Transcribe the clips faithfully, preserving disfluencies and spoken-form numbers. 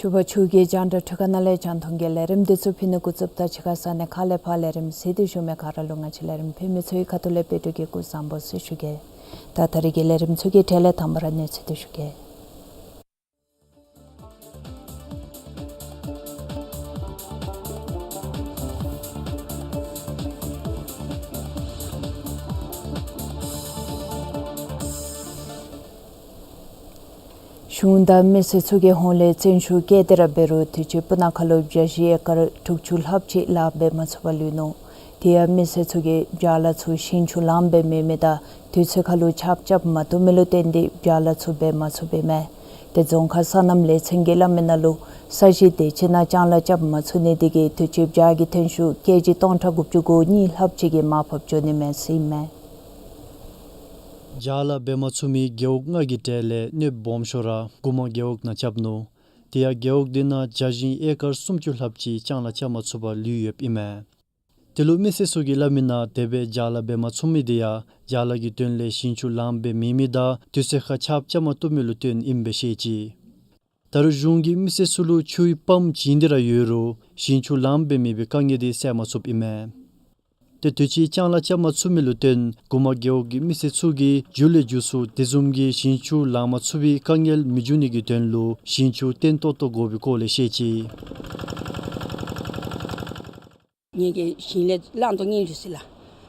ཕྱུ་པ་ཕྱུགས་ཀྱི་རྒྱང་བསྒྲགས་འཕྲུལ་ཁང་ནང་ལས་རྒྱང་མཐོང་གི་ལས་རིམ་འདི་ཚུ་ཕུལ་ནི་འགོ་བཙུགསཔ་ད་གཅིག་ཁར་ས་གནས་ཁག་ལས་ཕར་ལས་རིམ་གཟིགས་ཏེ་བཞུགས་མི་ག་ར་ལུ་ང་བཅས་ལས་རིམ་ཕུལ་མི་ཚུ་གི་ཁ་ཐུག་ལས་དཔལ་སྤྲུལ་གྱིས་སྐུ་གཟུགས་བཟང་པོ་ཟེར་ཞུ་གེ། ད་ད་རེས་ཀྱི་ལས་རིམ་ཚུ་གི་གྲས་ལས་དང་པ་ར་གནས་ཚུལ་འདི་ཞུ་གེ། གཞུང་དང་མི་སེར་ཚུ་གིས་ཧོང་ལས་བཙན་ཤུགས་བཀལ་ཏེ་ར་འབད་རུང་དུས་ཅི་སྤུ་ན་ཁ་ལུ་བྱ་བཞི་ཨེ་ཀར་དྲུག་ཅུ་ལྷགཔ་ཅིག་ལཱ་འབད་མ་ཚུགས་པར་ལུས་ནུག། དེ་ཡང་མི་སེར་ཚུ་གིས་བྱ་ལ་ཚུ་ཞིང་ཆུ་ལངམ་སྦེ་མེད་མི་དང་དུས་ཚོད་ཁར་ལུ་ཆརཔ་རྐྱབ་མ་བཏུབ་མི་ལུ་བརྟེན་ཏེ་བྱ་ལ་ཚུ་འབད་མ་ཚུགསཔ་ཨིན་མས། ཏེ་རྫོང་ཁག་སོ་ནམ་ལས་ཚན་གྱིས་སླབ་མི་ནང་ལུ་ས་གཞི་དེ་ཅིག་ནང་ལྕང་ལཱ་རྐྱབ་མ་ཚུགས་ནི་དེ་གིས་དུས་ཅི་བྱ་གི་ཐོན་ཤུགས་ཀེ་ཇི་སྟོང་ཕྲག་དགུ་བཅུ་གོ་གཉིས་ལྷགཔ་ཅིག་གི་མར་ཕབ་འགྱོ་ནི་མས་ཟེར་ཨིན་མས། བྱ་ལཱ་འབད་མ་ཚུགས་མི་རྒེད་འོག་ལྔ་གི་གྲས་ལས་གནོདཔ་སྦོམ་ཤོས་ར་མགུ་མ་རྒེད་འོག་ནང་རྐྱབ་ནུག། དེ་ཡང་རྒེད་འོག་དེ་ནང་བྱ་བཞི་ཨེ་ཀར་སུམ་ཅུ་ལྷགཔ་ཅིག་ལྕང་ལཱ་རྐྱབ་མ་ཚུགས་པར་ལུས་ཡོདཔ་ཨིན་མས། དེ་ལུ་མི་སེར་ཚུ་གིས་སླབ་མི་ནང་དེ་སྦེ་བྱ་ལཱ་འབད་མ་ཚུགས་མི་དེ་ཡང་བྱ་ལཱ་གི་དོན་ལས་ཞིང་ཆུ་ལངམ་སྦེ་མེད་མི་དང་དུས་ཚོད་ཁར་ཆརཔ་རྐྱབ་མ་བཏུབ་མི་ལུ་བརྟེན་ཨིནམ་སྦེ་བཤད་ཅི། ད་རུང་གཞུང་གིས་མི་སེར་ཚུ་ལུ་ཆུའི་པམཔ་བྱིན་ཏེ་ར་ཡོད་རུང་ཞིང་ཆུ་ལངམ་སྦེ་མེད་པའི་དཀའ་ངལ་དེ་སེལ་མ་ཚུགསཔ་ཨིན་མས། ཏེ་དུས་ཅི་ལྕང་ལཱ་རྐྱབ་མ་ཚུགས་མི་ལུ་བརྟེན་མགུ་མ་རྒེད་འོག་གི་མི་སེར་ཚུ་གིས་མཇུག་ལས་མཇུག་སུ་དེ་བཟུམ་གྱི་ཞིང་ཆུ་ལང་མ་ཚུགས་པའི་དཀའ་ངལ་མི་འབྱུང་ནི་གི་དོན་ལུ་ཞིང་ཆུ་བརྟན་ཏོག་ཏོ་དགོ་པའི་སྐོར་ལས་བཤད་ཅི། ངེ་གི་ཞིང་ལས་གླང་དོ་གཉིས་ལུས་ཅི་ལགས།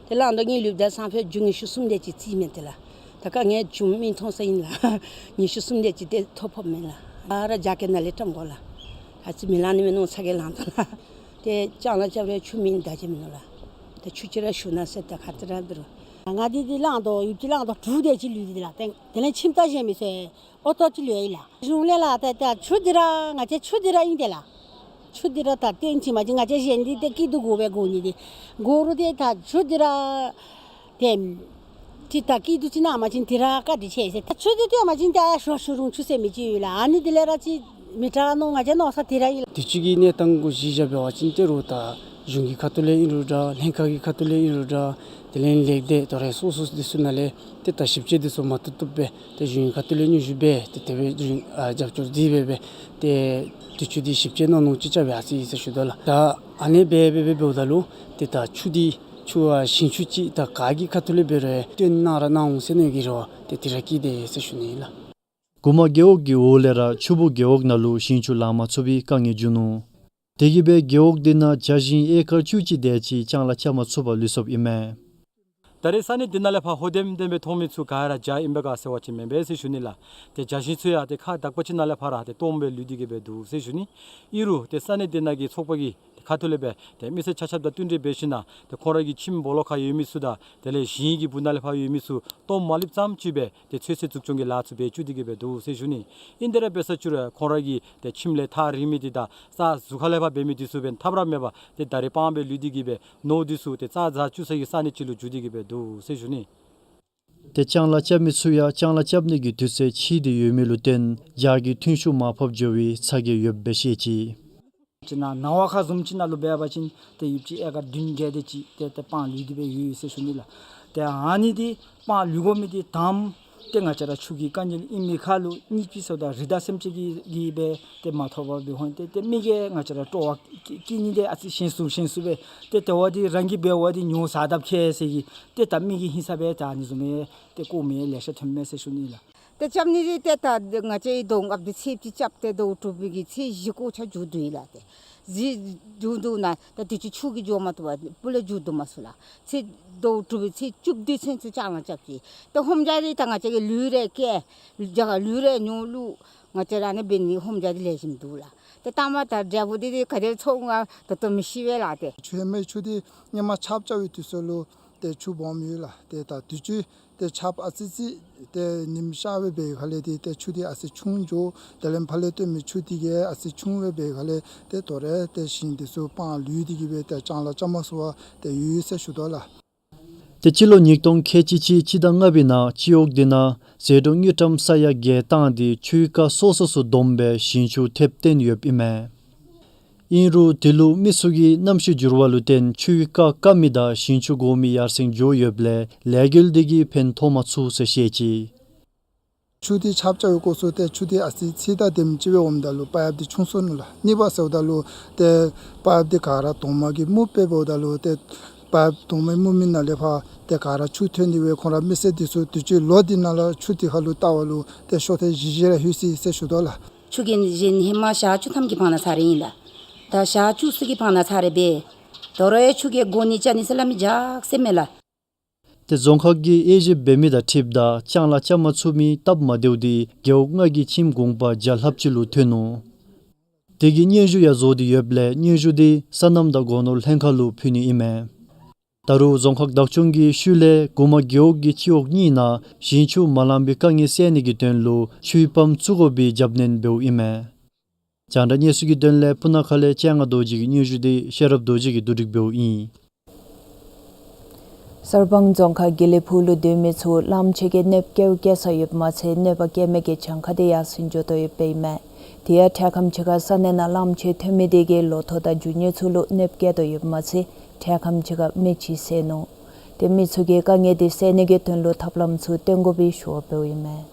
ཏེ་གླང་དོ་གཉིས་ལུསཔ་ད་སང་ཕོད་རྒྱུ་ཉི་ཤུ་གསུམ་དེ་ཅིག་རྩིས་མས་ཏེ་ལགས། ད་དཀའ་ངལ་བྱུང་མི་མཐོང་ས་ཨིན་ལགས། ཉི་ཤུ་གསུམ་དེ་ཅིག་ཏེ་ཐོ་ཕོགཔ་མས་ལགས། ཨ་ར་རྒྱ་སྐྱེད་ནང་ལས་བཀྲམ་དགོ་ལགས། ཨ་ཙི་མི་ལང་ནི་མས་མནོ་ཚ་གྱང་ལང་དོ་ལགས། ཏེ་ལྕང་ལཱ་རྐྱབ་རུང་ཆུ་མེད་ད་ཅི་མིན་ནུག་ལགས། ཏེ་ཆུ་ཅིག་ར་ཞུ་གནང་ཟེར་ད་ཁ་ཐུག་ར་འབད་རུང་། ང་འདི་འདི་གླང་དོ་ཡུདཔ་ཅིག་གླང་དོ་དྲུག་དེ་ཅིག་ལུས་ཏེ་ལགས། ཏེ་དེ་ལས་ཁྱིམ་བདག་གཞན་མི་ཚུ་ཨོ་ཏོ་ཅིག་ལུས་ཡི་ལགས། གཞུང་ལས་ལགས་ཏེ་ད་ཆུ་འདི་ར་ང་བཅས་ཆུ་འདི་ར་ཨིན་ཏེ་ལགས། ཆུ་འདི་ར་ད་བཏོན་ཅི་མ་ཅི་ང་བཅས་གཞན་འདི་ཏེ་སྐྱིད་སྡུག་དགོ་པས་དགོ་ནི་འདི། དགོ་རུང་ཏེ་ད་ཆུ་འདི་ར་ཏེ་ཅིག་ད་སྐྱིད་སྡུག་ཅིག་གནང་མ་ཅིན་དེ་ར་བཀའ་དྲིན་ཆེ་ཟེར། ད་ཆུ་འདི་བཏོན་མ་ཅིན་ཏེ་ཨ་ཡ་ཞོ་ཞུ་རུང་ཆུ་ཟེར་མི་ཅིག་ཡོད་ལགས། ཨ་ནི་འདི་ལས་ར་ཅིག་མི་དྲག་མནོ་ང་བཅས་མནོ་ས་དེ་ར་ཨིན་ལགས། དུས་ཅི་གི་གནས་སྟངས་གུ་གཞི་བཞག་འབད་བ་ཅིན་ཏེ་རུང་ད་གཞུང་གི་ཁ་ཐུག་ལས་ཨིན་རུང་འདྲ་ལྷན་ཁག་གི་ཁ་ཐུག་ལས་ཨིན་རུང་འདྲ་དེ་ལས་ལེགས་སྡེ་དོ་རེ་སོ་སོ་འདི་ཚུ་ནང་ལས་ཏེ་ད་ཞིབ་དཔྱད་འདི་ཚུ་མ་བཏུབ་བཏུབ་སྦེ་ཏེ་གཞུང་གི་ཁ་ཐུག་ལས་སྙན་ཞུ་འབད་དེ་དེ་སྦེ་གཞུང་ཨ་རྒྱབ་སྐྱོར་འདི་འབད་འབད་དེ་དུས་ཅི་འདི་ཞིབ་དཔྱད་གནང་ནུག་ཅིག་རྐྱབ་ཡར་སོ་ཡི་ཟེར་ཞུ་དོ་ལགས། ད་ཨ་ནི་འབད་འབད་འབད་འབདཝ་ད་ལུ་ཏེ་ད་ཆུ་འདི་ཆུ་ཨ་ཞིང་ཆུ་ཅིག་ད་ག་གི་ཁ་ཐུག་ལས་འབད་རུང་བཏོན་གནང་ར་གནང་འོང་ཟེར་མནོ་གི་རེ་བ་ཏེ་དེ་ར་བསྐྱེད་དེ་ཟེར་ཞུ་ནི་ཨིན་ལགས། མགུ་མ་རྒེད་འོག་གི་འོག་ལས་ར་ཆུ་སྦུག་རྒེད་འོག་ནང་ལུ་ཞིང་ཆུ་ལང་མ་ཚུགས་པའི་དཀའ་ངལ་བྱུང་ནུག། དེ་གིས་སྦེ་རྒེད་འོག་དེ་ནང་བྱ་ཞིང་ཨེ་ཀར་བཅུ་གཅིག་དེ་ཅིག་ལྕང་ལཱ་རྐྱབ་མ་ཚུགས་པར་ལུས་སོཔ་ཨིན་མས། ད་རེས་ས་གནས་དེ་ནང་ལས་ཕར་ཧོ་ལྡེམ་ལྡེམ་སྦེ་མཐོང་མི་ཚུ་ག་ར་བྱ་ཨིན་པས་ག་ཟེར་བ་ཅིན་མེན་པས་ཟེར་ཞུ་ནི་ལགས། ཏེ་བྱ་ཞིང་ཚུ་ཡང་ཏེ་ཁ་དག་པ་ཅིག་ནང་ལས་ཕར་ར་ཏེ་སྟོངམ་སྦེ་ལུས་ཏེ་གི་སྦེ་འདུག་ཟེར་ཞུ་ནི། ཨིན་རུང་ཏེ་ས་གནས་དེ་ནང་གི་ཚོགས་པ་གི་ཏེ་ཁ་ཐུག་ལས་སྦེ་ཏེ་མི་སེར་ཆ་ཁྱབ་དང་བསྟུན་གྲོས་འབད་ཞིན་ན་ཏེ་ཁོང་ར་གི་ཁྱིམ་སྦོ་ལོགས་ཁར་ཡོད་མི་ཚུ་དང་དེ་ལས་ཞིང་གི་སྦུག་ནང་ལས་ཕར་ཡོད་མི་ཚུ་སྟོངམ་མ་ལུསཔ་ཙམ་ཅིག་སྦེ་ཏེ་ཚོད་བསྲེ་འཛུགས་སྐྱོང་གི་ལཱ་ཚུ་འབད་བཅུག་སྟེ་གི་སྦེ་འདུག་ཟེར་ཞུ་ནི། ཨིན་དེ་ར་འབད་ས་བཅུག་རུང་ཁོང་ར་གི་ཏེ་ཁྱིམ་ལས་ཐག་རིང་མི་དེ་དང་ས་ཟུར་ཁ་ལས་ཕར་འབད་མི་དེ་ཚུ་འབདན་ཐབས་ར་མེད་པར་ཏེ་ད་རེས་སྤང་སྦེ་ལུས་ཏེ་གི་སྦེ་ནོར་དེ་ཚུ་ཏེ་རྩྭ་ཟ་བཅུག་ས་གི་ས་གནས་ཅིག་ལུ་འགྱུར་ཏེ་གི་སྦེ་འདུག་ཟེར་ཞུ་ནི། ཏེ་ལྕང་ལཱ་རྐྱབ་མི་ཚུ་ཡང་ལྕང་ལཱ་རྐྱབ་ནི་གི་དུས་ཚོད་ཕྱིས་ཏེ་ཡོད་མི་ལུ་བརྟེན་བྱ་གི་ཐོན་ཤུགས་མར་ཕབ་འགྱོ་བའི་ཚ་གྱང་ཡོདཔ་སྦེ་བཤད་ཅི། ཅིག་ནང་ནང་པ་ཁ་བཟུམ་ཅིག་ནང་ལུ་འབད་བ་ཅིན་ཏེ་ཡུདཔ་ཅིག་ཨེ་ཀར་བདུན་བརྒྱད་དེ་ཅིག་ཏེ་ཏེ་སྤང་ལུས་ཏེ་སྦེ་ཡོད་ཡོད་ཟེར་ཞུ་ནི་ལགས། ཏེ་ཨ་ནི་འདི་སྤང་ལུས་དགོ་མི་འདི་དང་པ་ཏེ་ང་བཅས་ར་ཆུ་གི་དཀའ་ངལ་ཨིན་མི་ཁར་ལུ་གཉིས་པ་ཟེརཝ་ད་རི་དྭགས་སེམས་ཅན་གྱིས་གིས་སྦེ་ཏེ་མ་ཐོབ་པར་འབད་འོང་། ཏེ་ཏེ་མི་གིས་ང་བཅས་ར་སྤྲོ་བ་བསྐྱེད་ནི་འདི་ཨ་ཙི་ཞན་སུ་ཞན་སུ་སྦེ་ཏེ་ཏེ་བ་འདི་རང་གིས་འབད་བ་འདི་ཉོ་ས་དབ་ཁེ་ཟེར་གི་ཏེ་ད་མི་གི་ཧིང་སངས་སྦེ་ད་ཨ་ནི་བཟུམ་མའི་ཏེ་ལྐོག་མེ་ལེ་ཤ་ཐོནམ་མས་ཟེར་ཞུ་ནི་ལགས། ཏེ་རྐྱབ་ནི་འདི་ཏེ་ད་ང་བཅས་ཟླཝ་ལྔ་པའི་ཚེས་གཅིག་རྐྱབ་སྟེ་ཟླཝ་དྲུག་པའི་གི་ཚེས་བཞི་ཀོ་ཆ་མཇུག་བསྡུ་ཡི་ལགས། ཏེ་བཞི་མཇུག་བསྡུ་ནི་ད་དུས་ཅི་ཆུ་གིས་འགྱོ་མ་བཏུབ་པར་སྤུ་ལས་མཇུག་བསྡུ་མ་ཚུགས་ལགས། ཚེས་ཟླཝ་དྲུག་པའི་ཚེས་བཅུ་བདུན་ཚུན་ཚུན་ལྕང་ལཱ་རྐྱབ་ཅི། ཏེ་ཧོམ་རྒྱག་འདི་ད་ང་བཅས་ཀྱིས་ལུད་རེ་བསྐྱལ་རྒྱ་གར་ལུད་རེ་ཉོ་བླུག་ང་བཅས་ར་ཨ་ནི་འབད་ནི་ཧོམ་རྒྱག་འདི་ལེགས་ཤོམ་འདུག་ལགས། ཏེ་ལྟག་མ་ད་འབྲས་བུ་འདི་ཏེ་ག་དེ་ཚོགས་འོང་ད་ལྟོ་མི་ཤེས་པས་ལགས། ཏེ་ཆུ་ཧེ་མའི་ཆུ་འདི་སྔོན་མ་ཆརཔ་རྐྱབ་པའི་དུས་སུ་ལུ་ཏེ་ཆུ་སྦོམ་ཡོད་ལགས། ཏེ་ད་དུས་ཅི་ཏེ་ཆརཔ་ཨ་ཙི་ཙི་ཏེ་ཉིམ་ཤར་བའི་འབད་ཁ་ལས་ཏེ་ཏེ་ཆུ་འདི་ཨ་ཙི་ཆུང་འགྱོ། དེ་ལས་ཕར་ལས་བཏོན་མི་ཆུ་འདི་གིས་ཨ་ཙི་ཆུང་བའི་འབད་ཁ་ལས་ཏེ་དོ་རུང་ཏེ་ཞིང་འདི་ཚུ་སྤང་ལུད་འདི་གིས་སྦེ་ཏེ་ལྕང་ལ་ལྕང་མ་ཚུ་བ་ཏེ་ཡོད་ཡོད་ཟེར་ཞུ་དོ་ལགས། ཏེ་སྤྱི་ལོ་ཉིས་སྟོང་ཁལ་གཅིག་གཅིག་སྤྱི་ཟླ་ལྔ་པའི་ནང་སྤྱི་འོག་འདི་ནང་ཟད་འགྲོ་དངུལ་ཀྲམ་ས་ཡ་བརྒྱད་བཏང་སྟེ་ཆུའི་རྐ་སོ་སོ་སོ་བསྡོམས་སྦེ་ཞིང་ཆུ་ཐེབས་བཏོན་ཡོདཔ་ཨིན་མས། ཨིན་རུང་དེ་ལུ་མི་ཚུ་གིས་གནམ་གཤིས་འགྱུར་བ་ལུ་བརྟེན་ཆུའི་རྐ་བཀག་མི་དང་ཞིང་ཆུ་གོ་མི་ཡར་སེང་འགྱོ་ཡོདཔ་ལས་ལས་འགུལ་འདི་གིས་ཕན་ཐོགས་མ་ཚུགས་ཟེར་བཤད་ཅི། ཆུ་འདི་ཆརཔ་རྐྱབ་པའི་སྐབས་སུ་ཏེ་ཆུ་འདི་ཨ་ཙི་ཚད་དང་ལྡནམ་ཅིག་སྦེ་འོངམ་ད་ལུ་པའིཔ་འདི་ཆུང་སོ་ནུག་ལགས། གཉིས་པ་ཟེརཝ་ད་ལུ་ཏེ་པའིཔ་འདི་ག་ར་དོང་མ་གིས་མུར་སྦེ་འབདཝ་ད་ལུ་ཏེ་པའིཔ་དོང་མ་མུར་མི་ནང་ལས་ཕར་ཏེ་ག་ར་ཆུ་ཐོན་ཏེ་སྦེ་ཁོང་ར་མི་སེར་འདི་ཚུ་དུས་ཅི་ལོག་སྟེ་ནཱ་ལས་ཆུ་འདི་ཁ་ལུ་བལྟ་བ་ལུ་ཏེ་ཤོག་ཐེངས་བཞི་བཞི་ར་ལྷོད་ཅི་ཟེར་ཞུ་དོ་ལགས། ཆུ་གི་གཞན་ཧེ་མ་ཞག་བཅུ་ཐམ་གྱི་བར་ན་ཚར་རེ་ཨིན་ལགས། ད་ཞག་བཅུ་གསུམ་གྱི་བར་ན་ཚར་རེ་འབད། དོ་རུང་ཡང་ཆུ་གིས་གོ་ནི་ཅ་ནི་ཟེར་སླབ་མི་རྒྱགས་ཟེར་མས་ལགས། ཏེ་རྫོང་ཁག་གིས་དབྱེ་ཞིབ་འབད་མི་དང་འཁྲིལཝ་ད་ལྕང་ལ་ལྕང་མ་འཚོ་མི་སྟབས་མ་བདེཝ་འདི་རྒེད་འོག་ལྔ་གི་ཁྱིམ་གུང་པ་བརྒྱ་ལྷགཔ་ཅིག་ལུ་ཐོན་ནུག། དེ་གི་སྙན་ཞུ་ཡང་བཟོ་སྟེ་ཡོདཔ་ལས་སྙན་ཞུ་འདི་སོ་ནམ་དང་སྒོ་ནོར་ལྷན་ཁག་ལུ་ཕུལ་ནི་ཨིན་མས། ད་རུང་རྫོང་ཁག་བདག་སྐྱོང་གི་ཤུལ་ལས་གུ་མ་རྒེད་འོག་གི་སྤྱི་འོག་གཉིས་ནང་ཞིང་ཆུ་མ་ལང་པའི་དཀའ་ངལ་སེལ་ནི་གི་དོན་ལུ་ཆུའི་པམཔ་བཙུགས་དགོ་པའི་རྒྱབ་སྣོན་འབདཝ་ཨིན་མས། རྒྱང་བསྒྲགས་གནས་ཚུལ་གྱི་དོན་ལས་སྤུ་ན་ཁ་ལས་སྤྱན་སྔ་རྡོ་རྗེ་གི་སྙན་ཞུ་འདི་ཤེས་རབ་རྡོ་རྗེ་གིས་བསྡུ་སྒྲིག་འབདཝ་ཨིན། གསར་སྤང་རྫོང་ཁག་དགེ་ལེགས་ཕུག་ལུ་སྡོད་མི་ཚུ་གླངམོ་ཆེ་གིས་གནོདཔ་བཀལཝ་བཀལ་ས་ཡོདཔ་མ་ཚད་གནོད་པ་བཀལ་མི་གི་གྱངས་ཁ་འདི་ཡར་སེང་འགྱོ་དོ་ཡོདཔ་ཨིན་མས། དེ་ཡང་འཕྲལ་ཁམས་ཅིག་ཁར་ས་གནས་ནང་གླངམོ་ཆེ་ཐོན་མི་དེ་གིས་ལོ་ཐོག་དང་རྒྱུ་དངོས་ཚུ་ལུ་གནོདཔ་བཀལ་དོ་ཡོདཔ་མ་ཚད་འཕྲལ་ཁམས་ཅིག་ཁར་མི་ཅིག་བསད་ནུག། ཏེ་མི་ཚུ་གི་དཀའ་ངལ་དེ་སེལ་ནི་གི་དོན་ལུ་ཐབས་ལམ་ཚུ་སྟོན་དགོ་པའི་ཞུ་བ་འབདཝ་ཨིན་མས།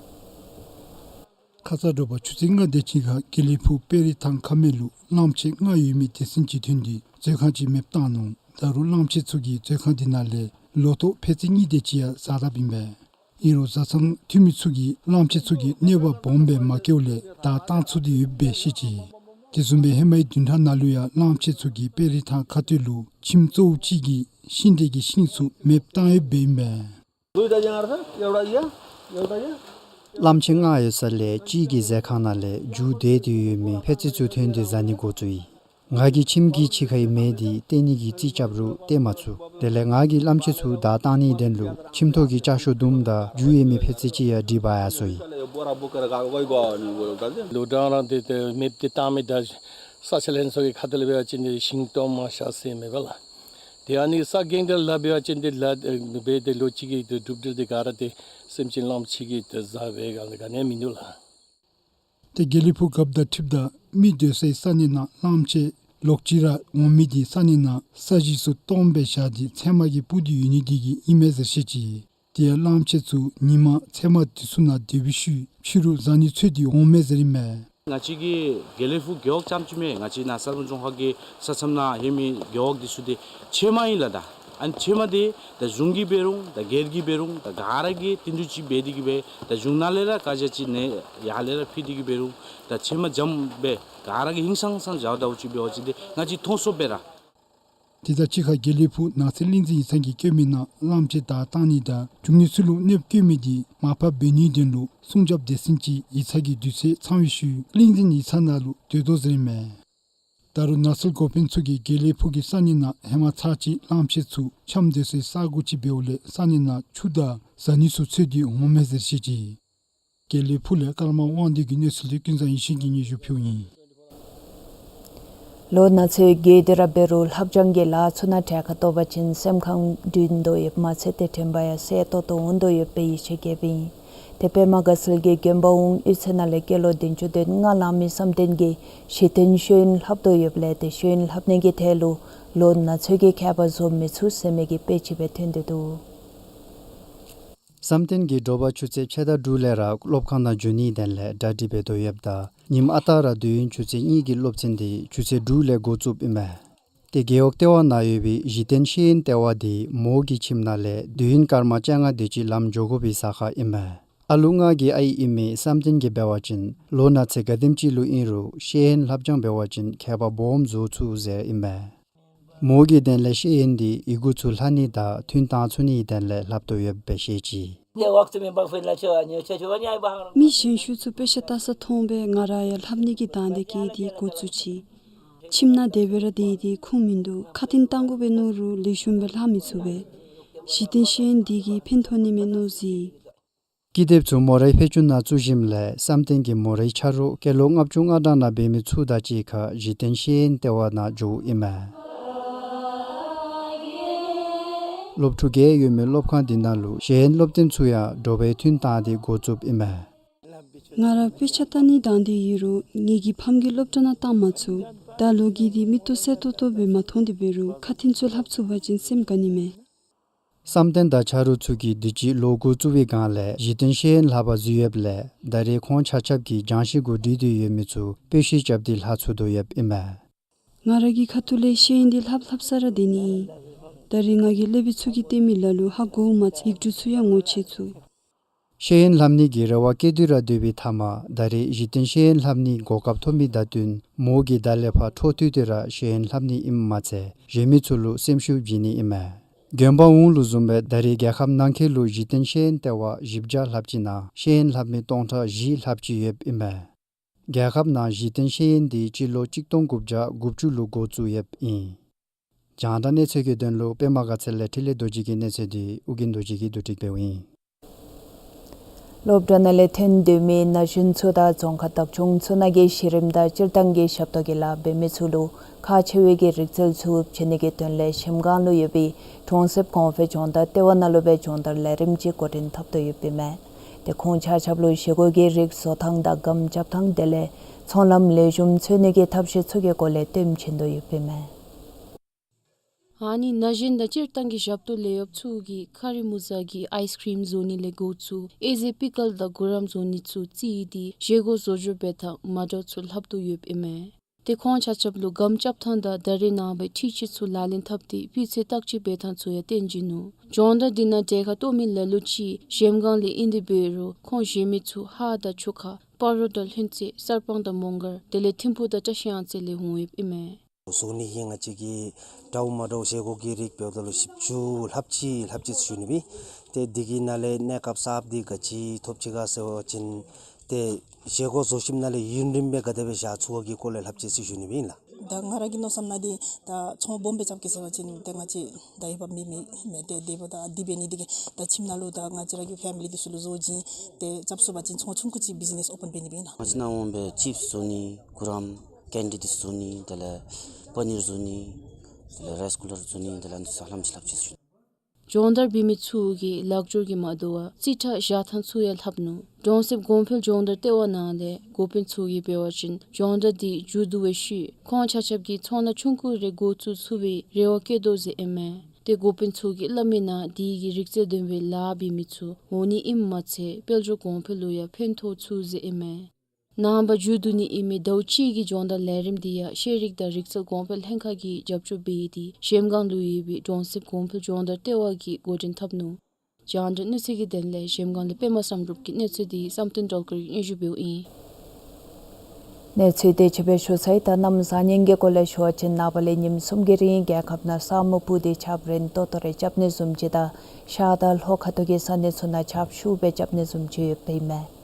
ཁ་ཙ་དྲོ་པ་ཆུ་ཚོད་ལྔ་དེ་ཅིག་ཁར་དགེ་ལེགས་ཕུག་དཔལ་རི་ཐང་ཁ་སྨད་ལུ་གླངམོ་ཆེ་ལྔ་ཡོད་མི་སྡེ་ཚན་ཅིག་ཐོན་ཏེ་མཛོད་ཁང་ཅིག་མེདཔ་བཏང་ནུག། ད་རུང་གླངམོ་ཆེ་ཚུ་གིས་མཛོད་ཁང་དེ་ནང་ལས་ལོ་ཐོག་ཕད་ཙེ་གཉིས་དེ་ཅིག་ཡང་ཟ་དཔ་ཨིན་པས། ཨིན་རུང་བཟའ་ཚང་འཐུས་མི་ཚུ་གིས་གླངམོ་ཆེ་ཚུ་གིས་གནོད་པ་སྦོམ་སྦེ་མ་བཀལཝ་ལས་བདའ་བཏང་ཚུགས་ཏེ་ཡོདཔ་སྦེ་བཤད་ཅི། དེ་བཟུམ་སྦེ་ཧེ་མའི་བདུན་ཕྲག་ནང་ལུ་ཡང་གླངམོ་ཆེ་ཚུ་གིས་དཔལ་རི་ཐང་ཁ་སྟོད་ལུ་ཁྱིམ་གཙོ་བོ་ཅིག་གི་ཤིང་འབྲས་ཀྱི་ཤིང་ཚུ་མེདཔ་བཏང་ཡོདཔ་ཨིན་པས། གླངམོ་ཆེ་ལྔ་ཡོད་ས་ལས་གཅིག་གི་ཟས་ཁང་ནང་ལས་རྒྱུ་དེད་དེ་ཡོད་མི་ཕད་ཙེ་ཚུ་ཐོན་ཏེ་ཟ་ནི་འགོ་བཙུགས་ཡི། ང་གིས་ཁྱིམ་གྱི་ཕྱི་ཁའི་མེ་འདི་བཏེག་ནི་གི་རྩིས་རྐྱབ་རུང་བཏེག་མ་ཚུགས། དེ་ལས་ང་གིས་གླངམོ་ཆེ་ཚུ་བདའ་བཏང་ནིའི་དོན་ལུ་ཁྱིམ་ཐོག་གི་ལྕགས་ཤོག་དུམ་དང་རྒྱུ་ཡོད་མི་ཕད་ཙེ་ཅིག་ཡང་སྒྲིག་འབག་ཡར་སོ་ཡི། ལོ་གྲངས་ར་དེ་ཏེ་མེདཔ་འདི་བཏང་མི་དང་ས་ཆ་ལྷན་ཚོགས་ཀྱི་ཁ་ཐུག་ལས་འབད་བ་ཅིན་ཏེ་ཞིང་སྟོངམ་ཤ་ཟོས་མེད་པ་ལགས། ཏེ་ཨ་ནི་ས་གནས་དེ་ལཱ་འབད་བ་ཅིན་ཏེ་ལཱ་འབད་དེ་ལོ་གཅིག་གི་ཏེ་གྲུབ་འབྲས་དེ་ག་ར་ཏེ་སེམས་ཅན་གླངམོ་ཆེ་གིས་ཏེ་བཟའ་བའི་སྒང་ལས་ག་ནི་མིན་འདུག་ལགས། ཏེ་དགེ་ལེགས་ཕུག་རྒཔོ་དང་འཁྲིལཝ་ད་མི་སྡོད་སའི་ས་གནས་ནང་གླངམོ་ཆེ་ལོག་ཅི་ར་འོང་མི་དེ་ས་གནས་ནང་ས་གཞི་ཚུ་སྟོངམ་སྦེ་བཞག་སྟེ་ཚལ་མ་གིས་སྤུར་ཏེ་ཡོད་ནི་དེ་གིས་ཨིན་མས་ཟེར་བཤད་ཅི། དེ་ཡང་གླངམོ་ཆེ་ཚུ་ཉིན་མ་ཚལ་མ་དེ་ཚུ་ནང་སྡོད་པའི་ཤུལ་ཕྱི་རུ་བཟའ་ནི་འཚོལ་ཏེ་འོངམ་མས་ཟེར་ཨིན་མས། ང་བཅས་ཀྱི་དགེ་ལེགས་ཕུག་རྒེད་འོག་རྐྱངམ་ཅིག་མེན། ང་བཅས་ནཱ་གསར་སྤང་རྫོང་ཁག་གི་ས་མཚམས་ནང་ཡོད་མི་རྒེད་འོག་དེ་ཚུ་ཏེ་ཕྱེ་མ་ཨིན་ལགས། ད་ཨ་ནི་ཕྱེ་མ་དེ་ད་གཞུང་གིས་འབད་རུང་ད་སྒེར་གྱིས་འབད་རུང་ད་ག་ར་གིས་བསྟུན་གྲོས་ཅིག་འབད་དེ་གིས་སྦེ་ད་གཞུང་ནང་ལས་ར་བཀའ་རྒྱ་ཅིག་ནི་ཡར་ལས་ར་ཕུལ་ཏེ་གིས་འབད་རུང་ད་ཕྱེ་མ་འཇམ་སྦེ་ག་ར་གིས་ཧིང་སངས་སངས་བཞག་དཝ་ཅིག་འབད་བ་ཅིན་ཏེ་ང་བཅས་མཐོང་སོང་སྦེ་ར། དེ་དང་གཅིག་ཁར་དགེ་ལེགས་ཕུག་ནགས་ཚལ་གླིང་འཛིན་ཡིག་ཚང་གིས་བཀོད་མི་ནང་གླངམོ་ཆེ་བདའ་བཏང་ནི་དང་རྒྱུ་དངོས་ཚུ་ལུ་གནོདཔ་བཀལ་མི་དེ་མར་ཕབ་འབད་ནིའི་དོན་ལུ་སྲུང་སྐྱོབ་སྡེ་ཚན་ཅིག་ཡིག་ཚང་གི་དུས་ཚོད་ཚང་བའི་ཤུལ་གླིང་འཛིན་ཡིག་ཚང་ནང་ལུ་སྡོད་དོ་ཟེར་ཨིན་མས། ད་རུང་ནགས་ཚལ་འགོ་དཔོན་ཚུ་གིས་དགེ་ལེགས་ཕུག་གི་ས་གནས་ནང་ཧེ་མ་ཚར་གཅིག་གླངམོ་ཆེ་ཚུ་འཁྱམས་སྡོད་སའི་ས་གོ་ཅིག་འབདཝ་ལས་ས་གནས་ནང་ཆུ་དང་བཟའ་ནི་ཚུ་འཚོལ་ཏེ་འོངམ་མས་ཟེར་བཤད་ཅི། དགེ་ལེགས་ཕུག་ལས་ཀརྨ་དབང་འདུས་ཀྱི་གནས་ཚུལ་འདི་ཀུན་བཟང་ཡེ་ཤེས་ཀྱིས་སྙན་ཞུ་ཕུལཝ་ཨིན། ལོ་ན་ཚོད་རྒས་ཏེ་ར་འབད་རུང་ལྷབ་སྦྱང་གི་ལཱ་ཚུ་ནང་གྲལ་ཁར་གཏོགས་པ་ཅིན་སེམས་ཁར་དྲན་དོ་ཡོདཔ་མ་ཚད་ཏེ་དྲན་པ་ཡང་གསལ་ཏོག་ཏོ་འོང་དོ་ཡོདཔ་སྦེ་ཡིད་ཆེས་བསྐྱེདཔ་ཨིན། ཏེ་པདྨ་དགའ་ཚལ་གྱི་དགོན་པ་འོག་གཡུས་ཚན་ནང་ལས་སྐྱེས་ལོ་བདུན་ཅུ་དོན་ལྔ་ལང་མི་བསམ་གཏན་གྱིས་གཞི་རྟེན་ཤེས་ཡོན་ལྷབ་དོ་ཡོདཔ་ལས་ཏེ་ཤེས་ཡོན་ལྷབ་ནི་གི་ཐད་ལུ་ལོ་ན་ཚོད་ཀྱིས་ཁྱད་པར་བཟོ་མི་ཚུགས་ཟེར་མི་གི་དཔེ་ཅིག་སྦེ་ཐོན་ཏེ་འདུག། བསམ་གཏན་གྱིས་དྲོ་པ་ཆུ་ཚོད་ཕྱེད་དང་དྲུག་ལས་ར་སློབ་ཁང་ནང་འགྱོ་ནིའི་དོན་ལས་གྲ་སྒྲིག་འབད་དོ་ཡོདཔ་ད་ཉིནམ་ཨ་རྟག་ར་དུས་ཡུན་ཆུ་ཚོད་གཉིས་ཀྱི་སློབ་ཚན་དེ་ཆུ་ཚོད་དྲུག་ལས་འགོ་བཙུགསཔ་ཨིན་མས། ཏེ་རྒེད་འོག་ལྟེ་བ་ནང་ཡོད་པའི་གཞི་རྟེན་ཤེས་ཡོན་ལྟེ་བ་དེ་མོ་གི་ཁྱིམ་ནང་ལས་དུས་ཡུན་སྐར་མ་བཅོ་ལྔ་དེ་ཅིག་ལམ་འགྱོ་དགོ་པའི་ས་ཁར་ཨིན་མས། ཨ་ལུ་ལྔ་གི་ཨའི་ཨིན་མི་བསམ་གཏན་གྱིས་འབད་བ་ཅིན་ལོ་ན་ཚོད་ག་དེམ་ཅིག་ལུ་ཨིན་རུང་ཤེས་ཡོན་ལྷབ་སྦྱང་འབད་བ་ཅིན་ཁྱད་པར་སྦོམ་བཟོ་ཚུགས་ཟེར་ཨིན་མས། མོ་གི་དོན་ལས་ཤེས་ཡོན་འདི་ཡི་གུ་ཚུ་ལྷག་ནི་དང་ཐུན་བཏང་ཚུགས་ནིའི་དོན་ལས་ལྷབ་དོ་ཡོདཔ་སྦེ་བཤད་ཅི། མི་གཞན་ཤོས་ཚུ་དཔེ་ཆ་ལྟ་ས་མཐོང་སྦེ་ང་ར་ཡང་ལྷབ་ནི་གི་དང་འདོད་བསྐྱེད་དེ་འགོ་བཙུགས་ཅི། ཁྱིམ་ནང་དེ་སྦེ་ར་སྡོད་དེ་ཁུངས་མིན་འདུག། ཁ་འཕྲིན་བཏང་དགོ་པས་མནོ་རུང་ལེགས་ཤོམ་སྦེ་ལྷབ་མི་ཚུགས་པས། གཞི་རྟེན་ཤེས་ཡོན་འདི་གིས་ཕན་ཐོགས་ནི་མས་མནོ་ཟེར། ཀི་དེབ་ཚུ་མོ་རའི་ཕད་ཅུང་ནང་བཙུགས་ཞིནམ་ལས་བསམ་གཏན་གྱིས་མོ་རའི་ཆ་རོགས་སྐྱེས་ལོ་ལྔ་བཅུ་ང་གྲངས་ནང་འབད་མི་ཚུ་དང་གཅིག་ཁར་གཞི་རྟེན་ཤེས་ཡོན་ལྟེ་བ་ནང་འགྱོཝ་ཨིན་མས། སློབ་ཕྲུག་བརྒྱད་ཡོད་མི་སློབ་ཁང་འདི་ནང་ལུ་ཤེས་ཡོན་སློབ་སྟོན་ཚུ་ཡང་དྲོ་པའི་ཐུན་བཏང་སྟེ་འགོ་བཙུགསཔ་ཨིན་མས། ང་ར་དཔེ་ཆ་ལྟ་ནི་དང་འདོད་ཡོད་རུང་ངེ་གི་ཕམ་གིས་སློབ་གྲྭ་ནང་བཏང་མ་ཚུགས། ད་ལོ་རྒྱུས་འདི་མིག་ཏོ་གསལ་ཏོག་ཏོ་སྦེ་མ་མཐོང་དེ་འབད་རུང་ཁ་འཕྲིན་ཚུ་ལྷབ་ཚུགས་པ་ཅིན་སེམས་དགའ་ནི་མས། བསམ་གཏན་དང་ཆ་རོགས་ཚུ་གིས་དུས་ཅི་ལོ་འགོ་བཙུགས་པའི་སྒང་ལས་གཞི་རྟེན་ཤེས་ཡོན་ལྷབ་པར་འཛུལ་ཡོདཔ་ལས་ད་རེས་ཁོང་ཆ་ཁྱབ་ཀྱིས་སྦྱང་ཤེས་གུ་སྒྲིལ་ཏེ་ཡོད་མི་ཚུ་དཔེ་ཤེས་རྐྱབ་སྟེ་ལྷབ་ཚུགས་དོ་ཡོདཔ་ཨིན་མས། ང་ར་གི་ཁ་ཐུག་ལས་ཤེས་ཡོན་འདི་ལྷབ་ལྷབ་ས་ར་སྡོད་ནི་ཨིན། ད་རེས་ང་གིས་སློབ་དཔོན་ཚུ་གིས་སྟོན་མི་ལ་ལུ་ཧ་གོཝ་མ་ཚད་ཡིག་འབྲུ་ཚུ་ཡང་ངོ་ཆོད་ཚུགས། ཤེས་ཡོན་ལྷབ་ནི་གི་རེ་བ་བསྐྱེད་དེ་ར་སྡོད་པའི་མཐའ་མ་ད་རེས་གཞི་རྟེན་ཤེས་ཡོན་ལྷབ་ནི་གོ་སྐབས་ཐོབ་མི་དང་བསྟུན་མོ་གིས་ད་ལས་ཕར་འཕྲོ་མཐུད་དེ་ར་ཤེས་ཡོན་ལྷབ་ནི་ཨིནམ་མ་ཚད་གཞན་མི་ཚུ་ལུ་སེམས་ཤུགས་བྱིན་ནི་ཨིན་མས། དགོན་པ་འོང་ལུ་བཟུམ་སྦེ་ད་རེས་རྒྱལ་ཁབ་ནང་འཁོད་ལུ་གཞི་རྟེན་ཤེས་ཡོན་ལྟེ་བ་བཞི་བརྒྱ་ལྷགཔ་ཅིག་ནང་ཤེས་ཡོན་ལྷབ་མི་སྟོང་ཕྲག་བཞི་ལྷགཔ་ཅིག་ཡོདཔ་ཨིན་མས། རྒྱལ་ཁབ་ནང་གཞི་རྟེན་ཤེས་ཡོན་འདི་སྤྱི་ལོ་གཅིག་སྟོང་དགུ་བརྒྱ་དགུ་བཅུ་ལུ་འགོ་བཙུགས་ཡོདཔ་ཨིན། རྒྱང་བསྒྲགས་གནས་ཚུལ་གྱི་དོན་ལུ་པདྨ་དགའ་ཚལ་ལས་འཕྲིན་ལས་རྡོ་རྗེ་གི་གནས་ཚུལ་འདི་ཨོ་རྒྱན་རྡོ་རྗེ་གིས་བསྡུ་སྒྲིག་འབདཝ་ཨིན། སློབ་གྲྭ་ནང་ལས་ཐོན་སྡོད་མི་ན་གཞོན་ཚུ་དང་རྫོང་ཁག་བདག་སྐྱོང་ཚུ་ནང་གི་གཞི་རིམ་དང་སྤྱིར་བཏང་གི་ཞབས་ཏོག་གི་ལཱ་འབད་མི་ཚུ་ལུ་ཁག་ཆེ་བའི་གི་རིག་རྩལ་ཚུ་བྱིན་ནི་གི་དོན་ལས་གཞལམ་སྒང་ལུ་ཡོད་པའི་གྲོང་གསེབ་གོང་འཕེལ་སྦྱོང་བརྡར་ལྟེ་བ་ནང་ལུ་སྦེ་སྦྱོང་བརྡར་ལས་རིམ་ཅིག་འགོ་འདྲེན་འཐབ་དོ་ཡོདཔ་ཨིན་མས། ཏེ་ཁོང་ཆ་ཁྱབ་ལུ་བཞེས་སྒོ་གི་རིགས་བཟོ་ཐངས་དང་སྒམ་རྐྱབ་ཐངས་དེ་ལས་ཚོང་ལམ་ལེགས་ཤོམ་འཚོལ་ནི་གི་ཐབས་ཤེས་ཚུ་གི་སྐོར་ལས་སྟོན་བྱིན་དོ་ཡོདཔ་ཨིན་མས། ཨ་ནི་ན་གཞོན་དང་སྤྱིར་བཏང་གི་ཞབས་ཏོག་ལས་གཡོགཔ་ཚུ་གིས་ཁ་རི་མུ་ཟ་གི་ཨའིས་ཀྲིམ་བཟོ་ནི་ལས་འགོ་བཙུགས་ཨེ་ཟེར་པི་ཀལ་དང་གུ་རམ་བཟོ་ནི་ཚུ་རྩིས་ཏེ་བཞེས་སྒོ་བཟོ་སྦྱོར་འབད་ཐངས་མ་འདྲཝ་ཚུ་ལྷབ་དོ་ཡོདཔ་ཨིན་མས། ཏེ་ཁོང་ཆ་ཁྱབ་ལུ་སྒམ་རྐྱབ་ཐངས་དང་ད་རེས་ནངས་པའི་འཕྲུལ་ཆས་ཚུ་ལག་ལེན་འཐབ་སྟེ་སྤུས་ཚད་བརྟག་དཔྱད་འབད་ཐངས་ཚུ་ཡང་སྟོན་བྱིན་ནུག། སྦྱོང་བརྡར་འདི་ནང་གྲལ་ཁར་གཏོགས་མི་ལ་ལུ་ཅིག་གཞལམ་སྒང་ལས་ཨིན། དེ་འབད་རུང་ཁོང་བཞེས་མི་ཚུ་ཧ་དང་ཆུ་ཁ་སྤ་རོ་དང་ལྷུན་རྩེ་གསར་སྤང་དང་མོང་སྒར་དེ་ལས་ཐིམ་ཕུག་དང་བཀྲ་ཤིས་གཡང་རྩེ་ལས་འོང་ཡོདཔ་ཨིན་མས། བཟོ་ནི་གི་ང་བཅས་ཀྱིས་འདྲཝ་མ་འདྲཝ་བཞེས་སྒོ་གི་རིགས་འབདཝ་ད་ལུ་བཞི་བཅུ་ལྷགཔ་ཅིག་ལྷགཔ་ཅིག་ཞུ་ནི་སྦེ། ཏེ་འདི་གི་ནང་ལས་གནས་སྐབས་གསརཔ་འདི་ག་ཅི་ཐོབ་ཅི་ག་ཟེར་བ་ཅིན་ཏེ་བཞེས་སྒོ་བཟོ་ཞིནམ་ལས་ཡུན་རིངམོ་སྦེ་ག་དེ་སྦེ་བཞག་ཚུགས་པ་གི་སྐོར་ལས་ལྷགཔ་ཅིག་ཅིག་ཞུ་ནི་སྦེ་ཨིན་ལགས། ད་ང་ར་གི་མནོ་བསམ་ནང་འདི་ད་ཚོང་སྦོམ་སྦེ་རྐྱབ་གེ་ཟེར་བ་ཅིན་ཏེ་ང་བཅས་ད་ཡོད་པ་མི་མི་མེད། ཏེ་དེ་འབདཝ་ད་འདི་འབད་ནི་འདི་གིས་ད་ཁྱིམ་ནང་ལུ་ད་ང་བཅས་ར་གི་ཕེ་མི་ལི་འདི་ཚུ་ལུ་བཟོ་བྱིན་ཏེ་རྐྱབ་ཚུགས་པ་ཅིན་ཚོང་ཆུང་ཀུ་ཅིག་བི་ཛི་ནེས་ཨོ་པཱན་འབད་ནི་སྦེ་ཨིན་ལགས། ང་བཅས་ནཱ་འོང་སྦེ་ཅིཔསི་བཟོ་ནི་གུ་རམ་ཀེན་ཌི་འདི་ཚུ་བཟོ་ནི་དེ་ལས་པ་ནིར་བཟོ་ནི་དེ་ལས་རའིས་ཀུ་ལར་བཟོ་ནི་དེ་ལས་ཨ་ནི་ཚུ་ལྷམ་ཅིག་ལྷགཔ་ཅིག་ཞུ། སྦྱོང་བརྡར་འབད་མི་ཚུ་གིས་ལག་འབྱོར་གྱིས་མ་དོ་བར་རྩིས་ཁྲ་བཞག་ཐངས་ཚུ་ཡང་ལྷབ་ནུག། གྲོང་གསེབ་གོང་འཕེལ་སྦྱོང་བརྡར་ལྟེ་བ་ནང་ལས་འགོ་དཔོན་ཚུ་གིས་འབད་བ་ཅིན་སྦྱོང་བརྡར་འདི་མཇུག་བསྡུ་བའི་ཤུལ་ཁོང་ཆ་ཁྱབ་ཀྱིས་ཚོང་ལཱ་ཆུང་ཀུ་རེ་འགོ་བཙུགས་ཚུགས་པའི་རེ་བ་བསྐྱེད་དོ་ཟེར་ཨིན་མས། ཏེ་འགོ་དཔོན་ཚུ་གིས་སླབ་མིའི་ནང་འདི་གིས་རིག་རྩལ་ལྡན་པའི་ལཱ་འབད་མི་ཚུ་འོང་ནི་ཨིནམ་མ་ཚད་དཔལ་འབྱོར་གོང་འཕེལ་ལུ་ཡང་ཕན་ཐོགས་ཚུགས་ཟེར་ཨིན་མས། ནངས་པ་མཇུག་བསྡུ་ནི་ཨིན་མི་ཟླཝ་གཅིག་གི་སྦྱོང་བརྡར་ལས་རིམ་འདི་ཡང་ཤེས་རིག་དང་རིག་རྩལ་གོང་འཕེལ་ལྷན་ཁག་གིས་རྒྱབ་སྐྱོར་འབད་དེ་གཞལམ་སྒང་ལུ་ཡོད་པའི་གྲོང་གསེབ་གོང་འཕེལ་སྦྱོང་བརྡར་ལྟེ་བ་གིས་འགོ་འདྲེན་འཐབ་ནུག། རྒྱང་བསྒྲགས་གནས་ཚུལ་གྱི་དོན་ལས་གཞལམ་སྒང་ལས་པདྨ་བསམ་གྲུབ་ཀྱི་གནས་ཚུལ་འདི་བསམ་གཏན་སྒྲོལ་དཀར་གྱིས་སྙན་ཞུ་འབདཝ་ཨིན། གནས་ཚུལ་དེ་ཅིག་སྦེ་ཞུ་ཚར་ཡི། ད་གནམ་བཟང་ངན་གྱི་སྐོར་ལས་ཞུ་བ་ཅིན་ནངས་པ་ལས་ཉིནམ་གསུམ་གྱི་རིང་རྒྱལ་ཁབ་ནང་ས་སྨུག་སྤུབས་ཏེ་ཆརཔ་རན་ཏོག་ཏོ་རེ་རྐྱབ་ནི་བཟུམ་ཅིག་དང་ཤར་དང་ལྷོ་ཁ་ཐུག་གི་ས་གནས་ཚུ་ནང་ཆརཔ་ཤུགས་སྦེ་རྐྱབ་ནི་བཟུམ་ཅིག་ཡོདཔ་ཨིན་མས།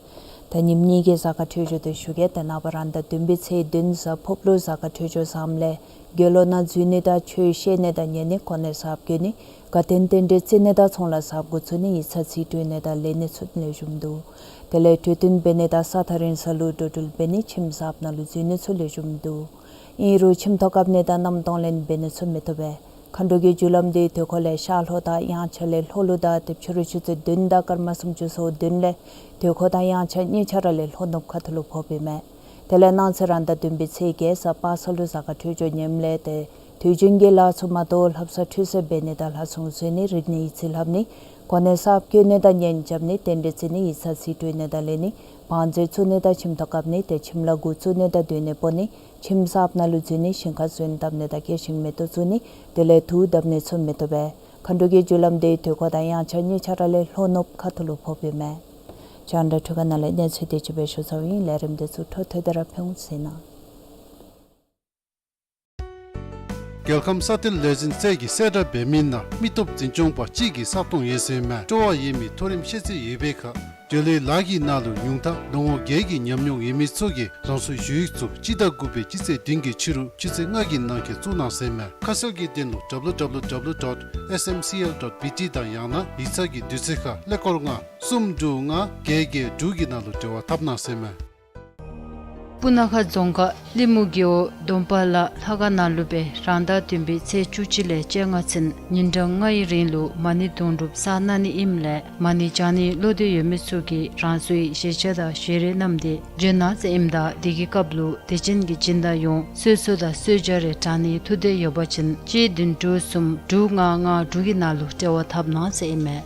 ད་ཉིནམ་གཉིས་ཀྱི་གཟའ་སྐར་འཕྲོད་སྦྱོར་དེ་ཞུ་གེ། ད་ནངས་པ་རང་ཟླ་བདུན་པའི་ཚེས་བདུན་གཟའ་ཕུརཔ་ལུ་གཟའ་སྐར་འཕྲོད་སྦྱོར་བཟངམ་ལས་དགེ་སློང་ནང་འཛུལ་ནི་དང་ཆོས་བཤད་ནི་དང་ཉན་ནི་གོ་གནས་གསརཔ་བསྐོ་ནི་དགའ་སྟོན་རྟེན་འབྲེལ་བརྩི་ནི་དང་ཚོང་ལཱ་གསརཔ་འགོ་བཙུགས་ནི་ཡིག་ཚང་རྩིས་སྤྲོད་ནི་དང་ལེན་ནི་ཚུ་ལེགས་ཤོམ་འདུག། དེ་ལས་གྲོས་བསྟུན་འབད་ནི་དང་ས་ཐག་རིང་ས་ལུ་འགྲོ་འགྲུལ་འབད་ནི་ཁྱིམ་གསརཔ་ནང་ལུ་འཛུལ་ནི་ཚུ་ལེགས་ཤོམ་འདུག། ཨིན་རུང་ཁྱིམ་ཐོག་བཀབ་ནི་དང་གནམ་གཏོང་ལེན་འབད་ནི་ཚུ་མི་བཏུབ་པས། མཁའ་འགྲོ་གི་རྒྱུ་ལམ་འདི་དུས་འཁོར་ལས་ཤར་ལྷོ་དང་དབྱངས་འཆར་ལས་ལྷོ་ལུ་དང་དེ་ཕྱི་རུ་ཆུ་ཚོད་བདུན་དང་སྐར་མ་སུམ་ཅུ་སོ་བདུན་ལས་དུས་འཁོར་དང་དབྱངས་འཆར་གཉིས་ཆ་ར་ལས་ལྷོ་ནུབ་ཁ་ཐུག་ལུ་ཕོགཔ་ཨིན་མས། དེ་ལས་གནངས་ཚེ་རང་ཟླ་བདུན་པའི་ཚེས་བརྒྱད་གཟའ་པ་སངས་ལུ་གཟའ་སྐར་འཕྲོད་སྦྱོར་ཉེམ་ལས་ཏེ་དུས་རྒྱུན་གྱི་ལཱ་ཚུ་མ་གཏོགས་ལྷ་བསངས་ཁྲུས་གསོལ་འབད་ནི་དང་ལྷ་སྲུང་གསོལ་ནི་རིག་གནས་ཡིག་རྩིས་ལྷབ་ནི་གོ་གནས་གསརཔ་བསྐོ་ནི་དང་གཉེན་རྐྱབ་ནི་རྟེན་འབྲེལ་བརྩི་ནི་ཡིག་ཚང་རྩིས་སྤྲོད་ནི་དང་ལེན་ནི་བང་མཛོད་བཙུགས་ནི་དང་ཁྱིམ་ཐོག་བཀབ་ནི་ཏེ་ཁྱིམ་ལཱ་འགོ་བཙུགས་ནི་དང་སྡོད་གནས་སྤོ་ནི་ཁྱིམ་གསརཔ་ནང་ལུ་འཛུལ་ནི་ཞིང་ཁ་བཟོ་ནི་བཏབ་ནི་དང་སྐྱེད་ཤིང་མེ་ཏོག་བཙུགས་ནི་དེ་ལས་དུག་བཏབ་ནི་ཚུ་མི་བཏུབ་པས། མཁའ་འགྲོ་གི་རྒྱུ་ལམ་འདི་དུས་འཁོར་དང་དབྱངས་འཆར་གཉིས་ཆ་ར་ལས་ལྷོ་ནུབ་ཁ་ཐུག་ལུ་ཕོགཔ་ཨིན་མས། རྒྱང་བསྒྲགས་འཕྲུལ་ཁང་ནང་ལས་གནས་ཚུལ་དེ་ཅིག་སྦེ་ཞུ་ཚརཝ་ཨིན། ལས་རིམ་དེ་ཚུ་འཕྲོ་མཐུད་དེ་ར་ཕུལ་འོང་ཟེར་ཨིན། རྒྱལ་ཁམས་ས་གཏེར་ལས་འཛིན་ཚད་ཀྱི་གསལ་བསྒྲགས་འབད་མི་ནང་མི་སྟོབས་འཛིན་སྐྱོང་པ་གཅིག་གི་ས་སྟོང་ཡོད་ཟེར་མས། སྤྲོ་བ་ཡོད་མི་མཐོ་རིམ་ཤེས་ཚད་ཡོད་པའི་ཁར་འདོད་ལྷ་ལགས་ཀྱི་ནང་ལུ་ཉུང་མཐའ་ལོ་ངོ་བརྒྱད་ཀྱི་ཉམས་མྱོང་ཡོད་མི་ཚུ་གིས་རང་སོའི་ཞུ་ཡིག་ཚུ་སྤྱི་ཟླ་དགུ་པའི་སྤྱི་ཚེས་བདུན་གྱི་ཕྱི་རུ་ཆུ་ཚོད་ལྔ་གི་ནང་འཁོད་བཙུགས་གནང་ཟེར་མས། ཁ་གསལ་གྱི་དོན་ལུ་W W W dot S M C L dot B T དང་ཡང་ན་ཡིག་ཚང་གི་དུས་ཚོད་ཁར་ཀླད་ཀོར་ལྔ་གསུམ་དྲུག་ལྔ་བརྒྱད་བརྒྱད་དྲུག་གི་ནང་ལུ་འབྲེལ་བ་འཐབ་གནང་ཟེར་མས། སྤུ་ན་ཁ་རྫོང་ཁག་ལི་མུ་རྒེད་འོག་སྡོམ་པ་ལ་ལྷ་ཁང་ནང་ལུ་སྦེ་རང་ཟླ་བདུན་པའི་ཚེས་བཅུ་གཅིག་ལས་བཅོ་ལྔ་ཚུན་ཉིན་གྲངས་ལྔའི་རིང་ལུ་མ་ཎི་དུང་སྒྲུབ་བསགས་གནང་ནི་ཨིནམ་ལས་མ་ཎི་བགྱང་ནི་བློ་འདོད་ཡོད་མི་ཚུ་གིས་རང་སོའི་བཞེས་ཆས་དང་བཞེས་རས་བསྣམས་ཏེ་འབྱོན་གནང་ཟེར་ཨིནམ་ད་དེ་གི་སྐབས་ལུ་དད་ཅན་གྱི་སྦྱིན་བདག་ཡོངས་གསོལ་ཚོགས་དང་གསོལ་ཇ་རེ་དྲང་ནིའི་ཐུགས་འདོད་ཡོད་པ་ཅིན་གཅིག་བདུན་དྲུག་གསུམ་དྲུག་ལྔ་ལྔ་དྲུག་གི་ནང་ལུ་འབྲེལ་བ་འཐབ་གནང་ཟེར་ཨིན་མས།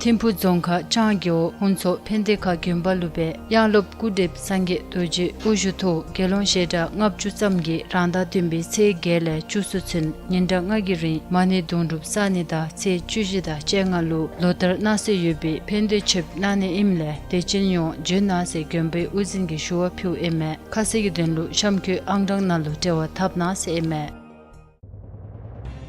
ཐིམ་ཕུ་རྫོང་ཁག་ལྕང་རྒེད་འོག་ཧུན་ཚོ་ཕན་བདེ་ཁ་དགོན་པ་ལུ་སྦེ་དབྱངས་སློབ་སྐུ་བགྲེསཔ་སངས་རྒྱས་རྡོ་རྗེ་དབུ་བཞུགས་ཐོག་དགེ་སློང་ཞལ་གྲངས་ལྔ་བཅུ་ཙམ་གྱིས་རང་ཟླ་བདུན་པའི་ཚེས་བརྒྱད་ལས་བཅུ་གསུམ་ཚུན་ཉིན་གྲངས་ལྔ་གི་རིང་མ་ཎི་དུང་སྒྲུབ་བསགས་ནི་དང་ཚེས་བཅུ་བཞི་དང་བཅོ་ལྔ་ལུ་ལོ་ལྟར་གནང་སྲོལ་ཡོད་པའི་ཕན་བདེ་མཆོདཔ་གནང་ནི་ཨིནམ་ལས་དད་ཅན་ཡོངས་འབྱོན་གནང་ཟེར་དགོན་པའི་དབུ་འཛིན་གྱིས་ཞུ་བ་ཕུལཝ་ཨིན་མས། ཁ་གསལ་གྱི་དོན་ལུ་གཤམ་འཁོད་ཨང་གྲངས་ནང་ལུ་འབྲེལ་བ་འཐབ་གནང་ཟེར་ཨིན་མས།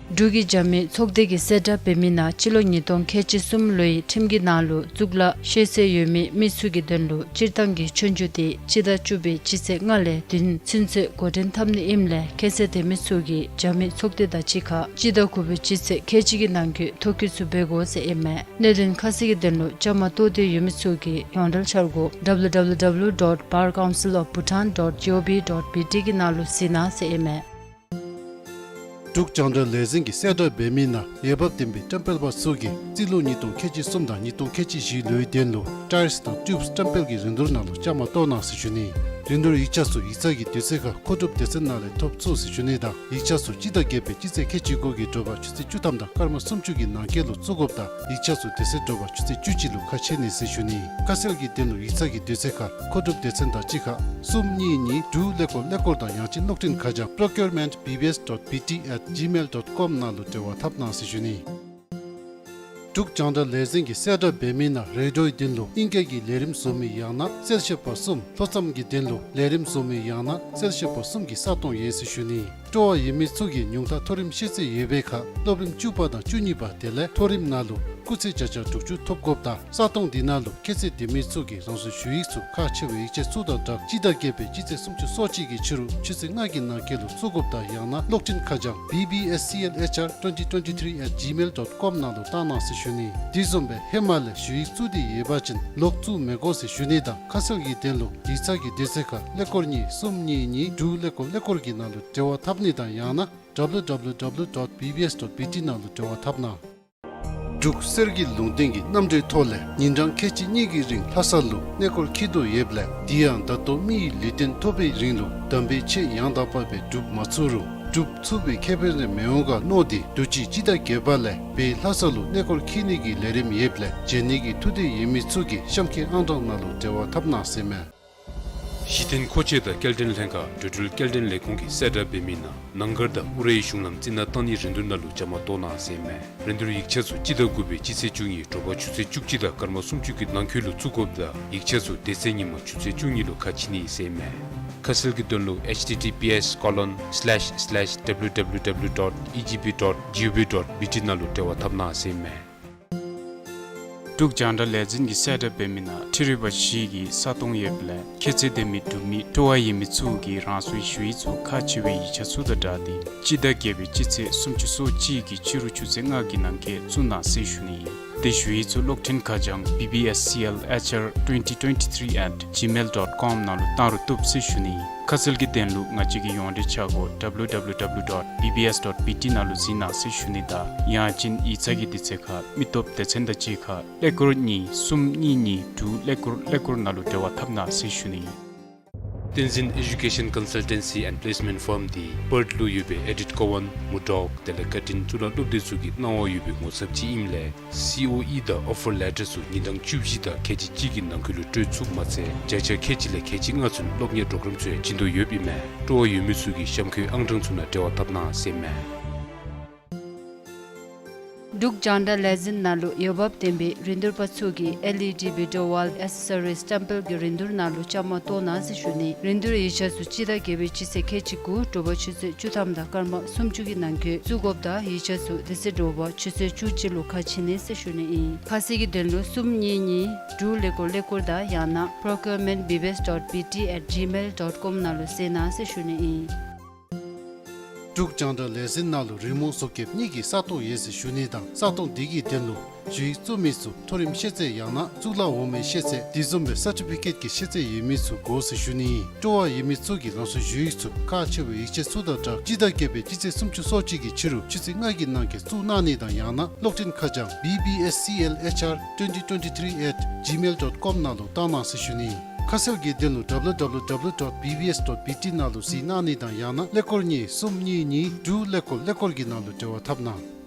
འབྲུག་གི་རྒྱབ་མི་ཚོགས་སྡེ་གི་གསལ་བསྒྲགས་འབད་མི་ནང་སྤྱི་ལོ་ཉིས་སྟོང་ཁལ་གཅིག་གསུམ་ལོའི་ཁྲིམས་ཀྱི་ནང་ལུ་གཙུག་ལག་ཤེས་ཚད་ཡོད་མི་མི་ཚུ་གི་དོན་ལུ་སྤྱིར་བཏང་གི་ཆོས་རྒྱུགས་དེ་སྤྱི་ཟླ་བཅུ་པའི་སྤྱི་ཚེས་ལྔ་ལས་བདུན་ཚུན་ཚོད་འགོ་འདྲེན་འཐབ་ནི་ཨིནམ་ལས་ཁྱད་ཚད་ལྡན་མི་ཚུ་གིས་རྒྱབ་མི་ཚོགས་སྡེ་དང་གཅིག་ཁར་སྤྱི་ཟླ་དགུ་པའི་སྤྱི་ཚེས་ཁལ་གཅིག་གི་ནང་འཁོད་ཐོ་བཀོད་ཚུ་འབད་དགོ་ཟེར་ཨིན་མས། གནད་དོན་ཁ་གསལ་གྱི་དོན་ལུ་བཅའ་མར་གཏོགས་འདོད་ཡོད་མི་ཚུ་གིས་ཡོངས་འབྲེལ་འཆར་སྒོ་W W W dot Bar Council of Bhutan dot G O V dot B T གི་ནང་ལུ་གཟིགས་གནང་ཟེར་ཨིན་མས། འབྲུག་རྒྱང་བསྒྲགས་ལས་འཛིན་གྱི་གསལ་བསྒྲགས་འབད་མི་ནང་འོས་འབབ་ལྡན་པའི་བཀྲམ་སྤེལ་པ་ཚུ་གིས་རྩིས་ལོ་ཉིས་སྟོང་ཁལ་གཅིག་གསུམ་དང་ཉིས་སྟོང་ཁལ་གཅིག་བཞི་ལོའི་དོན་ལུ་ཊའིརསི་དང་ཊིའུབསི་བཀྲམ་སྤེལ་གྱི་རིན་བསྡུར་ནང་ལུ་བཅའ་མར་གཏོགས་གནང་ཟེར་ཞུ་ནི། རིན་བསྡུར་ཡིག་ཆ་ཚུ་ཡིག་ཚང་གི་དུས་ཚོད་ཁར་མཁོ་སྒྲུབ་སྡེ་ཚན་ནང་ལས་ཐོབ་ཚུགས་ཟེར་ཞུ་ནི་དང་ཡིག་ཆ་ཚུ་སྤྱི་ཟླ་བརྒྱད་པའི་སྤྱི་ཚེས་ཁལ་གཅིག་དགུ་གི་དྲོ་པ་ཆུ་ཚོད་བཅུ་ཐམ་དང་སྐར་མ་སུམ་ཅུ་གི་ནང་འཁོད་ལུ་བཙུགས་དགོཔ་དང་ཡིག་ཆ་ཚུ་དེ་ཚེ་དྲོ་པ་ཆུ་ཚོད་བཅུ་གཅིག་ལུ་ཁ་ཕྱེ་ནི་ཟེར་ཞུ་ནི། ཁ་གསལ་གྱི་དོན་ལུ་ཡིག་ཚང་གི་དུས་ཚོད་ཁར་མཁོ་སྒྲུབ་སྡེ་ཚན་དང་གཅིག་ཁར་གསུམ་གཉིས་གཉིས་དྲུག་ཀླད་ཀོར་ཀླད་ཀོར་དང་ཡང་ཅིན་གློག་འཕྲིན་ཁ་བྱང་procurement B B S dot B T at gmail dot com ནང་ལུ་འབྲེལ་བ་འཐབ་གནང་ཟེར་ཞུ་ནི། འབྲུག་རྒྱང་བསྒྲགས་ལས་འཛིན་གྱི་གསལ་བསྒྲགས་འབད་མི་ནང་རེ་ཌིའོའི་དོན་ལུ་ཨིང་སྐད་ཀྱི་ལས་རིམ་བཟོ་མི་ཡང་ན་གསལ་བཤད་པ་གསུམ། ལྷོ་མཚམས་ཀྱི་དོན་ལུ་ལས་རིམ་བཟོ་མི་ཡང་ན་གསལ་བཤད་པ་གསུམ་གྱི་ས་སྟོང་ཡོད་ཟེར་ཞུ་ནི། སྤྲོ་བ་ཡོད་མི་ཚུ་གིས་ཉུང་མཐའ་མཐོ་རིམ་ཤེས་ཚད་ཡོད་པའི་ཁར་སློབ་རིམ་བཅུ་པ་དང་བཅུ་གཉིས་པ་དེ་ལས་མཐོ་རིམ་ནང་ལུ་སྐུགས་ཚད་བརྒྱ་ཆ་དྲུག་ཅུ་ཐོབ་དགོཔ་དང་ས་སྟོང་འདི་ནང་ལུ་ཁྱད་ཚད་ལྡན་མི་ཚུ་གིས་རང་སོའི་ཞུ་ཡིག་ཚུ་ཁག་ཆེ་བའི་ཡིག་ཆ་ཚུ་དང་སྦྲགས་སྤྱི་ཟླ་བརྒྱད་པའི་སྤྱི་ཚེས་སུམ་ཅུ་སོ་གཅིག་གི་ཕྱི་རུ་ཆུ་ཚོད་ལྔ་གི་ནང་འཁོད་ལུ་བཙུགས་དགོཔ་དང་ཡང་ན་གློག་འཕྲིན་ཁ་བྱང་B B S C L H R twenty twenty-three at gmail dot com ནང་ལུ་བཏང་གནང་ཟེར་ཞུ་ནི། དེ་བཟུམ་སྦེ་ཧེ་མ་ལས་ཞུ་ཡིག་བཙུགས་ཏེ་ཡོད་པ་ཅིན་ལོག་བཙུགས་མི་དགོ་ཟེར་ཞུ་ནི་དང་ཁ་གསལ་གྱི་དོན་ལུ་ཡིག་ཚང་གི་དུས་ཚོད་ཁར་ཀླད་ཀོར་གཉིས་གསུམ་གཉིས་གཉིས་དྲུག་ཀླད་ཀོར་ཀླད་ཀོར་གྱི་ནང་ལུ་འབྲེལ་བ་འཐབ་ནི་དང་ཡང་ན་W W W dot B B S dot B T ནང་ལུ་འབྲེལ་བ་འཐབ་གནང་། འབྲུག་གསེར་གྱི་ལུང་བསྟན་གྱི་རྣམ་འགྲེལ་ཐོག་ལས་ཉིན་གྲངས་ཁལ་གཅིག་གཉིས་ཀྱི་རིང་ལྷ་ས་ལུ་གནས་སྐོར་འཁྱིད་དོ་ཡོདཔ་ལས་དེ་ཡང་ད་ལྟོ་མི་ཡི་ལུས་རྟེན་ཐོབ་པའི་རིང་ལུ་དམ་པའི་ཆོས་ཡང་དག་པ་སྦེ་སྒྲུབ་མ་ཚུགས་རུང་སྒྲུབ་ཚུགས་པའི་ཁེ་ཕན་རེ་མི་འོང་ག་མནོ་སྟེ་དུས་ཅི་སྤྱི་ཟླ་བརྒྱད་པ་ལས་བོད་ལྷ་ས་ལུ་གནས་སྐོར་འཁྱིད་ནི་གི་ལས་རིམ་ཡོདཔ་ལས་འབྱོན་ནི་གི་ཐུགས་འདོད་ཡོད་མི་ཚུ་གིས་གཤམ་འཁོད་ཨང་གྲངས་ནང་ལུ་འབྲེལ་བ་འཐབ་གནང་ཟེར་མས། གཞི་རྟེན་མཁོ་ཆས་དང་སྐྱེལ་འདྲེན་ལྷན་ཁག་འགྲོ་འགྲུལ་སྐྱེལ་འདྲེན་ལས་ཁུངས་ཀྱི་གསལ་བསྒྲགས་འབད་མི་ནང་ནང་སྒར་དང་ཨུ་རའི་གཞུང་ལམ་རྩི་ནག་བཏང་ནིའི་རིན་བསྡུར་ནང་ལུ་བཅའ་མར་གཏོགས་གནང་ཟེར་མས། རིན་བསྡུར་ཡིག་ཆ་ཚུ་སྤྱི་ཟླ་དགུ་པའི་སྤྱི་ཚེས་བཅུ་གཉིས་དྲོ་པ་ཆུ་ཚོད་བཅུ་གཅིག་དང་སྐར་མ་སུམ་ཅུ་གི་ནང་འཁོད་ལུ་བཙུགས་དགོཔ་དང་ཡིག་ཆ་ཚུ་དེ་ཚེ་ཉིནམ་ཆུ་ཚོད་བཅུ་གཉིས་ལུ་ཁ་ཕྱེ་ནི་ཟེར་མས། ཁ་གསལ་གྱི་དོན་ལུ་H T T P S colon slash slash W W W dot E G P dot G O V dot B T ནང་ལུ་འབྲེལ་བ་འཐབ་གནང་ཟེར་མས། འབྲུག་རྒྱང་བསྒྲགས་ལས་འཛིན་གྱི་གསལ་བསྒྲགས་འབད་མི་ནང་འཕྲུལ་རིག་པ་བཞི་གི་ས་སྟོང་ཡོདཔ་ལས་ཁྱད་ཚད་ལྡན་མི་འབྲུག་མི་སྤྲོ་བ་ཡོད་མི་ཚུ་གིས་རང་སོའི་ཞུ་ཡིག་ཚུ་ཁག་ཆེ་བའི་ཡིག་ཆ་ཚུ་དང་སྦྲགས་ཏེ་སྤྱི་ཟླ་བརྒྱད་པའི་སྤྱི་ཚེས་སུམ་ཅུ་སོ་གཅིག་གི་ཕྱི་རུ་ཆུ་ཚོད་ལྔ་གི་ནང་འཁོད་བཙུགས་གནང་ཟེར་ཞུ་ནི་ཨིན། ཏེ་ཞུ་ཡིག་ཚུ་གློག་འཕྲིན་ཁ་བྱང་B B S C L H R twenty twenty-three at gmail dot com ནང་ལུ་བཏང་རུང་བཏུབ་ཟེར་ཞུ་ནི་ཨིན། ཁ་གསལ་གྱི་དོན་ལུ་ང་བཅས་ཀྱི་ཡོངས་འབྲེལ་འཆར་སྒོ་W W W dot B B S dot B T ནང་ལུ་གཟིགས་གནང་ཟེར་ཞུ་ནི་དང་ཡང་ཅིན་ཡིག་ཚང་གི་དུས་ཚོད་ཁར་མི་སྟོབས་སྡེ་ཚན་དང་གཅིག་ཁར་ཀླད་ཀོར་གཉིས་གསུམ་གཉིས་གཉིས་དྲུག་ཀླད་ཀོར་ཀླད་ཀོར་ནང་ལུ་འབྲེལ་བ་འཐབ་གནང་ཟེར་ཞུ་ནི་ཨིན། བསྟན་འཛིན་Education Consultancy and Placement Firm འདི་པརཐ་ལུ་ཡོད་པའི་ཨེ་ཌིཊ་ཀོ་ཝན་མུར་ཌོག་དེ་ལས་ཀར་ཊིན་གཙུག་ལག་སློབ་སྡེ་ཚུ་གི་གནང་བ་ཡོད་པའི་ངོ་ཚབ་ཅིག་ཨིནམ་ལས་སི་ཨོ་ཨི་དང་ཨོ་ཕར་ལེ་ཊར་ཚུ་ཉིན་གྲངས་བཅུ་བཞི་དང་ཁལ་གཅིག་གཅིག་གི་ནང་འཁོད་ལུ་སྤྲོད་ཚུགསཔ་མ་ཚད་བརྒྱ་ཆ་ཁལ་གཅིག་ལས་ཁལ་གཅིག་ལྔ་ཚུན་སློབ་གཉེར་པོརོ་གརམ་ཚུ་ཡང་བྱིན་དོ་ཡོདཔ་ཨིན་མས། སྤྲོ་བ་ཡོད་མི་ཚུ་གིས་གཤམ་འཁོད་ཨང་གྲངས་ཚུ་ནང་འབྲེལ་བ་འཐབ་གནང་ཟེར་མས། འབྲུག་རྒྱང་བསྒྲགས་ལས་འཛིན་ནང་ལུ་འོས་འབབ་ལྡན་པའི་རིན་བསྡུར་པ་ཚུ་གིས་ཨེལ་ཨི་ཌི་བི་ཌི་ཨོ་ཝཱལ་ཨེག་སེ་སོ་རིསི་ཊེམ་པཱལ་གྱི་རིན་བསྡུར་ནང་ལུ་བཅའ་མར་གཏོགས་གནང་ཟེར་ཞུ་ནི། རིན་བསྡུར་ཡིག་ཆ་ཚུ་སྤྱི་ཟླ་བརྒྱད་པའི་སྤྱི་ཚེས་ཁལ་གཅིག་དགུ་དྲོ་པ་ཆུ་ཚོད་བཅུ་ཐམ་དང་སྐར་མ་སུམ་ཅུ་གི་ནང་འཁོད་བཙུགས་དགོཔ་དང་ཡིག་ཆ་ཚུ་དེ་ཚེ་དྲོ་པ་ཆུ་ཚོད་བཅུ་གཅིག་ལུ་ཁ་ཕྱེ་ནི་ཟེར་ཞུ་ནི་ཨིན། ཁ་གསལ་གྱི་དོན་ལུ་གསུམ་གཉིས་གཉིས་དྲུག་ཀླད་ཀོར་ཀླད་ཀོར་དང་ཡང་ན་procurement B B S dot B T at gmail dot com ནང་ལུ་གསལ་གནང་ཟེར་ཞུ་ནི་ཨིན། འབྲུག་རྒྱང་བསྒྲགས་ལས་འཛིན་ནང་ལུ་རི་མོ་བཟོ་མཁསཔ་གཉིས་ཀྱི་ས་སྟོང་ཡོད་ཟེར་ཞུ་ནི་དང་ས་སྟོང་དེ་གི་དོན་ལུ་ཞུ་ཡིག་བཙུགས་མི་ཚུ་མཐོ་རིམ་ཤེས་ཚད་ཡང་ན་གཙུག་ལག་འོག་མའི་ཤེས་ཚད་དེ་བཟུམ་སྦེ་སར་ཊི་ཕི་ཀེཊ་ཀྱི་ཤེས་ཚད་ཡོད་མི་ཚུ་དགོ་ཟེར་ཞུ་ནི་ཨིན། སྤྲོ་བ་ཡོད་མི་ཚུ་གིས་རང་སོའི་ཞུ་ཡིག་ཚུ་ཁག་ཆེ་བའི་ཡིག་ཆ་ཚུ་དང་སྦྲགས་སྤྱི་ཟླ་བརྒྱད་པའི་སྤྱི་ཚེས་སུམ་ཅུ་སོ་གཅིག་གི་ཕྱི་རུ་ཆུ་ཚོད་ལྔ་གི་ནང་འཁོད་བཙུགས་གནང་ནི་དང་ཡང་ན་གློག་འཕྲིན་ཁ་བྱང་B B S C L H R twenty twenty-three at gmail dot com ནང་ལུ་བཏང་གནང་ཟེར་ཞུ་ནི། ཁ་གསལ་གྱི་དོན་ལུ W W W dot B B S dot B T ནང་ལུ་གཟིགས་གནང་ནི་དང་ཡང་ན་ཀླད་ཀོར་གཉིས་གསུམ་གཉིས་གཉིས་དྲུག་ཀླད་ཀོར་ཀླད་ཀོར་གྱི་ནང་ལུ་འབྲེལ་བ་འཐབ་གནང་།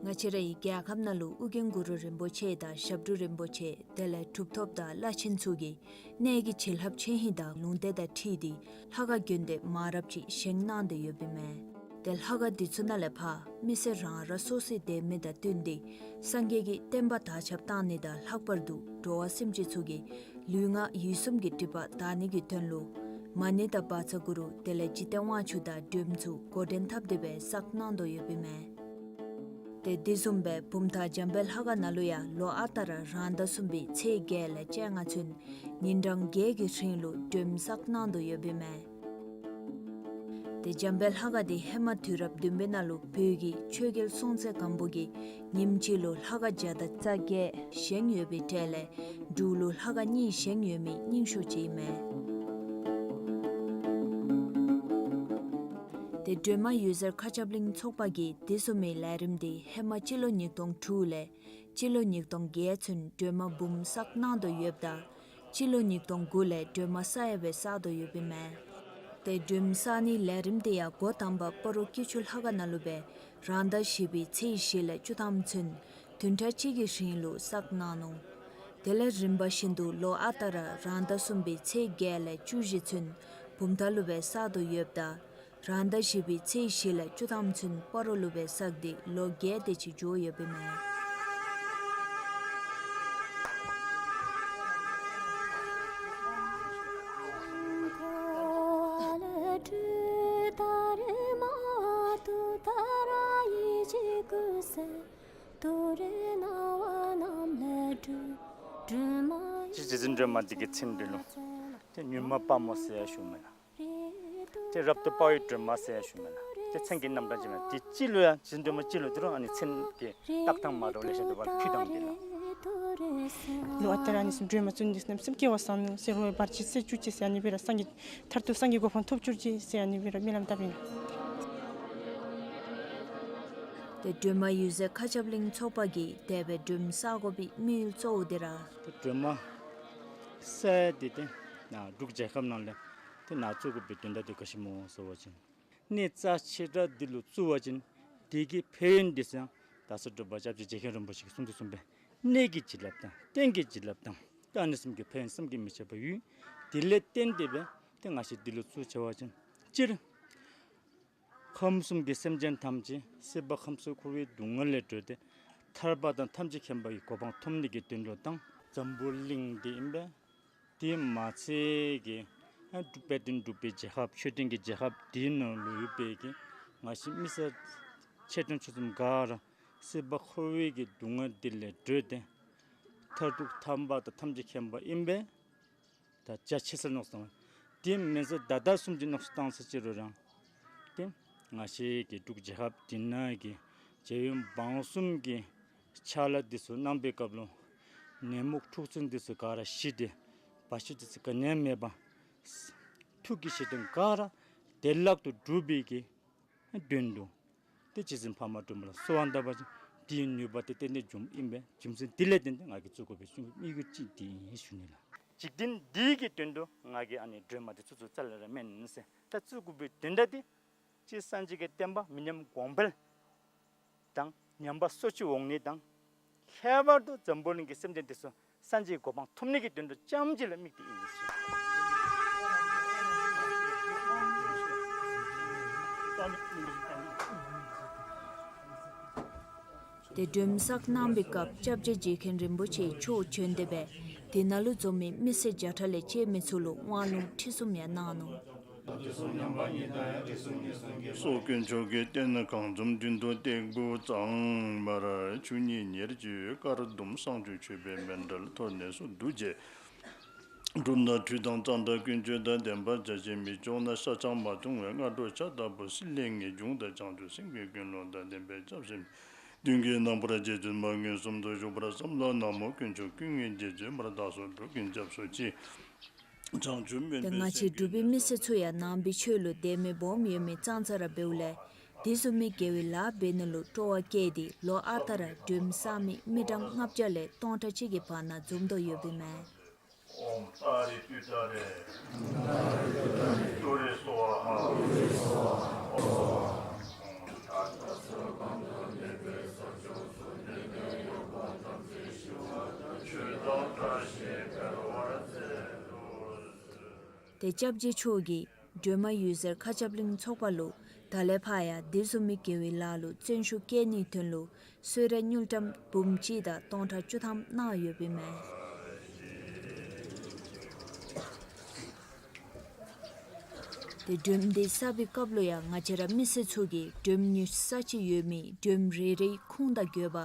ང་བཅས་རའི་རྒྱལ་ཁབ་ནང་ལུ་ཨོ་རྒྱན་གུ་རུ་རིན་པོ་ཆེ་དང་ཞབས་དྲུང་རིན་པོ་ཆེ་དེ་ལས་གྲུབ་ཐོབ་དང་བླ་ཆེན་ཚུ་གིས་གནས་ཀྱི་བྱིན་རླབས་ཆེ་ཧིང་དང་ལུང་བསྟན་དང་འཁྲིལ་ཏེ་ལྷ་ཁང་དགོན་སྡེ་མང་རབས་ཅིག་བཞེངས་གནང་སྟེ་ཡོདཔ་ཨིན་མས། ཏེ་ལྷ་ཁང་འདི་ཚུ་ནང་ལས་ཕར་མི་སེར་རང་རང་སོ་སོའི་ལྡེ་མིག་དང་བསྟུན་ཏེ་སངས་རྒྱས་ཀྱི་བསྟན་པ་དར་ཁྱབ་གཏང་ནི་དང་ལྷག་པར་དུ་འགྲོ་བ་སེམས་ཅན་ཚུ་གི་ལུས་ངག་ཡིད་གསུམ་གྱི་སྒྲིབ་པ་དག་ནི་གི་དོན་ལུ་མ་ཎི་དང་བཛྲ་གུ་རུ་དེ་ལས་འཇིག་རྟེན་དབང་ཕྱུག་དང་སྒྲོལ་མ་ཚུ་འགོ་འདྲེན་འཐབ་སྟེ་སྦེ་བསགས་གནང་དོ་ཡོདཔ་ཨིན་མས། ཏེ་དེ་བཟུམ་སྦེ་བུམ་ཐང་འཇམ་དཔལ་ལྷ་ཁང་ནང་ལུ་ཡང་ལོ་ཨ་རྟག་ར་རང་ཟླ་གསུམ་པའི་ཚེས་བརྒྱད་ལས་བཅོ་ལྔ་ཚུན་ཉིན་གྲངས་བརྒྱད་ཀྱི་རིང་ལུ་སྒྲོལ་མ་བསགས་གནང་དོ་ཡོདཔ་ཨིན་མས། ཏེ་འཇམ་དཔལ་ལྷ་ཁང་འདི་ཧེ་མ་དུས་རབས་བདུན་པའི་ནང་ལུ་བོད་ཀྱི་ཆོས་རྒྱལ་སྲོང་བཙན་སྒམ་པོ་གིས་ཉིནམ་གཅིག་ལུ་ལྷ་ཁང་བརྒྱ་དང་རྩ་བརྒྱད་བཞེངས་ཡོད་པའི་གྲས་ལས་འབྲུག་ལུ་ལྷ་ཁང་གཉིས་བཞེངས་ཡོད་མི་རྙིང་ཤོས་ཅིག་ཨིན་མས། ཏེ་སྒྲོལ་མ་འོད་ཟེར་མཁའ་ཁྱབ་གླིང་ཚོགས་པ་གིས་དེ་བཟུམ་མའི་ལས་རིམ་འདི་ཧེ་མ་སྤྱི་ལོ་ཉིས་སྟོང་དྲུག་ལས་སྤྱི་ལོ་ཉིས་སྟོང་བརྒྱད་ཚུན་སྒྲོལ་མ་འབུམ་བསགས་གནང་དོ་ཡོདཔ་ད་སྤྱི་ལོ་ཉིས་སྟོང་དགུ་ལས་སྒྲོལ་མ་ས་ཡ་སྦེ་བསགས་དོ་ཡོདཔ་ཨིན་མས། ཏེ་སྒྲོལ་མ་བསགས་ནིའི་ལས་རིམ་འདི་ཡང་འགོ་དང་པ་སྤ་རོ་སྐྱིད་ཆུ་ལྷ་ཁང་ནང་ལུ་སྦེ་རང་ཟླ་བཞི་པའི་ཚེས་བཞི་ལས་བཅུ་ཐམ་ཚུན་བདུན་ཕྲག་གཅིག་གི་རིང་ལུ་བསགས་གནང་ནུག། དེ་ལས་རིམ་པ་བཞིན་དུ་ལོ་ཨ་རྟག་ར་རང་ཟླ་གསུམ་པའི་ཚེས་བརྒྱད་ལས་བཅུ་བཞི་ཚུན་བུམ་ཐང་ལུ་སྦེ་བསགས་དོ་ཡོདཔ་ད་རང་ཟླ་བཞི་པའི་ཚེས་བཞི་ལས་བཅུ་ཐམ་ཚུན་སྤ་རོ་ལུ་སྦེ་བསགས་ཏེ་ལོ་བརྒྱད་དེ་ཅིག་འགྱོ་ཡོདཔ་ཨིན་མས། ཏེ་རྗེ་བཙུན་སྒྲོལ་མ་འདི་གི་མཚན་འདི་ལུ་ཏེ་མྱུར་མ་དཔའ་མོ་ཟེར་ཡང་ཞུཝ་མེན་ན། ཏེ་རབ་ཏུ་དཔའ་བའི་སྒྲོལ་མ་ཟེར་ཡང་ཞུཝ་མེན་ན། ཏེ་མཚན་གྱི་རྣམ་གྲངས་ཅིག་མེན་ན། ཏེ་སྤྱི་ལོ་ཡང་རྗེ་བཙུན་སྒྲོལ་མ་སྤྱི་ལོ་འདི་རུང་ཨ་ནི་མཚན་གྱི་བཏགས་ཐངས་མ་འདྲཝ་ལེ་ཤ་འདུག་པ་ཕུལ་ཐངས་འདི་ལུ། ལོ་ཨ་རྟག་ར་ཨ་ནི་བཟུམ་སྒྲོལ་མ་བཙུགས་ནི་འདི་ནམ་སེམས་སྐྱོ་བ་སངས་ནུག་ཟེར་རོགས་བར་ཆད་སེལ་བཅུག་ཅིག་ཟེར་ཨ་ནི་སྦེ་ར་སངས་རྒྱས་མཐར་ཐུག་སངས་རྒྱས་གོ་འཕང་ཐོབ་བཅུག་ཅིག་ཟེར་ཨ་ནི་སྦེ་ར་སྨོན་ལམ་བཏབ་ཨིན། ཏེ་སྒྲོལ་མ་འོད་ཟེར་མཁའ་ཁྱབ་གླིང་ཚོགས་པ་གིས་དེ་སྦེ་སྒྲོལ་མ་བསག་དགོ་པའི་དམིགས་ཡུལ་གཙོ་བོ་འདི་ར། ཏེ་སྒྲོལ་མ་བསག་ཡ་འདི་ཏེ་ནཱ་འབྲུག་རྒྱལ་ཁབ་ནང་ལས་ཏེ་ནཱ་བཙུགས་དགོ་པའི་དོན་དག་འདི་ག་ཅི་སྨོ་ཟེར་བ་ཅིན་གནས་རྩ་ཆེ་དྲགས་འདི་ལུ་བཙུགས་པ་ཅིན་དེ་གི་ཕན་ཡོན་འདི་ཚུ་ཡང་ད་ས་འབྲུག་པ་སྐྱབས་རྗེ་རྗེ་མཁན་རིན་པོ་ཆེ་གིས་གསུངས་དོ་བཟུམ་སྦེ་གནས་ཀྱི་བྱིན་རླབས་དང་རྟེན་གྱི་བྱིན་རླབས་དང་ཏེ་ཨ་ནི་གསུམ་གྱི་ཕན་ཡོན་བསམ་གྱིས་མི་ཁྱབ་པ་ཡོད། དེ་ལས་བརྟེན་ཏེ་སྦེ་ཏེ་ང་བཅས་འདི་ལུ་བཙུགས་ཆེ་བ་ཅིན་སྤྱིར་ཁམས་གསུམ་གྱི་སེམས་ཅན་ཐམས་ཅད་སྲིད་པ་ཁམས་གསུམ་འཁོར་བའི་སྡུག་བསྔལ་ལས་གྲོལ་ཏེ་ཐར་པ་དང་ཐམས་ཅད་མཁྱེན་པ་གི་གོ་འཕང་ཐོབ་ནི་གི་དོན་ལུ་དང་འཛམ་བུ་གླིང་འདི་ཨིན་པས། དེ་མ་ཚད་ཀྱི་ཨ་དཔལ་ལྡན་འབྲུག་པའི་རྒྱལ་ཁབ་ཆོས་ལྡན་གྱི་རྒྱལ་ཁབ་འདི་ནང་ལུ་ཡོད་པའི་གི་ང་བཅས་མི་སེར་ཆེ་ཆུང་ཆུང་གསུམ་ག་ར་སྲིད་པ་འཁོར་བའི་གི་སྡུག་བསྔལ་འདི་ལས་གྲོལ་ཏེ་མཐར་ཐུག་ཐར་པ་དང་ཐམས་ཅད་མཁྱེན་པ་ཨིན་པས། ད་རྒྱ་ཆེ་སར་མནོ་བསམ་བཏང་། དེ་མེན་ཟེར་ད་ལྟ་བཟུམ་ཅིག་མནོ་བསམ་བཏང་ས་ཅིག་རུང་རང་ཏེ་ང་བཅས་ཀྱི་འབྲུག་རྒྱལ་ཁབ་འདི་ནང་གི་རྒྱལ་ཡོངས་འབངས་གསུམ་གྱི་ཕྱག་ལཱ་འདི་ཚུ་གནང་པའི་སྐབས་ལུ་ནད་མུག་འཁྲུག་རྩོད་འདི་ཚུ་ག་ར་ཞི་སྟེ་བར་ཆད་འདི་ཚུ་ག་ནི་ཡང་མེད་པར་ཐུགས་ཀྱི་བཞེད་དོན་ག་ར་ བདེ་བླག་ཏུ་འགྲུབ་པའི་གི་དོན་དུ་ཏེ་རྗེ་བཙུན་འཕགས་མ་སྒྲོལ་མ་ལུ་གསོལ་བ་བཏབ་པ་ཅིན་དེའི་ནུས་པ་དེ་ཏན་ཏན་འབྱུངམ་ཨིན་པས། རྒྱུ་མཚན་དེ་ལས་བརྟེན་ཏེ་ང་གིས་བཙུགས་དགོ་པའི་གསུངས་པའི་དམིགས་ཡུལ་ཅིག་དེ་ཨིན་ཞུ་ནི་ལགས། འཇིག་རྟེན་འདི་གི་དོན་དུ་ང་གིས་ཨ་ནི་སྒྲོལ་མ་དེ་ཚུ་ཚུ་རྩ་ལས་ར་མེན་ཟེར། ད་བཙུགས་དགོ་པའི་དོན་དག་དེ་སྤྱིར་སངས་རྒྱས་ཀྱི་བསྟན་པ་མི་ཉམས་གོང་འཕེལ་དང་ཉམས་པ་སོར་ཆུད་འོང་ནི་དང་། ལྷག་པར་དུ་འཛམ་བུ་གླིང་གི་སེམས་ཅན་དེ་ཚུ་སངས་རྒྱས་གོ་འཕང་ཐོབ་ནི་གི་དོན་དུ་རྐྱངམ་གཅིག་ལུ་དམིགས་ཏེ་ཨིན་ཟེར། ཏེ་སྒྲོལ་མ་བསགས་གནང་བའི་སྐབས་སྐྱབས་རྗེ་རྗེ་མཁན་རིན་པོ་ཆེ་མཆོག་བྱོན་ཏེ་སྦེ་དེ་ནང་ལུ་འཛོམས་མི་མི་སེར་བརྒྱ་ཕྲག་ལས་བཅད་མི་ཚུ་ལུ་དབང་ལུང་ཁྲིད་གསུམ་ཡང་གནང་ནུག། སོགས་དཀོན་མཆོག་གི་རྟེན་གང་འཛོམས་མདུན་དུ་སྟེགས་བུ་གཙང་མར་ཆུ་གཉིས་ཉེར་གཅིག་དཀར་ཟླུམ་བསང་ཆུ་མཆོད་པའི་མཎྜལ་ཐོགས་ནས་སུ་འདུ་བྱས། གྲུབ་མཐའ་ཁྲུས་དང་གཙང་སྦྲ་ཀུན་སྤྱོད་དང་བདེན་པ་བརྒྱ་བྱིན་མི་སྐྱོང་ན་ཤ་ཆང་མ་འཐུང་བའི་སྔ་དྲོ་ཇ་ལྟ་བུ་སྲིད་ལས་ངེས་འབྱུང་དང་བྱང་ཆུབ་སེམས་ཀྱི་ཀུན་སློང་དང་ལྡན་པའི་སྐྱབས་སེམས་མདུན་གྱི་རྣམ་པར་རྗེ་བཙུན་མ་མངོན་སུམ་དུ་བཞུགས་པར་བསམ་ལ། ན་མོ་དཀོན་མཆོག་ཀུན་དངོས་རྗེ་བཙུན་མར་བདག་སོགས་འགྲོ་ཀུན་སྐྱབས་སུ་མཆི། བྱང་ཆུབ་སྨོན་པའི་ཏེ་སྔ་ཕྱི་འབྲུག་པའི་མི་སེར་ཚུ་ཡང་ནང་པའི་ཆོས་ལུ་དད་མོས་སྦོམ་ཡོད་མི་ཙང་ཙ་ར་འབདཝ་ལས་དེ་བཟུམ་མའི་དགེ་བའི་ལཱ་འབད་ནི་ལུ་སྤྲོ་བ་བསྐྱེད་དེ་ལོ་ཨ་རྟག་ར་སྒྲོལ་མ་བསགས་མི་མི་གྲངས་ལྔ་བརྒྱ་ལས་སྟོང་ཕྲག་གཅིག་གི་བར་ན་འཛོམས་དོ་ཡོདཔ་ཨིན་མས། ཨོཾ་ཏཱ་རེ་ཏུཏྟཱ་རེ་ཏུ་རེ་སྭཱ་ཧཱ། ཏེ་སྐྱབས་རྗེ་མཆོག་གིས་སྒྲོལ་མ་འོད་ཟེར་མཁའ་ཁྱབ་གླིང་ཚོགས་པ་ལུ་ད་ལས་ཕར་ཡང་དེ་བཟུམ་མའི་དགེ་བའི་ལཱ་ལུ་བརྩོན་ཤུགས་བསྐྱེད་ནིའི་དོན་ལུ་གསོལ་རས་དངུལ་ཀྲམ་འབུམ་གཅིག་དང་སྟོང་ཕྲག་བཅུ་ཐམ་གནང་ཡོདཔ་ཨིན་མས། ཏེ་སྒྲོལ་མ་དེ་བསགས་པའི་སྐབས་ལུ་ཡང་ང་བཅས་ར་མི་སེར་ཚུ་གིས་སྒྲོལ་མ་ཉུང་ས་ཅིག་ཡོད་མི་སྒྲོལ་མ་རེ་རེའི་ཁུངས་དང་དགོས་པ་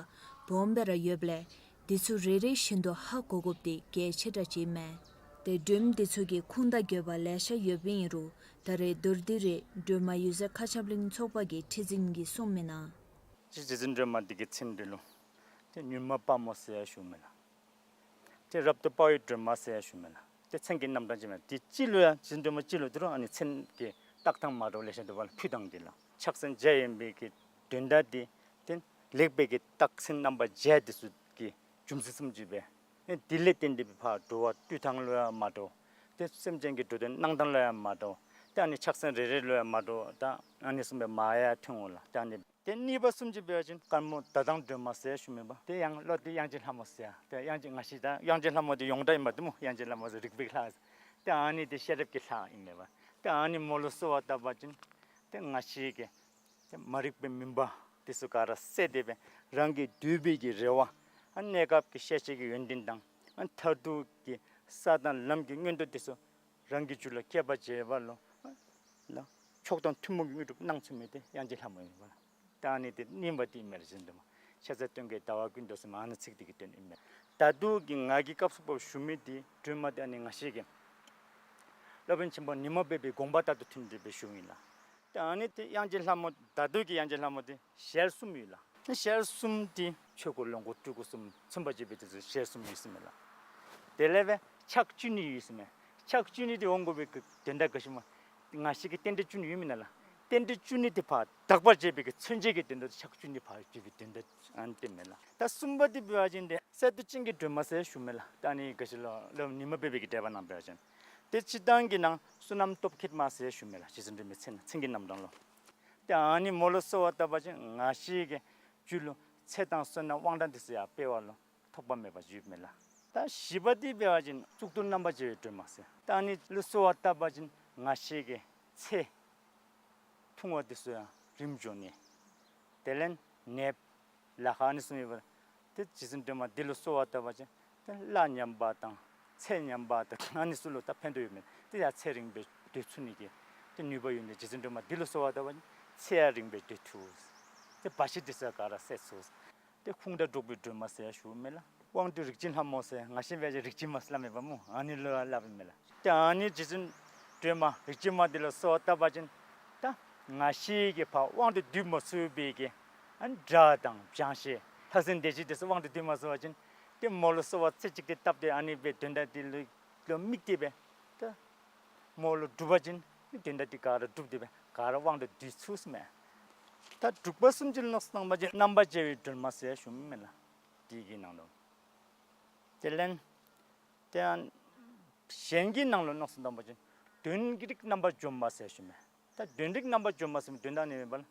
སྦོམ་སྦེ་ར་ཡོདཔ་ལས་དེ་ཚུ་རེ་རེ་བཞིན་དུ་ཧ་གོ་དགོཔ་དེ་གལ་ཆེ་དྲགས་ཅིག་ཨིན་མས། ཏེ་སྒྲོལ་མ་དེ་ཚུ་གི་ཁུངས་དང་དགོས་པ་ལེ་ཤ་ཡོདཔ་ཨིན་རུང་ད་རེས་མདོར་བསྡུས་རེ་སྒྲོལ་མ་འོད་ཟེར་མཁའ་ཁྱབ་གླིང་ཚོགས་པ་གི་ཁྲི་འཛིན་གྱིས་གསུངས་མི་ནང་། རྗེ་བཙུན་སྒྲོལ་མ་དེ་གི་མཚན་དེ་ལུ་ཏེ་མྱུར་མ་དཔའ་མོ་ཟེར་ཡང་ཞུཝ་མས་ལགས། ཏེ་རབ་ཏུ་དཔའ་བའི་སྒྲོལ་མ་ཟེར་ཡང་ཞུཝ་མས་ལགས། ཏེ་མཚན་གྱི་རྣམ་གྲངས་ཅིག་མས། ཏེ་སྤྱི་ལུ་ཡང་རྗེ་བཙུན་སྒྲོལ་མ་སྤྱི་ལུ་དེ་རུང་ཨ་ནི་མཚན་གྱི་བཏགས་ཐངས་མ་འདྲཝ་ལེ་ཤ་འདུག་པ་ལགས། ཕུད་ཐངས་དེ་ལགས། ཕྱག་མཚན་བརྒྱ་ཡིན་པའི་གི་དོན་དག་དེ་ཏེ་ལེགས་པའི་གི་རྟགས་མཚན་རྣམ་པ་བརྒྱད་དེ་ཚུ་གི་རྒྱུ་མཚན་བཟུམ་ཅིག་སྦེ་ཨེ་དེ་ལས་བརྟེན་ཏེ་སྦེ་ཕར་འགྲོ་བ་བཏུལ་ཐངས་ལུ་ཡང་མ་འདྲཝ། ཏེ་སེམས་ཅན་གྱི་འགྲོ་དོན་གནང་ཐངས་ལུ་ཡང་མ་འདྲཝ། ཏེ་ཨ་ནི་ཕྱག་མཚན་རེ་རེ་ལུ་ཡང་མ་འདྲཝ། ད་ཨ་ནི་བཟུམ་སྦེ་མ་ཡང་ཐོན་འོང་ལགས། ཏེ་ཨ་ནི་ཏེ་གཉིས་པ་བཟུམ་ཅིག་འབད་བ་ཅིན་དཀར་མོ་ཟླ་གདོང་སྒྲོལ་མ་ཟེར་ཞུཝ་མས་པ། ཏེ་ཡང་ལོག་སྟེ་དབྱངས་ཅན་ལྷ་མོ་ཟེར། ཏེ་དབྱངས་ཅན་ང་བཅས་ད་དབྱངས་ཅན་ལྷ་མོ་དེ་ཡོངས་གྲགས་ཨིན་པ་འདུག་སྨོ། དབྱངས་ཅན་ལྷ་མོ་ཟེར་རིག་པའི་ལྷ། ཏེ་ཨ་ནི་དེ་ཤེས་རབ་ཀྱི་ལྷ་ཨིན་མས་པ། ཏེ་ཨ་ནི་མོ་ལུ་གསོལ་བ་བཏབ་པ་ཅིན་ཏེ་ང་བཅས་ཀྱི་ཏེ་མ་རིག་པའི་མུན་པ་དེ་ཚུ་ག་ར་བསལ་ཏེ་སྦེ་རང་གི་འདོད་པའི་གི་རེ་བ་ཨ་གནས་སྐབས་ཀྱི་ཤེས་བྱའི་གི་ཡོན་ཏན་དང་ཨ་མཐར་ཐུག་གི་ས་དང་ལམ་གྱི་མངོན་མཐོ་དེ་ཚུ་རང་གི་རྒྱུད་ལུ་སྐྱེ་བར་བྱེད་པ་ལུ་ཨ་ལ་མཆོག་དང་ཐུན་མོང་གི་དངོས་གྲུབ་གནང་ཚུགས་མི་དེ་དབྱངས་ཅན་ལྷ་མོ་ཨིན་པ་ལགས། ད་ཨ་ནི་དེ་གཉིས་པ་དེ་ཨིན་མས་ལགས། རྗེ་བཙུན་སྒྲོལ་མ་ཤ་ཟ་སྟོན་ཀའི་ཟླ་བ་ཀུན་ཏུ་ཟེར་མི་ཨ་ནི་ཚིག་དེ་གི་དོན་ཨིན་མས། ད་ལྟོ་གི་ང་གིས་སྐབས་སུ་བབ་ཞུ་མི་དེ་སྒྲོལ་མ་དེ་ཨ་ནི་ང་བཅས་ཀྱི་སློབ་དཔོན་ཆེན་པོ་ཉི་མ་པད་མའི་དགོངས་པ་ལྟར་དུ་ཐོན་ཏེ་སྦེ་ཞུཝ་ཨིན་ལགས། ད་ཨ་ནི་དེ་དབྱངས་ཅན་ལྷ་མོ་ད་ལྟོ་གི་དབྱངས་ཅན་ལྷ་མོ་དེ་ཞལ་གསུམ་ཡོད་ལགས། ཞལ་གསུམ་དེ་ཆོས་སྐུ་ལོངས་སྐུ་སྤྲུལ་སྐུ་གསུམ་མཚོན་པར་བྱེད་པའི་དེ་ཚུ་ཞལ་གསུམ་ཡོད་ཟེར་མས་ལགས། དེ་ལས་སྦེ་ཕྱག་བཅུ་གཉིས་ཡོད་ཟེར་མས། ཕྱག་བཅུ་གཉིས་དེ་འོང་དགོ་པའི་གི་དོན་དག་ག་ཅི་སྨོ། ང་བཅས་ཀྱི་རྟེན་འབྲེལ་བཅུ་གཉིས་ཡོད་མེན་ན་ལགས། རྟེན་འབྲེལ་བཅུ་གཉིས་དེ་ཕར་དག་པར་བྱེད་པའི་གི་མཚོན་བྱེད་ཀྱི་དོན་དག་ཕྱག་བཅུ་གཉིས་ཕར་བཅུག་པའི་དོན་དག་ཨ་ནི་དེ་མས་ལགས། ད་གསུམ་པ་དེ་འབད་བ་ཅིན་དེ་གསེར་མདོག་ཅན་གྱི་སྒྲོལ་མ་ཟེར་ཞུཝ་མས་ལགས། ད་ཨ་ནི་ག་ཅི་ལོ་སློབ་དཔོན་ཉི་མ་པད་མའི་གི་འགྲེལ་པ་ནང་འབད་བ་ཅིན་དེ་སྤྱིར་བཏང་གི་ནང་བསོད་ནམས་སྟོབས་མཁས་མ་ཟེར་ཞུཝ་མས་ལགས། རྗེ་བཙུན་སྒྲོལ་མའི་མཚན་མཚན་གྱི་རྣམ་གྲངས་ལུ། ཏེ་ཨ་ནི་མོ་ལུ་གསོལ་བ་བཏབ་པ་ཅིན་ང་བཅས་ཀྱི་རྒྱུད་ལུ་ཚེ་དང་བསོད་ནམས་དབང་ཐང་དེ་ཚུ་ཡང་སྤེལ་བ་ལུ་ཐོགས་པ་མེད་པ་ཡོདཔ་མས་ལགས། ད་བཞི་པ་དེ་འབད་བ་ཅིན་གཙུག་ཏོར་རྣམ་པར་རྒྱལ་བའི་སྒྲོལ་མ་ཟེར། ད་ཨ་ནི་ལུ་གསོལ་བ་བཏབ་པ་ཅིན་ང་བཅས་ཀྱི་ཚེ་ཐུང་བ་དེ་ཚུ་ཡང་རིངམོ་འགྱོ་ནི། དེ་ལས་ནདཔ་ལཱ་ཁག་ཨ་ནི་བཟུམ་ཡོད་པ། ཏེ་རྗེ་བཙུན་སྒྲོལ་མ་འདི་ལུ་གསོལ་བ་བཏབ་པ་ཅིན་ཏེ་གླ་ཉམས་པ་དང་ཚེ་ཉམས་པ་དང་ཨ་ནི་ཚུ་ལུ་ད་ཕན་ཐོགས་ཡོདཔ་མས། ཏེ་ཡང་ཚེ་རིངམོ་སྦེ་སྡོད་ཚུགས་ནི་གི་ཏེ་ནུས་པ་ཡོད་ནི་རྗེ་བཙུན་སྒྲོལ་མ་འདི་ལུ་གསོལ་བ་བཏབ་པ་ཅིན་ཚེ་ཡང་རིངམོ་སྦེ་སྡོད་ཚུགས། ཏེ་བར་ཆད་དེ་ཚུ་ག་ར་སེལ་ཚུགས། ཏེ་ཁུངས་དང་འགྲོགས་པའི་སྒྲོལ་མ་ཟེར་ཡང་ཞུཝ་མས་ལགས། དབང་སྡུད་རིག་འཛིན་ལྷ་མོ་ཟེར་ང་བཅས་འབད་བ་ཅིན་རིག་འཛིན་མ་ཟེར་སླབ་མས་པ་སྨོ། ཨ་ནི་ལུ་ཡང་སླབ་ཨིན་མས་ལགས། ཏེ་ཨ་ནི་རྗེ་བཙུན་སྒྲོལ་མ་རིག་འཛིན་མ་འདི་ལུ་གསོལ་བ་བཏབ་པ་ཅིན་ད་ང་བཅས་ཀྱིས་ཕར་དབང་དུ་སྡུད་མ་ཚུགས་པའི་གི་ཨ་ནི་དགྲ་དང་སྦྱང་ཤེས་ལྷ་སྲིན་སྡེ་བཞི་དེ་ཚུ་དབང་དུ་སྡུད་མ་ཚུགས་པ་ཅིན་ཏེ་མོ་ལུ་གསོལ་བ་རྩེ་གཅིག་ཏུ་བཏབ་སྟེ་ཨ་ནི་སྦེ་དོན་དག་འདི་ལུ་ལུ་དམིགས་ཏེ་སྦེ་ད་མོ་ལུ་སྒྲུབ་པ་ཅིན་ དོན་དག་འདི་ག་ར་འགྲུབ་སྟེ་སྦེ་ག་ར་དབང་དུ་བསྡུ་ཚུགས་ཟེར་མས། ད་འབྲུག་པ་གསུམ་གྱི་ལུགས་སུ་བཏང་པ་ཅིན་རྣམ་པར་འབྱེད་པའི་སྒྲོལ་མ་ཟེར་ཞུཝ་མས་ལགས། དེ་གི་ནང་དུ་དེ་ལས་དེ་ཡང་གཞན་གྱི་ནང་ལུ་ལུགས་སུ་བཏང་པ་ཅིན་དོན་གྱི་རིགས་རྣམ་པར་འཇོམས་པ་ཟེར་ཞུཝ་མས། ད་དོན་རིགས་རྣམ་པར་འཇོམས་པ་ཟེར་མི་དོན་དག་ནི་མེན་པར་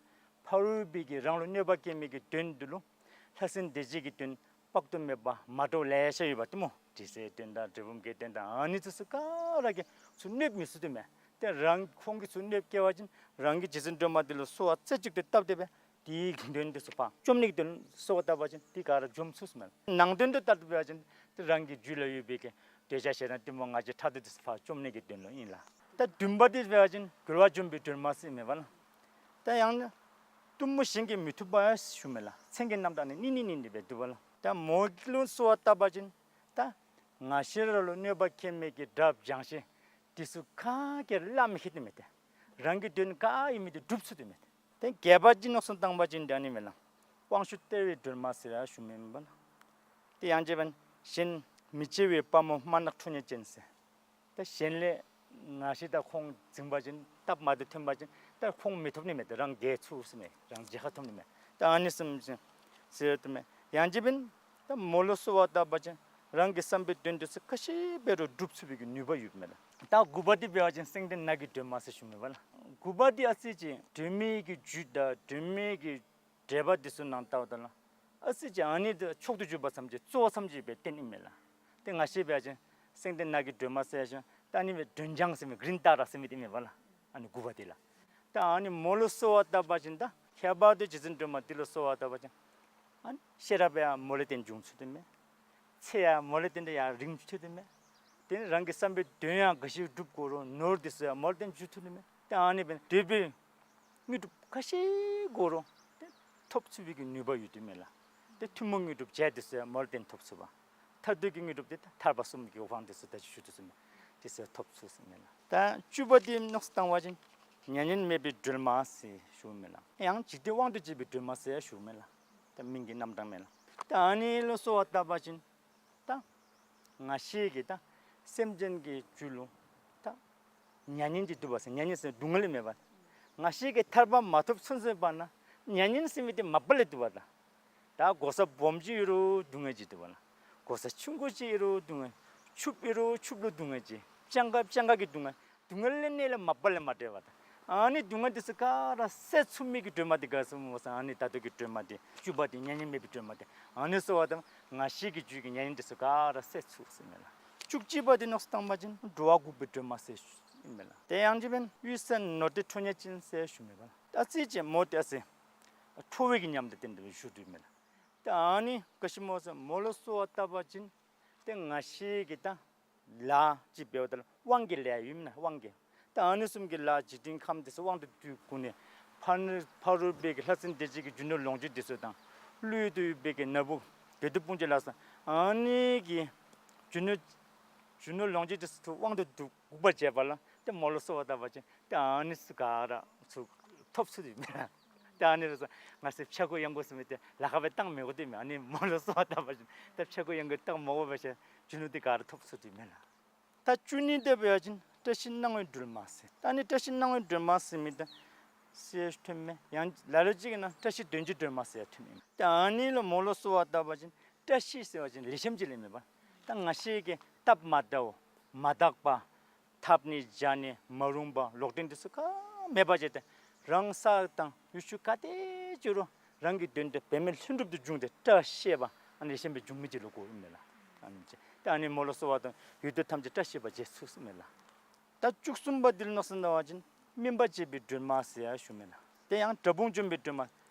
ཕ་རོལ་པོའི་གི་རང་ལུ་གནོད་པ་བསྐྱལ་མི་གི་དོན་འདི་ལུ་ལྷ་སྲིན་སྡེ་བརྒྱད་ཀྱི་དོན་དཔག་ཏུ་མེད་པ་མ་འདྲཝ་ལེ་ཤ་ཡོདཔ་འདི་སྨོ། དྲི་ཟའི་དོན་དང་འབྲས་སྤུངས་ཀྱི་དོན་དང་ཨ་ནི་ཚུ་ག་ར་གིས་ཚུར་གནོད་མི་ཚུགས་དོ་མས། ཏེ་རང་ཁོང་གིས་ཚུར་གནོད་བསྐྱལ་བ་ཅིན་རང་གིས་རྗེ་བཙུན་སྒྲོལ་མ་འདི་ལུ་གསོལ་བ་རྩེ་གཅིག་ཏུ་བཏབ་སྟེ་སྦེ་དེའི་དོན་འདི་ཚུ་ཕར་བཅོམ་ནི་གི་དོན་གསོལ་བ་བཏབ་པ་ཅིན་དེ་ག་ར་འཇོམས་ཚུགས་ཟེར་མས། ནང་དོན་དུ་བལྟ་སྟེ་འབད་བ་ཅིན་ཏེ་རང་གི་རྒྱུད་ལུ་ཡོད་པའི་གི་འདོད་ཆགས་ཞེ་སྡང་གཏི་མུག་ང་རྒྱལ་ཕྲག་དོག་འདི་ཚུ་ཕར་བཅོམ་ནི་གི་དོན་ལུ་ཨིན་ལགས། ད་བདུན་པ་འདི་འབད་བ་ཅིན་རྒོལ་བ་འཇོམས་པའི་སྒྲོལ་མ་ཟེར་མས་པ་ལགས། ད་ཡང་ན་གཏུམ་མོ་གཞན་གྱིས་མི་ཐུབ་པ་ཞུཝ་མས་ལགས། མཚན་གྱི་རྣམ་གྲངས་ནི་གཉིས་གཉིས་གཉིས་ཏེ་སྦེ་འདུག་པ་ལགས། ད་མོ་ལུ་གསོལ་བ་བཏབ་པ་ཅིན་ད་ང་བཅས་ར་ལུ་གནོད་པ་བསྐྱལ་མི་གི་དགྲ་སྦྱང་ཤིང་འདི་ཚུ་ག་གིས་བརླག་མི་ཤེས་དོ་མས། ཏེ་རང་གི་དོན་ག་ཨིན་མི་འདི་འགྲུབ་ཚུགས་དོ་མས། ཏེ་བརྒྱད་པ་འདི་ལུགས་སུ་བཏང་པ་ཅིན་ད་ནི་མས་ལགས། དབང་ཕྱུག་སྟེར་བའི་སྒྲོལ་མ་ཟེར་ཡང་ཞུཝ་མས་པ་ལགས། ཏེ་ཡང་གཅིག་འབདན་གཞན་མི་བརྗེ་བའི་དཔའ་མོ་དམར་ནག་ཁྲོ་གཉེར་ཅན་ཟེར། ད་གཞན་ལས་ང་བཅས་དང་ཁོང་འཛིང་པ་ཅིན་སྟབས་མ་བདེཝ་ཐོན་པ་ཅིན་ད་ཁོང་མི་ཐོབ་ནི་མས། ཏེ་རང་རྒྱལ་ཚུགས་ཟེར་མས། རང་རྒྱལ་ཁ་ཐོབ་ནི་མས། ད་ཨ་ནི་བཟུམ་ཅིག་ཟེར་དོ་མས། ཡང་གཅིག་འབདན་ད་མོ་ལུ་གསོལ་བ་བཏབ་པ་ཅིན་རང་གི་བསམ་པའི་དོན་འདི་ཚུ་ག་ཅི་འབད་རུང་འགྲུབ་ཚུགས་པའི་གི་ནུས་པ་ཡོདཔ་མས་ལགས། ད་དགུ་པ་འདི་འབད་བ་ཅིན་སེང་ལྡེང་ནགས་ཀྱི་སྒྲོལ་མ་ཟེར་ཞུཝ་མས་པ་ལགས། དགུ་པ་འདི་ཨ་ཙི་ཅིག་སྒྲོལ་མའི་གི་རྒྱུད་དང་སྒྲོལ་མའི་གི་འགྲེལ་པ་འདི་ཚུ་ནང་ལྟཝ་ད་ལུ་ཨ་ཙི་ཅིག་ཨ་ནི་འདི་མཆོག་ཏུ་གྱུར་པ་ཙམ་ཅིག་གཙོ་བོ་ཙམ་ཅིག་སྦེ་བསྟན་ཨིན་མས་ལགས། ཏེ་ང་བཅས་འབད་བ་ཅིན་སེང་ལྡེང་ནགས་ཀྱི་སྒྲོལ་མ་ཟེར་ཞིནམ་ད་ཨ་ནི་སྦེ་སྒྲོལ་ལྗང་ཟེར་མི་གི་རིང་བསྲེལ་ཟེར་མི་འདི་ཨིན་མས་པ་ལགས། ཨ་ནི་དགུ་པ་འདི་ལགས། ད་ཨ་ནི་མོ་ལུ་གསོལ་བ་བཏབ་པ་ཅིན་ད་ཁྱད་པར་དུ་རྗེ་བཙུན་སྒྲོལ་མ་འདི་ལུ་གསོལ་བ་བཏབ་པ་ཅིན་ཨ་ནི་ཤེས་རབ་ཡང་མོ་ལས་བརྟེན་འབྱུང་ཚུགས་དོ་མས། ཚེ་ཡང་མོ་ལས་བརྟེན་ཏེ་ཡར་རིང་ཚུགས་དོ་མས། དེ་ནི་རང་གི་བསམ་པའི་དོན་ཡང་ག་ཅི་འགྲུབ་དགོ་རུང་ནོར་འདི་ཚུ་ཡང་མོ་ལས་བརྟེན་འབྱུང་ཚུགས་དོ་མས། ཏེ་ཨ་ནི་འབདན་འདོད་པའི་དངོས་གྲུབ་ག་ཅི་དགོ་རུང་ཏེ་ཐོབ་ཚུགས་པའི་གི་ནུས་པ་ཡོད་དོ་མས་ལགས། ཏེ་ཐུན་མོང་དངོས་གྲུབ་བརྒྱད་འདི་ཚུ་ཡང་མོ་ལས་བརྟེན་ཐོབ་ཚུགས་པ། ཐར་འདོད་ཀྱི་དངོས་གྲུབ་འདི་ད་ཐར་པ་གསུམ་གྱི་དབང་འདི་ཚུ་ད་ཅི་ཞུ་དོ་ཟེར་མས། འདི་ཚུ་ཐོབ་ཚུགས་ཟེར་མས་ལགས། ད་བཅུ་པ་འདི་ལུགས་སུ་བཏང་བ་ཅིན་མྱ་ངན་མེད་པའི་སྒྲོལ་མ་ཟེར་ཞུཝ་མས་ལགས། ཡང་འཇིག་རྟེན་དབང་དུ་བྱེད་པའི་སྒྲོལ་མ་ཟེར་ཞུཝ་མས་ལགས། ད་མིང་གི་རྣམ་གྲངས་མས་ལགས། ད་ཨ་ནི་ལུ་གསོལ་བ་བཏབ་པ་ཅིན་ད་ང་བཅས་ཀྱི་ད་སེམས་ཅན་གྱི་རྒྱུད་ལུ་ད་མྱ་ངན་ཅིག་འདུག་པ་ཟེར། མྱ་ངན་ཟེར་སྡུག་བསྔལ་མེན་པ། ང་བཅས་ཀྱིས་ཐར་པ་མ་ཐོབ་ཚུན་ཚོད་བར་ན་མྱ་ངན་ཟེར་མི་འདི་མ་པ་ལས་འདུག་པ་ད། ད་གོ་ས་སྦོམ་ཅིག་ཡོད་རུང་སྡུག་བསྔལ་ཅིག་འདུག་པ་ལགས། གོ་ས་ཆུང་ཀུ་ཅིག་ཡོད་རུང་སྡུག་བསྔལ། ཕྱུགཔོ་ཡོད་རུང་ཕྱུགཔོ་ལུ་སྡུག་བསྔལ་ཅིག། སྤྱང་ཀ་སྤྱང་ཀ་གི་སྡུག་བསྔལ། སྡུག་བསྔལ་ལས་གནས་ལས་མ་པ་ལས་མ་འབྲལ་བ་ད། ཨ་ནི་སྡུག་བསྔལ་འདི་ཚུ་ག་ར་སེལ་ཚུགས་མི་གི་སྒྲོལ་མ་འདི་ག་ཟེར་སྨོ་ཟེར་ན་ཨ་ནི་ད་ལྟོ་གི་སྒྲོལ་མ་འདི་བཅུ་པ་འདི་མྱ་ངན་མེད་པའི་སྒྲོལ་མ་འདི། ཨ་ནི་གསོལ་བ་བཏབ་ང་བཅས་ཀྱི་རྒྱུད་ཀྱི་མྱ་ངན་འདི་ཚུ་ག་ར་སེལ་ཚུགས་ཟེར་མས་ལགས། བཅུ་གཅིག་པ་འདི་ལུགས་སུ་བཏང་པ་ཅིན་འགྲོ་བ་འགུགས་པའི་སྒྲོལ་མ་ཟེར་ཞུཝ་མས་ལགས། དེ་ཡང་གཅིག་འབདན་གཡུལ་ས་ནོར་འདྲེ་ཁྲོ་གཉེར་ཅན་ཟེར་ཞུཝ་མས་པ་ལགས། ད་ཨ་ཙི་ཅིག་མོ་འདི་ཨ་ཙི་ཁྲོ་བོའི་གི་ཉམས་དང་ལྡན་ཏེ་སྦེ་བཞུགས་དོ་མས་ལགས། ད་ཨ་ནི་ག་ཅི་སྨོ་ཟེར་མོ་ལུ་གསོལ་བ་བཏབ་པ་ཅིན་ཏེ་ང་བཅས་ཀྱི་ད་ལཱ་ཅིག་འབདཝ་ད་ལུ་དབང་གི་ལཱ་ཡོད་མེན་ན། དབང་གི། ད་ཨ་ནི་བཟུམ་གྱི་ལཱ་འཇིག་རྟེན་ཁམས་འདི་ཚུ་དབང་དུ་བསྡུ་དགོ་ནི། ཕར་ཕ་རོལ་པོའི་གི་ལྷ་སྲིན་སྡེ་བརྒྱད་ཀྱི་རྒྱུ་ནོར་ལོངས་སྤྱོད་འདི་ཚུ་དང་ཀླུ་ཡུལ་དུ་ཡོད་པའི་གི་ན་བུ་བདུད་དཔུང་བཅས་ལ་སོགས་ཨ་ནི་གི་རྒྱུ་ནོར་རྒྱུ་ནོར་ལོངས་སྤྱོད་འདི་ཚུ་དབང་དུ་བསྡུ་དགོ་པ་བྱེད་པ་ལ་ཏེ་མོ་ལུ་གསོལ་བ་བཏབ་པ་ཅིན་ཏེ་ཨ་ནི་ཚུ་ག་ར་ཚུ་ཐོབ་ཚུགས་དོ་མས། ཏེ་ཨ་ནི་ར་ས་ང་བཅས་ཕྱྭ་འགུགས་གཡང་འགུགས་ཟེར་མི་འདི་ལཱ་ཁག་སྦེ་བཏང་མི་དགོ་དོ་མས། ཨ་ནི་མོ་ལུ་གསོལ་བ་བཏབ་པ་ཅིན་ཏེ་ཕྱྭ་འགུགས་གཡང་འགུགས་བཏང་མ་དགོ་པ་ཅིན་རྒྱུ་ནོར་འདི་ག་ར་ཐོབ་ཚུགས་དོ་མས་ལགས། ད་བཅུ་གཉིས་འདི་འབད་བ་ཅིན་བཀྲ་ཤིས་སྣང་བའི་སྒྲོལ་མ་ཟེར། ད་ཨ་ནི་བཀྲ་ཤིས་སྣང་བའི་སྒྲོལ་མ་ཟེར་མི་འདི་ཟེར་ཐོནམ་མས། ཡང་ལ་ལུ་ཅིག་གིས་ན་བཀྲ་ཤིས་དོན་གྱི་སྒྲོལ་མ་ཟེར་ཐོནམ་མས། ད་ཨ་ནི་ལུ་མོ་ལུ་གསོལ་བ་བཏབ་པ་ཅིན་བཀྲ་ཤིས་ཟེར་བ་ཅིན་ལེགས་ཤོམ་ཅིག་ལས་མེན་པ། ད་ང་བཅས་ཀྱི་སྟབས་མ་བདེཝ་མ་དག་པ་འཐབ་ནི་བྱ་ནི་མ་རུངས་པ་ལོག་འདྲེན་འདི་ཚུ་ག་མེད་པ་བྱས་ཏེ་རང་ས་དང་ཡུལ་ཆུ་ག་ཏེ་འགྱོ་རུང་རང་གི་དོན་དེ་འབད་མེད་ལྷུན་གྲུབ་ཏུ་འབྱུང་སྟེ་བཀྲ་ཤིས་པ་ཨ་ནི་ལེགས་ཤོམ་སྦེ་འབྱུང་མི་ཅིག་ལུ་གོཝ་ཨིན་མས་ལགས། ཨ་ནི་ཅིག་ད་ཨ་ནི་མོ་ལུ་གསོལ་བ་བཏབ་ཡུལ་དུས་ཐམས་ཅད་བཀྲ་ཤིས་པ་བྱེད་ཚུགས་ཟེར་མས་ལགས། ད་བཅུ་གསུམ་པ་འདི་ལུ་ལུགས་སུ་བཏང་བ་ཅིན་སྨིན་པ་འབྱེད་པའི་སྒྲོལ་མ་ཟེར་ཡང་ཞུཝ་མས་ལགས། དེ་ཡང་དགྲ་དཔུང་འཇོམས་པའི་སྒྲོལ་མ་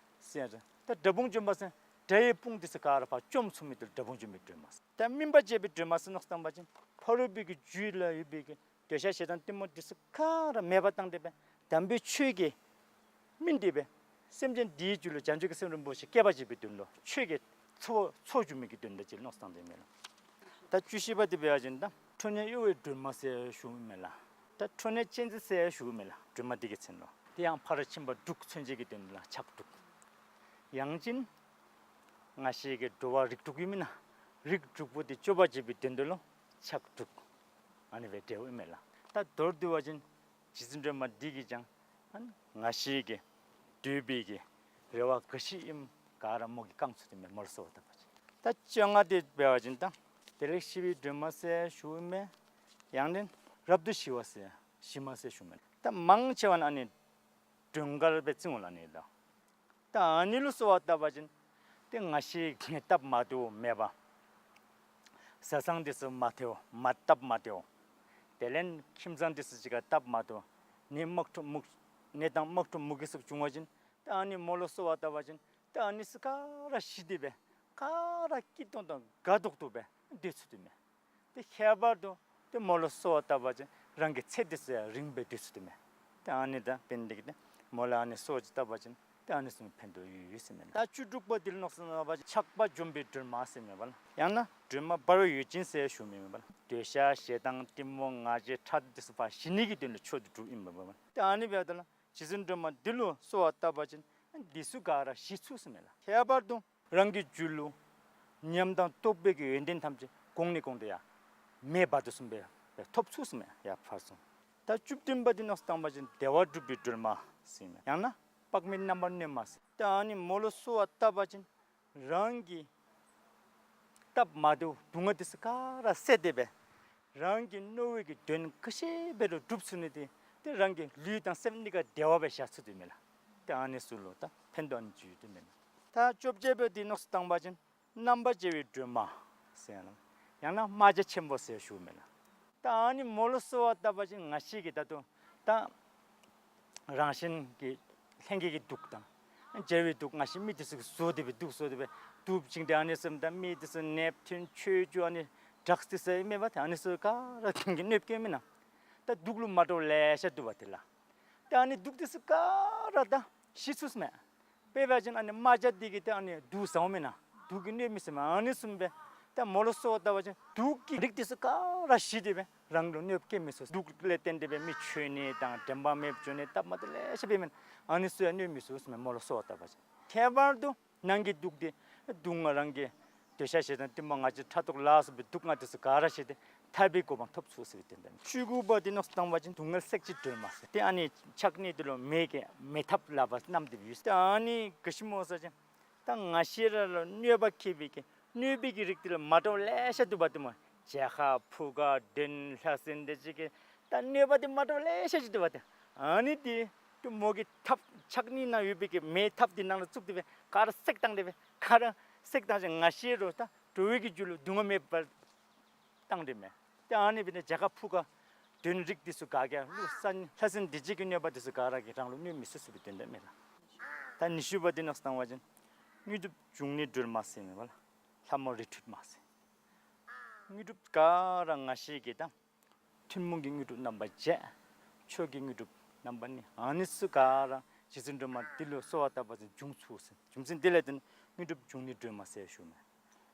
ཟེར་ཡང་ཟེར། ད་དགྲ་དཔུང་འཇོམས་པ་ཟེར་དགྲ་ཡི་དཔུང་འདི་ཚུ་ག་ར་ཕར་བཅོམ་ཚུགས་མི་འདི་དགྲ་དཔུང་འཇོམས་པའི་སྒྲོལ་མ་ཟེར། ད་སྨིན་པ་འབྱེད་པའི་སྒྲོལ་མ་ཟེར་ལུགས་སུ་བཏང་བ་ཅིན་ཕ་རོལ་པོའི་གི་རྒྱུད་ལུ་ཡོད་པའི་གི་འདོད་ཆགས་ཞེ་སྡང་གཏི་མུག་འདི་ཚུ་ག་ར་མེདཔ་བཏང་སྟེ་སྦེ་དམ་པའི་ཆོས་ཀྱི་སྨིན་ཏེ་སྦེ་སེམས་ཅན་འདིའི་རྒྱུད་ལུ་བྱང་ཆུབ་ཀྱི་སེམས་རིན་པོ་ཆེ་སྐྱེ་བར་བྱེད་པའི་དོན་ལུ་ཆོས་ཀྱི་ཚོགས་ཚོགས་སྒྱུར་མི་གི་དོན་དག་ཅིག་ལུགས་སུ་བཏང་སྟེ་མས་ལགས། ད་བཅུ་བཞི་པ་འདི་འབད་བ་ཅིན་ད་ཁྲོ་གཉེར་གཡོ་བའི་སྒྲོལ་མ་ཟེར་ཞུཝ་མས་ལགས། ད་ཁྲོ་གཉེར་ཅན་ཟེར་ཞུཝ་མས་ལགས། སྒྲོལ་མ་འདི་གི་མཚན་ལུ། དེ་ཡང་ཕར་ཕྱིན་པ་དྲུག་མཚོན་བྱེད་ཀྱི་དོན་ལུ་ཕྱག་དྲུག། ཡང་ཅིན་ང་བཅས་ཀྱི་འགྲོ་བ་རིགས་དྲུག་ཡོད་མེན་ན། རིགས་དྲུག་པོ་འདི་སྐྱོབ་པར་བྱེད་པའི་དོན་དུ་ལུ་ཕྱག་དྲུག། ཨ་ནི་སྦེ་འབྲེལཝ་ཨིན་མས་ལགས། ད་མདོར་བསྡུ་བ་ཅིན་ རྗེ་བཙུན་སྒྲོལ་མ་འདི་གིས་ཀྱང་ཨ་ནི་ང་བཅས་ཀྱི་འདོད་པའི་གི་རེ་བ་ག་ཅི་ཨིནམ་ག་ར་མོ་གིས་བསྐང་ཚུགས་ཏེ་མས། མོ་ལུ་གསོལ་བ་བཏབ་པ་ཅིན། ད་བཅོ་ལྔ་འདི་འབད་བ་ཅིན་ད་བདེ་ལེགས་ཞི་བའི་སྒྲོན་མ་ཟེར་ཞུཝ་མས། ཡང་ན་རབ་ཏུ་ཞི་བ་ཟེར་ཞི་མ་ཟེར་ཞུཝ་མས། ད་མང་ཆེ་བ་ནི་ཨ་ནི་སྒྲོན་དཀར་སྦེ་བརྩི་འོང་ལགས། ཨ་ནི་ལུ་ད་ད་ཨ་ནི་ལུ་གསོལ་བ་བཏབ་པ་ཅིན་ཏེ་ང་བཅས་ཀྱི་སྟབས་མ་བདེཝ་མེད་པ། བཟའ་ཚང་འདི་ཚུ་མ་བདེཝ་མ་སྟབས་མ་བདེཝ། དེ་ལས་ཁྱིམ་ཚང་འདི་ཚུ་གཅིག་ཁར་སྟབས་མ་བདེཝ། ནད་དམག་འཁྲུག་མུ་ནད་དང་དམག་འཁྲུག་མུ་གེ་ཚུ་བྱུང་བ་ཅིན་ད་ཨ་ནི་མོ་ལུ་གསོལ་བ་བཏབ་པ་ཅིན་ད་ཨ་ནི་ཚུ་ག་ར་ཞི་སྟེ་སྦེ་ག་ར་སྐྱིད་ཏོང་ཏོ་དགའ་ཏོག་ཏོ་སྦེ་སྡོད་ཚུགས་ཏེ་མས། ཏེ་ཁྱད་པར་དུ་ཏེ་མོ་ལུ་གསོལ་བ་བཏབ་པ་ཅིན་རང་གི་ཚེ་འདི་ཚུ་ཡང་རིང་སྦེ་སྡོད་ཚུགས་ཏེ་མས། ཏེ་ཨ་ནི་ད་འབདན་འདི་གིས་ཏེ་མོ་ལུ་ཨ་ནི་གསོལ་བ་ཅིག་བཏབ་པ་ཅིན་ཏེ་ཨ་ནི་ཚུ་ཕན་ཐོགས་ཡོད་ཟེར་མས། ད་བཅུ་དྲུག་པ་འདི་ལུ་མནོ་བསམ་བཏང་པ་ཅིན་ཆགས་པ་འཇོམས་པའི་སྒྲོལ་མ་ཟེར་མས་པ་ལགས། ཡང་ན་སྒྲོལ་མ་འབར་བའི་འོད་ཅན་ཟེར་ཞུཝ་མས་པ་ལགས། འདོད་ཆགས་ཞེ་སྡང་གཏི་མུག་ང་རྒྱལ་ཕྲག་དོག་འདི་ཚུ་ཕར་ཞི་ནི་གི་དོན་ལུ་མཆོག་ཏུ་གྲུབ་ཨིན་པས་པ་ལགས། ཏེ་ཨ་ནི་འབདཝ་ད་ལུ་རྗེ་བཙུན་སྒྲོལ་མ་འདི་ལུ་གསོལ་བ་བཏབ་པ་ཅིན་འདི་ཚུ་ག་ར་ཞི་ཚུགས་ཟེར་མས་ལགས། ཁྱད་པར་དུ་རང་གི་རྒྱུད་ལུ་ཉམས་དང་རྟོགས་པའི་གི་ཡོན་ཏན་ཐམས་ཅད་གོང་ནས་གོང་དུ་ཡར་མེ་འབར་དོ་བཟུམ་སྦེ་ཐོབ་ཚུགས་ཟེར་མས། ཡར་ཕར་སོང་། ད་བཅུ་བདུན་པ་འདི་མནོ་བསམ་བཏང་པ་ཅིན་བདེ་བ་སྒྲུབ་པའི་སྒྲོལ་མ་ཟེར་མས། ཡང་ན་དཔག་མེད་རྣམ་པར་གནོན་མ་ཟེར། ད་ཨ་ནི་མོ་ལུ་གསོལ་བ་བཏབ་པ་ཅིན་རང་གི་སྟབས་མ་བདེཝ་སྡུག་བསྔལ་འདི་ཚུ་ག་ར་བསལ་ཏེ་སྦེ་རང་གི་མནོ་བའི་གི་དོན་ག་ཅི་འབད་རུང་འགྲུབ་ཚུགས་ནི་འདི་ཏེ་རང་གི་ལུས་དང་སེམས་གཉིས་ཀ་བདེ་བ་སྦེ་བཞག་ཚུགས་ཏེ་མས་ལགས། ཏེ་ཨ་ནི་ཚུ་ལུ་ད་ཕན་ཐོགས་ཨ་ནི་ཅིག་ཡོད་དེ་མས་ལགས། ད་བཅོ་བརྒྱད་པ་འདི་མནོ་བསམ་བཏང་པ་ཅིན་རྣམ་པར་རྒྱལ་བའི་སྒྲོལ་མ་ཟེར་ཡང་ན་ཡང་ན་རྨ་བྱ་ཆེན་པོ་ཟེར་ཞུཝ་མས་ལགས། ད་ཨ་ནི་མོ་ལུ་གསོལ་བ་བཏབ་པ་ཅིན་ང་བཅས་ཀྱི་ད་ལྟོ་ད་རང་གཞན་གྱི་ལྷན་སྐྱེས་ཀྱི་དུག་དང་རྒྱལ་བའི་དུག་ང་བཅས་མི་འདི་ཚུ་གིས་བཟོ་སྟེ་སྦེ་དུག་བཟོ་སྟེ་སྦེ་དུག་བྱིན་ཏེ་ཨ་ནི་བཟུམ་ད་མི་འདི་ཚུ་ནདཔ་ཐོན་ཆོས་རྒྱུ་ཨ་ནི་ཌྲགས་འདི་ཚུ་ཨིན་མས་པ། ད་ཨ་ནི་ཚུ་ག་ར་ཁོང་གིས་གནོདཔ་བཀལཝ་མེན་ན། ད་དུག་ལུ་མ་འདྲཝ་ལེ་ཤ་འདུག་པ་དེ་ལགས། ད་ཨ་ནི་དུག་འདི་ཚུ་ག་ར་ད་ཞི་ཚུགས་ཟེར་མས། དཔེ་འབད་བ་ཅིན་ཨ་ནི་རྨ་བྱ་འདི་གིས་ད་ཨ་ནི་དུག་ཟཝ་མེན་ན། དུག་གིས་གནོདཔ་མེད་ཟེར་མས། ཨ་ནི་བཟུམ་སྦེ་ད་མོ་ལུ་གསོལ་བ་བཏབ་པ་ཅིན་དུག་གི་རིགས་འདི་ཚུ་ག་ར་ཞི་སྟེ་སྦེ་རང་ལུ་གནོདཔ་བཀལ་མི་ཚུགས། དུག་ལས་བརྟེན་ཏེ་སྦེ་མི་འཆོལ་ནི་དང་དྲན་པ་མེདཔ་འགྱོ་ནི་སྟབས་མ་བདེཝ་ལེ་ཤ་འབད་མི་ཨ་ནི་ཚུ་ཡང་གནོད་མི་ཚུགས་ཟེར་མས། མོ་ལུ་གསོལ་བ་བཏབ་པ་ཅིན། ཁྱད་པར་དུ་ནང་གི་དུག་འདི་སྡུག་བསྔལ་རང་གི་འདོད་ཆགས་ཞེ་སྡང་གཏི་མུག་ང་རྒྱལ་ཕྲག་དོག་ལ་སོགས་པའི་སྡུག་བསྔལ་འདི་ཚུ་ག་ར་ཞི་སྟེ་ཐར་པའི་གོ་འཕང་ཐོབ་ཚུགས་ཟེར་བའི་དོན་དག། བཅུ་དགུ་པ་འདི་མནོ་བསམ་བཏང་པ་ཅིན་སྡུག་བསྔལ་སེལ་བྱེད་སྒྲོལ་མ་ཟེར། ཏེ་ཨ་ནི་ཕྱག་གཉིས་འདི་ལུ་མེ་གི་མེ་ཐབ་ལག་པར་བསྣམས་ཏེ་ཡོད། ཏེ་ཨ་ནི་ག་ཅི་སྨོ་ཟེར་བ་ཅིན་ད་ང་བཅས་ར་ལུ་གནོད་པ་བཀལ་བའི་གི་གནོད་པའི་གི་རིགས་འདི་ལུ་མ་འདྲཝ་ལེ་ཤ་འདུག་པ་ཏེ་སྨོ། བྱད་ཁ་ཕུ་ཁ་གདོན་ལྷ་སྲིན་འདི་ཅིག་གི་ད་གནོད་པ་འདི་མ་འདྲཝ་ལེ་ཤ་ཅིག་འདུག་པ་ཏེ། ཨ་ནི་འདི་ཏེ་མོ་གི་ཐབ་ཕྱག་གཉིས་ནང་ཡོད་པའི་གི་མེ་ཐབ་འདི་ནང་ལུ་བཙུགས་ཏེ་སྦེ་ག་ར་བསྲེགས་བཏང་སྟེ་སྦེ་ག་ར་བསྲེགས་བཏང་ཞིནམ་ང་བཅས་ར་ད་འགྲོ་བའི་གི་རྒྱུད་ལུ་སྡུག་བསྔལ་མེདཔ་བཏང་སྟེ་མས། ཏེ་ཨ་ནི་འབད་ནི་བྱད་ཁ་ཕུ་ཁ་གདོན་རིགས་འདི་ཚུ་ག་གིས་ཀླུ་ས་ལྷ་སྲིན་སྡིག་བྱེད་ཀྱི་གནོད་པ་འདི་ཚུ་ག་ར་གིས་རང་ལུ་གནོད་མི་ཚུགས་ཟེར་བའི་དོན་དག་མས་ལགས། ད་ཉི་ཤུ་པ་འདི་མནོ་བསམ་བཏང་པ་ཅིན་དངོས་གྲུབ་འབྱུང་གནས་སྒྲོལ་མ་ཟེར་མས་པ་ལགས། ལྷ་མོ་རི་ཁྲོད་མ་ཟེར། དངོས་གྲུབ་ག་ར་ང་བཅས་ཀྱི་ད་ཐུན་མོང་གི་དངོས་གྲུབ་རྣམ་པ་བརྒྱད། ཆོས་ཀྱི་དངོས་གྲུབ་རྣམ་པ་གཉིས། ཨ་ནི་ཚུ་ག་ར་རྗེ་བཙུན་སྒྲོལ་མ་འདི་ལུ་གསོལ་བ་བཏབ་པ་ཅིན་འབྱུང་ཚུགས་ཟེར། རྒྱུ་མཚན་འདི་ལས་བརྟེན་དངོས་གྲུབ་འབྱུང་གནས་སྒྲོལ་མ་ཟེར་ཞུཝ་མས།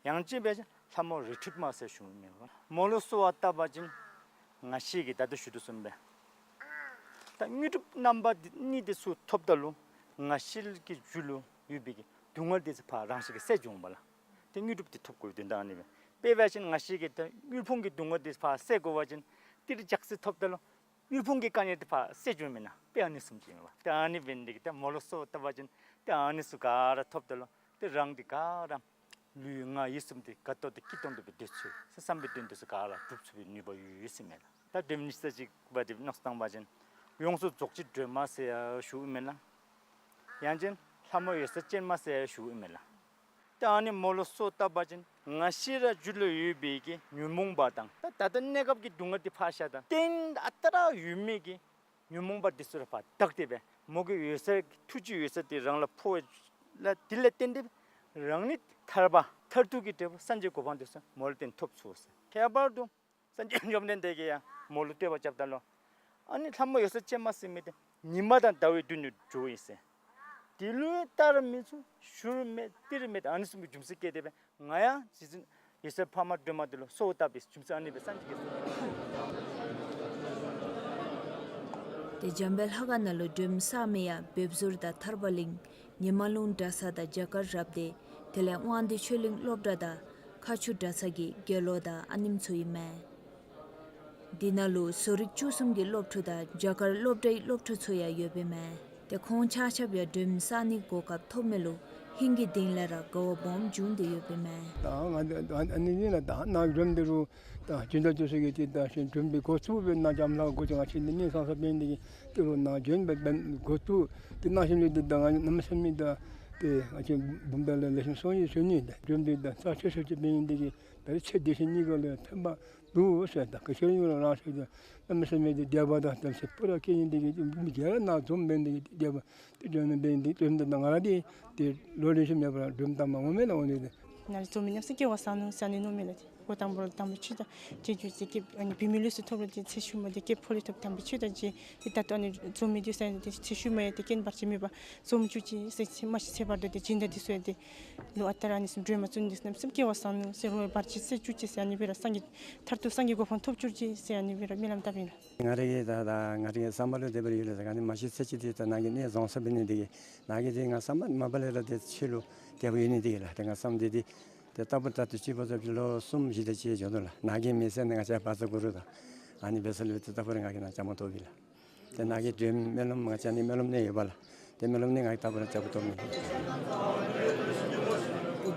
ཡང་ཅིན་འབད་བ་ཅིན་ལྷ་མོ་རི་ཁྲོད་མ་ཟེར་ཞུཝ་མས། མོ་ལུ་གསོལ་བ་བཏབ་པ་ཅིན་ང་བཅས་ཀྱིས་ད་ལྟོ་ཞུ་དོ་བཟུམ་སྦེ་ད་དངོས་གྲུབ་རྣམ་པ་འདི་གཉིས་འདི་ཚུ་ཐོབ་ད་ལུ་ང་བཅས་ཀྱི་རྒྱུད་ལུ་ཡོད་པའི་གི་སྡུག་བསྔལ་འདི་ཚུ་ཕར་རང་བཞིན་གྱིས་བསལ་འགྱོ་འོང་པ་ལགས། ཏེ་དངོས་གྲུབ་འདི་ཐོབ་དགོ་པའི་དོན་དག་ཨ་ནི་མས། དཔེ་འབད་བ་ཅིན་ང་བཅས་ཀྱིས་ད་དངུལ་ཕུང་གི་སྡུག་བསྔལ་འདི་ཕར་བསལ་དགོ་པ་ཅིན་ཏེ་རི་ཇག་སི་ཐོབ་ད་ལུ་དངུལ་ཕུང་གི་དཀའ་ངལ་འདི་ཕར་བསལ་འགྱོཝ་མེན་ན། དཔེ་ཨ་ནི་བཟུམ་ཅིག་ཨིན་པས། ཏེ་ཨ་ནི་འབད་ནི་འདི་གིས་ཏེ་མོ་ལུ་གསོལ་བ་བཏབ་པ་ཅིན་ཏེ་ཨ་ནི་ཚུ་ག་ར་ཐོབ་ད་ལུ་ཏེ་རང་འདི་ག་ར་ལུས་ངག་ཡིད་གསུམ་འདི་དགའ་ཏོག་ཏོ་སྐྱིད་ཏོང་ཏོ་སྦེ་སྡོད་ཚུགས་ཟེར་བསམ་པའི་དོན་འདི་ཚུ་ག་ར་འགྲུབ་ཚུགས་པའི་ནུས་པ་ཡོད་ཡོད་ཟེར་མས་ལགས། ད་དོན་ཉི་ཤུ་རྩ་གཅིག་པ་འདི་མནོ་བསམ་བཏང་པ་ཅིན་ཡོངས་སུ་རྫོགས་བྱེད་སྒྲོལ་མ་ཟེར་ཡང་ཞུཝ་མས་ལགས། ཡང་ཅིན་ལྷ་མོ་འོད་ཟེར་ཅན་མ་ཟེར་ཡང་ཞུཝ་མས་ལགས། ཏེ་ཨ་ནི་མོ་ལུ་གསོལ་བཏབ་པ་ཅིན་ང་བཅས་ར་རྒྱུད་ལུ་ཡོད་པའི་གི་ཉོན་མོངས་པ་དང་ད་ད་ལྟོ་གནས་སྐབས་ཀྱི་སྡུག་བསྔལ་འདི་ཕར་བཞག་ད་གཏན་ཨ་རྟག་ར་ཡོད་མི་གི་ཉོན་མོངས་པ་འདི་ཚུ་ར་ཕར་དག་སྟེ་སྦེ་མོ་གི་འོད་ཟེར་ཐུགས་རྗེའི་འོད་ཟེར་འདི་རང་ལུ་ཕོག་ལགས། དེ་ལས་བརྟེན་ཏེ་རང་ནི་ཐར་པ་མཐར་ཐུག་གི་འབྲས་བུ་སངས་རྒྱས་གོ་འཕང་འདི་ཚུ་མོ་ལུ་བརྟེན་ཐོབ་ཚུགས་ཟེར། ཁྱད་པར་དུ་སངས་རྒྱས་བཅོམ་ལྡན་འདས་ཀྱིས་ཡང་མོ་ལུ་བསྟོད་པ་རྐྱབ་ད་ལུ་ཨ་ནི་ལྷ་མོ་འོད་ཟེར་ཅན་མ་ཟེར་མི་འདི་ཉི་མ་དང་ཟླ་བའི་མདུན་དུ་འགྱོཝ་ཨིན་ཟེར། དེ་ལུ་ལྟར་མི་ཚུགས་ཞུར་མེད་ཏིར་མེད་ཨ་ནི་བཟུམ་གྱི་རྒྱུ་མཚན་བཀལ་ཏེ་སྦེ་ང་ཡང་རྗེ་བཙུན་འོད་ཟེར་འཕགས་མ་སྒྲོལ་མ་འདི་ལུ་གསོལ་བ་བཏབ་པའི་རྒྱུ་མཚན་ཨ་ནི་སྦེ་སངས་རྒྱས་ཀྱིས། ཏེ་འཇམ་དཔལ་ལྷ་ཁང་ནང་ལུ་སྒྲོལ་མ་གསར་མའི་ཡང་འབེབས་ཟུར་དང་ཐར་པ་གླིང་ཉི་མ་ལུང་གྲྭ་ཚང་དང་རྒྱ་གར་རབ་སྡེ་དེ་ལས་དབང་འདུས་ཆོས་གླིང་སློབ་གྲྭ་དང་མཁར་ཆུ་གྲྭ་ཚང་གི་དགེ་སློང་དང་ཨ་ནེམ་ཚུ་ཨིན་མས། འདི་ནང་ལུ་བཟོ་རིག་བཅུ་གསུམ་གྱི་སློབ་ཕྲུག་དང་རྒྱ་གར་སློབ་གྲྭའི་སློབ་ཕྲུག་ཚུ་ཡང་ཡོདཔ་ཨིན་མས། ཏེ་ཁོང་ཆ་ཁྱབ་ཡང་སྒྲོལ་མ་བསག་ནིའི་གོ་སྐབས་ཐོབ་མི་ལུ་ཧིང་གི་གཏིང་ལས་ར་དགའ་བ་སྦོམ་བྱུང་སྟེ་ཡོདཔ་ཨིན་མས། ད་ང་འདི་ཨ་ནི་ཨ་ནི་ཨ་ནི་ཨིན་ལགས། ད་ནཱ་སྒྲོལ་མ་འདི་རུ་ད་སྦྱིན་བདག་འདི་ཚུ་གིས་ཏེ་ད་ཤིང་སྒྲོལ་མ་འདི་འགོ་བཙུགས་སྦེ་ནཱ་ལྕམ་ལགས་འགོ་ཅིག་ང་བཅས་འདི་གནས་ཚང་ས་འབད་ནི་དེ་གིས་ཏི་རུ་ནཱ་སྒྲོལ་མ་འབད་འགོ་བཙུགས་ཏེ་གནང་ཞིནམ་ལས་ཏེ་ད་ང་གནམ་མེད་ས་མེད་ད་ཏེ་ང་བཅས་བུམ་ཐང་ལས་ལེགས་ཤོམ་སོང་ཡི་ཟེར་ནི། ད་སྒྲོལ་མ་འདི་ད་རྩ་ཆེ་ཤོས་ཅིག་འབད་ནི་དེ་གིས་ད་རེས་ཚེ་འདི་ཕྱི་གཉིས་ཀ་ལུ་ཕན་པ་འདུག་ཟེར། ད་ག་ཅི་ར་ཡོད་ར་ཟེར། ད་གནམ་མེད་ས་མེད་ཏེ་དད་པ་དང་དམ་ཚིག་སྤུ་ར་སྐྱེ་ནི་དེ་གིས་མི་སྒེར་ནཱ་འཛོམས་འབད་ནི་དེ་གིས་དད་པ་ཏེ་སྒྲོལ་མ་འབད་ནི་དེ་སྒྲོལ་མ་ད་ང་ར་འདི་ཏེ་ལོ་རེ་བཞིན་མེད་པར་སྒྲོལ་མ་བལྟ་མ་འོང་མེན་ན། འོང་ནི་དེ་ནཱ་འཛོམས་མི་གནམ་མེད་ས་མེད་སྐལ་བ་བཟང་ནུག་ཟེར་ཨ་ནི་མནོཝ་མས་ལགས། ཏེ་འགོ་དང་པོ་ར་དམ་པའི་ཆོས་དང་ཏེ་རྒྱུ་ཅིག་ཨ་ནི་བུད་མེད་ལུགས་སུ་ཐོབ་རུང་ཏེ་ཚེ་ཤུལ་མ་འདི་སྐྱེས་ཕོ་ལུ་ཐོབ་དམ་པའི་ཆོས་དང་ཏེ་ད་ལྟོ་ཨ་ནི་འཛོམས་མི་འདི་ཟེར་ཏེ་ཚེ་ཤུལ་མ་ཡང་ཏེ་རྐྱེན་བར་ཆད་མེད་པར་འཛོམས་བཅུག་ཅིག་ཟེར་ཚེ་མ་ཤི་ཚེ་བར་དོ་ཏེ་སྦྱིན་བདག་འདི་ཚུ་ཡང་ཏེ་ལུ་ཨ་རྟག་ར་ཨ་ནི་བཟུམ་སྒྲོལ་མ་བཙུགས་ནི་འདི་གནམ་མེད་ས་མེད་སྐལ་བ་བཟང་ནུག་ཟེར། རོགས་བར་ཆད་སེལ་བཅུག་ཅིག་ཟེར་ཨ་ནི་སྦེ་ར་སངས་རྒྱས་མཐར་ཐུག་སངས་རྒྱས་གོ་འཕང་ཐོབ་བཅུག་ཅིག་ཟེར་ཨ་ནི་སྦེ་ར་སྨོན་ལམ་བཏབ་ཨིན་ལགས། ང་རའི་གི་ད་ད་ང་རའི་གི་བསམ་པ་ལུ་དེ་སྦེ་ར་ཡོད་ལགས། ད་ཨ་ནི་མ་ཤི་ཚེ་གཅིག་འདི་ད་ནཱ་གི་གནས་རྫོགས་ས་འབད་ནི་དེ་གིས་ནཱ་གི་འདི་ང་བསམ་པ་མ་པ་ལས་ར་ཏེ་ཆོས་ལུ་དད་པ་ཡོད་ནི་དེ་གིས་ལགས། ཏེ་ང་བསམ་འདི་འདི་ཏེ་ད་ལྟ་བུ་ད་ལྟོ་ཅིག་འབད་ས་ཅིག་ལོ་གསུམ་བཞི་དེ་ཅིག་འགྱོ་དོ་ལགས། ནཱ་གི་མི་སེར་ནི་ང་བཅས་བཛྲ་གུ་རུ་དང་ཨ་ནི་འབད་ས་ལུ་ཏེ་ད་ལྟ་བུ་ར་ང་གིས་ནཱ་བཅའ་མར་གཏོགསཔ་ཨིན་ལགས། ཏེ་ནཱ་གི་སྒྲོལ་མ་སྨོན་ལམ་ང་བཅས་ཨ་ནི་སྨོན་ལམ་ནི་ཡོདཔ་ལགས། ཏེ་སྨོན་ལམ་ནི་ང་གིས་ད་ལྟ་བུ་ར་བཅའ་མར་གཏོགསཔ་ཨིན། ཏེ་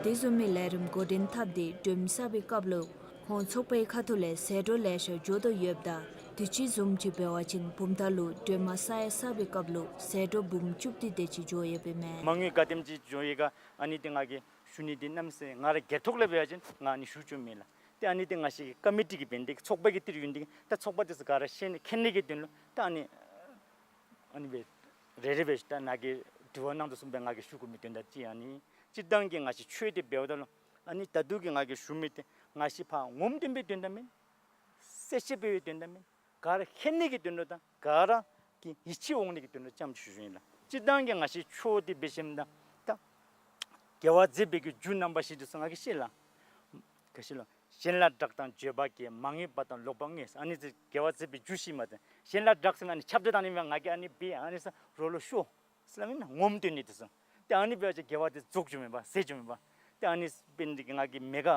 དེ་བཟུམ་མའི་ལས་རིམ་འགོ་འདྲེན་འཐབ་སྟེ་སྒྲོལ་མ་བསག་པའི་སྐབས་ལུ་ཁོང་ཚོགས་པའི་ཁ་ཐུག་ལས་ཟད་འགྲོ་ལེ་ཤ་འགྱོ་དོ་ཡོདཔ་ད་དུས་ཅི་བཟུམ་ཅིག་འབད་བ་ཅིན་བུམ་ཐང་ལུ་སྒྲོལ་མ་བསག་ཡང་བསག་པའི་སྐབས་ལུ་ཟད་འགྲོ་འབུམ་བཅུ་བདུན་དེ་ཅིག་འགྱོ་ཡོདཔ་ཨིན་མས། མ་དངུལ་ག་དེམ་ཅིག་འགྱོ་ཡི་ག་ཨ་ནི་འདི་ང་གིས་ཞུ་ནི་འདི་གནམ་མེད་ས་མེད་ང་ར་སྒེར་ཐོག་ལས་འབད་བ་ཅིན་ང་ཨ་ནི་ཞུ་བཅུག་མེད་ལགས། ཏེ་ཨ་ནི་འདི་ང་བཅས་ཀྱི་ཀོ་མི་ཊི་གི་འབད་ནི་དེ་གིས་ཚོགས་པ་གི་ཏི་རུ་ཡོད་ནི་དེ་གིས་ད་ཚོགས་པ་འདི་ཚུ་ག་ར་ཤེས་ནི་མཁྱེན་ནི་གི་དོན་ལུ་ད་ཨ་ནི་ཨ་ནི་སྦེ་རེ་རེ་སྦེ་ད་ནཱ་གིས་དྲི་བ་གནང་དོ་བཟུམ་སྦེ་ང་གིས་ཞུ་དགོ་མི་དོན་དག་ཅིག་ཨ་ནི་སྤྱིར་བཏང་གི་ང་བཅས་ཆོས་འདི་འབདཝ་ད་ལུ་ཨ་ནི་ད་ལྟོ་གི་ང་གིས་ཞུ་མི་འདི་ང་བཅས་ཕར་ངོམ་སྟོན་པའི་དོན་དག་མེན། གསལ་བཤད་འབད་བའི་དོན་དག་མེན། ག་ར་ཧེ་ནི་གི་དོན་ལུ་དང་ག་ར་གི་ཡིད་ཆེས་འོང་ནི་གི་དོན་ལུ་ཙམ་ཅིག་ཞུ་ཞུཝ་ཨིན་ལགས། སྤྱིར་བཏང་གི་ང་བཅས་ཆོས་འདི་འབད་ཞིནམ་ད་ད་དགེ་བ་མཛད་པའི་གི་རྒྱུ་རྣམ་པ་བཞི་འདི་ཚུ་ང་གིས་ཤེས་ལགས། ག་ཅི་ལོ། གཞན་ལ་བདག་དང་བརྗོད་པ་སྐྱེ། མ་ངེས་པ་དང་ལོག་པར་ངེས། ཨ་ནི་ཚུ་དགེ་བ་མཛད་པའི་རྒྱུ་བཞི་མས། ཏེ་གཞན་ལ་བདག་ཟེར་ན་ཨ་ནི་ཁྱབ་བརྡལ་བཏང་ནི་མས། ང་གིས་ཨ་ནི་འབད་ཨ་ནི་ཟེར་རོགས་ལུ་ཤོ་ཟེར་སླབ་མེན་ན། ངོམ་སྟོན་ནི་འདི་ཚུ། ཏེ་ཨ་ནི་འབད་བ་ཅིན་དགེ་བ་འདི་རྫོགས་འགྱོཝ་མས་པ། ཟད་འགྱོཝ་མས་པ། ཏེ་ཨ་ནི་འབད་ནི་དེ་གིས་ང་གིས་མེད་ག།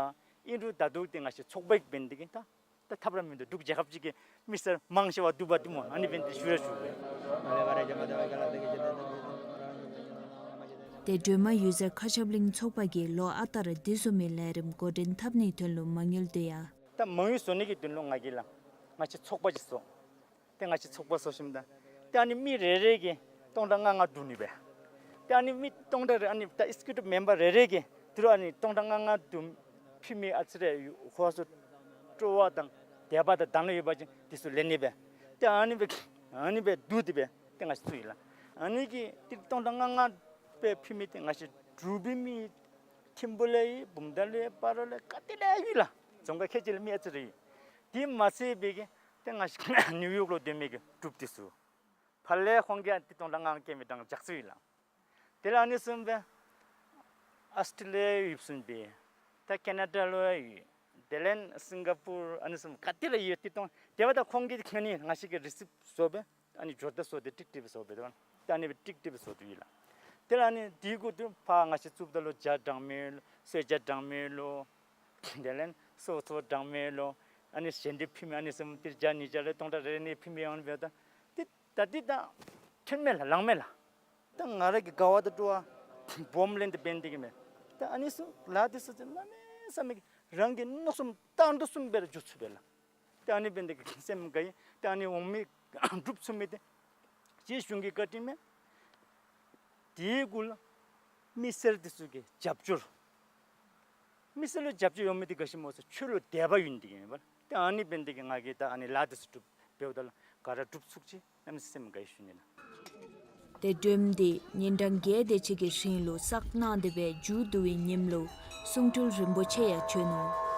ཨིན་རུང་ད་ལྟོ་འདི་ང་བཅས་ཚོགས་པའི་འབད་ནི་དེ་གིས་ད་ད་ཐབས་ར་མིན་འདུག། འབྲུག་རྒྱལ་ཁབ་ཅིག་གི་མི་སེར་མང་ཆེ་བ་འདུག་པ་འདི་སྨོ། ཨ་ནི་འབད་ནི་དེ་ཞུ་ར་ཞུ་དགོ། ཏེ་སྒྲོལ་མ་འོད་ཟེར་མཁའ་ཁྱབ་གླིང་ཚོགས་པ་གིས་ལོ་ཨ་རྟག་ར་དེ་བཟུམ་མའི་ལས་རིམ་འགོ་འདྲེན་འཐབ་ནིའི་དོན་ལུ་མ་དངུལ་དེ་ཡང་ད་མ་དངུལ་བཟོ་ནི་གི་དོན་ལུ་ང་གིས་ལགས་ང་བཅས་ཚོགས་པ་ཅིག་བཟོ། ཏེ་ང་བཅས་ཚོགས་པ་བཟོ་ཞིནམ་ད་ཏེ་ཨ་ནི་མི་རེ་རེ་གིས་སྟོང་ཕྲག་ལྔ་ལྔ་བསྡུ་ནི་སྦེ། ཏེ་ཨ་ནི་མི་སྟོང་ཕྲག་རེ་ཨ་ནི་ད་ཨེག་སི་ཀིའུ་ཊིབ་མེམ་བར་རེ་རེ་གིས་ཏི་རུ་ཨ་ནི་སྟོང་ཕྲག་ལྔ་ལྔ་བསྡུ་ཕུལ་མི་ཨ་ཙི་རེ་ཡོད། ཁོ་ཚུ་སྤྲོ་བ་དང་དད་པ་དང་དག་སྣང་ཡོད་པ་ཅིན་འདི་ཚུ་ལེན་ནི་སྦེ། ཏེ་ཨ་ནི་སྦེ་ཨ་ནི་སྦེ་བསྡུ་སྟེ་སྦེ་ཏེ་ང་བཅས་བཙུགས་ཡི་ལགས། ཨ་ནི་གི་ཏི་རུ་སྟོང་ཕྲག་ལྔ་ལྔ་སྦེ་ཕུལ་མི་འདི་ང་བཅས་འབྲུག་པའི་མི་ཐིམ་ཕུ་ལས་ཡོད། བུམ་ཐང་ལས་ཡོད། སྤ་རོ་ལས་ག་ཏེ་ལས་ཡོད་ལགས། རྫོང་ཁག་ཁལ་གཅིག་ལས་མི་ཨ་ཙི་རེ་ཡོད། དེ་མ་ཚད་པའི་གི་ཏེ་ང་བཅས་ནིའུ་ཡོག་ལུ་སྡོད་མི་གི་འབྲུགཔ་འདི་ཚུ་ཕར་ལས་ཁོང་གིས་ཨ་ཏི་སྟོང་ཕྲག་ལྔ་ལྔ་བསྐྱལ་མི་གྲངས་བརྒྱ་ཙམ་ཡོད་ལགས། དེ་ལས་ཨ་ནི་བཟུམ་སྦེ་ཨཱོས་ཊྲེ་ལི་ཡ་ཡོདཔ་བཟུམ་སྦེ་ད་ཁེ་ན་ཌ་ལུ་ཡོད། དེ་ལས་སིང་ག་པུར་ཨ་ནི་བཟུམ་ག་ཏེ་ལས་ཡོད། ཏི་སྟོང་དེ་འབདཝ་ད་ཁོང་གིས་ཨ་ནི་ང་བཅས་ཀྱི་རི་སིབཊ་བཟོ་སྦེ་ཨ་ནི་འབྱོར་ད་བཟོ་སྟེ་ཀྲིག་ཀྲི་སྦེ་བཟོ་སྦེ་ད་ཨ་ནི་སྦེ་ཀྲིག་ཀྲི་སྦེ་བཟོ་སྟེ་ཡོད་ལགས། དེ་ལས་ཨ་ནི་དེ་གུ་ཏི་རུ་ཕར་ང་བཅས་བཙུགསཔ་ད་ལུ་ཇ་གྲངས་མེད་ལོ། སོལ་ཇ་གྲངས་མེད་ལོ། དེ་ལས་སོ་སོ་གྲངས་མེད་ལོ། ཨ་ནི་གཞན་འདི་ཕུལ་མི་ཨ་ནི་བཟུམ་ཏི་རུ་ཇ་ནི་ཇ་ལས་སྟོང་ཕྲག་རེ་ནི་ཕུལ་མི་ཡོད་པས། ད་ཏི་ད་ཏི་ད་ཐོན་མས་ལགས། ལང་མས་ལགས། ད་ང་ར་གིས་དགའ་བ་དང་སྤྲོ་བ་སྦོམ་ལེན་ཏེ་འབད་ནི་དེ་གིས་མས། ད་ཨ་ནི་ཚུ་ལཱ་འདི་ཚུ་གནམ་མེད་ས་མེད་ཀྱི་རང་གི་མནོ་བསམ་བཏང་དོ་བཟུམ་སྦེ་ར་འགྱོ་ཚུགས་པས་ལགས། ཏེ་ཨ་ནི་འབད་ནི་དེ་གིས་སེམས་དགའ་ཡི། ཏེ་ཨ་ནི་འོང་མི་འབྲུགཔ་ཚུ་མི་འདི་རྗེ་གཞུང་གི་བཀའ་དྲིན་མས། དེ་གུ་ལུ་མི་སེར་འདི་ཚུ་གི་རྒྱབ་སྐྱོར། མི་སེར་ལུ་རྒྱབ་སྐྱོར་ཡོད་མི་འདི་ག་ཅི་སྨོ་ཟེར་ཆོས་ལུ་དད་པ་ཡོད་ནི་དེ་གིས་མས་པ། ཏེ་ཨ་ནི་འབད་ནི་དེ་གིས་ང་གིས་ད་ཨ་ནི་ལཱ་འདི་ཚུ་སྒྲུབ་འབདཝ་ད་ལུ་ག་ར་འགྲུབ་ཚུགས་ཅི། གནམ་མེད་ས་མེད་དགའ་ཡི་ཞུ་ནི་ལགས། ཏེ་སྒྲོལ་མ་འདི་ཉིན་གྲངས་བརྒྱད་དེ་ཅིག་གི་རིང་ལུ་བསགས་གནང་སྟེ་སྦེ་མཇུག་བསྡུ་བའི་ཉིནམ་ལུ་གསུང་སྤྲུལ་རིན་པོ་ཆེ་ཡང་བྱོན་ནུག།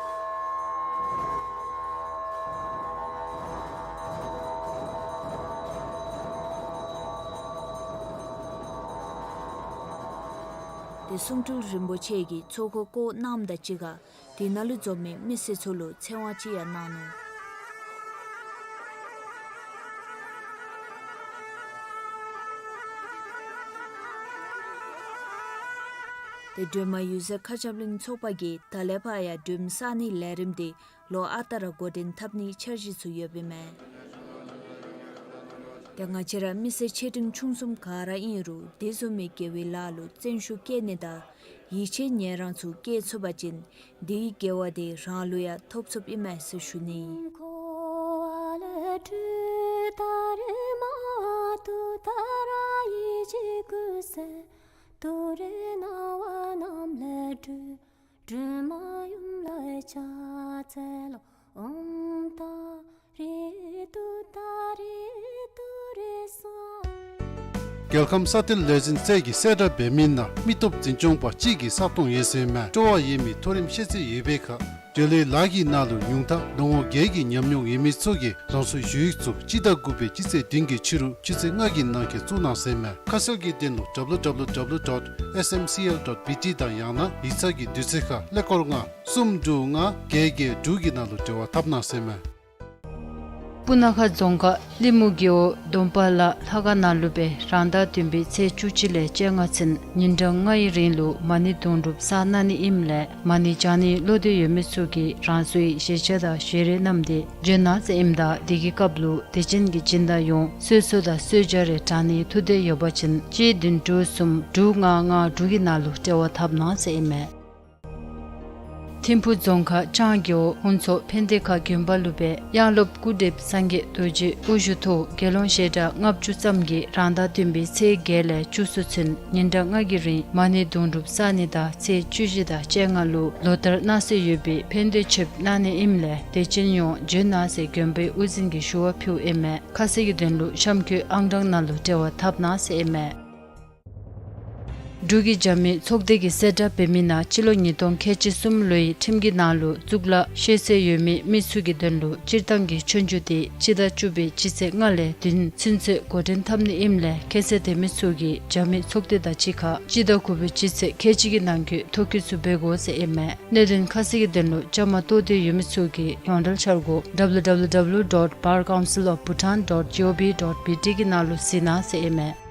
ཏེ་གསུང་སྤྲུལ་རིན་པོ་ཆེ་གིས་ཚོགས་འཁོར་བསྐོར་གནངམ་དང་གཅིག་ཁར་དེ་ནང་ལུ་འཛོམས་མི་མི་སེར་ཚུ་ལུ་ཚེ་དབང་ཅིག་ཡང་གནང་ནུག། ཏེ་སྒྲོལ་མ་འོད་ཟེར་མཁའ་ཁྱབ་གླིང་ཚོགས་པ་གིས་ད་ལས་ཕར་ཡང་སྒྲོལ་མ་བསག་ནིའི་ལས་རིམ་འདི་ ལོ་ཨ་རྟག་ར་འགོ་འདྲེན་འཐབ་ནིའི་འཆར་གཞི་ཚུ་ཡོདཔ་ཨིན་མས། ཏེ་ང་བཅས་ར་མི་སེར་ཆེ་འབྲིང་ཆུང་གསུམ་ག་ར་ཨིན་རུང་དེ་བཟུམ་མའི་དགེ་བའི་ལཱ་ལུ་བརྩོན་ཤུགས་བསྐྱེད་ནི་དང་ཡིད་ཆེས་ཉེ་རང་ཚུ་བསྐྱེད་ཚུགས་པ་ཅིན་དེའི་དགེ་བ་དེ་རང་ལུ་ཡང་ཐོབ་ཚུགསཔ་ཨིན་མས་ཟེར་ཞུ་ནི། རྒྱལ་ཁམས་ས་གཏེར་ལས་འཛིན་རྩལ་གྱི་གསལ་བསྒྲགས་འབད་མི་ནང་མི་སྟོབས་འཛིན་སྐྱོང་པ་གཅིག་གི་ས་སྟོང་ཡོད་ཟེར་མས། སྤྲོ་བ་ཡོད་མི་མཐོ་རིམ་ཤེས་ཚད་ཡོད་པའི་ཁར་འབྲེལ་ཡོད་ལཱ་གི་ནང་ལུ་ཉུང་མཐའ་ལོ་ངོ་བརྒྱད་ཀྱི་ཉམས་མྱོང་ཡོད་མི་ཚུ་གིས་རང་སོའི་ཞུ་ཡིག་ཚུ་སྤྱི་ཟླ་དགུ་པའི་སྤྱི་ཚེས་བདུན་གྱི་ཕྱི་རུ་ཆུ་ཚོད་ལྔ་གི་ནང་འཁོད་བཙུགས་གནང་ཟེར་མས། ཁ་གསལ་གྱི་དོན་ལུ་W W W dot S M C L dot B T དང་ཡང་ན་ཡིག་ཚང་གི་དུས་ཚོད་ཁར་ཀླད་ཀོར་ལྔ་གསུམ་དྲུག་ལྔ་བརྒྱད་བརྒྱད་དྲུག་གི་ནང་ལུ་འབྲེལ་བ་འཐབ་གནང་ཟེར་མས། སྤུ་ན་ཁ་རྫོང་ཁག་ལི་མུ་རྒེད་འོག་སྡོམ་པ་ལ་ལྷ་ཁང་ནང་ལུ་སྦེ་རང་ཟླ་བདུན་པའི་ཚེས་བཅུ་གཅིག་ལས་བཅོ་ལྔ་ཚུན་ཉིན་གྲངས་ལྔ་ཡི་རིང་ལུ་མ་ཎི་དུང་སྒྲུབ་བསགས་གནང་ནི་ཨིནམ་ལས་མ་ཎི་བགྱང་ནིའི་བློ་འདོད་ཡོད་མི་ཚུ་གིས་རང་སོའི་བཞེས་ཆས་དང་བཞེས་རས་བསྣམས་ཏེ་འབྱོན་གནང་ཟེར་ཨིནམ་ད་དེ་གི་སྐབས་ལུ་དད་ཅན་གྱི་སྦྱིན་བདག་ཡོངས་གསོལ་གསོལ་དང་གསོལ་ཇ་རེ་དྲང་ནིའི་ཐུགས་འདོད་ཡོད་པ་ཅིན་གཅིག་བདུན་དྲུག་གསུམ་དྲུག་ལྔ་ལྔ་དྲུག་གི་ནང་ལུ་འབྲེལ་བ་འཐབ་གནང་ཟེར་ཨིན་མས། ཐིམ་ཕུ་རྫོང་ཁག་ལྕང་རྒེད་འོག་ཧུན་ཚོ་ཕན་བདེ་ཁ་དགོན་པ་ལུ་སྦེ་དབྱངས་སློབ་སྐུ་བགྲེསཔ་སངས་རྒྱས་རྡོ་རྗེ་དབུ་བཞུགས་ཐོག་དགེ་སློང་ཞལ་གྲངས་ལྔ་བཅུ་ཙམ་གྱིས་རང་ཟླ་བདུན་པའི་ཚེས་བརྒྱད་ལས་བཅུ་གསུམ་ཚུན་ཉིན་གྲངས་ལྔ་གི་རིང་མ་ཎི་དུང་སྒྲུབ་བསགས་ནི་དང་ཚེས་བཅུ་བཞི་དང་བཅོ་ལྔ་ལུ་ལོ་ལྟར་གནང་སྲོལ་ཡོད་པའི་ཕན་བདེ་མཆོདཔ་གནང་ནི་ཨིནམ་ལས་དད་ཅན་ཡོངས་འབྱོན་གནང་ཟེར་དགོན་པའི་དབུ་འཛིན་གྱིས་ཞུ་བ་ཕུལཝ་ཨིན་མས། ཁ་གསལ་གྱི་དོན་ལུ་གཤམ་འཁོད་ཨང་གྲངས་ནང་ལུ་འབྲེལ་བ་འཐབ་གནང་ཟེར་ཨིན་མས། འབྲུག་གི་རྒྱབ་མི་ཚོགས་སྡེ་གི་གསལ་བསྒྲགས་འབད་མི་ནང་སྤྱི་ལོ་ཉིས་སྟོང་ཁལ་གཅིག་གསུམ་ལོའི་ཁྲིམས་ཀྱི་ནང་ལུ་གཙུག་ལག་ཤེས་ཚད་ཡོད་མི་མི་ཚུ་གི་དོན་ལུ་སྤྱིར་བཏང་གི་ཆོས་རྒྱུགས་དེ་སྤྱི་ཟླ་བཅུ་པའི་སྤྱི་ཚེས་ལྔ་ལས་བདུན་ཚུན་ཚོད་འགོ་འདྲེན་འཐབ་ནི་ཨིནམ་ལས་ཁྱད་ཚད་ལྡན་མི་ཚུ་གིས་རྒྱབ་མི་ཚོགས་སྡེ་དང་གཅིག་ཁར་སྤྱི་ཟླ་དགུ་པའི་སྤྱི་ཚེས་ཁལ་གཅིག་གི་ནང་འཁོད་ཐོ་བཀོད་ཚུ་འབད་དགོ་ཟེར་ཨིན་མས། གནད་དོན་ཁ་གསལ་གྱི་དོན་ལུ་བཅའ་མར་གཏོགས་འདོད་ཡོད་མི་ཚུ་གིས་ཡོངས་འབྲེལ་འཆར་སྒོ་W W W dot bar council of bhutan dot gov dot B T གི་ནང་ལུ་གཟིགས་གནང་ཟེར་ཨིན་མས།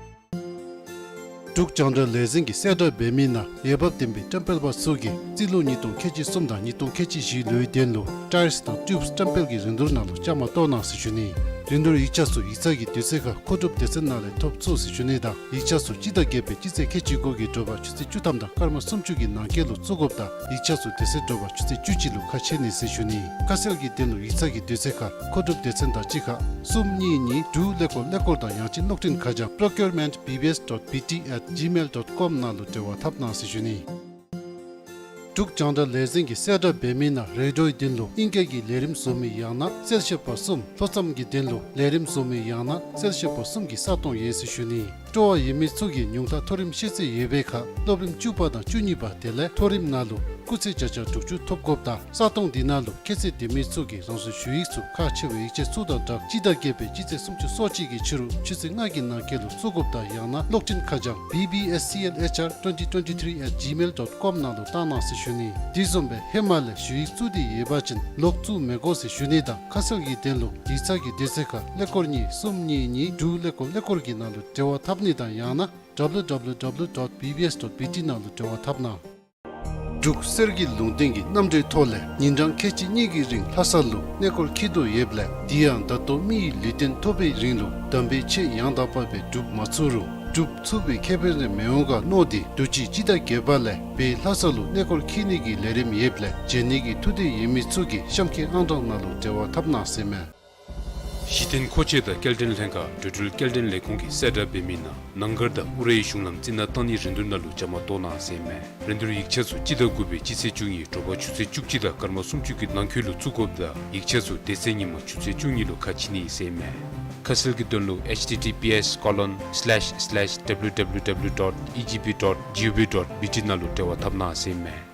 འབྲུག་རྒྱང་བསྒྲགས་ལས་འཛིན་གྱི་གསལ་བསྒྲགས་འབད་མི་ནང་འོས་འབབ་ལྡན་པའི་བཀྲམ་སྤེལ་པ་ཚུ་གིས་རྩིས་ལོ་ཉིས་སྟོང་ཁལ་གཅིག་གསུམ་དང་ཉིས་སྟོང་ཁལ་གཅིག་བཞི་ལོའི་དོན་ལུ་ཊའིརསི་དང་ཊིའུབསི་བཀྲམ་སྤེལ་གྱི་རིན་བསྡུར་ནང་ལུ་བཅའ་མར་གཏོགས་གནང་ཟེར་ཞུ་ནི། རིན་བསྡུར་ཡིག་ཆ་ཚུ་ཡིག་ཚང་གི་དུས་ཚོད་ཁར་མཁོ་སྒྲུབ་སྡེ་ཚན་ནང་ལས་ཐོབ་ཚུགས་ཟེར་ཞུ་ནི་དང་ཡིག་ཆ་ཚུ་སྤྱི་ཟླ་བརྒྱད་པའི་སྤྱི་ཚེས་ཁལ་གཅིག་དགུ་གི་དྲོ་པ་ཆུ་ཚོད་བཅུ་ཐམ་དང་སྐར་མ་སུམ་ཅུ་གི་ནང་འཁོད་ལུ་བཙུགས་དགོཔ་དང་ཡིག་ཆ་ཚུ་དེ་ཚེ་དྲོ་པ་ཆུ་ཚོད་བཅུ་གཅིག་ལུ་ཁ་ཕྱེ་ནི་ཟེར་ཞུ་ནི། ཁ་གསལ་གྱི་དོན་ལུ་ཡིག་ཚང་གི་དུས་ཚོད་ཁར་མཁོ་སྒྲུབ་སྡེ་ཚན་དང་གཅིག་ཁར་གསུམ་གཉིས་གཉིས་དྲུག་ཀླད་ཀོར་ཀླད་ཀོར་དང་ཡང་ཅིན་གློག་འཕྲིན་ཁ་བྱང་procurement B B S dot B T at gmail dot com ནང་ལུ་འབྲེལ་བ་འཐབ་གནང་ཟེར་ཞུ་ནི། འབྲུག་རྒྱང་བསྒྲགས་ལས་འཛིན་གྱི་གསལ་བསྒྲགས་འབད་མི་ནང་རེ་ཌིའོའི་དོན་ལུ་ཨིང་སྐད་ཀྱི་ལས་རིམ་བཟོ་མི་ཡང་ན་གསལ་བཤད་པ་གསུམ། ལྷོ་མཚམས་ཀྱི་དོན་ལུ་ལས་རིམ་བཟོ་མི་ཡང་ན་གསལ་བཤད་པ་གསུམ་གྱི་ས་སྟོང་ཡོད་ཟེར་ཞུ་ནི། སྤྲོ་བ་ཡོད་མི་ཚུ་གིས་ཉུང་མཐའ་མཐོ་རིམ་ཤེས་ཚད་ཡོད་པའི་ཁར་སློབ་རིམ་བཅུ་པ་དང་བཅུ་གཉིས་པ་དེ་ལས་མཐོ་རིམ་ནང་ལུ་སྐུགས་ཚད་བརྒྱ་ཆ་དྲུག་ཅུ་ཐོབ་དགོཔ་དང་ས་སྟོང་འདི་ནང་ལུ་ཁྱད་ཚད་ལྡན་མི་ཚུ་གིས་རང་སོའི་ཞུ་ཡིག་ཚུ་ཁག་ཆེ་བའི་ཡིག་ཆ་ཚུ་དང་སྦྲགས་སྤྱི་ཟླ་བརྒྱད་པའི་སྤྱི་ཚེས་སུམ་ཅུ་སོ་གཅིག་གི་ཕྱི་རུ་ཆུ་ཚོད་ལྔ་གི་ནང་འཁོད་ལུ་བཙུགས་དགོཔ་དང་ཡང་ན་གློག་འཕྲིན་ཁ་བྱང་B B S C L H R twenty twenty-three at gmail dot com ནང་ལུ་བཏང་གནང་ཟེར་ཞུ་ནི། དེ་བཟུམ་སྦེ་ཧེ་མ་ལས་ཞུ་ཡིག་བཙུགས་ཏེ་ཡོད་པ་ཅིན་ལོག་བཙུགས་མི་དགོ་ཟེར་ཞུ་ནི་དང་ཁ་གསལ་གྱི་དོན་ལུ་ཡིག་ཚང་གི་དུས་ཚོད་ཁར་ཀླད་ཀོར་གཉིས་གསུམ་གཉིས་གཉིས་དྲུག་ཀླད་ཀོར་ཀླད་ཀོར་གྱི་ནང་ལུ་འབྲེལ་བ་འཐབ་ནི་དང་ཡང་ན་W W W dot B B S dot B T ནང་ལུ་འབྲེལ་བ་འཐབ་གནང་། འབྲུག་གསེར་གྱི་ལུང་བསྟན་གྱི་རྣམ་འགྲེལ་ཐོག་ལས་ཉིན་གྲངས་ཁལ་གཅིག་གཉིས་ཀྱི་རིང་ལྷ་ས་ལུ་གནས་སྐོར་འཁྱིད་དོ་ཡོདཔ་ལས་དེ་ཡང་ད་ལྟོ་མི་ཡི་ལུས་རྟེན་ཐོབ་པའི་རིང་ལུ་དམ་པའི་ཆོས་ཡང་དག་པ་སྦེ་སྒྲུབ་མ་ཚུགས་རུང་སྒྲུབ་ཚུགས་པའི་ཁེ་ཕན་རེ་མི་འོང་ག་མནོ་སྟེ་དུས་ཅི་སྤྱི་ཟླ་བརྒྱད་པ་ལས་སྦེ་ལྷ་ས་ལུ་གནས་སྐོར་འཁྱིད་ནི་གི་ལས་རིམ་ཡོདཔ་ལས་འབྱོན་ནི་གི་ཐུགས་འདོད་ཡོད་མི་ཚུ་གིས་གཤམ་འཁོད་ཨང་གྲངས་ནང་ལུ་འབྲེལ་བ་འཐབ་གནང་ཟེར་མས། གཞི་རྟེན་མཁོ་ཆས་དང་སྐྱེལ་འདྲེན་ལྷན་ཁག་འགྲོ་འགྲུལ་སྐྱེལ་འདྲེན་ལས་ཁུངས་ཀྱི་གསལ་བསྒྲགས་འབད་མི་ནང་ནང་སྒར་དང་ཨུ་རའི་གཞུང་ལམ་རྩི་ནག་བཏང་ནིའི་རིན་བསྡུར་ནང་ལུ་བཅའ་མར་གཏོགས་གནང་ཟེར་མས། རིན་བསྡུར་ཡིག་ཆ་ཚུ་སྤྱི་ཟླ་དགུ་པའི་སྤྱི་ཚེས་བཅུ་གཉིས་དྲོ་པ་ཆུ་ཚོད་བཅུ་གཅིག་དང་སྐར་མ་སུམ་ཅུ་གི་ནང་འཁོད་ལུ་བཙུགས་དགོཔ་དང་ཡིག་ཆ་ཚུ་དེ་ཚེ་ཉིན་མ་ཆུ་ཚོད་བཅུ་གཉིས་ལུ་ཁ་ཕྱེ་ནི་ཟེར་མས། ཁ་གསལ་གྱི་དོན་ལུ་H T T P S colon slash slash W W W dot E G P dot gov dot B T ནང་ལུ་འབྲེལ་བ་འཐབ་གནང་ཟེར་མས།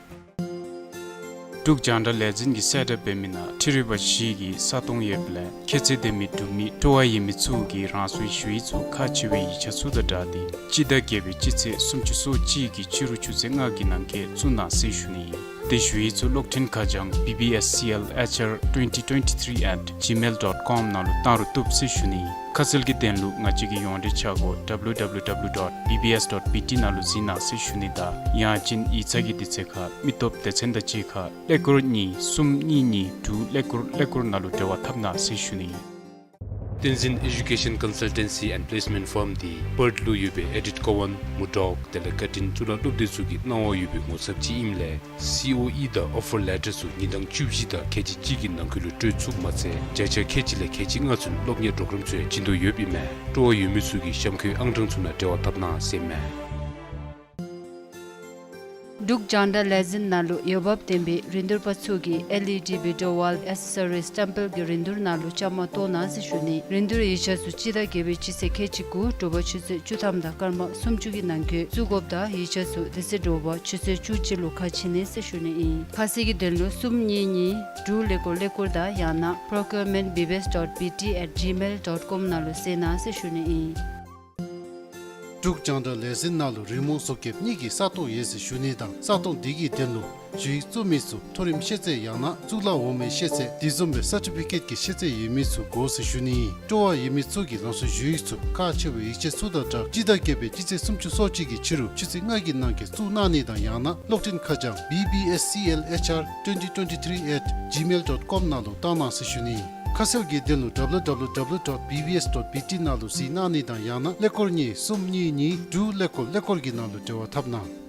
འབྲུག་རྒྱང་བསྒྲགས་ལས་འཛིན་གྱི་གསལ་བསྒྲགས་འབད་མི་ནང་འཕྲུལ་རིག་པ་བཞི་གི་ས་སྟོང་ཡོདཔ་ལས་ཁྱད་ཚད་ལྡན་མི་འབྲུག་མི་སྤྲོ་བ་ཡོད་མི་ཚུ་གིས་རང་སོའི་ཞུ་ཡིག་ཚུ་ཁག་ཆེ་བའི་ཡིག་ཆ་ཚུ་དང་སྦྲགས་ཏེ་སྤྱི་ཟླ་བརྒྱད་པའི་སྤྱི་ཚེས་སུམ་ཅུ་སོ་གཅིག་གི་ཕྱི་རུ་ཆུ་ཚོད་ལྔ་གི་ནང་འཁོད་བཙུགས་གནང་ཟེར་ཞུ་ནི་ཨིན། དེ་ཞུ་ཡིག་ཚུ་གློག་འཕྲིན་ཁ་བྱང་B B S C L H R twenty twenty-three at gmail dot com ནང་ལུ་བཏང་རུང་བཏུབ་ཟེར་ཞུ་ནི། ཁ་གསལ་གྱི་དོན་ལུ་ང་བཅས་ཀྱི་ཡོངས་འབྲེལ་ཆ་སྒོ་W W W dot B B S dot B T ནང་ལུ་གཟིགས་གནང་ཟེར་ཞུ་ནི་དང་ཡང་ཅིན་ཡིག་ཚང་གི་དུས་ཚོད་ཁར་མི་སྟོབས་སྡེ་ཚན་དང་གཅིག་ཁར་ཀླད་ཀོར་གཉིས་གསུམ་གཉིས་གཉིས་དྲུག་ཀླད་ཀོར་ཀླད་ཀོར་ནང་ལུ་འབྲེལ་བ་འཐབ་གནང་ཟེར་ཞུ་ནི། བསྟན་འཛིན་Education Consultancy and Placement Firm འདི་པརཐ་ལུ་ཡོད་པའི་ཨེ་ཌིཐ་ཀོ་ཝན་མུར་ཌོག་དེ་ལས་ཀར་ཊིན་གཙུག་ལག་སློབ་སྡེ་ཚུ་གི་གནང་བ་ཡོད་པའི་ངོ་ཚབ་ཅིག་ཨིནམ་ལས་སི་ཨོ་ཨི་དང་ཨོ་ཕར་ལེ་ཊར་ཚུ་ཉིན་གྲངས་བཅུ་བཞི་དང་ཁལ་གཅིག་གཅིག་གི་ནང་འཁོད་ལུ་སྤྲོད་ཚུགསཔ་མ་ཚད་བརྒྱ་ཆ་ཁལ་གཅིག་ལས་ཁལ་གཅིག་ལྔ་ཚུན་སློབ་གཉེར་པོརོ་གརམ་ཚུ་ཡང་བྱིན་དོ་ཡོདཔ་ཨིན་མས། སྤྲོ་བ་ཡོད་མི་ཚུ་གིས་གཤམ་འཁོད་ཨང་གྲངས་ཚུ་ནང་འབྲེལ་བ་འཐབ་གནང་ཟེར་ཨིན་མས། འབྲུག་རྒྱང་བསྒྲགས་ལས་འཛིན་ནང་ལུ་འོས་འབབ་ལྡན་པའི་རིན་བསྡུར་པ་ཚུ་གིས་ཨེལ་ཨི་ཌི་བི་ཌི་ཡོ་ཝཱལ་ཨེག་སེ་སོ་རིསི་སི་ཊེམ་པཱལ་གྱི་རིན་བསྡུར་ནང་ལུ་བཅའ་མར་གཏོགས་གནང་ཟེར་ཞུ་ནི། རིན་བསྡུར་ཡིག་ཆ་ཚུ་སྤྱི་ཟླ་བརྒྱད་པའི་སྤྱི་ཚེས་ཁལ་གཅིག་དགུ་དྲོ་པ་ཆུ་ཚོད་བཅུ་ཐམ་དང་སྐར་མ་སུམ་ཅུ་གི་ནང་འཁོད་བཙུགས་དགོཔ་དང་ཡིག་ཆ་ཚུ་དེ་ཚེ་དྲོ་པ་ཆུ་ཚོད་བཅུ་གཅིག་ལུ་ཁ་ཕྱེ་ནི་ཟེར་ཞུ་ནི་ཨིན། ཁ་གསལ་གྱི་དོན་ལུ་གསུམ་གཉིས་གཉིས་དྲུག་ཀླད་ཀོར་ཀླད་ཀོར་དང་ཡང་ན་procurement B B S dot B T at gmail dot com ནང་ལུ་གཟིགས་གནང་ཟེར་ཞུ་ནི་ཨིན། འབྲུག་རྒྱང་བསྒྲགས་ལས་འཛིན་ནང་ལུ་རི་མོ་བཟོ་མཁསཔ་གཉིས་ཀྱི་ས་སྟོང་ཡོད་ཟེར་ཞུ་ནི་དང་ས་སྟོང་དེ་གི་དོན་ལུ་ཞུ་ཡིག་བཙུགས་མི་ཚུ་མཐོ་རིམ་ཤེས་ཚད་ཡང་ན་གཙུག་ལག་འོག་མའི་ཤེས་ཚད་དེ་བཟུམ་སྦེ་སར་ཊི་ཕི་ཀེཊ་ཀྱི་ཤེས་ཚད་ཡོད་མི་ཚུ་དགོ་ཟེར་ཞུ་ནི་ཨིན། སྤྲོ་བ་ཡོད་མི་ཚུ་གིས་ལམ་སང་ཞུ་ཡིག་ཚུ་ཁག་ཆེ་བའི་ཡིག་ཆ་ཚུ་དང་སྦྲགས་སྤྱི་ཟླ་བརྒྱད་པའི་སྤྱི་ཚེས་སུམ་ཅུ་སོ་གཅིག་གི་ཕྱི་རུ་ཆུ་ཚོད་ལྔ་གི་ནང་འཁོད་བཙུགས་གནང་ནི་དང་ཡང་ན་གློག་འཕྲིན་ཁ་བྱང་B B S C L H R twenty twenty-three at gmail dot com ནང་ལུ་བཏང་གནང་ཟེར་ཞུ་ནི་ཨིན། ཁ་གསལ་གྱི་དོན་ལུ་W W W dot B B S dot B T ནང་ལུ་གཟིགས་གནང་ནི་དང་ཡང་ན་ཀླད་ཀོར་གཉིས་གསུམ་གཉིས་གཉིས་དྲུག་ཀླད་ཀོར་ཀླད་ཀོར་གྱི་ནང་ལུ་འབྲེལ་བ་འཐབ་གནང་།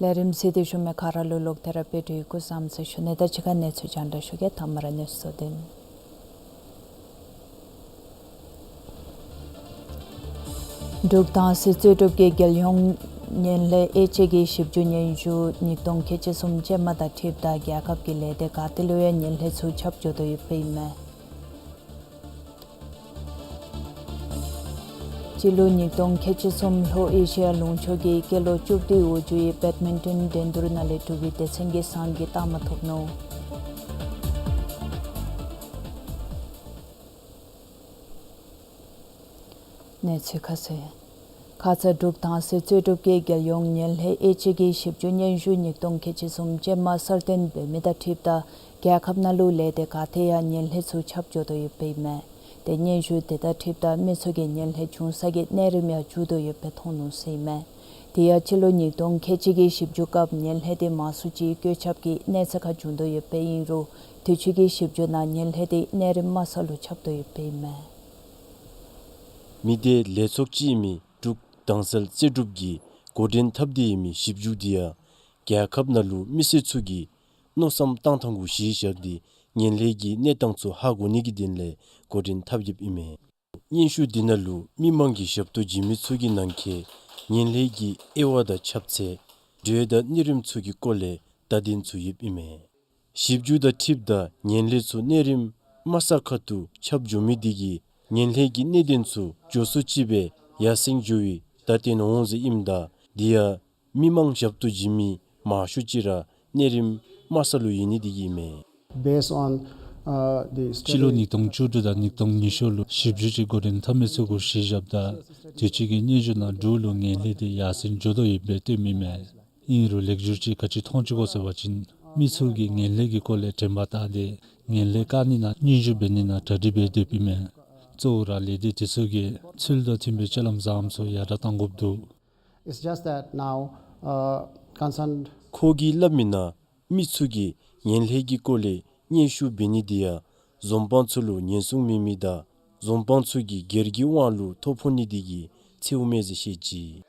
ལས་རིམ་གཟིགས་ཏེ་བཞུགས་མི་ག་ར་ལུ་ལོག་སྟེ་ར་དཔལ་འབྱོར་གྱི་སྐུ་གཟུགས་བཟང་པོ་ཟེར་ཞུ་ནི་དང་གཅིག་ཁར་གནས་ཚུལ་རྒྱང་བསྒྲགས་ཞུ་གེ། ཐ་མ་ར་གནས་ཚུལ་བསྡུ་ནི། འབྲུག་དྭངས་གསལ་རྩོད་སྒྲུབ་ཀྱི་རྒྱལ་ཡོངས་ངན་ལྷད་དབྱེ་དཔྱད་ཀྱི་ཞིབ་འཇུག་སྙན་ཞུ་ཉིས་སྟོང་ཁལ་གཅིག་གསུམ་ཅན་མ་དང་འཁྲིལཝ་ད་རྒྱལ་ཁབ་ཀྱི་ལས་སྡེ་ག་ཏེ་ལུ་ཡང་ངན་ལྷད་ཚུ་ཁྱབ་འགྱོ་དོ་ཡོདཔ་ཨིན་མས། སྤྱི་ལོ་ཉིས་སྟོང་ཁལ་གཅིག་གསུམ་ལྷོ་ཨེ་ཤི་ཡ་ལུང་ཕྱོགས་ཀྱི་སྐྱེས་ལོ་བཅུ་བདུན་འོག་འཇུག་པའི་བེཌ་མིན་ཊོན་འགྲན་བསྡུར་ནང་ལས་འབྲུག་པའི་སྡེ་ཚན་གྱིས་བཟང་གི་རྟགས་མ་ཐོབ་ནུག། གནས་ཚུལ་ཁ་གསལ། ཁ་ཙ་འབྲུག་དྭངས་གསལ་རྩོད་སྒྲུབ་ཀྱི་རྒྱལ་ཡོངས་ངན་ལྷད་དབྱེ་དཔྱད་ཀྱི་ཞིབ་འཇུག་སྙན་ཞུ་ཉིས་སྟོང་ཁལ་གཅིག་གསུམ་ཅན་མ་གསར་བཏོན་འབད་མི་དང་འཁྲིལཝ་ད་རྒྱལ་ཁབ་ནང་ལུ་ལས་སྡེ་ག་ཏེ་ཡང་ངན་ལྷད་ཚུ་ཁྱབ་འགྱོ་དོ་ཡོདཔ་ཨིན་མས། ཏེ་སྙན་ཞུ་དེ་དང་འཁྲིལཝ་ད་མི་ཚུ་གིས་ངན་ལྷད་བྱུང་ས་གི་གནས་རིམ་ཡང་མཇུག་བསྡུ་ཡོདཔ་སྦེ་མཐོང་ནུག་ཟེར་ཨིན་མས། དེ་ཡང་སྤྱི་ལོ་ཉིས་སྟོང་ཁལ་གཅིག་གི་ཞིབ་འཇུག་སྐབས་ངན་ལྷད་དེ་མང་སུ་ཅིག་བཀོད་ཁྱབ་ཀྱི་གནས་ཚད་ཁར་བྱུང་དོ་ཡོདཔ་ཨིན་རུང་དུས་ཅི་གི་ཞིབ་འཇུག་ནང་ངན་ལྷད་དེ་གནས་རིམ་དམའ་ས་ལུ་ཁྱབ་དོ་ཡོདཔ་ཨིན་མས། མི་སྡེ་ལས་ཚོགས་ཅིག་ཨིན་མི་འབྲུག་དྭངས་གསལ་རྩོད་སྒྲུབ་ཀྱིས་འགོ་འདྲེན་འཐབ་སྟེ་ཨིན་མི་ཞིབ་འཇུག་འདི་ཡང་རྒྱལ་ཁབ་ནང་ལུ་མི་སེར་ཚུ་གིས་མནོ་བསམ་བཏང་ཐངས་གུ་གཞི་བཞག་སྟེ་ངན་ལྷད་ཀྱི་གནས་སྟངས་ཚུ་ཧ་གོ་ནི་གི་དོན་ལས་འགོ་འདྲེན་འཐབ་ཡོདཔ་ཨིན་མས། སྙན་ཞུ་འདི་ནང་ལུ་མི་མང་གི་ཞབས་ཏོག་བྱིན་མི་ཚུ་གི་ནང་འཁོད་ངན་ལྷད་ཀྱི་དབྱེ་བ་དང་ཁྱབ་ཚད་འགྲོས་དང་གནས་རིམ་ཚུ་གི་སྐོར་ལས་བརྡ་དོན་ཚུ་ཡོདཔ་ཨིན་མས། ཞིབ་འཇུག་དང་འཁྲིལཝ་ད་ངན་ལྷད་ཚུ་གནས་རིམ་དམའ་ས་ཁར་དུ་ཁྱབ་འགྱོ་མི་དེ་གིས་ངན་ལྷད་ཀྱི་གནད་དོན་ཚུ་མགྱོགས་སུ་ཅིག་སྦེ་ཡར་སེང་འགྱོ་བའི་བརྡ་སྟོན་འོང་ཟེར་ཨིནམ་ད་དེ་ཡང་མི་མང་ཞབས་ཏོག་བྱིན་མི་མང་ཤོས་ཅིག་ར་གནས་རིམ་དམའ་ས་ལུ་ཡོད་ནི་དེ་གིས་ཨིན་མས། Based on, uh, the study. སྤྱི་ལོ་ཉིས་སྟོང་བཅུ་དྲུག་དང་ཉིས་སྟོང་ཉི་ཤུ་ལུ་ཞིབ་འཇུག་ཅིག་འགོ་འདྲེན་འཐབ་མི་ཚུ་གུ་གཞི་བཞགཔ་ད་དུས་ཅི་གི་སྙན་ཞུ་ནང་འབྲུག་ལུ་ངན་ལྷད་དེ་ཡར་སེང་འགྱོ་དོ་ཡོདཔ་སྦེ་སྟོནམ་ཨིན་མས། ཨིན་རུང་ལེགས་སྒྱུར་ཅིག་ག་ཅི་མཐོང་ཅི་གོ་ཟེར་བ་ཅིན་མི་ཚུ་གིས་ངན་ལྷད་ཀྱི་སྐོར་ལས་དྲན་པ་བཏང་སྟེ་ངན་ལྷད་བཀག་ནི་ནང་སྙན་ཞུ་འབད་ནི་ནང་གྲ་སྒྲིག་འབད་སྡོདཔ་ཨིན་མས། གཙོ་བོ་ར་ལས་སྡེ་དེ་ཚུ་གིས་ཚུལ་དང་མཐུན་པའི་སྤྱོད་ལམ་བཟངམ་ཚུ་ཡར་དྲག་གཏང་དགོཔ་འདུག། It's just that now, uh, concerned ཁོ་གིས་སླབ་མི་ནང་མི་ཚུ་གིས་ངན་ལྷད་ཀྱི་སྐོར་ལས་སྙན་ཞུ་འབད་ནི་དེ་ཡང་འཛོམས་དཔང་ཚུ་ལུ་ཉེན་སྲུང་མེད་མི་དང་འཛོམས་དཔང་ཚུ་གིས་སྒེར་གྱི་དབང་ལུ་ཐོ་ཕོག་ནི་དེ་གིས་འཚེརཝ་མས་ཟེར་བཤད་ཅི།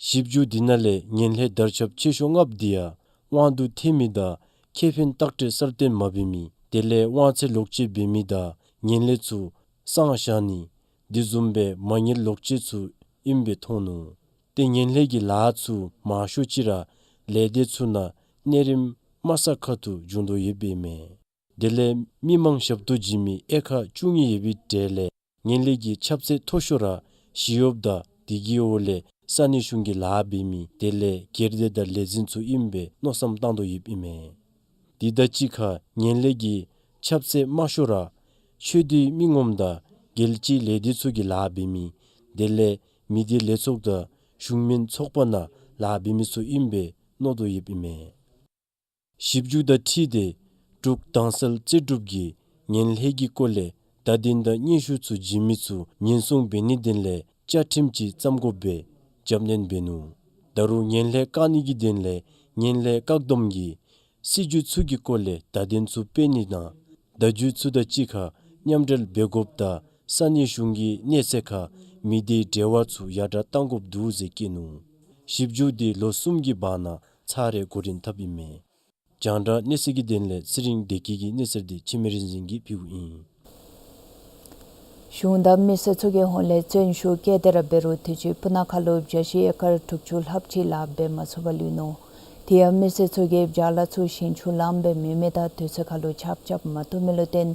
ཞིབ་འཇུག་འདི་ནང་ལས་ངན་ལྷད་དར་ཁྱབ་ཆེ་ཤོས་ལྔ་པོ་དེ་ཡང་དབང་དུ་ཐལ་མི་དང་ཁེ་ཕན་བརྟག་དཔྱད་གསར་བཏོན་མ་འབད་མི་དེ་ལས་དབང་ཚད་ལོག་སྤྱོད་འབད་མི་དང་ངན་ལྷད་ཚུ་གསང་བཞག་ནི་དེ་བཟུམ་སྦེ་མ་དངུལ་ལོག་སྤྱོད་ཚུ་ཨིནམ་སྦེ་མཐོང་ནུག། ཏེ་ངན་ལྷད་ཀྱི་ལཱ་ཚུ་མང་ཤོས་ཅིག་ར་ལས་སྡེ་ཚུ་ནང་གནས་རིམ་དམའ་ས་ཁ་ཐུག་བྱུང་དོ་ཡོདཔ་ཨིན་མས། དེ་ལས་མི་མང་ཞབས་ཏོག་བྱིན་མི་ཨེ་ཀར་བཅུ་གཉིས་ཡོད་པའི་གྲས་ལས་ངན་ལྷད་ཀྱི་ཁྱབ་ཚད་མཐོ་ཤོས་ར་ཞི་གཡོགཔ་དང་དེ་གི་འོག་ལས་ས་གནས་གཞུང་གི་ལཱ་འབད་མི་དེ་ལས་སྒེར་སྡེ་དང་ལས་འཛིན་ཚུ་ཨིནམ་སྦེ་མནོ་བསམ་བཏང་དོ་ཡོདཔ་ཨིན་མས། དེ་དང་གཅིག་ཁར་ངན་ལྷད་ཀྱི་ཁྱབ་ཚད་དམའ་ཤོས་ར་ཆོས་སྡེའི་མི་ངོམ་དང་རྒྱལ་སྤྱིའི་ལས་སྡེ་ཚུ་གི་ལཱ་འབད་མི་དེ་ལས་མི་སྡེ་ལས་ཚོགས་དང་གཞུང་མིན་ཚོགས་པ་ནང་ལཱ་འབད་མི་ཚུ་ཨིནམ་སྦེ་མནོ་དོ་ཡོདཔ་ཨིན་མས། ཞིབ་འཇུག་དང་འཁྲིལ་ཏེ་འབྲུག་དྭངས་གསལ་རྩེ་སྒྲུབ་ཀྱིས་ངན་ལྷད་ཀྱི་སྐོར་ལས་བརྡ་དོན་དང་སྙན་ཞུ་ཚུ་བྱིན་མི་ཚུ་ཉེན་སྲུང་འབད་ནིའི་དོན་ལས་བཅའ་ཁྲིམས་ཅིག་བརྩམ་དགོཔ་སྦེ་རྒྱབ་སྣོན་འབད་ནུག། ད་རུང་ངན་ལྷད་བཀག་ནིའི་དོན་ལས་ངན་ལྷད་བཀག་སྡོམ་གྱི་སྲིད་བྱུས་ཚུ་གི་སྐོར་ལས་བརྡ་དོན་ཚུ་སྤེལ་ནི་དང་བརྡ་བརྒྱུད་ཚུ་དང་གཅིག་ཁར་མཉམ་འབྲེལ་འབད་དགོཔ་དང་ས་གནས་གཞུང་གི་གནས་ཚད་ཁར་མི་སྡེའི་འབྲེལ་བ་ཚུ་ཡར་དྲགས་གཏང་དགོཔ་འདུག་ཟེར་བཀོད་ནུག། ཞིབ་འཇུག་དེ་ལོ་གསུམ་གྱི་བར་ན་ཚར་རེ་འགོ་འདྲེན་འཐབ་ཨིན་མས། རྒྱང་བསྒྲགས་གནས་ཚུལ་གྱི་དོན་ལས་ཚེ་རིང་བདེ་སྐྱིད་ཀྱི་གནས་ཚུལ་དེ་འཆི་མེད་རིག་འཛིན་གྱིས་ཕུལཝ་ཨིན། གཞུང་དང་མི་སེར་ཚུ་གི་ཧོངས་ལས་བརྩོན་ཤུགས་བསྐྱེད་དེ་ར་འབད་རུང་དུས་ཅི་སྤུ་ན་ཁ་ལུ་བྱ་ཞིང་ཨེ་ཀར་དྲུག་ཅུ་ལྷགཔ་ཅིག་ལཱ་འབད་མ་ཚུགས་པར་ལུས་ནུག། དེ་ཡང་མི་སེར་ཚུ་གིས་བྱ་ལཱ་ཚུ་ཞིང་ཆུ་ལངམ་སྦེ་མེད་མི་དང་དུས་ཚོད་ཁར་ལུ་ཆརཔ་རྐྱབ་མ་བཏུབ་མི་ལུ་བརྟེན་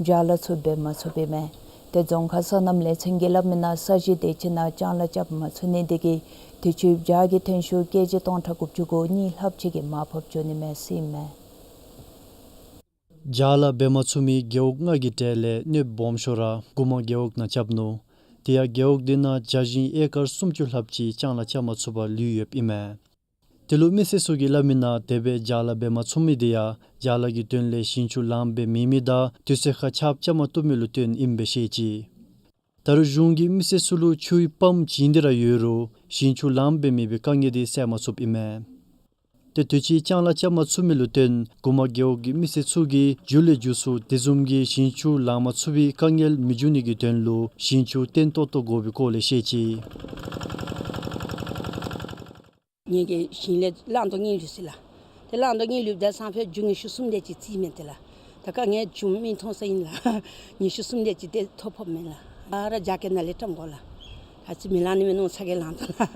བྱ་ལཱ་ཚུ་འབད་མ་ཚུགསཔ་ཨིན་མས། ཏེ་རྫོང་ཁག་སོ་ནམ་ལས་ཚན་གྱིས་སླབ་མི་ནང་ས་གཞི་དེ་ཅིག་ནང་ལྕང་ལཱ་རྐྱབ་མ་ཚུགས་ནི་དེ་གིས་དུས་ཅི་བྱ་གི་ཐོན་ཤུགས་ཀེ་ཇི་སྟོང་ཕྲག་དགུ་བཅུ་གོ་གཉིས་ལྷགཔ་ཅིག་གི་མར་ཕབ་འགྱོ་ནི་མས་ཟེར་ཨིན་མས། བྱ་ལཱ་འབད་མ་ཚུགས་མི་རྒེད་འོག་ལྔ་གི་གྲས་ལས་གནོདཔ་སྦོམ་ཤོས་ར་གུ་མ་རྒེད་འོག་ནང་རྐྱབ་ནུག། དེ་ཡང་རྒེད་འོག་དེ་ནང་བྱ་ཞིང་ཨེ་ཀར་སུམ་ཅུ་ལྷགཔ་ཅིག་ལྕང་ལཱ་རྐྱབ་མ་ཚུགས་པར་ལུས་ཡོདཔ་ཨིན་མས། དེ་ལུ་མི་སེར་ཚུ་གིས་སླབ་མི་ནང་དེ་སྦེ་བྱ་ལཱ་འབད་མ་ཚུགས་མི་དེ་ཡང་བྱ་ལཱ་གི་དོན་ལས་ཞིང་ཆུ་ལངམ་སྦེ་མེད་མི་དང་དུས་ཚོད་ཁར་ཆརཔ་རྐྱབ་མ་བཏུབ་མི་ལུ་བརྟེན་ཨིནམ་སྦེ་བཤད་ཅི། ད་རུང་གཞུང་གིས་མི་སེར་ཚུ་ལུ་ཆུའི་པམཔ་བྱིན་ཏེ་ར་ཡོད་རུང་ཞིང་ཆུ་ལངམ་སྦེ་མེད་པའི་དཀའ་ངལ་དེ་སེལ་མ་ཚུགསཔ་ཨིན་མས། ཏེ་དུས་ཅི་ལྕང་ལཱ་རྐྱབ་མ་ཚུགས་མི་ལུ་བརྟེན་གུ་མ་རྒེད་འོག་གི་མི་སེར་ཚུ་གིས་མཇུག་ལས་མཇུག་སུ་དེ་བཟུམ་གྱི་ཞིང་ཆུ་ལང་མ་ཚུགས་པའི་དཀའ་ངལ་མི་འབྱུང་ནི་གི་དོན་ལུ་ཞིང་ཆུ་བརྟན་ཏོག་ཏོ་དགོ་པའི་སྐོར་ལས་བཤད་ཅི། ངེ་གི་ཞིང་ལས་གླང་དོ་གཉིས་ལུས་ཅི་ལགས། ཏེ་གླང་དོ་གཉིས་ལུསཔ་ད་སང་ཕོད་རྒྱུ་ཉི་ཤུ་གསུམ་དེ་ཅིག་རྩིས་མས་ཏེ་ལགས། ད་དཀའ་ངལ་བྱུང་མི་མཐོང་ས་ཨིན་ལགས། ཉི་ཤུ་གསུམ་དེ་ཅིག་ཏེ་ཐོ་ཕོགཔ་མས་ལགས། ཨ་ར་རྒྱ་སྐྱེད་ནང་ལས་བཀྲམ་དགོ་ལགས། ཨ་ཙི་མི་ལང་ནི་མས་མནོ་ཚ་གྱང་ལང་དོ་ལགས།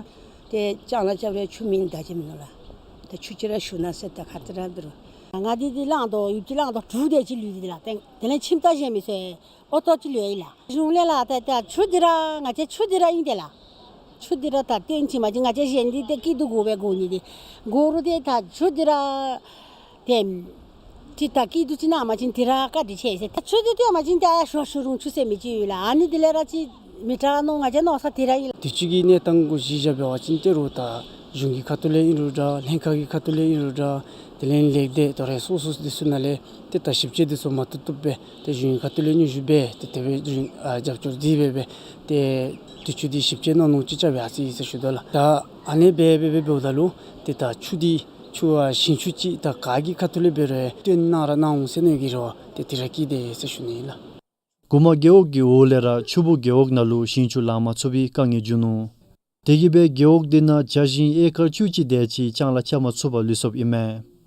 ཏེ་ལྕང་ལཱ་རྐྱབ་རུང་ཆུ་མེད་ནི་ད་ཅི་མིན་ནུག་ལགས། ཏེ་ཆུ་ཅིག་ར་ཞུ་གནང་ཟེར་ད་ཁ་ཐུག་ར་འབད་རུང་། ང་འདི་འདི་གླང་དོ་ཡུདཔ་ཅིག་གླང་དོ་དྲུག་དེ་ཅིག་ལུས་ཏེ་ལགས། ཏེ་དེ་ལས་ཁྱིམ་བདག་གཞན་མི་ཚུ་ཨོ་ཏོ་ཅིག་ལུས་ཡི་ལགས། གཞུང་ལས་ལགས་ཏེ་ཏེ་ཆུ་འདི་ར་ང་བཅས་ཆུ་འདི་ར་ཨིན་ཏེ་ལགས། ཆུ་འདི་ར་ད་བཏོན་ཅི་མ་ཅིན་ང་བཅས་གཞན་འདི་ཏེ་སྐྱིད་སྡུག་དགོ་པས་དགོ་ནི་འདི་དགོ་རུང་ཏེ་ད་ཆུ་འདི་ར་ཏེ་ཅིག་ད་སྐྱིད་སྡུག་ཅིག་གནང་མ་ཅིན་དེ་ར་བཀག་སྒྲིག་ཆེ་ཟེར། ད་ཆུ་འདི་བཏོན་མ་ཅིན་ཏེ་ཨ་ཡར་ཞོ་ཞུ་རུང་ཆུ་ཟེར་མི་ཅིག་ཡོད་ལགས། ཨ་ནི་དེ་ལས་ར་ཅིག་མི་དྲག་མནོ་ང་བཅས་མནོ་ས་དེ་ར་ཨིན་ལགས། དུས་ཅི་གི་གནས་སྟངས་གུ་གཞི་བཞག་འབད་བ་ཅིན་ཏེ་རུང་ད་གཞུང་གི་ཁ་ཐུག་ལས་ཨིན་རུང་འདྲ་ལྷན་ཁག་གི་ཁ་ཐུག་ལས་ཨིན་རུང་འདྲ་དེ་ལས་ལས་སྡེ་དོ་རེ་སོ་སོ་འདི་ཚུ་ནང་ལས་ཏེ་ད་ཞིབ་དཔྱད་འདི་ཚུ་མ་བཏུབ་བཏུབ་སྦེ་ཏེ་གཞུང་གི་ཁ་ཐུག་ལས་སྙན་ཞུ་འབད་ཏེ་དེ་སྦེ་གཞུང་ཨ་རྒྱབ་སྐྱོར་འདི་འབད་སྦེ་ཏེ་དུས་ཅི་འདི་ཞིབ་དཔྱད་གནང་ནུག་ཅིག་རྐྱབ་ཡར་སོ་ཡི་ཟེར་ཞུ་དོ་ལགས། ད་ཨ་ནི་སྦེ་སྦེ་སྦེ་འབདཝ་ད་ལུ་ཏེ་ད་ཆུ་འདི་ཆུ་ཨ་ཞིང་ཆུ་ཅིག་ད་ག་གི་ཁ་ཐུག་ལས་འབད་རུང་བཏོན་གནང་ར་གནང་འོང་ཟེར་མནོ་གི་རེ་བ་ཏེ་དེ་ར་བསྐྱེད་དེ་ཟེར་ཞུ་ནི་ཨིན་ལགས། གུ་མ་རྒེད་འོག་གི་འོག་ལས་ར་ཆུ་སྦུག་རྒེད་འོག་ནང་ལུ་ཞིང་ཆུ་ལང་མ་ཚུགས་པའི་དཀའ་ངལ་བྱུང་ནུག། དེ་གིས་སྦེ་རྒེད་འོག་དེ་ནང་བྱ་ཞིང་ཨེ་ཀར་བཅུ་གཅིག་དེ་ཅིག་ལྕང་ལཱ་རྐྱབ་མ་ཚུགས་པར་ལུས་སོཔ་ཨིན་མས།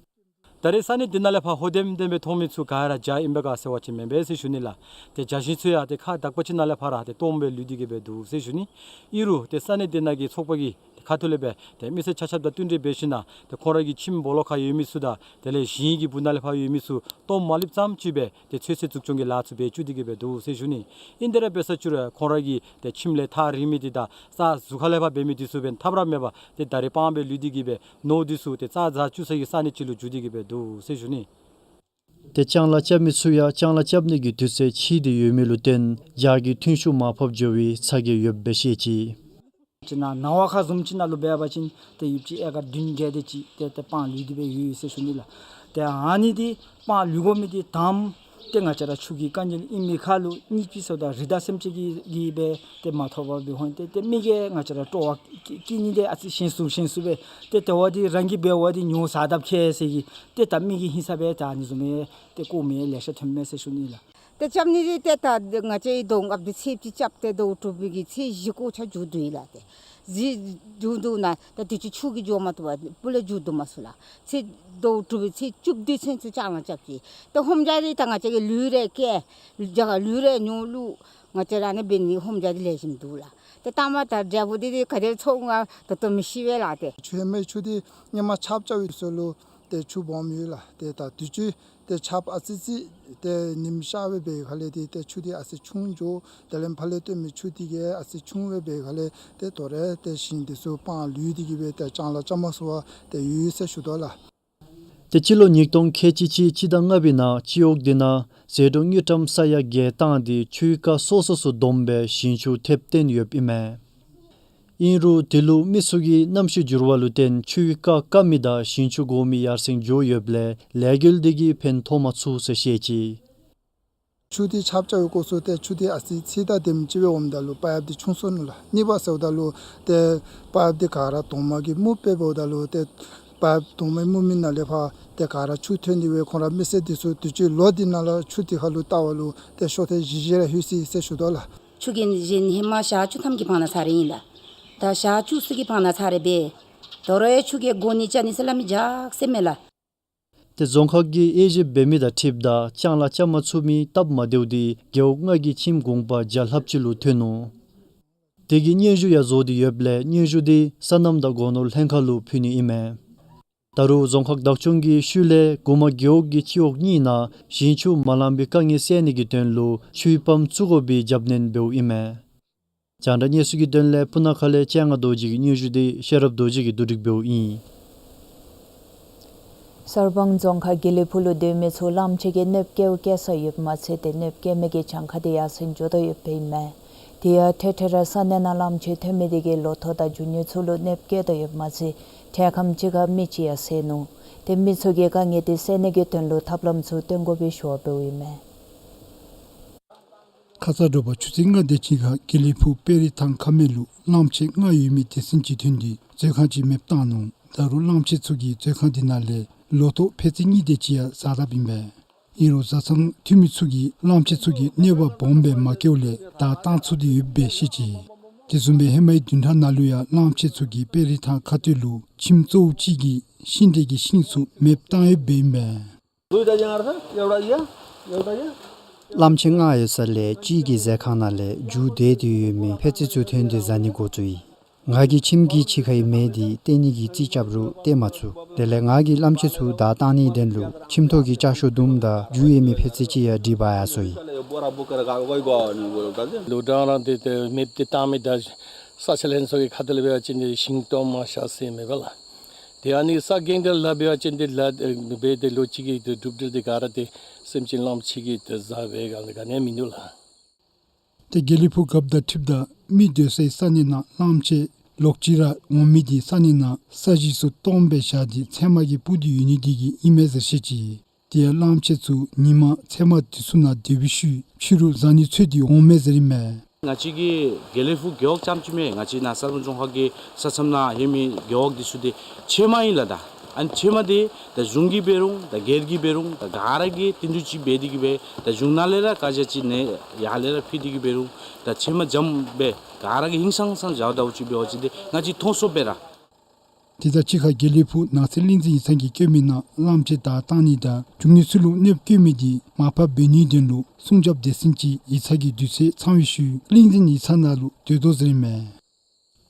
ད་རེས་ས་གནས་དེ་ནང་ལས་ཕར་ཧོ་ལྡེམ་ལྡེམ་སྦེ་མཐོང་མི་ཚུ་ག་ར་བྱ་ཨིན་པས་ག་ཟེར་བ་ཅིན་མེན་པས་ཟེར་ཞུ་ནི་ལགས། ཏེ་བྱ་ཞིང་ཚུ་ཡང་ཏེ་ཁ་དག་པ་ཅིག་ནང་ལས་ཕར་ར་ཏེ་སྟོངམ་སྦེ་ལུས་ཏེ་གི་སྦེ་འདུག་ཟེར་ཞུ་ནི། ཨིན་རུང་ཏེ་ས་གནས་དེ་ནང་གི་ཚོགས་པ་གི་ཏེ་ཁ་ཐུག་ལས་སྦེ་ཏེ་མི་སེར་ཆ་ཁྱབ་དང་བསྟུན་གྲོས་འབད་ཞིན་ན་ཏེ་ཁོང་ར་གི་ཁྱིམ་སྦོ་ལོགས་ཁར་ཡོད་མི་ཚུ་དང་དེ་ལས་ཞིང་གི་སྦུག་ནང་ལས་ཕར་ཡོད་མི་ཚུ་སྟོངམ་མ་ལུསཔ་ཙམ་ཅིག་སྦེ་ཏེ་ཚོད་བསྲེ་འཛུགས་སྐྱོང་གི་ལཱ་ཚུ་འབད་བཅུག་སྟེ་གི་སྦེ་འདུག་ཟེར་ཞུ་ནི། ཨིན་དེ་ར་འབད་ས་བཅུག་རུང་ཁོང་ར་གི་ཏེ་ཁྱིམ་ལས་ཐག་རིང་མི་འདི་དང་རྩྭ་ཟུར་ཁ་ལས་ཕར་འབད་མི་འདི་ཚུ་འབདན་ཐབས་ར་མེད་པར་ཏེ་ད་རེས་སྤང་སྦེ་ལུས་ཏེ་གི་སྦེ་ནོར་འདི་ཚུ་ཏེ་རྩྭ་བཟའ་བཅུག་ས་གི་ས་གནས་ཅིག་ལུ་འགྱོ་སྟེ་གི་སྦེ་འདུག་ཟེར་ཞུ་ནི། ཏེ་ལྕང་ལཱ་རྐྱབ་མི་ཚུ་ཡང་ལྕང་ལཱ་རྐྱབ་ནི་གི་དུས་ཚོད་ཕྱིས་ཏེ་ཡོད་མི་ལུ་བརྟེན་བྱ་གི་ཐོན་ཤུགས་མར་ཕབ་འགྱོ་བའི་ཚ་གྱང་ཡོདཔ་སྦེ་བཤད་ཅི། ཅིག་ནང་ནངས་པ་ཁ་བཟུམ་ཅིག་ནང་ལུ་འབད་བ་ཅིན་ཏེ་ཡུདཔ་ཅིག་ཨེ་ཀར་བདུན་བརྒྱད་དེ་ཅིག་ཏེ་ཏེ་སྤང་ལུས་ཏེ་སྦེ་ཡོད་ཡོད་ཟེར་ཞུ་ནི་ལགས། ཏེ་ཨ་ནི་འདི་སྤང་ལུས་དགོ་མི་འདི་དང་ ཏེ་ང་བཅས་ར་ཆུ་གི་དཀའ་ངལ་ཨིན་མི་ཁར་ལུ་གཉིས་པའི་ཚུ་དང་རི་དྭགས་སེམས་ཅན་གྱི་གི་སྦེ་ཏེ་མ་ཐོབ་པར་སྦེ་འོང་སྟེ་ཏེ་མི་གིས་ང་བཅས་ར་སྤྲོ་བ་བསྐྱེད་ནི་འདི་ཨ་ཙི་ཞན་སུ་ཞན་སུ་སྦེ་ཏེ་དེ་བ་འདི་རང་གིས་འབད་བ་འདི་ཉོ་ཟ་དཔ་ཁེ་ཟེར་གི་ཏེ་ད་མི་གིས་ཧིང་ས་སྦེ་ད་ཨ་ནི་བཟུམ་མའི་ཏེ་ལྐོག་མི་ལེ་ཤ་ཐོནམ་མས་ཟེར་ཞུ་ནི་ལགས། ཏེ་རྐྱབ་ནི་འདི་ཏེ་ད་ང་བཅས་རྡོ་ཨཔ་འདི་ཚེས་གཅིག་རྐྱབ་སྟེ་ཟླཝ་དྲུག་པའི་གི་ཚེས་བཞི་གོ་ཆ་མཇུག་བསྡུ་ཡི་ལགས། ཏེ་བཞི་མཇུག་བསྡུ་ན་ད་དུས་ཅི་ཆུ་གིས་འགྱོ་མ་བཏུབ་པར་སྤུ་ལས་མཇུག་བསྡུ་མ་ཚུགས་ལགས། ཚེས་ཟླཝ་དྲུག་པའི་ཚེས་བཅུ་བདུན་ཚུན་ཚོད་ལྕང་ལཱ་རྐྱབ་ཅི། ཏེ་ཧོམ་རྒྱག་འདི་ད་ང་བཅས་ཀྱིས་ལུད་རེ་བསྐྱལ་རྒྱ་གར་ལུད་རེ་ཉོ་བླུག་ང་བཅས་ར་ཨ་ནི་འབད་ནི་ཧོམ་རྒྱག་འདི་ལེགས་ཤོམ་འདུག་ལགས། ཏེ་ལྟག་མ་ད་འབྲས་བུ་འདི་འདི་ག་དེ་ཚོར་འོང་ང་ད་ལྟོ་མི་ཤེས་པས་ལགས། ཏེ་ཆུ་ཧེ་མའི་ཆུ་འདི་སྔོན་མ་ཆརཔ་རྐྱབ་པའི་ཚུན་ལུ་ཏེ་ཆུ་སྦོམ་ཡོད་ལགས། ཏེ་ད་དུས་ཅི་ཏེ་ཆརཔ་ཨ་ཙི་ཅིག་ཏེ་ཉིམ་ཤར་སྦེ་འབད་ཁ་ལས་འདི་ཏེ་ཆུ་འདི་ཨ་ཙི་ཆུང་འགྱོ། དེ་ལས་ཕར་ལས་བཏོན་མི་ཆུ་འདི་གིས་ཨ་ཙི་ཆུང་སྦེ་འབད་ཁ་ལས་ཏེ་དོ་རུང་ཏེ་ཞིང་འདི་ཚུ་སྤང་ལུད་འདི་གིས་སྦེ་ཏེ་ལྕང་ལཱ་རྐྱབ་མ་ཚུགས་པར་ཏེ་ཡོད་ཟེར་ཞུ་དོ་ལགས། ཏེ་སྤྱི་ལོ་ཉིས་སྟོང་ཁལ་གཅིག་གཅིག་སྤྱི་ཟླ་ལྔ་པའི་ནང་སྤྱི་འོག་འདི་ནང་ཟད་འགྲོ་དངུལ་ཀྲམ་ས་ཡ་བརྒྱད་བཏང་སྟེ་ཆུའི་རྐ་སོ་སོ་ཚུ་བསྡོམས་སྦེ་ཞིང་ཆུ་ཐེབས་བཏོན་ཡོདཔ་ཨིན་མས། ཨིན་རུང་དེ་ལུ་མི་ཚུ་གིས་གནམ་གཤིས་འགྱུར་བ་ལུ་བརྟེན་ཆུའི་རྐ་སྐམ་མི་དང་ཞིང་ཆུ་དགོ་མི་ཡར་སེང་འགྱོ་ཡོདཔ་ལས་ལས་འགུལ་འདི་གིས་ཕན་ཐོགས་མ་ཚུགས་ཟེར་བཤད་ཅི། ཆུ་འདི་ཆརཔ་རྐྱབ་པའི་སྐབས་སུ་ཏེ་ཆུ་འདི་ཨ་ཙི་ཚད་དང་ལྡནམ་ཅིག་སྦེ་འོངམ་ད་ལུ་པའིཔ་འདི་ཆུང་སོ་ནུག་ལགས། གཉིས་པ་ཟེརཝ་ད་ལུ་ཏེ་པའིཔ་འདི་ག་ར་དོང་དམར་གྱི་སྨུག་སྦེ་འབདཝ་ད་ལུ་ཏེ་པའིཔ་དོང་དམར་སྨུག་མི་ནང་ལས་ཕར་ཏེ་ག་ར་ཆུ་ཐོན་ཏེ་སྦེ་ཁོང་ར་མི་སེར་འདི་ཚུ་དུས་ཅི་ལོག་འདི་ནང་ལུ་ཆུ་འདི་ཁ་ལུ་བལྟ་བ་ལུ་ཏེ་ཤོ་ཐེངས་བཞི་བཞི་ར་ལྷོད་ཅི་ཟེར་ཞུ་དོ་ལགས། ཆུ་གི་གཞན་ཧེ་མ་ཞག་བཅུ་ཐམ་གྱི་བར་ན་ཚར་རེ་ཨིན་ལགས། ད་ཞག་བཅུ་གསུམ་གྱི་བར་ན་ཚར་རེ་འབད། དོ་རུང་ཡང་ཆུ་གིས་དགོ་ནི་ཅ་ནི་ཟེར་སླབ་མི་རྒྱགས་ཟེར་མས་ལགས། ཏེ་རྫོང་ཁག་གིས་དབྱེ་ཞིབ་འབད་མི་དང་འཁྲིལཝ་ད་ལྕང་ལཱ་རྐྱབ་མ་ཚུགས་མི་སྟབས་མ་བདེཝ་འདི་རྒེད་འོག་ལྔ་གི་ཁྱིམ་གུང་པ་བརྒྱ་ལྷགཔ་ཅིག་ལུ་ཐོན་ནུག། དེ་གི་སྙན་ཞུ་ཡང་བཟོ་སྟེ་ཡོདཔ་ལས་སྙན་ཞུ་འདི་སོ་ནམ་དང་སྒོ་ནོར་ལྷན་ཁག་ལུ་ཕུལ་ནི་ཨིན་མས། ད་རུང་རྫོང་ཁག་བདག་སྐྱོང་གི་ཤུལ་ལས་གུ་མ་རྒེད་འོག་གི་སྤྱི་འོག་གཉིས་ནང་ཞིང་ཆུ་མ་ལང་པའི་དཀའ་ངལ་སེལ་ནི་གི་དོན་ལུ་ཆུའི་པམཔ་བཙུགས་དགོ་པའི་རྒྱབ་སྣོན་འབདཝ་ཨིན་མས། རྒྱང་བསྒྲགས་གནས་ཚུལ་གྱི་དོན་ལས་སྤུ་ན་ཁ་ལས་སྤྱན་སྔ་རྡོ་རྗེ་གི་སྙན་ཞུ་འདི་ཤེས་རབ་རྡོ་རྗེ་གིས་བསྡུ་སྒྲིག་འབདཝ་ཨིན། གསར་སྤང་རྫོང་ཁག་དགེ་ལེགས་ཕུག་ལུ་སྡོད་མི་ཚུ་གླངམོ་ཆེ་གིས་གནོདཔ་བཀལཝ་བཀལ་ས་ཡོདཔ་མ་ཚད་ཏེ་གནོདཔ་བཀལ་མི་གི་གྱངས་ཁ་འདི་ཡར་སེང་འགྱོ་དོ་ཡོདཔ་ཨིན་མས། དེ་ཡང་ཐེངས་ཐེངས་ར་ས་གནས་ནང་གླངམོ་ཆེ་ཐོན་མི་འདི་གིས་ལོ་ཐོག་དང་རྒྱུ་དངོས་ཚུ་ལུ་གནོདཔ་བཀལ་དོ་ཡོདཔ་མ་ཚད་འཕྲལ་ཁམས་ཅིག་ཁར་མི་ཅིག་ཡང་བསད་ནུག། ཏེ་མི་ཚུ་གི་དཀའ་ངལ་འདི་སེལ་ནི་གི་དོན་ལུ་ཐབས་ལམ་ཚུ་སྟོན་དགོ་པའི་ཞུ་བ་འབདཝ་ཨིན་མས། ཁ་ཙ་དྲོ་པ་ཆུ་ཚོད་ལྔ་དེ་ཅིག་ཁར་དགེ་ལེགས་ཕུག་དཔལ་རི་ཐང་ཁ་སྨད་ལུ་གླངམོ་ཆེ་ལྔ་ཡོད་མི་སྡེ་ཚན་ཅིག་ཐོན་ཏེ་མཛོད་ཁང་ཅིག་མེདཔ་བཏང་ནུག། ད་རུང་གླངམོ་ཆེ་ཚུ་གིས་མཛོད་ཁང་འདི་ནང་ལས་ལོ་ཐོག་ཕད་ཙེ་གཉིས་དེ་ཅིག་ཡང་ཟ་དཔ་ཨིན་པས། ཨིན་རུང་བཟའ་ཚང་འཐུས་མི་ཚུ་གིས་གླངམོ་ཆེ་ཚུ་གིས་གནོད་པ་སྦོམ་སྦེ་མ་བཀལཝ་ལས་བདའ་བཏང་ཚུགས་ཏེ་ཡོདཔ་སྦེ་བཤད་ཅི། དེ་བཟུམ་སྦེ་ཧེ་མའི་བདུན་ཕྲག་ནང་ལུ་ཡང་གླངམོ་ཆེ་ཚུ་གིས་དཔལ་རི་ཐང་ཁ་སྟོད་ལུ་ཁྱིམ་གཙོ་བོ་ཅིག་གི་ཤིང་འབྲས་ཀྱི་ཤིང་ཚུ་མེདཔ་བཏང་ཡོདཔ་ཨིན་པས། གླངམོ་ཆེ་ལྔ་ཡོད་ས་ལས་གཅིག་གི་ཟས་ཁང་ནང་ལས་རྒྱུ་འདས་ཏེ་ཡོད་མི་ཕད་ཙེ་ཚུ་ཐོན་ཏེ་ཟ་ནི་འགོ་བཙུགས་ཡི། ང་གི་ཁྱིམ་གྱི་ཕྱི་ཁའི་མེ་འདི་བཏེག་ནི་གི་རྩིས་རྐྱབ་རུང་བཏེག་མ་ཚུགས། དེ་ལས་ང་གིས་གླངམོ་ཆེ་ཚུ་བདའ་བཏང་ནིའི་དོན་ལུ་ཁྱིམ་ཐོག་གི་ཅ་ཤོག་དུམ་དང་རྒྱུ་ཡོད་མི་ཕད་ཙེ་ཅིག་ཡང་སྒྲིག་འབག་ཡར་སོ་ཡི། ལོ་གྲངས་ར་འདི་ཏེ་མེདཔ་འདི་བཏང་མི་དང་ས་ཆ་ལྷན་ཚོགས་ཀྱི་ཁ་ཐུག་ལས་འབད་བ་ཅིན་འདི་ཤིང་སྡོམ་མ་བཞག་ཟེར་མེན་པ་ལགས། ཏེ་ཨ་ནི་ས་གེངས་ཏེ་ལཱ་འབད་བ་ཅིན་འདི་ལཱ་འབད་དེ་ལོ་གཅིག་གི་འདི་གྲུབ་འབྲས་འདི་ག་ར་ཏེ་སེམས་ཅན་གླངམོ་ཆེ་གིས་ཏེ་ཟ་བའི་ག་ནི་ག་ནི་མིན་འདུག་ལགས། ཏེ་དགེ་ལེགས་ཕུག་རྒཔོ་དང་འཁྲིལཝ་ད་མི་སྡོད་སའི་ས་གནས་ནང་གླངམོ་ཆེ་ལོག་ཅི་ར་འོང་མི་འདི་ས་གནས་ནང་ས་གཞི་ཚུ་སྟོངམ་སྦེ་བཞག་སྟེ་ཚལ་མ་གིས་སྤུར་ཏེ་ཡོད་ནི་འདི་གིས་ཨིན་མས་ཟེར་བཤད་ཅི། དེ་ཡང་གླངམོ་ཆེ་ཚུ་ཉིན་མ་ཚལ་མ་འདི་ཚུ་ནང་སྡོད་པའི་ཤུལ་ཕྱི་རུ་བཟའ་ནི་འཚོལ་ཏེ་འོང་མས་ཟེར་ཨིན་མས། ང་བཅས་ཀྱི་དགེ་ལེགས་ཕུག་རྒེད་འོག་རྐྱངམ་ཅིག་མེན། ང་བཅས་ནཱ་གསར་སྤང་རྫོང་ཁག་གི་ས་མཚམས་ནང་ཡོད་མི་རྒེད་འོག་འདི་ཚུ་འདི་ཕྱེ་མ་ཨིན་ལགས། ད་ཨ་ནི་ཕྱེ་མ་འདི་ད་གཞུང་གིས་འབད་རུང་ད་སྒེར་གྱིས་འབད་རུང་ད་ག་ར་གིས་བསྟུན་གྲོས་ཅིག་འབད་དེ་གིས་སྦེ་ད་གཞུང་ནང་ལས་ར་བཀའ་རྒྱ་ཅིག་ནི་ཡར་ལས་ར་ཕུལ་དེ་གིས་འབད་རུང་ད་ཕྱེ་མ་འཇམ་སྦེ་ག་ར་གིས་ཧིང་སངས་སངས་བཞག་ད་འུ་ཅིག་འབད་བ་ཅིན་འདི་ང་བཅས་མཐོང་སོང་སྦེ་ར། དེ་དང་གཅིག་ཁར་དགེ་ལེགས་ཕུག་ནགས་ཚལ་གླིང་འཛིན་ཡིག་ཚང་གིས་བཀོད་མི་ནང་གླངམོ་ཆེ་བདའ་བཏང་ནི་དང་རྒྱུ་དངོས་ཚུ་ལུ་གནོདཔ་བཀལ་མི་འདི་མར་ཕབ་འབད་ནིའི་དོན་ལུ་སྲུང་སྐྱོབ་སྡེ་ཚན་ཅིག་ཡིག་ཚང་གི་དུས་ཚོད་ཚང་བའི་ཤུལ་གླིང་འཛིན་ཡིག་ཚང་ནང་ལུ་སྡོད་དོ་ཟེར་ཨིན་མས།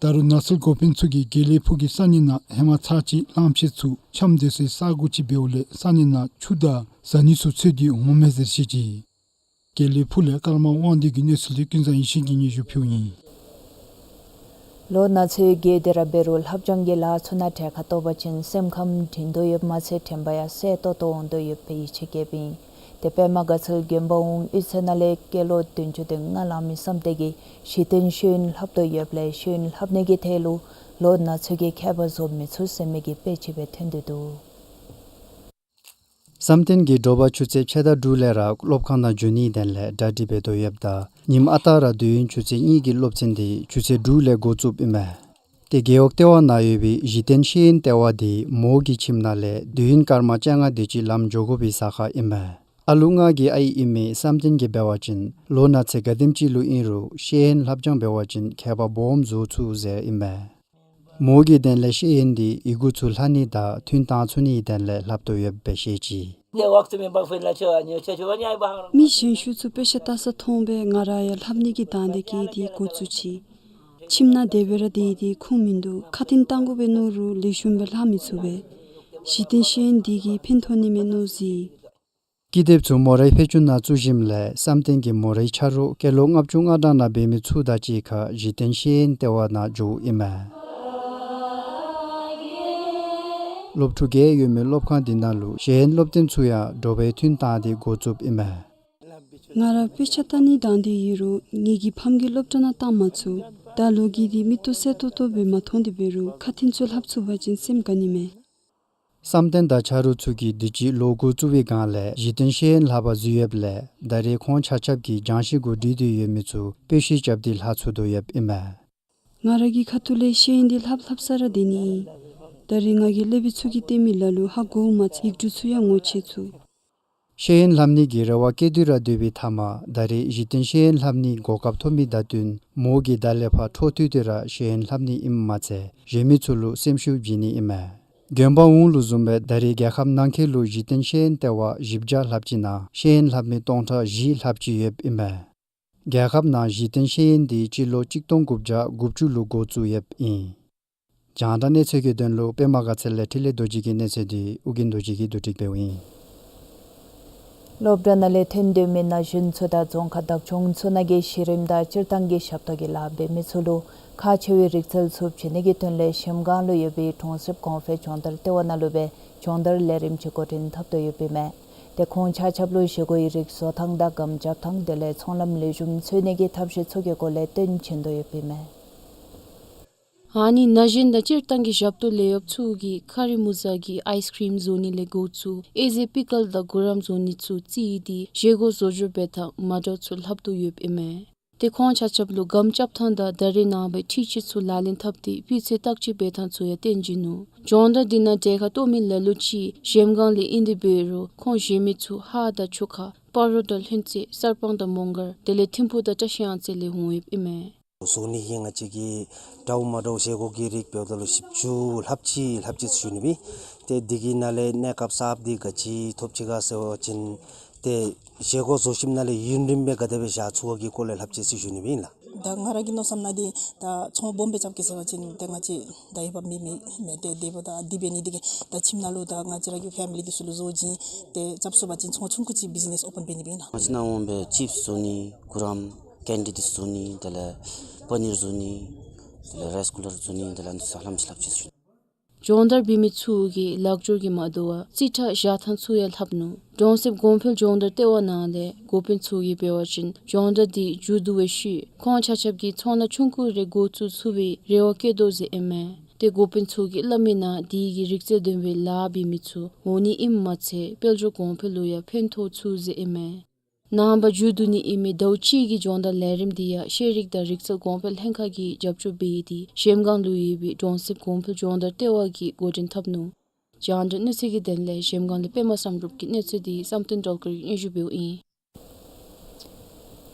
ད་རུང་ནགས་ཚལ་འགོ་དཔོན་ཚུ་གིས་དགེ་ལེགས་ཕུག་གི་ས་གནས་ནང་ཧེ་མ་ཚར་གཅིག་གླངམོ་ཆེ་ཚུ་འཁྱམས་སྡོད་སའི་ས་གོ་ཅིག་འབདཝ་ལས་ས་གནས་ནང་ཆུ་དང་བཟའ་ནི་ཚུ་འཚོལ་ཏེ་འོང་མས་ཟེར་བཤད་ཅི། དགེ་ལེགས་ཕུག་ལས་ཀརྨ་དབང་འདུས་ཀྱི་གནས་ཚུལ་འདི་ཀུན་བཟང་ཡེ་ཤེས་ཀྱིས་སྙན་ཞུ་ཕུལཝ་ཨིན། ལོ་ན་ཚོད་རྒས་ཏེ་ར་འབད་རུང་ལྷབ་སྦྱང་གི་ལཱ་ཚུ་ནང་གྲལ་ཁར་གཏོགས་པ་ཅིན་སེམས་ཁམས་དྲིན་དོ་ཡོདཔ་མ་ཚད་དྲན་པ་ཡང་གསལ་ཏོག་ཏོ་འོང་དོ་ཡོདཔ་སྦེ་ཡིད་ཆེས་བསྐྱེདཔ་ཨིན། ཏེ་པདྨ་དགའ་ཚལ་དགོན་པ་འོག་གཡུས་ཚན་ནང་ལས་སྐྱེས་ལོ་བདུན་ཅུ་དོན་ལྔ་ལང་མི་བསམ་གཏན་གྱིས་གཞི་རྟེན་ཤེས་ཡོན་ལྷབ་དོ་ཡོདཔ་ལས་ཤེས་ཡོན་ལྷབ་ནི་གི་ཐད་ལུ་ལོ་ན་ཚོད་ཀྱིས་ཁྱད་པར་བཟོ་མི་ཚུགས་ཟེར་མི་གི་དཔེ་ཅིག་སྦེ་ཐོན་ཏེ་འདུག། བསམ་གཏན་གྱིས་དྲོ་པ་ཆུ་ཚོད་ཕྱེད་དང་དྲུག་ལས་ར་སློབ་ཁང་ནང་འགྱོ་ནིའི་དོན་ལས་གྲ་སྒྲིག་འབད་དོ་ཡོདཔ་ད་ཉིནམ་ཨ་རྟག་ར་དུས་ཡུན་ཆུ་ཚོད་གཉིས་ཀྱི་སློབ་ཚན་དེ་ཆུ་ཚོད་དྲུག་ལས་འགོ་བཙུགསཔ་ཨིན་མས། ཏེ་རྒེད་འོག་ལྟེ་བ་ནང་ཡོད་པའི་གཞི་རྟེན་ཤེས་ཡོན་ལྟེ་བ་དེ་མོ་གི་ཁྱིམ་ནང་ལས་དུས་ཡུན་སྐར་མ་བཅོ་ལྔ་དེ་ཅིག་ལམ་འགྱོ་དགོ་པའི་ས་ཁར་ཨིན་མས། ཨ་ལུ་ལྔ་གི་ཨའི་ཨིན་མི་བསམ་གཏན་གྱིས་འབད་བ་ཅིན་ལོ་ན་ཚོད་ག་དེམ་ཅིག་ལུ་ཨིན་རུང་ཤེས་ཡོན་ལྷབ་སྦྱང་འབད་བ་ཅིན་ཁྱད་པར་སྦོམ་བཟོ་ཚུགས་ཟེར་ཨིན་མས། མོ་གི་དོན་ལས་ཤེས་ཡོན་འདི་ཡི་གུ་ཚུ་ལྷག་ནི་དང་ཐུན་བཏང་ཚུགས་ནིའི་དོན་ལས་ལྷབ་དོ་ཡོདཔ་སྦེ་བཤད་ཅི། མི་གཞན་ཤོས་ཚུ་དཔེ་ཆ་ལྟ་ས་མཐོང་སྦེ་ང་ར་ཡང་ལྷབ་ནི་གི་དང་འདོད་བསྐྱེད་དེ་འགོ་བཙུགས་ཅི། ཁྱིམ་ནང་དེ་སྦེ་ར་སྡོད་དེ་ཁུངས་མིན་འདུག། ཁ་འཕྲིན་བཏང་དགོ་པས་མནོ་རུང་ལེགས་ཤོམ་སྦེ་ལྷབ་མི་ཚུགས་པས། གཞི་རྟེན་ཤེས་ཡོན་འདི་གིས་ཕན་ཐོགས་ནི་མས་མནོ་ཟེར། ཀི་དེབ་ཚུ་མོ་རའི་ཕད་ཅུང་ནང་བཙུགས་ཞིནམ་ལས་བསམ་གཏན་གྱིས་མོ་རའི་ཆ་རོགས་སྐྱེས་ལོ་ལྔ་བཅུ་ང་གྲངས་ནང་འབད་མི་ཚུ་དང་གཅིག་ཁར་གཞི་རྟེན་ཤེས་ཡོན་ལྟེ་བ་ནང་འགྱོཝ་ཨིན་མས། སློབ་ཕྲུག་བརྒྱད་ཡོད་མི་སློབ་ཁང་འདི་ནང་ལུ་ཤེས་ཡོན་སློབ་སྟོན་ཚུ་ཡང་དྲོ་པའི་ཐུན་བཏང་སྟེ་འགོ་བཙུགསཔ་ཨིན་མས། ང་ར་དཔེ་ཆ་ལྟ་ནི་དང་འདོད་ཡོད་རུང་ངེ་གི་ཕམ་གིས་སློབ་གྲྭ་ནང་བཏང་མ་ཚུགས། ད་ལོ་རྒྱུས་འདི་མིག་ཏོ་གསལ་ཏོག་ཏོ་སྦེ་མ་མཐོང་སྟེ་འབད་རུང་ཁ་འཕྲིན་ཚུ་ལྷབ་ཚུགས་པ་ཅིན་སེམས་དགའ་ནི་མས། བསམ་གཏན་དང་ཆ་རོགས་ཚུ་གིས་དུས་ཅི་ལོ་འགོ་བཙུགས་པའི་སྒང་ལས་གཞི་རྟེན་ཤེས་ཡོན་ལྷབ་པར་བཟོ་ཡོདཔ་ལས་ད་རེས་ཁོང་ཆ་ཁྱབ་ཀྱིས་སྦྱང་ཤེས་གུ་འདྲིས་ཏེ་ཡོད་མི་ཚུ་དཔེ་བཤུད་རྐྱབ་སྟེ་ལྷབ་ཚུགས་དོ་ཡོདཔ་ཨིན་མས། ང་ར་གི་ཁ་ཐུག་ལས་ཤེས་ཡོན་འདི་ལྷབ་ལྷབ་ས་ར་སྡོད་ནི་ཨིན། ད་རེས་ང་གིས་སློབ་དཔོན་ཚུ་གིས་སྟོན་མི་ལ་ལུ་ཧ་གོཝ་མ་ཚད་ཡིག་འབྲུ་ཚུ་ཡང་ངོ་ཆེ་ཚུགས། ཤེས་ཡོན་ལྷབ་ནི་གི་རེ་བ་བསྐྱེད་དེ་ར་སྡོད་པའི་མཐའ་མར་ད་རེས་གཞི་རྟེན་ཤེས་ཡོན་ལྷབ་ནིའི་གོ་སྐབས་ཐོབ་མི་དང་བསྟུན་མོ་གིས་ད་ལས་ཕར་འཕྲོ་མཐུད་དེ་ར་ཤེས་ཡོན་ལྷབ་ནི་ཨིནམ་མ་ཚད་གཞན་མི་ཚུ་ལུ་སེམས་ཤུགས་བྱིན་ནི་ཨིན་མས། དགོན་པ་འོང་ལུ་བཟུམ་སྦེ་ད་རེས་རྒྱལ་ཁབ་ནང་འཁོད་ལུ་གཞི་རྟེན་ཤེས་ཡོན་ལྟེ་བ་བཞི་བརྒྱ་ལྷགཔ་ཅིག་ནང་ཤེས་ཡོན་ལྷབ་མི་སྟོང་ཕྲག་བཞི་ལྷགཔ་ཅིག་ཡོདཔ་ཨིན་མས། རྒྱལ་ཁབ་ནང་གཞི་རྟེན་ཤེས་ཡོན་འདི་སྤྱི་ལོ་གཅིག་སྟོང་དགུ་བརྒྱ་དགུ་བཅུ་ལུ་འགོ་བཙུགས་ཡོདཔ་ཨིན། རྒྱང་བསྒྲགས་གནས་ཚུལ་གྱི་དོན་ལུ་པདྨ་དགའ་ཚལ་ལས་འཕྲིན་ལས་རྡོ་རྗེ་གི་གནས་ཚུལ་འདི་ཨོ་རྒྱན་རྡོ་རྗེ་གིས་བསྡུ་སྒྲིག་འབདཝ་ཨིན། སློབ་གྲྭ་ནང་ལས་ཐོན་སྡོད་མི་ན་གཞོན་ཚུ་དང་རྫོང་ཁག་བདག་སྐྱོང་ཚུ་ནང་གི་གཞི་རིམ་དང་སྤྱིར་བཏང་གི་ཞབས་ཏོག་གི་ལཱ་འབད་མི་ཚུ་ལུ་ཁག་ཆེ་བའི་རིག་རྩལ་ཚུ་བྱིན་ནི་གི་དོན་ལས་གཞལམ་སྒང་ལུ་ཡོད་པའི་གྲོང་གསེབ་གོང་འཕེལ་སྦྱོང་བརྡར་ལྟེ་བ་ནང་ལུ་སྦེ་སྦྱོང་བརྡར་ལས་རིམ་ཅིག་འགོ་འདྲེན་འཐབ་དོ་ཡོདཔ་ཨིན་མས། ཏེ་ཁོང་ཆ་ཁྱབ་ལུ་བཞེས་སྒོའི་རིགས་བཟོ་ཐངས་དང་སྒམ་རྐྱབ་ཐངས་དེ་ལས་ཚོང་ལམ་ལེགས་ཤོམ་འཚོལ་ནི་གི་ཐབས་ཤེས་ཚུ་གི་སྐོར་ལས་སྟོན་བྱིན་དོ་ཡོདཔ་ཨིན་མས། ཨ་ནི་ན་གཞོན་དང་སྤྱིར་བཏང་གི་ཞབས་ཏོག་ལེན་ཡོདཔ་ཚུ་གིས་ཁ་རི་མུ་ཟ་གི་ཨའིས་ཀྲིམ་བཟོ་ནི་ལས་འགོ་བཙུགས་ཨེ་ཟེར་པི་ཀལ་དང་གུ་རམ་བཟོ་ནི་ཚུ་རྩིས་ཏེ་བཞེས་སྒོ་བཟོ་བཅོས་འབད་ཐངས་མ་འདྲཝ་ཚུ་ལྷབ་དོ་ཡོདཔ་ཨིན་མས། ཏེ་ཁོང་ཆ་ཁྱབ་ལུ་སྒམ་རྐྱབ་ཐངས་དང་ད་རེས་ནངས་པའི་འཕྲུལ་ཆས་ཚུ་ལག་ལེན་འཐབ་སྟེ་སྤུས་ཚད་བརྟག་དཔྱད་འབད་ཐངས་ཚུ་ཡང་སྟོན་བྱིན་ནུག། སྦྱོང་བརྡར་འདི་ནང་གྲལ་ཁར་གཏོགས་མི་ལ་ལུ་ཅིག་གཞལམ་སྒང་ལས་ཨིན་ཏེ་འབད་རུང་ཁོང་བཞེས་མི་ཚུ་ཧ་དང་ཆུ་ཁ་སྤ་རོ་དང་ལྷུན་རྩེ་གསར་སྤང་དང་མོང་སྒར་དེ་ལས་ཐིམ་ཕུག་དང་བཀྲིས་གཡང་རྩེ་ལས་འོང་ཡོདཔ་ཨིན་མས། བཟོ་ནི་གི་ང་བཅས་ཀྱིས་འདྲཝ་མ་འདྲཝ་བཞེས་སྒོ་གི་རིགས་འབདཝ་ད་ལུ་ཞིབ་འཚོལ་ལྷབ་ཅི་ལྷབ་ཅི་ཞུ་ནི་སྦེ། ཏེ་འདི་གི་ནང་ལས་གནས་སྐབས་གསརཔ་འདི་ག་ཅི་ཐོབ་ཅི་ག་ཟེར་བ་ཅིན་ཏེ་བཞེས་སྒོ་བཟོ་ཞིནམ་ལས་ཡུན་རིངམོ་སྦེ་ག་དེ་སྦེ་བཞག་ཚུགས་པ་གི་སྐོར་ལས་ལྷབ་ཅི་ཟེར་ཞུ་ནི་སྦེ་ཨིན་ལགས། ད་ང་ར་གི་མནོ་བསམ་ནང་འདི་ད་ཚོང་སྦོམ་སྦེ་རྐྱབ་གེ་ཟེར་བ་ཅིན་ཏེ་ང་བཅས་ད་ཡོད་པ་མེད་མི་མེད་དེ་དེ་འབདཝ་ད་འདི་འབད་ནི་འདི་གིས་ད་ཁྱིམ་ནང་ལུ་ད་ང་བཅས་ར་གི་ཕེ་མི་ལི་འདི་ཚུ་ལུ་བཟོ་བྱིན་ཏེ་རྐྱབ་ཚུགས་པ་ཅིན་ཚོང་ཆུང་ཀུ་ཅིག་བི་ཛི་ནེས་ཨོ་པཱན་འབད་ནི་སྦེ་ཨིན་ལགས། ང་བཅས་ནཱ་འོང་སྦེ་ཅིཔསི་བཟོ་ནི་གུ་རམ་ཀེན་ཌི་འདི་བཟོ་ནི་དེ་ལས་པ་ནིར་བཟོ་ནི་དེ་ལས་རའིས་ཀུ་ལར་བཟོ་ནི་དེ་ལས་ཨ་ནི་ཚུ་ལྷབ་ཅི་ལྷབ་ཅི་ཟེར་ཞུ་ནི། སྦྱོང་བརྡར་འབད་མི་ཚུ་གིས་ལག་འབྱོར་གྱིས་མ་དོ་བར་རྩིས་ཁྲ་བཞག་ཐངས་ཚུ་ཡང་ལྷབ་ནུག། གྲོང་གསེབ་གོང་འཕེལ་སྦྱོང་བརྡར་ལྟེ་བ་ནང་ལས་འགོ་དཔོན་ཚུ་གིས་འབད་བ་ཅིན་སྦྱོང་བརྡར་འདི་མཇུག་བསྡུ་བའི་ཤུལ་ཁོང་ཆ་ཁྱབ་ཀྱིས་ཚོང་ལཱ་ཆུང་ཀུ་རེ་འགོ་བཙུགས་ཚུགས་པའི་རེ་བ་བསྐྱེད་དོ་ཟེར་ཨིན་མས། ཏེ་འགོ་དཔོན་ཚུ་གིས་སླབ་མིའི་ནང་འདི་གིས་རིག་རྩལ་ལྡན་པའི་ལཱ་འབད་མི་ཚུ་འོང་ནི་ཨིནམ་མ་ཚད་དཔལ་འབྱོར་གོང་འཕེལ་ལུ་ཡང་ཕན་ཐོགས་ཚུགས་ཟེར་ཨིན་མས། ནངས་པ་མཇུག་བསྡུ་ནི་ཨིན་མི་ཟླཝ་གཅིག་གི་སྦྱོང་བརྡར་ལས་རིམ་འདི་ཡང་ཤེས་རིག་དང་རིག་རྩལ་གོང་འཕེལ་ལྷན་ཁག་གིས་རྒྱབ་སྐྱོར་འབད་དེ་གཞལམ་སྒང་ལུ་ཡོད་པའི་གྲོང་གསེབ་གོང་འཕེལ་སྦྱོང་བརྡར་ལྟེ་བ་གིས་འགོ་འདྲེན་འཐབ་ནུག། རྒྱང་བསྒྲགས་གནས་ཚུལ་གྱི་དོན་ལས་གཞལམ་སྒང་ལས་པདྨ་བསམ་གྲུབ་ཀྱི་གནས་ཚུལ་འདི་བསམ་གཏན་སྒྲོལ་དཀར་གྱིས་སྙན་ཞུ་འབདཝ་ཨིན།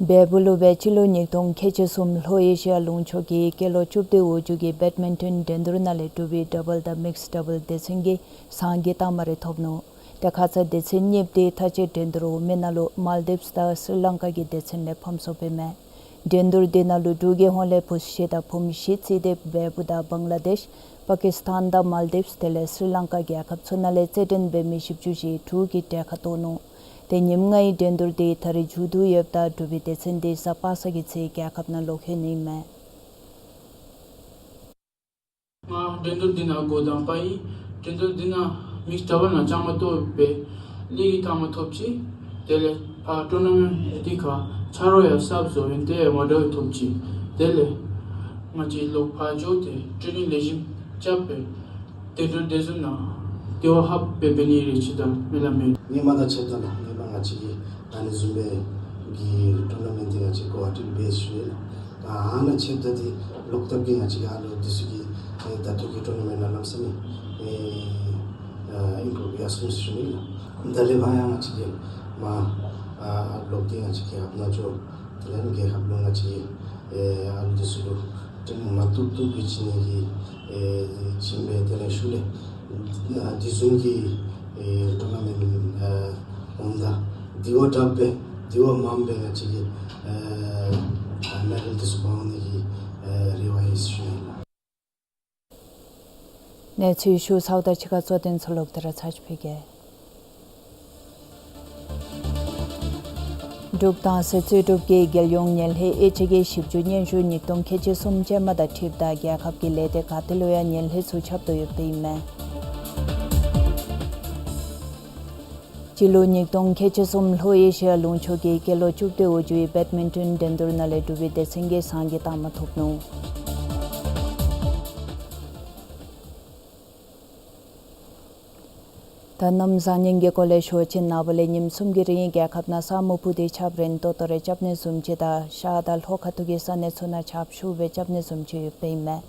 བལ་པོ་ལུ་སྦེ་སྤྱི་ལོ་ཉིས་སྟོང་ཁལ་གཅིག་གསུམ་ལྷོ་ཨེ་ཤི་ཡ་ལུང་ཕྱོགས་ཀྱི་སྐྱེས་ལོ་བཅུ་བདུན་འོག་འཇུག་གི་བེཌ་མིན་ཊོན་འགྲན་བསྡུར་ནང་ལས་འབྲུག་པའི་ཌ་བཱལ་དང་མིགསི་ཌ་བཱལ་སྡེ་ཚན་གྱིས་སངས་རྒྱས་རྟགས་མ་རེ་ཐོབ་ནུག། ཏེ་ཁ་ཙ་སྡེ་ཚན་གཉིསཔོ་དེ་མཐའ་དཔྱད་འགྲན་བསྡུར་འོག་མའི་ནང་ལུ་མཱལ་ཌིབསི་དང་སི་རི་ལང་ཀ་གི་སྡེ་ཚན་ལས་ཕམ་སོཔ་ཨིན་མས། འགྲན་བསྡུར་དེ་ནང་ལུ་འབྲུག་གི་ཧོངས་ལས་བུཚ་བཞི་དང་བུམོ་བཞི་རྩིས་ཏེ་བལ་པོ་དང་བང་ལ་དེཤ་པ་ཀིསི་ཐན་དང་མཱལ་ཌིབསི་དེ་ལས་སི་རི་ལང་ཀ་རྒྱལ་ཁབ་ཚུ་ནང་ལས་རྩེད་འགྲན་འབད་མི་བཞི་བཅུ་ཞེ་དྲུག་གིས་གྲལ་ཁར་གཏོགས་ནུག། ཏེ་ཉིནམ་ལྔའི་འགྲན་བསྡུར་དེ་ད་རིས་མཇུག་བསྡུ་ཡོདཔ་ད་འབྲུག་པའི་སྡེ་ཚན་དེ་གཟའ་པ་སངས་ཀྱི་ཚེ་རྒྱལ་ཁབ་ནང་ལོག་ལྷོད་ནི་ཨིན་མས། ང་འགྲན་བསྡུར་འདི་ནང་འགོ་དང་པ་ཨིན། འགྲན་བསྡུར་འདི་ནང་མིགསི་ཌ་བཱལ་ནང་བཅའ་མར་གཏོགས་སྦེ་གླིང་གི་རྟགས་མ་ཐོབ་ཅི། དེ་ལས་ཕར་ཊུར་ན་མེནཊ་འདི་ཁར་ཆ་རོགས་ཡང་གསརཔ་བཟོ་ཡི་དེ་ཡང་མ་འདྲཝ་ཐོབ་ཅི། དེ་ལས་ང་བཅས་ལོག་ཕར་འགྱོ་སྟེ་ཊེ་ནིང་ལེགས་ཤོམ་རྐྱབ་སྦེ་འགྲན་བསྡུར་དེ་ཚུ་ནང་ དེ་བ་ཧབ་སྦེ་འབད་ནི་རེ་ཅིག་དང་མེད་ལ་མེད། ཧེ་མ་དང་ཕྱདཔ་ད་ལགས། ཧེ་མ་ང་བཅས་ཀྱི་ཨ་ནི་བཟུམ་སྦེ་གི་ཊོར་ན་མེནཊ་འདི་ང་བཅས་གུ་ཝ་ཧ་ཊི་ལུ་འབད་ཞུ་ནི་ལགས། ད་ཨ་ནཱ་ཕྱདཔ་ད་འདི་ལོག་ལྟབ་ཀྱིས་ང་བཅས་ཀྱི་ཨ་ལོ་འདི་ཚུ་གིས་ཨེ་ད་ལྟོ་གི་ཊོར་ན་མེནཊ་ནང་ལམ་སང་ནི་ཨེ་ཨ་ཨིན་པོ་བི་ཨ་སུམ་ཞུ་ནི་ལགས། ད་ལས་ཕར་ཡང་ང་བཅས་ཀྱིས་མ་ཨ་ལོག་སྟེ་ང་བཅས་ཀྱིས་ཨཔ་ན་ཅོག་དེ་ལས་རྒྱལ་ཁབ་ལུ་ང་བཅས་ཀྱིས་ཨེ་ཨ་ལོ་འདི་ཚུ་ལུ་ཏེ་མ་བཏུབ་བཏུབ་སྦེ་བྱིན་ནི་གི་ཨེ་བྱིན་སྦེ་དེ་ལས་ཤུལ་ལས་ཨ་དེ་བཟུམ་གྱི་ཨེ་ཊོར་ན་མེནཊ་ཨེ་འོངམ་ད་དེ་བ་དྲག་སྦེ་དེ་བ་མངམ་སྦེ་ང་བཅས་ཀྱིས་ཨེ་མེ་ཌལ་འདི་ཚུ་འབག་འོང་ནི་གི་ཨེ་རེ་བ་ཡོད་ཟེར་ཞུ་ནི་ལགས། གནས་ཚུལ་ཞུ་ཚརཝ་ད་ཕྱི་ཁ་གཙོ་དོན་ཚུ་ལོག་སྟེ་ར་ཚར་ཅིག་ཕུལ་གེ། འབྲུག་ཏང་སྲིད་རྩོད་སྒྲུབ་ཀྱི་རྒྱལ་ཡོངས་ངན་ལྷད་དབྱེ་འབྱེད་ཀྱི་ཞིབ་འཇུག་སྙན་ཞུ་ཉིས་སྟོང་ཁལ་གཅིག་གསུམ་ཅན་མ་དང་འཁྲིལཝ་ད་རྒྱལ་ཁབ་ཀྱི་ལས་སྡེ་ཁག་དེ་ལུ་ཡང་ངན་ལྷད་ཚུ་ཁྱབ་སྟེ་ཡོདཔ་ཨིན་མས། སྤྱི་ལོ་ཉིས་སྟོང་ཁལ་གཅིག་གསུམ་ལྷོ་ཨེ་ཤི་ཡ་ལུང་ཕྱོགས་ཀྱི་སྐྱེས་ལོ་བཅུ་བདུན་འོག་འཇུག་པའི་བེཌ་མིན་ཊོན་འགྲན་བསྡུར་ནང་ལས་འབྲུག་པའི་སྡེ་ཚན་གྱིས་སངས་རྒྱས་བཏང་མ་ཐུབ་ནུག། ད་གནམ་བཟང་ངན་གྱི་སྐོར་ལས་ཞུ་བ་ཅིན་ནངས་པ་ལས་ཉིནམ་གསུམ་གྱི་རིང་རྒྱལ་ཁབ་ནང་ས་སྨུག་ཕུབ་སྟེ་ཆརཔ་རན་ཏོག་ཏོ་རེ་རྐྱབ་ནི་བཟུམ་ཅིག་དང་ཤར་དང་ལྷོ་ཁ་ཐུག་གི་ས་གནས་ཚུ་ནང་ཆརཔ་ཤུགས་སྦེ་རྐྱབ་ནི་བཟུམ་ཅིག་ཡོདཔ་ཨིན་མས།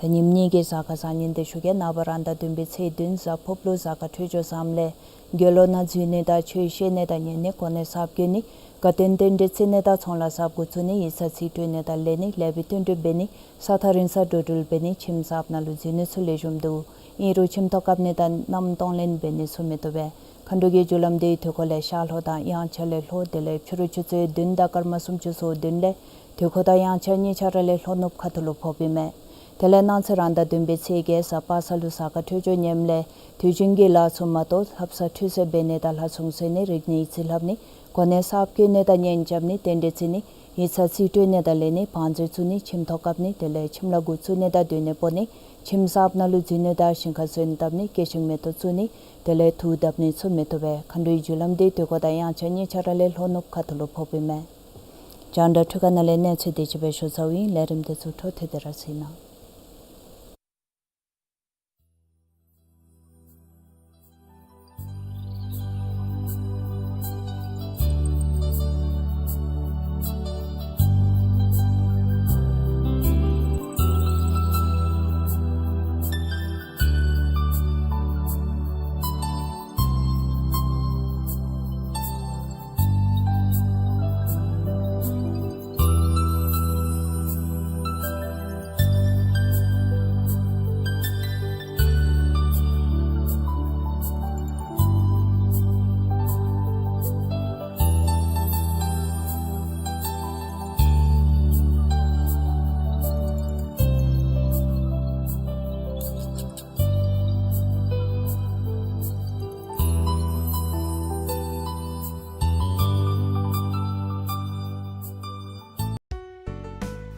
ད་ཉིནམ་གཉིས་ཀྱི་གཟའ་སྐར་བཟང་ངན་འདི་ཞུ་གེ། ནངས་པ་རང་ཟླ་བདུན་པའི་ཚེས་བདུན་གཟའ་ཕུར་བུ་གཟའ་སྐར་འཕྲོད་སྦྱོར་བཟངམ་ལས་དགེ་སློང་ནང་འཛུལ་ནི་དང་ཆོས་བཤད་ནི་དང་ཉན་ནི་གོ་གནས་གསརཔ་བཀོད་ནི་དགའ་སྟོན་རྟེན་འབྲེལ་བརྩི་ནི་དང་ཚོང་ལཱ་གསརཔ་འགོ་བཙུགས་ནི་ཡིག་ཚང་རྩིས་སྤྲོད་ནི་དང་ལེན་ནི་ལེགས་པའི་བསྟུན་གྲོས་འབད་ནི་ས་ཐག་རིང་སར་འགྲོ་འགྲུལ་འབད་ནི་ཁྱིམ་གསརཔ་ནང་ལུ་འཛུལ་ནི་ཚུ་ལེགས་ཤོམ་འདུག། ཨིན་རུང་ཁྱིམ་ཐོག་བཀབ་ནི་དང་མནའམ་གཏོང་ལེན་འབད་ནི་ཚུ་མི་བཏུབ་པས། མཁའ་འགྲོ་གི་རྒྱུ་ལམ་འདི་དུས་འཁོར་ལས་ཤར་ལྷོ་དང་དབྱངས་འཆར་ལས་ལྷོ་དེ་ལས་ཕྱི་རུ་ཆུ་ཚོད་བདུན་དང་སྐར་མ་སུམ་ཅུ་སོ་བདུན་ལས་དུས་འཁོར་དང་དབྱངས་འཆར་གཉིས་ཆ་ར་ལས་ལྷོ་ནུབ་ཁ་ཐུག་ལུ་ཕོགཔ་ཨིན་མས། དེ་ལས་གནངས་ཚེ་རང་ཟླ་བདུན་པའི་ཚེས་བརྒྱད་གཟའ་པ་སངས་ལུ་གཟའ་སྐར་འཕྲོད་སྦྱོར་ངནམ་ལས་དུས་རྒྱུན་གྱི་ལཱ་ཚུ་མ་གཏོགས་ལྷ་བསངས་ཁྲུས་གསོལ་འབད་ནི་དང་ལྷ་སྲུང་གསོལ་ནི་རིག་གནས་ཡིག་རྩིས་ལྷབ་ནི་གོ་གནས་གསརཔ་བཀོད་ནི་དང་གཉེན་རྐྱབ་ནི་རྟེན་འབྲེལ་བརྩི་ནི་ཡིག་ཚང་རྩིས་སྤྲོད་ནི་དང་ལེན་ནི་བང་མཛོད་བཙུགས་ནི་ཁྱིམ་ཐོག་བཀབ་ནི་དེ་ལས་ཁྱིམ་ལཱ་འགོ་བཙུགས་ནི་དང་སྡོད་གནས་སྤོ་ནི་ཁྱིམ་གསརཔ་ནང་ལུ་འཛུལ་ནི་དང་ཞིང་ཁར་སོན་བཏབ་ནི་སྐྱེད་ཤིང་མེ་ཏོག་བཙུགས་ནི་དེ་ལས་དུག་བརྡབ་ནི་ཚུ་མི་བཏུབ་པས། མཁའ་འགྲོའི་རྒྱུ་ལམ་འདི་དུས་འཁོར་དང་དབྱངས་འཆར་གཉིས་ཆ་ར་ལས་ལྷོ་ནུབ་ཁ་ཐུག་ལུ་ཕོགཔ་ཨིན་མས། རྒྱང་བསྒྲགས་འཕྲུལ་ཁང་ནང་ལས་གནས་ཚུལ་དེ་ཅིག་སྦེ་ཞུ་ཚརཝ་ཨིན། ལས་རིམ་དེ་ཚུ་འཕྲོ་མཐུད་དེ་ར་གཟིགས་གནང་།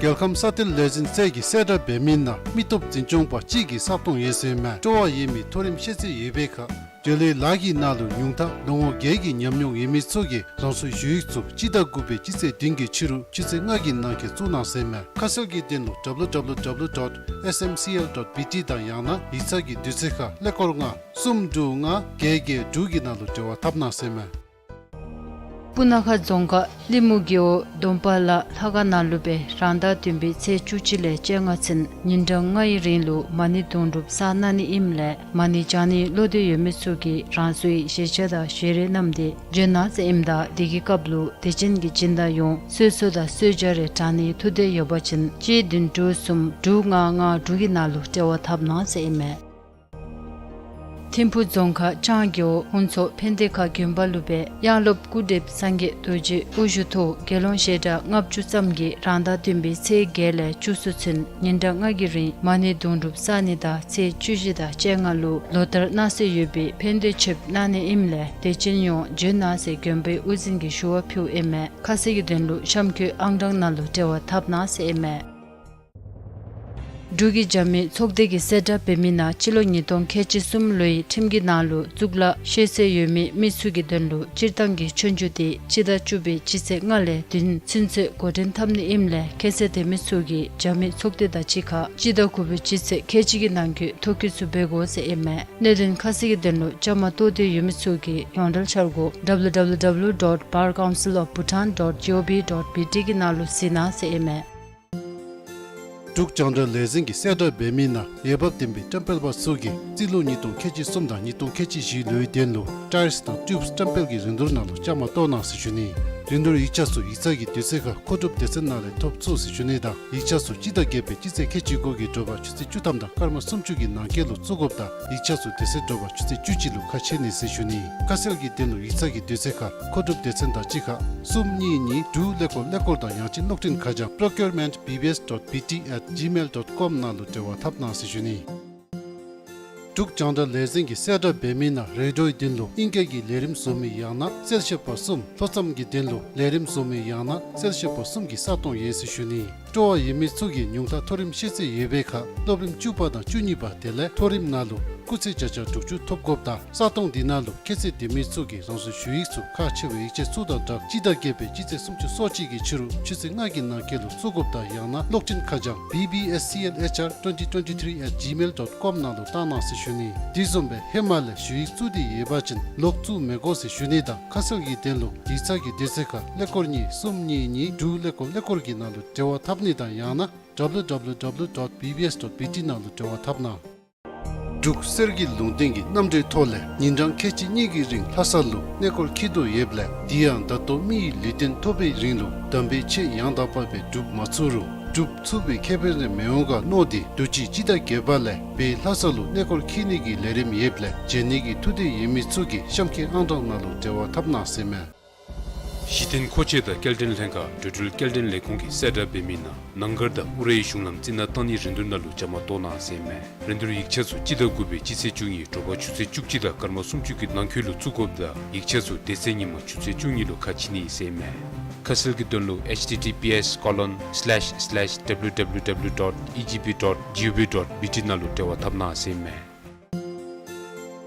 རྒྱལ་ཁམས་ས་མཐིལ་ལས་འཛིན་རྩལ་གྱི་གསལ་བསྒྲགས་འབད་མི་ནང་མི་སྟོབས་འཛིན་སྐྱོང་པ་གཅིག་གི་ས་སྟོང་ཡོད་ཟེར་མས། སྤྲོ་བ་ཡོད་མི་མཐོ་རིམ་ཤེས་ཚད་ཡོད་པའི་ཁར་འབྲེལ་ཡོད་ལཱ་གི་ནང་ལུ་ཉུང་མཐའ་ལོ་ངོ་བརྒྱད་ཀྱི་ཉམས་མྱོང་ཡོད་མི་ཚུ་གིས་རང་སོའི་ཞུ་ཡིག་ཚུ་སྤྱི་ཟླ་དགུ་པའི་སྤྱི་ཚེས་བདུན་གྱི་ཕྱི་རུ་ཆུ་ཚོད་ལྔ་གི་ནང་འཁོད་བཙུགས་གནང་ཟེར་མས། ཁ་གསལ་གྱི་དོན་ལུ་ཌབ་ལུ་ཌབ་ལུ་ཌབ་ལུ་ཌོཊ་ཨེསི་ཨེམ་སི་ཨེལ་ཌོཊ་བི་ཊི་དང་ཡང་ན་ཡིག་ཚང་གི་དུས་ཚོད་ཁར་ཀླད་ཀོར་ལྔ་གསུམ་དྲུག་ལྔ་བརྒྱད་བརྒྱད་དྲུག་གི་ནང་ལུ་འབྲེལ་བ་འཐབ་གནང་ཟེར་མས། སྤུ་ན་ཁ་རྫོང་ཁག་ལི་མུ་རྒེད་འོག་སྡོམ་པ་ལ་ལྷ་ཁང་ནང་ལུ་སྦེ་རང་ཟླ་བདུན་པའི་ཚེས་བཅུ་གཅིག་ལས་བཅོ་ལྔ་ཚུན་ཉིན་གྲངས་ལྔའི་རིང་ལུ་མ་ཎི་དུང་སྒྲུབ་བསགས་གནང་ནི་ཨིནམ་ལས་མ་ཎི་བགྱང་ནི་བློ་འདོད་ཡོད་མི་ཚུ་གིས་རང་སོའི་ཞལ་ཆས་དང་ཞལ་རས་བསྣམས་ཏེ་འབྱོན་གནང་ཟེར་ཨིནམ་ད་དེ་གི་སྐབས་ལུ་དད་ཅན་གྱི་སྦྱིན་བདག་ཡོངས་གསོལ་ཚོགས་དང་གསོལ་ཇ་རེ་དྲང་ནིའི་ཐུགས་འདོད་ཡོད་པ་ཅིན་གཅིག་བདུན་དྲུག་གསུམ་དྲུག་ལྔ་ལྔ་དྲུག་གི་ནང་ལུ་འབྲེལ་བ་འཐབ་གནང་ཟེར་ཨིན་མས། ཐིམ་ཕུ་རྫོང་ཁག་ལྕང་རྒེད་འོག་ཧུན་ཚོ་ཕན་བདེ་ཁ་དགོན་པ་ལུ་སྦེ་དབྱངས་སློབ་སྐུ་བགྲེསཔ་སངས་རྒྱས་རྡོ་རྗེ་དབུ་བཞུགས་ཐོག་དགེ་སློང་ཞལ་གྲངས་ལྔ་བཅུ་ཙམ་གྱིས་རང་ཟླ་བདུན་པའི་ཚེས་བརྒྱད་ལས་བཅུ་གསུམ་ཚུན་ཉིན་གྲངས་ལྔ་གི་རིང་མ་ཎི་དུང་སྒྲུབ་བསགས་ནི་དང་ཚེས་བཅུ་བཞི་དང་བཅོ་ལྔ་ལུ་ལོ་ལྟར་གནང་སྲོལ་ཡོད་པའི་ཕན་བདེ་མཆོདཔ་གནང་ནི་ཨིནམ་ལས་དད་ཅན་ཡོངས་འབྱོན་གནང་ཟེར་དགོན་པའི་དབུ་འཛིན་གྱིས་ཞུ་བ་ཕུལཝ་ཨིན་མས། ཁ་གསལ་གྱི་དོན་ལུ་གཤམ་འཁོད་ཨང་གྲངས་ནང་ལུ་འབྲེལ་བ་འཐབ་གནང་ཟེར་ཨིན་མས། འབྲུག་གི་རྒྱབ་མི་ཚོགས་སྡེ་གི་གསལ་བསྒྲགས་འབད་མི་ནང་སྤྱི་ལོ་ཉིས་སྟོང་ཁལ་གཅིག་གསུམ་ལོའི་ཁྲིམས་ཀྱི་ནང་ལུ་གཙུག་ལག་ཤེས་ཚད་ཡོད་མི་མི་ཚུ་གི་དོན་ལུ་སྤྱིར་བཏང་གི་ཆོས་རྒྱུགས་དེ་སྤྱི་ཟླ་བཅུ་པའི་སྤྱི་ཚེས་ལྔ་ལས་བདུན་ཚུན་ཚོད་འགོ་འདྲེན་འཐབ་ནི་ཨིནམ་ལས་ཁྱད་ཚད་ལྡན་མི་ཚུ་གིས་རྒྱབ་མི་ཚོགས་སྡེ་དང་གཅིག་ཁར་སྤྱི་ཟླ་དགུ་པའི་སྤྱི་ཚེས་ཁལ་གཅིག་གི་ནང་འཁོད་ཐོ་བཀོད་ཚུ་འབད་དགོ་ཟེར་ཨིན་མས། གནད་དོན་ཁ་གསལ་གྱི་དོན་ལུ་བཅའ་མར་གཏོགས་འདོད་ཡོད་མི་ཚུ་གིས་ཡོངས་འབྲེལ་འཆར་སྒོ་W W W dot Bar Council of Bhutan dot G O V dot B T གི་ནང་ལུ་གཟིགས་གནང་ཟེར་ཨིན་མས། འབྲུག་རྒྱང་བསྒྲགས་ལས་འཛིན་གྱི་གསལ་བསྒྲགས་འབད་མི་ནང་འོས་འབབ་ལྡན་པའི་བཀྲམ་སྤེལ་པ་ཚུ་གིས་རྩིས་ལོ་ཉིས་སྟོང་ཁལ་གཅིག་གསུམ་དང་ཉིས་སྟོང་ཁལ་གཅིག་བཞི་ལོའི་དོན་ལུ་ཊའིརསི་དང་ཊིའུབསི་བཀྲམ་སྤེལ་གྱི་རིན་བསྡུར་ནང་ལུ་བཅའ་མར་གཏོགས་གནང་ཟེར་ཞུ་ནི། རིན་བསྡུར་ཡིག་ཆ་ཚུ་ཡིག་ཚང་གི་དུས་ཚོད་ཁར་མཁོ་སྒྲུབ་སྡེ་ཚན་ནང་ལས་ཐོབ་ཚུགས་ཟེར་ཞུ་ནི་དང་ཡིག་ཆ་ཚུ་སྤྱི་ཟླ་བརྒྱད་པའི་སྤྱི་ཚེས་ཁལ་གཅིག་དགུ་གི་དྲོ་པ་ཆུ་ཚོད་བཅུ་ཐམ་དང་སྐར་མ་སུམ་ཅུ་གི་ནང་འཁོད་ལུ་བཙུགས་དགོཔ་དང་ཡིག་ཆ་ཚུ་དེ་ཚེ་དྲོ་པ་ཆུ་ཚོད་བཅུ་གཅིག་ལུ་ཁ་ཕྱེ་ནི་ཟེར་ཞུ་ནི། ཁ་གསལ་གྱི་དོན་ལུ་ཡིག་ཚང་གི་དུས་ཚོད་ཁར་མཁོ་སྒྲུབ་སྡེ་ཚན་དང་གཅིག་ཁར་གསུམ་གཉིས་གཉིས་དྲུག་ཀླད་ཀོར་ཀླད་ཀོར་དང་ཡང་ཅིན་གློག་འཕྲིན་ཁ་བྱང་procurement B B S dot B T at gmail dot com ནང་ལུ་འབྲེལ་བ་འཐབ་གནང་ཟེར་ཞུ་ནི། འབྲུག་རྒྱང་བསྒྲགས་ལས་འཛིན་གྱི་གསལ་བསྒྲགས་འབད་མི་ནང་རེ་ཌིའོའི་དོན་ལུ་ཨིང་སྐད་ཀྱི་ལས་རིམ་བཟོ་མི་ཡང་ན་གསལ་བཤད་པ་གསུམ། ལྷོ་མཚམས་ཀྱི་དོན་ལུ་ལས་རིམ་བཟོ་མི་ཡང་ན་གསལ་བཤད་པ་གསུམ་གྱི་ས་སྟོང་ཡོད་ཟེར་ཞུ་ནི། སྤྲོ་བ་ཡོད་མི་ཚུ་གིས་ཉུང་མཐའ་མཐོ་རིམ་ཤེས་ཚད་ཡོད་པའི་ཁར་སློབ་རིམ་བཅུ་པ་དང་བཅུ་གཉིས་པ་དེ་ལས་མཐོ་རིམ་ནང་ལུ་སྐུགས་ཚད་བརྒྱ་ཆ་དྲུག་ཅུ་ཐོབ་དགོཔ་དང་ས་སྟོང་འདི་ནང་ལུ་ཁྱད་ཚད་ལྡན་མི་ཚུ་གིས་རང་སོའི་ཞུ་ཡིག་ཚུ་ཁག་ཆེ་བའི་ཡིག་ཆ་ཚུ་དང་སྦྲགས་སྤྱི་ཟླ་བརྒྱད་པའི་སྤྱི་ཚེས་སུམ་ཅུ་སོ་གཅིག་གི་ཕྱི་རུ་ཆུ་ཚོད་ལྔ་གི་ནང་འཁོད་ལུ་བཙུགས་དགོཔ་དང་ཡང་ན་གློག་འཕྲིན་ཁ་བྱང་B B S C L H R twenty twenty-three at gmail dot com ནང་ལུ་བཏང་གནང་ཟེར་ཞུ་ནི། དེ་བཟུམ་སྦེ་ཧེ་མ་ལས་ཞུ་ཡིག་བཙུགས་ཏེ་ཡོད་པ་ཅིན་ལོག་བཙུགས་མི་དགོ་ཟེར་ཞུ་ནི་དང་ཁ་གསལ་གྱི་དོན་ལུ་ཡིག་ཚང་གི་དུས་ཚོད་ཁར་ཀླད་ཀོར་གཉིས་གསུམ་གཉིས་གཉིས་དྲུག་ཀླད་ཀོར་ཀླད་ཀོར་གྱི་ནང་ལུ་འབྲེལ་བ་འཐབ་ནི་དང་ཡང་ན་W W W dot B B S dot B T ནང་ལུ་འབྲེལ་བ་འཐབ་གནང་། འབྲུག་གསེར་གྱི་ལུང་བསྟན་གྱི་རྣམ་འགྲེལ་ཐོག་ལས་ཉིན་གྲངས་ཁལ་གཅིག་གཉིས་ཀྱི་རིང་ལྷ་ས་ལུ་གནས་སྐོར་འཁྱིད་དོ་ཡོདཔ་ལས་དེ་ཡང་ད་ལྟོ་མི་ཡི་ལུས་རྟེན་ཐོབ་པའི་རིང་ལུ་དམ་པའི་ཆོས་ཡང་དག་པ་སྦེ་སྒྲུབ་མ་ཚུགས་རུང་སྒྲུབ་ཚུགས་པའི་ཁེ་ཕན་རེ་མི་འོང་ག་མནོ་སྟེ་དུས་ཅི་སྤྱི་ཟླ་བརྒྱད་པ་ལས་བོད་ལྷ་ས་ལུ་གནས་སྐོར་འཁྱིད་ནི་གི་ལས་རིམ་ཡོདཔ་ལས་བྱོན་ནི་གི་ཐུགས་འདོད་ཡོད་མི་ཚུ་གིས་གཤམ་འཁོད་ཨང་གྲངས་ནང་ལུ་འབྲེལ་བ་འཐབ་གནང་ཟེར་མས། གཞི་རྟེན་མཁོ་ཆས་དང་སྐྱེལ་འདྲེན་ལྷན་ཁག་འགྲོ་འགྲུལ་སྐྱེལ་འདྲེན་ལས་ཁུངས་ཀྱི་གསལ་བསྒྲགས་འབད་མི་ནང་ནང་སྒར་དང་ཨུ་རའི་གཞུང་ལམ་རྩི་ནག་བཏང་ནི་རིན་བསྡུར་ནང་ལུ་བཅའ་མར་གཏོགས་གནང་ཟེར་མས། རིན་བསྡུར་ཡིག་ཆ་ཚུ་སྤྱི་ཟླ་དགུ་པའི་སྤྱི་ཚེས་བཅུ་གཉིས་དྲོ་པ་ཆུ་ཚོད་བཅུ་གཅིག་དང་སྐར་མ་སུམ་ཅུ་གི་ནང་འཁོད་ལུ་བཙུགས་དགོཔ་དང་ཡིག་ཆ་ཚུ་དེ་ཚེ་ཉིན་མ་ཆུ་ཚོད་བཅུ་གཉིས་ལུ་ཁ་ཕྱེ་ནི་ཟེར་མས། ཁ་གསལ་གྱི་དོན་ལུ H T T P S colon slash slash W W W dot E G P dot G O V dot B T ནང་ལུ་འབྲེལ་བ་འཐབ་གནང་ཟེར་མས།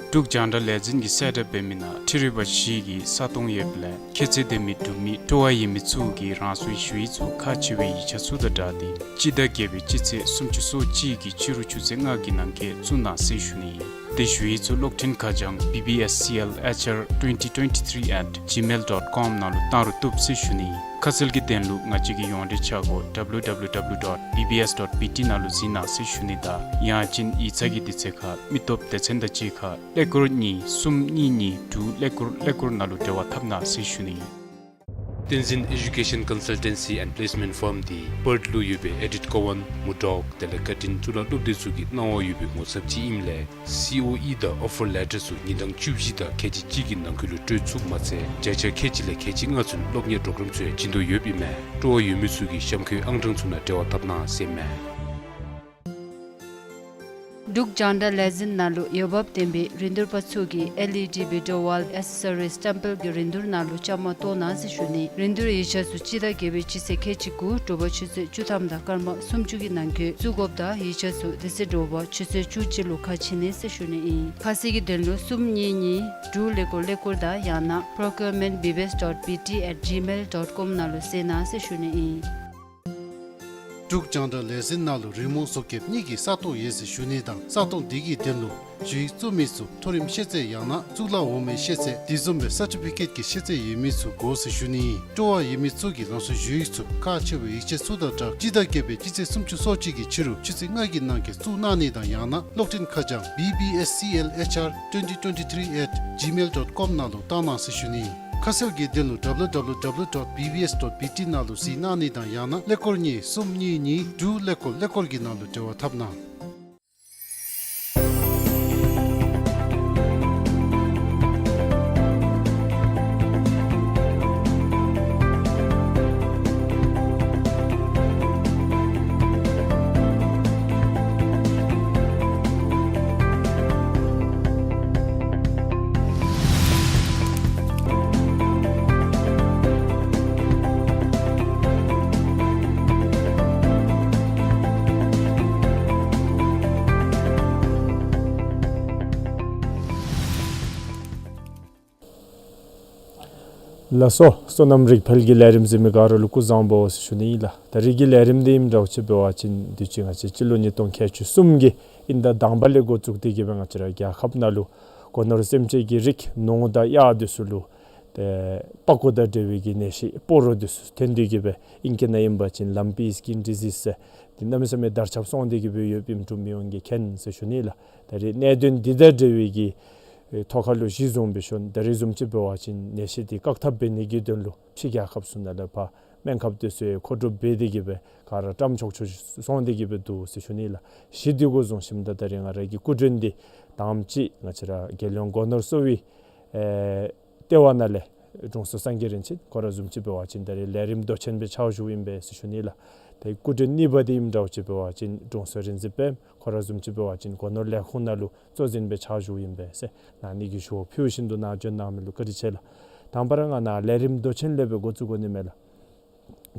འབྲུག་རྒྱང་བསྒྲགས་ལས་འཛིན་གྱི་གསལ་བསྒྲགས་འབད་མི་ནང་འཕྲུལ་རིག་པ་བཞི་གི་ས་སྟོང་ཡོདཔ་ལས་ཁྱད་ཚད་ལྡན་མི་འབྲུག་མི་སྤྲོ་བ་ཡོད་མི་ཚུ་གིས་རང་སོའི་ཞུ་ཡིག་ཚུ་ཁག་ཆེ་བའི་ཡིག་ཆ་ཚུ་དང་སྦྲགས་ཏེ་སྤྱི་ཟླ་བརྒྱད་པའི་སྤྱི་ཚེས་སུམ་ཅུ་སོ་གཅིག་གི་ཕྱི་རུ་ཆུ་ཚོད་ལྔ་གི་ནང་འཁོད་བཙུགས་གནང་ཟེར་ཞུ་ནི། དེ་ཞུ་ཡིག་ཚུ་གློག་འཕྲིན་ཁ་བྱང་B B S C L H R twenty twenty-three at gmail dot com ནང་ལུ་བཏང་རུང་བཏུབ་ཟེར་ཞུ་ནི། ཁ་གསལ་གྱི་དོན་ལུ་ང་བཅས་ཀྱི་ཡོངས་འབྲེལ་འཆར་སྒོ་W W W dot B B S dot B T ནང་ལུ་གཟིགས་གནང་ཟེར་ཞུ་ནི་དང་ཡང་ཅིན་ཡིག་ཚང་གི་དུས་ཚོད་ཁར་མི་སྟོབས་སྡེ་ཚན་དང་གཅིག་ཁར་ཀླད་ཀོར་གཉིས་གསུམ་གཉིས་གཉིས་དྲུག་ཀླད་ཀོར་ཀླད་ཀོར་ནང་ལུ་འབྲེལ་བ་འཐབ་གནང་ཟེར་ཞུ་ནི། Tenzin Education Consultancy and Placement Firm འདི་པརཐ་ལུ་ཡོད་པའི་ཨེ་ཌིཐ་ཀོ་ཝཱན་མུར་ཌོག་དེ་ལས་ཀར་ཊིན་གཙུག་ལག་སློབ་སྡེ་ཚུ་གི་གནང་བ་ཡོད་པའི་ངོ་ཚབ་ཅིག་ཨིནམ་ལས་སི་ཨོ་ཨི་དང་ཨོ་ཕར་ལེ་ཊར་ཚུ་ཉིན་གྲངས་བཅུ་བཞི་དང་ཁལ་གཅིག་གཅིག་གི་ནང་འཁོད་ལུ་སྤྲོད་ཚུགསཔ་མ་ཚད་བརྒྱ་ཆ་ཁལ་གཅིག་ལས་ཁལ་གཅིག་ལྔ་ཚུན་སློབ་གཉེར་པོརོ་གརམ་ཚུ་ཡང་བྱིན་དོ་ཡོདཔ་ཨིན་མས། སྤྲོ་བ་ཡོད་མི་ཚུ་གིས་གཤམ་འཁོད་ཨང་གྲངས་ཚུ་ནང་འབྲེལ་བ་འཐབ་གནང་ཟེར་མས། འབྲུག་རྒྱང་བསྒྲགས་ལས་འཛིན་ནང་ལུ་འོས་འབབ་ལྡན་པའི་རིན་བསྡུར་པ་ཚུ་གིས་ཨེལ་ཨི་ཌི་བི་ཌི་ཨོ་ཝཱལ་ཨེག་སེ་སོ་རིས་བཀྲམ་སྤེལ་གྱི་རིན་བསྡུར་ནང་ལུ་བཅའ་མར་གཏོགས་གནང་ཟེར་ཞུ་ནི། རིན་བསྡུར་ཡིག་ཆ་ཚུ་སྤྱི་ཟླ་བརྒྱད་པའི་སྤྱི་ཚེས་ཁལ་གཅིག་དགུ་དྲོ་པ་ཆུ་ཚོད་བཅུ་ཐམ་དང་སྐར་མ་སུམ་ཅུ་གི་ནང་འཁོད་བཙུགས་དགོཔ་དང་ཡིག་ཆ་ཚུ་དེ་ཚེ་དྲོ་པ་ཆུ་ཚོད་བཅུ་གཅིག་ལུ་ཁ་ཕྱེ་ནི་ཟེར་ཞུ་ནི་ཨིན། ཁ་གསལ་གྱི་དོན་ལུ་གསུམ་གཉིས་གཉིས་དྲུག་ཀླད་ཀོར་ཀླད་ཀོར་དང་ཡང་ན་procurement B B S dot B T at gmail dot com ནང་ལུ་གཟིགས་གནང་ཟེར་ཞུ་ནི་ཨིན། འབྲུག་རྒྱང་བསྒྲགས་ལས་འཛིན་ནང་ལུ་རི་མོ་བཟོ་མཁསཔ་གཉིས་ཀྱི་ས་སྟོང་ཡོད་ཟེར་ཞུ་ནི་དང་ས་སྟོང་དེ་གི་དོན་ལུ་ཞུ་ཡིག་བཙུགས་མི་ཚུ་མཐོ་རིམ་ཤེས་ཚད་ཡང་ན་གཙུག་ལག་འོག་མའི་ཤེས་ཚད་དེ་བཟུམ་སྦེ་སར་ཊི་ཕི་ཀེཊ་ཀྱི་ཤེས་ཚད་ཡོད་མི་ཚུ་དགོ་ཟེར་ཞུ་ནི་ཨིན། སྤྲོ་བ་ཡོད་མི་ཚུ་གིས་རང་སོའི་ཞུ་ཡིག་ཚུ་ཁག་ཆེ་བའི་ཡིག་ཆ་ཚུ་དང་སྦྲགས་སྤྱི་ཟླ་བརྒྱད་པའི་སྤྱི་ཚེས་སུམ་ཅུ་སོ་གཅིག་གི་ཕྱི་རུ་ཆུ་ཚོད་ལྔ་གི་ནང་འཁོད་བཙུགས་གནང་ནི་དང་ཡང་ན་གློག་འཕྲིན་ཁ་བྱང་B B S C L H R twenty twenty-three at gmail dot com ནང་ལུ་བཏང་གནང་ཟེར་ཞུ་ནི་ཨིན། ཁ་གསལ་གྱི་དོན་ལུ W W W dot B B S dot B T ནང་ལུ་གཟིགས་གནང་ནི་དང་ཡང་ན་ཀླད་ཀོར་གཉིས་གསུམ་གཉིས་གཉིས་དྲུག་ཀླད་ཀོར་ཀླད་ཀོར་གྱི་ནང་ལུ་འབྲེལ་བ་འཐབ་གནང་། ལགས་སོ། བསོད་ནམས་རིག་འཕེལ་གྱི་ལས་རིམ་གཟིགས་མི་ག་ར་ལུ་སྐུ་གཟུགས་བཟང་པོ་ཟེར་ཞུ་ནི་ཨིན་ལགས། ད་རིས་ཀྱི་ལས་རིམ་འདི་ཨིནམ་འདྲཝ་ཅིག་འབད་བ་ཅིན་དུས་ཅི་ང་བཅས་སྤྱི་ལོ་ཉིས་སྟོང་ཁལ་གཅིག་གསུམ་གྱི་དབྱིན་ཟླ་དང་པ་ལས་འགོ་བཙུགས་ཏེ་གི་སྦེ་ང་བཅས་ར་རྒྱལ་ཁབ་ནང་ལུ་སྒོ་ནོར་སེམས་ཅན་གྱི་རིགས་ནོར་དང་གཡག་འདི་ཚུ་ལུ་ཏེ་པགས་ཀོ་དང་འབྲེལ་བའི་གི་ནད་གཞི་སྤོ་རོ་འདི་ཚུ་ཐོན་ཏེ་གི་སྦེ་ཨིང་སྐད་ནང་ཨིན་པ་ཅིན་lumpy skin disease ཟེར་འདི་གནམ་མེད་ས་མེད་དར་ཁྱབ་སོང་སྟེ་གི་སྦེ་ཡོདཔ་ཨིནམ་འབྲུག་མི་ཡོངས་ཀྱིས་མཁྱེན་ཟེར་ཞུ་ནི་ལགས། ད་རིས་གནད་དོན་འདི་དང་འབྲེལ་བའི་གི་ཨེ་ཐོག་ཁ་ལུ་གཞི་བཟུང་སྦེ་ཞུ་ན་ད་རིས་བཟུམ་ཅིག་འབད་བ་ཅིན་ནད་གཞི་འདི་བཀག་ཐབས་འབད་ནི་གི་དོན་ལུ་ཕྱི་རྒྱལ་ཁབ་ཚུ་ནང་ལས་ཕར་སྨན་ཁབ་འདི་ཚུ་མཁོ་སྒྲུབ་འབད་དེ་གི་སྦེ་ག་ར་བཀྲམ་ཆོག་ཆོག་སོང་སྟེ་གི་སྦེ་འདུག་ཟེར་ཞུ་ནི་ལགས། གཞི་འདི་གུ་བཟུང་ཞིནམ་ད་ད་རིས་ང་ར་གི་སྐུ་མགྲོན་འདི་དང་པ་ཅིག་ང་བཅས་ར་རྒྱལ་ཡོངས་སྒོ་ནོར་གསོ་བའི་ཨེ་ལྟེ་བ་ནང་ལས་དྲུང་འཚོ་སངས་རྒྱས་རིན་ཆེན་ཁོ་ར་བཟུམ་ཅིག་འབད་བ་ཅིན་ད་རིས་ལས་རིམ་མདོ་ཆེན་སྦེ་ཕྱག་ཞུཝ་ཨིན་པས་ཟེར་ཞུ་ནི་ལགས། ད་སྐུ་མགྲོན་གཉིས་པ་འདི་ཨིནམ་འདྲཝ་ཅིག་འབད་བ་ཅིན་དྲུང་འཚོ་རིག་འཛིན་དཔལམོ་ཁོ་ར་བཟུམ་ཅིག་འབད་བ་ཅིན་སྒོ་ནོར་ལས་ཁུངས་ནང་ལུ་གཙོ་འཛིན་སྦེ་ཕྱག་ཞུཝ་ཨིན་པས་ཟེར་ནཱ་ནི་གི་ཞུ་བ་ཕུལ་བཞིན་དུ་ནཱ་བྱོན་གནང་མི་ལུ་བཀའ་དྲིན་ཆེ་ལགས། དང་པ་ར་ང་ནཱ་ལས་རིམ་མདོ་ཆེན་ལས་སྦེ་འགོ་བཙུགས་དགོ་ནི་མས་ལགས།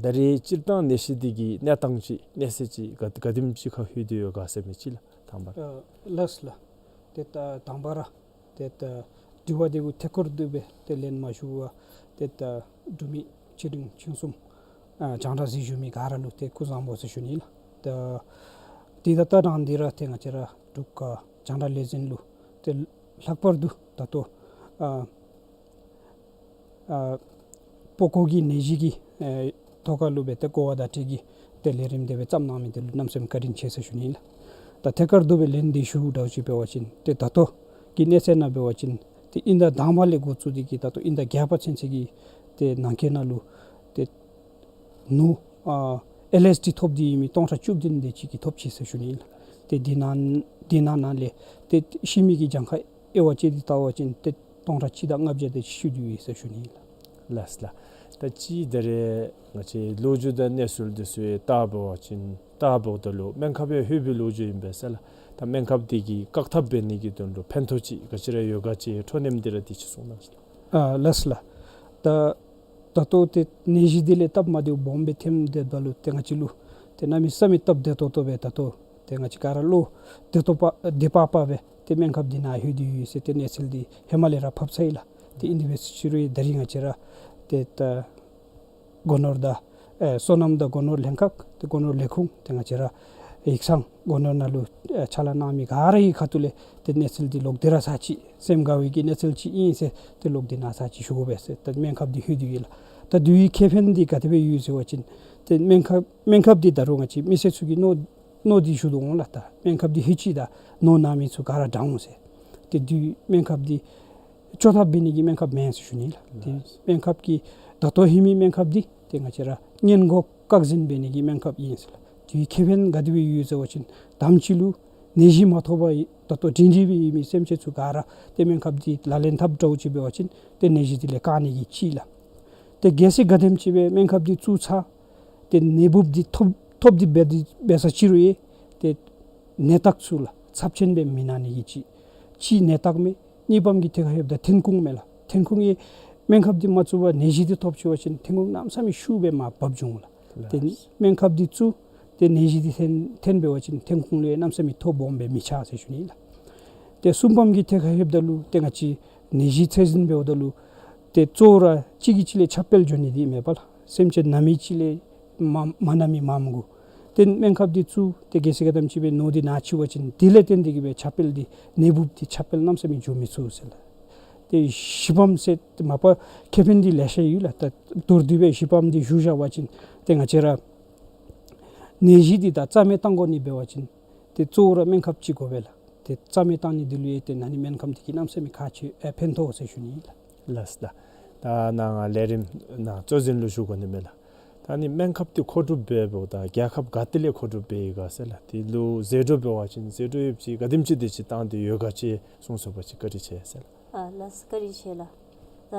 ད་རིས་སྤྱིར་བཏང་ནད་གཞི་འདི་གི་གནས་སྟངས་ཅིག་གནས་ཚད་ཅིག་ག་ག་དེམ་ཅིག་ཁར་ལྷོད་དེ་ཡོད་ག་ཟེར་མི་ཅིག་ལགས། དང་པ་ར། ཨ་ལགས་ལགས། ཏེ་ད་དང་པ་ར་ཏེ་ད་དྲི་བ་འདི་གུ་ཐད་ཀར་དུ་སྦེ་ཏེ་ལན་མ་ཞུ་བར་ཏེ་ད་འབྲུག་མི་ཆེ་འབྲིང་ཆུང་གསུམ་ཨ་རྒྱང་བསྒྲགས་གཟིགས་བཞུགས་མི་ག་ར་ལུ་ཏེ་སྐུ་གཟུགས་བཟང་པོ་ཟེར་ཞུ་ནི་ལགས། ཏེ་འདི་ད་ལྟོ་རང་འདི་ར་ཏེ་ང་བཅས་ར་འབྲུག་རྒྱང་བསྒྲགས་ལས་འཛིན་ལུ་ཏེ་ལྷག་པར་དུ་ད་ལྟོ་ཨ་ཨ་པགས་ཀོ་གི་ནད་གཞི་གི་ཨེ་ཐོག་ཁ་ལུ་སྦེ་ཏེ་གོ་བ་བརྡ་སྤྲོད་ཀྱི་ཏེ་ལས་རིམ་འདི་སྦེ་བརྩམས་གནང་མི་འདི་ལུ་གནམ་མེད་ས་མེད་བཀའ་དྲིན་ཆེ་ཟེར་ཞུ་ནི་ལགས། ད་ཐད་ཀར་དུ་སྦེ་ལན་འདི་ཞུཝ་འདྲཝ་ཅིག་འབད་བ་ཅིན་ཏེ་ད་ལྟོ་གི་གནས་ཚད་ནང་འབད་བ་ཅིན་ཏེ་དབྱིན་ཟླ་དང་པ་ལས་འགོ་བཙུགས་ཏེ་གི་ད་ལྟོ་དབྱིན་ཟླ་བརྒྱད་པ་ཚུན་ཚོད་ཀྱི་ཏེ་ནང་འཁོད་ནང་ལུ་ཏེ་ནོར་ཨ་ཨེལ་ཨེས་ཌི་ཐོབ་སྟེ་ཡོད་མི་སྟོང་ཕྲག་བཅུ་བདུན་དེ་ཅིག་གིས་ཐོབ་ཅི་ཟེར་ཞུ་ནི་ལགས། ཏེ་འདི་ནང་འདི་ནང་ནང་ལས་ཏེ་ཤི་མི་གི་གྱངས་ཁ་དབྱེ་བ་དཔྱད་དེ་བལྟ་བ་ཅིན་ཏེ་སྟོང་ཕྲག་གཅིག་དང་ལྔ་བརྒྱ་དེ་ཅིག་ཤི་སྟེ་ཡོད་ཟེར་ཞུ་ནི་ལགས། ལགས་ལགས། ད་ཅི་ད་རེས་ང་བཅས་ལོ་རྒྱུས་དང་གནས་ཚུལ་འདི་ཚུ་ཡང་བལྟ་བ་ཅིན་བལྟཝ་ད་ལུ་སྨན་ཁབ་ཡང་ལྷོད་པའི་ལོ་རྒྱུས་ཨིན་པས་ཟེར་ལགས། ད་སྨན་ཁབ་འདི་གི་བཀག་ཐབས་འབད་ནི་གི་དོན་ལུ་ཕན་ཐོགས་ཅིག་ག་ཅི་ར་ཡོད་ག་ཅིག་འཕྲོ་མཐུད་དེ་ར་དེ་ཅིག་གསུང་གནང་ཟེར་ལགས། ཨ་ལགས་ལགས། ད་ད་ལྟོ་ཏེ་ནད་གཞི་འདི་ལས་སྟབས་མ་བདེཝ་སྦོམ་སྦེ་ཐོནམ་ད་ལུ་ཏེ་ང་བཅས་ལུ་ཏེ་གནམ་མེད་ས་མེད་སྟབས་བདེ་ཏོག་ཏོ་སྦེ་ད་ལྟོ་ཏེ་ང་བཅས་ག་ར་བློ་བདེ་ཏོག་པ་བདེ་བག་ཕེབས་སྦེ་ཏེ་སྨན་ཁབ་འདི་ནཱ་ལྷོད་དེ་ཡོད་ཟེར་ཏེ་གནས་ཚུལ་འདི་ཧེ་མ་ལས་ར་ཕབ་ཚར་ཡི་ལགས། ཏེ་ཨིན་དེ་འབད་ཟེར་ཅི་རུང་ཡང་ད་རིས་ང་བཅས་ར་ཏེ་ད་སྒོ་ནོར་དང་ཨེ་སོ་ནམ་དང་སྒོ་ནོར་ལྷན་ཁག་ཏེ་སྒོ་ནོར་ལས་ཁུངས་ཏེ་ང་བཅས་ར་ཡིག་ཚང་སྒོ་ནོར་ནང་ལུ་ཨེ་ཕྱག་ལཱ་གནང་མི་ག་ར་གི་ཁ་ཐུག་ལས་ཏེ་གནས་ཚུལ་འདི་ལོག་སྟེ་ར་ཚར་ཅིག་སེམས་དགའ་བའི་གི་གནས་ཚུལ་ཅིག་ཨིན་ཟེར་ཏེ་ལོག་སྟེ་ནཱ་ཚར་ཅིག་ཞུ་དགོ་པས་ཟེར། ད་སྨན་ཁབ་འདི་ལྷོད་དེ་ཡོད་ལགས། ད་འདི་གི་ཁེ་ཕན་འདི་ག་དེ་སྦེ་ཡོད་ཟེར་བ་ཅིན་ཏེ་སྨན་ཁབ་སྨན་ཁབ་འདི་ད་རུང་ང་བཅས་མི་སེར་ཚུ་གིས་མནོ་མནོ་སྟེ་ཞུ་དོ་འོང་ལགས། ད་སྨན་ཁབ་འདི་ལྷོད་ཅི་ད་ནོར་ན་མི་ཚུ་ག་ར་དྲག་འོང་ཟེར། ཏེ་འདི་སྨན་ཁབ་འདི་བཅོས་ཐབས་འབད་ནི་གི་སྨན་ཁབ་མེན་ཟེར་ཞུ་ནི་ལགས། ཏེ་སྨན་ཁབ་ཀྱི་ད་ལྟོ་ལྷོད་མི་སྨན་ཁབ་འདི་ཏེ་ང་བཅས་ར་སྔོན་འགོག་བཀག་འཛིན་འབད་ནི་གི་སྨན་ཁབ་ཨིན་ཟེར་ལགས། དེའི་ཁེ་ཕན་ག་དེ་སྦེ་ཡོད་ཟེར་བ་ཅིན་དང་པ་ཅིག་ལུ་ནད་གཞི་མ་ཐོབ་པར་ད་ལྟོ་སྒྲིང་སྒྲིང་སྦེ་ཡོད་མི་སེམས་ཅན་ཚུ་ག་ར་ཏེ་སྨན་ཁབ་འདི་ལག་ལེན་འཐབ་འདྲཝ་ཅིག་འབད་བ་ཅིན་ཏེ་ནད་གཞི་འདི་ལས་བཀག་ནི་གི་ཅིག་ལགས། ཏེ་གལ་སྲིད་ག་དེམ་ཅིག་སྦེ་སྨན་ཁབ་འདི་བཙུགས་ཚར་ཏེ་ནད་འབུབ་འདི་ཐོབ་ཐོབ་སྟེ་འབད་དེ་འབད་ཟེར་ཅི་རུང་ཡང་ཏེ་ནད་རྟགས་ཚུ་ལགས་ཚབས་ཆེན་སྦེ་མི་ན་ནི་གི་ཅིག་ཅིག་ནད་རྟགས་མས། གཉིས་པམ་གི་ཐད་ཁར་ལྷོདཔ་ད་ཐོན་ཁུངས་མས་ལགས། ཐོན་ཁུངས་ཡང་སྨན་ཁབ་འདི་མ་བཙུགས་པར་ནད་གཞི་འདི་ཐོབ་ཅི་བ་ཅིན་ཐོན་ཁུངས་གནམ་མེད་ས་མེད་ཤུགས་སྦེ་མར་བབས་འགྱོ་འོང་ལགས། ཏེ་ལགས། སྨན་ཁབ་འདི་བཙུགས་ཏེ་ནད་གཞི་འདི་ཐོན་ཐོན་འབད་བ་ཅིན་ཐོན་ཁུངས་ལུ་ཡང་གནམ་མེད་ས་མེད་ཐོ་སྦོམ་སྦེ་མི་ཆགས་ཟེར་ཞུ་ནི་ལགས། ཏེ་གསུམ་པམ་གི་ཐད་ཁར་ལྷོདཔ་ད་ལུ་ཏེ་ང་བཅས་ནད་གཞི་ཚད་འཛིན་འབདཝ་ད་ལུ་ཏེ་གཙོ་བོ་ར་གཅིག་གིས་གཅིག་ལས་ཁྱབ་སྤེལ་འགྱོ་ནི་འདི་མས་པ་ལགས། སེམས་ཅན་ན་མི་གཅིག་ལས་མ་མ་ན་མི་མངམ་གུ་ཏེ་སྨན་ཁབ་འདི་བཙུགས་ཏེ་གལ་སྲིད་ག་དེམ་ཅིག་སྦེ་ནོར་འདི་ན་ཅི་བ་ཅིན་དེ་ལས་བརྟེན་ཏེ་གི་སྦེ་ཁྱབ་སྤེལ་འདི་ནད་འབུབ་འདི་ཁྱབ་སྤེལ་གནམ་མེད་ས་མེད་འགྱོ་མི་ཚུགས་ཟེར་ལགས། ཏེ་བཞི་པམ་ཟེར་ཏེ་མ་པ་ཁེ་ཕན་འདི་ལེ་ཤ་ཡོད་ལགས། ད་མདོར་བསྡུས་སྦེ་བཞི་པམ་འདི་ཞུ་བཞག་པ་ཅིན་ཏེ་ང་བཅས་ར་ནད་གཞི་འདི་ད་རྩ་མེད་བཏང་དགོ་ནི་འབད་བ་ཅིན་ཏེ་གཙོ་བོ་ར་སྨན་ཁབ་ཅིག་དགོ་པས་ལགས། ཏེ་རྩ་མེད་བཏང་ནི་འདི་ལུ་ཡང་ཏེ་ན་ནི་སྨན་ཁབ་འདི་གིས་གནམ་མེད་ས་མེད་ཁག་ཆེ་ཨེ་ཕན་ཐོགས་ཟེར་ཞུ་ནི་ལགས། ལགས་ལགས། ད་ནཱ་ང་ལས་རིམ་ནང་གཙོ་འཛིན་ལུ་ཞུ་དགོ་ནི་མས་ལགས། ད་ནི་སྨན་ཁབ་འདི་མཁོ་སྒྲུབ་འབད་འབདཝ་ད་རྒྱལ་ཁབ་ག་ཏེ་ལས་མཁོ་སྒྲུབ་འབད་ཡི་ག་ཟེར་ལགས། དེ་ལུ་ཟད་འགྲོ་འབད་བ་ཅིན་ཟད་འགྲོ་ཡོདཔ་ཅིག་ག་དེམ་ཅིག་དེ་ཅིག་བཏང་སྟེ་ཡོད་ག་ཅིག་གསུང་ཚུགས་པ་ཅིན་བཀའ་དྲིན་ཆེ་ཟེར་ལགས། ཨ་ལགས་བཀའ་དྲིན་ཆེ་ལགས། ད་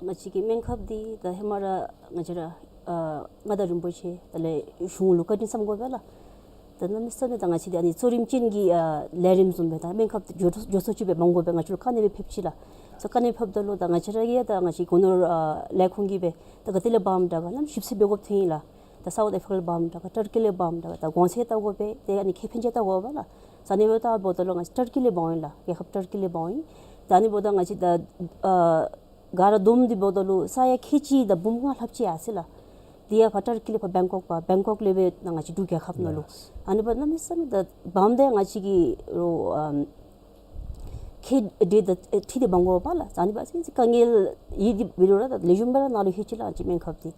ང་བཅས་ཀྱི་སྨན་ཁབ་འདི་ད་ཧེ་མ་ར་ང་བཅས་ར་ཨ་མངའ་བདག་རིན་པོ་ཆེ་དང་ལས་གཞུང་ལུ་བཀའ་དྲིན་བསམ་དགོ་པས་ལགས། ད་གནམ་མེད་ས་མེད་ད་ང་བཅས་འདི་ཨ་ནི་གཙོ་རིམ་ཅན་གྱི་ཨ་ལས་རིམ་བཟུམ་སྦེ་ད་སྨན་ཁབ་འདི་འགྱོ་འགྱོ་ས་ཅིག་སྦེ་མ་དགོ་པས། ང་བཅས་ལུ་དཀའ་གནད་སྦེ་ཕེབས་ཅི་ལགས། སོ་དཀའ་གནད་ཕེབས་ད་ལུ་ད་ང་བཅས་ར་གིས་ད་ང་བཅས་སྒོ་ནོར་ཨ་ལས་ཁུངས་ཀྱིས་སྦེ་ད་ག་ཏེ་ལས་འབག་འོངམ་དྲག་ག་ནམ་ཞིབ་འཚོལ་འབད་དགོཔ་ཐོན་ཡི་ལགས། ད་སའུཐ་ཨ་ཕི་རི་ཀ་ལས་འབག་འོངམ་དྲག་ག་ཊར་ཀི་ལས་འབག་འོངམ་དྲག་ག་ད་གོང་ཚད་བལྟ་དགོ་པས། ཏེ་ཨ་ནི་ཁེ་ཕན་ཅིག་བལྟ་དགོ་པས་ལགས། ས་གནས་སྦེ་བལྟ་འབདཝ་ད་ལུ་ང་བཅས་ཊར་ཀི་ལས་འབག་འོང་ཡི་ལགས། རྒྱལ་ཁབ་ཊར་ཀི་ལས་འབག་འོང་ཡི། ད་ཨ་ནི་འབདཝ་ད་ང་བཅས་ད་ཨ་ ག་ར་བསྡོམས་ཏེ་འབདཝ་ད་ལུ་ས་ཡ་ཁལ་གཅིག་དང་འབུམ་ལྔ་ལྷགཔ་ཅིག་ཡར་སོང་ཡི་ལགས། དེ་ཡང་ཕར་ཏར་ཀི་ལས་ཕར་བེང་ཀོག་པ་བེང་ཀོག་ལས་འབད་ད་ང་བཅས་འབྲུག་རྒྱལ་ཁབ་ནང་ལུ། ལགས། ཨ་ནི་འབདཝ་ད་གནམ་མེད་ས་མེད་ད་བམ་ད་ང་བཅས་ཀྱི་རོགས་ཨམ་ཁེ་འདྲེ་དང་འཁྲིལ་ཏེ་འབད་དགོ་པས་ལགས། ཨ་ནི་འབདཝ་ད་ཅིག་དཀའ་ངལ་ཡོད་དེ་འབད་རུང་ར་ད་ལེགས་ཤོམ་སྦེ་ར་ནཱ་ལུ་ལྷོད་ཅི་ལགས། ང་བཅས་སྨན་ཁབ་འདི་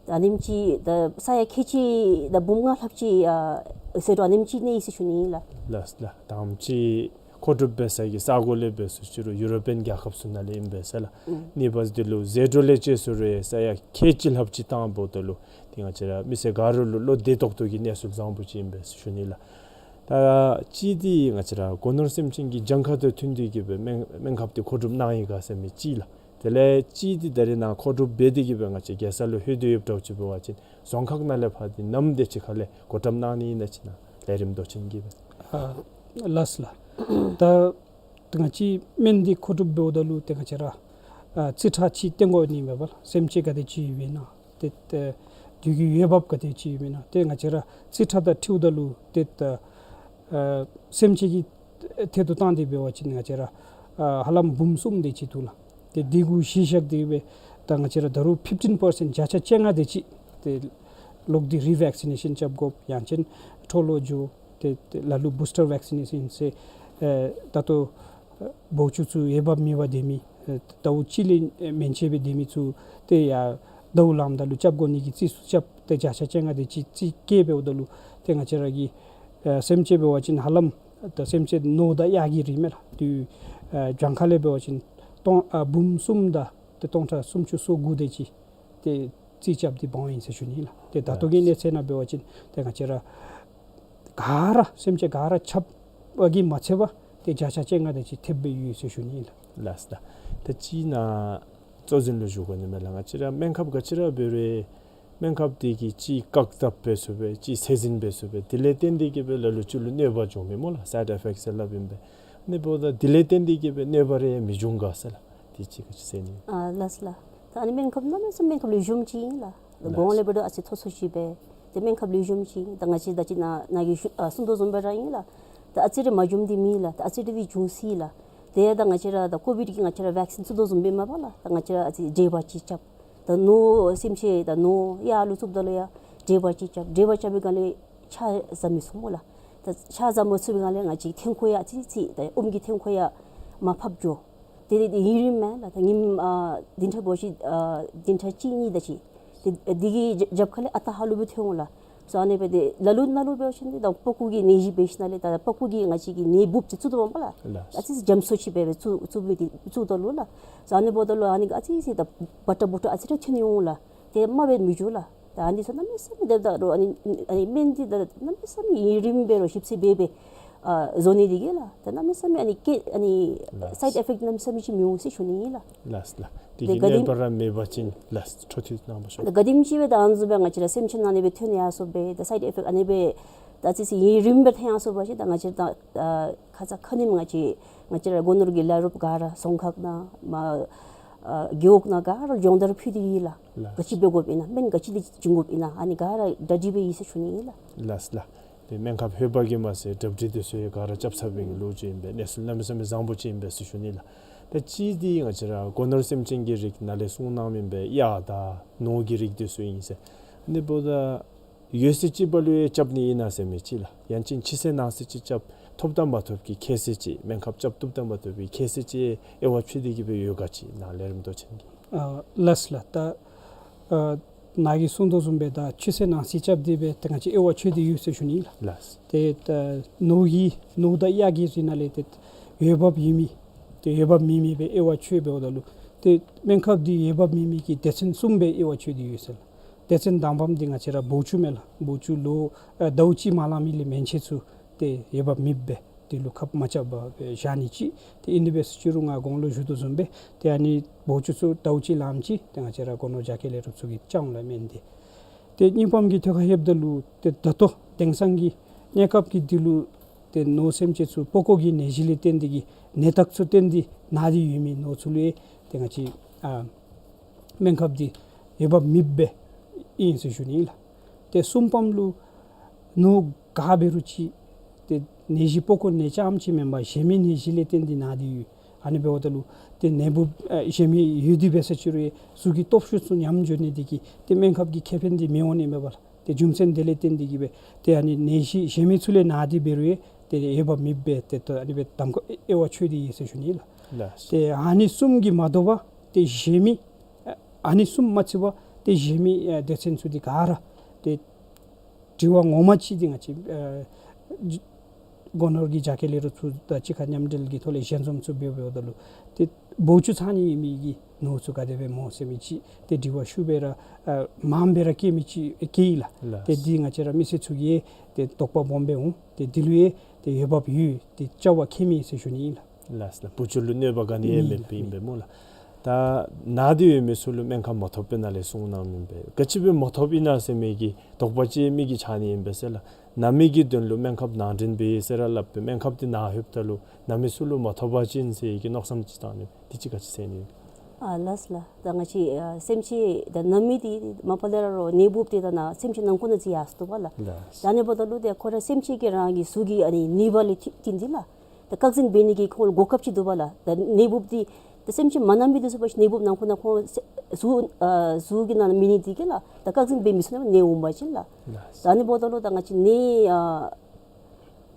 ད་ཨ་ནེམ་ཅིག་ད་ས་ཡ་ཁལ་གཅིག་དང་འབུམ་ལྔ་ལྷགཔ་ཅིག་ཡར་སོང་འདུག། ཨ་ནེམ་ཅིག་གནས་ཡི་ཟེར་ཞུ་ནི་ཨིན་ལགས། ལགས་ལགས། ད་ཨ་ནེམ་ཅིག་མཁོ་སྒྲུབ་འབད་ས་གི་ས་གོ་ལས་འབད་ཟེར་ཞུ་རུང་ཡུ་རོ་པིའན་རྒྱལ་ཁབ་ཚུ་ནང་ལས་ཨིན་པས་ཟེར་ལགས། ཨུམ། ཨ་ནི་འབདཝ་ད་འདི་ལུ་ཟད་འགྲོ་ལས་བཅད་ཟེར་རུང་ས་ཡ་ཁལ་གཅིག་ལྷགཔ་ཅིག་བཏང་འབདཝ་ད་ལུ་ཏེ་ང་བཅས་ར་མི་སེར་ག་ར་ལུ་བློ་བདེ་ཏོག་ཏོ་གི་གནས་ཚུལ་བཟང་པོ་ཅིག་ཨིན་པས་ཟེར་ཞུ་ནི་ལགས། ད་གཅིག་འདི་ང་བཅས་ར་སྒོ་ནོར་སེམས་ཅན་གྱི་གྱངས་ཁ་དང་བསྟུན་ཏེ་གི་སྦེ་སྨན་སྨན་ཁབ་འདི་མཁོ་སྒྲུབ་གནང་ཡི་ག་ཟེར་མི་གཅིག་ལགས། དེ་ལས་གཅིག་འདི་ད་རེས་ནཱ་མཁོ་སྒྲུབ་འབད་དེ་གི་སྦེ་ང་བཅས་རྒྱལ་ས་ལུ་ལྷོད་དེ་ཡོདཔ་འདྲཝ་ཅིག་འབད་བ་ཅིན་རྫོང་ཁག་ནང་ལས་ཕར་འདི་ནམ་དེ་ཅིག་ཁ་ལས་སྒོ་བཀྲམ་གནང་ནི་ཨིན་ན་ཅིག་ནཱ་ལས་རིམ་མདོ་ཆེན་གྱི་སྦེ། ཨ་ལགས་ལགས། ད་ད་ང་བཅས་སྨན་འདི་མཁོ་སྒྲུབ་འབདཝ་ད་ལུ་ཏེ་ང་བཅས་ར་ཨ་རྩིས་ཁྲ་ཅིག་སྟོན་དགོ་ནི་མས་པ་ལགས། སེམས་ཅན་ག་དེ་ཅིག་ཡོདཔ་ཨིན་ན། ཏེ་ཏེ་དེ་གི་འོས་འབབ་ག་དེ་ཅིག་ཡོདཔ་ཨིན་ན། ཏེ་ང་བཅས་ར་རྩིས་ཁྲ་དང་འཁྲིལཝ་ད་ལུ་ཏེ་ད་ཨ་སེམས་ཅན་གྱི་ཐད་དུ་བཏང་སྟེ་འབད་བ་ཅིན་ང་བཅས་ར་ཨ་ཧ་ལམ་འབུམ་གསུམ་དེ་ཅིག་འདུག་ལགས། ཏེ་དེ་གུ་གཞི་བཞག་སྟེ་སྦེ་ད་ང་བཅས་ར་ད་རུང་ཕིཕ་ཊིན་པར་སེནཊ་བརྒྱ་ཆ་བཅོ་ལྔ་དེ་ཅིག་ཏེ་ལོག་སྟེ་རི་ཝེག་སི་ནེ་ཤཱན་རྐྱབ་དགོཔ་ཡང་ཅིན་འཕྲོ་བརླག་འགྱོ། ཏེ་ཏེ་ལ་ལུ་བུསི་ཊར་ཝེག་སི་ནེ་ཤཱན་ཟེར་ཨེ་ད་ལྟོ་ཨེ་བོའུ་ཅུ་ཚུ་འོས་འབབ་མེད་པར་སྡོད་མི་ཨེ་ཟླཝ་གཅིག་ལས་ཨེ་མན་ཆད་སྦེ་སྡོད་མི་ཚུ་ཏེ་ཡར་ཟླཝ་ལངམ་ད་ལུ་རྐྱབ་དགོ་ནི་གི་རྩིས་སུ་རྐྱབ་སྟེ་བརྒྱ་ཆ་བཅོ་ལྔ་དེ་ཅིག་རྩིས་བཀལ་འབདཝ་ད་ལུ་ཏེ་ང་བཅས་ར་གི་ཨེ་སེམས་ཅན་འབད་བ་ཅིན་ཧ་ལམ་ད་སེམས་ཅན་ནོར་དང་གཡག་གི་རིགས་མས་ལགས། དེ་ཨེ་གྱངས་ཁ་ལས་འབད་བ་ཅིན་སྟོང་ཨ་འབུམ་གསུམ་དང་ཏེ་སྟོང་ཕྲག་སུམ་ཅུ་སོ་དགུ་དེ་ཅིག་ཏེ་རྩིས་རྐྱབ་སྟེ་འབག་ཡི་ཟེར་ཞུ་ནི་ལགས། ཏེ་ད་ལྟོ་གི་གནས་ཚད་ནང་འབད་བ་ཅིན་ཏེ་ང་བཅས་ར་ག་ར་སེམས་ཅན་ག་ར་ཁྱབ་པ་གིས་མ་ཚད་པར་ཏེ་བརྒྱ་ཆ་བཅོ་ལྔ་དེ་ཅིག་ཐེབས་སྦེ་ཡོད་ཟེར་ཞུ་ནི་ལགས། ལགས་ལགས། ད་ཅིག་ནཱ་གཙོ་འཛིན་ལུ་ཞུ་དགོ་ནི་མས་ལགས། ང་བཅས་ར་སྨན་ཁབ་ག་ཅི་ར་འབད་རུང་སྨན་ཁབ་འདི་གིས་ཅིག་བཀག་ཐབས་འབད་ཚུགས་པས། ཅིག་ཚད་འཛིན་འབད་ཚུགས་པས། དེ་ལས་བརྟེན་ཏེ་གི་སྦེ་ལ་ལུ་ཅིག་ལུ་གནོད་པ་འབྱུང་མི་སྨོ་ལགས། སའིཌ་ཨི་ཕེཀཊ་ཟེར་སླབ་ཨིན་པས། ཨ་ནི་འབདཝ་ད་དེ་ལས་བརྟེན་ཏེ་གི་སྦེ་གནོད་པ་རེ་མི་འབྱུང་ག་ཟེར་ལགས། དེ་ཅིག་ག་ཅི་ཟེར་ནི། ཨ་ལགས་ལགས། ད་ཨ་ནི་སྨན་ཁབ་གནམ་མེད་ས་མེད་སྨན་ཁབ་ལེགས་ཤོམ་ཅིག་ཨིན་ལགས། ལགས། གོང་ལས་འབད་རུང་ཨ་ཙི་མཐོ་སུ་ཅིག་སྦེ་ཏེ་སྨན་ཁབ་ལེགས་ཤོམ་ཅིག་ད་ང་བཅས་ད་ཅི་ནཱ་ནཱ་གིས་ཞུ་ཨ་གསུང་དོ་བཟུམ་སྦེ་ར་ཨིན་ལགས། ད་ཨ་ཙི་རེ་མ་འབྱུངམ་འདི་མེད་ལགས། ད་ཨ་ཙི་རེ་འདི་འབྱུང་སྲིད་ལགས། ཏེ་ད་ང་བཅས་ར་ད་ཀོ་བིཌ་ཀྱི་ང་བཅས་ར་ཝེཀ་སིན་བཙུགས་དོ་བཟུམ་སྦེ་མས་པ་ལགས། ད་ང་བཅས་ར་ཨ་ཙི་འདྲེག་པ་ཅིག་རྐྱབ། ད་ནོར་སེམས་ཅན་ད་ནོར་གཡག་ལུ་བཙུགསཔ་ད་ལུ་ཡང་འདྲེག་པ་ཅིག་རྐྱབ། འདྲེག་པ་རྐྱབ་པའི་སྒང་ལས་ཆ་བཟའ་མི་ཚུགས་སྨོ་ལགས། ད་ཆ་བཟའ་མ་ཚུགས་པའི་སྒང་ལས་ང་བཅས་ཐོན་ཁུངས་ཡང་ཨ་ཙི་ཅིག་ད་ཨོམ་གྱི་ཐོན་ཁུངས་ཡང་མར་ཕབ་འགྱོ། ཏེ་དེ་དེ་ཡུན་རིངམོ་མས་ལགས། ད་ཉིནམ་ཨ་བདུན་ཕྲག་འབད་བ་ཅིན་ཨ་བདུན་ཕྲག་གཅིག་གཉིས་དེ་ཅིག་ཏེ་དེ་གི་རྒྱབ་ཁ་ལས་ཨ་རྟག་ཧ་ལུགས་སྦེ་ཐོན་འོང་ལགས། སོ་ཨ་ནི་སྦེ་ཏེ་ལ་ལུ་ནཱ་ལུ་འབད་བ་ཅིན་ཏེ་ད་པགས་ཀོ་གི་ནད་གཞི་འབད་ཞིནམ་ལས་ད་པགས་ཀོ་གི་ང་བཅས་ཀྱི་ནད་འབུཔ་ཅིག་བཙུགས་དོ་འོང་པ་ལགས། ལགས། ཨ་ཙི་ཙི་འཇམ་སུ་ཅིག་སྦེ་སྦེ་བཙུགས་བཙུགས་མི་དེ་བཙུགས་དོ་ལོ་ལགས། སོ་ཨ་ནི་འབདཝ་ད་ལུ་ཨ་ནི་ག་ཨ་ཙི་ཅིག་ད་བ་ཏྲ་བུ་ཏྲ་ཨ་ཙི་རེ་ཐོན་འོང་ལགས། ཏེ་མ་འབད་མི་འགྱོ་ལགས། ད་ཨ་ནི་ཚུ་གནམ་མེད་ས་མེད་དེ་ད་རུང་ཨ་ནི་ཨ་ནི་སྨན་འདི་ད་གནམ་མེད་ས་མེད་ཡུན་རིངམོ་སྦེ་ར་ཞིབ་འཚོལ་འབད་སྦེ་ཨ་བཟོ་ནི་འདི་གིས་ལགས། ད་གནམ་མེད་ས་མེད་ཨ་ནི་ཀེ་ཨ་ནི་ལགས། སའིཌ་ཨི་ཕེཀཊ་གནམ་མེད་ས་མེད་ཅིག་མི་འོང་ཟེར་ཞུ་ནི་ཨིན་ལགས། ལགས་ལགས། དེ་ཏེ་གི་ག་དེམ་གནོད་པ་ར་མེད་པ་ཅིན་ལགས། འཕྲོ་མཐུད་གནང་བ་ཤོག། ད་ག་དེམ་ཅིག་སྦེ་ད་ཨ་ནི་བཟུམ་སྦེ་ང་བཅས་ར་སེམས་ཅན་ཨ་ནི་སྦེ་ཐོན་ཡར་སོང་སྦེ་ད་སའིཌ་ཨི་ཕེཀཊ་ཨ་ནི་སྦེ་ད་ཨ་ཙི་ཅིག་ཡུན་རིངམོ་སྦེ་ཐོན་ཡར་སོང་པ་ཅིན་ད་ང་བཅས་ད་ཨ་ཁ་ཙ་ཁ་ཉིནམ་ང་བཅས་ང་བཅས་ར་སྒོ་ནོར་གྱི་ལས་རོགསཔ་ག་ར་རྫོང་ཁག་ནང་མར་ཨ་རྒེད་འོག་ནང་ག་ར་སྦྱོང་བརྡར་ཕུལ་ཏེ་ཡོད་ལགས། ལགས། ག་ཅི་འབད་དགོཔ་ཨིན་ན་སྨན་ག་ཅི་འདི་བྱིན་དགོཔ་ཨིན་ན་ཨ་ནི་ག་ར་གྲ་སྒྲིག་སྦེ་ཡོད་ཟེར་ཞུ་ནི་ཨིན་ལགས། ལགས་ལགས། ཏེ་སྨན་ཁབ་ལྷོད་པ་གིས་མ་ཚད་གྲ་སྒྲིག་འདི་ཚུ་ཡང་ག་ར་རྐྱབ་ཚར་བའི་གི་ལོ་རྒྱུས་ཨིན་པས། གནས་ཚུལ་གནམ་མེད་ས་མེད་བཟང་པོ་ཅིག་ཨིན་པས་ཟེར་ཞུ་ནི་ལགས། ད་གཅིག་འདི་ང་བཅས་ར་སྒོ་ནོར་སེམས་ཅན་གྱི་རིགས་ནཱ་ལས་གསུངས་གནང་མི་ཨིན་པས། གཡག་དང་ནོར་གྱི་རིགས་འདི་ཚུ་ཨིན་ཟེར། ཨ་ནི་འབདཝ་ད་ཡོད་ཚད་ཅིག་པ་ལུ་ཡང་རྐྱབ་ནི་ཨིན་ན་ཟེར་མི་ཅིག་ལགས། ཡང་ཅིན་ཕྱི་ཚེས་ནང་ཚེས་ཅིག་རྐྱབ་ཐོབ་དང་མ་ཐོབ་ཀྱི་ཁྱད་ཚད་ཅིག་སྨན་ཁབ་རྐྱབ་ཐོབ་དང་མ་ཐོབ་པའི་ཁྱད་ཚད་ཅིག་དབྱེ་བ་ཕྱེ་སྟེ་གི་སྦེ་ཡོད་ག་ཅིག་ནཱ་ལས་རིམ་མདོ་ཆེན་གྱིས། ཨ་ལགས་ལགས། ད་ཨ་ནཱ་གིས་གསུངས་དོ་བཟུམ་སྦེ་ད་ཕྱི་ཚེས་ནང་ཚེས་རྐྱབ་སྟེ་སྦེ་ཏེ་ང་བཅས་དབྱེ་བ་ཕྱེ་སྟེ་ཡོད་ཟེར་ཞུ་ནི་ལགས། ལགས། ཏེ་ད་ནོར་གྱི་ནོར་དང་གཡག་གི་རིགས་ནང་ལས་ཏེ་འོས་འབབ་ཡོད་མི་ཏེ་འོས་འབབ་མེད་མི་སྦེ་དབྱེ་བ་ཕྱེ་འབདཝ་ད་ལུ་ཏེ་སྨན་ཁབ་འདི་འོས་འབབ་མེད་མི་གི་སྡེ་ཚན་གསུམ་སྦེ་དབྱེ་བ་ཕྱེ་སྟེ་ཡོད་ཟེར་ལགས། སྡེ་ཚན་དང་པམ་འདི་ང་བཅས་ར་བོའུ་ཅུ་མས་ལགས། བོའུ་ཅུ་ལོ་ཨ་ཟླཝ་གཅིག་མ་ལང་མི་ལས་མན་ཆད་ཚུ་ཏེ་འོས་འབབ་མེདཔ་སྦེ་དེ་ལུ་ཁབ་མ་རྐྱབ་པར་སྦེ་བཞག་ནི་ཅིག། ཏེ་ཨིན་ཏེ་འབད་ཟེར་ཞུ་རུང་ང་གོང་ལུ་ཞུ་དོ་བཟུམ་སྦེ་ཏེ་ཨ་ནི་བོའུ་ཅུ་ཚུ་ཟླཝ་གཅིག་ལངམ་ཅིག་ཏེ་ང་བཅས་ར་སྒོ་ནོར་རྒྱ་སྐྱེད་ལས་རོགསཔ་ཚུ་གིས་རྐྱབ་འོང་ལགས་སྨན་འདི། ཏེ་གཉིས་པམ་གྱི་ཐད་ཁར་ལྷོདཔ་ད་ལུ་ཏེ་ད་ལྟོ་དེང་སང་གི་གནས་སྐབས་ཀྱི་འདི་ལུ་ཏེ་ནོར་སེམས་ཅན་ཚུ་པགས་ཀོ་གི་ནད་གཞི་ལས་བརྟེན་ཏེ་གི་ནད་རྟགས་ཚུ་བསྟན་ཏེ་ན་སྟེ་ཡོད་མི་ནོར་ཚུ་ལུ་ཏེ་ང་བཅས་ཨ་སྨན་ཁབ་འདི་འོས་འབབ་མེདཔ་སྦེ་ཨིན་ཟེར་ཞུ་ནི་ལགས། ཏེ་གསུམ་པམ་ལུ་ནོར་ག་འབད་རུང་ཅིག་ཏེ་ནད་གཞི་པགས་ཀོ་ནད་རྐྱངམ་ཅིག་མེན་པར་གཞན་མི་ནད་གཞི་ལས་བརྟེན་ཏེ་ན་སྟེ་ཡོད། ཨ་ནི་འབདཝ་ད་ལུ་ཏེ་ནད་འབུབ་ཨ་ཞི་མི་ཡོད་དེ་འབད་ས་ཅིག་རུང་ཡང་གཟུགས་ཀྱི་སྟོབས་ཤུགས་ཚུ་ཉམས་འགྱོ་ནི་དེ་གིས་ཏེ་སྨན་ཁབ་ཀྱི་ཁེ་ཕན་འདི་མི་འོང་ནི་མས་པ་ལགས། ཏེ་རྒྱུ་མཚན་དེ་ལས་བརྟེན་ཏེ་གིས་སྦེ་ཏེ་ཨ་ནི་ནད་གཞི་ཞི་མི་ཚུ་ལས་ནཱ་འདི་འབད་རུང་ཡང་ཏེ་འོས་འབབ་མེདཔ་སྦེ་ཏེ་ད་ཨ་ནི་སྦེ་གདམ་ཁ་དབྱེ་བ་ཕྱེ་སྟེ་ཡོད་ཟེར་ཞུ་ནི་ལགས། ལགས། ཏེ་ཨ་ནི་གསུམ་གྱིས་མ་དོ་བར་ཏེ་ཞི་མི་ཨ་ནི་གསུམ་མ་ཚུད་པར་ཏེ་ཞི་མི་ཨ་སྡེ་ཚན་ཚུ་འདི་ག་ར་ཏེ་དྲི་བ་ངོ་མ་ཅིག་འདི་ང་བཅས་ཨ་སྒོ་ནོར་གྱི་རྒྱ་སྐྱེད་ལས་རོགས་ཚུ་དང་གཅིག་ཁར་མཉམ་འབྲེལ་གྱི་ཐོག་ལས་ཞལ་འཛོམས་ཚུ་འབད་འབདཝ་ད་ལུ་ཏེ་བོའུ་ཅུང་ཚང་ནི་ཡོད་མི་གི་ནོར་ཚུ་ག་དེ་སྦེ་སྨོ་ཟེར་མི་ཅིག་ཏེ་དྲི་བ་ཤུགས་སྦེ་ར་ཨ་མངམ་སྦེ་ར་བཀོད་མི་ཅིག་བཀོད་ཡི་ལགས། ལགས། ཏེ་འདི་ང་བཅས་ར་མི་སེར་ཚུ་གིས་ཏེ་དོགས་པ་སྦོམ་སྦེ་འོང་། ཏེ་འདི་ལུ་ཡང་ཏེ་འོས་འབབ་ཡོད། ཏེ་བཅའ་བ་ཁྱད་མེད་ཟེར་ཞུ་ནི་ཨིན་ལགས། ལགས་ལགས། བུ་བཅོལ་ལུ་གནོད་པ་ག་ནི་ཡང་མེད་པའི་ཨིན་པས་སྨོ་ལགས། ད་ནད་འདི་ཡོད་མི་ཚུ་ལུ་སྨན་ཁབ་མ་ཐོབ་པའི་ནང་ལས་གསུངས་གནངམ་ཨིན་པས། ག་ཅི་སྦེ་མ་ཐོབ་ཨིན་ན་ཟེར་མི་གི་དོགས་པ་ཅིག་མི་གིས་ཆགས་ནི་ཨིན་པས་ཟེར་ལགས། ན་མི་གི་དོན་ལུ་སྨན་ཁབ་ནང་འདྲེན་འབད་ཡི་ཟེར་ར་སླབ་སྦེ་སྨན་ཁབ་འདི་ནཱ་ལྷོདཔ་ད་ལུ་ན་མི་ཚུ་ལུ་མ་ཐོབ་པ་ཅིན་ཟེར་གྱི་མནོ་བསམ་ཅིག་བཏང་ནི་འདི་ཅིག་ག་ཅི་ཟེར་ནི། ཨ་ལགས་ལགས། ད་ང་བཅས་ཨ་སེམས་ཅན་ད་ན་མི་འདི་མ་པ་ལས་ར་རོགས་ནད་འབུབ་འདི་ད་ནཱ་སེམས་ཅན་ནང་ཁོག་ནང་འཛུལ་ཡར་སོ་བ་ལགས། ལགས། ད་ཨ་ནི་འབདཝ་ད་ལུ་ཏེ་ཁོ་ར་སེམས་ཅན་གྱི་རང་གི་གཟུགས་ཀྱི་ཨ་ནི་ནུས་པ་ལས་ཐི་ཐིམ་སྟེ་ལགས། ད་བཀག་འཛིན་འབད་ནི་གི་ཁོང་ལུ་གོ་སྐབས་ཅིག་འདུག་པ་ལགས། ད་ནད་འབུབ་འདི་ད་སེམས་ཅན་མ་ན་མི་འདི་ཚུ་འབད་ཞིནམ་ནད་འབུབ་ནང་ཁོག་ནང་ཁོང་ས་གཟུགས་ཨ་གཟུགས་ཀྱི་ནང་མེད་ནི་འདི་གིས་ལགས། ད་བཀག་འཛིན་འབད་མི་ཚུགས་ནི་ནད་འོང་པ་ཅིན་ལགས། ལགས། ད་ཨ་ནི་འབདཝ་ད་ལུ་ད་ང་བཅས་ནད་ཨ་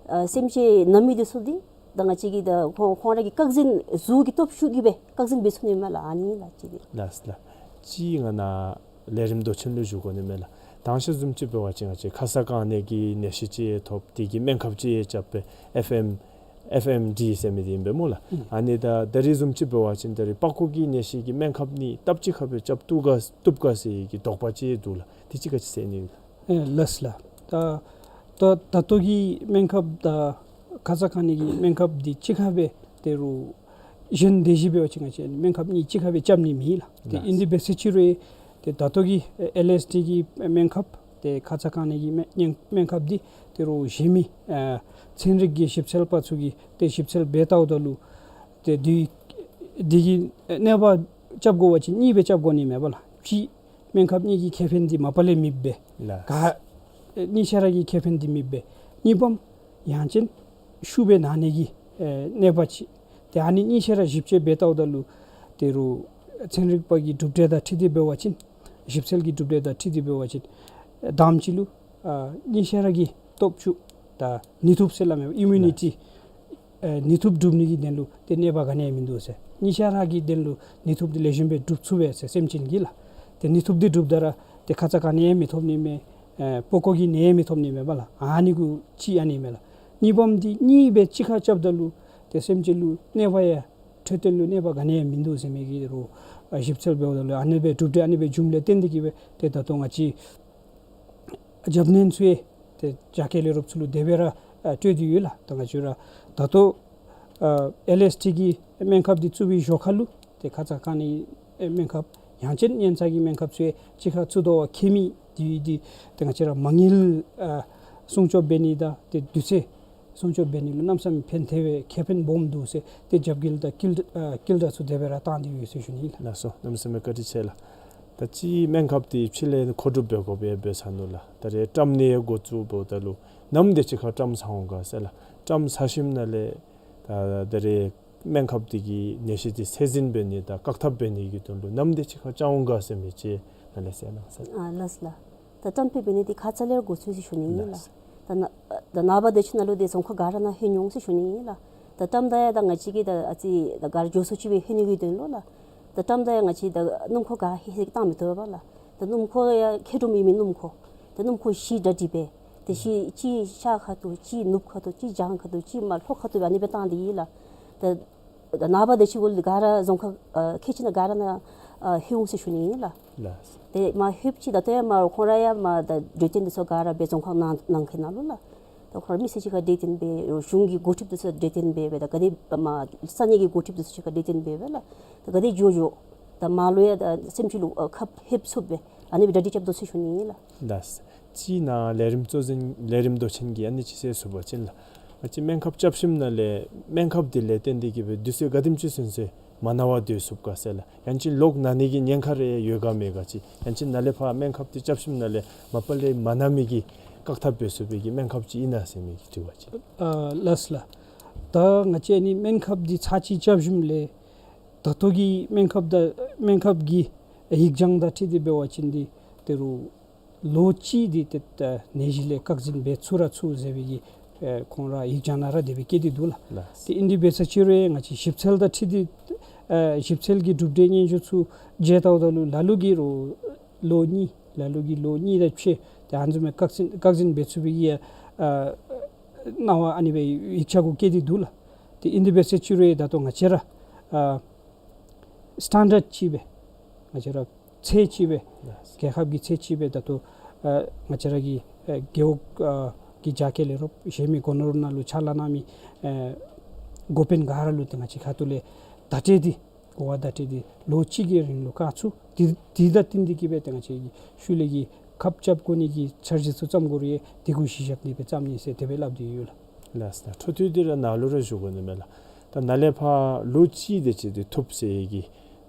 ཨ་སེམས་ཅན་ན་མི་འདི་ཚུ་འདི་ད་ང་བཅས་ཀྱིས་ད་ཁོང་ཁོང་ར་གི་བཀག་འཛིན་གཟུགས་ཀྱི་སྟོབས་ཤུགས་ཀྱིས་སྦེ་བཀག་འཛིན་འབད་ཚུགས་ནི་མས་ལགས། ཨ་ནི་ལགས་ཅིག་འདི། ལགས་ལགས། ཅིག་ང་ནཱ་ལས་རིམ་མདོ་ཆེན་ལུ་ཞུ་དགོ་ནི་མས་ལགས། དང་ཤོས་བཟུམ་ཅིག་འབད་བ་ཅིན་ང་བཅས་ཁ་ཙ་གང་ནད་ཀྱི་ནད་གཞི་ཅིག་ཐོབ་དེ་གི་སྨན་ཁབ་ཅིག་རྐྱབ་སྦེ་ཨེཕ་ཨེམ་ཨེཕ་ཨེམ་ཌི་ཟེར་མི་འདི་ཨིན་པས་སྨོ་ལགས། ཨུམ། ཨ་ནི་ད་ད་རིས་བཟུམ་ཅིག་འབད་བ་ཅིན་ད་རིས་པགས་ཀོ་གི་ནད་གཞི་གི་སྨན་ཁབ་ནི་སྟབས་ཅིག་ཁར་སྦེ་རྐྱབ་བཏུབ་ག་བཏུབ་ག་ཟེར་གྱི་དོགས་པ་ཅིག་འདུག་ལགས། དེ་ཅིག་ག་ཅི་ཟེར་ནི་ལགས། ཨེ་ལགས་ལགས། ད་ད་ད་ལྟོ་གི་སྨན་ཁབ་དང་ཁ་ཙ་གང་ནད་ཀྱི་སྨན་ཁབ་འདི་གཅིག་ཁར་སྦེ་ད་རུང་གཞན་དེ་བཞིན་འབད་བ་ཅིན་ང་བཅས་སྨན་ཁབ་གཉིས་གཅིག་ཁར་སྦེ་རྐྱབ་ནི་མེད་ལགས། ཏེ་ཨིན་དེ་འབད་ཟེར་ཅི་རུང་ཏེ་ད་ལྟོ་གི་ཨེ་ཨེལ་ཨེས་ཌི་གི་སྨན་ཁབ་ཏེ་ཁ་ཙ་གང་ནད་ཀྱི་སྨན་སྨན་ཁབ་འདི་ད་རུང་གཞན་མི་ཨ་ཚན་རིག་གི་ཞིབ་འཚོལ་པ་ཚུ་གིས་ཏེ་ཞིབ་འཚོལ་འབད་བལྟཝ་ད་ལུ་ཏེ་འདི་འདི་གི་གནོད་པ་རྐྱབ་དགོ་པ་ཅིན་གཉིས་སྦེ་རྐྱབ་དགོ་ནི་མས་པ་ལགས། གཅིག་སྨན་ཁབ་གཉིས་ཀྱི་ཁེ་ཕན་འདི་མ་པ་ལས་མེདཔ་སྦེ། ལགས། ག་ཨེ་གཉིས་ཆ་ར་གི་ཁེ་ཕན་འདི་མེདཔ་སྦེ། གཉིས་པམ་ཡང་ཅིན་ཤུགས་སྦེ་ན་ནི་གི་ཨེ་གནོད་པ་ཅིག། ཏེ་ཨ་ནི་གཉིས་ཆ་ར་ཞིབ་དཔྱད་འབད་བལྟཝ་ད་ལུ་ད་རུང་ཚན་རིག་པ་གི་གྲུབ་འབྲས་དང་འཁྲིལ་ཏེ་འབད་བ་ཅིན་ཞིབ་འཚོལ་གྱི་གྲུབ་འབྲས་དང་འཁྲིལ་ཏེ་འབད་བ་ཅིན་ཨེ་དང་པ་ཅིག་ལུ་ཨ་གཉིས་ཆ་ར་གི་སྟོབས་ཤུགས་དང་ནུས་སྟོབས་ཟེར་སླབ་མས་ཨིམ་མུ་ནི་ཊི། ཨེ་ནུས་སྟོབས་སྒྲུབ་ནི་གི་དོན་ལུ་ཏེ་གནོད་པ་ག་ནི་ཡང་མིན་འདུག་ཟེར། གཉིས་ཆ་ར་གི་དོན་ལུ་ནུས་སྟོབས་འདི་ལེགས་ཤོམ་སྦེ་སྒྲུབ་ཚུགས་པས་ཟེར་སེམས་ཅན་གྱིས་ལགས། ཏེ་ནུས་སྟོབས་འདི་སྒྲུབ་ད་ར་ཏེ་ཁ་ཙ་གང་ནད་ཡང་མི་ཐོབ་ནི་མས། ཨེ་པགས་ཀོ་གི་ནད་ཡང་མི་ཐོབ་ནི་མས་པ་ལགས། ཨ་ནི་གུ་ཅིག་ཨ་ནི་མས་ལགས། གཉིས་པམ་འདི་གཉིས་སྦེ་གཅིག་ཁར་རྐྱབ་ད་ལུ་ཏེ་སེམས་ཅན་ལུ་གནོད་པ་ཡང་འཕྲོད་བསྟེན་ལུ་གནོད་པ་ག་ནི་ཡང་མིན་འདུག་ཟེར་མི་གི་རུང་ཨ་ཞིབ་འཚོལ་འབདཝ་ད་ལུ་ཨ་ནི་སྦེ་གྲུབ་འབྲས་ཨ་ནི་སྦེ་བྱུངམ་ལས་བརྟེན་ཏེ་གིས་སྦེ་ཏེ་ད་ལྟོ་ང་བཅས་རྒྱབ་སྣོན་ཚུ་ཡང་ཏེ་རྒྱ་སྐྱེད་ལས་རོགས་ཚུ་ལུ་དེ་སྦེ་ར་ཨ་སྤྲོད་དེ་ཡོད་ལགས། ད་ང་བཅས་ར་ད་ལྟོ་ཨ་ཨེལ་ཨེས་ཌི་གི་སྨན་ཁབ་འདི་བཙུགས་པའི་ཞོར་ཁ་ལུ་ཏེ་ཁ་ཙ་གང་ནད་ཀྱི་སྨན་ཁབ་ཡང་ཅིན་གཉན་ཚ་གི་སྨན་ཁབ་ཚུ་ཡང་གཅིག་ཁར་བཙུགས་དོ་བ་ཁྱད་མེད་འདི་འདི་ཏེ་ང་བཅས་ར་མ་དངུལ་ཨ་སྲུང་སྐྱོབ་འབད་ནི་དང་ཏེ་དུས་ཚོད་སྲུང་སྐྱོབ་འབད་ནི་ལུ་གནམ་མེད་ས་མེད་ཕན་ཐོགས་པའི་ཁེ་ཕན་སྦོམ་འདུག་ཟེར་ཏེ་རྒྱབ་འགལ་དང་བསྐུལ་ཨ་བསྐུལ་བསྒྲགས་ཚུ་དེ་སྦེ་ར་བཏང་སྟེ་ཡོད་ཟེར་ཞུ་ནི་ལགས། ལགས་སོ། གནམ་མེད་ས་མེད་བཀའ་དྲིན་ཆེ་ལགས། ད་ཅི་སྨན་ཁབ་འདི་ཕྱི་ལས་མཁོ་སྒྲུབ་འབད་དགོ་པས་འབད་ཚར་ནུག་ལགས། ད་རེས་བཀྲམ་ནི་འགོ་བཙུགས་འབདཝ་ད་ལུ་ནམ་དེ་ཅིག་ཁར་བཀྲམ་ཚར་འོང་ག་ཟེར་ལགས། བཀྲམ་ཚར་ཞིནམ་ལས་ད་ད་རེས་སྨན་ཁབ་འདི་གི་ནད་གཞི་འདི་ཚད་འཛིན་འབད་ནི་དང་བཀག་ཐབས་འབད་ནི་གི་དོན་ལུ་ནམ་དེ་ཅིག་ཁར་བཀྲམ་འོང་ག་ཟེར་མི་ཅིག་ནཱ་ལས་གསལ་གནང་ཟེར། ཨ་ལགས་ལགས། ད་བཀྲམ་སྤེལ་འབད་ནི་འདི་ཁ་ཙ་ལས་འགོ་བཙུགས་ཟེར་ཞུ་ནི་ཨིན་ལགས། ལགས། ད་ན་ད་ནངས་པ་དེ་ཅིག་ནང་ལུ་ཏེ་རྫོང་ཁག་ག་ར་ནང་ལྷོད་འོང་ཟེར་ཞུ་ནི་ཨིན་ལགས། ད་བཀྲམ་ད་ཡང་ད་ང་བཅས་ཀྱིས་ད་ཨ་ཙི་ད་ག་ར་མགྱོགས་སུ་ཅིག་སྦེ་ལྷོད་ནི་གི་དོན་ལུ་ལགས། ད་བཀྲམ་ད་ཡང་ང་བཅས་ད་སྣུམ་འཁོར་ག་ཧེ་ཧེ་བཏང་མི་བཏུབ་པས་ལགས། ད་སྣུམ་འཁོར་ཡང་མཁལ་རྡོག་མེད་མི་སྣུམ་འཁོར། ད་སྣུམ་འཁོར་བཞི་གྲ་སྒྲིག་འབད། ད་བཞི་གཅིག་ཤར་ཁ་ཐུག་གཅིག་ནུབ་ཁ་ཐུག་གཅིག་བྱང་ཁ་ཐུག་གཅིག་མར་ལྷོ་ཁ་ཐུག་སྦེ་ཨ་ནི་སྦེ་བཏང་སྟེ་ཡོད་ལགས། ད་ད་ནངས་པ་དེ་ཅིག་གུ་ལུ་ག་ར་རྫོང་ཁག་ཨ་ཁལ་གཅིག་ནང་ག་ར་ནང་ཨ་ལྷོད་འོང་ཟེར་ཞུ་ནི་ཨིན་ལགས། ལགས། ཏེ་མར་ལྷོདཔ་ཅིག་ད་ལྟོ་ཡང་མར་ཁོང་ར་ཡང་མར་ད་གྲོས་བསྟུན་འདི་ཚུ་ག་ར་འབད་རྫོང་ཁག་ནང་ནང་འཁོད་ནང་ལུ་ལགས། ད་ཁོང་ར་མི་སེར་གཅིག་ཁར་གྲོས་བསྟུན་འབད་གཞུང་གི་འགོ་ཁྲིདཔ་འདི་ཚུ་གྲོས་བསྟུན་འབད་འབད་ད་ག་དེ་མར་ས་གནས་ཀྱི་འགོ་ཁྲིདཔ་འདི་ཚུ་གཅིག་ཁར་གྲོས་བསྟུན་འབད་འབད་ལགས། ད་ག་དེ་མགྱོགས་མགྱོགས་ད་མར་ལུ་ཡང་ད་སེམས་ཅན་ལུ་ཨ་ཁ་ཕབ་ཚུགསཔ་སྦེ་ཨ་ནི་སྦེ་གྲ་སྒྲིག་རྐྱབ་དོ་ཟེར་ཞུ་ནི་ཨིན་ལགས། ལགས། ཅིག་ནཱ་ལས་རིམ་གཙོ་འཛིན་ལས་རིམ་མདོ་ཆེན་གྱིས་ཨ་ནི་ཅིག་གསལ་ཚུགས་པ་ཅིན་ལགས། ང་བཅས་སྨན་ཁབ་རྐྱབ་ཞིནམ་ལས་སྨན་ཁབ་འདི་ལས་བརྟེན་ཏེ་གིས་སྦེ་དུས་ཚོད་ག་དེམ་ཅིག་ཚུན་ཚོད་མ་ན་བར་སྡོད་ཚུགས་ག་ཟེར་ལགས། ཡང་ཅིན་ལོག་ན་ནི་གི་ཉེན་ཁ་རེ་ཡོད་ག་མེད་ག་ཅིག། ཡང་ཅིན་ནཱ་ལས་ཕར་སྨན་ཁབ་འདི་རྐྱབ་ཞིནམ་ལས་མ་པ་ལས་མ་ན་མི་གི་བཀག་ཐབས་འབད་ཚུགས་པའི་གི་སྨན་ཁབ་ཅིག་ཨིན་ན་ཟེར་མི་གི་དྲི་བ་ཅིག། ཨ་ལགས་ལགས། ད་ང་བཅས་ཨ་ནི་སྨན་ཁབ་འདི་ཚར་གཅིག་རྐྱབ་ཞིནམ་ལས་ད་ལྟོ་གི་སྨན་ཁབ་དང་སྨན་ཁབ་ཀྱི་ཡིག་བྱང་དང་འཁྲིལ་ཏེ་འབད་བ་ཅིན་འདི་ད་རུང་ལོ་གཅིག་འདི་ཏེ་ནད་གཞི་ལས་བཀག་འཛིན་འབད་ཚུགས་ར་ཚུགས་ཟེར་བའི་གི་ཨེ་ཁོང་ར་ཡིག་བྱང་ནང་ར་དེ་སྦེ་བཀོད་དེ་འདུག་ལགས། ལགས། ཏེ་ཨིན་དེ་འབད་ས་ཅིག་རུང་ང་བཅས་ཞིབ་འཚོལ་དང་འཁྲིལ་ཏེ་ཨེ་ཞིབ་འཚོལ་གྱི་གྲུབ་འབྲས་སྙན་ཞུ་ཚུ་མཇལ་བལྟཝ་ད་ལུ་ལ་ལུ་གིས་རུང་ལོ་གཉིས་ལ་ལུ་གིས་ལོ་གཉིས་དང་ཕྱེད་ཏེ་ཨ་ནི་བཟུམ་མའི་བཀག་འཛིན་བཀག་འཛིན་འབད་ཚུགས་པའི་གི་ཨ་གནང་བ་ཨ་ནི་སྦེ་ཡིག་ཆ་གུ་བཀོད་དེ་འདུག་ལགས། ཏེ་ཨིན་དེ་འབད་ས་ཅིག་རུང་ད་ལྟོ་ང་བཅས་ར་ཨ་སི་ཊེན་ཌརཌ་ཅིག་སྦེ་ང་བཅས་ར་ཚད་ཅིག་སྦེ་རྒྱལ་ཁབ་ཀྱི་ཚད་ཅིག་སྦེ་ད་ལྟོ་ཨ་ང་བཅས་ར་གི་ཨ་རྒེད་འོག་ཨ་གི་རྒྱ་སྐྱེད་ལས་རོགས་གཞན་མི་སྒོ་ནོར་ནང་ལུ་ཕྱག་ལཱ་གནང་མི་ཨ་འགོ་དཔོན་ག་ར་ལུ་ཏེ་ང་བཅས་ཁ་ཐུག་ལས་བརྡ་སྤྲོད་འདི་གོ་བ་བརྡ་སྤྲོད་འདི་ལོ་གཅིག་གི་རིང་ལུ་བཀག་ཚུགས། དེ་དེ་དང་བསྟུན་ཏེ་གིས་སྦེ་ཏེ་ང་བཅས་ཀྱི་ཤུལ་ལས་ཀྱི་ཁབ་རྐྱབ་དགོ་ནི་གི་འཆར་གཞི་ཚུ་བརྩམ་དགོ་རུང་ཡང་དེ་གུ་གཞི་བཞག་སྟེ་སྦེ་བརྩམ་ནི་ཟེར་དེ་སྦེ་སླབ་སྟེ་ཡོད་ལགས། ལགས་སོ། འཕྲོ་མཐུད་དེ་ར་ནཱ་ལུ་ར་ཞུ་དགོ་ནི་མས་ལགས། ད་ནཱ་ལས་ཕར་ལོ་གཅིག་དེ་ཅིག་འདི་ཐོབ་ཟེར་གི་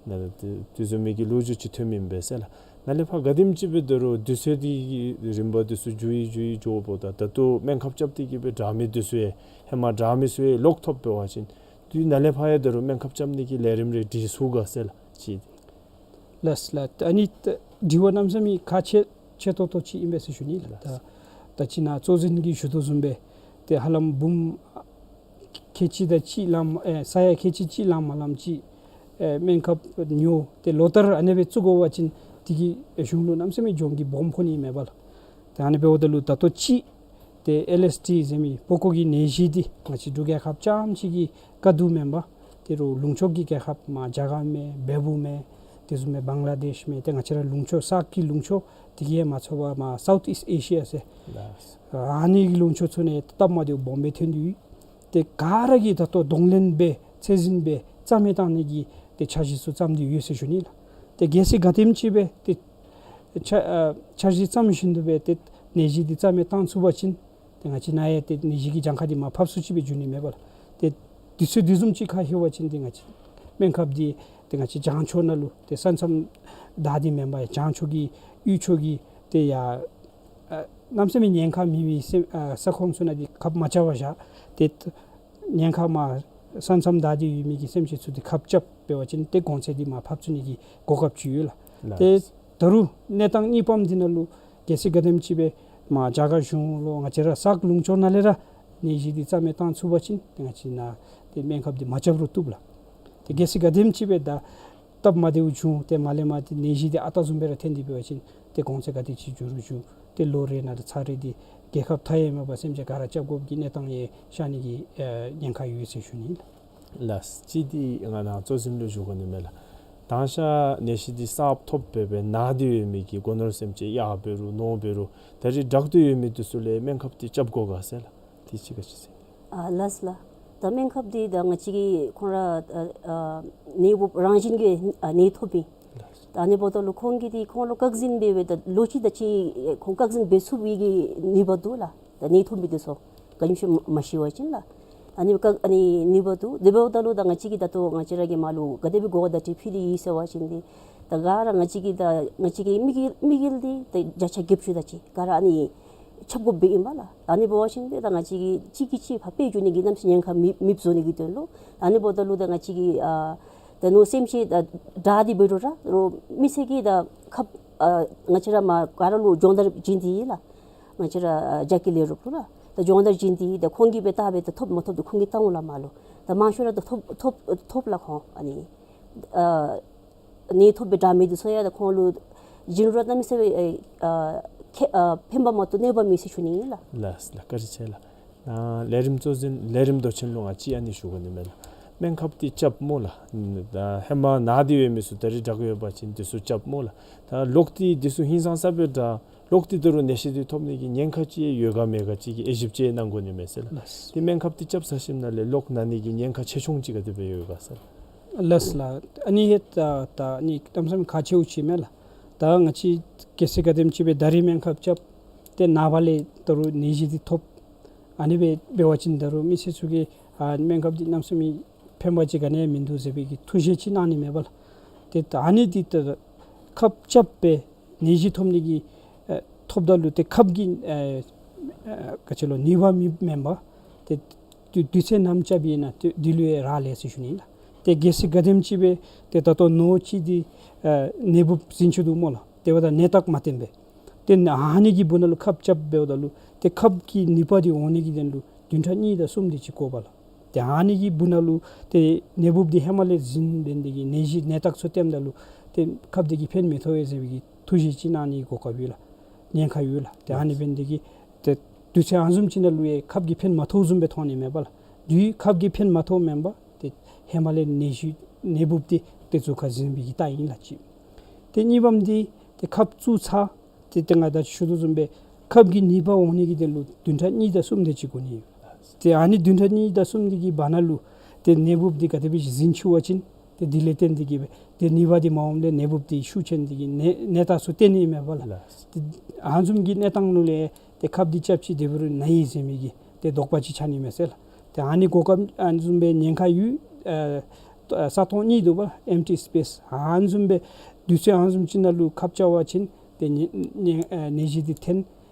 ནཱ་ལས་དེ་དེ་བཟུམ་མའི་གི་ལོ་རྒྱུས་ཅིག་ཐོནམ་ཨིན་པས་ཟེར་ལགས། ནཱ་ལས་ཕར་ག་དེམ་ཅིག་སྦེ་ད་རུང་དུས་ཚོད་འདི་གི་རིམ་པ་འདི་ཚུ་འགྱོ་ཡི་འགྱོ་ཡི་འགྱོཝ་ད་ད་ལྟོ་སྨན་ཁབ་རྐྱབ་སྟེ་གིས་སྦེ་དྲག་མི་འདི་ཚུ་ཡང་ཧེ་མ་དྲག་མི་ཚུ་ཡང་ལོག་ཐོབ་འབད་བ་ཅིན་དུས་ནཱ་ལས་ཕར་ཡང་ད་རུང་སྨན་ཁབ་རྐྱབ་ནི་གི་ལས་རིམ་རེ་སྒྲིག་ཚུགས་ག་ཟེར་ལགས། ཅིག་འདི། ལགས་ལགས། ཨ་ནི་ད་དྲི་བ་གནམ་མེད་ས་མེད་ཁག་ཆེ་ཆེ་ཏོག་ཏོ་ཅིག་ཨིན་པས་ཟེར་ཞུ་ནི་ལགས། ད་ད་ཅི་ནཱ་གཙོ་འཛིན་གྱིས་ཞུ་དོ་བཟུམ་སྦེ་ཏེ་ཧ་ལམ་འབུམ་ཁལ་གཅིག་དང་གཅིག་ལངམ་ཨེ་ས་ཡ་ཁལ་གཅིག་གཅིག་ལངམ་མ་ལངམ་ཅིག་ཨེ་སྨན་ཁབ་ཉོ་སྟེ་ལོ་ལྟར་ཨ་ནེ་སྦེ་བཙུགས་དགོ་པ་ཅིན་དེ་གིས་གཞུང་ལུ་གནམ་མེད་ས་མེད་གྱོང་གི་སྦོམ་ཕོག་ནི་མས་པ་ལགས། ཏེ་ཨ་ནི་འབདཝ་ད་ལུ་ད་ལྟོ་ཅིག་ཏེ་ཨེལ་ཨེས་ཌི་ཟེར་མི་པགས་ཀོ་གི་ནད་གཞི་འདི་ང་བཅས་འབྲུག་རྒྱལ་ཁབ་རྐྱངམ་ཅིག་གི་དཀའ་སྡུག་མེན་པར་ཏེ་རུང་ལུང་ཕྱོགས་ཀྱི་རྒྱལ་ཁབ་མར་རྒྱ་གར་མས་བལ་པོ་མས་དེ་བཟུམ་མའི་བང་ལ་དེཤ་མས་ཏེ་ང་བཅས་ར་ལུང་ཕྱོགས་ས་གི་ལུང་ཕྱོགས་དེ་གིས་མ་ཚད་པར་མར་སའུཐ་ཨིསཊ་ཨེ་ཤི་ཡ་ཟེར་ཨ་ནི་གི་ལུང་ཕྱོགས་ཚུ་ནང་སྟབས་མ་བདེཝ་སྦོམ་སྦེ་ཐོན་ཏེ་ཡོད། ཏེ་ག་ར་གིས་ད་ལྟོ་གདོང་ལེན་འབད་ཚད་འཛིན་འབད་རྩ་མེད་བཏང་ནི་གི་ཏེ་འཆར་གཞི་ཚུ་བརྩམས་ཏེ་ཡོད་ཟེར་ཞུ་ནི་ལགས། ཏེ་གལ་སྲིད་ག་དེམ་ཅིག་སྦེ་ཏེ་འཆར་ཨ་འཆར་གཞི་བརྩམས་བཞིན་དུ་སྦེ་ཏེ་ནད་གཞི་འདི་རྩ་མེད་བཏང་ཚུགས་པ་ཅིན་ཏེ་ང་བཅས་ནཱ་ཡང་ཏེ་ནད་གཞི་གི་གྱངས་ཁ་འདི་མར་ཕབ་སུ་ཅིག་སྦེ་འགྱོ་ནི་མས་པ་ལགས། ཏེ་དུས་ཚོད་དེ་བཟུམ་ཅིག་ཁར་ལྷོད་པ་ཅིན་ཏེ་ང་བཅས་སྨན་ཁབ་འདི་ཏེ་ང་བཅས་བྱང་ཕྱོགས་ནང་ལུ་ཏེ་ས་མཚམས་བདའ་སྟེ་མེན་པར་བྱང་ཕྱོགས་ཀྱི་དབུས་ཕྱོགས་ཀྱི་ཏེ་ཡར་ཨ་གནམ་མེད་ས་མེད་ཉེན་ཁ་མེད་པའི་ས་ཨ་ས་ཁོངས་ཚུ་ནང་འདི་ཁབ་མ་རྐྱབ་པར་བཞག་སྟེ་ཉེན་ཁ་མར་ས་མཚམས་བདའ་སྟེ་ཡོད་མི་གི་སེམས་ཅན་ཚུ་འདི་ཁབ་རྐྱབ་འབད་བ་ཅིན་ཏེ་གོང་ཚད་འདི་མར་ཕབ་ཚུགས་ནི་གི་གོ་སྐབས་ཅིག་ཡོད་ལགས། ལགས། ཏེ་ད་རུང་གནས་སྟངས་གཉིས་པམ་འདི་ནང་ལུ་གལ་སྲིད་ག་དེམ་ཅིག་སྦེ་མར་རྒྱ་གར་གཞུང་ལུ་ང་བཅས་ར་ས་ལུང་ཕྱོགས་ནང་ལས་ར་ནད་གཞི་འདི་རྩ་མེད་བཏང་ཚུགས་པ་ཅིན་ཏེ་ང་བཅས་ནཱ་ཏེ་སྨན་ཁབ་འདི་མ་རྐྱབ་རུང་བཏུབ་ལགས། ཏེ་གལ་སྲིད་ག་དེམ་ཅིག་སྦེ་ད་སྟབས་མ་བདེཝ་བྱུང་སྟེ་མར་ལས་མར་ཏེ་ནད་གཞི་འདི་ཨ་རྟག་བཟུམ་སྦེ་ར་ཐོན་ཏེ་འབད་བ་ཅིན་ཏེ་གོང་ཚད་ག་དེ་ཅིག་འགྱོ་རུང་འགྱོ་ཏེ་ལོ་རེ་ནང་ལུ་ཚར་རེ་འདི་རྒྱལ་ཁབ་མཐའ་ཡས་མེད་པར་སེམས་ཅན་ག་ར་རྐྱབ་དགོཔ་གི་གནས་སྟངས་ཡང་ཤར་ནི་གི་ཨེ་ཉེན་ཁ་ཡོད་ཟེར་ཞུ་ནི་ལགས། ལགས། གཅིག་འདི་ང་ནཱ་གཙོ་འཛིན་ལུ་ཞུ་དགོ་ནི་མས་ལགས། དང་ཤ་ནད་གཞི་འདི་གསརཔ་ཐོབ་སྦེ་སྦེ་ན་སྟེ་ཡོད་མི་གི་སྒོ་ནོར་སེམས་ཅན་གཡག་འབད་རུང་ནོར་འབད་རུང་ད་རིས་དྲག་སྟེ་ཡོད་མི་འདི་ཚུ་ལུ་སྨན་ཁབ་འདི་རྐྱབ་དགོ་ག་ཟེར་ལགས། དེ་ཅིག་ག་ཅི་ཟེར། ཨ་ལགས་ལགས། ད་སྨན་ཁབ་འདི་ད་ང་བཅས་ཀྱིས་ཁོང་ར་ཨ་ཨ་ནད་འབུཔ་རང་བཞིན་གྱིས་ཨ་ནད་ཐོབ་ཨིན། ལགས། ད་ཨ་ནི་འབདཝ་ད་ལུ་ཁོང་གིས་འདི་ཁོང་ལུ་བཀག་འཛིན་འབད་སྦེ་ད་ལོ་གཅིག་དེ་ཅིག་ཁོང་བཀག་འཛིན་འབད་ཚུགས་པའི་གི་ནུས་པ་འདུག་ལགས། ད་ནད་ཐོབ་མི་འདི་ཚུ་ག་ཉིནམ་ཅིག་མ་ཤི་བ་ཅིན་ལགས། ཨ་ནི་བཀག་ཨ་ནི་ནུས་པ་འདུག། དེ་འབདཝ་ད་ལུ་ད་ང་བཅས་ཀྱིས་ད་ལྟོ་ང་བཅས་ར་གིས་མར་ལུ་ག་དེ་སྦེ་གོ་བ་བརྡ་སྤྲོད་ཕུལ་ཏེ་ཡོད་ཟེར་བ་ཅིན་འདི་ད་ག་ར་ང་བཅས་ཀྱི་ད་ང་བཅས་ཀྱི་དམིགས་དམིགས་ཡུལ་འདི་ད་བརྒྱ་ཆ་བརྒྱད་ཅུ་དེ་ཅིག་ག་ར་ཨ་ནི་ཁྱབ་དགོཔ་སྦེ་ཨིན་པ་ལགས། ཨ་ནི་འབད་བ་ཅིན་ཏེ་ད་ང་བཅས་ཀྱིས་གཅིག་གིས་གཅིག་ཕར་སྤེལ་འགྱོ་ནི་གི་གནམ་མེད་ས་མེད་ཉེན་ཁ་མེདཔ་མེདཔ་བཟོ་ནི་གི་དོན་ལུ། ཨ་ནི་འབདཝ་ད་ལུ་ད་ང་བཅས་ཀྱིས་ཨ་ད་ནོར་སེམས་ཅན་ད་དྲག་སྟེ་འབད་རུང་ར་རོགས་མི་སེར་གྱིས་ད་ཁབ་ཨ་ང་བཅས་ར་མར་ག་ར་ལུ་སྦྱོང་བརྡར་བྱིན་ཏེ་ལགས། ང་བཅས་ར་ཨ་རྒྱ་སྐྱེད་ལས་རོགས་ལུ་ལགས། ད་སྦྱོང་བརྡར་བྱིན་ཏེ་ད་ཁོང་གིས་སྦེ་བལྟ་སྦེ་ད་ཐོབ་མ་ཐོབ་ད་ཁོང་གིས་བལྟ་འོང་ལགས་མར་ལུ། ད་མང་ཤོས་ར་ད་ཐོབ་ཐོབ་ཐོབ་ལགས་ཁོང་ཨ་ནི་ཨ་ནད་ཐོབ་སྦེ་དྲག་མི་འདི་ཚུ་ཡང་ད་ཁོང་ལུ་བྱིན་རུང་གནམ་མེད་ས་མེད་ཨེ་ཨ་ཁེ་ཨ་ཕན་པ་མ་གཏོགས་གནོད་པ་མེད་ཟེར་ཞུ་ནི་ཨིན་ལགས། ལགས་ལགས། བཀའ་དྲིན་ཆེ་ལགས། ཨ་ལས་རིམ་གཙོ་འཛིན་ལས་རིམ་མདོ་ཆེན་ལུ་ང་གཅིག་ཨ་ནི་ཞུ་དགོ་ནི་མས་ལགས། སྨན་ཁབ་འདི་རྐྱབ་སྨོ་ལགས། ད་ཧེ་མ་ན་སྟེ་ཡོད་མི་ཚུ་ད་རིས་དྲག་ཡོད་པ་ཅིན་འདི་ཚུ་རྐྱབ་སྨོ་ལགས། ད་ལོག་སྟེ་འདི་ཚུ་ཧིང་སངས་ས་སྦེ་དྲག་ལོག་སྟེ་ད་རུང་ནད་གཞི་འདི་ཐོབ་ནི་གི་ཉེན་ཁ་ཅིག་ཡོད་ག་མེད་ག་ཅིག་གི་དབྱེ་ཞིབ་ཅིག་གནང་དགོ་ནི་མས་ཟེར་ལགས། ལགས། ཏེ་སྨན་ཁབ་འདི་རྐྱབ་ཚར་ཞིནམ་ན་ལས་ལོག་ན་ནི་གི་ཉེན་ཁ་ཆེ་ཆུང་ཅིག་ག་དེ་སྦེ་ཡོད་ག་ཟེར། ལགས་ལགས། ཨ་ནི་ཡང་ད་ད་ཨ་ནི་གནམ་མེད་ས་མེད་ཁག་ཆེཝ་ཅིག་མས་ལགས། ད་ང་བཅས་གལ་སྲིད་ག་དེམ་ཅིག་སྦེ་ད་རིས་སྨན་ཁབ་རྐྱབ་སྟེ་ནངས་པ་ལས་ད་རུང་ནད་གཞི་འདི་ཐོབ། ཨ་ནི་སྦེ་འབད་བ་ཅིན་ད་རུང་མི་སེར་ཚུ་གིས་ཨ་སྨན་ཁབ་འདི་གནམ་མེད་ས་མེད་ཕན་པ་ཅིག་ག་ནི་ཡང་མིན་འདུག་ཟེར་བའི་གི་ཐུགས་བཞེད་ཅིག་གནང་ནི་མས་པ་ལགས། ཏེ་ད་ཨ་ནི་འདི་ད་ཁབ་རྐྱབ་སྦེ་ནད་གཞི་ཐོབ་ནི་གི་ཨེ་ཐོབ་ད་ལུ་ཏེ་ཁབ་ཀྱི་ཨེ་ཨེ་ག་ཅི་ལོ་ནུས་པ་མེད་མེན་པར་ཏེ་ དུས་དུས་ཚོད་ནམ་རྐྱབ་ཨིན་ན་དེ་དེ་ལུ་ཡང་རག་ལས་ཟེར་ཞུ་ནི་ལགས། ཏེ་གལ་སྲིད་ག་དེམ་ཅིག་སྦེ་ཏེ་ད་ལྟོ་ནོར་ཅིག་འདི་ཨ་ནད་འབུབ་ཟིན་ཅི་འདུག་སྨོ་ལགས། དེ་འབདཝ་ད་ནད་རྟགས་མ་བསྟན་པས། ཏེ་ཨ་ནི་གི་སྦུག་ན་ལུ་ཁབ་རྐྱབ་འབདཝ་ད་ལུ་ཏེ་ཁབ་ཀྱི་ནུས་པ་འདི་འོང་ནི་གི་དོན་ལུ་བདུན་ཕྲག་གཉིས་དང་གསུམ་དེ་ཅིག་འགོར་བས་ལགས། ཏེ་ཨ་ནི་གི་སྦུག་ན་ལུ་ཏེ་ནད་འབུབ་འདི་ཧེ་མ་ལས་ཟིན་འབད་ནི་དེ་གིས་ནད་གཞི་ནད་རྟགས་ཚུ་བསྟནམ་ད་ལུ་ཏེ་ཁབ་འདི་གིས་ཕན་མི་ཐོགས་པས་ཟེར་བའི་གི་ཐུགས་བཞེད་ཅིག་གནང་ནི་གོ་སྐབས་ཡོད་ལགས། ཉེན་ཁ་ཡོད་ལགས། ཏེ་ཨ་ནི་འབད་ནི་དེ་གིས་ཏེ་དུས་ཚོད་ཨ་ནི་བཟུམ་ཅིག་ནང་ལུ་ཡང་ཁབ་ཀྱིས་ཕན་མ་ཐོགས་བཟུམ་སྦེ་མཐོང་ནི་མས་པ་ལགས། དུས་ཁབ་ཀྱིས་ཕན་མ་ཐོགསཔ་མེན་པར་ཏེ་ཧེ་མ་ལས་ནད་གཞི་ནད་འབུབ་འདི་ཏེ་གཟུགས་ཁར་ཟིན་པའི་གི་རྟགས་ཨིན་ལགས་ཅིག། ཏེ་གཉིས་པམ་འདི་ཏེ་ཁབ་བཙུགས་ཚར། ཏེ་ཏེ་ང་ད་ཅི་ཞུ་དོ་བཟུམ་སྦེ་ཁབ་ཀྱི་ནུས་པ་འོང་ནི་གི་དོན་ལུ་བདུན་ཕྲག་གཉིས་དང་གསུམ་དེ་ཅིག་འགོར་ནི་ཡོད། ཏེ་ཨ་ནི་བདུན་ཕྲག་གཉིས་དང་གསུམ་དེ་གི་བར་ན་ལུ་ཏེ་ནད་འབུབ་འདི་ག་དེ་སྦེ་ཟིན་ཅི་བ་ཅིན་ཏེ་དེ་ལས་བརྟེན་ཏེ་གིས་སྦེ་ཏེ་ནུས་པ་འདི་མ་འོངམ་ལས་ནད་འབུབ་འདི་ཤུགས་ཆེན་ཏེ་གིས་ནད་ནད་རྟགས་ཚུ་བསྟན་ནི་མས་པ་ལགས། ལགས། ཏེ་ཨ་ནི་བཟུམ་གྱི་གནས་སྟངས་ནང་ལས་ཏེ་ཁབ་འདི་རྐྱབ་ཅི་དེ་འབད་རུང་ན་ཡི་ཟེར་མི་གི་ཏེ་དོགས་པ་ཅིག་ཆགས་ནི་མས་ཟེར་ལགས། ཏེ་ཨ་ནི་གོ་སྐབས་ཨ་ནི་བཟུམ་སྦེ་ཉེན་ཁ་ཡོད། ཨ་ས་སྟོང་གཉིས་འདུག་པ་ལགས། Empty space ཨ་ནི་བཟུམ་སྦེ་དུས་ཚོད་ཨ་ནི་བཟུམ་ཅིག་ནང་ལུ་ཁབ་རྐྱབ་པ་ཅིན་ཏེ་ནད་ནད་ཨ་ནད་གཞི་འདི་འཐོན་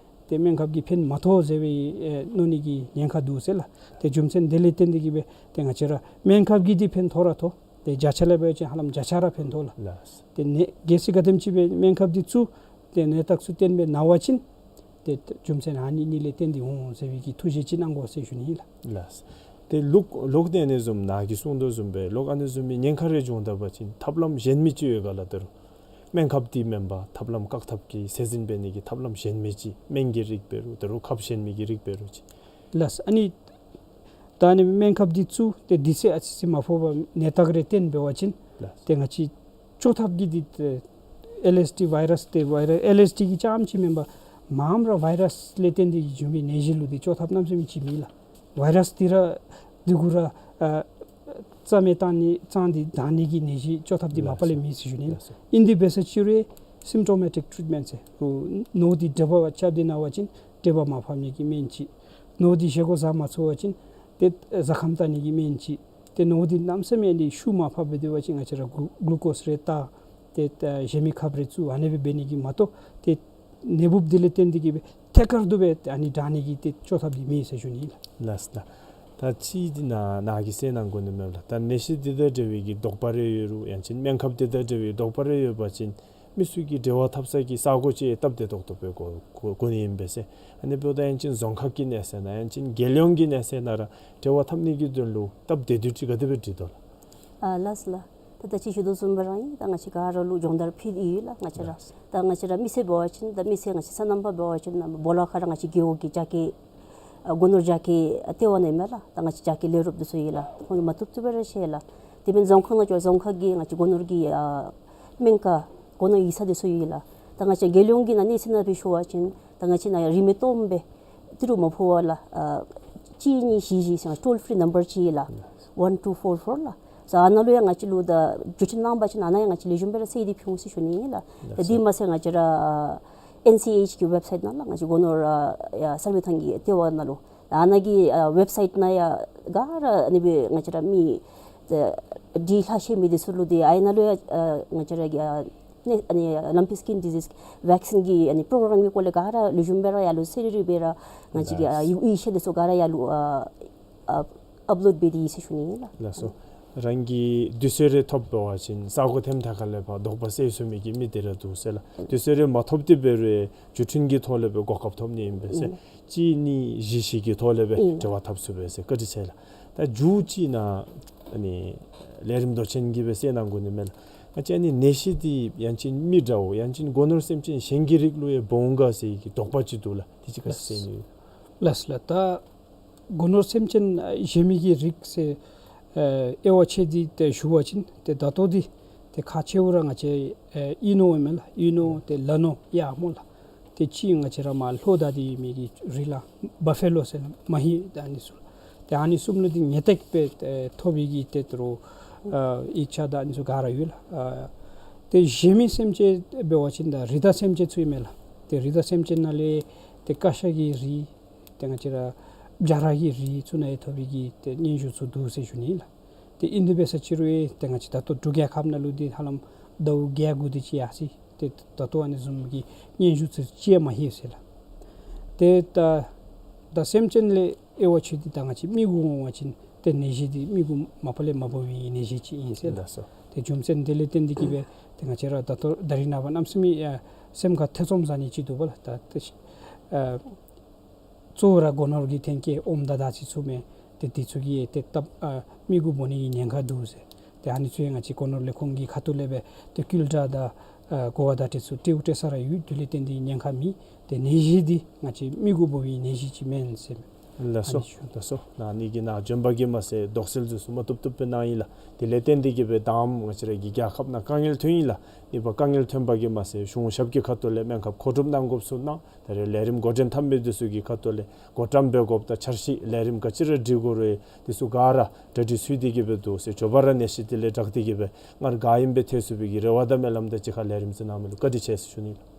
ཏེ་སྨན་ཁབ་ཀྱིས་ཕན་མ་ཐོགས་ཟེར་བའི་ཨེ་མནོ་ནི་གི་ཉེན་ཁ་འདུག་ཟེར་ལགས། ཏེ་རྒྱུ་མཚན་དེ་ལས་བརྟེན་ཏེ་གིས་སྦེ་ཏེ་ང་བཅས་ར་སྨན་ཁབ་ཀྱིས་འདི་ཕན་ཐོགས་ར་ཐོགས། ཏེ་བརྒྱ་ཆ་ལས་འབད་བ་ཅིན་ཧ་ལམ་བརྒྱ་ཆ་ར་ཕན་ཐོགས་ལགས། ལགས། ཏེ་ནད་གལ་སྲིད་ག་དེམ་ཅིག་སྦེ་སྨན་ཁབ་འདི་བཙུགས་ཏེ་ནད་རྟགས་ཚུ་བསྟན་སྦེ་ན་བ་ཅིན་ཏེ་རྒྱུ་མཚན་ཨ་ནི་གཉིས་ལས་བརྟེན་ཏེ་འོང་ཟེར་བའི་གི་ཐུགས་བཞེད་ཅིག་གནང་དགོ་ཟེར་ཞུ་ནི་ཨིན་ལགས། ལགས། ཏེ་ལོག་ལོག་ཏེ་ཨ་ནི་བཟུམ་ནཱ་གིས་གསུངས་དོ་བཟུམ་སྦེ་ལོག་ཨ་ནི་བཟུམ་མའི་ཉེན་ཁ་རེ་བྱུང་ད་པ་ཅིན་ཐབས་ལམ་གཞན་མི་ཅིག་ཡོད་ག་ལགས། ད་རུང་སྨན་ཁབ་འདི་མེན་པར་ཐབས་ལམ་བཀག་ཐབས་ཀྱི་ཟས་ཟིན་འབད་ནི་གི་ཐབས་ལམ་གཞན་མི་ཅིག་སྨན་གྱི་རིགས་འབད་རུང་ད་རུང་ཁབ་གཞན་མི་གི་རིགས་འབད་རུང་ཅིག། ལགས། ཨ་ནི་ད་ཨ་ནི་སྨན་ཁབ་འདི་བཙུགས་ཏེ་དུས་ཚོད་ཨ་ཙི་ཅིག་མ་ཕོག་པར་ནད་རྟགས་རེ་བསྟན་འབད་བ་ཅིན་ལགས། ཏེ་ང་བཅས་བཅོས་ཐབས་ཀྱི་འདི་ཏེ་ཨེལ་ཨེས་ཌི་བཱའི་རཱསི་ཏེ་བཱའི་རཱསི་ཨེལ་ཨེས་ཌི་གི་རྐྱངམ་ཅིག་མེན་པར་མངམ་ར་བཱའི་རཱསི་ལས་བརྟེན་ཏེ་གིས་བྱུང་བའི་ནད་གཞི་ལུ་འདི་བཅོས་ཐབས་གནམ་མེད་ས་མེད་ཅིག་མེད་ལགས། བཱའི་རཱསི་འདི་ར་འདི་གུ་ར་ཨ་རྩ་མེད་བཏང་ནི་བཏང་སྟེ་དྲག་ནི་གི་ནད་གཞི་བཅོས་ཐབས་འདི་མ་པ་ལས་མེད་ཟེར་ཞུ་ནི། ལགས་སོ། ཨིན་དེ་འབད་ས་ཅིག་རུང་སིམ་ཊོ་མེ་ཊིག་ཊྲིཊ་མེནཊ་ཟེར་རུང་ནོར་འདི་དྲོད་འབར་བ་རྐྱབ་སྟེ་ན་བ་ཅིན་དྲོད་འབར་མར་ཕབ་ནི་གི་སྨན་ཅིག། ནོར་འདི་བཞེས་སྒོ་བཟའ་མ་ཚུགས་པ་ཅིན་ཏེ་བཟའ་ཁམས་བལྟ་ནི་གི་སྨན་ཅིག། ཏེ་ནོར་འདི་གནམ་མེད་ས་མེད་ཨ་ནི་ཤུགས་མར་ཕབ་སྦེ་སྡོད་པ་ཅིན་ང་བཅས་ར་གླུ་གླུ་ཀོསི་རེ་བཏགས་ཏེ་ཨ་བཞེས་མི་ཁབ་རེ་བཙུགས་ཨ་ནི་སྦེ་འབད་ནི་གི་མ་གཏོགས་ཏེ་ནད་འབུབ་འདི་ལས་བརྟེན་ཏེ་གིས་སྦེ་ཐད་ཀར་དུ་སྦེ་ཨ་ནི་དྲག་ནི་གི་ཏེ་བཅོས་ཐབས་འདི་མེད་ཟེར་ཞུ་ནི་ལགས། ལགས་ལགས། ད་ཅི་འདི་ནཱ་ནཱ་གིས་གསལ་གནང་དགོ་ནི་མས་ལགས། ད་ནད་གཞི་འདི་དང་འབྲེལ་བའི་གི་དོགས་པ་རེ་ཡོད་རུང་ཡང་ཅིན་སྨན་ཁབ་འདི་དང་འབྲེལ་བའི་དོགས་པ་རེ་ཡོད་པ་ཅིན་མི་ཚུ་གིས་འབྲེལ་བ་འཐབ་ས་གི་ས་གོ་ཅིག་སྟབས་བདེ་ཏོག་ཏོ་སྦེ་དགོ་དགོ་དགོ་ནི་ཨིན་པས་ཟེར། ཨ་ནི་འབདཝ་ད་ཡང་ཅིན་རྫོང་ཁག་གི་གནས་ཚད་ནང་ཡང་ཅིན་རྒྱལ་ཡོངས་ཀྱི་གནས་ཚད་ནང་ར་འབྲེལ་བ་འཐབ་ནི་གི་དོན་ལུ་སྟབས་བདེ་སྡུག་ཅིག་ག་དེ་སྦེ་འགྲིག་དོ་ལགས། ཨ་ལགས་སོ་ལགས། ད་ད་ཅི་ཞུ་དོ་བཟུམ་སྦེ་ར་ཨིན། ད་ང་བཅས་ག་ར་ལུ་སྦྱོང་བརྡར་ཕུལ་ཡི་ལགས། ང་བཅས་ར་ལགས། ད་ང་བཅས་ར་མི་སེར་འབད་བ་ཅིན་ད་མི་སེར་ང་བཅས་སོ་ནམ་པ་འབད་བ་ཅིན་སྦོ་ལོགས་ཁར་ར་ང་བཅས་རྒེད་འོག་གི་རྒྱ་སྐྱེད་ཨ་སྒོ་ནོར་རྒྱ་སྐྱེད་ཨ་ལྟེ་བ་ནང་ཨིན་མས་ལགས། ད་ང་བཅས་རྒྱ་སྐྱེད་ལས་རོགསཔ་འདི་ཚུ་ཡོད་ལགས། ཁོང་གིས་མ་བཏུབ་བཏུབ་སྦེ་ར་ཤེས་ལགས། དེ་འབདན་རྫོང་ཁག་ནང་ལྕོགས་རྫོང་ཁག་གི་ང་བཅས་སྒོ་ནོར་གྱི་ཨ་སྨན་ཁང་སྒོ་ནོར་ཡིག་ཚང་འདི་ཚུ་ཡོད་ལགས། ད་ང་བཅས་རྒྱལ་ཡོངས་ཀྱི་ནང་གནས་ཚད་ནང་སྦེ་ཞུ་བ་ཅིན་ད་ང་བཅས་ནཱ་ཡང་རིན་མེད་སྟོངམ་སྦེ་ཏི་རུ་མ་ཕོག་པར་ལགས། ཨ་གཅིག་གཉིས་བཞི་བཞི་ཟེར་ཊོལ་ཕི་རི་ནམ་བར་ཅིག་ཡོད་ལགས། ཝན་ཊུ་ཕོར་ཕོར་ལགས། ས་ཨ་ནཱ་ལུ་ཡང་ང་བཅས་ལུ་ད་བརྒྱུད་འཕྲིན་གནང་བ་ཅིན་ཨ་ནཱ་ཡང་ང་བཅས་ལེགས་ཤོམ་སྦེ་ར་སེལ་ཏེ་ཕུལ་འོང་ཟེར་ཞུ་ནི་ཨིན་ལགས། ད་དེ་མ་ཚད་ང་བཅས་ར་ཨ་ཨེན་སི་ཨེཆ་གི་ཝེབ་སའིཊ་ནང་ལགས། ང་བཅས་སྒོ་ནོར་ཨ་ཡ་གསར་སྤེལ་ཐང་གི་ལྟེ་བ་ནང་ལུ་ད་ཨ་ནཱ་གི་ཨ་ཝེབ་སའིཊ་ནང་ཡང་ག་ར་ཨ་ནི་སྦེ་ང་བཅས་ར་མི་ད་འདྲིས་ལྷག་ཤེས་མི་འདི་ཚུ་ལུ་ཏེ་ཨ་ནཱ་ལུ་ཡང་ཨ་ང་བཅས་ར་གི་ཨ་ནི་ཨ་ནི་ལམ་པི་སི་ཀིན་ཌི་ཟིསི་བེག་སིན་གྱི་ཨ་ནི་པོརོ་གརམ་གྱི་སྐོར་ལས་ག་ར་ལེགས་ཤོམ་སྦེ་ར་ཡར་ལུ་གསལ་རི་རི་སྦེ་ར་ང་བཅས་ཀྱི་ཨ་ཡིག་ཡིག་ཆ་འདི་ཚུ་ག་ར་ཡར་ལུ་ཨ་ཨ་ཨཔ་ལོཌ་འབད་དེ་ཡོད་ཟེར་ཞུ་ནི་ཨིན་ལགས། ལགས་སོ། རང་གིས་དུས་ཚོད་རེ་ཐོབ་འབད་བ་ཅིན་ས་གོ་ཐེམ་ཐ་ཁ་ལས་ཕར་དོགས་པ་སེལ་ཚུགས་མི་གི་མི་དེ་ར་འདུག་ཟེར་ལགས། དུས་ཚོད་རེ་མ་ཐོབ་སྟེ་འབད་རུང་བརྒྱུད་འཕྲིན་གྱི་ཐོག་ལས་སྦེ་གོ་སྐབས་ཐོབ་ནི་ཨིན་པས་ཟེར། ཨིན། གཅིག་གཉིས་བཞི་བཞི་གི་ཐོག་ལས་སྦེ་ཨིན། འབྲེལ་བ་འཐབ་ཚུགས་པས་ཟེར་བཀའ་དྲིན་ཆེ་ལགས། ད་མཇུག་ཅིག་ནཱ་ཨ་ནི་ལས་རིམ་མདོ་ཆེན་གྱིས་སྦེ་གསལ་གནང་དགོ་ནི་མས་ལགས། ང་བཅས་ཨ་ནི་ནད་གཞི་འདི་ཡང་ཅིན་མི་འདྲཝ་ཡང་ཅིན་སྒོ་ནོར་སེམས་ཅན་གཞན་གྱི་རིགས་ལུ་ཡང་འབོ་འོང་ག་ཟེར་གྱི་དོགས་པ་ཅིག་འདུག་ལགས། དེ་ཅིག་ག་ཅི་ཟེར་ནི་ཡོད། ལགས་ལགས། ད་སྒོ་ནོར་སེམས་ཅན་ཨ་གཞན་མི་གི་རིགས་ཟེར་ཨ་དབྱེ་བ་ཕྱེ་སྟེ་ཏེ་ཞུ་བ་ཅིན་ཏེ་ད་ལྟོ་འདི་ཏེ་ཁག་ཆེཝ་ར་ང་བཅས་ཨ་ཨིན་ནོ་ཨིན་མས་ལགས། ཨིན་ནོ་ཏེ་ལ་ནོ་ཡ་སྨོ་ལགས། ཏེ་གཅིག་ང་བཅས་ར་མར་ལྷོ་བདའ་སྟེ་ཡོད་མི་གི་རིགས་ལགས། བ་ཕེ་ལོ་ཟེར་མ་ཧེ་ད་ཨ་ནི་ཚུ། ཏེ་ཨ་ནི་གསུམ་ལུ་འདི་ངེས་ཏིག་སྦེ་ཨེ་ཐོབ་པའི་གི་ཏེ་ད་རུང་ཨ་ཡིག་ཆ་དང་ཨ་ནི་ཚུ་ག་ར་ཡོད་ལགས། ཨ་ཏེ་གཞན་མི་སེམས་ཅན་འབད་བ་ཅིན་ད་རི་དྭགས་སེམས་ཅན་ཚུ་ཨིན་མས་ལགས། ཏེ་རི་དྭགས་སེམས་ཅན་ནང་ལས་ཏེ་ཀ་ཤ་གི་རིགས་ཏེ་ང་བཅས་ར་བྱ་ར་གི་རིགས་ཚུ་ནང་ཡང་ཐོབ་པའི་གི་ཏེ་སྙན་ཞུ་ཚུ་འདུག་ཟེར་ཞུ་ནི་ལགས། ཏེ་ཨིན་དེ་འབད་ས་ཅིག་རུང་ཏེ་ང་བཅས་ད་ལྟོ་འབྲུག་རྒྱལ་ཁབ་ནང་ལུ་འདི་ཧ་ལམ་ཟླཝ་བརྒྱད་དགུ་དེ་ཅིག་ཡར་སོ་ཡི། ཏེ་ད་ལྟོ་ཨ་ནི་བཟུམ་གྱི་སྙན་ཞུ་ཚུ་ཅིག་ཡང་མ་ལྷོད་ཟེར་ལགས། ཏེ་ད་ད་སེམས་ཅན་ལས་ དབྱེ་བ་ཕྱེ་སྟེ་ད་ང་བཅས་མིག་གུ་འོང་བ་ཅིན་ཏེ་ནད་གཞི་འདི་མིག་གུ་མ་པ་ལས་མ་འབབ་པའི་ནད་གཞི་ཅིག་ཨིན་ཟེར་ལགས། ལགས་སོ། ཏེ་རྒྱུ་མཚན་དེ་ལས་བརྟེན་ཏེ་གིས་སྦེ་ཏེ་ང་བཅས་ར་ད་ལྟོ་ད་རིས་ནངས་པ་གནམ་མེད་ས་མེད་ཡ་སེམས་ཁར་ཐེ་ཚོམ་ཟ་ནི་ཅིག་འདུག་པ་ལགས། ད་ཏེ་ཨ་གཙོ་བོ་ར་སྒོ་ནོར་གྱི་འཐེན་འཁྱེར་ཨོམ་དང་དར་ཚི་ཚུ་མས། ཏེ་དེ་ཚུ་གིས་ཏེ་སྟབས་ཨ་མིག་གུ་འབབ་ནི་གི་ཉེན་ཁ་འདུག་ཟེར། ཏེ་ཨ་ནི་ཚུ་ཡང་ང་བཅས་སྒོ་ནོར་ལས་ཁུངས་ཀྱི་ཁ་ཐུག་ལས་སྦེ་ཏེ་སྐུལ་དྲག་དང་ཨ་གོ་བ་བརྡ་སྤྲོད་ཚུ་སྤྲོ་སྤྲོ་ས་ར་ཡོད། དེ་ལས་བརྟེན་ཏེ་ཉེན་ཁ་མེད། ཏེ་ནད་གཞི་འདི་ང་བཅས་མིག་གུ་འབབ་པའི་ནད་གཞི་ཅིག་མེན་ཟེར། ལགས་སོ། ཨ་ནི་ཞུ། ལགས་སོ། ནཱ་ཨ་ནི་གི་ནང་འབྱོན་པ་གིས་མ་ཚད་དོགས་སེལ་ཚུ་ཚུ་མ་བཏུབ་བཏུབ་སྦེ་གནང་ཡི་ལགས། དེ་ལས་བརྟེན་ཏེ་གིས་སྦེ་ད་ང་བཅས་ར་གི་རྒྱལ་ཁབ་ནང་དཀའ་ངལ་ཐོན་ཡི་ལགས། ཨ་ནི་སྦེ་དཀའ་ངལ་ཐོན་པ་གིས་མ་ཚད་གཞུང་ཞབས་ཀྱི་ཁ་ཐུག་ལས་སྨན་ཁབ་མཁོ་སྒྲུབ་གནང་དགོཔ་ཚུ་གནང་། ད་རེས་ལས་རིམ་འགོ་འདྲེན་འཐབ་མི་འདི་ཚུ་གི་ཁ་ཐུག་ལས་བགོ་བཀྲམ་འབད་དགོཔ་དང་འཆར་གཞི་ལས་རིམ་ག་ཅི་ར་སྒྲིག་དགོ་རུང་འདི་ཚུ་ག་ར་གྲ་སྒྲིག་ཚུད་དེ་གིས་སྦེ་འདུག་ཟེར། མགྱོགས་པ་ར་ནད་གཞི་དེ་ལས་དྲག་སྟེ་གིས་སྦེ་སྔར་ག་ཨིནམ་སྦེ་ཐལ་ཚུགས་པའི་གི་རེ་བ་དང་སྨོན་ལམ་དང་གཅིག་ཁར་ལས་རིམ་ཚུ་གནང་མི་ལུ་བཀའ་དྲིན་ཆེ་ཟེར་ཞུ་ནི་ལགས།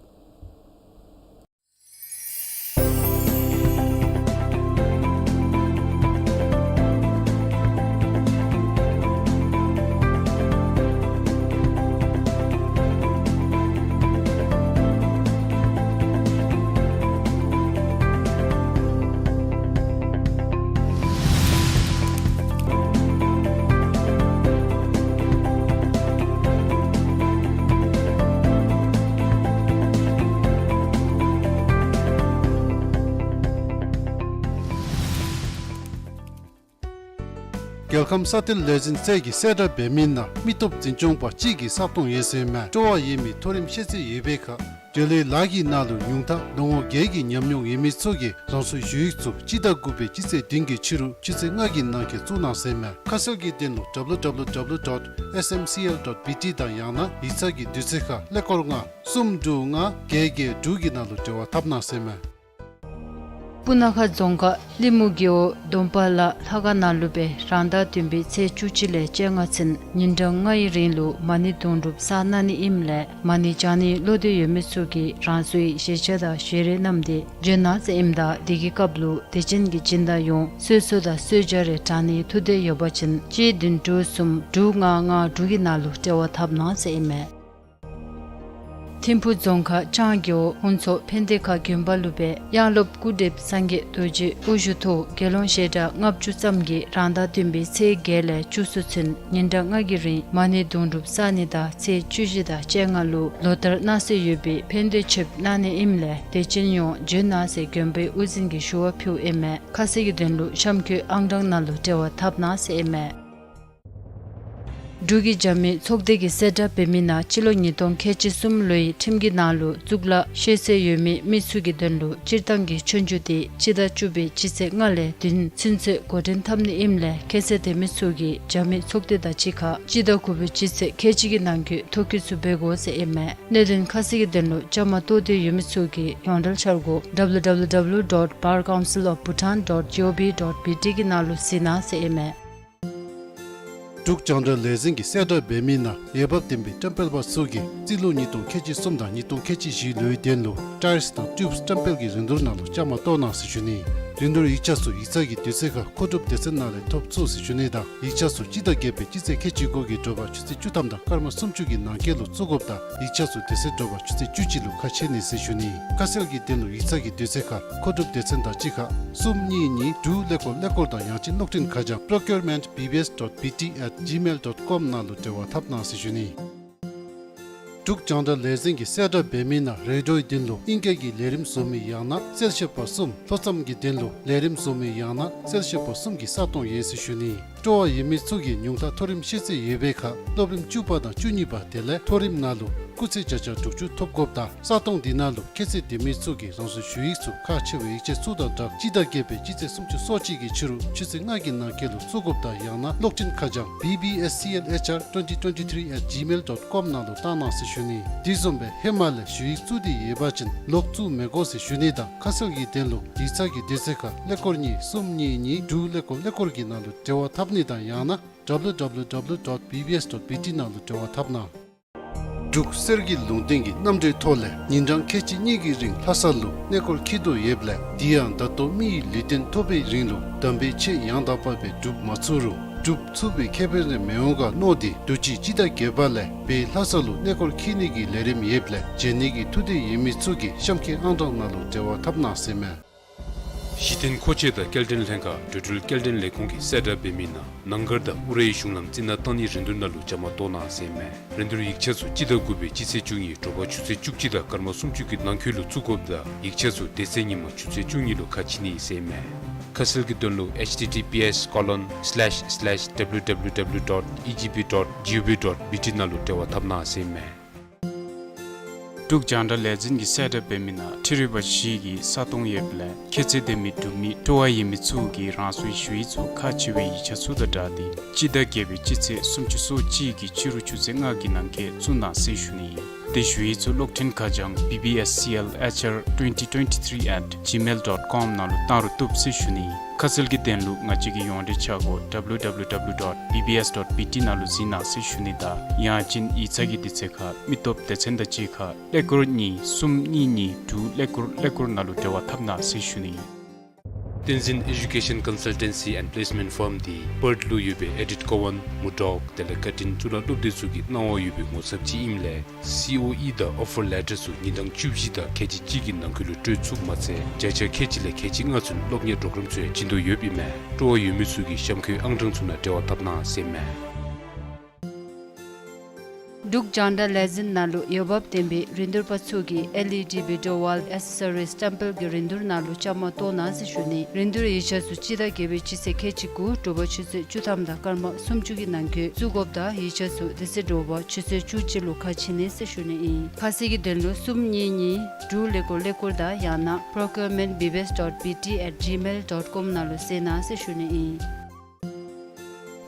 རྒྱལ་ཁམས་ས་མཐིལ་ལས་འཛིན་རྩལ་གྱི་གསལ་བསྒྲགས་འབད་མི་ནང་མི་སྟོབས་འཛིན་སྐྱོང་པ་གཅིག་གི་ས་སྟོང་ཡོད་ཟེར་མས། སྤྲོ་བ་ཡོད་མི་མཐོ་རིམ་ཤེས་ཚད་ཡོད་པའི་ཁར་འབྲེལ་ཡོད་ལཱ་གི་ནང་ལུ་ཉུང་མཐའ་ལོ་ངོ་བརྒྱད་ཀྱི་ཉམས་མྱོང་ཡོད་མི་ཚུ་གིས་རང་སོའི་ཞུ་ཡིག་ཚུ་སྤྱི་ཟླ་དགུ་པའི་སྤྱི་ཚེས་བདུན་གྱི་ཕྱི་རུ་ཆུ་ཚོད་ལྔ་གི་ནང་འཁོད་བཙུགས་གནང་ཟེར་མས། ཁ་གསལ་གྱི་དོན་ལུ་W W W dot S M C L dot B T དང་ཡང་ན་ཡིག་ཚང་གི་དུས་ཚོད་ཁར་ཀླད་ཀོར་ལྔ་གསུམ་དྲུག་ལྔ་བརྒྱད་བརྒྱད་དྲུག་གི་ནང་ལུ་འབྲེལ་བ་འཐབ་གནང་ཟེར་མས། སྤུ་ན་ཁ་རྫོང་ཁག་ལི་མུ་རྒེད་འོག་དོམ་པ་ལ་ལྷ་ཁང་ནང་ལུ་སྦེ་རང་ཟླ་བདུན་པའི་ཚེས་བཅུ་གཅིག་ལས་བཅོ་ལྔ་ཚུན་ཉིན་གྲངས་ལྔ་ཡི་རིང་ལུ་མ་ཎི་དུང་སྒྲུབ་བསགས་གནང་ནི་ཨིནམ་ལས་མ་ཎི་བགྱང་ནི་བློ་འདོད་ཡོད་མི་ཚུ་གིས་རང་སོའི་བཞེས་ཆས་དང་བཞེས་རས་བསྣམས་ཏེ་འབྱོན་གནང་ཟེར་ཨིནམ་ད་དེ་གི་སྐབས་ལུ་དད་ཅན་གྱི་སྦྱིན་བདག་ཡོངས་གསོལ་གསོལ་དང་གསོལ་ཇ་རེ་དྲང་ནིའི་ཐུགས་འདོད་ཡོད་པ་ཅིན་གཅིག་བདུན་དྲུག་གསུམ་དྲུག་ལྔ་ལྔ་དྲུག་གི་ནང་ལུ་འབྲེལ་བ་འཐབ་གནང་ཟེར་ཨིན་མས། ཐིམ་ཕུ་རྫོང་ཁག་ལྕང་རྒེད་འོག་ཧུན་ཚོ་ཕན་བདེ་ཁ་དགོན་པ་ལུ་སྦེ་དབྱངས་སློབ་སྐུ་བགྲེསཔ་སངས་རྒྱས་རྡོ་རྗེ་དབུ་བཞུགས་ཐོག་དགེ་སློང་ཞལ་གྲངས་ལྔ་བཅུ་ཙམ་གྱིས་རང་ཟླ་བདུན་པའི་ཚེས་བརྒྱད་ལས་བཅུ་གསུམ་ཚུན་ཉིན་གྲངས་ལྔ་གི་རིང་མ་ཎི་དུང་སྒྲུབ་བསགས་ནི་དང་ཚེས་བཅུ་བཞི་དང་བཅོ་ལྔ་ལུ་ལོ་ལྟར་གནང་སྲོལ་ཡོད་པའི་ཕན་བདེ་མཆོདཔ་གནང་ནི་ཨིནམ་ལས་དད་ཅན་ཡོངས་འབྱོན་གནང་ཟེར་དགོན་པའི་དབུ་འཛིན་གྱིས་ཞུ་བ་ཕུལཝ་ཨིན་མས། ཁ་གསལ་གྱི་དོན་ལུ་གཤམ་འཁོད་ཨང་གྲངས་ནང་ལུ་འབྲེལ་བ་འཐབ་གནང་ཟེར་ཨིན་མས། འབྲུག་གི་རྒྱབ་མི་ཚོགས་སྡེ་གི་གསལ་བསྒྲགས་འབད་མི་ནང་སྤྱི་ལོ་ཉིས་སྟོང་ཁལ་གཅིག་གསུམ་ལོའི་ཁྲིམས་ཀྱི་ནང་ལུ་གཙུག་ལག་ཤེས་ཚད་ཡོད་མི་མི་ཚུ་གི་དོན་ལུ་སྤྱིར་བཏང་གི་ཆོས་རྒྱུགས་དེ་སྤྱི་ཟླ་བཅུ་པའི་སྤྱི་ཚེས་ལྔ་ལས་བདུན་ཚུན་ཚོད་འགོ་འདྲེན་འཐབ་ནི་ཨིནམ་ལས་ཁྱད་ཚད་ལྡན་མི་ཚུ་གིས་རྒྱབ་མི་ཚོགས་སྡེ་དང་གཅིག་ཁར་སྤྱི་ཟླ་དགུ་པའི་སྤྱི་ཚེས་ཁལ་གཅིག་གི་ནང་འཁོད་ཐོ་བཀོད་ཚུ་འབད་དགོ་ཟེར་ཨིན་མས། གནད་དོན་ཁ་གསལ་གྱི་དོན་ལུ་བཅའ་མར་གཏོགས་འདོད་ཡོད་མི་ཚུ་གིས་ཡོངས་འབྲེལ་འཆར་སྒོ་W W W dot Bar Council of Bhutan dot G O V dot B T གི་ནང་ལུ་གཟིགས་གནང་ཟེར་ཨིན་མས། འབྲུག་རྒྱང་བསྒྲགས་ལས་འཛིན་གྱི་གསལ་བསྒྲགས་འབད་མི་ནང་འོས་འབབ་ལྡན་པའི་བཀྲམ་སྤེལ་པ་ཚུ་གིས་རྩིས་ལོ་ཉིས་སྟོང་ཁལ་གཅིག་གསུམ་དང་ཉིས་སྟོང་ཁལ་གཅིག་བཞི་ལོའི་དོན་ལུ་ཊའིརསི་དང་ཊིའུབསི་བཀྲམ་སྤེལ་གྱི་རིན་བསྡུར་ནང་ལུ་བཅའ་མར་གཏོགས་གནང་ཟེར་ཞུ་ནི། རིན་བསྡུར་ཡིག་ཆ་ཚུ་ཡིག་ཚང་གི་དུས་ཚོད་ཁར་མཁོ་སྒྲུབ་སྡེ་ཚན་ནང་ལས་ཐོབ་ཚུགས་ཟེར་ཞུ་ནི་དང་ཡིག་ཆ་ཚུ་སྤྱི་ཟླ་བརྒྱད་པའི་སྤྱི་ཚེས་ཁལ་གཅིག་དགུ་གི་དྲོ་པ་ཆུ་ཚོད་བཅུ་ཐམ་དང་སྐར་མ་སུམ་ཅུ་གི་ནང་འཁོད་ལུ་བཙུགས་དགོཔ་དང་ཡིག་ཆ་ཚུ་དེ་ཚེ་དྲོ་པ་ཆུ་ཚོད་བཅུ་གཅིག་ལུ་ཁ་ཕྱེ་ནི་ཟེར་ཞུ་ནི། ཁ་གསལ་གྱི་དོན་ལུ་ཡིག་ཚང་གི་དུས་ཚོད་ཁར་མཁོ་སྒྲུབ་སྡེ་ཚན་དང་གཅིག་ཁར་གསུམ་གཉིས་གཉིས་དྲུག་ཀླད་ཀོར་ཀླད་ཀོར་དང་ཡང་ཅིན་གློག་འཕྲིན་ཁ་བྱང་procurement B B S dot B T at gmail dot com ནང་ལུ་འབྲེལ་བ་འཐབ་གནང་ཟེར་ཞུ་ནི། འབྲུག་རྒྱང་བསྒྲགས་ལས་འཛིན་གྱི་གསལ་བསྒྲགས་འབད་མི་ནང་རེ་ཌིའོའི་དོན་ལུ་ཨིང་སྐད་ཀྱི་ལས་རིམ་བཟོ་མི་ཡང་ན་གསལ་བཤད་པ་གསུམ། ལྷོ་མཚམས་ཀྱི་དོན་ལུ་ལས་རིམ་བཟོ་མི་ཡང་ན་གསལ་བཤད་པ་གསུམ་གྱི་ས་སྟོང་ཡོད་ཟེར་ཞུ་ནི། སྤྲོ་བ་ཡོད་མི་ཚུ་གིས་ཉུང་མཐའ་མཐོ་རིམ་ཤེས་ཚད་ཡོད་པའི་ཁར་སློབ་རིམ་བཅུ་པ་དང་བཅུ་གཉིས་པ་དེ་ལས་མཐོ་རིམ་ནང་ལུ་སྐུགས་ཚད་བརྒྱ་ཆ་དྲུག་ཅུ་ཐོབ་དགོཔ་དང་ས་སྟོང་འདི་ནང་ལུ་ཁྱད་ཚད་ལྡན་མི་ཚུ་གིས་རང་སོའི་ཞུ་ཡིག་ཚུ་ཁག་ཆེ་བའི་ཡིག་ཆ་ཚུ་དང་སྦྲགས་སྤྱི་ཟླ་བརྒྱད་པའི་སྤྱི་ཚེས་སུམ་ཅུ་སོ་གཅིག་གི་ཕྱི་རུ་ཆུ་ཚོད་ལྔ་གི་ནང་འཁོད་ལུ་བཙུགས་དགོཔ་དང་ཡང་ན་གློག་འཕྲིན་ཁ་བྱང་B B S C L H R twenty twenty-three at gmail dot com ནང་ལུ་བཏང་གནང་ཟེར་ཞུ་ནི། དེ་བཟུམ་སྦེ་ཧེ་མ་ལས་ཞུ་ཡིག་བཙུགས་ཏེ་ཡོད་པ་ཅིན་ལོག་བཙུགས་མི་དགོ་ཟེར་ཞུ་ནི་དང་ཁ་གསལ་གྱི་དོན་ལུ་ཡིག་ཚང་གི་དུས་ཚོད་ཁར་ཀླད་ཀོར་གཉིས་གསུམ་གཉིས་གཉིས་དྲུག་ཀླད་ཀོར་ཀླད་ཀོར་གྱི་ནང་ལུ་འབྲེལ་བ་འཐབ་ནི་དང་ཡང་ན་W W W dot B B S dot B T ནང་ལུ་འབྲེལ་བ་འཐབ་གནང་། འབྲུག་གསེར་གྱི་ལུང་བསྟན་གྱི་རྣམ་འགྲེལ་ཐོག་ལས་ཉིན་གྲངས་ཁལ་གཅིག་གཉིས་ཀྱི་རིང་ལྷ་ས་ལུ་གནས་སྐོར་འཁྱིད་དོ་ཡོདཔ་ལས་དེ་ཡང་ད་ལྟོ་མི་ཡི་ལུས་རྟེན་ཐོབ་པའི་རིང་ལུ་དམ་པའི་ཆོས་ཡང་དག་པ་སྦེ་སྒྲུབ་མ་ཚུགས་རུང་སྒྲུབ་ཚུགས་པའི་ཁེ་ཕན་རེ་མི་འོང་ག་མནོ་སྟེ་དུས་ཅི་སྤྱི་ཟླ་བརྒྱད་པ་ལས་བོད་ལྷ་ས་ལུ་གནས་སྐོར་འཁྱིད་ནི་གི་ལས་རིམ་ཡོདཔ་ལས་འབྱོན་ནི་གི་ཐུགས་འདོད་ཡོད་མི་ཚུ་གིས་གཤམ་འཁོད་ཨང་གྲངས་ནང་ལུ་འབྲེལ་བ་འཐབ་གནང་ཟེར་མས། གཞི་རྟེན་མཁོ་ཆས་དང་སྐྱེལ་འདྲེན་ལྷན་ཁག་འགྲོ་འགྲུལ་སྐྱེལ་འདྲེན་ལས་ཁུངས་ཀྱིས་གསལ་བསྒྲགས་འབད་མི་ནང་ནང་སྒར་དང་ཨུ་རའི་གཞུང་ལམ་རྩི་ནག་ཏང་ནི་རིན་བསྡུར་ནང་ལུ་བཅའ་མར་གཏོགས་གནང་ཟེར་ཨིན་མས། རིན་བསྡུར་ཡིག་ཆ་ཚུ་སྤྱི་ཟླ་དགུ་པའི་སྤྱི་ཚེས་བཅུ་གཉིས་དྲོ་པ་ཆུ་ཚོད་བཅུ་གཅིག་དང་སྐར་མ་སུམ་ཅུ་གི་ནང་འཁོད་ལུ་བཙུགས་དགོཔ་དང་ཡིག་ཆ་ཚུ་དེ་ཚེ་ཉིན་མ་ཆུ་ཚོད་བཅུ་གཉིས་ལུ་ཁ་ཕྱེ་ནི་ཟེར་ཨིན་མས། ཁ་གསལ་གྱི་དོན་ལུ་H T T P S colon slash slash W W W dot E G P dot G O V dot B T ནང་ལུ་འབྲེལ་བ་འཐབ་གནང་ཟེར་ཨིན་མས། འབྲུག་རྒྱང་བསྒྲགས་ལས་འཛིན་གྱིས་གསལ་བསྒྲགས་འབད་མི་ནང་འཕྲུལ་རིག་པ་བཞི་གི་ས་སྟོང་ཡོདཔ་ལས་ཁྱད་ཚད་ལྡན་མི་འབྲུག་མི་སྤྲོ་བ་ཡོད་མི་ཚུ་གིས་རང་སོའི་ཞུ་ཡིག་ཚུ་ཁག་ཆེ་བའི་ཡིག་ཆ་ཚུ་དང་སྦྲགས་ཏེ་སྤྱི་ཟླ་བརྒྱད་པའི་སྤྱི་ཚེས་སུམ་ཅུ་སོ་གཅིག་གི་ཕྱི་རུ་ཆུ་ཚོད་ལྔ་གི་ནང་འཁོད་བཙུགས་གནང་ཟེར་ཞུ་ནི་ཨིན། ཏེ་ཞུ་ཡིག་ཚུ་གློག་འཕྲིན་ཁ་བྱང་B B S C L H R twenty twenty-three at gmail dot com ནང་ལུ་བཏང་རུང་བཏུབ་ཟེར་ཞུ་ནི་ཨིན། ཁ་གསལ་གྱི་དོན་ལུ་ང་བཅས་ཀྱི་ཡོངས་འབྲེལ་ཆ་སྒོ W W W dot B B S dot B T ནང་ལུ་གཟིགས་གནང་ཟེར་ཞུ་ནི་དང་ཡང་ཅིན་ཡིག་ཚང་གི་དུས་ཚོད་ཁར་མི་སྟོབས་སྡེ་ཚན་དང་གཅིག་ཁར་ཀླད་ཀོར་གཉིས་གསུམ་གཉིས་གཉིས་དྲུག་ཀླད་ཀོར་ཀླད་ཀོར་ནང་ལུ་འབྲེལ་བ་འཐབ་གནང་ཟེར་ཞུ་ནི་ཨིན། བསྟན་འཛིན་Education Consultancy and Placement Firm འདི་པརཐ་ལུ་ཡོད་པའི་ཨེ་ཌིཐ་ཀོ་ཝན་མུར་ཌོག་དེ་ལས་བཀའ་དྲིན་གཙུག་ལག་སློབ་སྡེ་ཚུ་གི་གནང་བ་ཡོད་པའི་ངོ་ཚབ་ཅིག་ཨིནམ་ལས་སི་ཨོ་ཨི་དང་ཨོ་ཕར་ལེ་ཊར་ཚུ་ཉིན་གྲངས་བཅུ་བཞི་དང་ཁལ་གཅིག་གཅིག་གི་ནང་འཁོད་ལུ་སྤྲོད་ཚུགསཔ་མ་ཚད་བརྒྱ་ཆ་ཁལ་གཅིག་ལས་ཁལ་གཅིག་ལྔ་ཚུན་སློབ་གཉེར་པོརོ་གརམ་ཚུ་ཡང་བྱིན་དོ་ཡོདཔ་ཨིན་མས། སྤྲོ་བ་ཡོད་མི་ཚུ་གིས་གཤམ་འཁོད་ཨང་གྲངས་ཚུ་ནང་འབྲེལ་བ་འཐབ་གནང་ཟེར་ཨིན་མས། འབྲུག་རྒྱང་བསྒྲགས་ལས་འཛིན་ནང་ལུ་འོས་འབབ་ལྡན་པའི་རིན་བསྡུར་པ་ཚུ་གིས་ཨེལ་ཨི་ཌི་བི་ཌིའོ་ཝཱལ་ཨེག་སེ་སོ་རིས་ཊེམ་པལ་གྱི་རིན་བསྡུར་ནང་ལུ་བཅའ་མར་གཏོགས་གནང་ཟེར་ཞུ་ནི། རིན་བསྡུར་ཡིག་ཆ་ཚུ་སྤྱི་ཟླ་བརྒྱད་པའི་སྤྱི་ཚེས་ཁལ་གཅིག་དགུ་དྲོ་པ་ཆུ་ཚོད་བཅུ་ཐམ་དང་སྐར་མ་སུམ་ཅུ་གི་ནང་འཁོད་བཙུགས་དགོཔ་དང་ཡིག་ཆ་ཚུ་དེ་ཚེ་དྲོ་པ་ཆུ་ཚོད་བཅུ་གཅིག་ལུ་ཁ་ཕྱེ་ནི་ཟེར་ཞུ་ནི་ཨིན། ཁ་གསལ་གྱི་དོན་ལུ་གསུམ་གཉིས་གཉིས་དྲུག་ཀླད་ཀོར་ཀླད་ཀོར་དང་ཡང་ན་procurement B B S dot B T at gmail dot com ནང་ལུ་གཟིགས་གནང་ཟེར་ཞུ་ནི་ཨིན།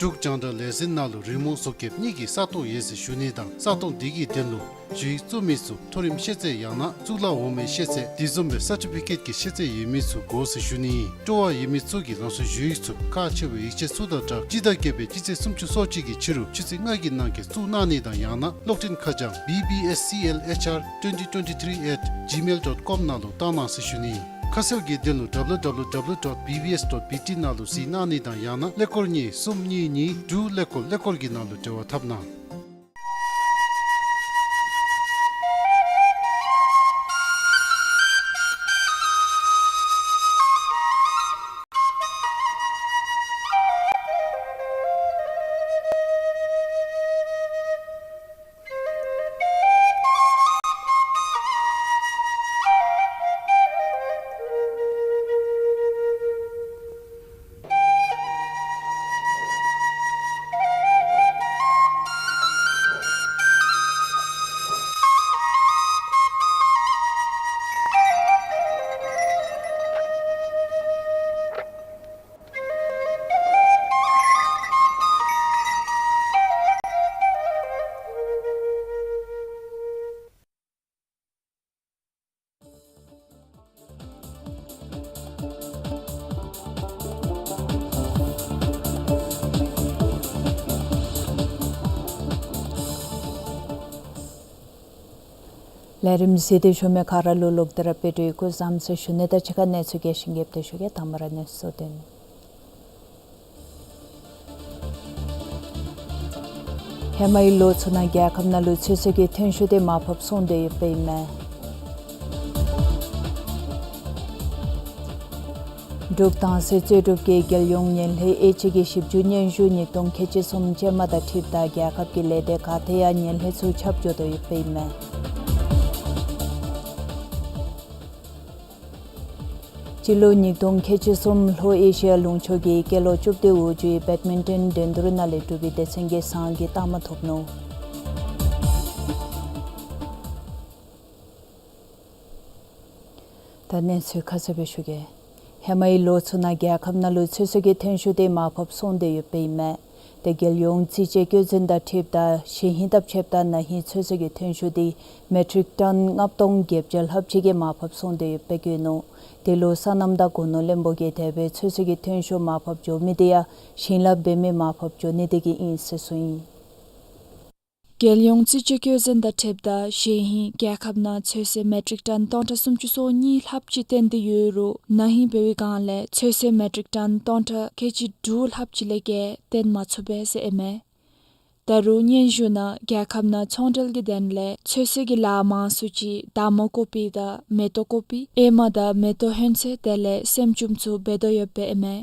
འབྲུག་རྒྱང་བསྒྲགས་ལས་འཛིན་ནང་ལུ་རི་མོ་བཟོ་མཁསཔ་གཉིས་ཀྱི་ས་སྟོང་ཡོད་ཟེར་ཞུ་ནི་དང་ས་སྟོང་དེ་གི་དོན་ལུ་ཞུ་ཡིག་བཙུགས་མི་ཚུ་མཐོ་རིམ་ཤེས་ཚད་ཡང་ན་གཙུག་ལག་འོག་མའི་ཤེས་ཚད་དེ་བཟུམ་སྦེ་སར་ཊི་ཕི་ཀེཊ་ཀྱི་ཤེས་ཚད་ཡོད་མི་ཚུ་དགོ་ཟེར་ཞུ་ནི་ཨིན། སྤྲོ་བ་ཡོད་མི་ཚུ་གིས་རང་སོའི་ཞུ་ཡིག་ཚུ་ཁག་ཆེ་བའི་ཡིག་ཆ་ཚུ་དང་སྦྲགས་སྤྱི་ཟླ་བརྒྱད་པའི་སྤྱི་ཚེས་སུམ་ཅུ་སོ་གཅིག་གི་ཕྱི་རུ་ཆུ་ཚོད་ལྔ་གི་ནང་འཁོད་བཙུགས་གནང་ནི་དང་ཡང་ན་གློག་འཕྲིན་ཁ་བྱང་B B S C L H R twenty twenty-three at gmail dot com ནང་ལུ་བཏང་གནང་ཟེར་ཞུ་ནི་ཨིན། ཁ་གསལ་གྱི་དོན་ལུ W W W dot B B S dot B T ནང་ལུ་གཟིགས་གནང་ནི་དང་ཡང་ན་ཀླད་ཀོར་གཉིས་གསུམ་གཉིས་གཉིས་དྲུག་ཀླད་ཀོར་ཀླད་ཀོར་གྱི་ནང་ལུ་འབྲེལ་བ་འཐབ་གནང་། ལས་རིམ་གཟིགས་ཏེ་བཞུགས་མི་ག་ར་ལུ་ལོག་སྟེ་ར་དཔལ་སྒྲོན་གྱིས་སྐུ་གཟུགས་བཟང་ཟེར་ཞུ་ནི་དང་གཅིག་ཁར་གནས་ཚུལ་རྒྱས་ཤིང་རྒྱསཔ་སྦེ་ཞུ་གེ། དང་པ་ར་གནས་ཚུལ་དོན། ཧེ་མའི་ལོ་ཚུ་ནང་རྒྱལ་ཁབ་ནང་ལུ་ཚོད་བསྲེ་གི་ཐོན་ཤུགས་དེ་མར་ཕབ་སོང་སྟེ་ཡོདཔ་ཨིན་མས། འབྲུག་ཐང་སེ་རྩེ་སྒྲུབ་ཀྱི་རྒྱལ་ཡོངས་ངན་ལྷད་དབྱེ་འབྱེད་ཀྱི་ཞིབ་འཇུག་སྙན་ཞུ་ཉིས་སྟོང་ཁལ་གཅིག་གསུམ་ཅན་མ་དང་འཁྲིལཝ་ད་རྒྱལ་ཁབ་ཀྱི་ལས་སྡེ་ཁག་དེ་ཡང་ངན་ལྷད་ཚུ་ཁྱབ་འགྱོ་དོ་ཡོདཔ་ཨིན་མས། སྤྱི་ལོ་ཉིས་སྟོང་ཁལ་གཅིག་གསུམ་ལྷོ་ཨེ་ཤི་ཡ་ལུང་ཕྱོགས་ཀྱི་སྐྱེས་ལོ་བཅུ་བདུན་འོག་འཇུག་པའི་བེཌ་མིན་ཊོན་འགྲན་བསྡུར་ནང་ལས་འབྲུག་པའི་སྡེ་ཚན་གྱིས་ཟངས་ཀྱི་རྟགས་མ་ཐོབ་ནུག། ད་གནས་ཚུལ་ཁ་གསལ་སྦེ་ཞུ་གེ། ཧེ་མའི་ལོ་ཚུ་ནང་རྒྱལ་ཁབ་ནང་ལུ་ཚོད་བསྲེ་གི་ཐོན་ཤུགས་དེ་མར་ཕབ་སོང་སྟེ་ཡོདཔ་ཨིན་མས། ཏེ་རྒྱལ་ཡོངས་རྩིས་དཔྱད་བཀོད་འཛིན་དང་འཁྲིལཝ་ད་གཞེས་ཧིང་དང་ཕྱདཔ་ད་ན་ཧིང་ཚོད་བསྲེ་གི་ཐོན་ཤུགས་དེ་མེ་ཊིག་ཊོན་ལྔ་སྟོང་བརྒྱད་བརྒྱ་ལྷགཔ་ཅིག་གིས་མར་ཕབ་སོང་སྟེ་ཡོདཔ་སྦེ་བཀོད་ནུག། དེ་ལུ་སོ་ནམ་དང་སྒོ་ནོར་བློན་པོ་གིས་དེ་སྦེ་ཚོད་བསྲེ་གི་ཐོན་ཤུགས་མར་ཕབ་འགྱོ་མི་དེ་ཡང་ཞིང་ལཱ་འབད་མི་མར་ཕབ་འགྱོ་ནི་དེ་གིས་ཨིན་ཟེར་གསུངས་ཡི། རྒྱལ་ཡོངས་རྩིས་དཔྱད་བཀོད་འཛིན་དང་འཁྲིལཝ་ད་གཞེས་ཧིང་རྒྱལ་ཁབ་ནང་ཚོད་བསྲེ་མེ་ཊིག་ཊོན་སྟོང་ཕྲག་སུམ་ཅུ་སོ་གཉིས་ལྷགཔ་ཅིག་བཏོན་ཏེ་ཡོད་རུང་ན་ཧིང་འབད་བའི་སྒང་ལས་ཚོད་བསྲེ་མེ་ཊིག་ཊོན་སྟོང་ཕྲག་ཁལ་གཅིག་དྲུག་ལྷགཔ་ཅིག་ལས་བརྒལ་བཏོན་མ་ཚུགས་པས་ཟེར་ཨིན་མས། ད་རུང་སྙན་ཞུ་ནང་རྒྱལ་ཁབ་ནང་ཚོང་འབྲེལ་གྱི་དོན་ལས་ཚོད་བསྲེ་གི་ལཱ་མང་སུ་ཅིག་འདམ་གོ་པི་དང་མེ་ཏོག་གོ་པི་ཨེ་མ་དང་མེ་ཏོག་ཧོན་ཚོད་དེ་ལས་སྲནམ་ཅུམ་ཚུ་འབད་དོ་ཡོདཔ་ཨིན་མས།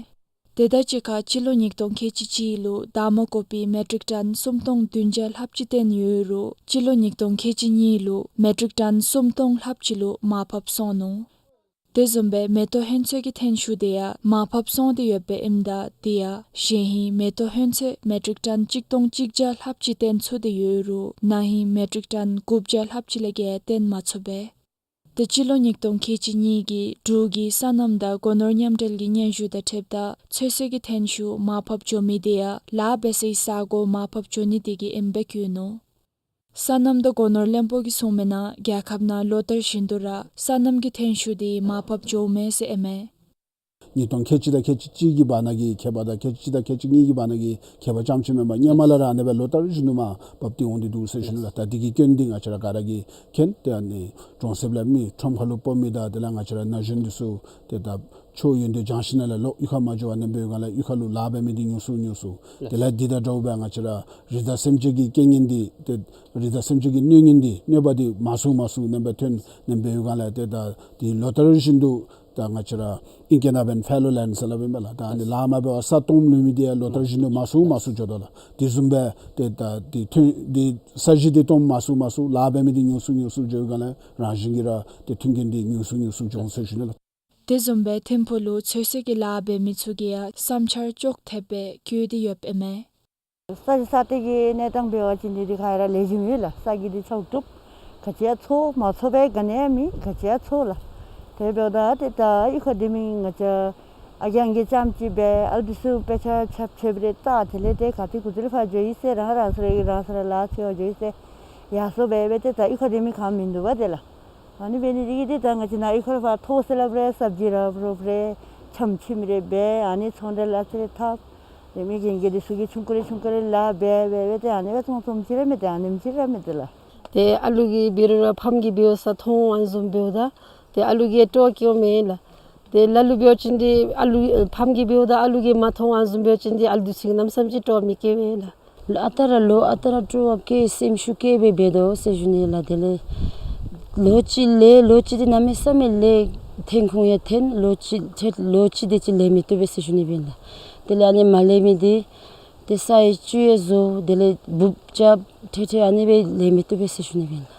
དེ་དང་གཅིག་ཁར་སྤྱི་ལོ་ཉིས་སྟོང་ཁལ་གཅིག་གཅིག་ལུ་འདམ་གོ་པི་མེ་ཊིག་ཊོན་སུམ་སྟོང་བདུན་བརྒྱ་ལྷགཔ་ཅིག་བཏོན་ཡོད་རུང་སྤྱི་ལོ་ཉིས་སྟོང་ཁལ་གཅིག་གཉིས་ལུ་མེ་ཊིག་ཊོན་སུམ་སྟོང་ལྷགཔ་ཅིག་ལུ་མར་ཕབ་སོང་ནུག། དེ་བཟུམ་སྦེ་མེ་ཏོག་ཧོན་ཚོད་ཀྱི་ཐོན་ཤུགས་དེ་ཡང་མར་ཕབ་སོང་སྟེ་ཡོདཔ་ཨིནམ་ད་དེ་ཡང་གཞེས་ཧིང་མེ་ཏོག་ཧོན་ཚོད་མེ་ཊིག་ཊོན་གཅིག་སྟོང་གཅིག་བརྒྱ་ལྷགཔ་ཅིག་བཏོན་ཚུགས་ཏེ་ཡོད་རུང་ན་ཧིང་མེ་ཊིག་ཊོན་དགུ་བརྒྱ་ལྷགཔ་ཅིག་ལས་བརྒལ་བཏོན་མ་ཚུགས་པས། དེ་སྤྱི་ལོ་ཉིས་སྟོང་ཁལ་གཅིག་གཉིས་ཀྱི་འབྲུག་གི་སོ་ནམ་དང་སྒོ་ནོར་མཉམ་འབྲེལ་གྱི་སྙན་ཞུ་དང་འཁྲིལཝ་ད་ཚོད་བསྲེ་གི་ཐོན་ཤུགས་མར་ཕབ་འགྱོ་མི་དེ་ཡང་ལཱ་འབད་སའི་ས་གོ་མར་ཕབ་འགྱོ་ནི་དེ་གིས་ཨིནམ་སྦེ་བཀོད་ནུག། སོ་ནམ་དང་སྒོ་ནོར་བློན་པོ་གིས་གསུངས་མི་ནང་རྒྱལ་ཁབ་ནང་ལོ་ལྟར་བཞིན་དུ་ར་སོ་ནམ་གྱི་ཐོན་ཤུགས་དེ་མར་ཕབ་འགྱོཝ་མས་ཟེར་ཨིན་མས། ཉིས་སྟོང་ཁལ་གཅིག་དང་ཁལ་གཅིག་གཅིག་གི་བར་ན་གི་ཁྱད་པར་དང་ཁལ་གཅིག་དང་ཁལ་གཅིག་གཉིས་ཀྱི་བར་ན་གི་ཁྱད་པར་ཙམ་ཅིག་མེན་པར་སྔོན་མ་ལས་ར་ཨ་ནི་སྦེ་ལོ་ལྟར་བཞིན་དུ་མར་ཕབ་སྟེ་འོང་སྟེ་འདུག་ཟེར་ཞུ་ནི་ལགས། ད་འདི་གི་སྐྱོན་འདི་ང་བཅས་ར་ག་ར་གིས་མཁྱེན། ཏེ་ཨ་ནི་གྲོང་གསེབ་ལས་མི་ཁྲོམ་ཁ་ལུ་སྤོ་མི་དང་དེ་ལས་ང་བཅས་ར་ན་གཞོན་འདི་ཚུ་ཏེ་ད་ཆོས་ཡོན་ཏན་སྦྱང་ཞིནམ་ལས་ལོག་གཡུས་ཁར་མ་འགྱོ་བར་ཨ་ནེམ་སྦེ་ཡོད་ག་ལས་གཡུས་ཁ་ལུ་ལཱ་འབད་མི་འདི་ཉུང་སུ་ཉུང་སུ། དེ་ལས་འདི་དང་འདྲཝ་སྦེ་ང་བཅས་ར་རི་དྭགས་སེམས་ཅན་གྱི་རྐྱེན་ངན་འདི་ཏེ་རི་དྭགས་སེམས་ཅན་གྱི་གནོད་ངན་འདི་གནོད་པ་འདི་མང་སུ་མང་སུ་ཨ་ནེམ་སྦེ་ཐོན་ཨ་ནེམ་སྦེ་ཡོད་ག་ལས། ཏེ་ད་འདི་ལོ་ལྟར་བཞིན་དུ་ད་ང་བཅས་ར་ཨིང་སྐད་ནང་འབད་ན་ཕེ་ལོ་ལེནཌ་ཟེར་སླབ་ཨིན་པས་ལགས། ད་ཨ་ནི་ལཱ་མ་འབད་བར་ས་སྟོངམ་ལུས་མི་འདི་ཡང་ལོ་ལྟར་བཞིན་དུ་མང་སུ་མང་སུ་འགྱོ་དོ་ལགས། དེ་བཟུམ་སྦེ་ཏེ་ད་འདི་ཐོན་འདི་ས་གཞི་འདི་སྟོངམ་མང་སུ་མང་སུ་ལཱ་འབད་མི་འདི་ཉུང་སུ་ཉུང་སུ་འགྱོ་ཡོད་ག་ལས་རང་བཞིན་གྱིས་ར་ཏེ་མཐུན་རྐྱེན་འདི་ཉུང་སུ་ཉུང་སུ་འགྱོ་འོང་ཟེར་ཞུ་ནི་ལགས། དེ་བཟུམ་སྦེ་ཐིམ་ཕུག་ལུ་ཚོད་བསྲེ་གི་ལཱ་འབད་མི་ཚུ་གིས་ཡང་བསམ་འཆར་ཅོག་འཐདཔ་སྦེ་བཀོད་དེ་ཡོདཔ་ཨིན་མས། ས་གཞི་ས་སྟེང་གི་གནས་སྟངས་འབད་བ་ཅིན་འདི་འདི་ག་ར་ལེགས་ཤོམ་ཡོད་ལགས། ས་གཞི་འདི་ཆགས་གྲུབ་ག་ཅི་ཡང་འཚོ་མ་འཚོ་བའི་ག་ནི་ཡང་མེད། ག་ཅི་ཡང་འཚོ་ལགས། དེ་འབདཝ་ད་ཏེ་ད་གཡུས་ཁར་སྡོད་མི་ང་བཅས་ཨ་རྒས་ཨང་རྒས་རྐྱངམ་ཅིག་སྦེ་ཨ་ལུ་འདི་ཚུ་དཔེ་ཆ་ཆ་ཁྱབ་རེ་བལྟ། དེ་ལས་ཏེ་ག་ཏེ་གུ་ཏེ་ལུ་ཕར་འགྱོ་ཡི་ཟེར་རང་རང་སོ་ར་རང་སོ་ར་ལཱ་འཚོལ་བར་འགྱོ་ཡི་ཟེར་ཡར་སོང་སྦེ་སྦེ་ཏེ་ད་གཡུས་ཁར་སྡོད་མི་ག་ཡང་མིན་འདུག་པ་ཏེ་ལགས། ཨ་ནི་འབད་ནི་འདི་གིས་ཏེ་ད་ང་བཅས་ནཱ་གཡུས་ཁར་ཕར་ཐོག་སེ་སླབ་རེ་སབ་ཇི་ར་རོགས་རེ་ཆམ་ཆིམ་རེ་འབད། ཨ་ནི་ཚོང་འབྲེལ་ལཱ་ཚུ་རེ་འཐབ། ཏེ་མི་རྒན་རྒས་འདི་ཚུ་གིས་ཆུང་ཀུ་རེ་ཆུང་ཀུ་རེ་ལཱ་འབད་འབད་འབད་ཏེ་ཨ་ནི་སྦེ་ཚོང་ཚོང་ཅིག་ར་མེད། ཏེ་ཨ་ནེམ་ཅིག་ར་མེད་ཏེ་ལགས། ཏེ་ཨ་ལུ་གིས་འབད་རུང་ར་ཕམ་གིས་འབདཝ་ས་མཐོང་ཨ་ནི་བཟུམ་འབདཝ་ད་ཏེ་ཨ་ལུ་གིས་སྤྲོ་སྐྱེཝ་མས་ལགས། ཏེ་ལ་ལུ་འབད་བ་ཅིན་འདི་ཨ་ལུ་ཕམ་གིས་འབདཝ་ད་ཨ་ལུ་གིས་མ་མཐོང་ཨ་ནི་བཟུམ་འབད་བ་ཅིན་འདི་ཨ་ལུ་འདི་ཚུ་གིས་གནམ་མེད་ས་མེད་ཅིག་སྤྲོ་མི་སྐྱེ་བས་ལགས། ཨ་རྟག་ར་ལོ་ཨ་རྟག་ར་སྤྲོ་བ་སྐྱེ་སེམས་ཤུགས་སྐྱེ་སྦེ་འབད་དོ་ཟེར་ཞུ་ནི་ལགས། དེ་ལས་ལོ་གཅིག་ལས་ལོ་གཅིག་འདི་གནམ་མེད་ས་མེད་ལས་ཐོན་ཁུངས་ཡང་ཐོན། ལོ་གཅིག་ལོ་གཅིག་དེ་ཅིག་ལས་མི་བཏུབ་པས་ཟེར་ཞུ་ནི་སྦེ་ལགས། དེ་ལས་ཨ་ནི་མ་ལས་མི་འདི་ཏེ་ས་ཡི་བཅུད་ཡང་བཟོ། དེ་ལས་འབུཔ་རྐྱབ་ཏེ་ཏེ་ཨ་ནི་སྦེ་ལས་མི་བཏུབ་པས་ཟེར་ཞུ་ནི་སྦེ་ལགས།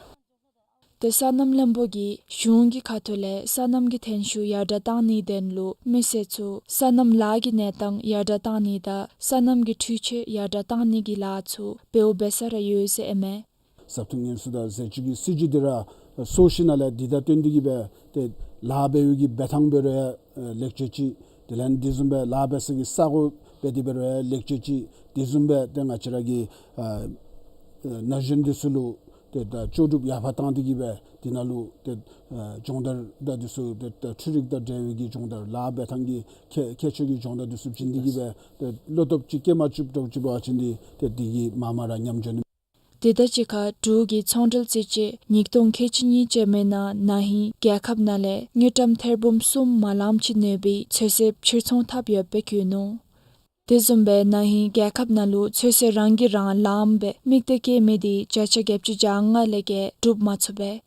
ཏེ་སོ་ནམ་བློན་པོ་གིས་གཞུང་གི་ཁ་ཐུག་ལས་སོ་ནམ་གྱི་ཐོན་ཤུགས་ཡར་དྲག་གཏང་ནིའི་དོན་ལུ་མི་སེར་ཚུ་སོ་ནམ་ལཱ་གི་གནས་སྟངས་ཡར་དྲག་གཏང་ནི་དང་སོ་ནམ་གྱི་འཕྲུལ་ཆས་ཡར་དྲག་གཏང་ནི་གི་ལཱ་ཚུ་འབདཝ་འབད་ས་ར་ཡོད་ཟེར་ཨིན་མས། བཟའ་འཐུང་ཉེན་སྲུང་དང་ཟས་བཅུད་ཀྱི་སྲིད་བྱུས་འདི་ར་བཟོ་ཞིནམ་ལས་འདི་དང་བསྟུན་ཏེ་གིས་སྦེ་ཏེ་ལཱ་འབད་བའི་གི་འབད་ཐངས་འབད་རུང་ཡང་ལེགས་བཅོས་ཅིག། དེ་ལས་འདི་བཟུམ་སྦེ་ལཱ་འབད་ས་གི་ས་གོ་འབད་དེ་འབད་རུང་ཡང་ལེགས་བཅོས་ཅིག། དེ་བཟུམ་སྦེ་ཏེ་ང་བཅས་ར་གི་ཨ་ན་གཞོན་འདི་ཚུ་ལུ་ཏེ་ད་ལྕོགས་གྲུབ་ཡར་འཕར་བཏང་སྟེ་གིས་སྦེ་དེ་ནང་ལུ་ཏེ་ཨ་སྦྱོང་བརྡར་དང་འདི་ཚུ་ཏེ་ད་འཕྲུལ་རིག་དང་འབྲེལ་བའི་གི་སྦྱོང་བརྡར་ལཱ་འབད་ཐངས་ཀྱི་ཁྱད་ཁྱད་ཆོས་ཀྱི་སྦྱོང་བརྡར་འདི་ཚུ་བྱིན་ཏེ་གིས་སྦེ་ཏེ་བློ་སྟོབས་ཅིག་སྐྱེད་མ་བཅུགཔ་འདྲཝ་ཅིག་འབད་བ་ཅིན་འདི་ཏེ་འདི་གིས་མར་མར་ར་ཉམས་འགྱོ་ནི། དེ་དང་གཅིག་ཁར་འབྲུག་གི་ཚོང་འབྲེལ་རྩིས་དཔྱད་ཉིས་སྟོང་ཁལ་གཅིག་གཉིས་ཅན་མའི་ནང་ན་ཧིང་རྒྱལ་ཁབ་ནང་ལས་དངུལ་ཀྲམ་ཐེར་འབུམ་གསུམ་མ་ལངམ་ཅིག་གནོད་པའི་ཚོད་བསྲེ་ཕྱིར་ཚོང་འཐབ་ཡོདཔ་སྦེ་བཀོད་ནུག། དེ་བཟུམ་སྦེ་ན་ཧིང་རྒྱལ་ཁབ་ནང་ལུ་ཚོད་བསྲེ་རང་གིས་རང་ལངམ་སྦེ་དམིགས་གཏད་བསྐྱེད་མི་འདི་བརྒྱ་ཆ་བརྒྱད་ཅུ་གྱ་ལྔ་ལས་བརྒལ་སྒྲུབ་མ་ཚུགས་པས།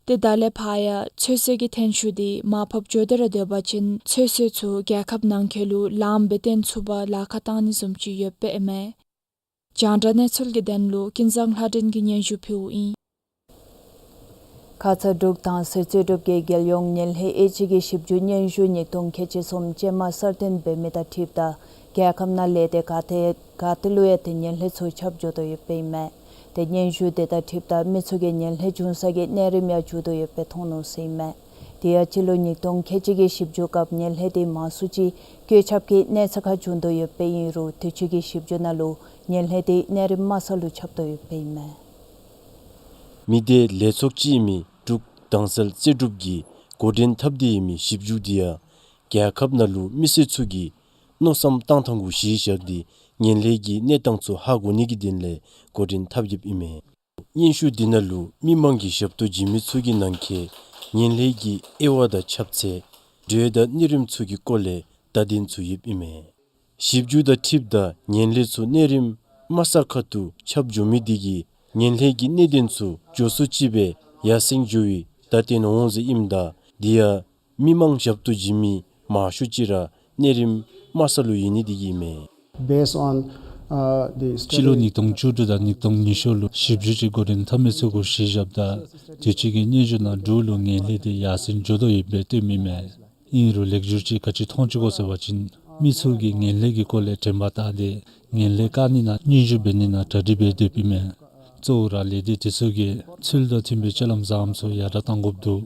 ཏེ་ད་ལས་ཕར་ཡང་ཚོད་བསྲེ་གི་ཐོན་ཤུགས་འདི་མར་ཕབ་འགྱོ་སྟེ་ར་སྡོད་པ་ཅིན་ཚོད་བསྲེ་ཚུ་རྒྱལ་ཁབ་ནང་འཁོད་ལུ་ལངམ་སྦེ་བཏོན་ཚུགས་པར་ལཱ་ཁག་བཏང་ནི་བཟུམ་ཅིག་ཡོདཔ་ཨིན་མས། རྒྱང་བསྒྲགས་གནས་ཚུལ་གྱི་དོན་ལུ་ཀུན་བཟང་ལྷ་སྒྲོན་གྱིས་སྙན་ཞུ་ཕུལཝ་ཨིན། ཁ་ཙ་འབྲུག་དྭངས་གསལ་རྩོད་སྒྲུབ་ཀྱིས་རྒྱལ་ཡོངས་ངན་ལྷད་དབྱེ་འབྱེད་ཀྱི་ཞིབ་འཇུག་སྙན་ཞུ་ཉིས་སྟོང་ཁལ་གཅིག་གསུམ་ཅན་མ་གསར་བཏོན་འབད་མི་དང་འཁྲིལཝ་ད་རྒྱལ་ཁབ་ནང་ལས་སྡེ་ག་ཏེ་ག་ཏེ་ལུ་ཡང་ཏེ་ངན་ལྷད་ཚུ་ཁྱབ་འགྱོ་དོ་ཡོདཔ་ཨིན་མས། ཏེ་སྙན་ཞུ་དེ་དང་འཁྲིལཝ་ད་མི་ཚུ་གིས་ངན་ལྷད་བྱུང་ས་གི་གནས་རིམ་ཡང་བརྒྱུད་དོ་ཡོདཔ་སྦེ་མཐོང་ནུག་ཟེར་ཨིན་མས། དེ་ཡང་སྤྱི་ལོ་ཉིས་སྟོང་ཁལ་གཅིག་གི་ཞིབ་འཇུག་སྐབས་ངན་ལྷད་དེ་མང་སུ་ཅིག་བཀོད་ཁྱབ་ཀྱི་གནས་ཚད་ཁར་བྱུང་དོ་ཡོདཔ་ཨིན་རུང་དུས་ཅི་གི་ཞིབ་འཇུག་ནང་ལུ་ངན་ལྷད་དེ་གནས་རིམ་དམའ་ས་ལུ་ཁྱབ་དོ་ཡོདཔ་ཨིན་མས། མི་སྡེ་ལས་ཚོགས་ཅིག་ཨིན་མི་འབྲུག་དྭངས་གསལ་རྩོད་སྒྲུབ་ཀྱིས་འགོ་འདྲེན་འཐབ་སྟེ་ཡོད་མི་ཞིབ་འཇུག་འདི་ཡང་རྒྱལ་ཁབ་ནང་ལུ་མི་སེར་ཚུ་གིས་མནོ་བསམ་བཏང་ཐངས་གུ་གཞི་བཞག་སྟེ་ངན་ལྷད་ཀྱི་གནས་སྟངས་ཚུ་ཧ་གོ་ནི་གི་དོན་ལས་འགོ་འདྲེན་འཐབ་ཡོདཔ་ཨིན་མས། སྙན་ཞུ་འདི་ནང་ལུ་མི་མང་གི་ཞབས་ཏོག་བྱིན་མི་ཚུ་གི་ནང་འཁོད་ངན་ལྷད་ཀྱི་དབྱེ་བ་དང་ཁྱབ་ཚད་འགྲོས་དང་གནས་རིམ་ཚུ་གི་སྐོར་ལས་བརྡ་དོན་ཚུ་ཡོདཔ་ཨིན་མས། ཞིབ་འཇུག་དང་འཁྲིལཝ་ད་ངན་ལྷད་ཚུ་གནས་རིམ་ དམའ་ས་ཁ་ཐུག་ཁྱབ་འགྱོ་མི་དེ་གིས་ངན་ལྷད་ཀྱི་གནད་དོན་ཚུ་མགྱོགས་སུ་ཅིག་སྦེ་ཡར་སེང་འགྱོ་བའི་བརྡ་སྟོན་འོང་ཟེར་ཨིནམ་ད་དེ་ཡང་མི་མང་ཞབས་ཏོག་བྱིན་མི་མང་ཤོས་ཅིག་ར་གནས་རིམ་དམའ་ས་ལུ་ཡོད་ནི་དེ་གིས་ཨིན་མས། Based on, uh, the study སྤྱི་ལོ་ཉིས་སྟོང་བཅུ་དྲུག་དང་ཉིས་སྟོང་ཉི་ཤུ་ལུ་ཞིབ་འཇུག་ཅིག་འགོ་འདྲེན་འཐབ་མི་ཚུ་གུ་གཞི་བཞགཔ་ད་དུས་ཅི་གི་སྙན་ཞུ་ནང་འབྲུག་ལུ་ངན་ལྷད་དེ་ཡར་སེང་འགྱོ་དོ་ཡོདཔ་སྦེ་སྟོནམ་ཨིན་མས། ཨིན་རུང་ལེགས་སྒྱུར་ཅིག་ག་ཅི་མཐོང་ཅི་གོ་ཟེར་བ་ཅིན་མི་ཚུ་གིས་ངན་ལྷད་ཀྱི་སྐོར་ལས་དྲན་པ་བཏང་སྟེ་ངན་ལྷད་བཀག་ནི་ནང་སྙན་ཞུ་འབད་ནི་ནང་གྲ་སྒྲིག་འབད་སྡོདཔ་ཨིན་མས། གཙོ་བོ་ར་ལས་སྡེ་དེ་ཚུ་གིས་ཚུལ་དང་མཐུན་པའི་སྤྱོད་ལམ་བཟངམ་ཚུ་ཡར་དྲག་གཏང་དགོཔ་འདུག།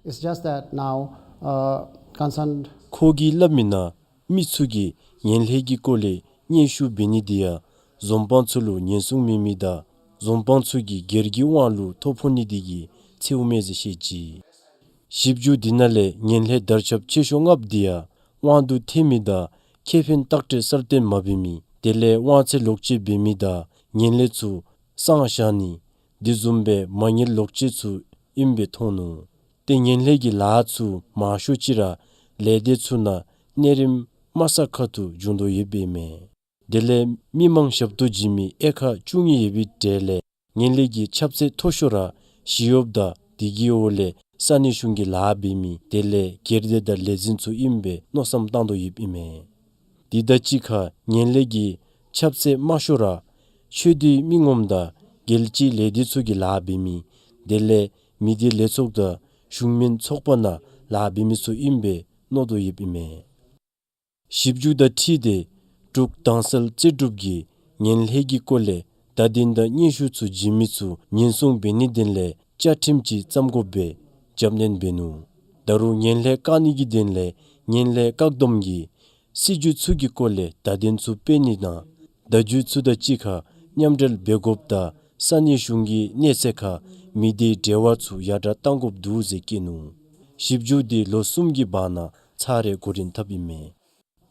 It's just that now, uh, concerned ཁོ་གིས་སླབ་མི་ནང་མི་ཚུ་གིས་ངན་ལྷད་ཀྱི་སྐོར་ལས་སྙན་ཞུ་འབད་ནི་དེ་ཡང་འཛོམས་དཔང་ཚུ་ལུ་ཉེན་སྲུང་མེད་མི་དང་འཛོམས་དཔང་ཚུ་གིས་སྒེར་གྱི་དབང་ལུ་ཐོ་ཕོག་ནི་དེ་གིས་འཚེརཝ་མས་ཟེར་བཤད་ཅི། ཞིབ་འཇུག་དེ་ནང་ལས་ངན་ལྷད་དར་ཁྱབ་ཆེ་ཤོས་ལྔཔོ་དེ་ཡང་དབང་དུ་ཐལ་མི་དང་ཁེ་ཕན་བརྟག་དཔྱད་གསར་བཏོན་མ་འབད་མི་དེ་ལས་དབང་ཚད་ལོག་སྤྱོད་འབད་མི་དང་ངན་ལྷད་ཚུ་གསང་བཞག་ནི་དེ་བཟུམ་སྦེ་མ་དངུལ་ལོག་སྤྱོད་ཚུ་ཨིནམ་སྦེ་མཐོང་ནུག། ཏེ་ངན་ལྷད་ཀྱི་ལཱ་ཚུ་མང་ཤོས་ཅིག་ར་ལས་སྡེ་ཚུ་ནང་གནས་རིམ་དམའ་ས་ཁ་ཐུག་འབྱུང་དོ་ཡོདཔ་ཨིན་མས། དེ་ལས་མི་མང་ཞབས་ཏོག་བྱིན་མི་ཨེ་ཀར་བཅུ་གཉིས་ཡོད་པའི་གྲས་ལས་ངན་ལྷད་ཀྱི་ཁྱབ་ཚད་མཐོ་ཤོས་ར་ཞི་གཡོགཔ་དང་དེ་གི་འོག་ལས་ས་གནས་གཞུང་གི་ལཱ་འབད་མི་དེ་ལས་སྒེར་སྡེ་དང་ལས་འཛིན་ཚུ་ཨིནམ་སྦེ་མནོ་བསམ་བཏང་དོ་ཡོདཔ་ཨིན་མས། དེ་དང་གཅིག་ཁར་ངན་ལྷད་ཀྱི་ཁྱབ་ཚད་དམའ་ཤོས་ར་ཆོས་སྡེའི་མི་ངོམ་དང་རྒྱལ་སྤྱིའི་ལས་སྡེ་ཚུ་གི་ལཱ་འབད་མི་དེ་ལས་མི་སྡེ་ལས་ཚོགས་དང་གཞུང་མིན་ཚོགས་པ་ནང་ལཱ་འབད་མི་ཚུ་ཨིནམ་སྦེ་མནོ་དོ་ཡོདཔ་ཨིན་མས། ཞིབ་འཇུག་དང་འཁྲིལ་ཏེ་འབྲུག་དྭངས་གསལ་རྩེ་སྒྲུབ་ཀྱིས་ངན་ལྷད་ཀྱི་སྐོར་ལས་བརྡ་དོན་དང་སྙན་ཞུ་ཚུ་བྱིན་མི་ཚུ་ཉེན་སྲུང་འབད་ནིའི་དོན་ལས་བཅའ་ཁྲིམས་ཅིག་བརྩམ་དགོཔ་སྦེ་རྒྱབ་སྣོན་འབད་ནུག། ད་རུང་ངན་ལྷད་བཀག་ནིའི་དོན་ལས་ངན་ལྷད་བཀག་སྡོམ་གྱི་སྲིད་བྱུས་ཚུ་གི་སྐོར་ལས་བརྡ་དོན་ཚུ་སྤེལ་ནི་དང་བརྡ་བརྒྱུད་ཚུ་དང་གཅིག་ཁར་མཉམ་འབྲེལ་འབད་དགོཔ་དང་ས་གནས་གཞུང་གི་གནས་ཚད་ཁར་མི་སྡེའི་འབྲེལ་བ་ཚུ་ཡར་དྲག་གཏང་དགོཔ་འདུག་ཟེར་བཀོད་ནུག། ཞིབ་འཇུག་དེ་ལོ་གསུམ་གྱི་བར་ན་ཚར་རེ་འགོ་འདྲེན་འཐབ་ཨིན་མས།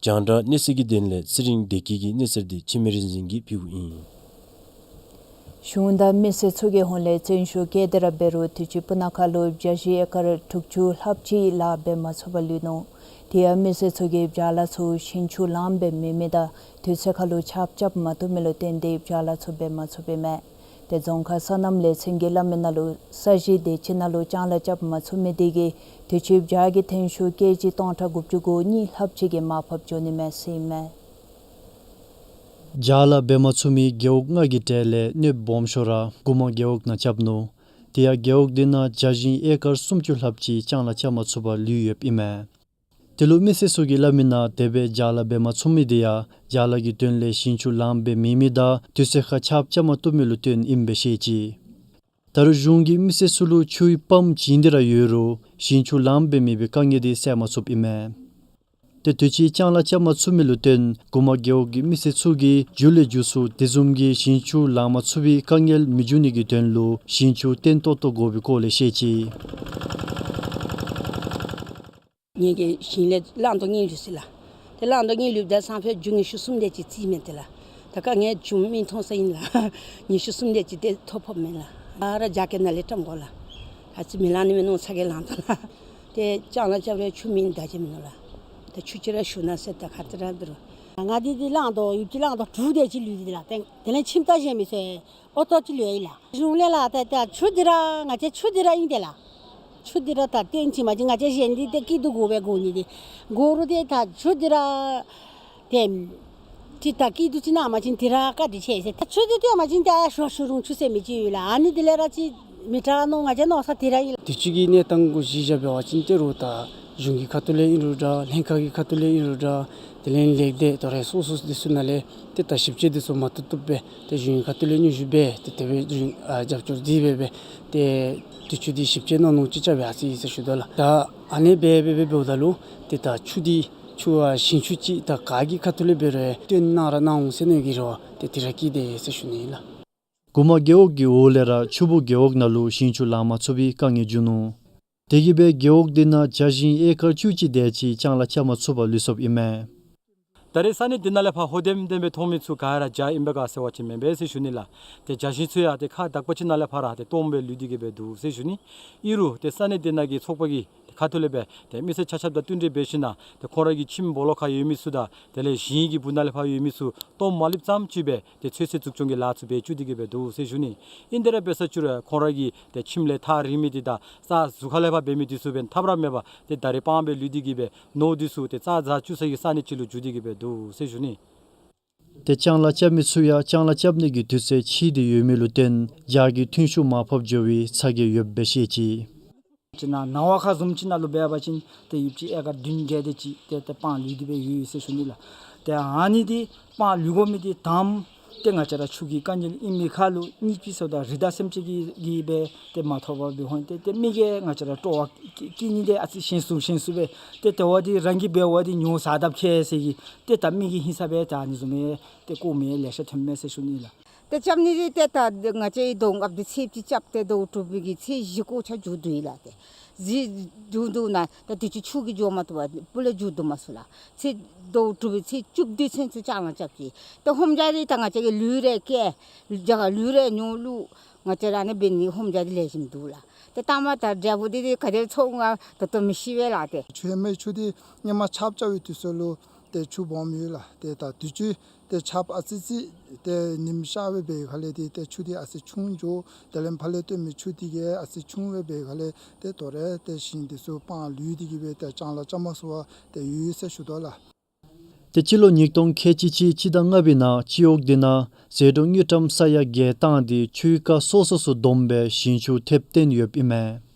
རྒྱང་བསྒྲགས་གནས་ཚུལ་གྱི་དོན་ལས་ཚེ་རིང་བདེ་སྐྱིད་ཀྱི་གནས་ཚུལ་དེ་འཆི་མེད་རིག་འཛིན་གྱིས་ཕུལཝ་ཨིན། གཞུང་དང་མི་སེར་ཚུ་གི་ཧོངས་ལས་བརྩོན་ཤུགས་བསྐྱེད་དེ་ར་འབད་རུང་དུས་ཅི་སྤུ་ན་ཁ་ལུ་བྱ་ཞིང་ཨེ་ཀར་དྲུག་ཅུ་ལྷགཔ་ཅིག་ལཱ་འབད་མ་ཚུགས་པར་ལུས་ནུག། དེ་ཡང་མི་སེར་ཚུ་གིས་བྱ་ལཱ་ཚུ་ཞིང་ཆུ་ལངམ་སྦེ་མེད་མི་དང་དུས་ཚོད་ཁར་ལུ་ཆརཔ་རྐྱབ་མ་བཏུབ་མི་ལུ་བརྟེན་ཏེ་བྱ་ལཱ་ཚུ་འབད་མ་ཚུགསཔ་ཨིན་མས། ཏེ་རྫོང་ཁག་སོ་ནམ་ལས་ཚན་གྱིས་སླབ་མི་ནང་ལུ་ས་གཞི་དེ་ཅིག་ནང་ལུ་ལྕང་ལཱ་རྐྱབ་མ་ཚུགས་མི་དེ་གིས་དུས་ཅི་བྱ་གི་ཐོན་ཤུགས་ཀེ་ཇི་སྟོང་ཕྲག་དགུ་བཅུ་གོ་གཉིས་ལྷགཔ་ཅིག་གི་མར་ཕབ་འགྱོ་ནི་མས་ཟེར་ཨིན་མས། བྱ་ལཱ་འབད་མ་ཚུགས་མི་རྒེད་འོག་ལྔ་གི་གྲས་ལས་གནོདཔ་སྦོམ་ཤོས་ར་གུ་མ་རྒེད་འོག་ནང་རྐྱབ་ནུག། དེ་ཡང་རྒེད་འོག་དེ་ནང་བྱ་ཞིང་ཨེ་ཀར་སུམ་ཅུ་ལྷགཔ་ཅིག་ལྕང་ལཱ་རྐྱབ་མ་ཚུགས་པར་ལུས་ཡོདཔ་ཨིན་མས། དེ་ལུ་མི་སེར་ཚུ་གིས་སླབ་མི་ནང་དེ་སྦེ་བྱ་ལཱ་འབད་མ་ཚུགས་མི་དེ་ཡང་བྱ་ལཱ་གི་དོན་ལས་ཞིང་ཆུ་ལངམ་སྦེ་མེད་མི་དང་དུས་ཚོད་ཁར་ཆརཔ་རྐྱབ་མ་བཏུབ་མི་ལུ་བརྟེན་ཨིནམ་སྦེ་བཤད་ཅི། ད་རུང་གཞུང་གིས་མི་སེར་ཚུ་ལུ་ཆུའི་པམཔ་བྱིན་ཏེ་ར་ཡོད་རུང་ཞིང་ཆུ་ལངམ་སྦེ་མེད་པའི་དཀའ་ངལ་དེ་བསལ་མ་ཚུགསཔ་ཨིན་མས། ཏེ་དུས་ཅི་ལྕང་ལཱ་རྐྱབ་མ་ཚུགས་མི་ལུ་བརྟེན་གུ་མ་རྒེད་འོག་གི་མི་སེར་ཚུ་གིས་མཇུག་ལས་མཇུག་སུ་དེ་བཟུམ་གྱི་ཞིང་ཆུ་ལང་མ་ཚུགས་པའི་དཀའ་ངལ་མི་འབྱུང་ནི་གི་དོན་ལུ་ཞིང་ཆུ་བརྟན་ཏོག་ཏོ་དགོ་པའི་སྐོར་ལས་བཤད་ཅི། ངེ་གི་ཞིང་ལས་གླང་དོག་གཉིས་ལུས་ཅི་ལགས། ཏེ་གླང་དོག་གཉིས་ལུསཔ་ད་སང་ཕོད་རྒྱུ་ཉི་ཤུ་གསུམ་དེ་ཅིག་རྩིས་མས་ཏེ་ལགས། ད་དཀའ་ངལ་བྱུང་མི་མཐོང་ས་ཨིན་ལགས། ཉི་ཤུ་གསུམ་དེ་ཅིག་ཏེ་ཐོ་ཕོགཔ་མས་ལགས། ཨ་ར་རྒྱ་སྐྱེད་ནང་ལས་བཀྲམ་དགོ་ལགས། ད་ཅི་མི་ལང་ནི་མས་མནོ་ཚ་གྱང་ལང་དོ་ལགས། ཏེ་ལྕང་ལཱ་རྐྱབ་རུང་ཆུ་མེད་ནི་ད་ཅི་མིན་ནུག་ལགས། ད་ཆུ་ཅིག་ར་ཞུ་ན་ཟེར་ད་ག་ཏེ་ར་འབད་རུང་། ང་འདི་འདི་གླང་དོག་ཡུདཔ་ཅིག་གླང་དོག་དྲུག་དེ་ཅིག་ལུས་ཏེ་ལགས། ཏེ་དེ་ལས་ཁྱིམ་ད་གཞན་མི་ཚུ་ཨོ་ཏོ་ཅིག་ལུས་ཡི་ལགས། གཞུང་ལས་ལགས་ཏེ་ད་ཆུ་འདི་ར་ང་བཅས་ཆུ་འདི་ར་ཨིན་ཏེ་ལགས། ཆུ་འདི་ར་ད་བཏོན་ཅི་མ་ཅི་ང་བཅས་གཞན་འདི་ཏེ་སྐྱིད་སྡུག་དགོ་པས་དགོ་ནི་འདི་དགོ་རུང་ཏེ་ད་ཆུ་འདི་ར་ཏེ་ཅིག་ད་སྐྱིད་སྡུག་ཅིག་གནང་མ་ཅིན་འདི་ར་བཀག་སྒྲིག་ཆེ་ཟེར། ད་ཆུ་འདི་བཏོན་མ་ཅིན་ཏེ་ཨ་ཞོ་ཞུ་རུང་ཆུ་ཟེར་མི་ཅིག་ཡོད་ལགས། ཨ་ནི་འདི་ལས་ར་ཅིག་མི་དྲག་མནོ་ང་བཅས་མནོ་ས་འདི་ར་ཨིན་ལགས། དུས་ཅི་གི་གནས་སྟངས་གུ་གཞི་བཞག་འབད་བ་ཅིན་ཏེ་རུང་ད་གཞུང་གི་ཁ་ཐུག་ལས་ཨིན་རུང་འདྲ་ལྷན་ཁག་གི་ཁ་ཐུག་ལས་ཨིན་རུང་འདྲ་དེ་ལས་ལས་སྡེ་དོ་རེ་སོ་སོ་འདི་ཚུ་ནང་ལས་ཏེ་ད་ཞིབ་དཔྱད་འདི་ཚུ་མ་བཏུབ་བཏུབ་སྦེ་ཏེ་གཞུང་གི་ཁ་ཐུག་ལས་སྙན་ཞུ་འབད་ཏེ་དེ་སྦེ་གཞུང་ཨ་རྒྱབ་སྐྱོར་འདི་འབད་སྦེ་ཏེ་དུས་ཅི་འདི་ཞིབ་དཔྱད་གནང་ནུག་ཅིག་རྐྱབ་ཡར་སོ་ཡི་ཟེར་ཞུ་དོ་ལགས། ད་ཨ་ནི་སྦེ་སྦེ་སྦེ་འབདཝ་ད་ལུ་ཏེ་ད་ཆུ་འདི་ཆུ་ཨ་ཞིང་ཆུ་ཅིག་ད་ག་གི་ཁ་ཐུག་ལས་འབད་རུང་བཏོན་གནང་ར་གནང་འོང་ཟེར་མནོ་གི་རེ་བ་ཏེ་དེ་ར་བསྐྱེད་དེ་ཟེར་ཞུ་ནི་ཨིན་ལགས། གུ་མ་རྒེད་འོག་གི་འོག་ལས་ར་ཆུ་སྦུག་རྒེད་འོག་ནང་ལུ་ཞིང་ཆུ་ལང་མ་ཚུགས་པའི་དཀའ་ངལ་བྱུང་ནུག། དེ་གིས་སྦེ་རྒེད་འོག་དེ་ནང་བྱ་ཞིང་ཨེ་ཀར་བཅུ་གཅིག་དེ་ཅིག་ལྕང་ལཱ་རྐྱབ་མ་ཚུགས་པར་ལུས་སོཔ་ཨིན་མས། ད་རེས་ས་གནས་འདི་ནང་ལས་ཕར་ཧོ་ལྡེམ་ལྡེམ་སྦེ་མཐོང་མི་ཚུ་ག་ར་བྱ་ཨིན་པས་ག་ཟེར་བ་ཅིན་མེན་པས་ཟེར་ཞུ་ནི་ལགས། ཏེ་བྱ་ཞིང་ཚུ་ཡང་ཏེ་ཁ་དག་པ་ཅིག་ནང་ལས་ཕར་ར་ཏེ་སྟོངམ་སྦེ་ལུས་ཏེ་གི་སྦེ་འདུག་ཟེར་ཞུ་ནི། ཨིན་རུང་ཏེ་ས་གནས་འདི་ནང་གི་ཚོགས་པ་གིས་ ཁ་ཐུག་ལས་སྦེ་ཏེ་མི་སེར་ཆ་ཁྱབ་དང་བསྟུན་གྲོས་འབད་ཞིན་ན་ཏེ་ཁོང་ར་གི་ཁྱིམ་སྦོ་ལོགས་ཁར་ཡོད་མི་ཚུ་དང་དེ་ལས་ཞིང་གི་སྦུག་ནང་ལས་ཕར་ཡོད་མི་ཚུ་སྟོངམ་མ་ལུསཔ་ཙམ་ཅིག་སྦེ་ཏེ་ཚོད་བསྲེ་འཛུགས་སྐྱོང་གི་ལཱ་ཚུ་འབད་བཅུག་སྟེ་གི་སྦེ་འདུག་ཟེར་ཞུ་ནི། ཨིན་དེ་ར་འབད་ས་ཅིག་རུང་ཁོང་ར་གི་ཏེ་ཁྱིམ་ལས་ཐག་རིང་མི་འདི་དང་རྩྭ་ཟུར་ཁ་ལས་ཕར་འབད་མི་འདི་ཚུ་འབདན་ཐབས་ར་མེད་པར་ཏེ་ད་རིས་སྤང་སྦེ་ལུས་ཏེ་གི་སྦེ་ནོར་འདི་ཚུ་ཏེ་རྩྭ་ཟ་བཅུག་ས་གི་ས་གནས་ཅིག་ལུ་འགྱུར་ཏེ་གི་སྦེ་འདུག་ཟེར་ཞུ་ནི། ཏེ་ལྕང་ལཱ་རྐྱབ་མི་ཚུ་ཡང་ལྕང་ལཱ་རྐྱབ་ནི་གི་དུས་ཚོད་ཕྱིས་ཏེ་ཡོད་མི་ལུ་བརྟེན་རྒྱ་གི་ཐོན་ཤུགས་མར་ཕབ་འགྱོ་བའི་ཚ་གྱང་ཡོདཔ་སྦེ་བཤད་ཅི། ཅིག་ནཱ་ནངས་པ་ཁ་བཟུམ་ཅིག་ནང་ལུ་འབད་བ་ཅིན་ཏེ་ཡུདཔ་ཅིག་ཨེ་ཀར་བདུན་བརྒྱད་དེ་ཅིག་ཏེ་ཏེ་སྤང་ལུས་ཏེ་སྦེ་ཡོད་ཡོད་ཟེར་ཞུ་ནི་ལགས། ཏེ་ཨ་ནི་འདི་སྤང་ལུས་དགོ་མི་འདི་དང་པ་ཏེ་ང་བཅས་ར་ཆུ་གི་དཀའ་ངལ་ཨིན་མི་ཁར་ལུ་གཉིས་པ་ཟེརཝ་ད་རི་དྭགས་སེམས་ཅན་གྱི་གིས་སྦེ་ཏེ་མ་ཐོབ་པར་འབད་འོང་། ཏེ་ཏེ་མི་གིས་ང་བཅས་ར་སྤྲོ་བ་བསྐྱེད་ནི་འདི་ཨ་ཙི་ཞན་སུ་ཞན་སུ་སྦེ་ཏེ་དེ་བ་འདི་རང་གིས་འབད་བ་འདི་ཉོ་ཟ་དཔ་ཁེ་ཟེར་གི་ཏེ་ད་མི་གིས་ཧིང་སངས་སྦེ་ད་ཨ་ནི་བཟུམ་མའི་ཏེ་བཀོ་མི་ལེ་ཤ་ཐོནམ་མས་ཟེར་ཞུ་ནི་ལགས། ཏེ་རྐྱབ་ནི་འདི་ཏེ་ད་ང་བཅས་ཀྱིས་དོ་ཨཔ་འདི་ཚེས་གཅིག་རྐྱབ་སྟེ་དོ་དྲུག་པའི་གི་ཚེས་བཞི་གུ་ཆ་མཇུག་བསྡུ་ཡི་ལགས། ཏེ་བཞི་མཇུག་བསྡུ་ནི་ད་དུས་ཅི་ཆུ་གིས་འགྱོ་མ་བཏུབ་པར་སྤུ་ལས་མཇུག་བསྡུ་མ་ཚུགས་ལགས། ཚེས་དོ་དྲུག་པའི་ཚེས་བཅུ་བདུན་ཚུན་ཚོད་ལྕང་ལཱ་རྐྱབ་ཅི། ཏེ་ཧོམ་རྒྱག་འདི་ད་ང་བཅས་ཀྱིས་ལུད་རེ་བཀལ། རྒྱ་གར་ལུད་རེ་ཉོ་བླུག། ང་བཅས་ར་ཨ་ནི་འབད་ནི་ཧོམ་རྒྱག་འདི་ལེགས་ཤོམ་འདུག་ལགས། ཏེ་ལྟ་མ་ད་འབྲས་བུ་འདི་ཏེ་ག་དེ་ཚོར་འོང་ང་ད་ལྟོ་མི་ཤེས་པས་ལགས། ཏེ་ཆུ་ཧེ་མའི་ཆུ་འདི་སྔོན་མ་ཆརཔ་རྐྱབ་པའི་དུས་ཚོད་ལུ་ཏེ་ཆུ་སྦོམ་ཡོད་ལགས། ཏེ་ད་དུས་ཅི་ཏེ་ཆརཔ་ཨ་ཙི་ཙི་ཏེ་ཉིམ་ཤར་སྦེ་འབད་བའི་ཁ་ལས་ཏེ་ཏེ་ཆུ་འདི་ཨ་ཙི་ཆུང་འགྱོ། དེ་ལས་ཕར་ལས་བཏོན་མི་ཆུ་འདི་གིས་ཨ་ཙི་ཆུང་སྦེ་འབད་བའི་ཁ་ལས་ཏེ་དོ་རུང་ཏེ་ཞིང་འདི་ཚུ་སྤང་ལུས་ཏེ་གི་སྦེ་ཏེ་ལྕང་ལཱ་རྐྱབ་མ་ཚུགས་པར་ཏེ་ཡོད་ཡོད་ཟེར་ཞུ་དོ་ལགས། ཏེ་སྤྱི་ལོ་ཉིས་སྟོང་ཁལ་གཅིག་གཅིག་སྤྱི་ཟླ་ལྔ་པའི་ནང་སྤྱི་འོག་འདི་ནང་ཟད་འགྲོ་དངུལ་ཀྲམ་ས་ཡ་བརྒྱད་བཏང་སྟེ་ཆུའི་རྐ་སོ་སོ་སོ་བསྡོམས་སྦེ་ཞིང་ཆུ་ཐེབས་བཏོན་ཡོདཔ་ཨིན་མས།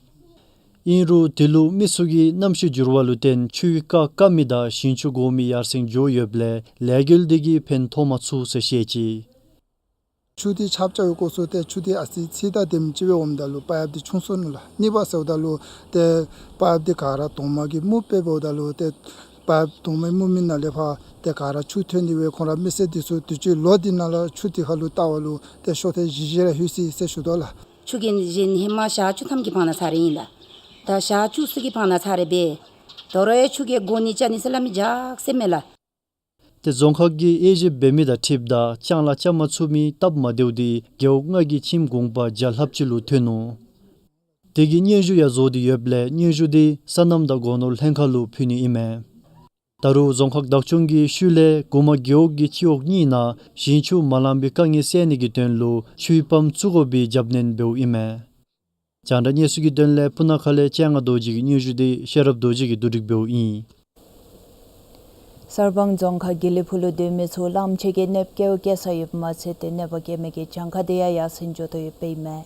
ཨིན་རུང་དེ་ལུ་མི་ཚུ་གིས་གནམ་གཤིས་འགྱུར་བ་ལུ་བརྟེན་ཆུའི་རྐ་བཀག་མི་དང་ཞིང་ཆུ་འགོ་མི་ཡར་སེང་འགྱོ་ཡོདཔ་ལས་ལས་འགུལ་འདི་གིས་ཕན་ཐོགས་མ་ཚུགས་ཟེར་བཤད་ཅི། ཆུ་འདི་ཆརཔ་རྐྱབ་པའི་སྐབས་སུ་ཏེ་ཆུ་འདི་ཨ་ཙི་ཚད་དང་ལྡནམ་ཅིག་སྦེ་འོངམ་ད་ལུ་པའིཔ་འདི་ཆུང་སོ་ནུག་ལགས། གཉིས་པ་ཟེརཝ་ད་ལུ་ཏེ་པའིཔ་འདི་ག་ར་དོང་དམར་གྱི་སྨུག་སྦེ་འབདཝ་ད་ལུ་ཏེ་པའིཔ་དོང་དམར་སྨུག་མའི་ནང་ལས་ཕར་ཏེ་ག་ར་ཆུ་ཐོན་ཏེ་སྦེ་ཁོང་ར་མི་སེར་འདི་ཚུ་དུས་ཅི་ལོག་སྟེ་ནཱ་ལས་ཆུ་འདི་ཁ་ལུ་བལྟ་བ་ལུ་ཏེ་ཤོ་ཐེངས་བཞི་བཞི་ར་ལྷོད་ཅི་ཟེར་ཞུ་དོ་ལགས། ཆུ་གི་གཞན་ཧེ་མ་ཞག་བཅུ་ཐམ་གྱི་བར་ན་ཚར་རེ་ཨིན་ལགས། ད་ཞག་བཅུ་གསུམ་གྱི་བར་ན་ཚར་རེ་འབད། དོ་རུང་ཡང་ཆུ་གིས་འགོ་ནི་བཅད་ནི་ཟེར་སླབ་མི་རྒྱགས་ཟེར་མས་ལགས། ཏེ་རྫོང་ཁག་གིས་དབྱེ་ཞིབ་འབད་མི་དང་འཁྲིལཝ་ད་ལྕང་ལཱ་རྐྱབ་མ་ཚུགས་མི་སྟབས་མ་བདེཝ་འདི་རྒེད་འོག་ལྔ་གི་ཁྱིམ་གུང་པ་བརྒྱ་ལྷགཔ་ཅིག་ལུ་ཐོན་ནུག། དེ་གི་སྙན་ཞུ་ཡང་བཟོ་སྟེ་ཡོདཔ་ལས་སྙན་ཞུ་འདི་སོ་ནམ་དང་སྒོ་ནོར་ལྷན་ཁག་ལུ་ཕུལ་ནི་ཨིན་མས། ད་རུང་རྫོང་ཁག་བདག་སྐྱོང་གི་ཤུལ་ལས་གུ་མ་རྒེད་འོག་གི་སྤྱི་འོག་གཉིས་ནང་ཞིང་ཆུ་མ་ལང་པའི་དཀའ་ངལ་སེལ་ནི་གི་དོན་ལུ་ཆུའི་པམཔ་བཙུགས་དགོ་པའི་རྒྱབ་སྣོན་འབདཝ་ཨིན་མས། རྒྱང་བསྒྲགས་གནས་ཚུལ་གྱི་དོན་ལས་སྤུ་ན་ཁ་ལས་སྤྱན་སྔ་རྡོ་རྗེ་གི་སྙན་ཞུ་འདི་ཤེས་རབ་རྡོ་རྗེ་གིས་བསྡུ་སྒྲིག་འབདཝ་ཨིན། གསར་སྤང་རྫོང་ཁག་དགེ་ལེགས་ཕུག་ལུ་སྡོད་མི་ཚུ་གླངམོ་ཆེ་གིས་གནོདཔ་བཀལཝ་བཀལ་ས་ཡོདཔ་མ་ཚད་ཏེ་གནོདཔ་བཀལ་མི་གི་གྱངས་ཁ་འདི་ཡང་ཡར་སེང་འགྱོ་དོ་ཡོདཔ་ཨིན་མས།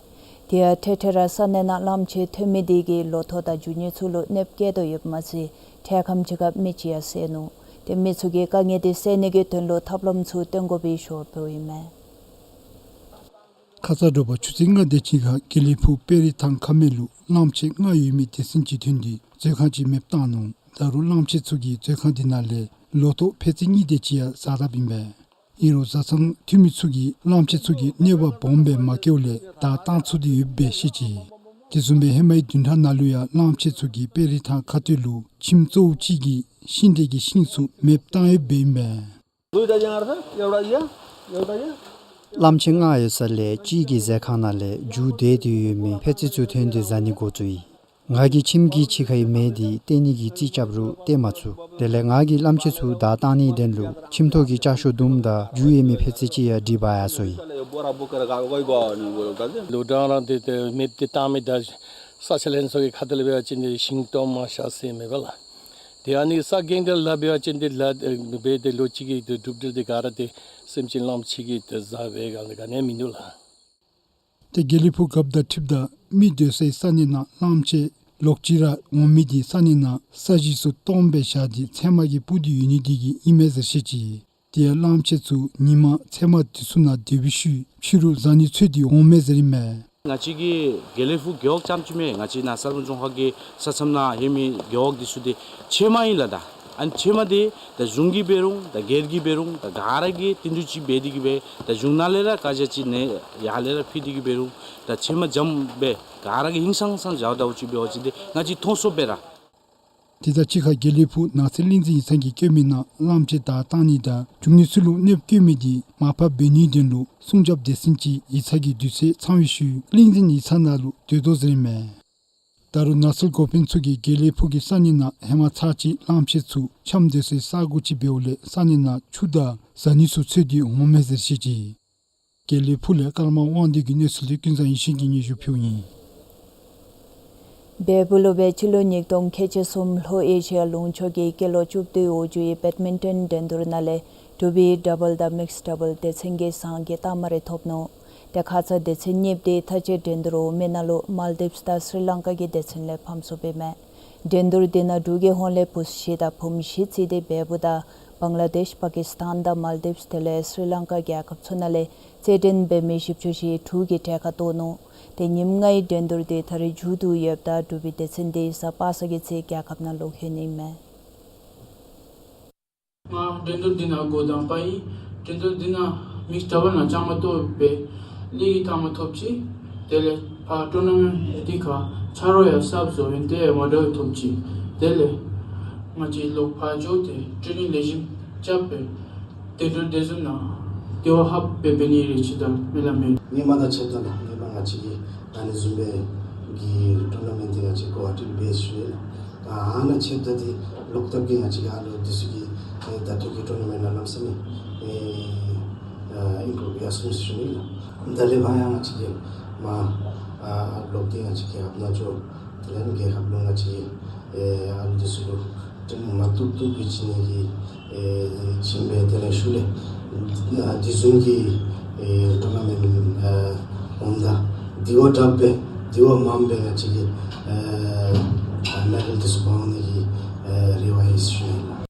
དེ་ཡང་འཕྲལ་འཕྲལ་ར་ས་གནས་ནང་གླངམོ་ཆེ་ཐོན་མི་འདི་གིས་ལོ་ཐོག་དང་རྒྱུ་དངོས་ཚུ་ལུ་གནོདཔ་བཀལ་དོ་ཡོདཔ་མ་ཚད་འཕྲལ་ཁམས་ཅིག་ཁར་མེ་ཅིག་ཡང་བསད་ནུག། ཏེ་མི་ཚུ་གི་དཀའ་ངལ་འདི་སེལ་ནི་གི་དོན་ལུ་ཐབས་ལམ་ཚུ་སྟོན་དགོ་པའི་ཞུ་བ་འབདཝ་ཨིན་མས། ཁ་ཙ་དྲོ་པ་ཆུ་ཚོད་ལྔ་དེ་ཅིག་ཁར་དགེ་ལེགས་ཕུག་དཔལ་རི་ཐང་ཁ་སྨད་ལུ་གླངམོ་ཆེ་ལྔ་ཡོད་མི་སྡེ་ཚན་ཅིག་ཐོན་ཏེ་མཛོད་ཁང་ཅིག་མེདཔ་བཏང་ནུག། ད་རུང་གླངམོ་ཆེ་ཚུ་གིས་མཛོད་ཁང་འདི་ནང་ལས་ལོ་ཐོག་ཕད་ཙི་གཉིས་དེ་ཅིག་ཡང་ཟ་དཔ་ཨིན་པས། ཨིན་རུང་བཟའ་ཚང་འཐུས་མི་ཚུ་གིས་གླངམོ་ཆེ་ཚུ་གི་གནོད་པ་སྦོམ་སྦེ་མ་བཀལཝ་ལས་བདའ་བཏང་ཚུགས་ཏེ་ཡོདཔ་སྦེ་བཤད་ཅི། དེ་བཟུམ་སྦེ་ཧེ་མའི་བདུན་ཕྲག་ནང་ལུ་ཡང་གླངམོ་ཆེ་ཚུ་གིས་དཔལ་རི་ཐང་ཁ་ཐུག་ལུ་ཁྱིམ་གཙོ་བོ་གཅིག་གི་ཤིང་འབྲས་ཀྱི་ཤིང་ཚུ་མེདཔ་བཏང་ཡོདཔ་ཨིན་པས། གླངམོ་ཆེ་ལྔ་ཡོད་ས་ལས་གཅིག་གི་མཛོད་ཁང་ནང་ལས་རྒྱུ་འདས་ཏེ་ཡོད་མི་ཕད་ཙི་ཚུ་ཐོན་ཏེ་ཟ་ནི་འགོ་བཙུགས་ཡི། ང་གི་ཁྱིམ་གྱི་ཕྱི་ཁའི་མེ་འདི་བཏེག་ནི་གི་རྩིས་རྐྱབ་རུང་བཏེག་མ་ཚུགས། དེ་ལས་ང་གིས་གླངམོ་ཆེ་ཚུ་བདའ་བཏང་ནིའི་དོན་ལུ་ཁྱིམ་ཐོག་གི་ལྕགས་ཤོག་དུམ་དང་རྒྱུ་ཡོད་མི་ཕད་ཙི་ཅིག་ཡང་སྒྲིག་འབག་ཡར་སོ་ཡི། ལོ་གྲངས་ར་འདི་ཏེ་མེ་འདི་བཏང་མི་དང་ས་ཆ་ལེན་ཚུ་གི་ཁ་ཐུག་ལས་འབད་བ་ཅིན་ཏེ་ཤིང་སྟོངམ་མར་ཤར་སོ་ཡི་མེན་པ་ལགས། ཏེ་ཨ་ནི་ས་གོ་འདི་ལཱ་འབད་བ་ཅིན་ཏེ་ལཱ་འབད་དེ་ལོ་གཅིག་གི་གྲུབ་འབྲས་འདི་ག་ར་ཏེ་སེམས་ཅན་གླངམོ་ཆེ་གིས་ཏེ་བཟའ་བའི་ག་ནི་ག་ནི་མིན་འདུག་ལགས། ཏེ་དགེ་ལེགས་ཕུག་རྒཔོ་དང་འཁྲིལཝ་ད་མི་སྡོད་སའི་ས་གནས་ནང་གླངམོ་ཆེ་ལོག་ཅི་ར་འོང་མི་འདི་ས་གནས་ནང་ས་གཞི་ཚུ་སྟོངམ་སྦེ་བཞག་སྟེ་ཚལ་མ་གིས་སྤུར་ཏེ་ཡོད་ནི་འདི་གིས་ཨིན་མས་ཟེར་བཤད་ཅི། དེ་ཡང་གླངམོ་ཆེ་ཚུ་ཉིན་མ་ཚལ་མ་འདི་ཚུ་ནང་སྡོད་པའི་ཤུལ་ཕྱི་རུ་བཟའ་ནི་འཚོལ་ཏེ་འོངམ་མས་ཟེར་ཨིན་མས། ང་བཅས་ཀྱི་དགེ་ལེགས་ཕུག་རྒེད་འོག་རྐྱངམ་ཅིག་མེན། ང་བཅས་ནཱ་གསར་སྤང་རྫོང་ཁག་གི་ས་མཚམས་ནང་ཡོད་མི་རྒེད་འོག་འདི་ཚུ་འདི་ཕྱེ་མ་ཨིན་ལགས། ད་ཨ་ནི་ཕྱེ་མ་འདི་ད་གཞུང་གིས་འབད་རུང་ད་སྒེར་གྱིས་འབད་རུང་ད་ག་ར་གིས་བསྟུན་གྲོས་ཅིག་འབད་དེ་གི་སྦེ་ད་གཞུང་ནང་ལས་ར་བཀའ་རྒྱ་ཅིག་ནི་ཡར་ལས་ར་ཕུལ་ཏེ་གི་འབད་རུང་ད་ཕྱེ་མ་འཇམ་སྦེ་ག་ར་གིས་ཧིང་སངས་སངས་བཞག་ད་བ་ཅིག་འབད་བ་ཅིན་ཏེ་ང་བཅས་མཐོང་སོང་སྦེ་ར། དེ་དང་གཅིག་ཁར་དགེ་ལེགས་ཕུག་ནགས་ཚལ་གླིང་འཛིན་ཡིག་ཚང་གིས་བཀོད་མི་ནང་གླངམོ་ཆེ་བདའ་བཏང་ནི་དང་རྒྱུ་དངོས་ཚུ་ལུ་གནོདཔ་བཀལ་མི་འདི་མར་ཕབ་འབད་ནིའི་དོན་ལུ་སྲུང་སྐྱོབ་སྡེ་ཚན་ཅིག་ཡིག་ཚང་གི་དུས་ཚོད་ཚང་བའི་ཤུལ་གླིང་འཛིན་ཡིག་ཚང་ནང་ལུ་སྡོད་དོ་ཟེར་ཨིན་མས། ད་རུང་ནགས་ཚལ་འགོ་དཔོན་ཚུ་གིས་དགེ་ལེགས་ཕུག་གི་ས་གནས་ནང་ཧེ་མ་ཚར་གཅིག་གླང་ཆེན་ཚུ་འཁྱམས་སྡོད་སའི་ས་གོ་ཅིག་འབདཝ་ལས་ས་གནས་ནང་ཆུ་དང་བཟའ་ནི་ཚུ་འཚོལ་ཏེ་འོང་མས་ཟེར་བཤད་ཅི། དགེ་ལེགས་ཕུག་ལས་ཀརྨ་དབང་འདུས་ཀྱི་གནས་ཚུལ་འདི་ཀུན་བཟང་ཡེ་ཤེས་ཀྱིས་སྙན་ཞུ་ཕུལཝ་ཨིན། བལ་པོ་ལུ་སྦེ་སྤྱི་ལོ་ཉིས་སྟོང་ཁལ་གཅིག་གསུམ་ལྷོ་ཨེ་ཤི་ཡ་ལུང་ཕྱོགས་ཀྱི་སྐྱེས་ལོ་བཅུ་བདུན་འོག་འཇུག་པའི་བེཌ་མིན་ཊོན་འགྲན་བསྡུར་ནང་ལས་གྲུ་པའི་ཌབ་བཱལ་དང་མིགསི་ཌབ་བཱལ་སྡེ་ཚན་གྱིས་ཟངས་ཀྱི་རྟགས་མ་རེ་ཐོབ་ནུག། ཏེ་ཁ་ཙ་སྡེ་ཚན་གཉིས་པོ་དེ་མཐའ་དཔྱད་འགྲན་བསྡུར་འོང་མིའི་ནང་ལུ་མཱལ་ཌིབསི་དང་སྲི་ལང་ཀ་གི་སྡེ་ཚན་ལས་ཕམ་སོཔ་ཨིན་མས། འགྲན་བསྡུར་དེ་ནང་འབྲུག་གི་ཧོངས་ལས་བུཚ་བཞི་དང་བུམོ་བཞི་རྩིས་ཏེ་བལ་པོ་དང་བང་ལ་དེཤ་པ་ཀི་སི་ཐན་དང་མཱལ་ཌིབསི་དེ་ལས་སྲི་ལང་ཀ་རྒྱལ་ཁབ་ཚུ་ནང་ལས་རྩེད་འགྲན་འབད་མི་བཞི་བཅུ་ཞེ་དྲུག་གིས་གྲལ་ཁར་གཏོགས་ནུག། ཏེ་ཉིནམ་ལྔའི་འགྲན་བསྡུར་དེ་ད་རེས་མཇུག་བསྡུ་ཡོདཔ་ད་གྲུ་པའི་སྡེ་ཚན་དེ་གཟའ་པ་སངས་ཀྱི་ཚེ་རྒྱལ་ཁབ་ནང་ལོག་ལྷོད་ནི་ཨིན་མས། ང་འགྲན་བསྡུར་འདི་ནང་འགོ་དང་པ་ཨིན། འགྲན་བསྡུར་འདི་ནང་མིགསི་ཌབ་བཱལ་ནང་བཅའ་མར་གཏོགས་སྦེ་གླིང་གི་རྟགས་མ་ཐོབ་ཅི། དེ་ལས་ཕར་ཊུར་ན་མེནཊ་འདི་ཁར་ཆ་རོགས་ཡང་གསརཔ་བཟོ་ཡི། དེ་མ་འདྲཝ་ཐོབ་ཅི། དེ་ལས་ང་བཅས་ལོག་ཕར་འགྱོ་སྟེ་ཊེ་ནིང་ལེགས་ཤོམ་རྐྱབ་སྦེ་འགྲན་བསྡུར་དེ་ཚུ་ནང་དེ་བ་ཧབ་སྦེ་འབད་ནི་རེ་ཅིག་དང་སྨོན་ལམ་ཡོད། ཧེ་མ་དང་ཕྱདཔ་ད་ལགས། ཧེ་མ་ང་བཅས་ཀྱི་ཨ་ནི་བཟུམ་སྦེ་གི་ཊུར་ན་མེནཊ་འདི་ང་བཅས་གོ་ཧ་ཊི་ལུ་འབད་ཞུ་ཡི་ལགས། ཨ་ནཱ་ཕྱདཔ་ད་འདི་ལོག་ལྟབ་ཀྱིས་ང་བཅས་ཀྱི་ཨ་ལོ་དེ་ཚུ་གིས་ཨེ་ད་ལྟོ་གི་ཊུར་ན་མེནཊ་ནང་གནམ་མེད་ས་མེད་ཨེ་ཨ་ཨིམ་པུ་རུབ་ཡར་སོང་ཡི་ཟེར་ཞུ་ནི་ལགས། ད་ལས་ཕར་ཡང་ང་བཅས་ཀྱིས་མར་ཨ་ལོག་སྟེ་ང་བཅས་ཀྱི་ཧབ་ནང་འགྱོ། དེ་ལས་རྒྱལ་ཁབ་ལུ་ང་བཅས་ཀྱི་ཨེ་ཨ་ལོ་དེ་ཚུ་ལུ་ཊིམ་མ་བཏུབ་བཏུབ་སྦེ་བྱིན་ནི་གི་ཨེ་བྱིན་སྦེ་དེ་ལས་ཤུལ་ལས་ཨ་དེ་བཟུམ་གྱི་ཨེ་ཊུར་ན་མེནཊ་ཨེ་འོངམ་ད་དེ་བ་དྲག་སྦེ་དེ་བ་མངམ་སྦེ་ང་བཅས་ཀྱིས་ཨེ་མེ་ཌལ་དེ་ཚུ་འབག་འོང་ནི་གི་ཨེ་རེ་བ་ཡོད་ཟེར་ཞུ་ནི་ལགས།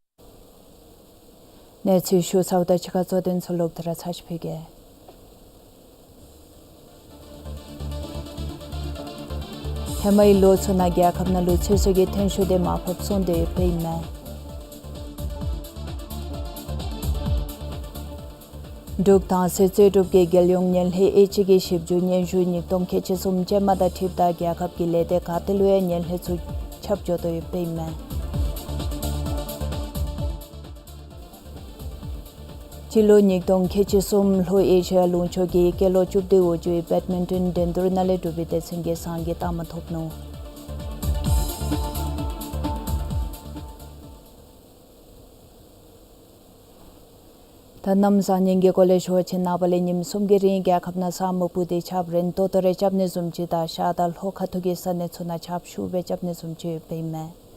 གནས་ཚུལ་ཞུ་ཚརཝ་ད་ཕྱི་ཁ་གཙོ་དོན་ཚུ་ལོག་སྟེ་ར་ཚར་ཅིག་ཕུལ་གེ། ཧེ་མའི་ལོ་ཚུ་ནང་རྒྱལ་ཁབ་ནང་ལུ་ཚོད་བསྲེ་གི་ཐོན་ཤུགས་དེ་མར་ཕབ་སོང་སྟེ་ཡོདཔ་ཨིན་མས། འབྲུག་ཐང་སེ་རྩོད་སྒྲུབ་ཀྱི་རྒྱལ་ཡོངས་ངན་ལྷད་དབྱེ་འབྱེད་ཀྱི་ཞིབ་འཇུག་སྙན་ཞུ་ཉིས་སྟོང་ཁལ་གཅིག་གསུམ་ཅན་མ་དང་འཁྲིལཝ་ད་རྒྱལ་ཁབ་ཀྱི་ལས་སྡེ་ག་ཏེ་ལུ་ཡང་ངན་ལྷད་ཚུ་ཁྱབ་འགྱོ་དོ་ཡོདཔ་ཨིན་མས། སྤྱི་ལོ་ཉིས་སྟོང་ཁལ་གཅིག་གསུམ་ལྷོ་ཨེ་ཤི་ཡ་ལུང་ཕྱོགས་ཀྱི་སྐྱེས་ལོ་བཅུ་བདུན་འོག་འཇུག་པའི་བེཌ་མིན་ཊོན་འགྲན་བསྡུར་ནང་ལས་འབྲུག་པའི་སྡེ་ཚན་གྱིས་ཟངས་ཀྱི་རྟགས་མ་ཐོབ་ནུག། ད་གནམ་བཟང་ངན་གྱི་སྐོར་ལས་ཞུ་བ་ཅིན་ནངས་པ་ལས་ཉིནམ་གསུམ་གྱི་རིང་རྒྱལ་ཁབ་ནང་ས་སྨུག་པོ་དེ་ཆརཔ་རན་ཏོག་ཏོ་རེ་རྐྱབ་ནི་བཟུམ་ཅིག་དང་ཤར་དང་ལྷོ་ཁ་ཐུག་གི་ས་གནས་ཚུ་ནང་ཆརཔ་ཤུགས་སྦེ་རྐྱབ་ནི་བཟུམ་ཅིག་ཡོདཔ་ཨིན་མས།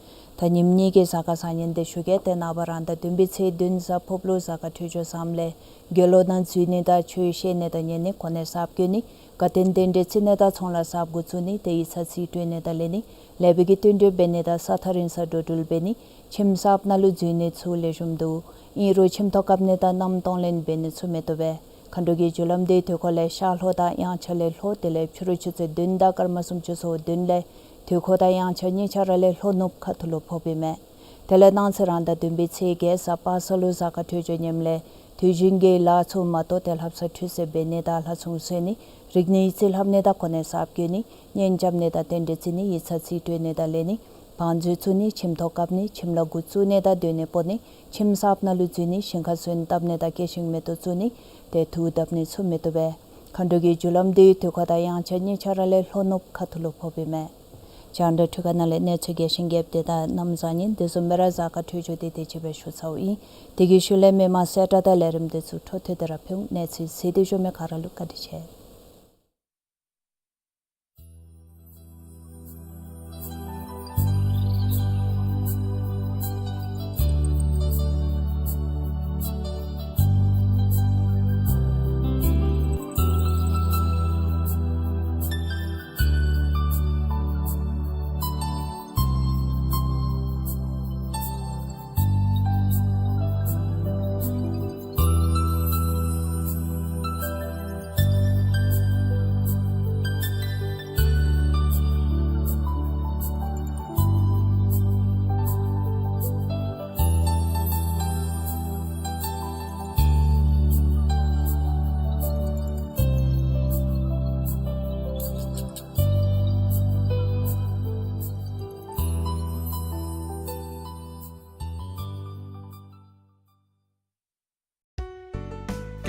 ད་ཉིནམ་གཉིས་ཀྱི་གཟའ་སྐར་བཟང་ངན་དེ་ཞུ་གེ། ཏེ་ནངས་པ་རང་ཟླ་བདུན་པའི་ཚེས་བདུན་གཟའ་ཕུརཔ་ལུ་གཟའ་སྐར་འཕྲོད་སྦྱོར་བཟངམ་ལས་དགེ་སློང་ནང་འཛུལ་ནི་དང་ཆོས་བཤད་ནི་དང་ཉན་ནི་གོ་གནས་གསརཔ་བསྐོ་ནི་དགའ་སྟོན་རྟེན་འབྲེལ་བརྩི་ནི་དང་ཚོང་ལཱ་གསརཔ་འགོ་བཙུགས་ནི་དེ་ཡིག་ཚང་རྩིས་སྤྲོད་ནི་དང་ལེན་ནི་ལེགས་པའི་གི་བསྟུན་གྲོས་འབད་ནི་དང་ས་ཐག་རིང་སར་འགྲོ་འགྲུལ་འབད་ནི་ཁྱིམ་གསརཔ་ནང་ལུ་འཛུལ་ནི་ཚུ་ལེགས་ཤོམ་འདུག། ཨིན་རུང་ཁྱིམ་ཐོག་བཀབ་ནི་དང་མནའམ་གཏོང་ལེན་འབད་ནི་ཚུ་མི་བཏུབ་པས། མཁའ་འགྲོ་གི་རྒྱུ་ལམ་དེ་དུས་འཁོར་ལས་ཤར་ལྷོ་དང་དབྱངས་འཆར་ལས་ལྷོ་དེ་ལས་ཕྱི་རུ་ཆུ་ཚོད་བདུན་དང་སྐར་མ་སུམ་ཅུ་སོ་བདུན་ལས་དུས་འཁོར་དང་དབྱངས་འཆར་གཉིས་ཆ་ར་ལས་ལྷོ་ནུབ་ཁ་ཐུག་ལུ་ཕོགཔ་ཨིན་མས། དེ་ལས་གནངས་ཚེ་རང་ཟླ་བདུན་པའི་ཚེས་བརྒྱད་གཟའ་པ་སངས་ལུ་གཟའ་སྐར་འཕྲོད་སྦྱོར་ངནམ་ལས་དུས་རྒྱུན་གྱི་ལཱ་ཚུ་མ་གཏོགས་ཏེ་ལྷ་བསངས་ཁྲུས་གསོལ་འབད་ནི་དང་ལྷ་སྲུང་གསོལ་ནི་རིག་གནས་ཡིག་རྩིས་ལྷབ་ནི་དང་གོ་གནས་གསརཔ་བསྐོ་ནི་གཉེན་རྐྱབ་ནི་དང་རྟེན་འབྲེལ་བརྩི་ནི་ཡིག་ཚང་རྩིས་སྤྲོད་ནི་དང་ལེན་ནི་བང་མཛོད་བཙུགས་ནི་ཁྱིམ་ཐོག་བཀབ་ནི་ཁྱིམ་ལཱ་འགོ་བཙུགས་ནི་དང་སྡོད་གནས་སྤོ་ནི་ཁྱིམ་གསརཔ་ནང་ལུ་འཛུལ་ནི་ཞིང་ཁར་སོན་བཏབ་ནི་དང་སྐྱེད་ཤིང་མེ་ཏོག་བཙུགས་ནི་དེ་དུས་བཏབ་ནི་ཚུ་མི་བཏུབ་པས། མཁའ་འགྲོ་གི་རྒྱུ་ལམ་དེ་དུས་འཁོར་དང་དབྱངས་འཆར་གཉིས་ཆ་ར་ལས་ལྷོ་ནུབ་ཁ་ཐུག་ལུ་ཕོགཔ་ཨིན་མས། རྒྱང་བསྒྲགས་འཕྲུལ་ཁང་ནང་ལས་གནས་ཚུལ་རྒྱས་ཤིང་རྒྱསཔ་དེ་དང་གནམ་བཟང་ངན་དེ་བཟུམ་སྦེ་ར་གཟའ་སྐར་འཕྲོད་སྦྱོར་དེ་དེ་ཅིག་སྦེ་ཞུ་ཚརཝ་ཨིན། དེ་གི་ཤུལ་ལས་མི་མང་གསལ་བསྒྲགས་དང་ལས་རིམ་དེ་ཚུ་འཕྲོ་མཐུད་དེ་ར་ཕུལ་འོང་། གནས་ཚུལ་གཟིགས་ཏེ་བཞུགས་མི་ག་ར་ལུ་བཀའ་དྲིན་ཆེ།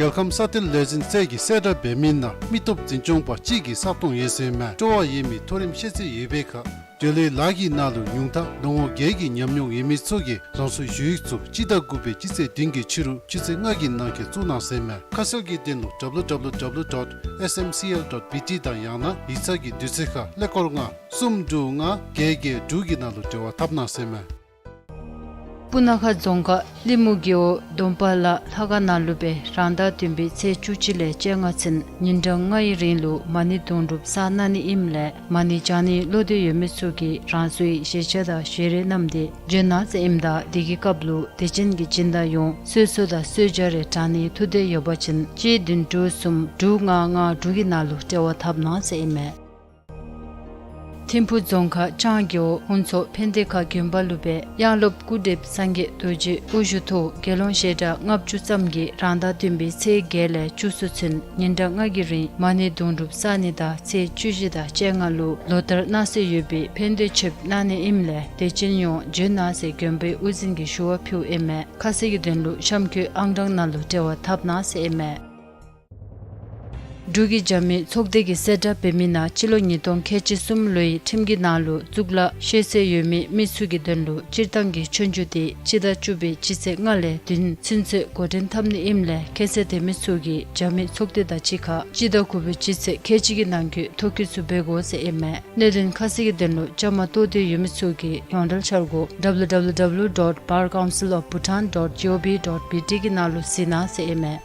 རྒྱལ་ཁམས་ས་མཐིལ་ལས་འཛིན་རྩལ་གྱི་གསལ་བསྒྲགས་འབད་མི་ནང་མི་སྟོབས་འཛིན་སྐྱོང་པ་གཅིག་གི་ས་སྟོང་ཡོད་ཟེར་མས། སྤྲོ་བ་ཡོད་མི་མཐོ་རིམ་ཤེས་ཚད་ཡོད་པའི་ཁར་ འབྲེལ་ཡོད་ལཱ་གི་ནང་ལུ་ཉུང་མཐའ་ལོ་ངོ་བརྒྱད་ཀྱི་ཉམས་མྱོང་ཡོད་མི་ཚུ་གིས་རང་སོའི་ཞུ་ཡིག་ཚུ་སྤྱི་ཟླ་དགུ་པའི་སྤྱི་ཚེས་བདུན་གྱི་ཕྱི་རུ་ཆུ་ཚོད་ལྔ་གི་ནང་འཁོད་བཙུགས་གནང་ཟེར་ཨིན་མས། ཁ་གསལ་གྱི་དོན་ལུ་www dot smcl dot bt དང་ཡང་ན་ཡིག་ཚང་གི་དུས་ཚོད་ཁར་ཀླད་ཀོར་ལྔ་གསུམ་དྲུག་ལྔ་བརྒྱད་བརྒྱད་དྲུག་གི་ནང་ལུ་འབྲེལ་བ་འཐབ་གནང་ཟེར་ཨིན་མས། སྤུ་ན་ཁ་རྫོང་ཁག་ལི་མུ་རྒེད་འོག་སྡོམ་པ་ལ་ལྷ་ཁང་ནང་ལུ་སྦེ་རང་ཟླ་བདུན་པའི་ཚེས་བཅུ་གཅིག་ལས་བཅོ་ལྔ་ཚུན་ཉིན་གྲངས་ལྔའི་རིང་ལུ་མ་ཎི་དུང་སྒྲུབ་བསགས་གནང་ནི་ཨིནམ་ལས་མ་ཎི་བགྱང་ནི་བློ་འདོད་ཡོད་མི་ཚུ་གིས་རང་སོའི་བཞེས་ཆས་དང་བཞེས་རས་བསྣམས་ཏེ་བྱོན་གནང་ཟེར་ཨིནམ་ད་དེ་གི་སྐབས་ལུ་དད་ཅན་གྱི་སྦྱིན་བདག་ཡོངས་གསོལ་གསོལ་དང་གསོལ་ཇ་རེ་དྲང་ནིའི་ཐུགས་འདོད་ཡོད་པ་ཅིན་གཅིག་བདུན་དྲུག་གསུམ་དྲུག་ལྔ་ལྔ་དྲུག་གི་ནང་ལུ་འབྲེལ་བ་འཐབ་གནང་ཟེར་ཨིན་མས། ཐིམ་ཕུ་རྫོང་ཁག་ལྕང་རྒེད་འོག་ཧུན་ཚོ་ཕན་བདེ་ཁ་དགོན་པ་ལུ་སྦེ་དབྱངས་སློབ་སྐུ་བགྲེསཔ་སངས་རྒྱས་རྡོ་རྗེ་དབུ་བཞུགས་ཐོག་དགེ་སློང་ཞལ་གྲངས་ལྔ་བཅུ་ཙམ་གྱིས་རང་ཟླ་བདུན་པའི་ཚེས་བརྒྱད་ལས་བཅུ་གསུམ་ཚུན་ཉིན་གྲངས་ལྔ་གི་རིང་མ་ཎི་དུང་སྒྲུབ་བསགས་ནི་དང་ཚེས་བཅུ་བཞི་དང་བཅོ་ལྔ་ལུ་ལོ་ལྟར་གནང་སྲོལ་ཡོད་པའི་ཕན་བདེ་མཆོདཔ་གནང་ནི་ཨིནམ་ལས་དད་ཅན་ཡོངས་བྱོན་གནང་ཟེར་དགོན་པའི་དབུ་འཛིན་གྱིས་ཞུ་བ་ཕུལཝ་ཨིན་མས། ཁ་གསལ་གྱི་དོན་ལུ་གཤམ་འཁོད་ཨང་གྲངས་ནང་ལུ་འབྲེལ་བ་འཐབ་གནང་ཟེར་ཨིན་མས། འབྲུག་གི་རྒྱབ་མི་ཚོགས་སྡེ་གིས་གསལ་བསྒྲགས་འབད་མི་ནང་སྤྱི་ལོ་ཉིས་སྟོང་ཁལ་གཅིག་གསུམ་ལོའི་ཁྲིམས་ཀྱི་ནང་ལུ་གཙུག་ལག་ཤེས་ཚད་ཡོད་མི་མི་ཚུ་གི་དོན་ལུ་སྤྱིར་བཏང་གི་ཆོས་རྒྱུགས་དེ་སྤྱི་ཟླ་བཅུ་པའི་སྤྱི་ཚེས་ལྔ་ལས་བདུན་ཚུན་ཚོད་འགོ་འདྲེན་འཐབ་ནི་ཨིནམ་ལས་ཁྱད་ཚད་ལྡན་མི་ཚུ་གིས་རྒྱབ་མི་ཚོགས་སྡེ་དང་གཅིག་ཁར་སྤྱི་ཟླ་དགུ་པའི་སྤྱི་ཚེས་ཁལ་གཅིག་གི་ནང་འཁོད་ཐོ་བཀོད་ཚུ་འབད་དགོ་ཟེར་ཨིན་མས། གནད་དོན་ཁ་གསལ་གྱི་དོན་ལུ་བཅའ་མར་གཏོགས་འདོད་ཡོད་མི་ཚུ་གིས་ཡོངས་འབྲེལ་འཆར་སྒོ་www dot bar council of bhutan dot gov dot bt གི་ནང་ལུ་གཟིགས་གནང་ཟེར་ཨིན་མས།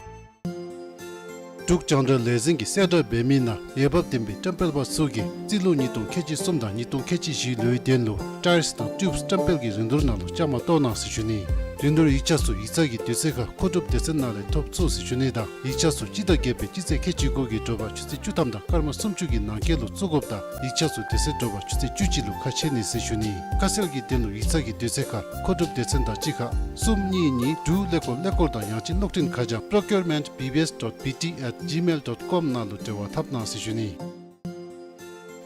འབྲུག་རྒྱང་བསྒྲགས་ལས་འཛིན་གྱིས་གསལ་བསྒྲགས་འབད་མི་ནང་འོས་འབབ་ལྡན་པའི་བཀྲམ་སྤེལ་པ་ཚུ་གིས་རྩིས་ལོ་ཉིས་སྟོང་ཁལ་གཅིག་གསུམ་དང་ཉིས་སྟོང་ཁལ་གཅིག་བཞི་ལོའི་དོན་ལུ་ཊའིརསི་དང་ཊིའུབསི་བཀྲམ་སྤེལ་གྱི་རིན་བསྡུར་ནང་ལུ་བཅའ་མར་གཏོགས་གནང་ཟེར་ཞུ་ནི། རིན་བསྡུར་ཡིག་ཆ་ཚུ་ཡིག་ཚང་གི་དུས་ཚོད་ཁར་མཁོ་སྒྲུབ་སྡེ་ཚན་ནང་ལས་ཐོབ་ཚུགས་ཟེར་ཞུ་ནི་དང་ཡིག་ཆ་ཚུ་སྤྱི་ཟླ་བརྒྱད་པའི་སྤྱི་ཚེས་ཁལ་གཅིག་དགུ་གི་དྲོ་པ་ཆུ་ཚོད་བཅུ་ཐམ་དང་སྐར་མ་སུམ་ཅུ་གི་ནང་འཁོད་ལུ་བཙུགས་དགོཔ་དང་ཡིག་ཆ་ཚུ་དེ་ཚེ་དྲོ་པ་ཆུ་ཚོད་བཅུ་གཅིག་ལུ་ཁ་ཕྱེ་ནི་ཟེར་ཞུ་ནི། ཁ་གསལ་གྱི་དོན་ལུ་ཡིག་ཚང་གི་དུས་ཚོད་ཁར་མཁོ་སྒྲུབ་སྡེ་ཚན་དང་གཅིག་ཁར་གསུམ་གཉིས་གཉིས་དྲུག་ཀླད་ཀོར་ཀླད་ཀོར་དང་ཡང་ཅིན་གློག་འཕྲིན་ཁ་བྱང་procurement B B S dot B T at gmail dot com ནང་ལུ་འབྲེལ་བ་འཐབ་གནང་ཟེར་ཞུ་ནི།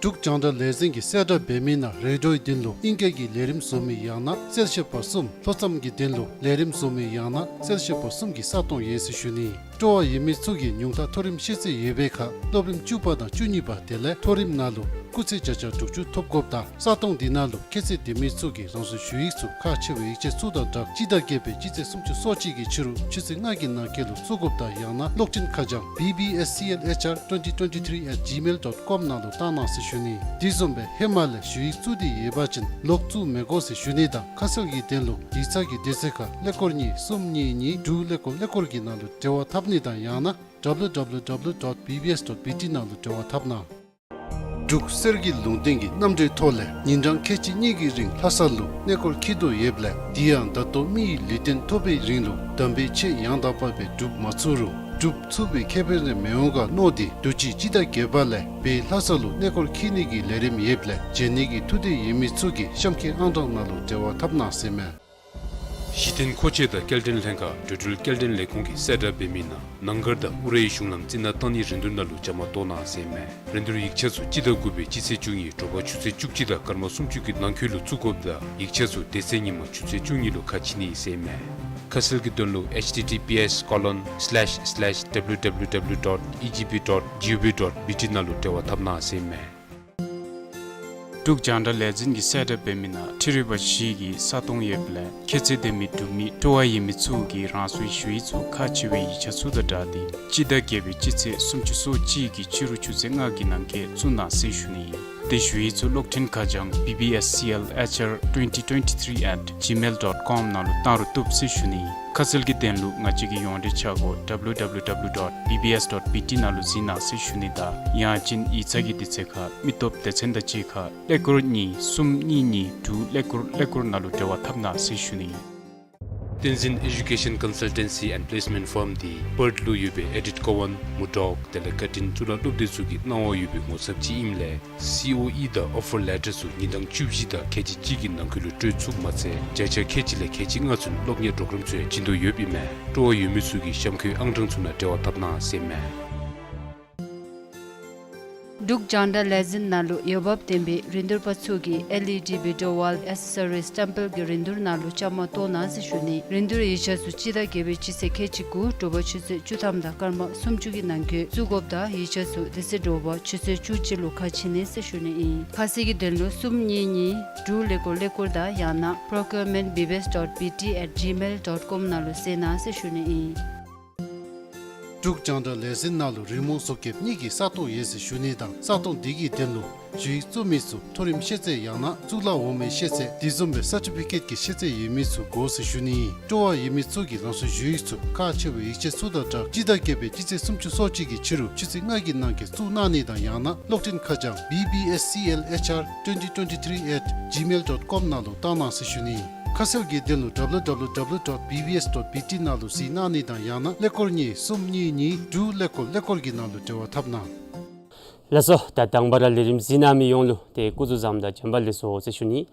འབྲུག་རྒྱང་བསྒྲགས་ལས་འཛིན་གྱིས་གསལ་བསྒྲགས་འབད་མི་ནང་རེ་ཌིའོའི་དོན་ལུ་ཨིང་སྐད་ཀྱི་ལས་རིམ་བཟོ་མི་ཡང་ན་གསལ་བཤད་པ་གསུམ། ལྷོ་མཚམས་ཀྱི་དོན་ལུ་ལས་རིམ་བཟོ་མི་ཡང་ན་གསལ་བཤད་པ་གསུམ་གྱི་ས་སྟོང་ཡོད་ཟེར་ཞུ་ནི། སྤྲོ་བ་ཡོད་མི་ཚུ་གིས་ཉུང་མཐའ་མཐོ་རིམ་ཤེས་ཚད་ཡོད་པའི་ཁར་སློབ་རིམ་བཅུ་པ་དང་བཅུ་གཉིས་པ་དེ་ལས་མཐོ་རིམ་ནང་ལུ་སྐུགས་ཚད་བརྒྱ་ཆ་དྲུག་ཅུ་ཐོབ་དགོཔ་དང་ས་སྟོང་འདི་ནང་ལུ་ཁྱད་ཚད་ལྡན་མི་ཚུ་གིས་རང་སོའི་ཞུ་ཡིག་ཚུ་ཁག་ཆེ་བའི་ཡིག་ཆ་ཚུ་དང་སྦྲགས་སྤྱི་ཟླ་བརྒྱད་པའི་སྤྱི་ཚེས་སུམ་ཅུ་སོ་གཅིག་གི་ཕྱི་རུ་ཆུ་ཚོད་ལྔ་གི་ནང་འཁོད་ལུ་བཙུགས་དགོཔ་དང་ཡང་ན་གློག་འཕྲིན་ཁ་བྱང་B B S C L H R twenty twenty-three at gmail dot com ནང་ལུ་བཏང་གནང་ཟེར་ཞུ་ནི། དེ་བཟུམ་སྦེ་ཧེ་མ་ལས་ཞུ་ཡིག་བཙུགས་ཏེ་ཡོད་པ་ཅིན་ལོག་བཙུགས་མི་དགོ་ཟེར་ཞུ་ནི་དང་ཁ་གསལ་གྱི་དོན་ལུ་ཡིག་ཚང་གི་དུས་ཚོད་ཁར་ཀླད་ཀོར་གཉིས་གསུམ་གཉིས་གཉིས་དྲུག་ཀླད་ཀོར་ཀླད་ཀོར་གྱི་ནང་ལུ་འབྲེལ་བ་འཐབ་ནི་དང་ཡང་ན་www dot B B S dot B T ནང་ལུ་འབྲེལ་བ་འཐབ་གནང་། འབྲུག་གསེར་གྱི་ལུང་བསྟན་གྱི་རྣམ་འགྲེལ་ཐོག་ལས་ཉིན་གྲངས་ཁལ་གཅིག་གཉིས་ཀྱི་རིང་ལྷ་ས་ལུ་གནས་སྐོར་འཁྱིད་དོ་ཡོདཔ་ལས་དེ་ཡང་ད་ལྟོ་མི་ཡི་ལུས་རྟེན་ཐོབ་པའི་རིང་ལུ་དམ་པའི་ཆོས་ཡང་དག་པ་སྦེ་སྒྲུབ་མ་ཚུགས་རུང་སྒྲུབ་ཚུགས་པའི་ཁེ་ཕན་རེ་མི་འོང་ག་མནོ་སྟེ་དུས་ཅི་སྤྱི་ཟླ་བརྒྱད་པ་ལས་བོད་ལྷ་ས་ལུ་གནས་སྐོར་འཁྱིད་ནི་གི་ལས་རིམ་ཡོདཔ་ལས་བྱོན་ནི་གི་ཐུགས་འདོད་ཡོད་མི་ཚུ་གིས་གཤམ་འཁོད་ཨང་གྲངས་ནང་ལུ་འབྲེལ་བ་འཐབ་གནང་ཟེར་མས། གཞི་རྟེན་མཁོ་ཆས་དང་སྐྱེལ་འདྲེན་ལྷན་ཁག་འགྲོ་འགྲུལ་སྐྱེལ་འདྲེན་ལས་ཁུངས་ཀྱིས་གསལ་བསྒྲགས་འབད་མི་ནང་ནང་སྒར་དང་ཨུ་རའི་གཞུང་ལམ་རྩི་ནག་བཏང་ནིའི་རིན་བསྡུར་ནང་ལུ་བཅའ་མར་གཏོགས་གནང་ཟེར་མས། རིན་བསྡུར་ཡིག་ཆ་ཚུ་སྤྱི་ཟླ་དགུ་པའི་སྤྱི་ཚེས་བཅུ་གཉིས་དྲོ་པ་ཆུ་ཚོད་བཅུ་གཅིག་དང་སྐར་མ་སུམ་ཅུ་གི་ནང་འཁོད་ལུ་བཙུགས་དགོཔ་དང་ཡིག་ཆ་ཚུ་དེ་ཚེ་ཉིན་མ་ཆུ་ཚོད་བཅུ་གཉིས་ལུ་ཁ་ཕྱེ་ནི་ཟེར་མས། ཁ་གསལ་གྱི་དོན་ལུ་H T T P S colon slash slash W W W dot E G B dot G O V dot B T ནང་ལུ་འབྲེལ་བ་འཐབ་གནང་ཟེར་མས། འབྲུག་རྒྱང་བསྒྲགས་ལས་འཛིན་གྱིས་གསལ་བསྒྲགས་འབད་མི་ནང་འཕྲུལ་རིག་པ་བཞི་གི་ས་སྟོང་ཡོདཔ་ལས་ཁྱད་ཚད་ལྡན་མི་འབྲུག་མི་སྤྲོ་བ་ཡོད་མི་ཚུ་གིས་རང་སོའི་ཞུ་ཡིག་ཚུ་ཁག་ཆེ་བའི་ཡིག་ཆ་ཚུ་དང་སྦྲགས་ཏེ་སྤྱི་ཟླ་བརྒྱད་པའི་སྤྱི་ཚེས་སུམ་ཅུ་སོ་གཅིག་གི་ཕྱི་རུ་ཆུ་ཚོད་ལྔ་གི་ནང་འཁོད་བཙུགས་གནང་ཟེར་ཞུ་ནི་ཨིན། དེ་ཞུ་ཡིག་ཚུ་གློག་འཕྲིན་ཁ་བྱང་B B S C L H R twenty twenty-three at gmail dot com ནང་ལུ་བཏང་རུང་བཏུབ་ཟེར་ཞུ་ནི་ཨིན། ཁ་གསལ་གྱི་དོན་ལུ་ང་བཅས་ཀྱི་ཡོངས་འབྲེལ་འཆར་སྒོ་W W W dot B B S dot B T ནང་ལུ་གཟིགས་གནང་ཟེར་ཞུ་ནི་དང་ཡང་ཅིན་ཡིག་ཚང་གི་དུས་ཚོད་ཁར་མི་སྟོབས་སྡེ་ཚན་དང་གཅིག་ཁར་ཀླད་ཀོར་གཉིས་གསུམ་གཉིས་གཉིས་དྲུག་ཀླད་ཀོར་ཀླད་ཀོར་ནང་ལུ་འབྲེལ་བ་འཐབ་གནང་ཟེར་ཞུ་ནི་ཨིན། བསྟན་འཛིན་Education Consultancy and Placement Firm འདི་པརཐ་ལུ་ཡོད་པའི་ཨེ་ཌིཐ་ཀོ་ཝན་མུར་ཌོག་དེ་ལས་བཀའ་དྲིན་གཙུག་ལག་སློབ་སྡེ་ཚུ་གི་གནང་བ་ཡོད་པའི་ངོ་ཚབ་ཅིག་ཨིནམ་ལས་C O E དང་ཨོ་ཕར་ལེ་ཊར་ཚུ་ཉིན་གྲངས་བཅུ་བཞི་དང་ཁལ་གཅིག་གཅིག་གི་ནང་འཁོད་ལུ་སྤྲོད་ཚུགསཔ་མ་ཚད་བརྒྱ་ཆ་ཁལ་གཅིག་ལས་ཁལ་གཅིག་ལྔ་ཚུན་སློབ་གཉེར་པོརོ་གརམ་ཚུ་ཡང་བྱིན་དོ་ཡོདཔ་ཨིན་མས། སྤྲོ་བ་ཡོད་མི་ཚུ་གིས་གཤམ་འཁོད་ཨང་གྲངས་ཚུ་ནང་འབྲེལ་བ་འཐབ་གནང་ཟེར་མས། འབྲུག་རྒྱང་བསྒྲགས་ལས་འཛིན་ནང་ལུ་འོས་འབབ་ལྡན་པའི་རིན་བསྡུར་པ་ཚུ་གིས་ཨེལ་ཨི་ཌི་བི་ཌི་ཨོ་ཝཱལ་ཨེག་སེ་སོ་རིས་ཊེམ་པལ་གྱི་རིན་བསྡུར་ནང་ལུ་བཅའ་མར་གཏོགས་གནང་ཟེར་ཞུ་ནི། རིན་བསྡུར་ཡིག་ཆ་ཚུ་སྤྱི་ཟླ་བརྒྱད་པའི་སྤྱི་ཚེས་ཁལ་གཅིག་དགུ་དྲོ་པ་ཆུ་ཚོད་བཅུ་ཐམ་དང་སྐར་མ་སུམ་ཅུ་གི་ནང་འཁོད་བཙུགས་དགོཔ་དང་ཡིག་ཆ་ཚུ་དེ་ཚེ་དྲོ་པ་ཆུ་ཚོད་བཅུ་གཅིག་ལུ་ཁ་ཕྱེ་ནི་ཟེར་ཞུ་ནི་ཨིན། ཁ་གསལ་གྱི་དོན་ལུ་གསུམ་གཉིས་གཉིས་དྲུག་ཀླད་ཀོར་ཀླད་ཀོར་དང་ཡང་ན་procurement B B S dot B T at gmail dot com ནང་ལུ་གསལ་གནང་ཟེར་ཞུ་ནི་ཨིན། འབྲུག་རྒྱང་བསྒྲགས་ལས་འཛིན་ནང་ལུ་རི་མོ་བཟོ་མཁསཔ་གཉིས་ཀྱི་ས་སྟོང་ཡོད་ཟེར་ཞུ་ནི་དང་ས་སྟོང་དེ་གི་དོན་ལུ་ཞུ་ཡིག་བཙུགས་མི་ཚུ་མཐོ་རིམ་ཤེས་ཚད་ཡང་ན་གཙུག་ལག་འོག་མའི་ཤེས་ཚད་དེ་བཟུམ་སྦེ་སར་ཊི་ཕི་ཀེཊ་ཀྱི་ཤེས་ཚད་ཡོད་མི་ཚུ་དགོ་ཟེར་ཞུ་ནི་ཨིན། སྤྲོ་བ་ཡོད་མི་ཚུ་གིས་རང་སོའི་ཞུ་ཡིག་ཚུ་ཁག་ཆེ་བའི་ཡིག་ཆ་ཚུ་དང་སྦྲགས་སྤྱི་ཟླ་བརྒྱད་པའི་སྤྱི་ཚེས་སུམ་ཅུ་སོ་གཅིག་གི་ཕྱི་རུ་ཆུ་ཚོད་ལྔ་གི་ནང་འཁོད་བཙུགས་གནང་ནི་དང་ཡང་ན་གློག་འཕྲིན་ཁ་བྱང་B B S C L H R twenty twenty-three at gmail dot com ནང་ལུ་བཏང་གནང་ཟེར་ཞུ་ནི་ཨིན། ཁ་གསལ་གྱི་དོན་ལུ་W W W dot B B S dot B T ནང་ལུ་གཟིགས་གནང་ནི་དང་ཡང་ན་ཀླད་ཀོར་གཉིས་གསུམ་གཉིས་གཉིས་དྲུག་ཀླད་ཀོར་ཀླད་ཀོར་གྱི་ནང་ལུ་འབྲེལ་བ་འཐབ་གནང་། ལགས་སོ། ད་དང་པ་ར་ལས་རིམ་གཟིགས་གནང་མི་ཡོངས་ལུ་ཏེ་སྐུ་གཟུགས་བཟང་དང་བྱོན་པ་ལེགས་སོ་ཟེར་ཞུ་ནི།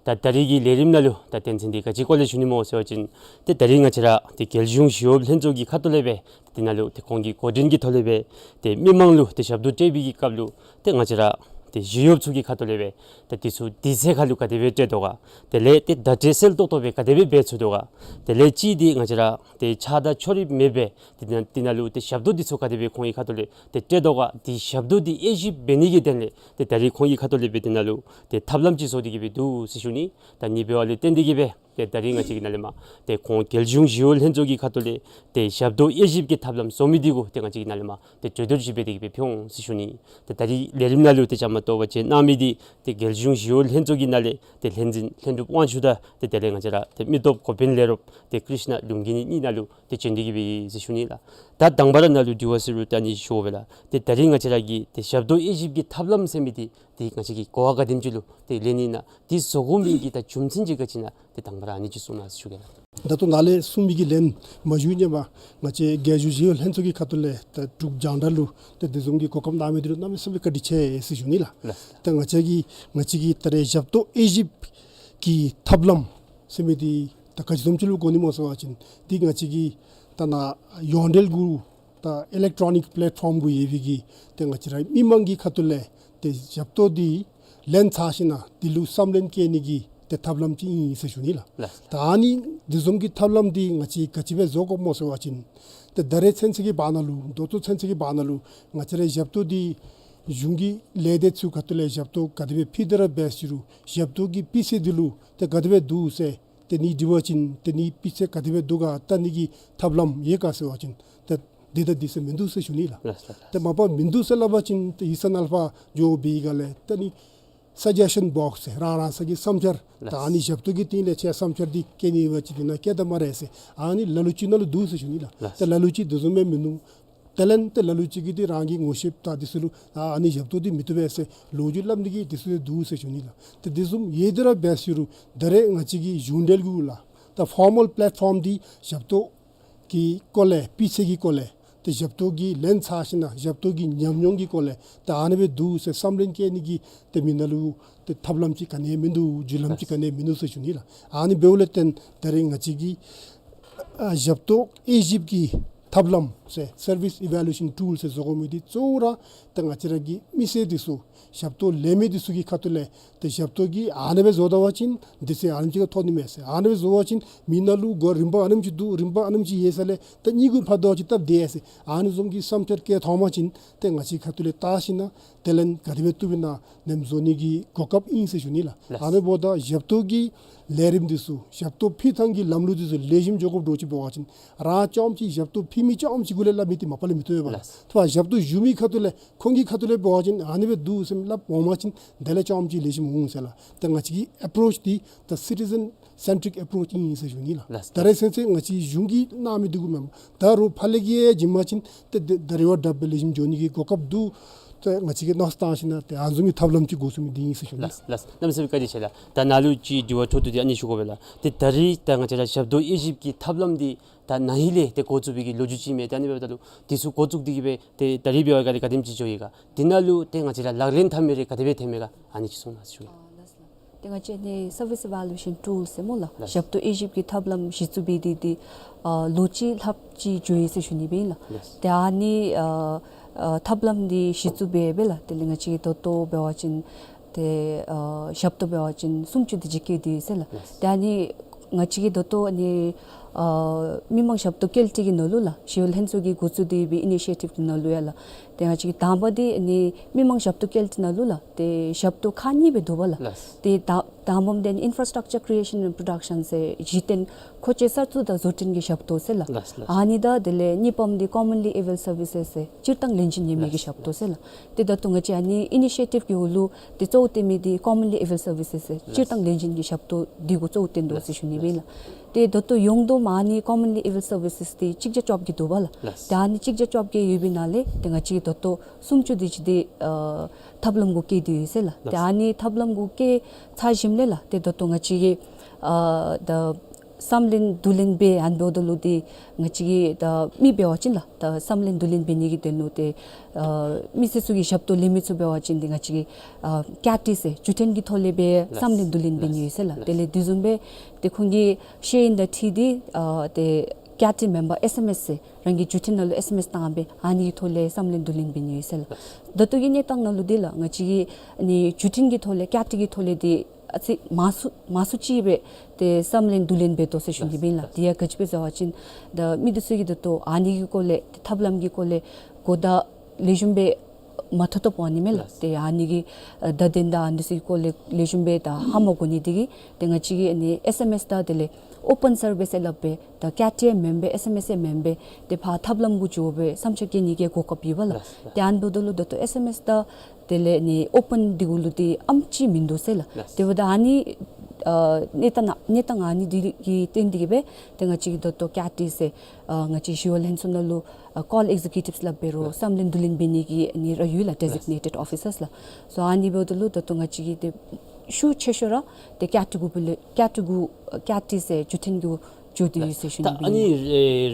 ད་ད་རིས་ཀྱི་ལས་རིམ་ནང་ལུ་ད་དོན་ཚན་འདི་ག་ཅི་སྐོར་ལས་ཞུ་ནི་སྨོ་ཟེར་བ་ཅིན་ཏེ་ད་རིས་ང་བཅས་ར་ཏེ་རྒྱལ་གཞུང་ཞི་གཡོགཔ་ལྷན་ཚོགས་ཀྱི་ཁ་ཐུག་ལས་སྦེ་དེ་ནང་ལུ་ཏེ་ཁོང་གི་འགོ་འདྲེན་གྱི་ཐོག་ལས་སྦེ་ཏེ་མི་མང་ལུ་ཏེ་ཞབས་ཏོག་སྤྲོད་པའི་གི་སྐབས་ལུ་ཏེ་ང་བཅས་ར་ཏེ་ཞི་གཡོགཔ་ཚུ་གི་ཁ་ཐུག་ལས་སྦེ་ཏེ་དེ་ཚུ་དུས་ཚོད་ཁར་ལུ་ག་དེ་སྦེ་སྤྲོད་དོ་ག། དེ་ལས་ཏེ་བརྡ་སྤྲོད་གསལ་ཏོག་ཏོ་སྦེ་ག་དེ་སྦེ་འབད་ཚུགས་དོ་ག། དེ་ལས་གཅིག་འདི་ང་བཅས་ར་ཏེ་ཆགས་སྡང་ཕྱོགས་རིས་མེད་པར་དེ་ནང་དེ་ནང་ལུ་ཏེ་ཞབས་ཏོག་འདི་ཚུ་ག་དེ་སྦེ་ཁོང་གི་ཁ་ཐུག་ལས་ཏེ་སྤྲོད་དོ་ག། ཏེ་ཞབས་ཏོག་འདི་དབྱེ་ཞིབ་འབད་ནི་གི་དོན་ལས་ཏེ་ད་རིས་ཁོང་གི་ཁ་ཐུག་ལས་སྦེ་དེ་ནང་ལུ་ཏེ་ཐབས་ལམ་ཅིག་བཟོ་སྟེ་གི་སྦེ་འདུག་ཟེར་ཞུ་ནི། ད་ཨ་ནི་འབདཝ་ལས་བརྟེན་ཏེ་གི་སྦེ་ཏེ་ད་རིས་ང་བཅས་ཀྱི་ནང་ལས་མར་ཏེ་ཁོང་རྒྱལ་གཞུང་ཞི་གཡོགཔ་ལྷན་ཚོགས་ཀྱི་ཁ་ཐུག་ལས་ཏེ་ཞབས་ཏོག་དབྱེ་ཞིབ་ཀྱི་ཐབས་ལམ་བཟོ་མི་འདི་གུ་ཏེ་ང་བཅས་ཀྱི་ནང་ལས་མར་ཏེ་གྲོས་བསྡུར་ཅིག་འབད་དེ་གི་སྦེ་ཕུལ་འོང་ཟེར་ཞུ་ནི། ཏེ་ད་རིས་ལས་རིམ་ནང་ལུ་ཏེ་བཅའ་མར་གཏོགས་པ་བྱོན་གནང་མི་འདི་ཏེ་རྒྱལ་གཞུང་ཞི་གཡོགཔ་ལྷན་ཚོགས་ཀྱི་ནང་ལས་ཏེ་ལྷན་འཛིན་ལྷན་གྲུབ་དབང་ཕྱུག་དང་ཏེ་དེ་ལས་ང་བཅས་ར་ཏེ་མི་སྟོབས་འགོ་དཔོན་ལས་རོགསཔ་ཏེ་ཀྲིཤ་ན་ལུམ་གི་ནི་གཉིས་ནང་ལུ་ཏེ་བྱོན་ཏེ་གི་སྦེ་ཡོད་ཟེར་ཞུ་ནི་ལགས། ད་དང་པ་ར་ནཱ་ལུ་དྲི་བ་ཟེར་རུང་ད་ཨ་ནི་ཞུ་དགོ་པས་ལགས། ཏེ་ད་རིས་ང་བཅས་ར་གི་ཏེ་ཞབས་ཏོག་དབྱེ་ཞིབ་ཀྱི་ཐབས་ལམ་ཟེར་མི་འདི་ཏེ་ང་བཅས་ཀྱིས་གོ་བ་ག་དེམ་ཅིག་ལུ་ཏེ་ལེན་ནི་ཨིན་ན། འདི་བཟོ་དགོ་མི་གི་ད་རྒྱུ་མཚན་ཅིག་ག་ཅི་ཨིན་ན། ཏེ་དང་པ་ར་ཨ་ནི་ཅིག་གསུང་གནང་ཟེར་ཞུ་གེ་ལགས། ད་ལྟོ་ནཱ་ལས་གསུངས་མི་གི་ལན་མ་ཞུ་སྔོན་མ་ང་བཅས་རྒྱལ་གཞུང་ཞི་གཡོགཔ་ལྷན་ཚོགས་ཀྱི་ཁ་ཐུག་ལས་ད་འབྲུག་རྒྱང་བསྒྲགས་ལུ་ཏེ་དེ་བཟུམ་གྱི་གོ་སྐབས་གནང་མི་འདི་ལུ་གནམ་མེད་ས་མེད་བཀའ་དྲིན་ཆེ་ཟེར་ཞུ་ནི་ལགས། ལགས། ད་ང་བཅས་ཀྱིས་ང་བཅས་ཀྱིས་ད་རེས་ཞབས་ཏོག་དབྱེ་ཞིབ་ཀྱི་ཐབས་ལམ་ཟེར་མི་འདི་ད་ག་ཅི་བཟུམ་ཅིག་ལུ་གོ་ནི་སྨོ་ཟེར་བ་ཅིན་འདི་ང་བཅས་ཀྱིས་ད་ནཱ་ཡོངས་འབྲེལ་གུ་ད་ཨི་ལེག་ཊོ་ནིག་པེ་ལེཊ་ཕོམ་གུ་ཡོད་པའི་གི་ཏེ་ང་བཅས་ར་མི་མང་གི་ཁ་ཐུག་ལས་ཏེ་ཞབས་ཏོག་འདི་ལེན་ཚར་ཞིནམ་ལས་འདི་ལུ་བསམ་ལན་བཀལ་ནི་གི་ཏེ་ཐབས་ལམ་ཅིག་ཨིན་ཟེར་ཞུ་ནི་ལགས། ལགས། ད་ཨ་ནི་འདི་བཟུམ་གྱི་ཐབས་ལམ་འདི་ང་བཅས་ག་ཅི་སྦེ་བཟོ་དགོཔ་སྨོ་ཟེར་བ་ཅིན་ཏེ་ད་རེས་ཚུན་ཚོད་ཀྱི་བར་ན་ལུ་ད་ལྟོ་ཚུན་ཚོད་ཀྱི་བར་ན་ལུ་ང་བཅས་ར་ཞབས་ཏོག་འདི་གཞུང་གི་ལས་སྡེ་ཚུ་ཁ་ཐུག་ལས་ཞབས་ཏོག་ག་དེ་སྦེ་ཕུལ་ཏེ་ར་འབད་ཟེར་རུང་ཞབས་ཏོག་གི་སྤུས་ཚད་འདི་ལུ་ཏེ་ག་དེ་སྦེ་འདུག་ཟེར་ཏེ་ཨ་ནི་འདྲི་བ་ཅིན་ཏེ་ཨ་ནི་སྤུས་ཚད་ག་དེ་སྦེ་འདུག་ག་བལྟ་ནི་གི་ཐབས་ལམ་ཡོད་ག་ཟེར་བ་ཅིན་ཏེ་འདི་དང་འདི་ཟེར་མིན་འདུག་ཟེར་ཞུ་ནི་ལགས། ལགས་ལགས། ཏེ་མ་པ་མིན་འདུག་ཟེར་སླབ་པ་ཅིན་ཏེ་ཡིག་ཚང་ནང་ལུ་ཕར་འགྱོ་བའི་སྒང་ལས་ཏེ་ཨ་ནི་སཱ་ཇེས་ཤཱན་བོགས་ཟེར་རང་རང་སོའི་གི་བསམ་འཆར། ལགས། ད་ཨ་ནི་ཞབས་ཏོག་གི་སྟེང་ལས་ཁྱོད་བསམ་འཆར་འདི་བཀོད་ནི་ཡོད་པ་ཅིན་འདི་ནང་བཀོད་ད་སྨ་རེ་ཟེར་ཨ་ནི་ལ་ལུ་ཅིག་ནང་ལུ་འདུག་ཟེར་ཞུ་ནི་ལགས། ལགས། ཏེ་ལ་ལུ་ཅིག་དེ་བཟུམ་སྦེ་མིན་འདུག། དེ་ལས་ཏེ་ལ་ལུ་ཅིག་གིས་འདི་རང་གི་ངོ་ཤེས་དང་འདི་ཚུ་ལུ་ཨ་ཨ་ནི་ཞབས་ཏོག་འདི་མི་བཏུབ་པས་ཟེར་ལོ་རྒྱུས་སླབ་ནི་གི་འདི་ཚུ་འདུག་ཟེར་ཞུ་ནི་ལགས། ཏེ་དེ་བཟུམ་ཡོད་དེ་ར་འབད་ཟེར་རུང་ད་རེས་ང་བཅས་ཀྱི་གཞུང་འབྲེལ་གུ་ལགས་ད་ཕོར་མལ་པེ་ལེཊ་ཕོམ་འདི་ཞབས་ཏོག་གི་སྐོར་ལས་སྤུས་ཚད་ཀྱི་སྐོར་ལས་ཏེ་ཞབས་ཏོག་གི་ལེན་ཚར་ཞིནམ་ལས་ཞབས་ཏོག་གི་ཉམས་མྱོང་གི་སྐོར་ལས་ད་ཨ་ནི་སྦེ་འདུག་ཟེར་བསམ་ལན་བཀོད་ནི་གི་ཏེ་མི་ནང་ལུ་ཏེ་ཐབས་ལམ་ཅིག་ག་ནི་ཡང་མིན་འདུག། བརྒྱུད་ལམ་ཅིག་ག་ནི་ཡང་མིན་འདུག་ཟེར་ཞུ་ནི་ལགས། ཨ་ནི་འབདཝ་ལས་བརྟེན་ད་རེས་ང་བཅས་ཀྱི་ཨ་ཞབས་ཏོག་དབྱེ་ཞིབ་ཀྱི་ཐབས་ལམ་ཟེར་སར་ཝིས་ཨི་ཝེ་ལུ་ཨེ་ཤཱན་ཊུལ་ཟེར་བཟོ་དགོ་མི་འདི་གཙོ་བོ་ར་ད་ང་བཅས་ར་གི་མི་སེར་འདི་ཚུ་ཞབས་ཏོག་ལེན་མི་འདི་ཚུ་གི་ཁ་ཐུག་ལས་ཏེ་ཞབས་ཏོག་གི་ཨ་ནི་སྦེ་བཟོ་ད་པ་ཅིན་དུས་ཚོད་ཨ་ནེམ་ཅིག་ཁར་ཐོབ་ནི་མས་ཟེར། ཨ་ནི་སྦེ་བཟོ་བ་ཅིན་མི་ནང་ལུ་གོ་རིམ་པ་ཨ་ནེམ་ཅིག་འདུག། རིམ་པ་ཨ་ནེམ་ཅིག་ཡོད་ས་ལས་ད་གཉིས་གུ་ཕར་འགྱོ་བ་ཅིན་སྟབས་བདེ་ཡ་ཟེར་ཨ་ནི་བཟུམ་གྱི་བསམ་འཆར་བཀོད་ཐོབ་པ་ཅིན་ཏེ་ང་བཅས་ཁ་ཐུག་ལས་བལྟ་ཞིནམ་ལས་དེ་ལས་ག་དེ་སྦེ་བཏུབ་ཨིན་ན་ནེམ་བཟོ་ནི་གི་གོ་སྐབས་ཨིན་ཟེར་ཞུ་ནི་ལགས། ལགས། ཨ་ནི་འབདཝ་ད་ཞབས་ཏོག་གི་ལས་རིམ་འདི་ཚུ་ཞབས་ཏོག་ཕུལ་ཐངས་ཀྱི་ལམ་ལུགས་འདི་ཚུ་ལེགས་ཤོམ་འགྱོ་དགོཔ་འདྲཝ་ཅིག་འབད་བ་ཅིན་རང་རྐྱངམ་ཅིག་ཞབས་ཏོག་ཕུལ་མི་རྐྱངམ་ཅིག་གུ་ལས་སླབ་མི་འདི་མ་པ་ལས་མི་བཏུབ་པས་ལགས། ལགས། ད་ཞབས་ཏོག་ཞུ་མི་ཁ་ཐུག་ལས་ཁོང་གི་ཁ་ཐུག་ལས་འབད་བ་ཅིན་ཨ་ནི་སྦེ་འདུག་ཟེར་སླབ་འོང་པ་ཅིན་དེ་ལས་རྐྱངམ་ཅིག་ལེགས་ཤོམ་འོང་ཟེར་ལགས། ད་ང་བཅས་ཀྱི་ཨེཔ་རོཆ་འདི་ད་སི་ཊི་ཟེན་སེན་ཊིག་ཨེཔ་རོཆ་ཨིན་ཟེར་ཞུ་ནི་ལགས། ལགས། ད་རེས་ཚུན་ཚོད་ང་བཅས་གཞུང་གིས་གནང་མི་འདི་གུ་མེན་པར་ད་རུང་ཕར་ལས་ཀྱི་ཡང་བྱིན་པ་ཅིན་ཏེ་ད་རེས་བ་ད་སྦེ་ལེགས་ཤོམ་འགྱོ་ནི་གི་གོ་སྐབས་འདུག། ད་ང་བཅས་ཀྱིས་མནོ་བསམ་བཏང་ཞིནམ་ལས་ཏེ་ཨ་ནི་བཟུམ་གྱི་ཐབས་ལམ་ཅིག་འགོ་བཙུགས་མི་འདི་ཨིན་ཟེར་ཞུ་ནི་ལགས། ལགས། གནམ་མེད་ས་མེད་བཀའ་དྲིན་ཆེ་ལགས། ད་ནཱ་ལུ་ཅིག་དྲི་བ་འཕྲོ་མཐུད་དེ་ཨ་ནི་ཞུ་དགོ་པས་ལགས། ཏེ་ད་རེས་ད་ང་བཅས་ར་ཞབས་ཏོག་དབྱེ་ཞིབ་ཀྱི་ཐབས་ལམ་འདི་ད་ན་ཧིང་ལས་ཏེ་འགོ་བཙུགས་པའི་གི་ལོ་རྒྱུས་ཅིག་མས། ད་ཨ་ནི་འབདཝ་ད་ལུ་འདི་ཚུ་འགོ་བཙུགས་ཏེ་གི་སྦེ་ཏེ་ད་རེས་འབད་བའི་སྒང་ལས་ག་དེམ་ཅིག་འགྱོ་ཡི་ག། འདི་ནང་ལུ་ཏེ་ང་བཅས་ར་ལག་ལེན་འཐབ་མི་རེ་ག་དེ་སྦེ་འཐབ་མས་ག། ཨ་ནི་ཅིག་གསུང་གནང་ཟེར་ཞུ་གེ། ཨ་ལགས་སོ། ཏེ་ང་བཅས་ཨ་ནི་སར་ཝིས་ཨི་ཝེ་ལུ་ཨེ་ཤཱན་ཊུལ་ཟེར་སྨོ་ལགས། ལགས། ཞབས་ཏོག་དབྱེ་ཞིབ་ཀྱི་ཐབས་ལམ་གཞི་བཙུགས་འབད་དེ་ཏེ་ཨ་ལོ་གཅིག་ལྷགཔ་ཅིག་འགྱོ་ཡི་ཟེར་ཞུ་ནི་སྦེ་ཨིན་ལགས། ལགས། ཏེ་ཨ་ནི་ཨ་ ཨ་ཐབས་ལམ་འདི་གཞི་བཙུགས་འབད་འབད་ལགས། དེ་ལས་ང་བཅས་ཀྱིས་ད་ལྟོ་འབད་བ་ཅིན་ཏེ་ཨ་ཞབས་ཏོག་འབད་བ་ཅིན་སུམ་ཅུ་དེ་ཅིག་བཀལ་ཏེ་ཡོད་ཟེར་ལགས། ལགས། ཏེ་ཨ་ནི་ང་བཅས་ཀྱིས་ད་ལྟོ་ཨ་ནི་ཨ་མི་མང་ཞབས་ཏོག་བཀལ་ཏེ་གི་ནང་ལུ་ལགས། ཞི་གཡོག་ལྷན་ཚོགས་ཀྱིས་འགོ་བཙུགས་ཏེ་ཡོད་པའི་ཨི་ནི་ཤི་ཡེ་ཊིབ་ཀྱི་ནང་ལུ་ཡང་ལགས། ཏེ་ང་བཅས་ཀྱིས་དང་པ་འདི་ཨ་ནི་མི་མང་ཞབས་ཏོག་བཀལ་ཏེ་ནང་ལུ་ལགས། ཏེ་ཞབས་ཏོག་ཁག་གཉིས་སྦེ་འདུག་པ་ལགས། ལགས། ཏེ་ད་དང་པམ་འདི་ཨིན་ཕ་ར་སི་ཊག་ཅར་ཀྲི་ཡེ་ཤཱན་ཨེནཌ་པོརོ་ཌག་ཤཱན་ཟེར་གཞི་རྟེན་མཁོ་ཆས་གསར་བཙུགས་དང་བཟོ་སྐྲུན་གྱི་ཞབས་ཏོག་ཟེར་ལགས། ལགས། ལགས། ཨ་ནི་དང་དེ་ལས་གཉིས་པམ་འདི་ཀོ་མཱན་ལི་ཨེ་ཝེལ་སར་བི་སེས་ཟེར་སྤྱིར་བཏང་ལེན་གྱི་ཉེས་མེད་ཀྱི་ཞབས་ཏོག་ཟེར་ལགས། ཏེ་ད་ལྟོ་ང་བཅས་ཨ་ནི་ཨི་ནི་ཤི་ཡེ་ཊིབ་ཀྱི་འོག་ལུ་ཏེ་གཙོ་བོ་བཏོན་མི་འདི་ཀོ་མཱན་ལི་ཨེ་ཝེལ་སར་བི་སེས་ཟེར་སྤྱིར་བཏང་ལེན་གྱི་ཞབས་ཏོག་འདི་གུ་གཙོ་བོ་བཏོན་དོ་ཟེར་ཞུ་ནི་སྦེ་ཨིན་ལགས། ཏེ་ད་ལྟོ་ཡོངས་བསྡོམས་ཨ་ནི་ཀོ་མཱན་ལི་ཨེ་ཝེལ་སར་བི་སེས་འདི་གཅིག་བརྒྱ་བཅོ་བརྒྱད་འདུག་པ་ལགས། ལགས། ཏེ་ཨ་ནི་གཅིག་བརྒྱ་བཅོ་བརྒྱད་ཡོད་པའི་ནང་ལས་ཏེ་ང་བཅས་ཀྱིས་ད་ལྟོ་སུམ་ཅུ་དེ་ཅིག་འདི་ཨ་ཐབས་ལམ་གུ་བཀལ་ཏེ་ཡོད་ཟེར་ལགས། ཏེ་ལགས། ཨ་ནི་ཐབས་ལམ་གུ་བཀལ་ཚར་ཞིནམ་ལས་ལགས། ཏེ་ད་ལྟོ་ང་བཅས་ཀྱིས་ཨ་ད་བསམ་ལེན་བསྡུ་ལེན་འབད་ཨ་ནི་འབདཝ་ད་ལུ་ཏེ་ང་བཅས་ཀྱིས་ད་མི་འབད་བ་ཅིན་ལགས། ད་བསམ་ལེན་བསྡུ་ལེན་འབད་ནི་གི་དོན་ལུ་ཏེ་ཨ་མི་སེར་ཚུ་གི་ཞབས་ཏོག་ལེན་མི་ཚུ་འབད་བ་ཅིན་ཏེ་ང་བཅས་ཀྱིས་ཨ་ཀེ་ཊི་ཟེར་བརྒྱུད་འཕྲིན་གྱི་ཐོག་ལས་སྦེ་ལགས། བསམ་ལེན་བསྡུ་ལེན་འབད་ནི་ཡོད་ཟེར་ལགས། ལགས། དེ་ལས་དེ་བཟུམ་སྦེ་ཏེ་ཁོང་གི་ཤེས་ཡོན་དང་འཁྲིལ་ཏེ་ཨ་ཏེ་ཀེ་ཊི་མེམ་བར་ཨེས་ཨེམ་ཨེས་ཟེར་རང་གི་བརྒྱུད་འཕྲིན་ནང་ལུ་ཨེས་ཨེམ་ཨེས་བཏང་སྦེ་ཨ་ནི་གི་ཐོག་ལས་བསམ་ལེན་བསྡུ་ལེན་འབད་ནི་ཡོད་ཟེར་ལགས། ད་ལྟོ་གི་གནས་སྟངས་ནང་ལུ་འདི་ལགས། ང་བཅས་ཀྱིས་ཨ་ནི་བརྒྱུད་འཕྲིན་གྱི་ཐོག་ལས་ཀེ་ཊི་གི་ཐོག་ལས་འདི་ཨ་ཙི་མང་སུ་མང་སུ་ཅིག་སྦེ་ཏེ་བསམ་ལེན་བསྡུ་ལེན་འབད་དོ་ཟེར་ཞུ་ནི་སྦེ་ཨིན་ལགས། ལགས། དེ་ཡང་ག་ཅི་སྦེ་ཟེར་བ་ཅིན་ད་མི་འདི་ཚུ་གིས་ད་ལྟོ་ཨ་ནི་གི་སྐོར་ལས་ཏེ་ཐབས་ལམ་གྱི་སྐོར་ལས་གོ་བརྡ་ལེགས་ཤོམ་སྦེ་མ་ཐོབ་ཐོབཔ་འོང་ནི་མས་ལགས། ལགས། ཏེ་ཨ་ནི་གི་ཨ་བརྡ་དོན་དང་ཨ་ནི་ཚུ་གི་སྐོར་ལས་ལེགས་ཤོམ་སྦེ་ད་ཧ་མ་གོ་ནི་འདི་གིས་ཏེ་ང་བཅས་ཀྱིས་ཨ་ནི་ཨེས་ཨེམ་ཨེས་དང་དེ་ལས་ཨོ་པཱན་སར་ཝེ་ཟེར་སླབ་སྦེ་ད་ཀེ་ཊི་ཡང་མེན་པས་ཨེས་ཨེམ་ཨེས་ཡང་མེན་པས་ཏེ་ཕར་ཐབས་ལམ་གུ་འགྱོ་སྦེ་བསམ་འཆར་བཀོད་ནི་གི་གོ་སྐབས་ཡོདཔ་ལགས། ལགས། ལགས། ཏེ་ཨ་ནི་འབདཝ་ད་ལུ་ད་ལྟོ་ཨེས་ཨེམ་ཨེས་དང་དེ་ལས་ཨ་ནི་ཨོ་པཱན་འདི་གུ་ལུ་འདི་ཨམ་ཅིག་མིན་འདུག་ཟེར་ལགས། ལགས། དེ་འབདཝ་ད་ཨ་ནི་ཨ་གནས་སྟངས་ཨ་གནས་སྟངས་ཨ་ནི་འདི་གིས་བརྟེན་ཏེ་གིས་སྦེ་ཏེ་ང་བཅས་ཀྱིས་ད་ལྟོ་ཀེ་ཊི་ཟེར་ཨ་ང་བཅས་ཞི་གཡོག་ལྷན་ཚོགས་ནང་ལུ་ཨ་ཀོ་ཨེག་ཛི་ཀིའུ་ཊིབས་སླབ་འབད་རུང་བསམ་ལེན་བསྡུ་ལེན་འབད་ནི་གི་ཨ་ནི་ར་ཡོད་ལགས། ཌི་ཟིག་ནེ་ཊེཌ་ཨོ་ཕི་སརསི་ལགས། སོ་ཨ་ནི་འབདཝ་ད་ལུ་ད་ལྟོ་ང་བཅས་ཀྱིས་ཏེ་ཤུགས་ཆེ་ཤོས་ར་ཏེ་ཀེ་ཊི་གུ་སྦེ་ལས་ཀེ་ཊི་གུ་ཀེ་ཊི་ཟེར་བརྒྱུད་འཕྲིན་གུ་འགྱོ་སྟེ་ཡོད་ཟེར་ཞུ་ནི་སྦེ་ཨིན་ལགས། ད་ཨ་ནི་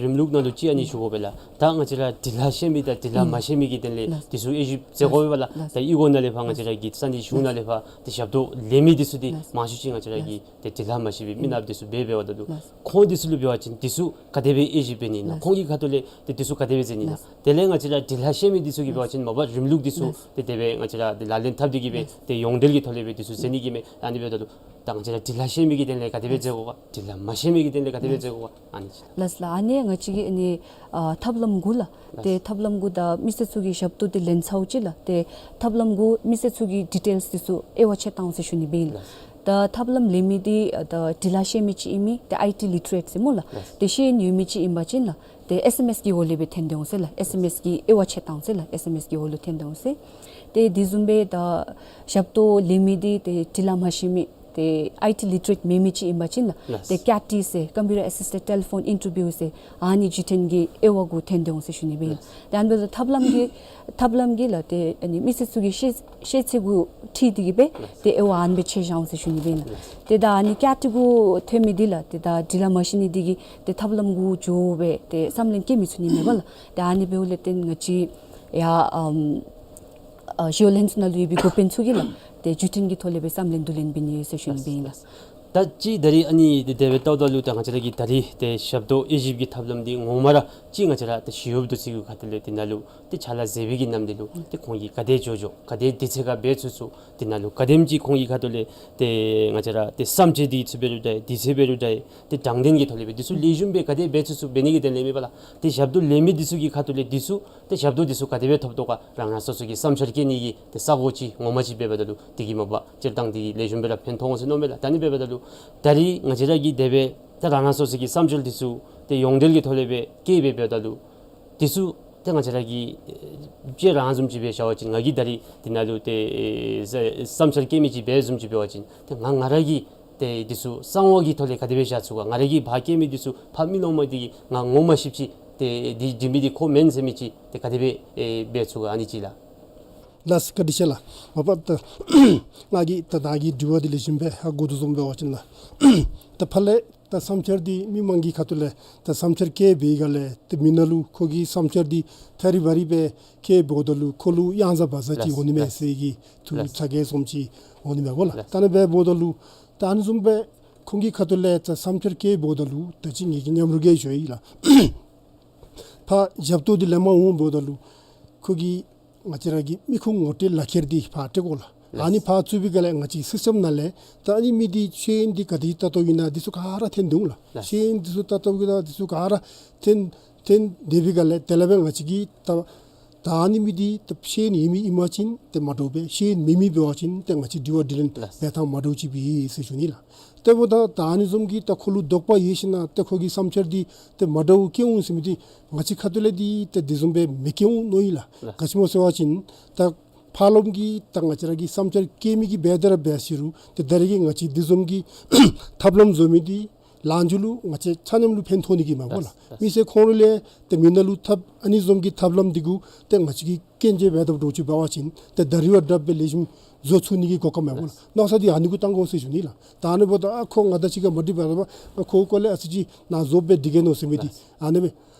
རིམ་ལུགས་ནང་ལུ་ཅིག་ཨ་ནི་ཞུ་དགོ་པས་ལགས། ད་ང་བཅས་ར་འབྲི་ལྷག་ཤེས་མི་དང་འབྲི་ལྷག་མ་ཤེས་མི་གི་དོན་ལས་ལགས། འདི་ཚུ་དབྱེ་ཞིབ་མཛད་དགོ་པས་ལགས། ལགས། ད་ཨི་ཁོང་ནང་ལས་ཕར་ང་བཅས་ར་གི་ས་གནས་གཞུང་ནང་ལས་ཕར་ཏེ་ཞབས་ཏོག་ལེན་མི་འདི་ཚུ་འདི་ལགས། མང་ཤོས་ཅིག་ང་བཅས་ར་གི་ལགས། ཏེ་འབྲི་ལྷག་མ་ཤེས་པའི་མི་ནགཔ་འདི་ཚུ་འབད་འབདཝ་ད་ལུ་ལགས། ཁོང་འདི་ཚུ་ལུ་འབད་བ་ཅིན་འདི་ཚུ་ག་དེ་སྦེ་དབྱེ་ཞིབ་འབད་ནི་ཨིན་ན། ལགས། ཁོང་གི་ཁ་ཐུག་ལས་ཏེ་འདི་ཚུ་ག་དེ་སྦེ་མཛད་ནི་ཨིན་ན། ལགས། དེ་ལས་ང་བཅས་ར་འབྲི་ལྷག་ཤེས་མི་འདི་ཚུ་གིས་འབད་བ་ཅིན་མ་པ་རིམ་ལུགས་འདི་ཚུ་ལགས། ཏེ་དེ་སྦེ་ང་བཅས་ར་ཏེ་ལག་ལེན་འཐབ་སྟེ་གིས་སྦེ་ལགས། ཏེ་ཡོངས་འབྲེལ་གྱི་ཐོག་ལས་སྦེ་འདི་ཚུ་མཛད་ནི་གི་མས། ཨ་ནི་འབདཝ་ད་ལུ་ད་ང་བཅས་ར་འབྲི་ལྷག་ཤེས་མི་གི་དོན་ལས་ག་དེ་སྦེ་མཛད་དགོ་ག། འབྲི་ལྷག་མ་ཤེས་མི་གི་དོན་ལས་ག་དེ་སྦེ་མཛད་དགོ་ག། ཨ་ནི་ཅིག་ལགས། ལགས་ལགས། ཨ་ནི་ང་བཅས་ཀྱིས་ཨ་ནི་ཨ་ཐབས་ལམ་གུ་ལགས། ལགས། ཏེ་ཐབས་ལམ་གུ་ད་མི་སེར་ཚུ་གི་ཞབས་ཏོག་འདི་ལེན་ཚརཝ་ཅིག་ལགས། ཏེ་ཐབས་ལམ་གུ་མི་སེར་ཚུ་གི་ཌི་ཊེལསི་འདི་ཚུ་དབྱེ་བ་ཕྱེ་བཏང་ཟེར་ཞུ་ནི་སྦེ་ཨིན་ལགས། ལགས། ད་ཐབས་ལམ་ལེན་མི་འདི་ཨ་ད་འབྲི་ལྷག་ཤེས་མི་ཅིག་ཨིན་མི་ཏེ་ཨའི་ཊི་ལི་ཊི་རེཊ་ཟེར་སྨོ་ལགས། ལགས། ཏེ་ཤེས་ཡོན་ཡོད་མི་ཅིག་ཨིན་པ་ཅིན་ལགས། ཏེ་ཨེས་ཨེམ་ཨེས་ཀྱི་འོག་ལས་སྦེ་འཐོན་ཏེ་འོང་ཟེར་ལགས། ཨེས་ཨེམ་ཨེས་ཀྱིས་དབྱེ་བ་ཕྱེ་བཏང་ཟེར་ལགས། ཨེས་ཨེམ་ཨེས་ཀྱི་འོག་ལུ་འཐོན་ཏེ་འོང་ཟེར། ཏེ་དེ་བཟུམ་སྦེ་ད་ཞབས་ཏོག་ལེན་མི་འདི་ཏེ་འབྲི་ལྷག་མ་ཤེས་མི་ཏེ་ཨའི་ཊི་ལི་ཊི་རེཊ་མེད་མི་ཅིག་ཨིན་པ་ཅིན་ལགས། ལགས། ཏེ་ཀེ་ཊི་ཟེར་ཀམ་པིའུ་ཊར་ཨེ་སིསི་ཊེཌ་ཊེ་ལི་ཕོན་ཨིན་ཊར་བིའུ་ཟེར་ཨ་ནི་བརྒྱུད་འཕྲིན་གྱི་དབྱེ་བ་གུ་འཐོན་ཏེ་འོང་ཟེར་ཞུ་ནི་སྦེ་ཨིན། ལགས། ཏེ་ཨ་ནི་འབདཝ་ད་ཐབས་ལམ་གྱི་ཐབས་ལམ་གྱི་ལགས་ཏེ་ཨ་ནི་མི་སེར་ཚུ་གི་ཤེས་ཤེས་ཚད་གུ་འཁྲིལ་ཏེ་གིས་སྦེ་ཏེ་དབྱེ་བ་ཨ་ནི་སྦེ་ཕྱེ་བཞག་འོང་ཟེར་ཞུ་ནི་སྦེ་ཨིན་ལགས། ཏེ་ད་ཨ་ནི་ཀེ་ཊི་གུ་འཐོན་མི་འདི་ལགས་ཏེ་ད་འབྲི་ལྷག་མ་ཤེས་ནི་འདི་གིས་ཏེ་ཐབས་ལམ་གུ་འགྱོ་སྦེ་ཏེ་བསམ་ལེན་བསྐྱེད་མི་ཚུགས་ནི་མས་པ་ལགས། ཏེ་ཨ་ནི་འབདཝ་ལས་བརྟེན་ང་བཅས་ཡང་ཨམ་ཨ་ཞི་གཡོག་ལྷན་ཚོགས་ནང་ལུ་ཡོད་པའི་འགོ་དཔོན་ཚུ་གིས་ལགས་ཏེ་བརྒྱུད་འཕྲིན་གྱི་ཐོག་ལས་སྦེ་བསམ་ལེན་བསྡུ་ལེན་འབད་ནི་ཟེར་ཞུ་ནི་སྦེ་ཨིན་ལགས། ད་ཅི་ད་རིས་ཨ་ནི་ཏེ་དེ་སྦེ་ལྟཝ་ད་ལུ་ད་ང་བཅས་ར་གི་ད་རིས་ཏེ་ཞབས་ཏོག་དབྱེ་ཞིབ་ཀྱི་ཐབས་ལམ་འདི་ངོ་མ་ར་ཅིག་ང་བཅས་ར་ཏེ་ཞི་གཡོགཔ་འདི་ཚུ་གི་ཁ་ཐུག་ལས་འདི་ནང་ལུ་ཏེ་ཕྱག་ལཱ་མཛད་པའི་གི་ནམ་འདི་ལུ་ཏེ་ཁོང་གིས་ག་དེ་འགྱོ་འགྱོ་ག་དེ་དུས་ཚོད་ག་འབད་ཚུགས་ཚུགས་འདི་ནང་ལུ་ག་དེམ་ཅིག་ཁོང་གི་ཁ་ཐུག་ལས་ཏེ་ང་བཅས་ར་ཏེ་བསམ་འཆར་འདི་ཚུ་འབད་རུང་འདྲ་དུས་ཚོད་འབད་རུང་འདྲ་ཏེ་དྲང་བདེན་གྱི་ཐོག་ལས་སྦེ་འདི་ཚུ་ལེགས་ཤོམ་སྦེ་ག་དེ་འབད་ཚུགས་ཚུགས་འབད་ནི་གི་དོན་ལས་མེན་པ་ལགས། ཏེ་ཞབས་ཏོག་ལེན་མི་འདི་ཚུ་གི་ཁ་ཐུག་ལས་འདི་ཚུ་ཏེ་ཞབས་ཏོག་འདི་ཚུ་ག་དེ་སྦེ་ཐོབ་དོ་ག་རང་རང་སོ་སོ་གི་བསམ་འཆར་བཀོད་ནི་གི་ཏེ་ས་གོ་ཅིག་ངོ་མ་ཅིག་འབད་འབདཝ་ད་ལུ་འདི་གིས་མ་པ་སྤྱིར་བཏང་འདི་གིས་ལེགས་ཤོམ་སྦེ་ར་ཕན་ཐོགས་འོང་ཟེར་མནོཝ་མས་ལགས། ད་ཨ་ནི་འབད་འབདཝ་ད་ལུ་ད་རིས་ང་བཅས་ར་གིས་དེ་སྦེ་ད་རང་རང་སོ་སོ་གི་བསམ་འཆར་འདི་ཚུ་ཏེ་ཡོངས་འབྲེལ་གྱི་ཐོག་ལས་སྦེ་བཀོད་སྦེ་འབདཝ་ད་ལུ་འདི་ཚུ་ཏེ་ང་བཅས་ར་གི་ཨེ་ཅིག་རང་བཟུམ་ཅིག་སྦེ་བཞག་པ་ཅིན་ང་གིས་ད་རིས་འདི་ནང་ལུ་ཏེ་ཨེ་བསམ་འཆར་བཀོད་མི་ཅིག་འབད་བཟུམ་ཅིག་འབད་བ་ཅིན་ཏེ་ང་ང་ར་གིས་ཏེ་འདི་ཚུ་གསང་བ་གི་ཐོག་ལས་ག་དེ་སྦེ་བཞག་ཚུགས་ག། ང་ར་གིས་ཕར་བཀོད་མི་འདི་ཚུ་ཕར་མི་ནོར་མ་འདི་གིས་ང་ངོ་མ་ཤེསཔ་ཅིག་ཏེ་འདི་འདི་མི་འདི་ཁོ་མེན་ཟེར་མི་ཅིག་ཏེ་ག་དེ་སྦེ་ཨེ་འབད་ཚུགས་ག། ཨ་ནི་ཅིག་ལགས། ལགས་སོ་བཀའ་དྲིན་ཆེ་ལགས། མ་པ་ད་ང་གིས་ད་ད་གི་དྲི་བ་འདི་ལེགས་ཤོམ་སྦེ་ཧ་གོ་དོ་བཟུམ་འབད་བ་ཅིན་ལགས། ད་ཕར་ལས་ད་བསམ་འཆར་འདི་མི་མང་གི་ཁ་ཐུག་ལས་ད་བསམ་འཆར་བཀོད་པའི་སྒང་ལས་ཏེ་མི་ནང་ལུ་ཁོ་གི་བསམ་འཆར་འདི་ཐ་རི་བ་རི་སྦེ་བཀོད་འབདཝ་ད་ལུ་ཁོ་ལུ་གཡང་ཟ་བ་ཟ་ཅིག་ལགས། འོང་ནི་མས་ལགས། ཟེར་གྱི་ཐུགས་ལགས། ཚ་གྱང་བཟུམ་ཅིག་འོང་ནི་མས་གོ་ལགས། ལགས། ད་ཨ་ནི་འབདཝ་ད་ལུ་ད་ཨ་ནི་བཟུམ་སྦེ་ཁོང་གི་ཁ་ཐུག་ལས་ད་བསམ་འཆར་བཀོད་འབདཝ་ད་ལུ་ད་ཅི་ངེ་གི་མཉམ་རོགས་ཀྱིས་ཞུ་ཡི་ལགས། ཕར་ཞབས་ཏོག་འདི་ལེན་པར་འོང་འབདཝ་ད་ལུ་ ཁོ་གིས་ང་བཅས་ར་གི་མི་ཁུངས་ངོ་སྤྲོད་ལག་ཁྱེར་འདི་ཕར་སྤྲོད་དགོ་ལགས། ལགས། ཨ་ནི་ཕར་བཙུགས་པའི་སྒང་ལས་ང་བཅས་སིསི་ཊམ་ནང་ལས་ད་ཨ་ནི་མི་འདི་ཤེས་ཡོན་འདི་ག་དེ་ཅིག་ལྟ་རྟོག་ཨིན་ན་འདི་ཚུ་ག་ར་ཐོན་འདུག་ལགས། ལགས། ཤེས་ཡོན་འདི་ཚུ་ལྟ་རྟོག་ཨིན་ན་འདི་ཚུ་ག་ར་ཐོན་ཐོན་སྡོད་པའི་སྒང་ལས་དེ་ལས་སྦེ་ང་བཅས་ཀྱིས་ད་ད་ཨ་ནི་མི་འདི་ད་ཤེས་ཡོན་ཡོད་མི་ཨིན་པ་ཅིན་ཏེ་མ་འདྲཝ་སྦེ་ཤེས་ཡོན་མེད་མི་འབད་བ་ཅིན་ཏེ་ང་བཅས་དྲི་བ་དྲིས་ལན། ལགས། འབད་ཐངས་མ་འདྲཝ་ཅིག་སྦེ་ཡོད་ཟེར་ཞུ་ནི་ལགས། ཏེ་འབདཝ་ད་ད་ཨ་ནི་བཟུམ་གྱི་ད་ཁོ་ལུ་དོགས་པ་ཡོད་ཞིན་ན་ཏེ་ཁོ་གི་བསམ་འཆར་འདི་ཏེ་མ་འདྲཝ་བསྐྱེད་འོང་ཟེར་མི་འདི་ང་བཅས་ཁ་ཐུག་ལས་འདི་ཏེ་དེ་བཟུམ་སྦེ་མི་བསྐྱེད་འོང་མནོ་ཡི་ལགས། ལགས། ག་ཅི་སྨོ་ཟེར་བ་ཅིན་ད་ཕར་ལོགམ་གི་ད་ང་བཅས་ར་གི་བསམ་འཆར་བསྐྱེད་མི་གིས་འབད་དེ་ར་འབད་ཟེར་རུང་ཏེ་ད་རེས་ཀྱི་ང་བཅས་དེ་བཟུམ་གྱི་ཐབས་ལམ་བཟོ་མི་འདི་ལངས་རྒྱུ་ལུ་ང་བཅས་ཆ་མཉམ་ལུ་ཕན་ཐོགས་ནི་གི་མས་པ་ལགས། ལགས། མི་སེར་ཁོང་ར་ལས་ཏེ་མི་ནང་ལུ་ཐབས་ཨ་ནི་བཟུམ་གྱི་ཐབས་ལམ་འདི་གུ་ཏེ་ང་བཅས་ཀྱིས་སྐྱོན་བརྗོད་འབད་དཔ་འདྲཝ་ཅིག་འབད་བ་ཅིན་ཏེ་ད་རིས་བ་དྲགཔ་སྦེ་ལེགས་ཤོམ་བཟོ་ཚུགས་ནི་གི་གོ་སྐབས་མས་པ་ལགས། ལགས། མནོ་བསམ་འདི་ཨ་ནི་གུ་བཏང་དགོ་ཟེར་ཞུ་ནི་ལགས། ད་ཨ་ནི་འབདཝ་ད་ཨ་ཁོ་ང་དང་གཅིག་ཁར་མ་འགྲིག་པས་ཟེར་བ་ཨ་ཁོ་སྐོར་ལས་ཨ་ཙི་ཅིག་ནཱ་བཟོ་སྦེ་འགྲིག་གེ་མནོ་ཟེར་མི་འདི། ལགས། ཨ་ནི་སྦེ་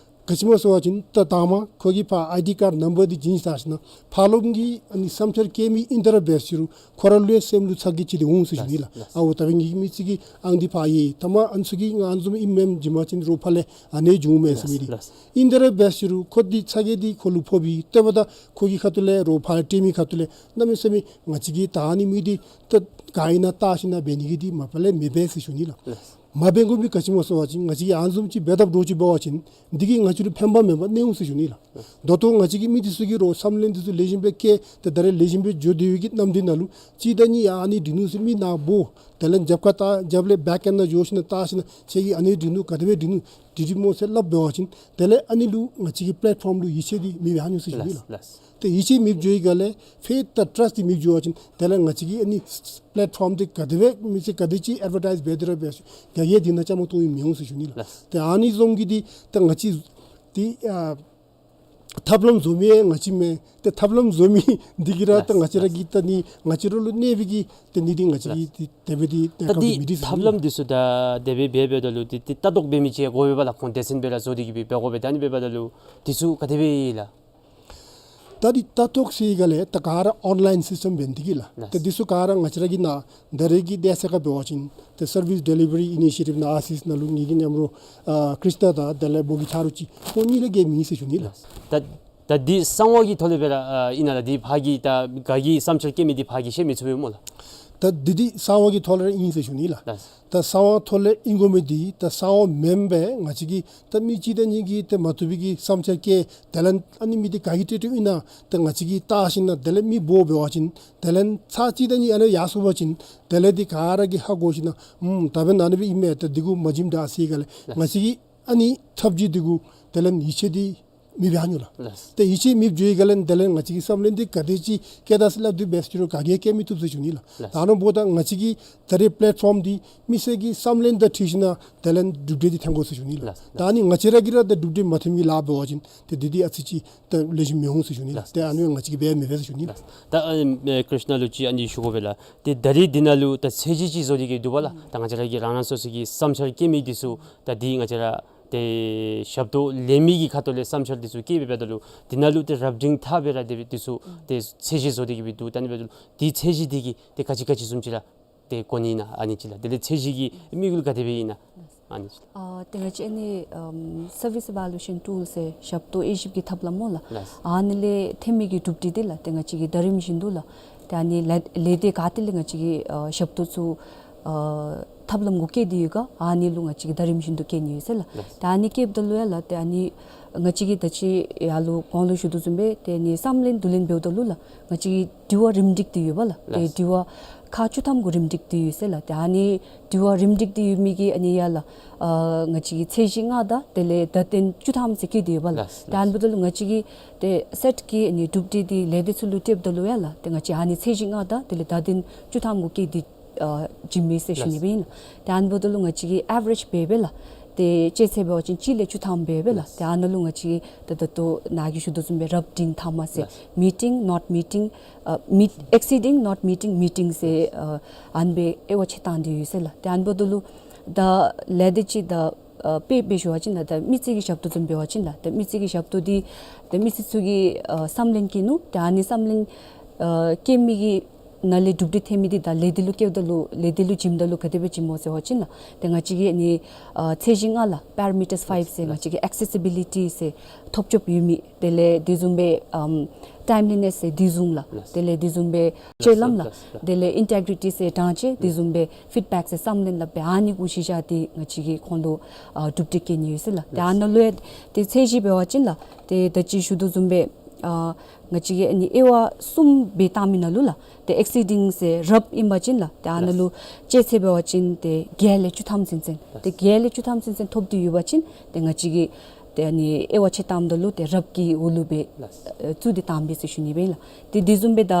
ག་ཅི་སྨོ་ཟེར་བ་ཅིན་ད་དང་པ་ཁོ་གི་ཕར་ཨའི་ཌི་ཀཱཌ་ནམ་བར་འདི་བྱིན་ཚར་ཞིན་ན་ཕར་ལོགམ་གིས་ཨ་ནི་བསམ་འཆར་བསྐྱེད་མི་ཨིན་ད་ར་འབད་ཟེར་རུང་ཁོ་ར་ལུ་ཡང་སེམས་ལུ་ཚ་གྱང་ཅིག་འདི་འོང་ཟེར་ཞུ་ནི་ལགས། ལགས། ཨའོ་ད་འབདན་ངེ་གི་མི་ཅིག་གིས་ཨང་འདི་ཕར་ཡོད། ད་མ་ཨ་ནི་ཚུ་གིས་ང་ཨ་ནི་བཟུམ་ཨིནམ་མེནམ་བྱིན་པ་ཅིན་རོགས་ཕར་ལས་ཨ་ནི་བྱུང་མས་ཟེར་མི་འདི། ལགས། ལགས། ཨིན་ད་ར་འབད་ཟེར་རུང་ཁོ་འདི་ཚ་གྱང་འདི་ཁོ་ལུ་ཕོག་པས། ཏེ་འབདཝ་ད་ཁོ་གི་ཁ་ཐུག་ལས་རོགས་ཕར་ལས་སྤྲོད་མི་ཁ་ཐུག་ལས་གནམ་མེད་ས་མེད་ང་བཅས་ཀྱིས་ད་ཨ་ནི་མི་འདི་ད་ག་ཨིན་ན་བལྟ་ཞིན་ན་འབད་ནི་གི་འདི་མ་པ་ལས་མི་འབད་ཟེར་ཞུ་ནི་ལགས། ལགས། མ་འབད་དགོ་མི་ག་ཅི་སྨོ་ཟེར་བ་ཅིན་ང་བཅས་ཀྱིས་ཨ་ནི་བཟུམ་ཅིག་འབད་དཔ་འདྲཝ་ཅིག་འབད་བ་ཅིན་འདི་གིས་ང་བཅས་ལུ་ཕན་པ་མེད་པར་གནས་འོང་ཟེར་ཞུ་ནི་ལགས། ད་ལྟོ་ང་བཅས་ཀྱི་མི་འདི་ཚུ་གིས་རོགས་བསམ་ལན་འདི་ཚུ་ལེགས་ཤོམ་སྦེ་བསྐྱལ་ཏེ་ད་རེས་ལེགས་ཤོམ་སྦེ་འགྱོ་སྡོད་པའི་གི་གནམ་དུས་ནང་ལུ་གཅིག་དང་གཉིས་ཡང་ཨ་ནི་འགྲིག་ནུག་ཟེར་མི་ནཱ་འབོ་དེ་ལས་རྒྱབ་ཁར་ད་རྒྱབ་ལས་བེཀ་ཨེནཌ་ནང་འགྱོ་ཞིན་ན་བལྟ་ཞིན་ན་ཁྱོད་ཀྱིས་ཨ་ནི་འགྲིག་ནུག་ག་དེ་སྦེ་འགྲིག་ནུག་འགྲིག་འགྲིག་སྨོ་ཟེར་སླབ་འབད་བ་ཅིན་དེ་ལས་ཨ་ནི་ལུ་ང་བཅས་ཀྱི་པི་ལེཊ་ཕོམ་ལུ་ཡིད་ཆེས་འདི་མེདཔ་འགྱོ་ནུག་ཟེར་ཞུ་ནི་ལགས། ལགས། ལགས། ཏེ་ཡིད་ཆེས་མེདཔ་འགྱོ་བའི་སྒང་ལས་ཕར་ད་ཊརསཊ་འདི་མེདཔ་འགྱོ་བ་ཅིན་དེ་ལས་ང་བཅས་ཀྱི་ཨ་ནི་པི་ལེཊ་ཕོམ་འདི་ག་དེ་སྦེ་མི་ཚུ་ག་དེ་ཅིག་ཨེཌ་ཝར་ཊའིཛ་འབད་དེ་ར་འབད་ཞུ་ག་གིས་འདི་ནང་བཅའ་མར་གཏོགས་མི་འོང་ཟེར་ཞུ་ནི་ལགས། ལགས། ཏེ་ཨ་ནི་བཟུམ་གྱི་འདི་ད་ང་བཅས་འདི་ཨ་ཐབས་ལམ་བཟོ་མི་ང་བཅས་མེན། ཏེ་ཐབས་ལམ་བཟོ་མི་འདི་གིས་ར་ད་ལགས། ང་བཅས་ར་གི་ད་ནི་ང་བཅས་ར་ལུ་གནོད་པའི་གི་ད་ནི་འདི་ང་བཅས་ཀྱིས་ཏེ་དེ་སྦེ་འདི་ད་ཁམས་འདི་མི་འདི་ཐབས་ལམ་འདི་ཚུ་ད་དེ་སྦེ་འབད་འབདཝ་ད་ལུ་འདི་ཏེ་ལྟ་རྟོག་འབད་མི་ཅིག་དགོ་པས་ལགས། ཁོང་སྡེ་ཚན་སྦེ་ར་བཟོ་སྟེ་གི་སྦེ་འབད་དགོ་པས། ད་ཨ་ནི་འབདཝ་ད་ལུ་འདི་ཚུ་ག་དེ་སྦེ་ཨིན་ལགས། ད་འདི་ལྟ་རྟོག་ཟེར་བའི་སྒང་ལས་ད་ག་ར་ཨོན་ལའིན་སིསི་ཊམ་འབད་ནི་འདི་གིས་ལགས། ལགས། ད་འདི་ཚུ་ག་ར་ང་བཅས་ར་གི་ནཱ་ད་རེས་ཀྱི་དུས་ཚོད་ཁར་འབད་བ་ཅིན་ཏེ་སར་ཝིསི་ཌི་ལི་ཝ་རི་ཨི་ནི་ཤི་ཡེ་ཊིབ་ནང་ཨར་སི་སི་ནང་ལུ་ངེ་གི་མཉམ་རོགས་ཨ་ཀྲིསྟ་དང་དེ་ལས་བོ་གི་ཐ་རུ་ཅིག་ཁོང་གཉིས་ལས་བརྒལ་མེད་ཟེར་ཞུ་ནི་ལགས། ལགས། ད་ད་འདི་གསང་བ་གི་ཐོག་ལས་སྦེ་ར་ཨ་ཨིན་ན་ལགས། འདི་ཕར་གྱི་ད་ག་གིས་བསམ་འཆར་བསྐྱེད་མི་འདི་ཕར་གྱིས་བཤད་མི་ཚུགས་པས་སྨོ་ལགས། ད་འདི་འདི་གསང་བ་གི་ཐོག་ལས་ར་ཨིན་ཟེར་ཞུ་ནི་ལགས། ལགས། ད་གསང་བ་ཐོག་ལས་ཨིན་དགོ་མི་འདི་ད་གསང་བ་མེན་པར་ང་བཅས་ཀྱིས་ད་མི་གཅིག་དང་གཉིས་ཀྱིས་ད་མ་བཏུབ་པའི་གི་བསམ་འཆར་བསྐྱལ་དེ་ལས་ཨ་ནི་མི་འདི་ག་གིས་སྤྲོད་སྤྲོདཔ་ཨིན་ན་ད་ང་བཅས་ཀྱིས་བལྟ་ཞིན་ན་དེ་ལས་མི་འབོ་འབད་བ་ཅིན་དེ་ལས་ཚར་གཅིག་དང་གཉིས་ཨ་ནི་ཡར་སོང་པ་ཅིན་དེ་ལས་འདི་ག་ར་གིས་ཧ་གོ་ཞིན་ན་ཨུམ་ད་འབདན་ཨ་ནི་སྦེ་ཨིན་མས། ད་འདི་གུ་མ་བྱིནམ་འདྲ་ཟེར་བའི་སྒང་ལས་ང་བཅས་ཀྱིས་ཨ་ནི་ཐབས་ཇུས་འདི་གུ་དེ་ལས་ཡིད་ཆེས་འདི་མེདཔ་འགྱོ་ནུག་ལགས། ལགས། ཏེ་ཡིད་ཆེས་མེདཔ་འགྱོ་བའི་སྒང་ལས་དེ་ལས་ང་བཅས་ཀྱིས་བསམ་ལན་འདི་ག་དེ་ཅིག་བསྐྱལ་ད་ཟེར་སླབ་སྟེ་འབད་ཟེར་རུང་ག་གིས་བསྐྱལ་མི་བཏུབ་ཟེར་ཞུ་ནི་ལགས། ལགས། ད་ཨ་ནི་འབདཝ་ད་ང་བཅས་ཀྱི་ད་རེས་པི་ལེཊ་ཕོམ་འདི་མི་སེར་གྱི་བསམ་ལན་དང་འཁྲིལ་ཞིན་ན་དེ་ལས་གྲུབ་འབྲས་འདི་ཐོན་དགོ་ཟེར་ཞུ་ནི་ལགས། ལགས། ད་ཨ་ནི་ང་བཅས་ར་གིས་ར་ད་གྲུབ་འབྲས་མ་ཐོན་མི་ལཱ་འབད་བ་ཅིན་ཏེ་འདི་འདི་ཨ་ཙི་ཅིག་ད་ལེགས་ཤོམ་མི་འོང་ཟེར་ཞུ་ནི་ལགས། ལགས། ཏེ་ཨ་ནི་ང་བཅས་ཀྱིས་འབད་མི་འབད་ཟེར་ཞུ་ནི་ལགས། ལགས། ད་ཨ་ཨེ་ཀྲིསྣ་ལུ་ཅིག་ཨ་ནི་ཞུ་དགོ་པས་ལགས། ཏེ་ད་རེས་འདི་ནང་ལུ་ད་ཚད་གཞི་ཅིག་བཟོ་སྟེ་གི་འདུག་པ་ལགས། ད་ང་བཅས་ར་གི་རང་རང་སོ་སོ་གི་བསམ་འཆར་བསྐྱེད་མི་འདི་ཚུ་ད་འདི་ང་བཅས་ར་ཏེ་ཞབས་ཏོག་ལེན་མི་གི་ཁ་ཐུག་ལས་བསམ་འཆར་འདི་ཚུ་བསྐྱེད་འབདཝ་ད་ལུ་འདི་ནང་ལུ་ཏེ་རབ་འབྲིང་ཐ་སྦེ་ར་ཏེ་འདི་ཚུ་ཏེ་ཚད་གཞི་བཟོ་སྟེ་གི་སྦེ་འདུག། ད་ཨ་ནི་འབདཝ་ད་ལུ་འདི་ཚད་གཞི་འདི་གིས་ཏེ་ག་ཅི་ག་ཅི་བཟུམ་ཅིག་ར་ཏེ་གོ་ནི་ཨིན་ན་ཨ་ནི་ཅིག་ལགས། དེ་ལས་ཚད་གཞི་གི་དམིགས་ཡུལ་ག་དེ་སྦེ་ཨིན་ན་ཨ་ནི་ཅིག་ལགས། ཨ་ཏེ་ང་བཅས་ཨ་ནི་ཨམ་སར་ཝིསི་ཨི་ཝེ་ལུ་ཨེ་ཤན་ཊུལ་ཟེར་ཞབས་ཏོག་དབྱེ་ཞིབ་ཀྱི་ཐབས་ལམ་སྨོ་ལགས། ལགས། ཨ་ནི་ལས་ཐོན་མི་གི་གྲུབ་འབྲས་འདི་ལགས་ཏེ་ང་བཅས་ཀྱིས་ཟླ་རིམ་བཞིན་དུ་ལགས་ཏེ་ཨ་ནི་ལས་ལས་སྡེ་ག་ཏེ་ལས་ང་བཅས་ཀྱིས་ཨ་ཞབས་ཏོག་ཚུ་ཨ་ཐབས་ལམ་གུ་བཀལ་ཏེ་ཡོད་ག་ཨ་ནི་ལུ་ང་བཅས་ཀྱིས་ཟླ་རིམ་བཞིན་དུ་བཀལ་ནི་ཡོད་ཟེར་ལགས། ལགས། ཏེ་ཨ་ནི་བཀལཝ་ད་ལུ་ཡང་ལགས་ཏེ་ཨ་ནི་ང་བཅས་ཀྱིས་ད་ཅི་ཡར་ལུ་གོང་ལུ་ཞུ་དོ་བཟུམ་སྦེ་ཏེ་ཨ་ནི་བསམ་ལན་བསྡུ་ལེན་འབདཝ་ད་ལུ་ལགས་ང་བཅས་ཀྱི་དྲི་བ་རིམ་སྒྲིག་འདི་ཡོད་པ་ལགས། ཏེ་ལགས། དྲི་བ་ཁག་བཅུ་ཐམ་གུ་རིམ་སྒྲིག་འདི་ཡོད་ཟེར་ལགས། ཏེ་ཨ་ནི་དྲི་བ་རིམ་སྒྲིག་འདི་ཡོད་མི་གི་ཨ་ནི་ཡང་ལགས་ཨ་ང་བཅས་ཀྱིས་ཚད་གཞི་ལྔ་དང་དེ་ལས་བརྡ་དོན་བཅུ་ཐམ་ཟེར་བཀལ་ཏེ་ཡོད་པ་ལགས། ལགས། ཏེ་ཨ་ནི་འབདཝ་ད་ལུ་ང་བཅས་ཀྱི་ཏེ་སེཊ་ཀྱི་ཨ་ནི་གྲུབ་འབྲས་འདི་ལས་སྡེ་ཚུ་ལུ་སྤྲོདཔ་ད་ལུ་ཡང་ལགས་ཏེ་ང་བཅས་ཨ་ནི་ཚད་གཞི་ལྔ་དང་དེ་ལས་བརྡ་དོན་བཅུ་ཐམ་གུ་བཀལ་ཏེ་ཨ་བྱིན་མི་ཟེར་ཞུ་ནི་སྦེ་ཨིན་ལགས། ཏེ་ཨ་ནི་འབདཝ་ད་ལུ་ང་བཅས་ཀྱིས་ཨེ་ཝ་རེཇ་འབད་བས་ལགས། ཏེ་དཔྱེ་འཚོལ་འབད་བ་ཅིན་གཅིག་ལས་བཅུ་ཐམ་འབད་བས་ལགས། ཏེ་ཨ་ནཱ་ལུ་ང་བཅས་ཀྱིས་ཏེ་ད་ལྟོ་ནཱ་གིས་ཞུ་དོ་བཟུམ་སྦེ་རབ་འབྲིང་ཐ་མ་ཟེར་མི་ཊིང་ནོཊ་མི་ཊིང་ཨ་མི་ཨེག་སི་ཌིང་ནོཊ་མི་ཊིང་མི་ཊིང་ཟེར་ཨ་ཨ་ནི་སྦེ་དབྱེ་བ་ཕྱེ་བཏང་སྟེ་ཡོད་ཟེར་ལགས། ཏེ་ཨ་ནི་འབདཝ་ད་ལུ་ད་ལས་སྡེ་ཅིག་ད་ཨ་དཔེ་སྦེ་ཞུ་བ་ཅིན་ལགས་ད་མི་རྩིས་ཀྱི་ཞབས་ཏོག་བཟུམ་འབད་བ་ཅིན་ལགས་ད་མི་རྩིས་ཀྱི་ཞབས་ཏོག་འདི་ད་མི་རྩིས་ཚུ་གིས་ཨ་བསམ་ལན་བཀལ་ནུག། ཏེ་ཨ་ནི་བསམ་ལན་ཨ་བཀལ་མི་གི་ ནཱ་ལས་གྲུབ་འབྲས་ཐོན་མི་འདི་ད་ལས་སྡེ་ལུ་བསྐྱལཝ་ད་ལུ་ལས་སྡེ་ལུ་བྱིནམ་ད་ལུ་ག་དེ་སྦེ་བྱིནམ་སྨོ་ཟེར་བ་ཅིན་ལགས། ཏེ་ང་བཅས་ཀྱིས་ཨ་ནི་ཨ་ཚད་གཞི་ལྔ་ལགས། པེ་ར་མི་ཊརསི་ཕའིབ་ཟེར་ང་བཅས་ཀྱིས་ཨེག་སེ་སི་བི་ལི་ཊི་ཟེར་ཐོབ་ཐོབ་ཡོད་མི། དེ་ལས་དེ་བཟུམ་སྦེ་ཨམ་ཊའིམ་ལི་ནེསི་ཟེར་དེ་བཟུམ་ལགས། དེ་ལས་དེ་བཟུམ་སྦེ་སྤྱོད་ལམ་ལགས། དེ་ལས་ཨིན་ཊེག་རི་ཊི་ཟེར་དྲང་བཞག་དེ་བཟུམ་སྦེ་ཕིཌ་བེཀ་ཟེར་བསམ་ལན་ལགས། ཨ་ནི་གུ་གཞི་བཞག་སྟེ་ང་བཅས་ཀྱིས་ཁོང་ལུ་ཨ་གྲུབ་འབྲས་བསྐྱལ་ནི་ཡོད་ཟེར་ལགས། ཏེ་ཨ་ནཱ་ལུ་ཡང་ཏེ་ཚད་གཞི་འབད་བ་ཅིན་ལགས། ཏེ་ད་ཅི་ཞུ་དོ་བཟུམ་སྦེ་ཨ་ང་བཅས་ཀྱིས་ཨ་ནི་དབྱེ་བ་གསུམ་སྦེ་བཏང་མི་ནང་ལུ་ལགས། ཏེ་ཨེག་སི་ཌིང་ཟེར་རབ་ཨིན་པ་ཅིན་ལགས། ཏེ་ཨ་ནཱ་ལུ་ལགས། ལྕི་ཚད་འབད་བ་ཅིན་ཏེ་བརྒྱད་ལས་བཅུ་ཐམ་ཚུན་ཚོད། ཏེ་བརྒྱད་ལས་བཅུ་ཐམ་ཚུན་ཚོད་ཐོབ་སྟེ་ཡོད་པ་ཅིན་ཏེ་ང་བཅས་ཀྱིས་ཏེ་ཨ་ནི་དབྱེ་བ་ཕྱེ་བཏངམ་ད་ལུ་ཏེ་རབ་ཀྱི་འོག་ལུ་སྦེ་ལགས། ཨ་བཙུགས་ཏེ་བཏངམ་ཨིན་ཟེར་ཞུ་ནི་སྦེ་ལགས། ཏེ་དེ་བཟུམ་སྦེ་ད་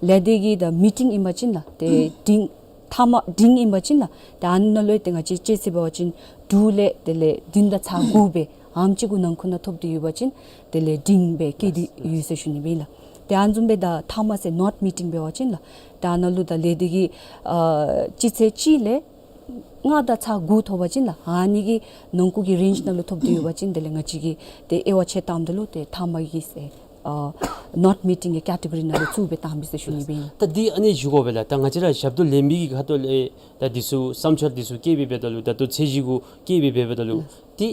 ལས་སྡེ་གི་ད་མི་ཊིང་ཨིན་པ་ཅིན་ལགས། ཏེ་འབྲིང་ཐ་མ་འབྲིང་ཨིན་པ་ཅིན་ལགས། ཏེ་ཨ་ནཱ་ལུ་ཏེ་ང་བཅས་ལྕི་ཚད་འབད་བ་ཅིན་དྲུག་ལས་དེ་ལས་བདུན་དང་ཚག་དགུ་སྦེ་ཨ་ནེམ་ཅིག་གི་ནང་འཁོད་ནང་ཐོབ་སྟེ་ཡོད་པ་ཅིན་དེ་ལས་འབྲིང་སྦེ་བཀལ་ཏེ་ཡོད་ཟེར་ཞུ་ནི་སྦེ་ལགས། ཏེ་ཨ་ནི་བཟུམ་སྦེ་ད་ཐ་མ་ཟེར་ནོཊ་མི་ཊིང་འབད་བ་ཅིན་ལགས། ཏེ་ཨ་ནཱ་ལུ་ད་ལས་སྡེ་གི་ཨ་ལྕི་ཚད་གཅིག་ལས་ལྔ་དང་ཚག་དགུ་ཐོབ་པ་ཅིན་ལགས། ཨ་ནི་གི་ནང་འཁོད་ཀྱི་རེནཇ་ནང་ལུ་ཐོབ་སྟེ་ཡོད་པ་ཅིན་དེ་ལས་ང་བཅས་ཀྱིས་ཏེ་དབྱེ་བ་ཕྱེ་བཏངམ་ད་ལུ་ཏེ་ཐ་མ་གི་ཟེར་ཨ་ནོཊ་མི་ཊིང་གི་ཀེ་ཊི་གོ་རི་ནང་ལུ་བཙུགས་སྦེ་བཏངམ་ཨིན་ཟེར་ཞུ་ནི་སྦེ་ཨིན་ལགས། ད་འདི་ཨ་ནི་ཞུ་དགོ་པས་ལགས། ད་ང་བཅས་ར་ཞབས་ཏོག་ལེན་མི་གི་ཁ་ཐུག་ལས་ད་འདི་ཚུ་བསམ་འཆར་འདི་ཚུ་བཀོད་པའི་འབདཝ་ད་ལུ་ད་ལྟོ་ཚད་གཞི་གུ་བཀོད་པའི་འབདཝ་ད་ལུ་ལགས། འདི་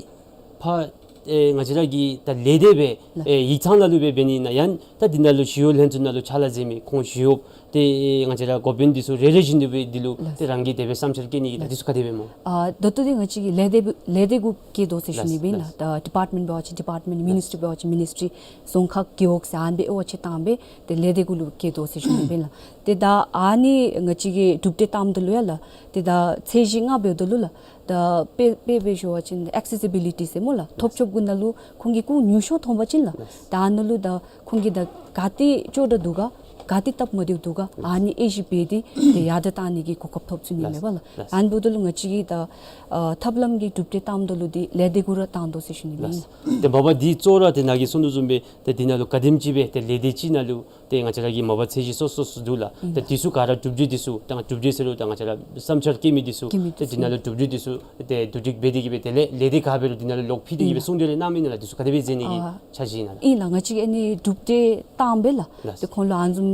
ཕར་ཨེ་ང་བཅས་ར་གི་ད་ལས་སྡེ་སྦེ་ལགས། ཨེ་ཡིག་ཚང་ནང་ལུ་སྦེ་འབད་ནི་ཨིན་ན་ཡང་ད་འདི་ནང་ལུ་ཞི་གཡོག་ལྷན་ཚོགས་ནང་ལུ་ཕྱག་ལཱ་མཛད་མི་ཁོང་ཞི་གཡོགཔ་ཏེ་ང་བཅས་ར་འགོ་དཔོན་འདི་ཚུ་རེ་རེ་བཞིན་དུ་སྦེ་འདི་ལུ་ལགས། ཏེ་རང་གིས་དེ་སྦེ་བསམ་འཆར་བཀོད་ནི་གི་ད་ལགས། འདི་ཚུ་ག་དེ་སྦེ་སྨོ། ཨ་ད་ལྟོ་འདི་ང་བཅས་ཀྱིས་ལས་སྡེ་སྦེ་ལས་སྡེ་གུ་བཀོད་དོ་ཟེར་ཞུ་ནི་སྦེ་ཨིན་ལགས། ལགས། ད་ཌི་པཱརཊ་མེནཊ་འབད་བ་ཅིན་ཌི་པཱརཊ་མེནཊ། ལགས། མི་ནིསི་ཊི་རི་འབད་བ་ཅིན་མི་ནིསི་ཊི་རི། རྫོང་ཁག་རྒེད་འོག་ཟེར་ཨ་ནི་སྦེ་དབྱེ་བ་ཕྱེ་བཏང་སྦེ་ཏེ་ལས་སྡེ་གུ་ལུ་བཀོད་དོ་ཟེར་ཞུ་ནི་སྦེ་ཨིན་ལགས། ཏེ་ད་ཨ་ནི་ང་བཅས་ཀྱིས་གྲུབ་འབྲས་བཏངམ་ད་ལུ་ཡང་ལགས། ཏེ་ད་ཚད་གཞི་ལྔ་འབདཝ་ད་ལུ་ལགས། ད་དཔེ་དཔེ་སྦེ་ཞུ་བ་ཅིན་ཨེག་སེ་སི་བི་ལི་ཊི་ཟེར་སྨོ་ལགས། ཐོབ་ཐོབ་གུ་ནང་ལུ་ཁོང་གིས་གུ་ཉུང་ཤོས་ཐོབ་པ་ཅིན་ལགས། ད་ཨ་ནཱ་ལུ་ད་ཁོང་གིས་ད་ག་ཏེ་ཅོག་འཐདཔ་འདུག་ག། ག་ཏེ་སྟབས་མ་བདེཝ་འདུག་ག། ཨ་ནི་དབྱེ་ཞིབ་འབད་དེ་ཏེ་ཡར་དྲག་བཏང་ནི་གི་གོ་སྐབས་ཐོབ་ཚུགས་ནི་མས་པ་ལགས། ཨ་ནི་འབདཝ་ད་ལུ་ང་བཅས་ཀྱིས་ད་ཨ་ཐབས་ལམ་གྱི་གྲུབ་འབྲས་བཏངམ་ད་ལུ་འདི་ལས་སྡེ་གུ་ར་བཏང་དོ་ཟེར་ཞུ་ནི་སྦེ་ཨིན་ལགས། ཏེ་མ་པ་འདི་གཙོ་བོ་ར་ཏེ་ནཱ་གིས་གསུངས་དོ་བཟུམ་སྦེ་ཏེ་འདི་ནང་ལུ་ག་དེམ་ཅིག་སྦེ་ཏེ་ལས་སྡེ་གཅིག་ནང་ལུ་ཏེ་ང་བཅས་ར་གི་མ་པ་ཚད་གཞི་སོ་སོ་སོ་འདུག་ལགས། ཨིན་ཏེ་ལགས། འདི་ཚུ་ག་ར་གྲུབ་འབྲས་འདི་ཚུ་ཏེ་གྲུབ་འབྲས་ཟེར་རུང་ད་ང་བཅས་ར་བསམ་འཆར་བཀོད་མི་འདི་ཚུ་བཀོད་མི་ཏེ་འདི་ནང་ལུ་གྲུབ་འབྲས་འདི་ཚུ་ཏེ་བསྡུ་སྒྲིག་འབད་དེ་གིས་སྦེ་དེ་ལས་ལས་སྡེ་ག་འབད་རུང་འདི་ནང་ལུ་ལོག་ཕུལ་ཏེ་གིས་སྦེ་ཨིན་ལགས། གསུང་གྲོས་ལེན་གནང་མི་ཨིན་ན་ལགས། འདི་ཚུ་ག་དེ་སྦེ་མཛད་ནི་གི་ཨ་འཆར་གཞི་ཨིན་ན་ལགས། ཨིན་ལགས། ང་བཅས་ཀྱིས་ཨ་ནི་གྲུབ་འབྲས་བཏངམ་སྦེ་ལགས། ལགས། ཏེ་ཁོང་ལུ་ཨ་ནི་བཟུམ་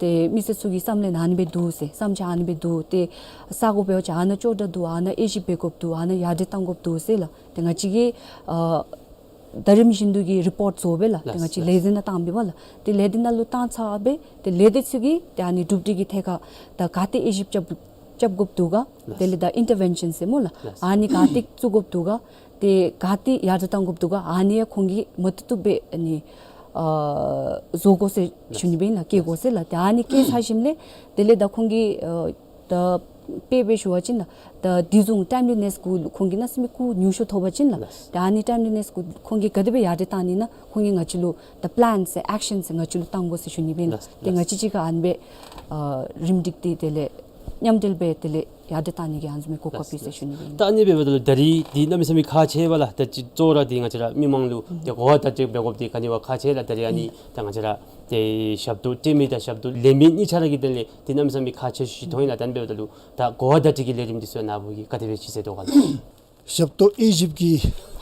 ཏེ་མི་སེར་ཚུ་གི་བསམ་ལན་ཨ་ནི་སྦེ་འདུག་ཟེར། བསམ་འཆར་ཨ་ནི་སྦེ་འདུག། ཏེ་ས་གོ་འབད་བ་ཅིན་ཨ་ནཱ་ཅོག་འཐདཔ་འདུག། ཨ་ནཱ་དབྱེ་ཞིབ་འབད་དགོཔ་འདུག། ཨ་ནཱ་ཡར་དྲག་བཏང་དགོཔ་འདུག་ཟེར་ལགས། ཏེ་ང་བཅས་ཀྱིས་ཨ་ད་རིམ་བཞིན་དུ་གི་རི་པོརཊ་བཟོ་སྦེ་ལགས། ཏེ་ང་བཅས་ལགས། ལས་སྡེ་ནང་བཏང་སྦེ་པ་ལགས། ཏེ་ལས་སྡེ་ནང་ལུ་བཏང་ཚར་སྦེ་ཏེ་ལས་སྡེ་ཚུ་གིས་ཏེ་ཨ་ནི་གྲུབ་འབྲས་ཀྱི་ཐད་ཁར་ད་ག་ཏེ་དབྱེ་ཞིབ་རྐྱབ་རྐྱབ་དགོཔ་འདུག་ག། ལགས། དེ་ལས་ད་ཨིན་ཊར་ཝེན་ཤཱན་ཟེར་སྨོ་ལགས། ལགས། ཨ་ནི་ག་ཏེ་བཙུགས་དགོཔ་འདུག་ག། ཏེ་ག་ཏེ་ཡར་དྲག་བཏང་དགོཔ་འདུག་ག། ཨ་ནི་ཡང་ཁོང་གིས་མ་བཏུབ་བཏུབ་སྦེ་ཨ་ནི་ཨ་བཟོ་དགོ་ཟེར་ཞུ་ནི་སྦེ་ཨིན་ལགས། བཀལ་དགོ་ཟེར་ལགས། ཏེ་ཨ་ནི་བཀལ་ཚར་ཞིནམ་ལས་དེ་ལས་ད་ཁོང་གིས་ཨ་ད་དཔེ་སྦེ་ཞུ་བ་ཅིན་ལགས། ད་དེ་བཟུམ་ཊའིམ་ལི་ནེསི་གུ་ཁོང་གིས་གནམ་མེད་ས་མེད་གུ་ཉུང་ཤོས་ཐོབ་པ་ཅིན་ལགས། ལགས། ད་ཨ་ནི་ཊའིམ་ལི་ནེསི་གུ་ཁོང་གིས་ག་དེ་སྦེ་ཡར་དྲག་བཏང་ནི་ཨིན་ན་ཁོང་གིས་ང་བཅས་ལུ་ད་པི་ལེན་ཟེར་ཨེག་ཤཱན་ཟེར་ང་བཅས་ལུ་བཏང་དགོ་ཟེར་ཞུ་ནི་སྦེ་ཨིན་ལགས། ལགས། ཏེ་ལགས། ང་བཅས་གཅིག་ཁར་ཨ་ནི་སྦེ་ཨ་རིམ་སྒྲིག་སྟེ་དེ་ལས་མཉམ་འབྲེལ་སྦེ་དེ་ལས་ཡར་དྲག་བཏང་ནི་གི་ཨ་ནི་བཟུམ་མའི་གོ་སྐབས་ཨིན་ཟེར་ཞུ་ནི་སྦེ་ཨིན། ད་ཨ་ནི་འབདཝ་ད་ལུ་ད་རིས་འདི་གནམ་མེད་ས་མེད་ཁག་ཆེ་བས་ལགས། ད་ཅི་གཙོ་བོ་ར་འདི་ང་བཅས་ར་མི་མང་ལུ་ཨུམ་ཏེ་གོ་བ་བརྡ་སྤྲོད་འབད་དགོཔ་འདི་ག་ནི་བ་ཁག་ཆེ་ལགས། ད་རིས་ཨ་ནི་ཨུམ་ད་ང་བཅས་ར་ཏེ་ཞབས་ཏོག་སྤྲོད་མི་དང་ཞབས་ཏོག་ལེན་མི་གཉིས་ཆ་ར་གི་དོན་ལས་འདི་གནམ་མེད་ས་མེད་ཁག་ཆེ་ཤོས་ཅིག་མཐོང་ཡི་ལགས། ད་ཨ་ནི་འབདཝ་ད་ལུ་ད་གོ་བ་བརྡ་སྤྲོད་ཀྱི་ལས་རིམ་འདི་ཚུ་ནཱ་བུ་གིས་ག་དེ་སྦེ་ཅིག་མཛད་དོ་ག་ལགས། ཞབས་ཏོག་དབྱེ་ཞིབ་ཀྱི་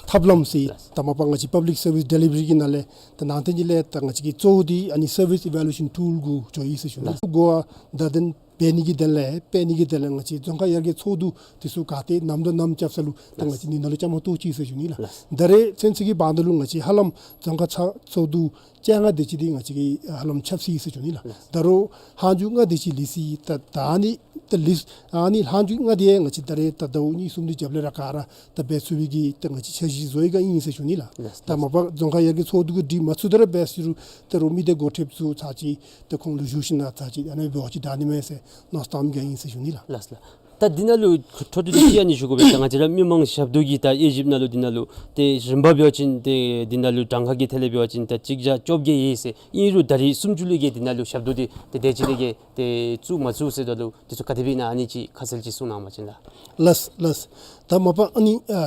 ཐབས་ལམ་ཟེར་ལགས། ད་མ་པ་ང་བཅས་པབ་ལིཀ་སར་བིསི་ཌེ་ལི་བ་རི་གི་ནང་ལས་ད་ནང་དོན་གྱི་ལས་ད་ང་བཅས་ཀྱི་གཙོ་བོ་འདི་ཨ་ནི་སར་བིསི་ཨི་ཝེ་ལུ་ཨེ་ཤཱན་ཊུལ་གུ་འགྱོ་ཡི་ཟེར་ཞུ་ནི། ལགས། གོ་བ་བརྡ་སྟོན་འབད་ནི་གི་དོན་ལས་སྤེལ་ནི་གི་དོན་ལས་ང་བཅས་རྫོང་ཁག་ཡར་རྒྱས་ཚོགས་འདུ་འདི་ཚུ་ག་ཏེ་ནམ་དང་ནམ་རྐྱབ་ས་ལུ་ད་ང་བཅས་ནི་ནང་ལུ་བཅའ་མར་གཏོགས་ཅི་ཟེར་ཞུ་ནི་ལགས། ལགས། ད་རེས་ཚུན་ཚོད་ཀྱི་བར་ན་ལུ་ང་བཅས་ཧ་ལམ་རྫོང་ཁག་ཚོགས་འདུ་བཅོ་ལྔ་དེ་ཅིག་འདི་ང་བཅས་ཀྱིས་ཧ་ལམ་ཁྱབ་ཅི་ཟེར་ཞུ་ནི་ལགས། ལགས། ད་རུང་ལྷག་འཇུག་ལྔ་དེ་ཅིག་ལུས་ཅི། ད་ད་ཨ་ནི་ད་ལུས་ཨ་ནི་ལྷག་འཇུག་ལྔ་དེ་ང་བཅས་ད་རེས་ད་ཟླཝ་གཉིས་གསུམ་དེ་རྒྱབ་ལས་ར་ག་ར་ད་འབད་ཚུགས་པའི་གི་ད་ང་བཅས་འཆར་གཞི་བཟོ་ཡི་ག་ཨིན་ཟེར་ཞུ་ནི་ལགས། ལགས། ད་མ་པ་རྫོང་ཁག་ཡར་རྒྱས་ཚོགས་འདུ་གིས་སྒྲིག་མ་ཚུགས་ད་ར་འབད་ཟེར་རུང་ད་རུང་མི་སྡེ་འགོ་ཁྲིདཔ་ཚུ་ཚར་ཅིག་ད་ཁོང་ལུ་ཞུ་ཞིནམ་ལས་ཚར་ཅིག་ཨ་ནི་འབད་བ་ཅིན་ད་ནི་མས་ཟེར་མནོ་བསམ་བཏངམ་གི་ཨིན་ཟེར་ཞུ་ནི་ལགས། ལགས་ལགས། ད་འདི་ནང་ལུ་འཕྲོ་མཐུད་དེ་ཅིག་ཨ་ནི་ཞུ་དགོ་པས། ད་ང་བཅས་ར་མི་མང་ཞབས་ཏོག་གི་ད་དབྱེ་ཞིབ་ནང་ལུ་འདི་ནང་ལུ་ཏེ་རིམ་པ་འབད་བ་ཅིན་ཏེ་འདི་ནང་ལུ་གྲངས་ཀ་གི་ཐད་ལས་འབད་བ་ཅིན་ད་གཅིག་བརྒྱ་བཅོ་བརྒྱད་ཡོད་ཟེར་ཨིན་རུང་ད་རིས་སུམ་ཅུ་ལས་བརྒལ་འདི་ནང་ལུ་ཞབས་ཏོག་འདི་ཏེ་དེ་ཅིག་ལས་བརྒལ་ཏེ་བཙུགས་མ་ཚུགས་ཟེརཝ་ད་ལུ་འདི་ཚུ་ག་དེ་སྦེ་ཨིན་ན་ཨ་ནི་ཅིག་ཁ་གསལ་ཅིག་གསུང་གནང་བ་ཅིན་ལགས། ལགས་ལགས། ད་མ་པ་ཨ་ནི་ཨ་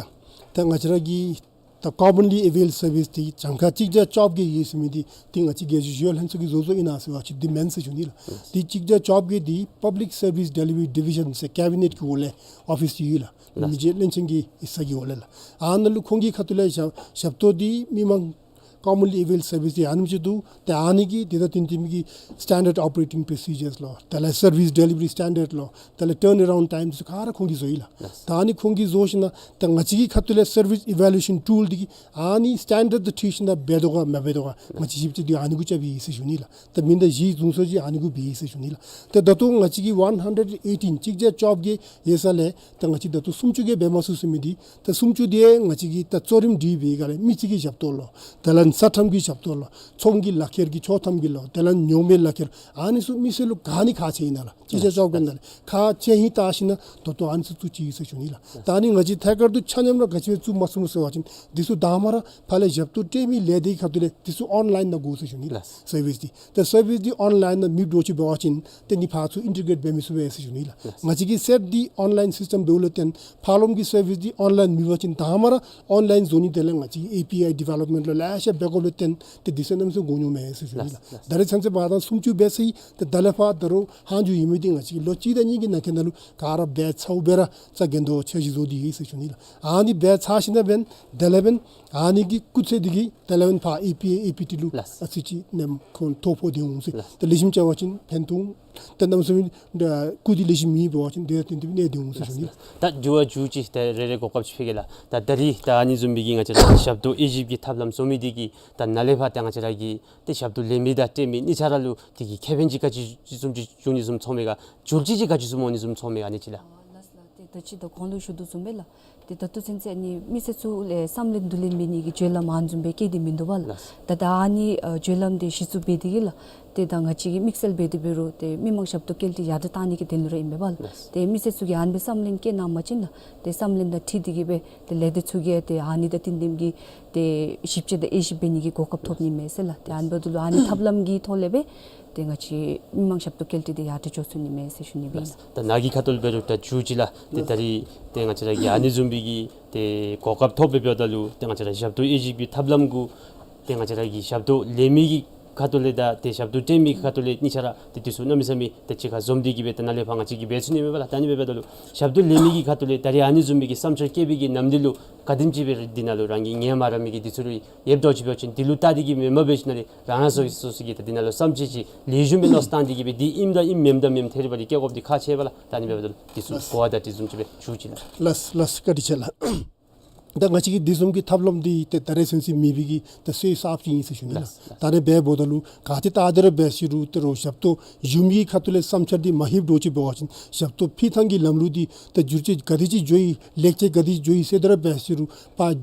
ད་ང་བཅས་ར་གི་ད་ཀོ་མཱན་ལི་ཨེ་བེལ་སར་བིསི་འདི་གྲངས་ཀ་གཅིག་བརྒྱ་བཅོ་བརྒྱད་ཡོད་ཟེར་མི་འདི་འདི་ང་བཅས་རྒྱལ་སྤྱིའི་ཞི་གཡོག་ལྷན་ཚོགས་ཀྱིས་བཟོ་བཟོཝ་ཨིན་ན་ཟེར་བ་ཅིན་འདི་མེན་ཟེར་ཞུ་ནི་ལགས། འདི་གཅིག་བརྒྱ་བཅོ་བརྒྱད་འདི་པབ་ལིཀ་སར་བིསི་ཌེ་ལི་བ་རི་ཌི་བི་ཤཱན་ཟེར་ཀེ་བི་ནེཊ་ཀྱི་འོག་ལས་ཨོ་ཕིསི་ཡོད་ལགས། ལགས། མི་རྗེ་བློན་ཆེན་གྱི་ས་གི་འོག་ལས་ལགས། ཨ་ནཱ་ལུ་ཁོང་གི་ཁ་ཐུག་ལས་ཞབས་ཞབས་ཏོག་འདི་མི་མང་ commonly availed service འདི་ཨ་ནེམ་ཅིག་འདུག། ཏེ་ཨ་ནི་གི་དེ་དང་བསྟུན་ཏེ་མི་གི་standard operating procedures ལོ། དེ་ལས་service delivery standard ལོ། དེ་ལས་turnaround time ཚུ་ག་ར་ཁོང་གིས་བཟོ་ཡི་ལགས། ལགས། ད་ཨ་ནི་ཁོང་གིས་བཟོ་ཞིནམ་ད་ང་བཅས་ཀྱི་ཁ་ཐུག་ལས་service evaluation tool འདི་གིས་ཨ་ནི་standard དང་འཁྲིལ་ཞིནམ་ད་འབད་དོ་ག་མ་འབད་དོ་ག་ང་བཅས་ཞིབ་དཔྱད་འདི་ཨ་ནི་གུ་རྐྱབ་ཨིན་ཟེར་ཞུ་ནི་ལགས། ད་མི་ད་གཞི་བཟུང་སོ་ཅིག་ཨ་ནི་གུ་འབད་ཡི་ཟེར་ཞུ་ནི་ལགས། ཏེ་ད་ལྟོ་ང་བཅས་ཀྱི་one hundred eighteen གཅིག་བརྒྱ་བཅོ་བརྒྱད་ཡོད་ས་ལས་ད་ང་བཅས་ད་ལྟོ་སུམ་ཅུ་གིས་འབད་མ་ཚུགས་ཟེར་མི་འདི་ད་སུམ་ཅུ་དེ་ང་བཅས་ཀྱིས་ད་གཙོ་རིམ་སྒྲིག་པའི་སྒང་ལས་མི་རྩིས་ཀྱི་ཞབས་ཏོག་ལོ། དེ་ལས་ས་ཁྲམ་གྱི་ཞབས་ཏོག་ལོ། ཚོང་གི་ལག་ཁྱེར་གྱི་ཆོག་ཐམ་གྱི་ལོ། དེ་ལས་ཉོག་མེད་ལག་ཁྱེར། ཨ་ནི་ཚུ་མི་སེར་ལུ་ག་ནི་ཁག་ཆེ་ཨིན་ན་ལགས། གཅིག་བརྒྱ་བཅོ་བརྒྱད་ནང་ལས་ཁག་ཆེ་ཧིང་བལྟ་ཞིནམ་ད་ད་ལྟོ་ཨ་ནི་ཚུ་བཙུགས་ཅི་ཟེར་ཞུ་ནི་ལགས། ད་ཨ་ནི་ང་བཅས་ཐད་ཀར་དུ་ཆ་མཉམ་ར་ག་ཅི་སྦེ་བཙུགས་མ་ཚུགས་ཟེར་བ་ཅིན་འདི་ཚུ་དང་པ་ར་ཕར་ལས་ཞབས་ཏོག་སྤྲོད་མི་ལས་སྡེ་ཁ་ཐུག་ལས་འདི་ཚུ་online ནང་དགོ་ཟེར་ཞུ་ནི་ལགས། ལགས། service འདི་ད་service འདི་online ནང་མེདཔ་འགྱོ་ཅི་འབད་བ་ཅིན་ཏེ་ནི་ཕར་ཚུར་integrate འབད་མི་ཚུགས་པས་ཟེར་ཞུ་ནི་ལགས། ལགས། ང་བཅས་ཀྱིས་set འདི་online system འབདཝ་ལས་བརྟེན་ཕར་ལོགས་ཀྱི་service འདི་online མེད་པ་ཅིན་དང་པ་ར་online བཟོ་ནི་དེ་ལས་ང་བཅས་ཀྱིས་A P I development ལུ་ལེ་ཤ་འབད་དགོཔ་ལས་བརྟེན་ཏེ་འདི་ཚུ་གནམ་མེད་ས་མེད་དགོས་ནི་མས་ཟེར་ཞུ་ནི་ལགས། ལགས། ལགས། ད་རེས་ཚུན་ཚོད་མ་དང་སུམ་ཅུ་འབད་ཚར་ཡི། ཏེ་ད་ལས་ཕར་ད་རུང་ཧང་ཇུ་ཡོད་མི་འདི་ང་བཅས་ཀྱིས་ལོ་གཅིག་དང་གཉིས་ཀྱི་ནང་འཁོད་ནང་ལུ་ག་ར་འབད་ཚརཝ་སྦེ་ར་རྩ་འགེངས་དོ་འཆར་གཞི་བཟོ་སྟེ་ཡོད་ཟེར་ཞུ་ནི་ལགས། ཨ་ནི་འབད་ཚར་ཞིནམ་ད་འབདན་དེ་ལས་འབདན་ཨ་ནི་གི་སྐུགས་ཚད་འདི་གིས་དེ་ལས་འབདན་ཕར་A P I A P T ལུ་ལགས། ཨ་ཙི་ཅིག་ནེམ་ཁོང་ཐོ་ཕོག་སྟེ་འོང་ཟེར། ལགས། ཏེ་ལེགས་ཤོམ་བྱ་བ་ཅིན་ཕན་ཐོགས། ཏེ་གནམ་མེད་ས་མེད་སྐུགས་འདི་ལེགས་ཤོམ་མེད་པ་ཅིན་དེ་ཡང་ཏན་ཏན་གནས་ཏེ་འོང་ཟེར་ཞུ་ནི། ད་འགྱུར་བ་འགྱུར་ཅི། ད་རེ་རེ་གོ་སྐབས་ཅིག་ཕུལ་གེ་ལགས། ད་ད་རིས་ད་ཨ་ནི་བཟུམ་མའི་གི་ང་བཅས་ར་ཞབས་ཏོག་དབྱེ་ཞིབ་ཀྱི་ཐབས་ལམ་བཟོ་མི་འདི་གིས་ད་ནཱ་ལས་ཕར་ད་ང་བཅས་ར་གི་ཏེ་ཞབས་ཏོག་ལེན་མི་དང་སྤྲོད་མི་གཉིས་ཆ་ར་ལུ་དེ་གི་ཁེ་ཕན་ཅིག་ག་ཅི་བཟུམ་ཅིག་འབྱུང་ནི་བཟུམ་ཚོར་མས་ག། འགྱུར་བཅོས་ཅིག་ག་ཅི་བཟུམ་འོང་ནི་བཟུམ་ཚོར་མས་ག་ཨ་ནི་ཅིག་ལགས། ལགས་ལགས། ཏེ་ད་ཅི་ད་གོང་ལུ་ཞུ་དོ་བཟུམ་སྦེ་ལགས། ཏེ་ད་ལྟོ་ཚུན་ཚོད་ཨ་ནི་མི་སེར་ཚུ་ལས་བསམ་ལེན་བསྡུ་ལེན་འབད་ནི་གི་བརྒྱུད་ལམ་ཨ་ནི་བཟུམ་སྦེ་བཀལ་ཏེ་མིན་འདུག་པ་ལགས། ལགས། ད་ད་ཨ་ནི་ཨ་བརྒྱུད་ལམ་འདི་གཞི་བཙུགས་འབད་དེ་གིས་ལགས། ཏེ་ད་ང་བཅས་ཀྱིས་དམིགས་བསལ་འབད་དེ་འབད་རུང་ཏེ་མི་མང་ཞབས་ཏོག་བཀལ་ཏེ་ཡར་དྲག་གཏང་ནི་གི་དོན་ལུ་ར་ཨིན་པས་ལགས། ལགས། ཏེ་མི་སེར་ཚུ་གིས་ཨ་ནི་སྦེ་བསམ་ལེན་བསྐྱེད་གནང་པ་ཅིན་ལགས། ཏེ་བསམ་ལེན་དང་འཁྲིལ་ཏེ་གིས་སྦེ་ཏེ་ལས་སྡེ་ཚུ་གིས་ཏེ་ཨ་ནི་དང་བསྟུན་ཏེ་གིས་ཏེ་ཞིབ་དཔྱད་དང་དབྱེ་ཞིབ་འབད་ནི་གི་གོ་སྐབས་ཐོབ་ནི་མས་ཟེར་ལགས། ཏེ་ཨ་ནི་འབདཝ་ད་ལུ་ཨ་ནི་ཐབས་ལམ་གྱི་ཐོག་ལས་སྦེ་ཏེ་ང་བཅས་མི་མང་ཞབས་ཏོག་བཀལ་ཏེ་ཏེ་ཡར་དྲག་འགྱོ་ཚུགས་ནི་མས་ཟེར་ཞུ་ནི་སྦེ་ཨིན། ད་ནཱ་གི་ཁ་ཐུག་ལས་འབད་རུང་ད་འགྱུར་ཅི་ལགས། ཏེ་ད་རིས་ཏེ་ང་བཅས་ར་གིས་ཨ་ནི་བཟུམ་མའི་གི་ཏེ་གོ་སྐབས་ཐོབ་སྦེ་འབདཝ་ད་ལུ་ཏེ་ང་བཅས་ར་ཞབས་ཏོག་དབྱེ་ཞིབ་ཀྱི་ཐབས་ལམ་གུ་ཏེ་ང་བཅས་ར་གི་ཞབས་ཏོག་ལེན་མི་གི་ཁ་ཐུག་ལས་དང་ཏེ་ཞབས་ཏོག་སྤྲོད་མི་གི་ཁ་ཐུག་ལས་གཉིས་ཆ་ར་ཏེ་འདི་ཚུ་གནམ་མེད་ས་མེད་ཏེ་གཅིག་ཁར་འཛོམས་ཏེ་གིས་སྦེ་ཏེ་ནཱ་ལས་ཕར་ང་བཅས་ཀྱིས་འབད་ཚུགས་ནི་མས་པ་ལགས། ད་ཨ་ནི་འབདཝ་ད་ལུ་ཞབས་ཏོག་ལེན་མི་གི་ཁ་ཐུག་ལས་ད་རིས་ཨ་ནི་བཟུམ་མའི་གི་བསམ་འཆར་བཀོད་པའི་གི་ནམ་དུས་ལུ་ག་དེམ་ཅིག་སྦེ་འདི་ནང་ལུ་རང་གི་ངལ་མ་རངས་མི་གི་འདི་ཚུ་ལུ་ཡོདཔ་འདྲཝ་ཅིག་འབད་བ་ཅིན་འདི་ལུ་བལྟ་སྟེ་གིས་མེན་པར་འབད་ཞིནམ་ལས་རང་རང་སོ་སོ་སོ་གིས་ད་འདི་ནང་ལུ་བསམ་འཆར་ཅིག་ལེགས་ཤོམ་སྦེ་མནོ་བསམ་བཏང་སྟེ་གིས་སྦེ་འདི་ཨིནམ་ད་ཨིནམ་མེནམ་ད་མེནམ་ཐད་རི་བ་རི་བཀལ་དགོཔ་འདི་ཁག་ཆེ་བས་ལགས། ད་ཨ་ནི་འབདཝ་ད་ལུ་འདི་ཚུ་གོ་བ་དང་དེ་བཟུམ་ཅིག་སྦེ་ཞུ་ཅི་ལགས། ལགས་ལགས། བཀའ་དྲིན་ཆེ་ལགས། ད་ང་བཅས་ཀྱི་འདི་བཟུམ་གྱི་ཐབས་ལམ་འདི་ཏེ་ད་རེས་ཚུན་ཚོད་མེད་པའི་གི་ཏེ་སྲོལ་གསརཔ་ཅིག་ཨིན་ཟེར་ཞུ་ནི་ལགས། ལགས་ལགས། ད་ཨ་ནི་འབདཝ་ད་ལུ་ག་ཏེ་ལྟ་སྟེ་ར་འབད་ཟེར་རུང་ཏེ་རོགས་ཞབས་ཏོག་ཞུ་མི་གི་ཁ་ཐུག་ལས་བསམ་འཆར་འདི་མ་ལྷོདཔ་འདྲཝ་ཅིག་འབད་བ་ཅིན་ཞབས་ཏོག་ཕུལ་ཐངས་ཀྱི་ལམ་ལུགས་འདི་ཏེ་འགྱུར་བཅོས་ག་དེ་ཅིག་འགྱོ་ཡི་ལེགས་བཅོས་ག་དེ་ཅིག་འགྱོ་ཡི་ཟེར་ཏེ་ར་འབད་ཟེར་རུང་ཕར་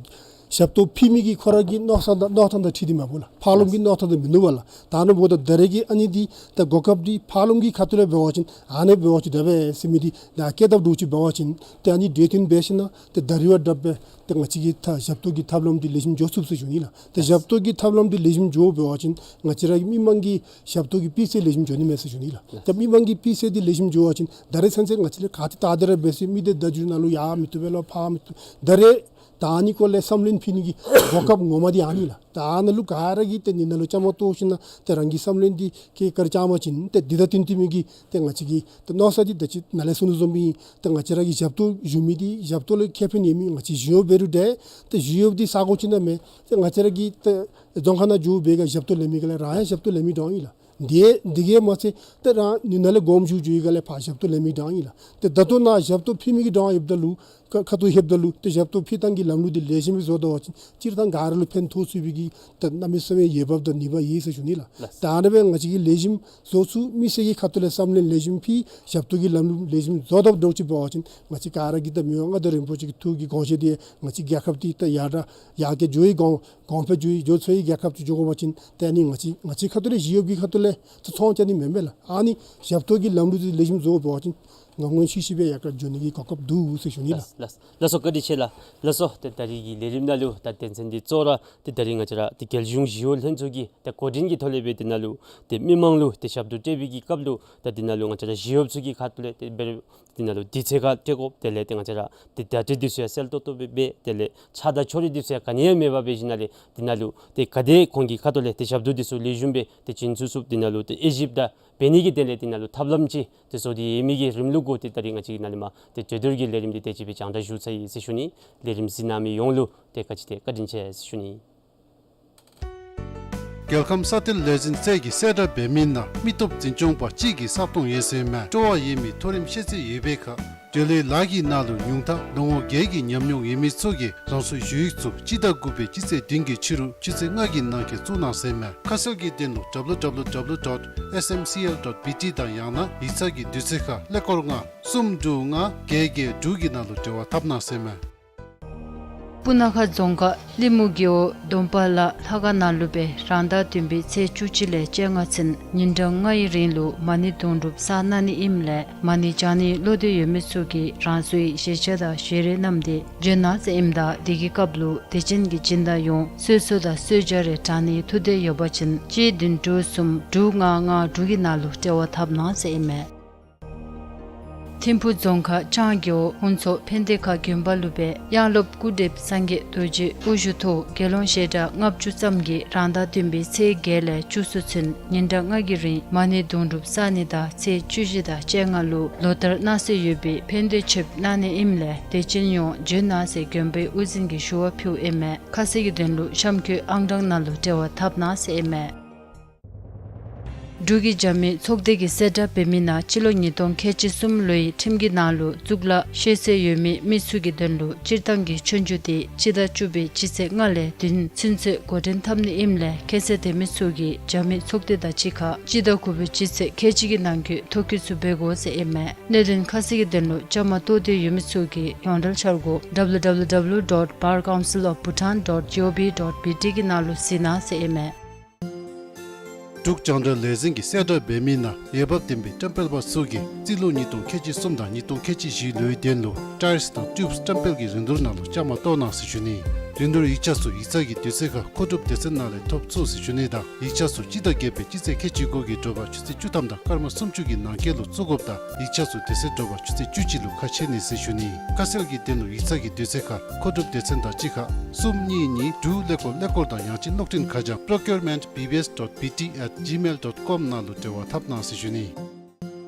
ཞབས་ཏོག་ཕུལ་མི་གི་ཁོ་ར་གི་མནོ་བསམ་དང་མནོ་ཐངས་དང་འཁྲིལ་ཏེ་མས་པ་ལགས། ཕར་ལོགས་ཀྱི་མནོ་ཐངས་དང་མིན་འདུག་པ་ལགས། ད་ཨ་ནི་འབདཝ་ད་ད་རེས་ཀྱི་ཨ་ནི་འདི་ད་གོ་སྐབས་འདི་ཕར་ལོགས་ཀྱི་ཁ་ཐུག་ལས་འབད་བ་ཅིན་ཨ་ནི་འབད་བ་ཅིན་འདྲ་བས་ཟེར་མི་འདི་ད་བཀལ་དགོཔ་འདྲཝ་ཅིག་འབད་བ་ཅིན་ཏེ་ཨ་ནི་གྲོས་བསྟུན་འབད་ཞིནམ་ཏེ་ད་རིས་བ་འདྲཝ་སྦེ་ཏེ་ང་བཅས་ཀྱི་ད་ཞབས་ཏོག་གི་ཐབས་ལམ་འདི་ལེགས་ཤོམ་འགྱོ་ཚུགས་ཟེར་ཞུ་ནི་ལགས། ཏེ་ཞབས་ཏོག་གི་ཐབས་ལམ་འདི་ལེགས་ཤོམ་འགྱོ་འབད་བ་ཅིན་ང་བཅས་ར་གི་མི་མང་གི་ཞབས་ཏོག་གི་སྤུས་ཚད་ལེགས་ཤོམ་འགྱོ་ནི་མས་ཟེར་ཞུ་ནི་ལགས། ཏེ་མི་མང་གི་སྤུས་ཚད་འདི་ལེགས་ཤོམ་འགྱོ་བ་ཅིན་ད་རེས་ཚུན་ཚོད་ང་བཅས་ལས་ག་ཏེ་ལྟ་སྟེ་ར་འབད་ཟེར་མི་སྡེ་བརྡ་བརྒྱུད་ནང་ལུ་ཡར་མི་བཏུབ་པས་ལོ་ཕར་མི་བཏུབ། ད་རེས་ད་ཨ་ནི་སྐོར་ལས་བསམ་ལེན་ཕུལ་ནི་གི་གོ་སྐབས་ངོ་མ་འདི་ཨ་ནི་ལགས། ད་ཨ་ནཱ་ལུ་ག་ར་གིས་ཏེ་ནི་ནཱ་ལུ་བཅའ་མར་གཏོགས་ཞིནམ་ཏེ་རང་གི་བསམ་ལེན་འདི་གི་བཀའ་དྲིན་བསྐྱང་པ་ཅིན་ཏེ་འདི་དང་བསྟུན་ཏེ་མི་གི་ཏེ་ང་བཅས་ཀྱི་ཏེ་མནོ་བསམ་འདི་ད་ཅི་ནཱ་ལས་གསུངས་དོ་བཟུམ་སྦེ་ཏེ་ང་བཅས་ར་གི་ཞབས་ཏོག་ཞུ་མི་འདི་ཞབས་ཏོག་ལུ་ཁེ་ཕན་ཡོད་མི་ང་བཅས་ཞི་གཡོགཔ་འབད་རུང་འདྲ། ཏེ་ཞི་གཡོགཔ་འདི་ས་གོ་ཅིག་ནང་མས། ཏེ་ང་བཅས་ར་གི་ཏེ་རྫོང་ཁག་ནང་འགྱོ་སྦེ་ག་ཞབས་ཏོག་ལེན་མི་ག་ལས་རང་ཡང་ཞབས་ཏོག་ལེན་མི་འདྲཝ་ཨིན་ལགས། འདི་འདི་གིས་མ་ཚད་ཏེ་རང་ནི་ནཱ་ལས་དགོངསམ་ཞུ་འགྱོ་ཡི་ག་ལས་ཕར་ཞབས་ཏོག་ལེན་མི་འདྲཝ་ཨིན་ལགས། ཏེ་ད་ལྟོ་ནཱ་ཞབས་ཏོག་ཕུལ་མི་གི་འདྲཝ་ཡོདཔ་ད་ལུ་ཁ་ཁ་ཐུག་ལྷོདཔ་ད་ལུ་ཏེ་ཞབས་ཏོག་ཕུལ་ཐངས་ཀྱི་ལམ་ལུགས་འདི་ལེགས་ཤོམ་སྦེ་བཟོ་དོ་བ་ཅིན་སྤྱིར་བཏང་ག་ར་ལུ་ཕན་ཐོགས་ཚུགས་པའི་གི་ཏེ་གནམ་མེད་ས་མེད་འོས་འབབ་དང་ནུས་པ་ཡོད་ཟེར་ཞུ་ནི་ལགས། ལགས། ད་ཨ་ནི་སྦེ་ང་བཅས་ཀྱིས་ལེགས་ཤོམ་བཟོ་ཚུགས། མི་སེར་གྱི་ཁ་ཐུག་ལས་བསམ་ལེན་ལེགས་ཤོམ་ཕུལ། ཞབས་ཏོག་གི་ལམ་ལུགས་ལེགས་ཤོམ་བཟོ་དོ་འདྲཝ་ཅིག་འབད་བ་ཅིན་ང་བཅས་ག་ར་གིས་ད་མི་དབང་མངའ་བདག་རིན་པོ་ཆེ་གི་ཐུགས་ཀྱི་དགོངས་བཞེད་འདི་ང་བཅས་རྒྱལ་ཁབ་འདི་ད་ཡར་དྲག་ཡར་རྒྱས་འགྱོ་བའི་གོང་གོང་འཕེལ་འགྱོ་བའི་འགྱོ་ཚུགས་པའི་རྒྱལ་ཁབ་ཅིག་འགྱོ་དགོ་པ་ཅིན་ཏེ་ཨ་ནི་ང་བཅས་ང་བཅས་ཁ་ཐུག་ལས་ཞི་གཡོགཔ་གི་ཁ་ཐུག་ལས་ཚུར་ཚོང་རྐྱབ་ནི་མེན་མས་ལགས། ཨ་ནི་ཞབས་ཏོག་གི་ལམ་ལུགས་འདི་ལེགས་ཤོམ་བཟོ་འབད་བ་ཅིན་ངང་ངམ་ཤུགས་ཤུགས་སྦེ་ཡར་དྲག་འགྱོ་ནི་གི་གོ་སྐབས་འདུག་ཟེར་ཞུ་ནི་ལགས། ལགས་ལགས་སོ། བཀའ་དྲིན་ཆེ་ལགས། ལགས་སོ། ཏེ་ད་རིས་ཀྱི་ལས་རིམ་ནང་ལུ་ད་དོན་ཚན་འདི་གཙོ་བོ་ར་ཏེ་ད་རིས་ང་བཅས་ར་ཏེ་རྒྱལ་གཞུང་ཞི་གཡོག་ལྷན་ཚོགས་ཀྱི་ཏེ་འགོ་འདྲེན་གྱི་ཐོག་ལས་སྦེ་འདི་ནང་ལུ་ཏེ་མི་མང་ལུ་ཏེ་ཞབས་ཏོག་སྤྲོད་པའི་གི་སྐབས་ལུ་ད་འདི་ནང་ལུ་ང་བཅས་ར་ཞི་གཡོགཔ་ཚུ་གི་ཁ་ཐུག་ལས་ཏེ་འབད་རུང་འདི་ནང་ལུ་དུས་ཚོད་ག་སྤྲོད་དགོཔ་དེ་ལས་ཏེ་ང་བཅས་ར་ཏེ་བརྡ་སྤྲོད་འདི་ཚུ་ཡང་གསལ་ཏོག་ཏོ་སྦེ་འབད། དེ་ལས་ཆག་སྡང་ཕྱོགས་རིས་འདི་ཚུ་ཡང་ག་ནི་ཡང་མེད་པར་འབད་ཞིནམ་ལས་འདི་ནང་ལུ་ཏེ་ག་དེ་ཁོང་གི་ཁ་ཐུག་ལས་ཏེ་ཞབས་ཏོག་འདི་ཚུ་ལེགས་ཤོམ་སྦེ་ཏེ་བྱིན་ཚུགས་ཚུགསཔ་འདི་ནང་ལུ་ཏེ་དབྱེ་ཞིབ་དང་འབད་ནི་གི་དོན་ལས་འདི་ནང་ལུ་ཐབས་ལམ་ཅིག་ཏེ་བཟོ་སྟེ་ཡོད་མི་གི་རིམ་ལུགས་གུ་ཏེ་ད་རིས་ང་བཅས་ཀྱིས་ནཱ་ལས་མར་ཏེ་གྲོས་བསྡུར་གྱི་ལས་རིམ་འདི་དེ་ཅིག་སྦེ་རྒྱང་བསྒྲགས་ཞུ་ཚར་ཡི་ཟེར་ཞུ་ནི། ལས་རིམ་གཟིགས་གནང་མི་ཡོངས་ལུ་ཏེ་ག་ཅི་ཏེ་བཀའ་དྲིན་ཆེ་ཟེར་ཞུ་ནི། རྒྱལ་ཁམས་ས་གཏེར་ལས་འཛིན་ཚད་ཀྱི་གསལ་བསྒྲགས་འབད་མི་ནང་མི་སྟོབས་འཛིན་སྐྱོང་པ་གཅིག་གི་ས་སྟོང་ཡོད་ཟེར་མས། སྤྲོ་བ་ཡོད་མི་མཐོ་རིམ་ཤེས་ཚད་ཡོད་པའི་ཁར་འབྲེལ་ཡོད་ལཱ་གི་ནང་ལུ་ཉུང་མཐའ་ལོ་ངོ་བརྒྱད་ཀྱི་ཉམས་མྱོང་ཡོད་མི་ཚུ་གིས་རང་སོའི་ཞུ་ཡིག་ཚུ་སྤྱི་ཟླ་དགུ་པའི་སྤྱི་ཚེས་བདུན་གྱི་ཕྱི་རུ་ཆུ་ཚོད་ལྔ་གི་ནང་འཁོད་བཙུགས་གནང་ཟེར་མས། ཁ་གསལ་གྱི་དོན་ལུ་W W W dot S M C L dot B T དང་ཡང་ན་ཡིག་ཚང་གི་དུས་ཚོད་ཁར་ཀླད་ཀོར་ལྔ་གསུམ་དྲུག་ལྔ་བརྒྱད་བརྒྱད་དྲུག་གི་ནང་ལུ་འབྲེལ་བ་འཐབ་གནང་ཟེར་མས། སྤུ་ན་ཁ་རྫོང་ཁག་ལི་མུ་རྒེད་འོག་དོམ་པ་ལ་ལྷ་ཁང་ནང་ལུ་སྦེ་རང་ཟླ་བདུན་པའི་ཚེས་བཅུ་གཅིག་ལས་བཅོ་ལྔ་ཚུན་ཉིན་གྲངས་ལྔའི་རིང་ལུ་མ་ཎི་དུང་སྒྲུབ་བསགས་གནང་ནི་ཨིནམ་ལས་མ་ཎི་བགྱང་ནི་བློ་འདོད་ཡོད་མི་ཚུ་གིས་རང་སོའི་བཞེས་ཆས་དང་བཞེས་རས་བསྣམས་ཏེ་འབྱོན་གནང་ཟེར་ཨིནམ་ད་དེ་གི་སྐབས་ལུ་དད་ཅན་གྱི་སྦྱིན་བདག་ཡོངས་གསོལ་ཚོགས་དང་གསོལ་ཇ་རེ་དྲང་ནིའི་ཐུགས་འདོད་ཡོད་པ་ཅིན་གཅིག་བདུན་དྲུག་གསུམ་དྲུག་ལྔ་ལྔ་དྲུག་གི་ནང་ལུ་འབྲེལ་བ་འཐབ་གནང་ཟེར་ཨིན་མས། ཐིམ་ཕུ་རྫོང་ཁག་ལྕང་རྒེད་འོག་ཧུན་ཚོ་ཕན་བདེ་ཁ་དགོན་པ་ལུ་སྦེ་དབྱངས་སློབ་སྐུ་བགྲེསཔ་སངས་རྒྱས་རྡོ་རྗེ་དབུ་བཞུགས་ཐོག་དགེ་སློང་ཞལ་གྲངས་ལྔ་བཅུ་ཙམ་གྱིས་རང་ཟླ་བདུན་པའི་ཚེས་བརྒྱད་ལས་བཅུ་གསུམ་ཚུན་ཉིན་གྲངས་ལྔ་གི་རིང་མ་ཎི་དུང་སྒྲུབ་བསགས་ནི་དང་ཚེས་བཅུ་བཞི་དང་བཅོ་ལྔ་ལུ་ལོ་ལྟར་གནང་སྲོལ་ཡོད་པའི་ཕན་བདེ་མཆོདཔ་གནང་ནི་ཨིནམ་ལས་དད་ཅན་ཡོངས་འབྱོན་གནང་ཟེར་དགོན་པའི་དབུ་འཛིན་གྱིས་ཞུ་བ་ཕུལཝ་ཨིན་མས། ཁ་གསལ་གྱི་དོན་ལུ་གཤམ་འཁོད་ཨང་གྲངས་ནང་ལུ་འབྲེལ་བ་འཐབ་གནང་ཟེར་ཨིན་མས། འབྲུག་གི་རྒྱབ་མི་ཚོགས་སྡེ་གི་གསལ་བསྒྲགས་འབད་མི་ནང་སྤྱི་ལོ་ཉིས་སྟོང་ཁལ་གཅིག་གསུམ་ལོའི་ཁྲིམས་ཀྱི་ནང་ལུ་གཙུག་ལག་ཤེས་ཚད་ཡོད་མི་མི་ཚུ་གི་དོན་ལུ་སྤྱིར་བཏང་གི་ཆོས་རྒྱུགས་དེ་སྤྱི་ཟླ་བཅུ་པའི་སྤྱི་ཚེས་ལྔ་ལས་བདུན་ཚུན་ཚོད་འགོ་འདྲེན་འཐབ་ནི་ཨིནམ་ལས་ཁྱད་ཚད་ལྡན་མི་ཚུ་གིས་རྒྱབ་མི་ཚོགས་སྡེ་དང་གཅིག་ཁར་སྤྱི་ཟླ་དགུ་པའི་སྤྱི་ཚེས་ཁལ་གཅིག་གི་ནང་འཁོད་ཐོ་བཀོད་ཚུ་འབད་དགོ་ཟེར་ཨིན་མས། གནད་དོན་ཁ་གསལ་གྱི་དོན་ལུ་བཅའ་མར་གཏོགས་འདོད་ཡོད་མི་ཚུ་གིས་ཡོངས་འབྲེལ་འཆར་སྒོ་W W W dot Bar Council of Bhutan dot G O V dot B T གི་ནང་ལུ་གཟིགས་གནང་ཟེར་ཨིན་མས། འབྲུག་རྒྱང་བསྒྲགས་ལས་འཛིན་གྱི་གསལ་བསྒྲགས་འབད་མི་ནང་འོས་འབབ་ལྡན་པའི་བཀྲམ་སྤེལ་པ་ཚུ་གིས་རྩིས་ལོ་ཉིས་སྟོང་ཁལ་གཅིག་གསུམ་དང་ཉིས་སྟོང་ཁལ་གཅིག་བཞི་ལོའི་དོན་ལུ་ཊའིརསི་དང་ཊིའུབསི་བཀྲམ་སྤེལ་གྱི་རིན་བསྡུར་ནང་ལུ་བཅའ་མར་གཏོགས་གནང་ཟེར་ཞུ་ནི། རིན་བསྡུར་ཡིག་ཆ་ཚུ་ཡིག་ཚང་གི་དུས་ཚོད་ཁར་མཁོ་སྒྲུབ་སྡེ་ཚན་ནང་ལས་ཐོབ་ཚུགས་ཟེར་ཞུ་ནི་དང་ཡིག་ཆ་ཚུ་སྤྱི་ཟླ་བརྒྱད་པའི་སྤྱི་ཚེས་ཁལ་གཅིག་དགུ་གི་དྲོ་པ་ཆུ་ཚོད་བཅུ་ཐམ་དང་སྐར་མ་སུམ་ཅུ་གི་ནང་འཁོད་ལུ་བཙུགས་དགོཔ་དང་ཡིག་ཆ་ཚུ་དེ་ཚེ་དྲོ་པ་ཆུ་ཚོད་བཅུ་གཅིག་ལུ་ཁ་ཕྱེ་ནི་ཟེར་ཞུ་ནི། ཁ་གསལ་གྱི་དོན་ལུ་ཡིག་ཚང་གི་དུས་ཚོད་ཁར་མཁོ་སྒྲུབ་སྡེ་ཚན་དང་གཅིག་ཁར་གསུམ་གཉིས་གཉིས་དྲུག་ཀླད་ཀོར་ཀླད་ཀོར་དང་ཡང་ཅིན་གློག་འཕྲིན་ཁ་བྱང་procurement B B S dot B T at gmail dot com ནང་ལུ་འབྲེལ་བ་འཐབ་གནང་ཟེར་ཞུ་ནི།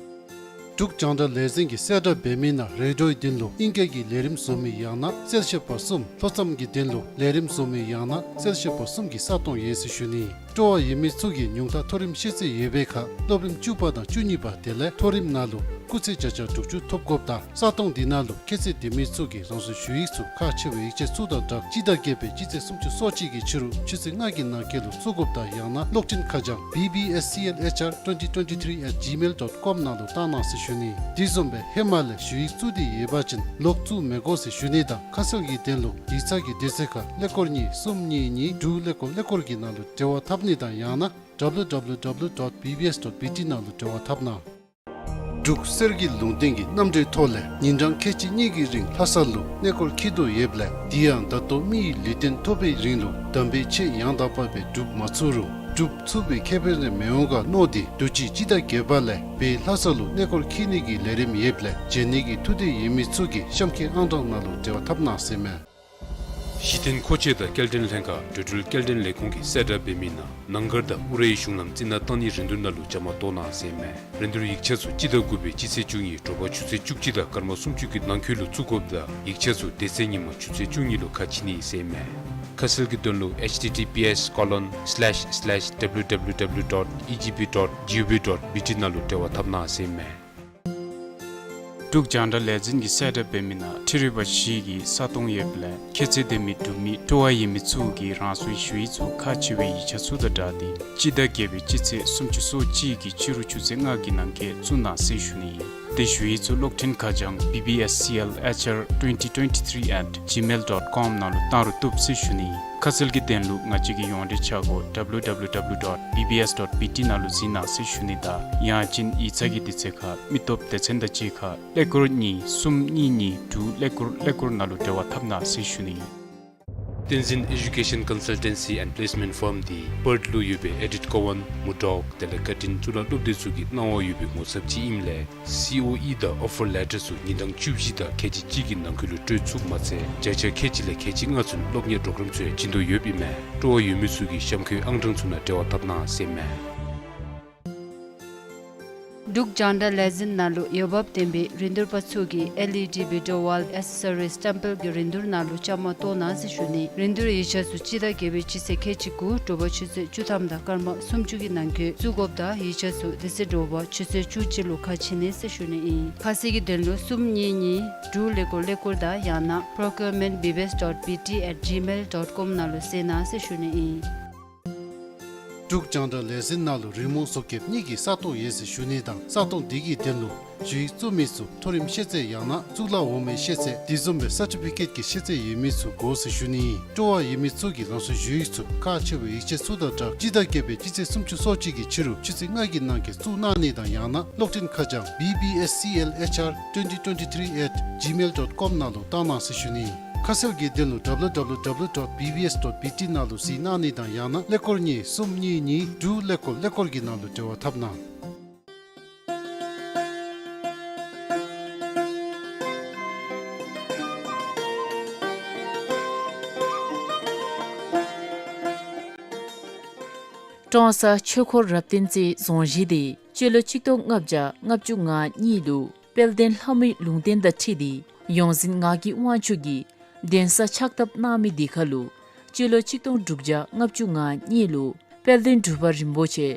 འབྲུག་རྒྱང་བསྒྲགས་ལས་འཛིན་གྱི་གསལ་བསྒྲགས་འབད་མི་ནང་རེ་ཌིའོའི་དོན་ལུ་ཨིང་སྐད་ཀྱི་ལས་རིམ་བཟོ་མི་ཡང་ན་གསལ་བཤད་པ་གསུམ། ལྷོ་མཚམས་ཀྱི་དོན་ལུ་ལས་རིམ་བཟོ་མི་ཡང་ན་གསལ་བཤད་པ་གསུམ་གྱི་ས་སྟོང་ཡོད་ཟེར་ཞུ་ནི། སྤྲོ་བ་ཡོད་མི་ཚུ་གིས་ཉུང་མཐའ་མཐོ་རིམ་ཤེས་ཚད་ཡོད་པའི་ཁར་སློབ་རིམ་བཅུ་པ་དང་བཅུ་གཉིས་པ་དེ་ལས་མཐོ་རིམ་ནང་ལུ་སྐུགས་ཚད་བརྒྱ་ཆ་དྲུག་ཅུ་ཐོབ་དགོཔ་དང་ས་སྟོང་འདི་ནང་ལུ་ཁྱད་ཚད་ལྡན་མི་ཚུ་གིས་རང་སོའི་ཞུ་ཡིག་ཚུ་ཁག་ཆེ་བའི་ཡིག་ཆ་ཚུ་དང་སྦྲགས་སྤྱི་ཟླ་བརྒྱད་པའི་སྤྱི་ཚེས་སུམ་ཅུ་སོ་གཅིག་གི་ཕྱི་རུ་ཆུ་ཚོད་ལྔ་གི་ནང་འཁོད་ལུ་བཙུགས་དགོཔ་དང་ཡང་ན་གློག་འཕྲིན་ཁ་བྱང་B B S C L H R twenty twenty-three at gmail dot com ནང་ལུ་བཏང་གནང་ཟེར་ཞུ་ནི། དེ་བཟུམ་སྦེ་ཧེ་མ་ལས་ཞུ་ཡིག་བཙུགས་ཏེ་ཡོད་པ་ཅིན་ལོག་བཙུགས་མི་དགོ་ཟེར་ཞུ་ནི་དང་ཁ་གསལ་གྱི་དོན་ལུ་ཡིག་ཚང་གི་དུས་ཚོད་ཁར་ཀླད་ཀོར་གཉིས་གསུམ་གཉིས་གཉིས་དྲུག་ཀླད་ཀོར་ཀླད་ཀོར་གྱི་ནང་ལུ་འབྲེལ་བ་འཐབ་ནི་དང་ཡང་ན་W W W dot B B S dot B T ནང་ལུ་འབྲེལ་བ་འཐབ་གནང་། འབྲུག་གསེར་གྱི་ལུང་བསྟན་གྱི་རྣམ་འགྲེལ་ཐོག་ལས་ཉིན་གྲངས་ཁལ་གཅིག་གཉིས་ཀྱི་རིང་ལྷ་ས་ལུ་གནས་སྐོར་འཁྱིད་དོ་ཡོདཔ་ལས་དེ་ཡང་ད་ལྟོ་མི་ཡི་ལུས་རྟེན་ཐོབ་པའི་རིང་ལུ་དམ་པའི་ཆོས་ཡང་དག་པ་སྦེ་སྒྲུབ་མ་ཚུགས་རུང་སྒྲུབ་ཚུགས་པའི་ཁེ་ཕན་རེ་མི་འོང་ག་མནོ་སྟེ་དུས་ཅི་སྤྱི་ཟླ་བརྒྱད་པ་ལས་བོད་ལྷ་ས་ལུ་གནས་སྐོར་འཁྱིད་ནི་གི་ལས་རིམ་ཡོདཔ་ལས་འབྱོན་ནི་གི་ཐུགས་འདོད་ཡོད་མི་ཚུ་གིས་གཤམ་འཁོད་ཨང་གྲངས་ནང་ལུ་འབྲེལ་བ་འཐབ་གནང་ཟེར་མས། གཞི་རྟེན་མཁོ་ཆས་དང་སྐྱེལ་འདྲེན་ལྷན་ཁག་འགྲོ་འགྲུལ་སྐྱེལ་འདྲེན་ལས་ཁུངས་ཀྱི་གསལ་བསྒྲགས་འབད་མི་ནང་ནང་སྒར་དང་ཨུ་རའི་གཞུང་ལམ་རྩི་ནག་བཏང་ནི་རིན་བསྡུར་ནང་ལུ་བཅའ་མར་གཏོགས་གནང་ཟེར་མས། རིན་བསྡུར་ཡིག་ཆ་ཚུ་སྤྱི་ཟླ་དགུ་པའི་སྤྱི་ཚེས་བཅུ་གཉིས་དྲོ་པ་ཆུ་ཚོད་བཅུ་གཅིག་དང་སྐར་མ་སུམ་ཅུ་གི་ནང་འཁོད་ལུ་བཙུགས་དགོཔ་དང་ཡིག་ཆ་ཚུ་དེ་ཚེ་ཉིན་མ་ཆུ་ཚོད་བཅུ་གཉིས་ལུ་ཁ་ཕྱེ་ནི་ཟེར་མས། ཁ་གསལ་གྱི་དོན་ལུ་H T T P S colon slash slash W W W dot E G P dot G O V dot B T ནང་ལུ་འབྲེལ་བ་འཐབ་གནང་ཟེར་མས། འབྲུག་རྒྱང་བསྒྲགས་ལས་འཛིན་གྱི་གསལ་བསྒྲགས་འབད་མི་ནང་འཕྲུལ་རིག་པ་བཞི་གི་ས་སྟོང་ཡོདཔ་ལས་ཁྱད་ཚད་ལྡན་མི་འབྲུག་མི་སྤྲོ་བ་ཡོད་མི་ཚུ་གིས་རང་སོའི་ཞུ་ཡིག་ཚུ་ཁག་ཆེ་བའི་ཡིག་ཆ་ཚུ་དང་སྦྲགས་ཏེ་སྤྱི་ཟླ་བརྒྱད་པའི་སྤྱི་ཚེས་སུམ་ཅུ་སོ་གཅིག་གི་ཕྱི་རུ་ཆུ་ཚོད་ལྔ་གི་ནང་འཁོད་བཙུགས་གནང་ཟེར་ཞུ་ནི་ཨིན། ཏེ་ཞུ་ཡིག་ཚུ་གློག་འཕྲིན་ཁ་བྱང་B B S C L H R twenty twenty-three at gmail dot com ནང་ལུ་བཏང་རུང་བཏུབ་ཟེར་ཞུ་ནི་ཨིན། ཁ་གསལ་གྱི་དོན་ལུ་ང་བཅས་ཀྱི་ཡོངས་འབྲེལ་འཆར་སྒོ་W W W dot B B S dot B T ནང་ལུ་གཟིགས་གནང་ཟེར་ཞུ་ནི་དང་ཡང་ཅིན་ཡིག་ཚང་གི་དུས་ཚོད་ཁར་མི་སྟོབས་སྡེ་ཚན་དང་གཅིག་ཁར་ཀླད་ཀོར་གཉིས་གསུམ་གཉིས་གཉིས་དྲུག་ཀླད་ཀོར་ཀླད་ཀོར་ནང་ལུ་འབྲེལ་བ་འཐབ་གནང་ཟེར་ཞུ་ནི་ཨིན། བསྟན་འཛིན་Education Consultancy and Placement Firm འདི་པརཐ་ལུ་ཡོད་པའི་ཨེ་ཌིཊ་ཀོ་ཝན་མུར་ཌོག་དེ་ལས་ཀར་ཊིན་གཙུག་ལག་སློབ་སྡེ་ཚུ་གི་གནང་བ་ཡོད་པའི་ངོ་ཚབ་ཅིག་ཨིནམ་ལས་སི་ཨོ་ཨི་དང་ཨོ་ཕར་ལེ་ཊར་ཚུ་ཉིན་གྲངས་བཅུ་བཞི་དང་ཁལ་གཅིག་གཅིག་གི་ནང་འཁོད་ལུ་སྤྲོད་ཚུགས་མ་ཚད་བརྒྱ་ཆ་ཁལ་གཅིག་ལས་ཁལ་གཅིག་ལྔ་ཚུན་སློབ་གཉེར་པོརོ་གརམ་ཚུ་ཡང་བྱིན་དོ་ཡོདཔ་ཨིན་མས། སྤྲོ་བ་ཡོད་མི་ཚུ་གིས་གཤམ་འཁོད་ཨང་གྲངས་ཚུ་ནང་འབྲེལ་བ་འཐབ་གནང་ཟེར་མས། འབྲུག་རྒྱང་བསྒྲགས་ལས་འཛིན་ནང་ལུ་འོས་འབབ་ལྡན་པའི་རིན་བསྡུར་པ་ཚུ་གིས་ཨེལ་ཨི་ཌི་བི་ཌི་ཨོ་ཝཱལ་ཨེག་སེ་སོ་རིསི་ཊེམ་པཱལ་གྱི་རིན་བསྡུར་ནང་ལུ་བཅའ་མར་གཏོགས་གནང་ཟེར་ཞུ་ནི། རིན་བསྡུར་ཡིག་ཆ་ཚུ་སྤྱི་ཟླ་བརྒྱད་པའི་སྤྱི་ཚེས་ཁལ་གཅིག་དགུ་དྲོ་པ་ཆུ་ཚོད་བཅུ་ཐམ་དང་སྐར་མ་སུམ་ཅུ་གི་ནང་འཁོད་བཙུགས་དགོཔ་དང་ཡིག་ཆ་ཚུ་དེ་ཚེ་དྲོ་པ་ཆུ་ཚོད་བཅུ་གཅིག་ལུ་ཁ་ཕྱེ་ནི་ཟེར་ཞུ་ནི་ཨིན། ཁ་གསལ་གྱི་དོན་ལུ་གསུམ་གཉིས་གཉིས་དྲུག་ཀླད་ཀོར་ཀླད་ཀོར་དང་ཡང་ན་procurement B B S dot B T at gmail dot com ནང་ལུ་གསལ་གནང་ཟེར་ཞུ་ནི་ཨིན། འབྲུག་རྒྱང་བསྒྲགས་ལས་འཛིན་ནང་ལུ་རི་མོ་བཟོ་མཁསཔ་གཉིས་ཀྱི་ས་སྟོང་ཡོད་ཟེར་ཞུ་ནི་དང་ས་སྟོང་དེ་གི་དོན་ལུ་ཞུ་ཡིག་བཙུགས་མི་ཚུ་མཐོ་རིམ་ཤེས་ཚད་ཡང་ན་གཙུག་ལག་འོག་མའི་ཤེས་ཚད་དེ་བཟུམ་སྦེ་སར་ཊི་ཕི་ཀེཊ་ཀྱི་ཤེས་ཚད་ཡོད་མི་ཚུ་དགོ་ཟེར་ཞུ་ནི་ཨིན། སྤྲོ་བ་ཡོད་མི་ཚུ་གིས་རང་སོའི་ཞུ་ཡིག་ཚུ་ཁག་ཆེ་བའི་ཡིག་ཆ་ཚུ་དང་སྦྲགས་སྤྱི་ཟླ་བརྒྱད་པའི་སྤྱི་ཚེས་སུམ་ཅུ་སོ་གཅིག་གི་ཕྱི་རུ་ཆུ་ཚོད་ལྔ་གི་ནང་འཁོད་བཙུགས་གནང་ནི་དང་ཡང་ན་གློག་འཕྲིན་ཁ་བྱང་B B S C L H R twenty twenty-three at gmail dot com ནང་ལུ་བཏང་གནང་ཟེར་ཞུ་ནི། ཁ་གསལ་གྱི་དོན་ལུ་W W W dot B B S dot B T ནང་ལུ་གཟིགས་གནང་ནི་དང་ཡང་ན་ཀླད་ཀོར་གཉིས་གསུམ་གཉིས་གཉིས་དྲུག་ཀླད་ཀོར་ཀླད་ཀོར་གྱི་ནང་ལུ་འབྲེལ་བ་འཐབ་གནང་། ཀྲོང་གསར་ཆོས་འཁོར་རབ་བརྟན་རྩེ་རྫོང་གཞིས་འདི་སྤྱི་ལོ་གཅིག་སྟོང་ལྔ་བརྒྱ་ལྔ་བཅུ་ང་གཉིས་ལུ་དཔལ་ལྡན་ལྷ་མོའི་ལུང་བསྟན་དང་འཁྲིལ་ཏེ་ཡོངས་འཛིན་ངག་གི་དབང་ཕྱུག་གིས་གདན་ས་ཕྱག་བཏབ་གནང་མི་འདི་ཁར་ལུ་སྤྱི་ལོ་གཅིག་སྟོང་དྲུག་བརྒྱ་ལྔ་བཅུ་ང་གཉིས་ལུ་དཔལ་ལྡན་འབྲུག་པ་རིན་པོ་ཆེ་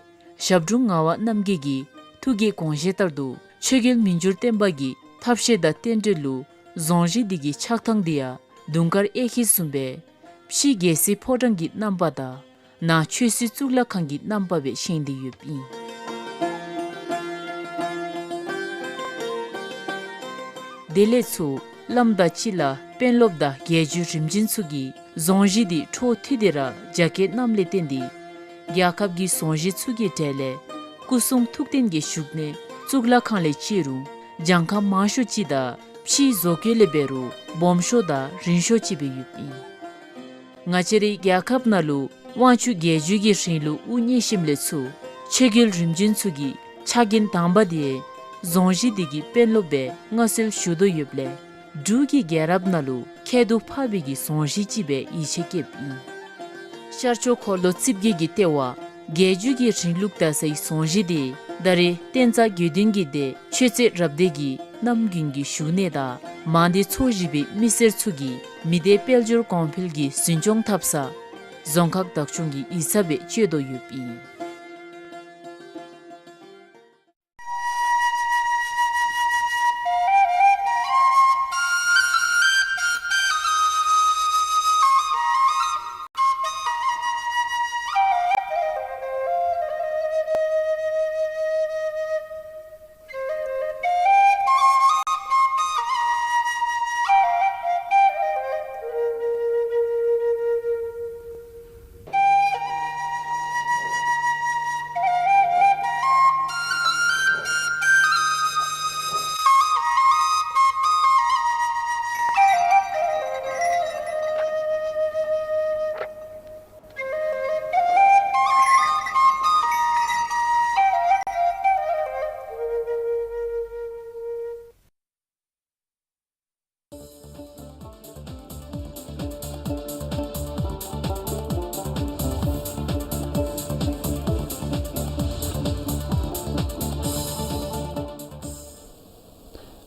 ཞབས་དྲུང་ངག་དབང་རྣམ་རྒྱལ་གྱི་ཐུགས་ཀྱི་དགོངས་བཞེད་ལྟར་དུ་ཆོས་རྒྱལ་མི་འགྱུར་བརྟན་པ་གི་ཐབས་ཤེས་དང་རྟེན་འབྲེལ་ལུ་རྫོང་གཞིས་འདི་གི་ཆགས་ཐངས་འདི་ཡང་དུང་དཀར་གཡས་འཁྱིལ་བཟུམ་སྦེ་ཕྱི་རྒྱལ་སྲིད་ཕོ་བྲང་གི་རྣམ་པ་དང་ནང་ཆོས་སྲིད་གཙུག་ལག་ཁང་གི་རྣམ་པ་སྦེ་བཞེངས་ཏེ་ཡོདཔ་ཨིན། དེ་ལས་ཚུར་བླམ་དང་སྤྱི་བླ་དཔོན་སློབ་དང་རྒྱལ་བརྒྱུད་རིམ་བྱོན་ཚུ་གིས་རྫོང་གཞིས་འདི་འཕྲོ་མཐུད་དེ་ར་རྒྱ་བསྐྱེད་གནངམ་ལས་བརྟེན་ཏེ་རྒྱལ་ཁབ་ཀྱི་རྫོང་གཞིས་ཚུ་གི་གྲས་ལས་སྐུ་གསུང་ཐུགས་རྟེན་གྱི་བཞུགས་གནས་གཙུག་ལག་ཁང་ལས་བརྩི་རུང་གྱངས་ཁ་མང་ཤོས་ཅིག་དང་ཕྱིའི་བཟོ་བཀོད་ལས་འབད་རུང་སྦོམ་ཤོས་དང་རིང་ཤོས་ཅིག་སྦེ་ཡོདཔ་ཨིན། ང་བཅས་རའི་རྒྱལ་ཁབ་ནང་ལུ་དབང་ཕྱུག་རྒྱལ་བརྒྱུད་ཀྱི་རིང་ལུགས་དབུ་བརྙེས་ཞིནམ་ལས་ཚུར་ཆོས་རྒྱལ་རིམ་བྱོན་ཚུ་གི་ཕྱག་འགན་དང་པ་འདི་རྫོང་གཞིས་འདི་གི་དཔོན་སློབ་སྦེ་མངའ་གསོལ་ཞུ་དོ་ཡོདཔ་ལས་འབྲུག་གི་རྒྱལ་རབས་ནང་ལུ་ཁྱད་དུ་འཕགས་པའི་གི་རྫོང་གཞིས་ཅིག་སྦེ་ཡིད་ཆེས་བསྐྱེདཔ་ཨིན། ཤར་ཕྱོགས་འཁོར་ལོ་རྩིབས་བརྒྱད་ཀྱི་ལྟེ་བ་རྒྱལ་བརྒྱུད་ཀྱི་རིང་ལུགས་དར་སའི་རྫོང་གཞིས་འདི་ད་རེས་བསྟན་རྩ་དགེ་འདུན་གྱི་སྡེ་ཆོས་རྩེ་རབ་སྡེ་གི་རྣམ་རྒྱུན་གྱི་བཞུགས་གནས་དང་མང་སྡེ་ཚོ་བཞི་པའི་མི་སེར་ཚུ་གིས་མི་སྡེ་དཔལ་འབྱོར་གོང་འཕེལ་གྱི་འཛིན་སྐྱོང་འཐབ་ས་རྫོང་ཁག་བདག་སྐྱོང་གི་ཡིག་ཚང་སྦེ་སྤྱོད་དོ་ཡོདཔ་ཨིན།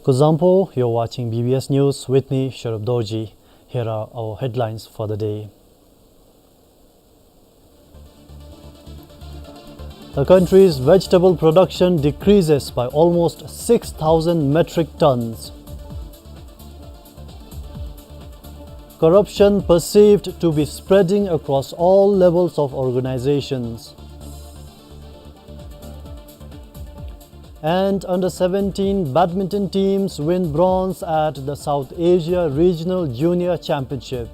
Kuzuzangpo, you're watching B B S News with me, Sharab Dorji. Here are our headlines for the day. The country's vegetable production decreases by almost six thousand metric tons. Corruption perceived to be spreading across all levels of organizations. And under seventeen badminton teams win bronze at the South Asia Regional Junior Championship.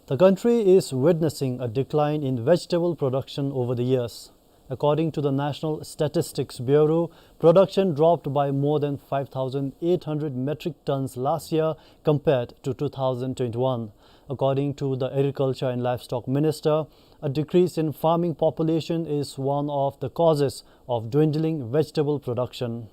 The country is witnessing a decline in vegetable production over the years. According to the National Statistics Bureau, production dropped by more than five thousand eight hundred metric tons last year compared to two thousand twenty-one. According to the Agriculture and Livestock Minister, a decrease in farming population is one of the causes of dwindling vegetable production.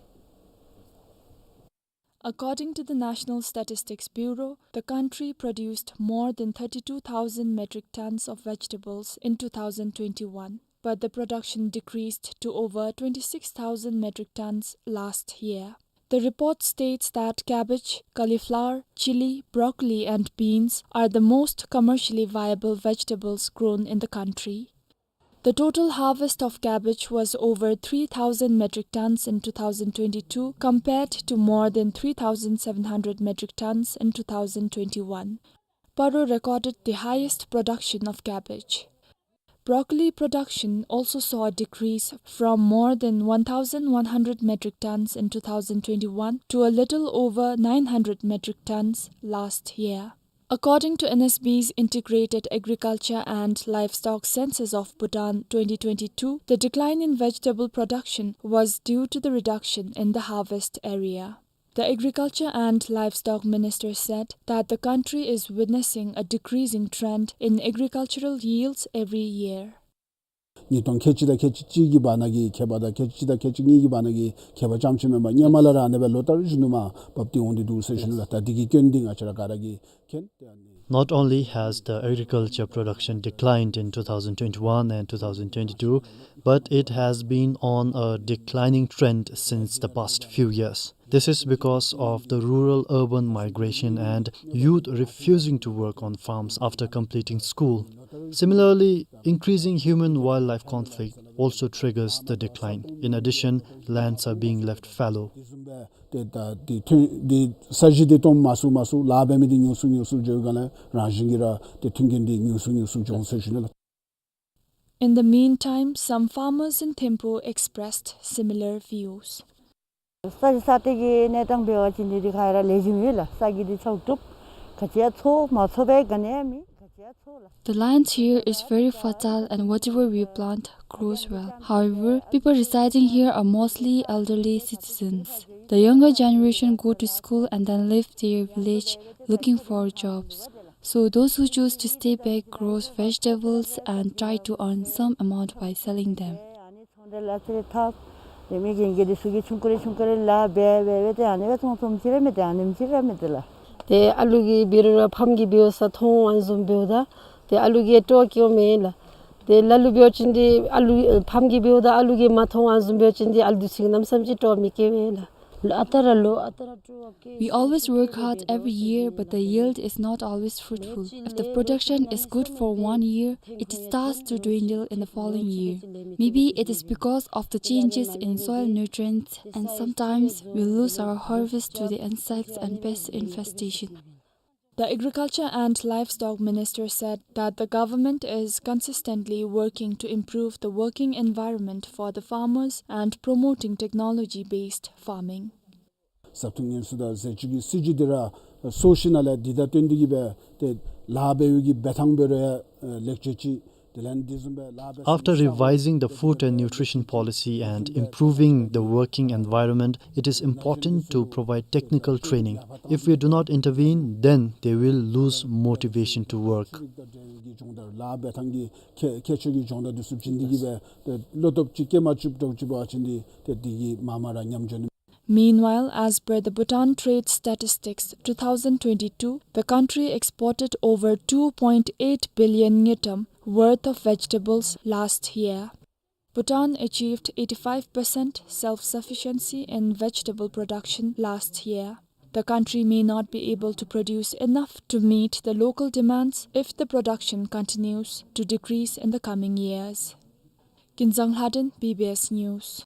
According to the National Statistics Bureau, the country produced more than thirty-two thousand metric tons of vegetables in two thousand twenty-one, but the production decreased to over twenty-six thousand metric tons last year. The report states that cabbage, cauliflower, chili, broccoli, and beans are the most commercially viable vegetables grown in the country. The total harvest of cabbage was over three thousand metric tons in two thousand twenty-two, compared to more than three thousand seven hundred metric tons in two thousand twenty-one. Paro recorded the highest production of cabbage. Broccoli production also saw a decrease from more than one thousand one hundred metric tons in two thousand twenty-one to a little over nine hundred metric tons last year. According to N S B's Integrated Agriculture and Livestock Census of Bhutan twenty twenty-two, the decline in vegetable production was due to the reduction in the harvest area. The Agriculture and Livestock Minister said that the country is witnessing a decreasing trend in agricultural yields every year. ཉིས་སྟོང་ཁལ་གཅིག་དང་ཁལ་གཅིག་གཅིག་གི་བར་ན་གི་ཁྱད་པར་དང་ཁལ་གཅིག་དང་ཁལ་གཅིག་གཉིས་ཀྱི་བར་ན་གི་ཁྱད་པར་ཙམ་ཅིག་མེན་པར་སྔོན་མ་ལས་ར་ཨ་ནེ་སྦེ་ལོ་ལྟར་བཞིན་དུ་མར་བབས་ཏེ་འོང་སྟེ་འདུག་ཟེར་ཞུ་ནི་ལགས། ད་འདི་གི་སྐྱོན་འདི་ང་བཅས་ར་ག་ར་གིས་མཁྱེན་ཏེ་ཨ་ནི། Not only has the agriculture production declined in two thousand twenty-one and two thousand twenty-two, but it has been on a declining trend since the past few years. This is because of the rural-urban migration and youth refusing to work on farms after completing school. Similarly, increasing human-wildlife conflict also triggers the decline. In addition, lands are being left fallow. ཏེ་ད་ཏེ་ཐོན་ཏེ་ས་གཞི་འདི་སྟོངམ་མ་ཚུགས་མ་ཚུགས་ལཱ་འབད་མི་འདི་ཉུང་སུ་ཉུང་སུ་འགྱོ་བའི་སྒང་ལས་རང་བཞིན་གྱིས་ར་ཏེ་མཐུན་རྐྱེན་འདི་ཉུང་སུ་ཉུང་སུ་འགྱོ་འོང་ཟེར་ཞུ་ནི་ལགས། In the meantime, some farmers in Thimphu expressed similar views. ས་གཞི་ས་སྟེང་གི་གནས་སྟངས་འབད་བ་ཅིན་འདི་འདི་ག་ར་ལེགས་ཤོམ་ཡོད་ལགས། ས་གཞི་འདི་ཆག་གྲུབ་ག་ཅི་ཡང་འཚོ་མ་འཚོ་བའི་ག་ནི་ཡང་མེད། ག་ཅི་ཡང་འཚོ་ལགས། The land here is very fertile and whatever we plant grows well. However, people residing here are mostly elderly citizens. The younger generation go to school and then leave their village looking for jobs. So those who choose to stay back grows vegetables and try to earn some amount by selling them. ཚོང་འབྲེལ་ལག་རྩལ་འཐབ། དེ་མི་རྒན་རྒས་འདི་ཚུ་གིས་ཆུང་ཀུ་རེ་ཆུང་ཀུ་རེ་ལཱ་འབད་འབད་འབད་དེ་ཨ་ནི་སྦེ་ཚོང་ཚོང་ཅིག་ར་མེད་དེ་ཨ་ནེམ་ཅིག་ར་མེད་དེ་ལགས། ཏེ་ཨ་ལུ་གིས་འབད་རུང་ར་ཕམ་གིས་འབདཝ་ས་མཐོང་ཨ་ནི་བཟུམ་འབདཝ་ད་ཏེ་ཨ་ལུ་གིས་སྤྲོ་བ་སྐྱེཝ་མས་ལགས། ཏེ་ལ་ལུ་འབད་བ་ཅིན་འདི་ཨ་ལུ་ཕམ་གིས་འབདཝ་ད་ཨ་ལུ་གིས་མ་མཐོང་ཨ་ནི་བཟུམ་འབད་བ་ཅིན་འདི་ཨ་ལུ་འདི་ཚུ་གིས་ནམ་ཡང་ཅིག་སྤྲོ་བ་མི་སྐྱེ་བས་ལགས། We always work hard every year, but the yield is not always fruitful. If the production is good for one year, it starts to dwindle in the following year. Maybe it is because of the changes in soil nutrients, and sometimes we lose our harvest to the insects and pest infestation. The Agriculture and Livestock Minister said that the government is consistently working to improve the working environment for the farmers and promoting technology-based farming. བཟའ་འཐུང་ངལ་གསོ་དང་ཟས་བཅུད་ཀྱི་སྲིད་བྱུས་འདི་ར་སོར་ཞིནམ་ལས་འདི་དང་བསྟུན་ཏེ་གི་སྦེ་ཏེ་ལཱ་འབད་བའི་གི་འབད་ཐངས་འབད་རུང་ཡང་ལེགས་བཅོས་ཅིག་དེ་ལས་འདི་བཟུམ་སྦེ་ལཱ་འབད། After revising the food and nutrition policy and improving the working environment, it is important to provide technical training. If we do not intervene, then they will lose motivation to work. ལཱ་འབད་ཐངས་ཀྱི་ཁྱད་ཁྱད་ཆོས་ཀྱི་སྦྱོང་བརྡར་འདི་ཚུ་བྱིན་ཏེ་གི་སྦེ་ཏེ་བློ་སྟོབས་ཅིག་སྐྱེད་མ་བཅུགཔ་འདྲཝ་ཅིག་འབད་བ་ཅིན་འདི་ཏེ་འདི་གིས་མར་མར་ར་ཉམས་འགྱོ་ནི། Meanwhile, as per the Bhutan Trade Statistics twenty twenty-two, the country exported over two point eight billion ngultrum worth of vegetables last year. Bhutan achieved eighty-five percent self-sufficiency in vegetable production last year. The country may not be able to produce enough to meet the local demands if the production continues to decrease in the coming years. Kinzang Lhaden, B B S News.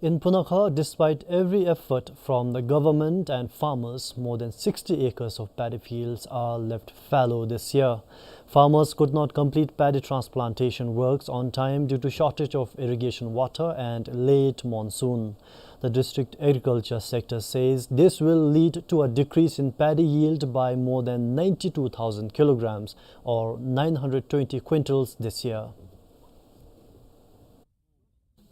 In Punakha, despite every effort from the government and farmers, more than sixty acres of paddy fields are left fallow this year. Farmers could not complete paddy transplantation works on time due to shortage of irrigation water and late monsoon. The district agriculture sector says this will lead to a decrease in paddy yield by more than ninety-two thousand kilograms, or nine hundred twenty quintals, this year.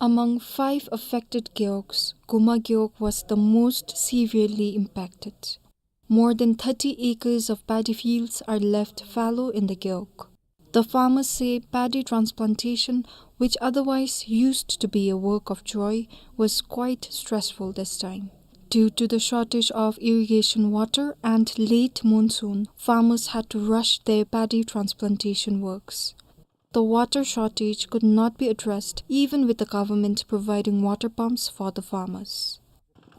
Among five affected gewogs, Guma Gewog was the most severely impacted. More than thirty acres of paddy fields are left fallow in the gewog. The farmers say paddy transplantation, which otherwise used to be a work of joy, was quite stressful this time. Due to the shortage of irrigation water and late monsoon, farmers had to rush their paddy transplantation works. The water shortage could not be addressed even with the government providing water pumps for the farmers.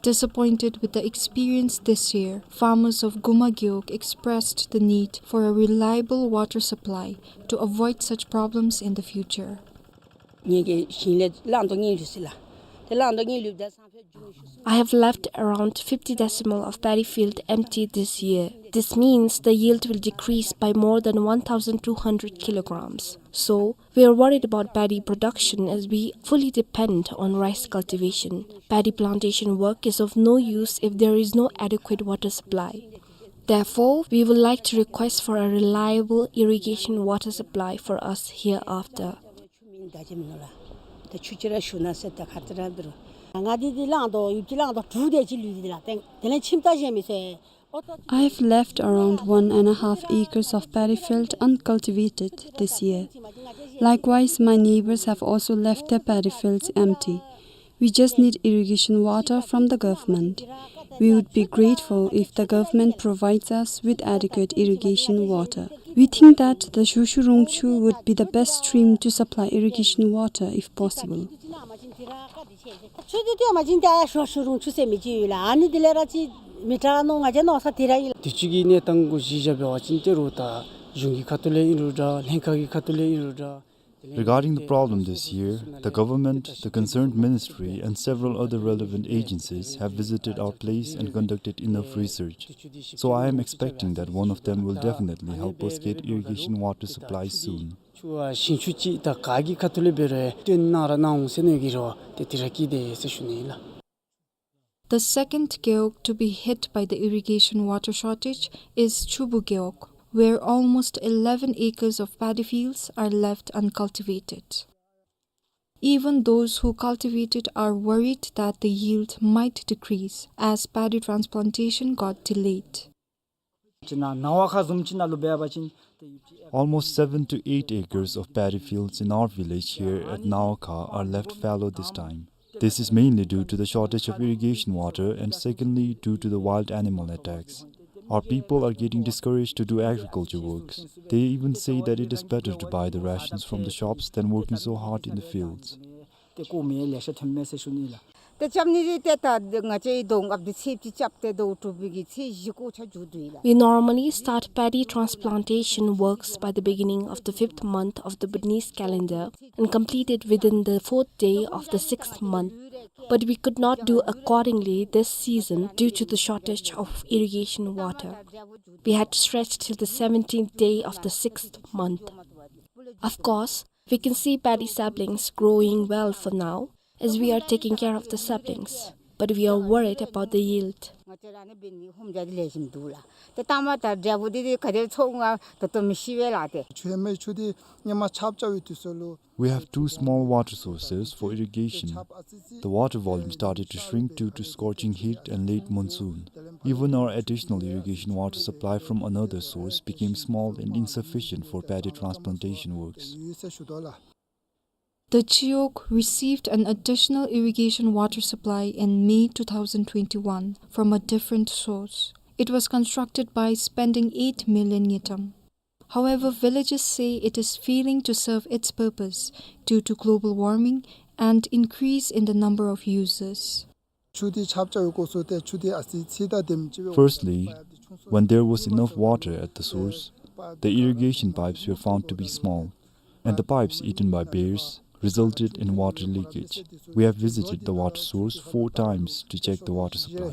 Disappointed with the experience this year, farmers of Guma Gewog expressed the need for a reliable water supply to avoid such problems in the future. ངེད་ཀྱིས་ཞིང་ལས་བླངས་དོ་ངེས་ལུས་སི་ལ། དེ་བླངས་དོ་ངེས་ལུས་དེ་སང་ཕོད་ཇུང་ཤུ་སུ། I have left around fifty decimal of paddy field empty this year. This means the yield will decrease by more than one thousand two hundred kilograms. So, we are worried about paddy production as we fully depend on rice cultivation. Paddy plantation work is of no use if there is no adequate water supply. Therefore, we would like to request for a reliable irrigation water supply for us hereafter. ཆུ་མིན་ད་ཅི་མིན་ནོ་ལ། ད་ཆུ་ཅི་ར་ཞུ་ན་ཟེར་ད་ཁ་ཏི་ར་འདུར། ང་འདི་འདི་བླངས་དོ་ཡུག་ཅི་བླངས་དོ་དྲུག་དེ་ཅི་ལུས་འདི་ལ་ཏེ་དེ་ལས་ཁྱིམ་ད་གཞན་མི་སེ། I have left around one and a half acres of paddy field uncultivated this year. Likewise, my neighbors have also left their paddy fields empty. We just need irrigation water from the government. We would be grateful if the government provides us with adequate irrigation water. We think that the Shoshu Rungchu would be the best stream to supply irrigation water if possible. ཆུ་འདི་ཏེ་མ་ཅིན་ཏེ་ཤོ་ཤུ་རུང་ཆུ་ཟེར་མི་ཅིག་ཡོད་ལ། ཨ་ནི་འདི་ལས་ར་ཅིག་མི་དྲག་ནོ་ང་བཅས་ནོ་ས་དེ་ར་ཨིན་ལ། དུས་ཅི་གི་གནས་སྟངས་གུ་གཞི་བཞག་འབད་བ་ཅིན་ཏེ་རུང་ད་གཞུང་གི་ཁ་ཐུག་ལས་ཨིན་རུང་འདྲ་ལྷན་ཁག་གི་ཁ་ཐུག་ལས་ཨིན་རུང་འདྲ། Regarding the problem this year, the government, the concerned ministry, and several other relevant agencies have visited our place and conducted enough research. So I am expecting that one of them will definitely help us get irrigation water supply soon. ཆུ་ཨ་ཞིང་ཆུ་ཅིག་ད་ག་གི་ཁ་ཐུག་ལས་འབད་རུང་སྟོན་གནང་ར་གནང་འོང་ཟེར་ནི་གི་རོགས་ཏེ་དེ་ར་སྐྱིད་དེ་ཟེར་ཞུ་ནི་ཨིན་ལགས། The second gewog to be hit by the irrigation water shortage is Chubu Gewog, where almost eleven acres of paddy fields are left uncultivated. Even those who cultivated are worried that the yield might decrease as paddy transplantation got delayed. Almost seven to eight acres of paddy fields in our village here at Nawakha are left fallow this time. This is mainly due to the shortage of irrigation water and secondly due to the wild animal attacks. Our people are getting discouraged to do agriculture works. They even say that it is better to buy the rations from the shops than working so hard in the fields. ཏེ་ཀོ་མེ་ལེ་ཤ་ཐོན་མས་ཟེར་ཞུ་ནི་ལགས། ཏེ་རྐྱབ་ནི་འདི་ཏེ་ད་ང་བཅས་རྡོ་ལྔ་པ་འདི་ཚེས་གཅིག་རྐྱབ་སྟེ་ཟླཝ་དྲུག་པའི་གི་ཚེས་བཞི་ཀོ་ཆ་མཇུག་བསྡུ་ཡི་ལགས། We normally start paddy transplantation works by the beginning of the fifth month of the Bhutanese calendar and complete it within the fourth day of the sixth month. But we could not do accordingly this season due to the shortage of irrigation water. We had to stretch till the seventeenth day of the sixth month. Of course, we can see paddy saplings growing well for now, as we are taking care of the saplings, but we are worried about the yield. ང་བཅས་ར་ནི་འབད་ནི་ཧོམ་རྒྱ་འདི་ལེགས་ཤོམ་འདུག་ལགས། ཏེ་ལྟ་མ་ད་འབྲས་བུ་འདི་འདི་ག་དེ་ཚོགས་ང་ད་ལྟོ་མི་ཤེས་པས་ལགས་ཏེ། ཆུ་ཧེ་མའི་ཆུ་འདི་ཧེ་མ་ཆརཔ་རྐྱབ་པའི་དུས་ཚོད་ལུ། We have two small water sources for irrigation. The water volume started to shrink due to scorching heat and late monsoon. Even our additional irrigation water supply from another source became small and insufficient for paddy transplantation works. The Chiog received an additional irrigation water supply in May two thousand twenty-one from a different source. It was constructed by spending eight million ngultrum. However, villagers say it is failing to serve its purpose due to global warming and increase in the number of users. ཆུ་འདི་ཆརཔ་རྐྱབ་པའི་སྐབས་སུ་ཏེ་ཆུ་འདི་ཨ་ཙི་ཚིག་དང་ལྡནམ་ཅིག་སྦེ། Firstly, when there was enough water at the source, the irrigation pipes were found to be small, and the pipes eaten by bears resulted in water leakage. We have visited the water source four times to check the water supply.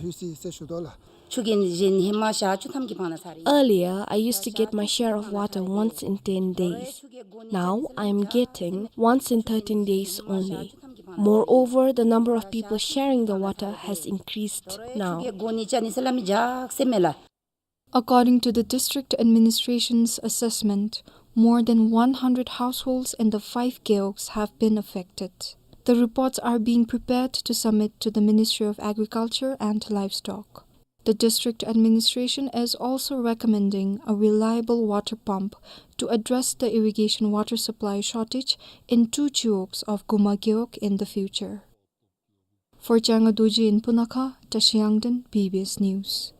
ཆུ་རྒྱུན་གཞན་ཧེ་མ་ཞག་བཅུ་ཐམ་གྱི་བར་ན་ཚར་ཡི། Earlier, I used to get my share of water once in ten days. Now, I am getting once in thirteen days only. Moreover, the number of people sharing the water has increased now. ཆུ་གི་སྒོ་ནི་ཅ་ནི་ཟེར་སླབ་མི་འཇག་ཟེར་མས་ལགས། According to the district administration's assessment, more than one hundred households in the five gewogs have been affected. The reports are being prepared to submit to the Ministry of Agriculture and Livestock. The district administration is also recommending a reliable water pump to address the irrigation water supply shortage in two Chiwogs of Guma Gewog in the future. For Changa Dorji in Punakha, Tashi Yangden, B B S News.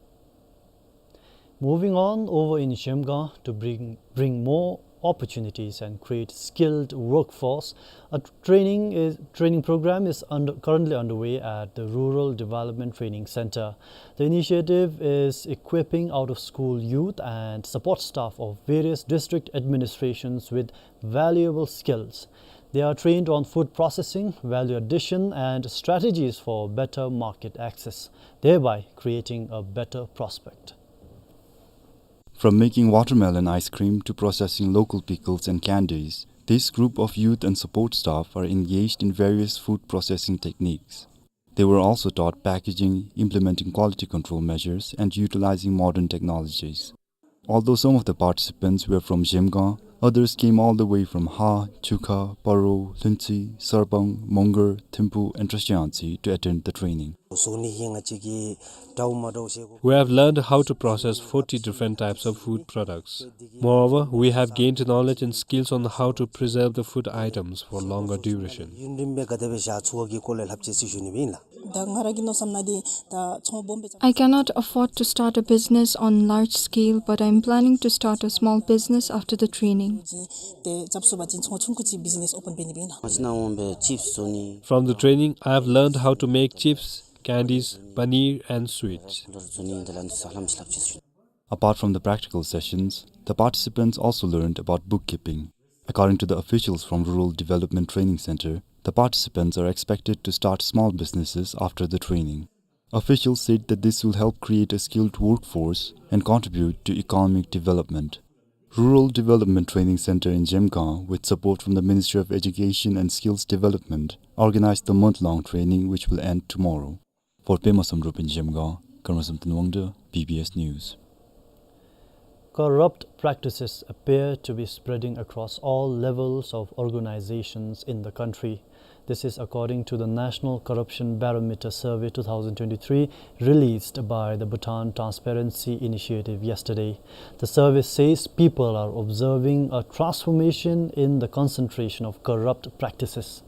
Moving on, over in Zhemgang, to bring, bring more opportunities and create skilled workforce, a training is, training program is under, currently underway at the Rural Development Training Center. The initiative is equipping out-of-school youth and support staff of various district administrations with valuable skills. They are trained on food processing, value addition, and strategies for better market access, thereby creating a better prospect. From making watermelon ice cream to processing local pickles and candies, this group of youth and support staff are engaged in various food processing techniques. They were also taught packaging, implementing quality control measures, and utilizing modern technologies. Although some of the participants were from Zhemgang, others came all the way from Ha, Chukha, Paro, Lhuentse, Sarpang, Mongar, Thimphu, and Trashiyangtse to attend the training. We have learned how to process forty different types of food products. Moreover, we have gained knowledge and skills on how to preserve the food items for longer duration. I cannot afford to start a business on large scale, but I'm planning to start a small business after the training. From the training, I have learned how to make chips, candies, paneer, and sweets. Apart from the practical sessions, the participants also learned about bookkeeping. According to the officials from Rural Development Training Center, the participants are expected to start small businesses after the training. Officials said that this will help create a skilled workforce and contribute to economic development. Rural Development Training Center in Zhemgang, with support from the Ministry of Education and Skills Development, organized the month-long training, which will end tomorrow. For Pema Samdrup in Zhemgang, Karma Samten Wangda, B B S News. Corrupt practices appear to be spreading across all levels of organizations in the country. This is according to the National Corruption Barometer Survey two thousand twenty-three, released by the Bhutan Transparency Initiative yesterday. The survey says people are observing a transformation in the concentration of corrupt practices.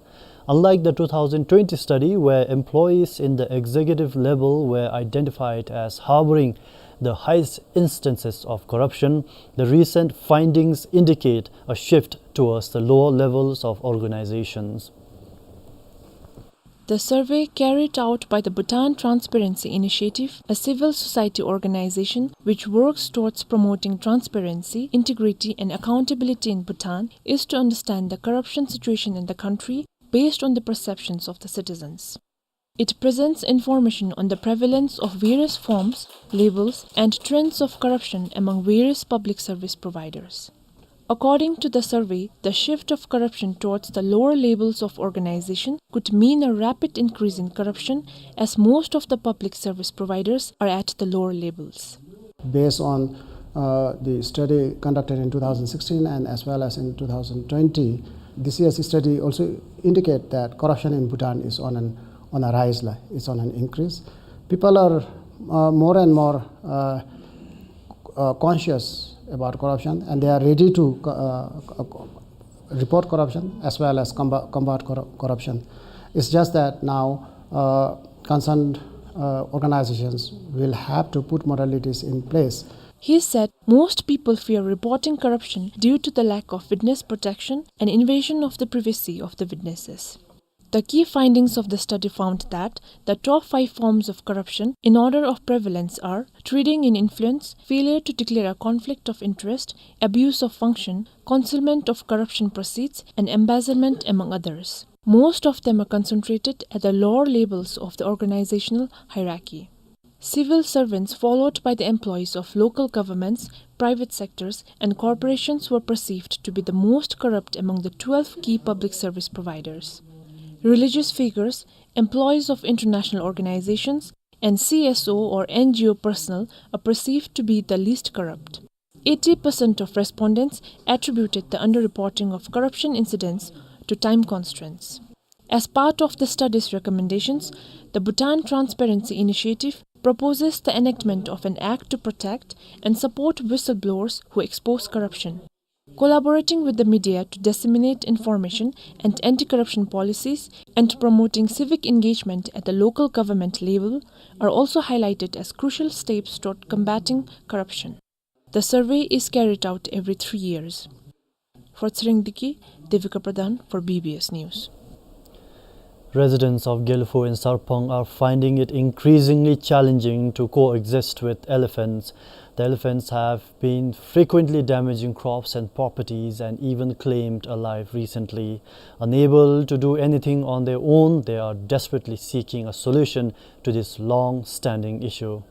Unlike the two thousand twenty study, where employees in the executive level were identified as harboring the highest instances of corruption, the recent findings indicate a shift towards the lower levels of organizations. The survey, carried out by the Bhutan Transparency Initiative, a civil society organization which works towards promoting transparency, integrity, and accountability in Bhutan, is to understand the corruption situation in the country based on the perceptions of the citizens. It presents information on the prevalence of various forms, levels, and trends of corruption among various public service providers. According to the survey, the shift of corruption towards the lower levels of organization could mean a rapid increase in corruption, as most of the public service providers are at the lower levels. Based on, uh, the study conducted in two thousand sixteen and as well as in two thousand twenty, this year's study also indicate that corruption in Bhutan is on an, on a rise, la, it's on an increase. People are, uh, more and more, uh, uh, conscious about corruption, and they are ready to, uh, report corruption as well as comba-, combat corru-, corruption. It's just that now, uh, concerned, uh, organizations will have to put modalities in place. He said most people fear reporting corruption due to the lack of witness protection and invasion of the privacy of the witnesses. The key findings of the study found that the top five forms of corruption in order of prevalence are trading in influence, failure to declare a conflict of interest, abuse of function, concealment of corruption proceeds, and embezzlement, among others. Most of them are concentrated at the lower levels of the organizational hierarchy. Civil servants, followed by the employees of local governments, private sectors, and corporations, were perceived to be the most corrupt among the twelve key public service providers. Religious figures, employees of international organizations, and C S O or N G O personnel are perceived to be the least corrupt. Eighty percent of respondents attributed the underreporting of corruption incidents to time constraints. As part of the study's recommendations, the Bhutan Transparency Initiative proposes the enactment of an act to protect and support whistleblowers who expose corruption, collaborating with the media to disseminate information and anti-corruption policies, and promoting civic engagement at the local government level are also highlighted as crucial steps toward combating corruption. The survey is carried out every three years. For Tshering Digi, Devika Pradhan for B B S News. Residents of Gelephu in Sarpang are finding it increasingly challenging to coexist with elephants. The elephants have been frequently damaging crops and properties and even claimed a life recently. Unable to do anything on their own, they are desperately seeking a solution to this long-standing issue.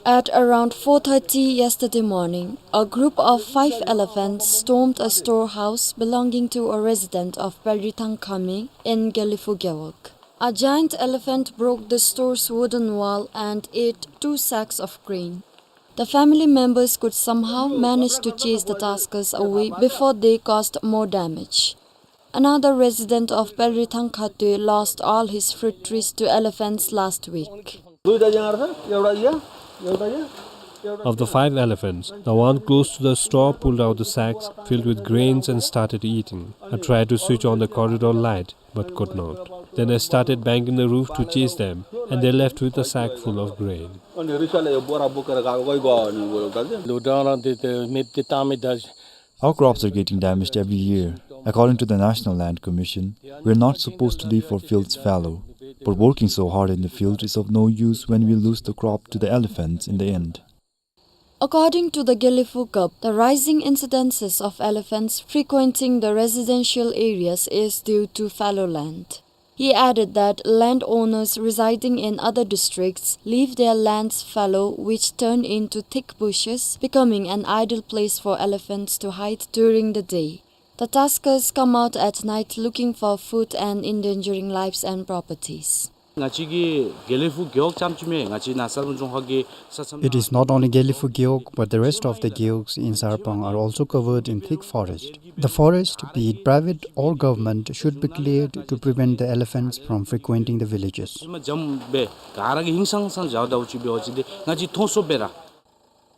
At around four thirty yesterday morning, a group of five elephants stormed a storehouse belonging to a resident of Pelritang Khami in Gelephu Gewog. A giant elephant broke the store's wooden wall and ate two sacks of grain. The family members could somehow manage to chase the tuskers away before they caused more damage. Another resident of Pelritang Khatue lost all his fruit trees to elephants last week. Of the five elephants, the one close to the store pulled out the sacks filled with grains and started eating. I tried to switch on the corridor light, but could not. Then I started banging the roof to chase them, and they left with a sack full of grain. Our crops are getting damaged every year. According to the National Land Commission, we are not supposed to leave our fields fallow, but working so hard in the field is of no use when we lose the crop to the elephants in the end. According to the Gelephu Gup, the rising incidences of elephants frequenting the residential areas is due to fallow land. He added that landowners residing in other districts leave their lands fallow, which turn into thick bushes, becoming an ideal place for elephants to hide during the day. The tuskers come out at night looking for food and endangering lives and properties. ང་བཅས་ཀྱི་དགེ་ལེགས་ཕུག་རྒེད་འོག་རྐྱངམ་ཅིག་མེན། ང་བཅས་ནཱ་སར་སྤང་ལྗོངས་མཁར་གྱི་ས་མཚམས། It is not only Gelephu Gewog, but the rest of the gewogs in Sarpang are also covered in thick forest. The forest, be it private or government, should be cleared to prevent the elephants from frequenting the villages. ཨེ་མ་འཇམ་སྦེ་ག་ར་གིས་ཧིང་སངས་སངས་བཞག་དོ་བཟུམ་ཅིག་འབད་བ་ཅིན་ཏེ་ང་བཅས་མཐོང་སོངམ་སྦེ་ར།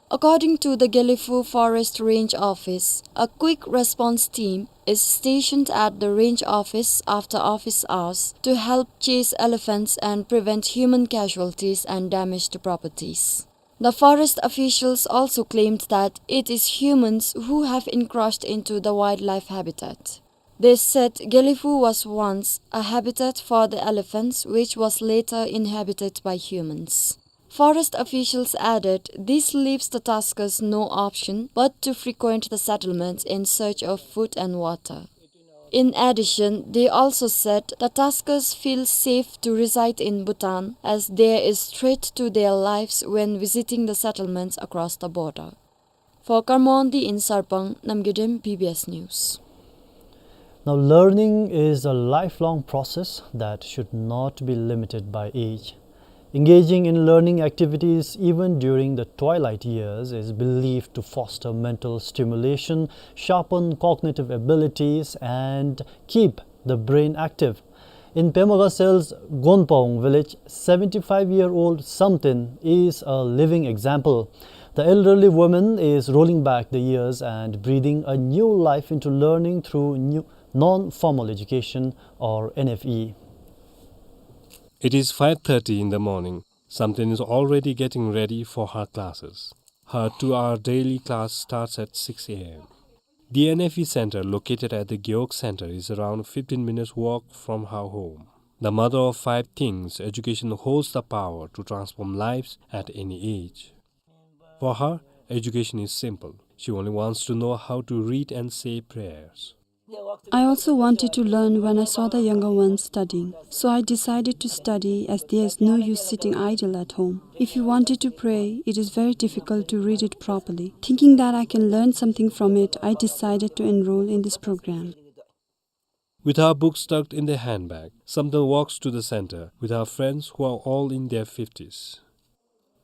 According to the Gelephu Forest Range Office, a quick response team is stationed at the range office after office hours to help chase elephants and prevent human casualties and damage to properties. The forest officials also claimed that it is humans who have encroached into the wildlife habitat. They said Gelephu was once a habitat for the elephants, which was later inhabited by humans. Forest officials added this leaves the tuskers no option but to frequent the settlements in search of food and water. In addition, they also said the tuskers feel safe to reside in Bhutan as there is threat to their lives when visiting the settlements across the border. For Karma Wangdi in Sarpang, Namgay Dem, B B S News. Now, learning is a lifelong process that should not be limited by age. Engaging in learning activities even during the twilight years is believed to foster mental stimulation, sharpen cognitive abilities, and keep the brain active. In Pema Gatsel's Gonpawong village, seventy-five-year-old Samten is a living example. The elderly woman is rolling back the years and breathing a new life into learning through new non-formal education, or N F E. It is five thirty in the morning. Samten is already getting ready for her classes. Her two-hour daily class starts at six A M. The N F E center located at the Gewog center is around fifteen minutes walk from her home. The mother of five thinks education holds the power to transform lives at any age. For her, education is simple. She only wants to know how to read and say prayers. I also wanted to learn when I saw the younger ones studying, so I decided to study as there is no use sitting idle at home. If you wanted to pray, it is very difficult to read it properly. Thinking that I can learn something from it, I decided to enroll in this program. With her books tucked in the handbag, Samten walks to the center with her friends who are all in their fifties.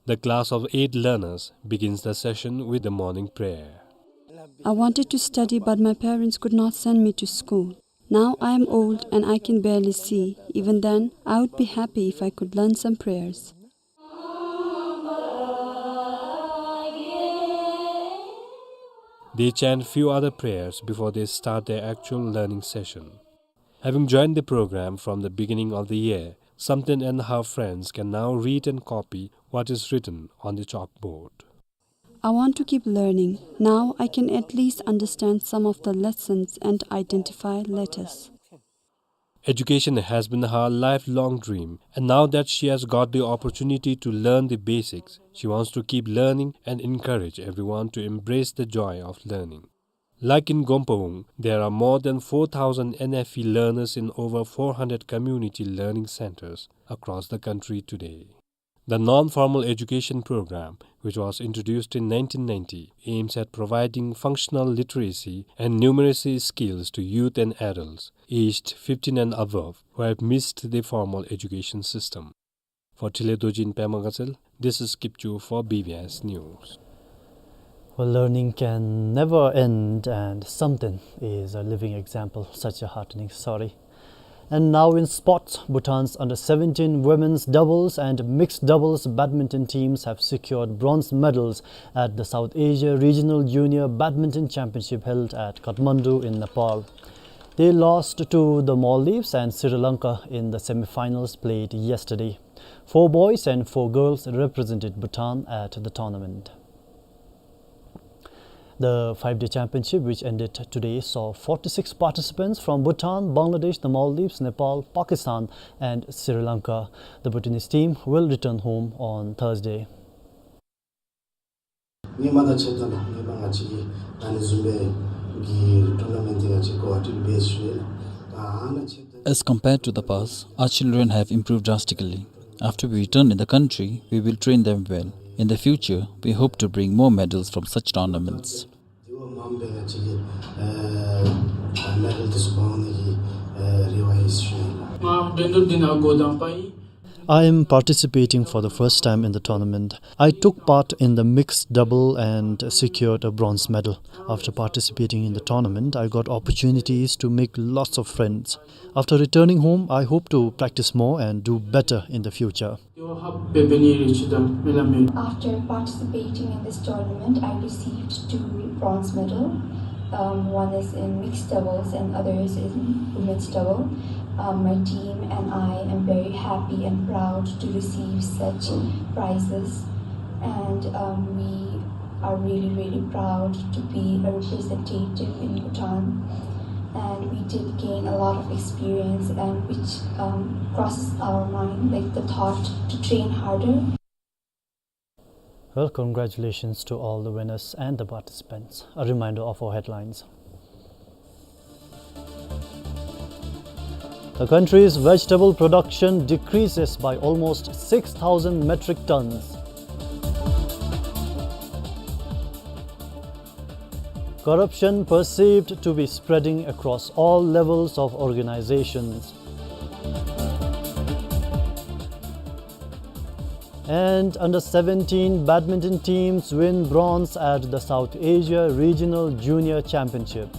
The class of eight learners begins the session with the morning prayer. I wanted to study, but my parents could not send me to school. Now I am old and I can barely see. Even then, I would be happy if I could learn some prayers. They chant few other prayers before they start their actual learning session. Having joined the program from the beginning of the year, Samten and her friends can now read and copy what is written on the chalkboard. I want to keep learning. Now I can at least understand some of the lessons and identify letters. Education has been her lifelong dream, and now that she has got the opportunity to learn the basics, she wants to keep learning and encourage everyone to embrace the joy of learning. Like in Gompawung, there are more than four thousand N F E learners in over four hundred community learning centers across the country today. The non-formal education program, which was introduced in nineteen ninety, aims at providing functional literacy and numeracy skills to youth and adults aged fifteen and above who have missed the formal education system. For Thinley Dorji in Pema Gatshel, this is Kipchoo for B B S News. Well, learning can never end, and Samten is a living example of such a heartening story. And now in sports, Bhutan's under seventeen women's doubles and mixed doubles badminton teams have secured bronze medals at the South Asia Regional Junior Badminton Championship held at Kathmandu in Nepal. They lost to the Maldives and Sri Lanka in the semi-finals played yesterday. Four boys and four girls represented Bhutan at the tournament. The five-day championship, which ended today, saw forty-six participants from Bhutan, Bangladesh, the Maldives, Nepal, Pakistan, and Sri Lanka. The Bhutanese team will return home on Thursday. ངེས་མ་ད་ཆེད་དུ་ལ་ངེས་པ་ང་ཅིག་གི་ད་ནི་བཟུམ་སྦེ་གི་ཊོར་ན་མེནཊ་འདི་ང་ཅིག་གོ་ཧ་ཊི་ལུ་བེསི་ཞུ་ཡི་ལགས། ད་ཨ་ནི་ཆེད་དུ། As compared to the past, our children have improved drastically. After we return in the country, we will train them well. In the future, we hope to bring more medals from such tournaments. དེ་བ་མམ་པའི་ང་ཅིག་གི་ཨ་མེ་ཌལ་དེ་ཚུ་འབག་ནི་གི་ཨ་རེ་བ་ཡོད་ཟེར་ཞུ་ཡི་ལགས། ང་འགྲན་བསྡུར་འདི་ནང་འགོ་དང་པ་ཨིན། I am participating for the first time in the tournament. I took part in the mixed double and secured a bronze medal. After participating in the tournament, I got opportunities to make lots of friends. After returning home, I hope to practice more and do better in the future. After participating in this tournament, I received two bronze medal. Um, one is in mixed doubles and other is in women's double. Um, my team and I am very happy and proud to receive such prizes, and, um, we are really, really proud to be a representative in Bhutan. And we did gain a lot of experience, and which, um, crosses our mind, like, the thought to train harder. Well, congratulations to all the winners and the participants. A reminder of our headlines. The country's vegetable production decreases by almost six thousand metric tons. Corruption perceived to be spreading across all levels of organizations. And under seventeen badminton teams win bronze at the South Asia Regional Junior Championship.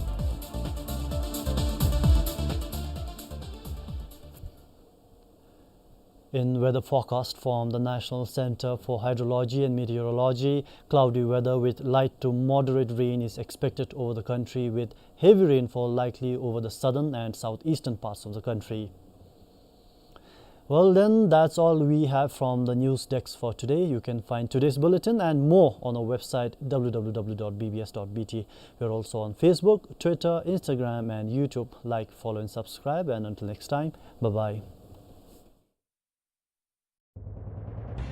In weather forecast from the National Center for Hydrology and Meteorology, cloudy weather with light to moderate rain is expected over the country, with heavy rainfall likely over the southern and southeastern parts of the country. Well then, that's all we have from the news desk for today. You can find today's bulletin and more on our website, w w w dot b b s dot b t. We're also on Facebook, Twitter, Instagram, and YouTube. Like, follow, and subscribe. And until next time, bye-bye.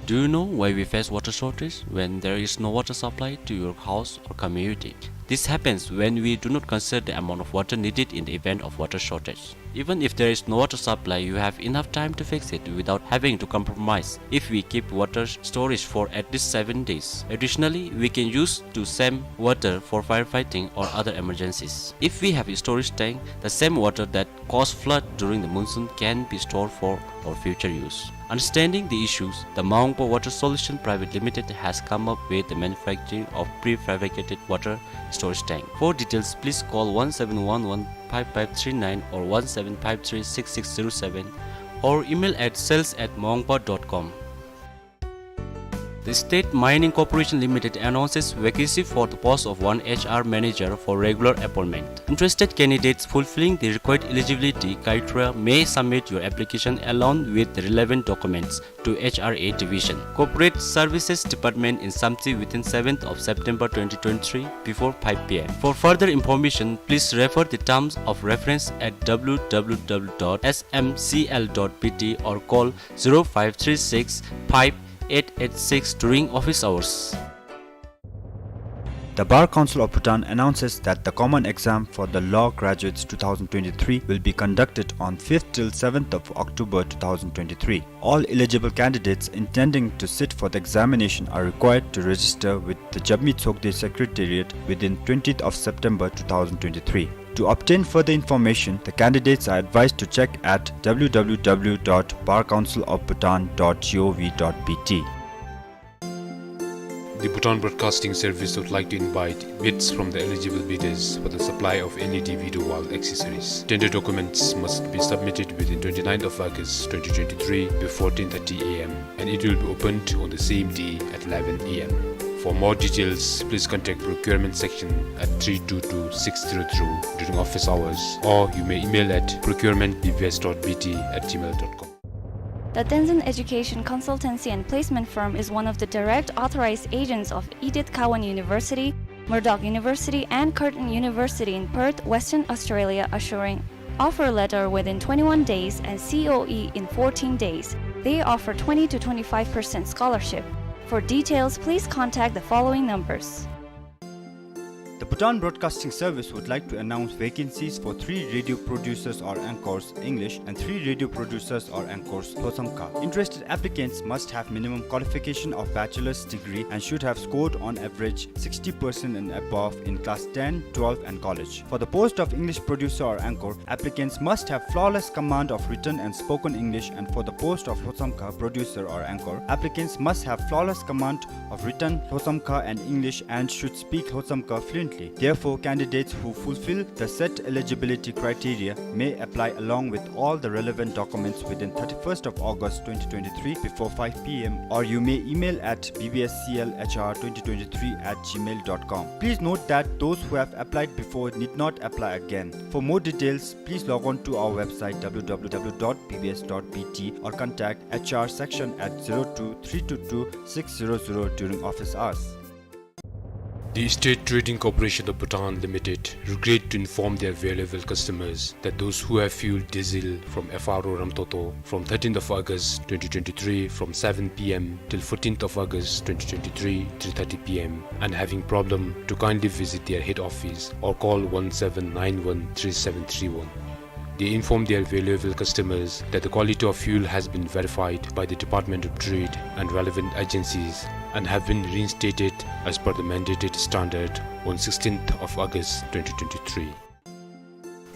Do you know why we face water shortage when there is no water supply to your house or community? This happens when we do not consider the amount of water needed in the event of water shortage. Even if there is no water supply, you have enough time to fix it without having to compromise if we keep water s-, storage for at least seven days. Additionally, we can use to same water for firefighting or other emergencies. If we have a storage tank, the same water that cause flood during the monsoon can be stored for our future use. Understanding the issues, the Maungpa Water Solution Private Limited has come up with the manufacturing of prefabricated water storage tank. For details, please call one seven one one five five three nine or one seven five three six six zero seven or email at sales at maungpa dot com. The State Mining Corporation Limited announces vacancy for the post of one H R manager for regular appointment. Interested candidates fulfilling the required eligibility criteria may submit your application along with the relevant documents to H R A Division, Corporate Services Department in Samtse within seventh of September twenty twenty-three before five P M. For further information, please refer the terms of reference at W W W dot S M C L dot B T or call zero five three six five eight eight six during office hours. The Bar Council of Bhutan announces that the common exam for the law graduates two thousand twenty-three will be conducted on fifth till seventh of October two thousand twenty-three. All eligible candidates intending to sit for the examination are required to register with the Jabmi Tsokde Secretariat within twentieth of September two thousand twenty-three. To obtain further information, the candidates are advised to check at W W W dot bar council of bhutan dot gov dot B T. The Bhutan Broadcasting Service would like to invite bids from the eligible bidders for the supply of L E D video wall accessories. Tender documents must be submitted within twenty-ninth of August twenty twenty-three before ten thirty A M, and it will be opened on the same day at eleven A M. For more details, please contact procurement section at three two two six zero zero during office hours, or you may email at procurement B B S dot B T at gmail dot com. The Tenzin Education Consultancy and Placement Firm is one of the direct authorized agents of Edith Cowan University, Murdoch University, and Curtin University in Perth, Western Australia, assuring offer letter within twenty-one days and C O E in fourteen days. They offer twenty to twenty-five percent scholarship. For details, please contact the following numbers. The Bhutan Broadcasting Service would like to announce vacancies for three radio producers or anchors, English, and three radio producers or anchors, Lhotshamkha. Interested applicants must have minimum qualification of bachelor's degree and should have scored on average sixty percent and above in class ten, twelve, and college. For the post of English producer or anchor, applicants must have flawless command of written and spoken English, and for the post of Lhotshamkha producer or anchor, applicants must have flawless command of written Lhotshamkha and English and should speak Lhotshamkha fluently. Therefore, candidates who fulfill the set eligibility criteria may apply along with all the relevant documents within thirty-first of August twenty twenty-three before five P M, or you may email at B B S C L H R twenty twenty-three at gmail dot com. Please note that those who have applied before need not apply again. For more details, please log on to our website W W W dot B B S dot B T or contact H R section at zero two three two two six zero zero during office hours. The State Trading Corporation of Bhutan Limited regret to inform their valuable customers that those who have fueled diesel from F R O Ramtoto from thirteenth of August twenty twenty-three from seven P M till fourteenth of August twenty twenty-three, three thirty P M, and having problem, to kindly visit their head office or call one seven nine one three seven three one. They inform their valuable customers that the quality of fuel has been verified by the Department of Trade and relevant agencies and have been reinstated as per the mandated standard on sixteenth of August twenty twenty-three.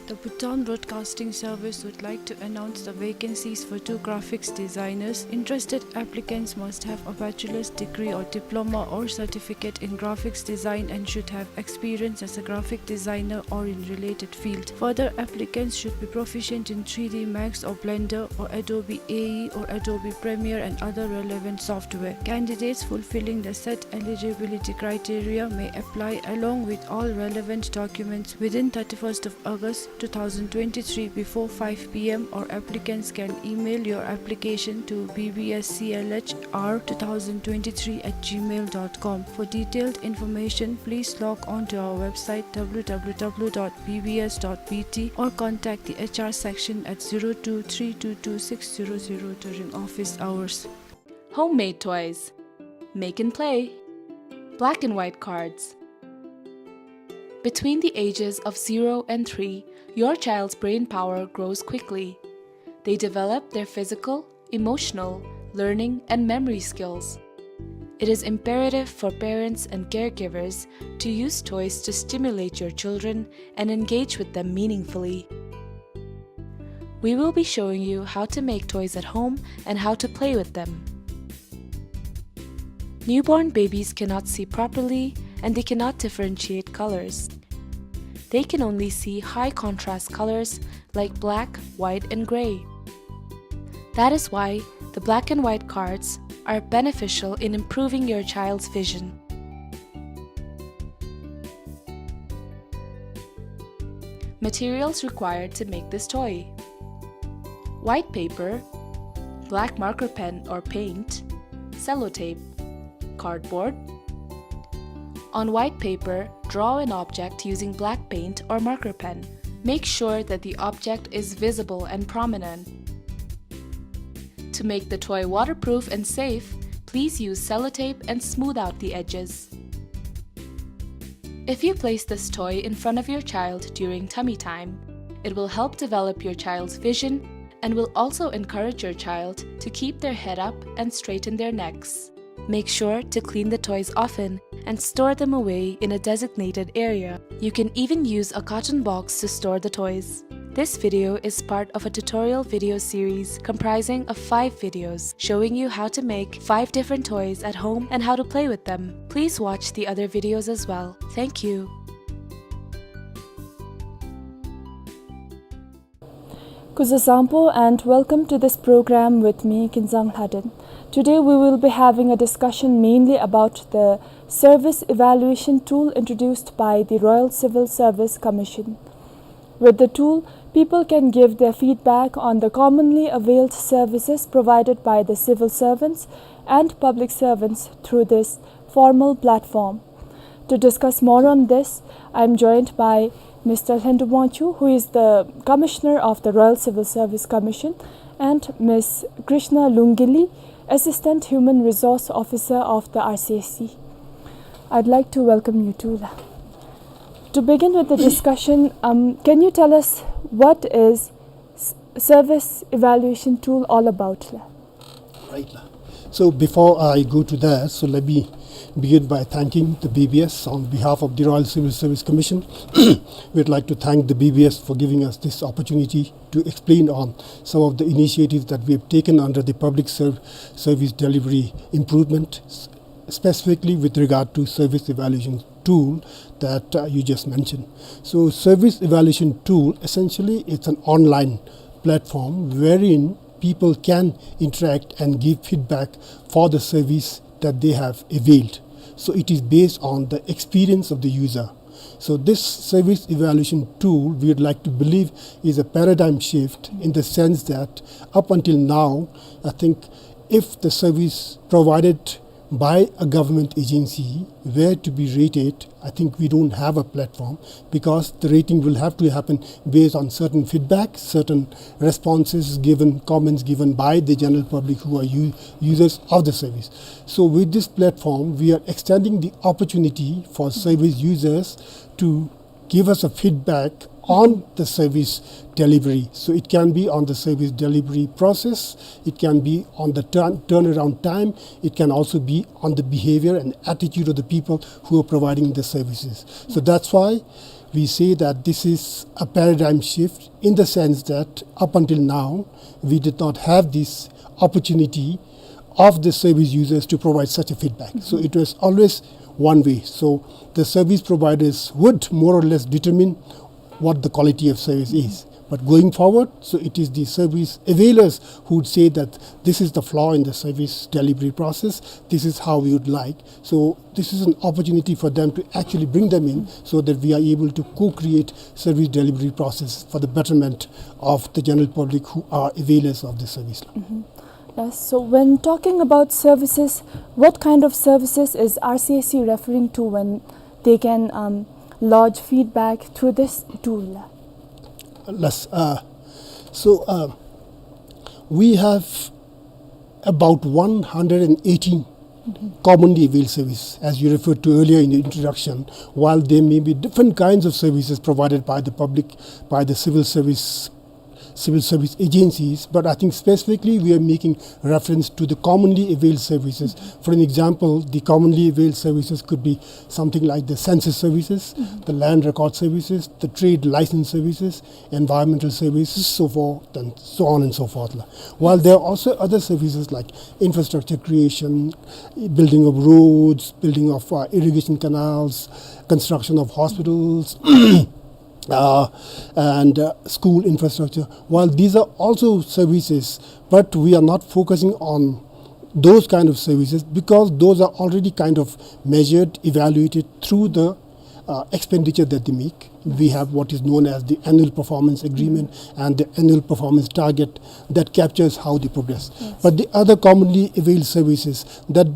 The Bhutan Broadcasting Service would like to announce the vacancies for two graphics designers. Interested applicants must have a bachelor's degree or diploma or certificate in graphics design and should have experience as a graphic designer or in related field. Further, applicants should be proficient in three D Max or Blender or Adobe A E or Adobe Premiere and other relevant software. Candidates fulfilling the set eligibility criteria may apply along with all relevant documents within thirty-first of August two thousand twenty-three before five P M, or applicants can email your application to B B S C L H R two thousand twenty-three at gmail dot com. For detailed information, please log on to our website W W W dot B B S dot B T or contact the H R section at zero two three two two six zero zero during office hours. Homemade toys. Make and play. Black and white cards. Between the ages of zero and three, your child's brain power grows quickly. They develop their physical, emotional, learning, and memory skills. It is imperative for parents and caregivers to use toys to stimulate your children and engage with them meaningfully. We will be showing you how to make toys at home and how to play with them. Newborn babies cannot see properly and they cannot differentiate colors. They can only see high contrast colors like black, white, and gray. That is why the black and white cards are beneficial in improving your child's vision. Materials required to make this toy: white paper, black marker pen or paint, sellotape, cardboard. On white paper, draw an object using black paint or marker pen. Make sure that the object is visible and prominent. To make the toy waterproof and safe, please use sellotape and smooth out the edges. If you place this toy in front of your child during tummy time, it will help develop your child's vision and will also encourage your child to keep their head up and straighten their necks. Make sure to clean the toys often and store them away in a designated area. You can even use a carton box to store the toys. This video is part of a tutorial video series comprising of five videos showing you how to make five different toys at home and how to play with them. Please watch the other videos as well. Thank you. Kuzuzangpo and welcome to this program with me, Kinzang Lhaden. Today we will be having a discussion mainly about the service evaluation tool introduced by the Royal Civil Service Commission. With the tool, people can give their feedback on the commonly availed services provided by the civil servants and public servants through this formal platform. To discuss more on this, I am joined by Mister Lhendup Wangchuk, who is the Commissioner of the Royal Civil Service Commission, and Miss Krishna Lungili, Assistant Human Resource Officer of the R C S C. I'd like to welcome you too, la. To begin with the discussion, um, can you tell us what is s-, service evaluation tool all about, la? Right, la. So before I go to that, so let me begin by thanking the B B S on behalf of the Royal Civil Service Commission. We'd like to thank the B B S for giving us this opportunity to explain on some of the initiatives that we have taken under the public serv-, service delivery improvement, s-, specifically with regard to service evaluation tool that, uh, you just mentioned. So service evaluation tool, essentially, it's an online platform wherein people can interact and give feedback for the service that they have availed. So it is based on the experience of the user. So this service evaluation tool, we would like to believe, is a paradigm shift in the sense that up until now, I think if the service provided by a government agency were to be rated, I think we don't have a platform, because the rating will have to happen based on certain feedback, certain responses given, comments given by the general public who are u-, users of the service. So with this platform, we are extending the opportunity for service users to give us a feedback on the service delivery. So it can be on the service delivery process, it can be on the turn-, turnaround time, it can also be on the behavior and attitude of the people who are providing the services. So that's why we say that this is a paradigm shift, in the sense that up until now, we did not have this opportunity of the service users to provide such a feedback. So it was always one way. So the service providers would more or less determine what the quality of service is. But going forward, so it is the service availers who would say that this is the flaw in the service delivery process, this is how we would like. So this is an opportunity for them to actually bring them in so that we are able to co-create service delivery process for the betterment of the general public who are availers of the service. Mm-hmm. Yes, so when talking about services, what kind of services is R C S C referring to when they can, um, lodge feedback through this tool? Yes, uh, so, uh, we have about one hundred and eighteen commonly availed service, as you referred to earlier in the introduction. While there may be different kinds of services provided by the public, by the civil service, civil service agencies, but I think specifically we are making reference to the commonly availed services. For an example, the commonly availed services could be something like the census services, the land record services, the trade license services, environmental services, so forth, and so on and so forth, la. While there are also other services like infrastructure creation, building of roads, building of, uh, irrigation canals, construction of hospitals, uh, and, uh, school infrastructure. While these are also services, but we are not focusing on those kind of services, because those are already kind of measured, evaluated through the uh, expenditure that they make. We have what is known as the annual performance agreement and the annual performance target that captures how they progress. But the other commonly availed services that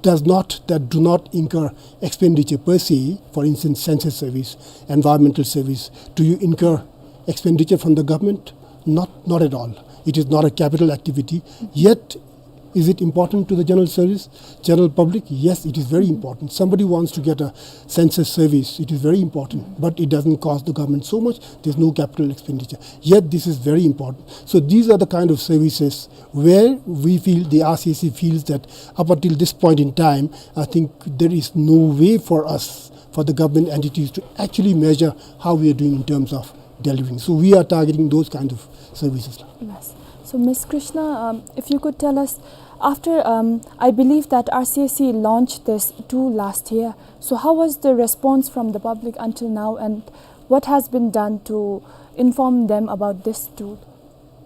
does not, that do not incur expenditure per se, for instance, census service, environmental service, do you incur expenditure from the government? Not, not at all. It is not a capital activity. Yet, is it important to the general service, general public? Yes, it is very important. Somebody wants to get a census service, it is very important, but it doesn't cost the government so much. There's no capital expenditure. Yet, this is very important. So these are the kind of services where we feel, the R C S C feels that up until this point in time, I think there is no way for us, for the government entities to actually measure how we are doing in terms of delivering. So we are targeting those kinds of services. Yes. So, Miss Krishna, um, if you could tell us, after, um, I believe that R C S C launched this tool last year. So how was the response from the public until now, and what has been done to inform them about this tool?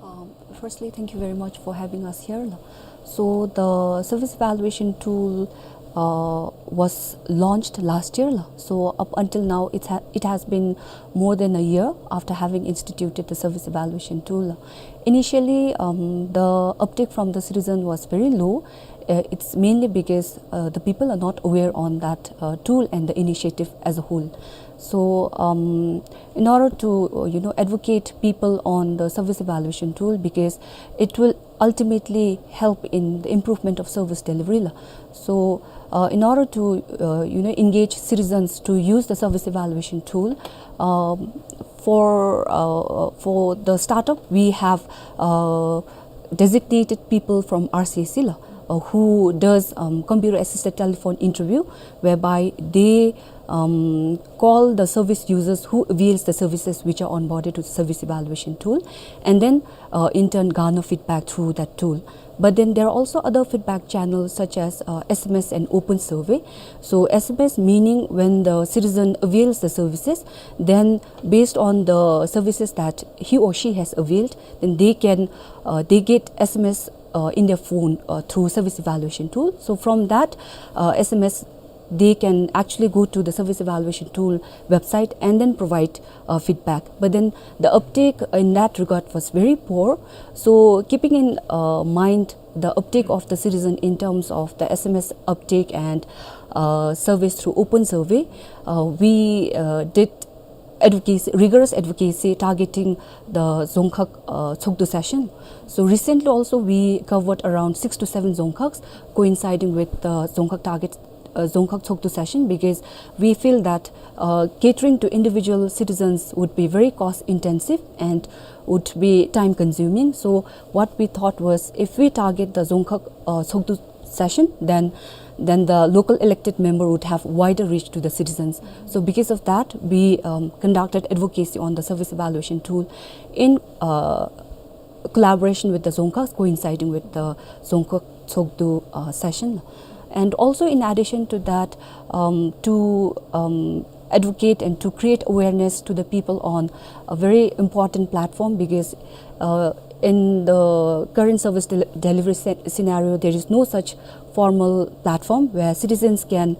Um, firstly, thank you very much for having us here. So the service evaluation tool uh, was launched last year. So up until now, it, ha- it has been more than a year after having instituted the service evaluation tool. Initially, um, the uptake from the citizen was very low. Uh, it's mainly because uh, the people are not aware on that uh, tool and the initiative as a whole. So, um, in order to uh, you know, advocate people on the service evaluation tool, because it will ultimately help in the improvement of service delivery la. So, uh, in order to uh, you know, engage citizens to use the service evaluation tool, um, for uh, for the startup, we have uh, designated people from R C S C la, uh, who does um, computer assisted telephone interview, whereby they um, call the service users who avails the services which are onboarded to the service evaluation tool, and then uh, in turn garner feedback through that tool. But then there are also other feedback channels such as uh, S M S and open survey. So S M S meaning when the citizen avails the services, then based on the services that he or she has availed, then they can uh, they get S M S uh, in their phone uh, through service evaluation tool. So from that uh, S M S, they can actually go to the service evaluation tool website and then provide uh, feedback. But then the uptake in that regard was very poor. So keeping in uh, mind the uptake of the citizen in terms of the S M S uptake and uh, service through open survey, uh, we uh, did advocacy, rigorous advocacy targeting the Dzongkhag uh, Tshogdu session. So recently also we covered around six to seven Dzongkhags, coinciding with the Dzongkhag target, uh, Dzongkhag Tshogdu session, because we feel that uh, catering to individual citizens would be very cost intensive and would be time consuming. So what we thought was, if we target the Dzongkhag uh, Tshogdu session, then then the local elected member would have wider reach to the citizens. So because of that, we um, conducted advocacy on the service evaluation tool in uh, collaboration with the Dzongkhags, coinciding with the Dzongkhag Tshogdu uh, session. And also, in addition to that, um, to um, advocate and to create awareness to the people on a very important platform, because uh, in the current service del- delivery sce- scenario, there is no such formal platform where citizens can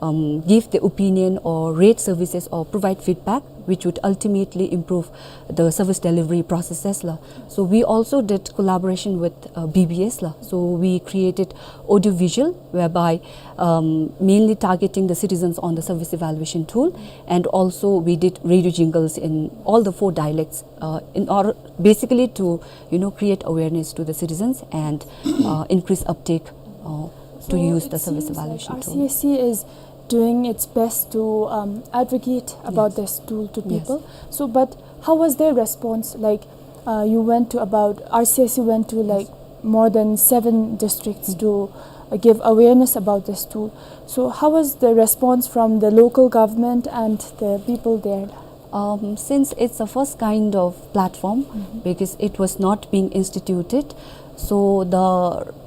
um, give their opinion or rate services or provide feedback, which would ultimately improve the service delivery processes la. So we also did collaboration with uh, B B S la. So we created audio visual, whereby um, mainly targeting the citizens on the service evaluation tool, and also we did radio jingles in all the four dialects uh, in order, basically, to you know, create awareness to the citizens and uh, increase uptake uh, to use the service evaluation tool. So it seems like R C S C is doing its best to um, advocate about this tool to people. So, but how was their response? Like, uh, you went to about, R C S C went to like more than seven districts to uh, give awareness about this tool. So, how was the response from the local government and the people there? Um, since it's the first kind of platform, because it was not being instituted, So the,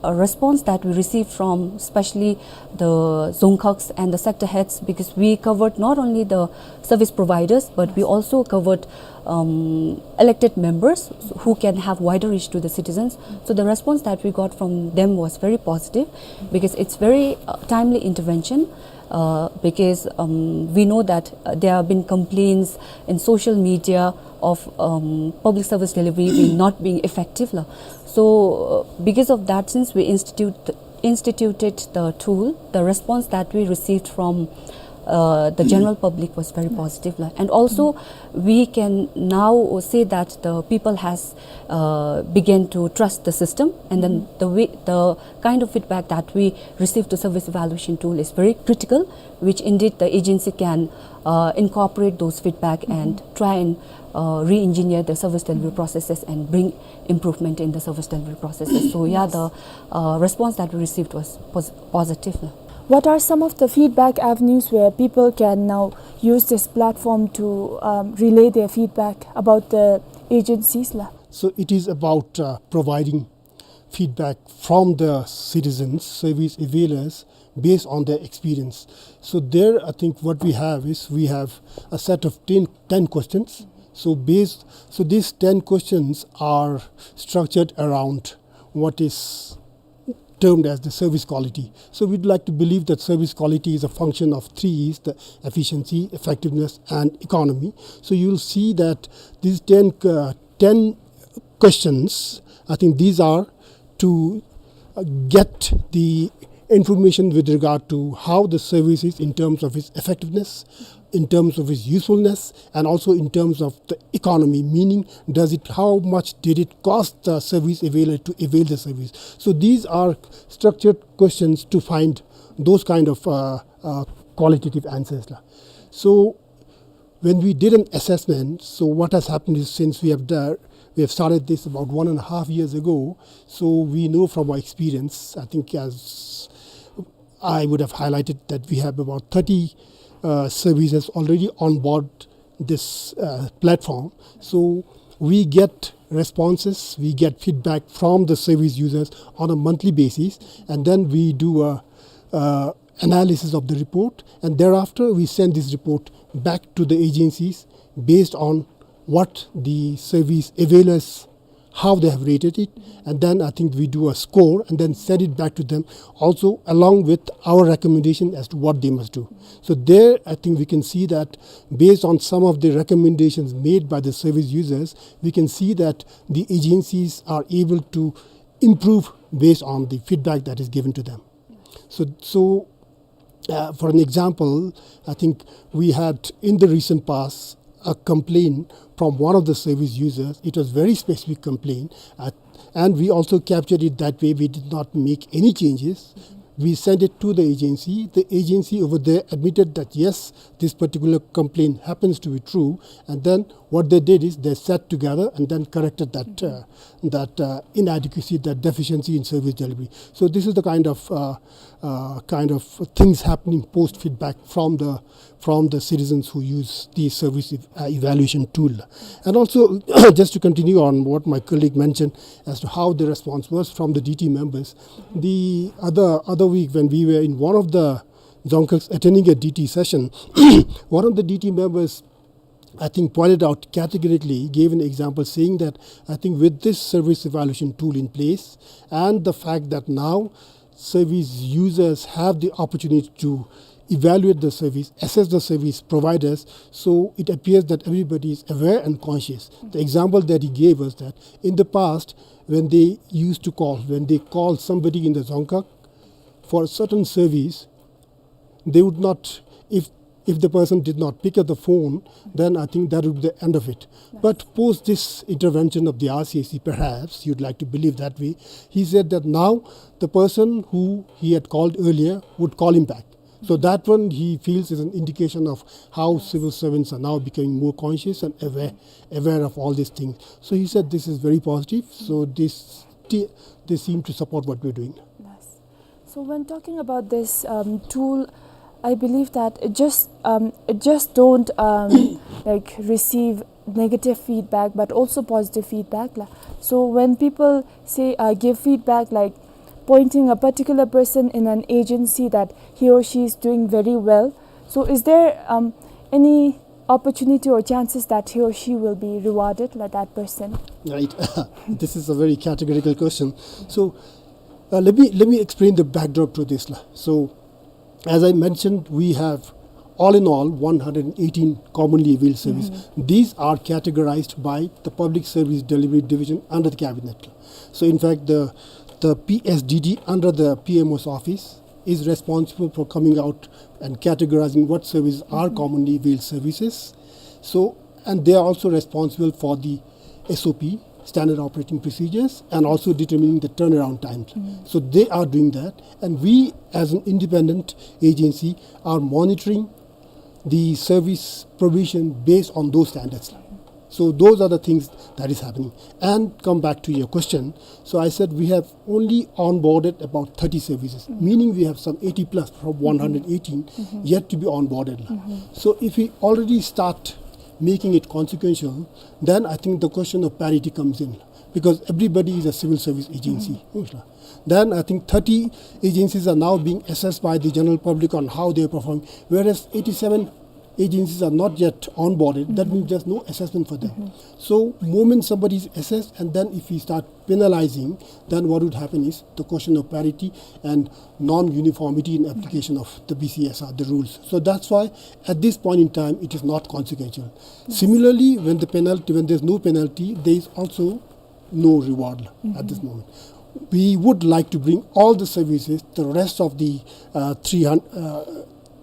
uh, response that we received from especially the Dzongkhags and the sector heads, because we covered not only the service providers, but we also covered, um, elected members who can have wider reach to the citizens. So the response that we got from them was very positive, because it's very, uh, timely intervention, uh, because, um, we know that, uh, there have been complaints in social media of, um, public service delivery being not being effective la. So, uh, because of that, since we institute, instituted the tool, the response that we received from, uh, the general public was very positive la. And also, we can now say that the people has, uh, began to trust the system, and then the way, the kind of feedback that we receive to service evaluation tool is very critical, which indeed the agency can, uh, incorporate those feedback and try and, uh, re-engineer the service delivery processes and bring improvement in the service delivery processes. So yeah, the, uh, response that we received was pos- positive. What are some of the feedback avenues where people can now use this platform to, um, relay their feedback about the agencies la? So it is about, uh, providing feedback from the citizens, service availers, based on their experience. So there, I think what we have is we have a set of ten, ten questions. So based, so these ten questions are structured around what is termed as the service quality. So we'd like to believe that service quality is a function of three E's, the efficiency, effectiveness, and economy. So you'll see that these ten, uh, ten questions, I think these are to, uh, get the information with regard to how the service is in terms of its effectiveness, in terms of its usefulness, and also in terms of the economy, meaning does it, how much did it cost the service availer to avail the service? So these are structured questions to find those kind of, uh, uh, qualitative answers la. So when we did an assessment, so what has happened is, since we have done, we have started this about one and a half years ago, so we know from our experience, I think as I would have highlighted, that we have about thirty, uh, services already on board this, uh, platform. So we get responses, we get feedback from the service users on a monthly basis, and then we do a, uh, analysis of the report, and thereafter we send this report back to the agencies based on what the service availers, how they have rated it, and then I think we do a score and then send it back to them, also along with our recommendation as to what they must do. So there, I think we can see that based on some of the recommendations made by the service users, we can see that the agencies are able to improve based on the feedback that is given to them. So, so, uh, for an example, I think we had in the recent past a complaint from one of the service users. It was very specific complaint, uh, and we also captured it that way. We did not make any changes. We sent it to the agency. The agency over there admitted that, yes, this particular complaint happens to be true, and then what they did is they sat together and then corrected that, uh, that, uh, inadequacy, that deficiency in service delivery. So this is the kind of, uh, uh, kind of things happening post feedback from the, from the citizens who use the service ev-, uh, evaluation tool. And also, just to continue on what my colleague mentioned as to how the response was from the D T members, the other, other week when we were in one of the Dzongkhags attending a D T session, one of the D T members, I think, pointed out categorically, gave an example saying that, I think, with this service evaluation tool in place and the fact that now service users have the opportunity to evaluate the service, assess the service providers, so it appears that everybody is aware and conscious. The example that he gave was that in the past, when they used to call, when they called somebody in the Dzongkhag for a certain service, they would not, if, if the person did not pick up the phone, then I think that would be the end of it. But post this intervention of the R C A C, perhaps you'd like to believe that way, he said that now the person who he had called earlier would call him back. So that one he feels is an indication of how civil servants are now becoming more conscious and aware, aware of all these things. So he said this is very positive. So this, they seem to support what we're doing. Yes. So when talking about this, um, tool, I believe that it just, um, it just don't, um, like, receive negative feedback but also positive feedback la. So when people say, uh, give feedback, like pointing a particular person in an agency that he or she is doing very well, so is there, um, any opportunity or chances that he or she will be rewarded, like that person? Right. This is a very categorical question. So, uh, let me, let me explain the backdrop to this la. So, as I mentioned, we have, all in all, one hundred eighteen commonly availed services. Mm-hmm. These are categorized by the Public Service Delivery Division under the Cabinet. So, in fact, the, the P S D D under the P M O's office is responsible for coming out and categorizing what services are, mm-hmm, commonly availed services. So, and they are also responsible for the S O P, standard operating procedures, and also determining the turnaround time. Mm. So they are doing that, and we as an independent agency are monitoring the service provision based on those standards. So those are the things that is happening. And come back to your question. So I said we have only onboarded about thirty services, mm, meaning we have some eighty plus from, mm-hmm, one hundred eighteen, mm-hmm, yet to be onboarded. Mm-hmm. So if we already start making it consequential, then I think the question of parity comes in, because everybody is a civil service agency. Mm-hmm. Then I think thirty agencies are now being assessed by the general public on how they are performing, whereas eighty-seven agencies are not yet onboarded. That, mm-hmm, means there's no assessment for them. Mm-hmm. So moment somebody is assessed, and then if we start penalizing, then what would happen is the question of parity and non-uniformity in application of the B C S R, the rules. So that's why at this point in time, it is not consequential. Yes. Similarly, when the penalty, when there's no penalty, there is also no reward at this, mm-hmm, moment. We would like to bring all the services, the rest of the, uh, three hundred, uh,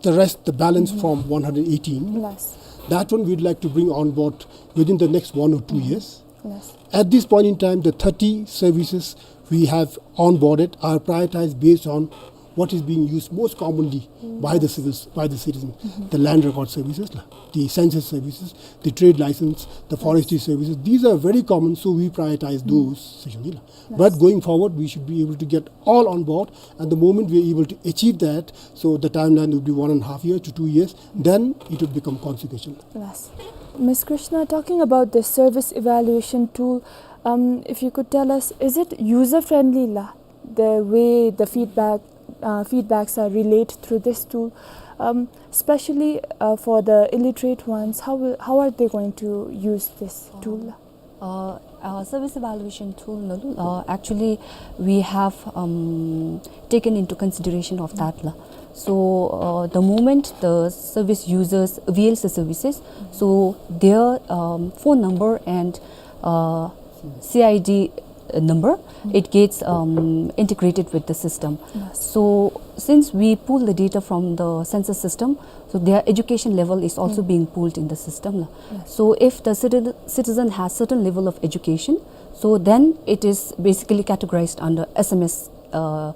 the rest, the balance, mm-hmm, from one hundred eighteen. Yes. That one we'd like to bring on board within the next one or two, mm-hmm, years. Yes. At this point in time, the thirty services we have onboarded are prioritized based on what is being used most commonly, mm, by the civils, by the citizens. Mm-hmm. The land record services, la, the census services, the trade license, the, yes, forestry services. These are very common, so we prioritize, mm, those, session la. Yes. But going forward, we should be able to get all on board, and the moment we are able to achieve that, so the timeline would be one and a half year to two years, then it would become consequential. Yes. Miss Krishna, talking about the service evaluation tool, um, if you could tell us, is it user-friendly la, the way the feedback, uh, feedbacks are relayed through this tool, um, especially, uh, for the illiterate ones? How will, how are they going to use this tool la? Uh, uh, service evaluation tool, no, uh, actually, we have, um, taken into consideration of that la. So, uh, the moment the service users avails the services, so their, um, phone number and, uh, C I D number, it gets, um, integrated with the system. Yes. So since we pull the data from the census system, so their education level is also, mm, being pulled in the system la. Yes. So if the citi-, citizen has certain level of education, so then it is basically categorized under S M S, uh,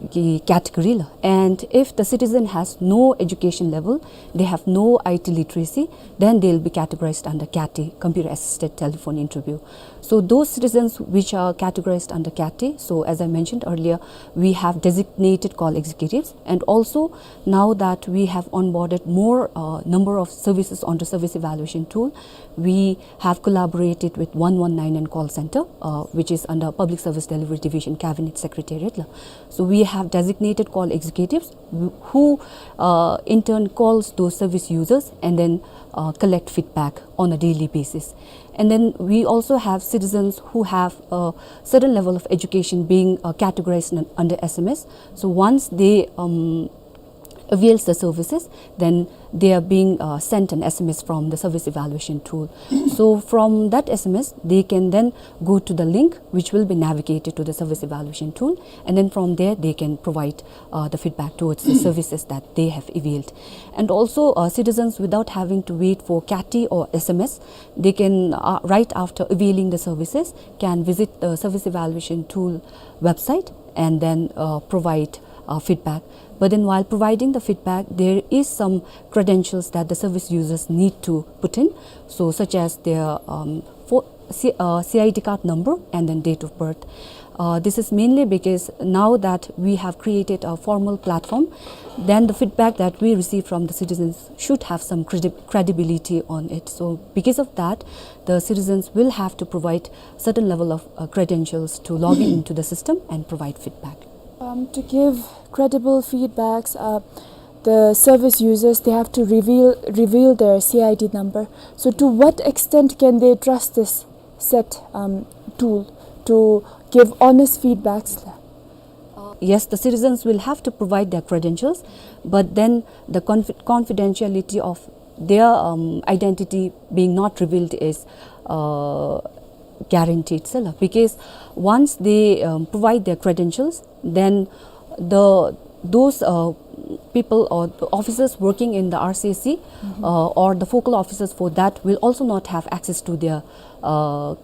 ki category la. And if the citizen has no education level, they have no I T literacy, then they'll be categorized under CATI, computer assisted telephone interview. So those citizens which are categorized under CATI, so as I mentioned earlier, we have designated call executives, and also now that we have onboarded more, uh, number of services onto service evaluation tool, we have collaborated with one one nine nine call center, uh, which is under Public Service Delivery Division, Cabinet Secretariat la. So we have designated call executives who, who, uh, in turn calls those service users and then, uh, collect feedback on a daily basis. And then we also have citizens who have a certain level of education being, uh, categorized un-, under S M S. So once they, um, avails the services, then they are being, uh, sent an S M S from the service evaluation tool. So from that S M S, they can then go to the link which will be navigated to the service evaluation tool, and then from there they can provide, uh, the feedback towards the services that they have availed. And also, uh, citizens, without having to wait for CATI or S M S, they can, uh, right after availing the services, can visit the service evaluation tool website and then, uh, provide, uh, feedback. But then while providing the feedback, there is some credentials that the service users need to put in. So such as their, um, fo-, C-, uh, C I D card number and then date of birth. Uh, this is mainly because now that we have created a formal platform, then the feedback that we receive from the citizens should have some credi-, credibility on it. So because of that, the citizens will have to provide certain level of, uh, credentials to log in into the system and provide feedback. Um, to give credible feedbacks, uh, the service users, they have to reveal, reveal their C I D number. So to what extent can they trust this said, um, tool to give honest feedbacks? Yes, the citizens will have to provide their credentials, but then the confi-, confidentiality of their, um, identity being not revealed is, uh, guaranteed, sir, because once they, um, provide their credentials, then the, those, uh, people or the officers working in the R C S C, uh, or the focal officers for that will also not have access to their, uh,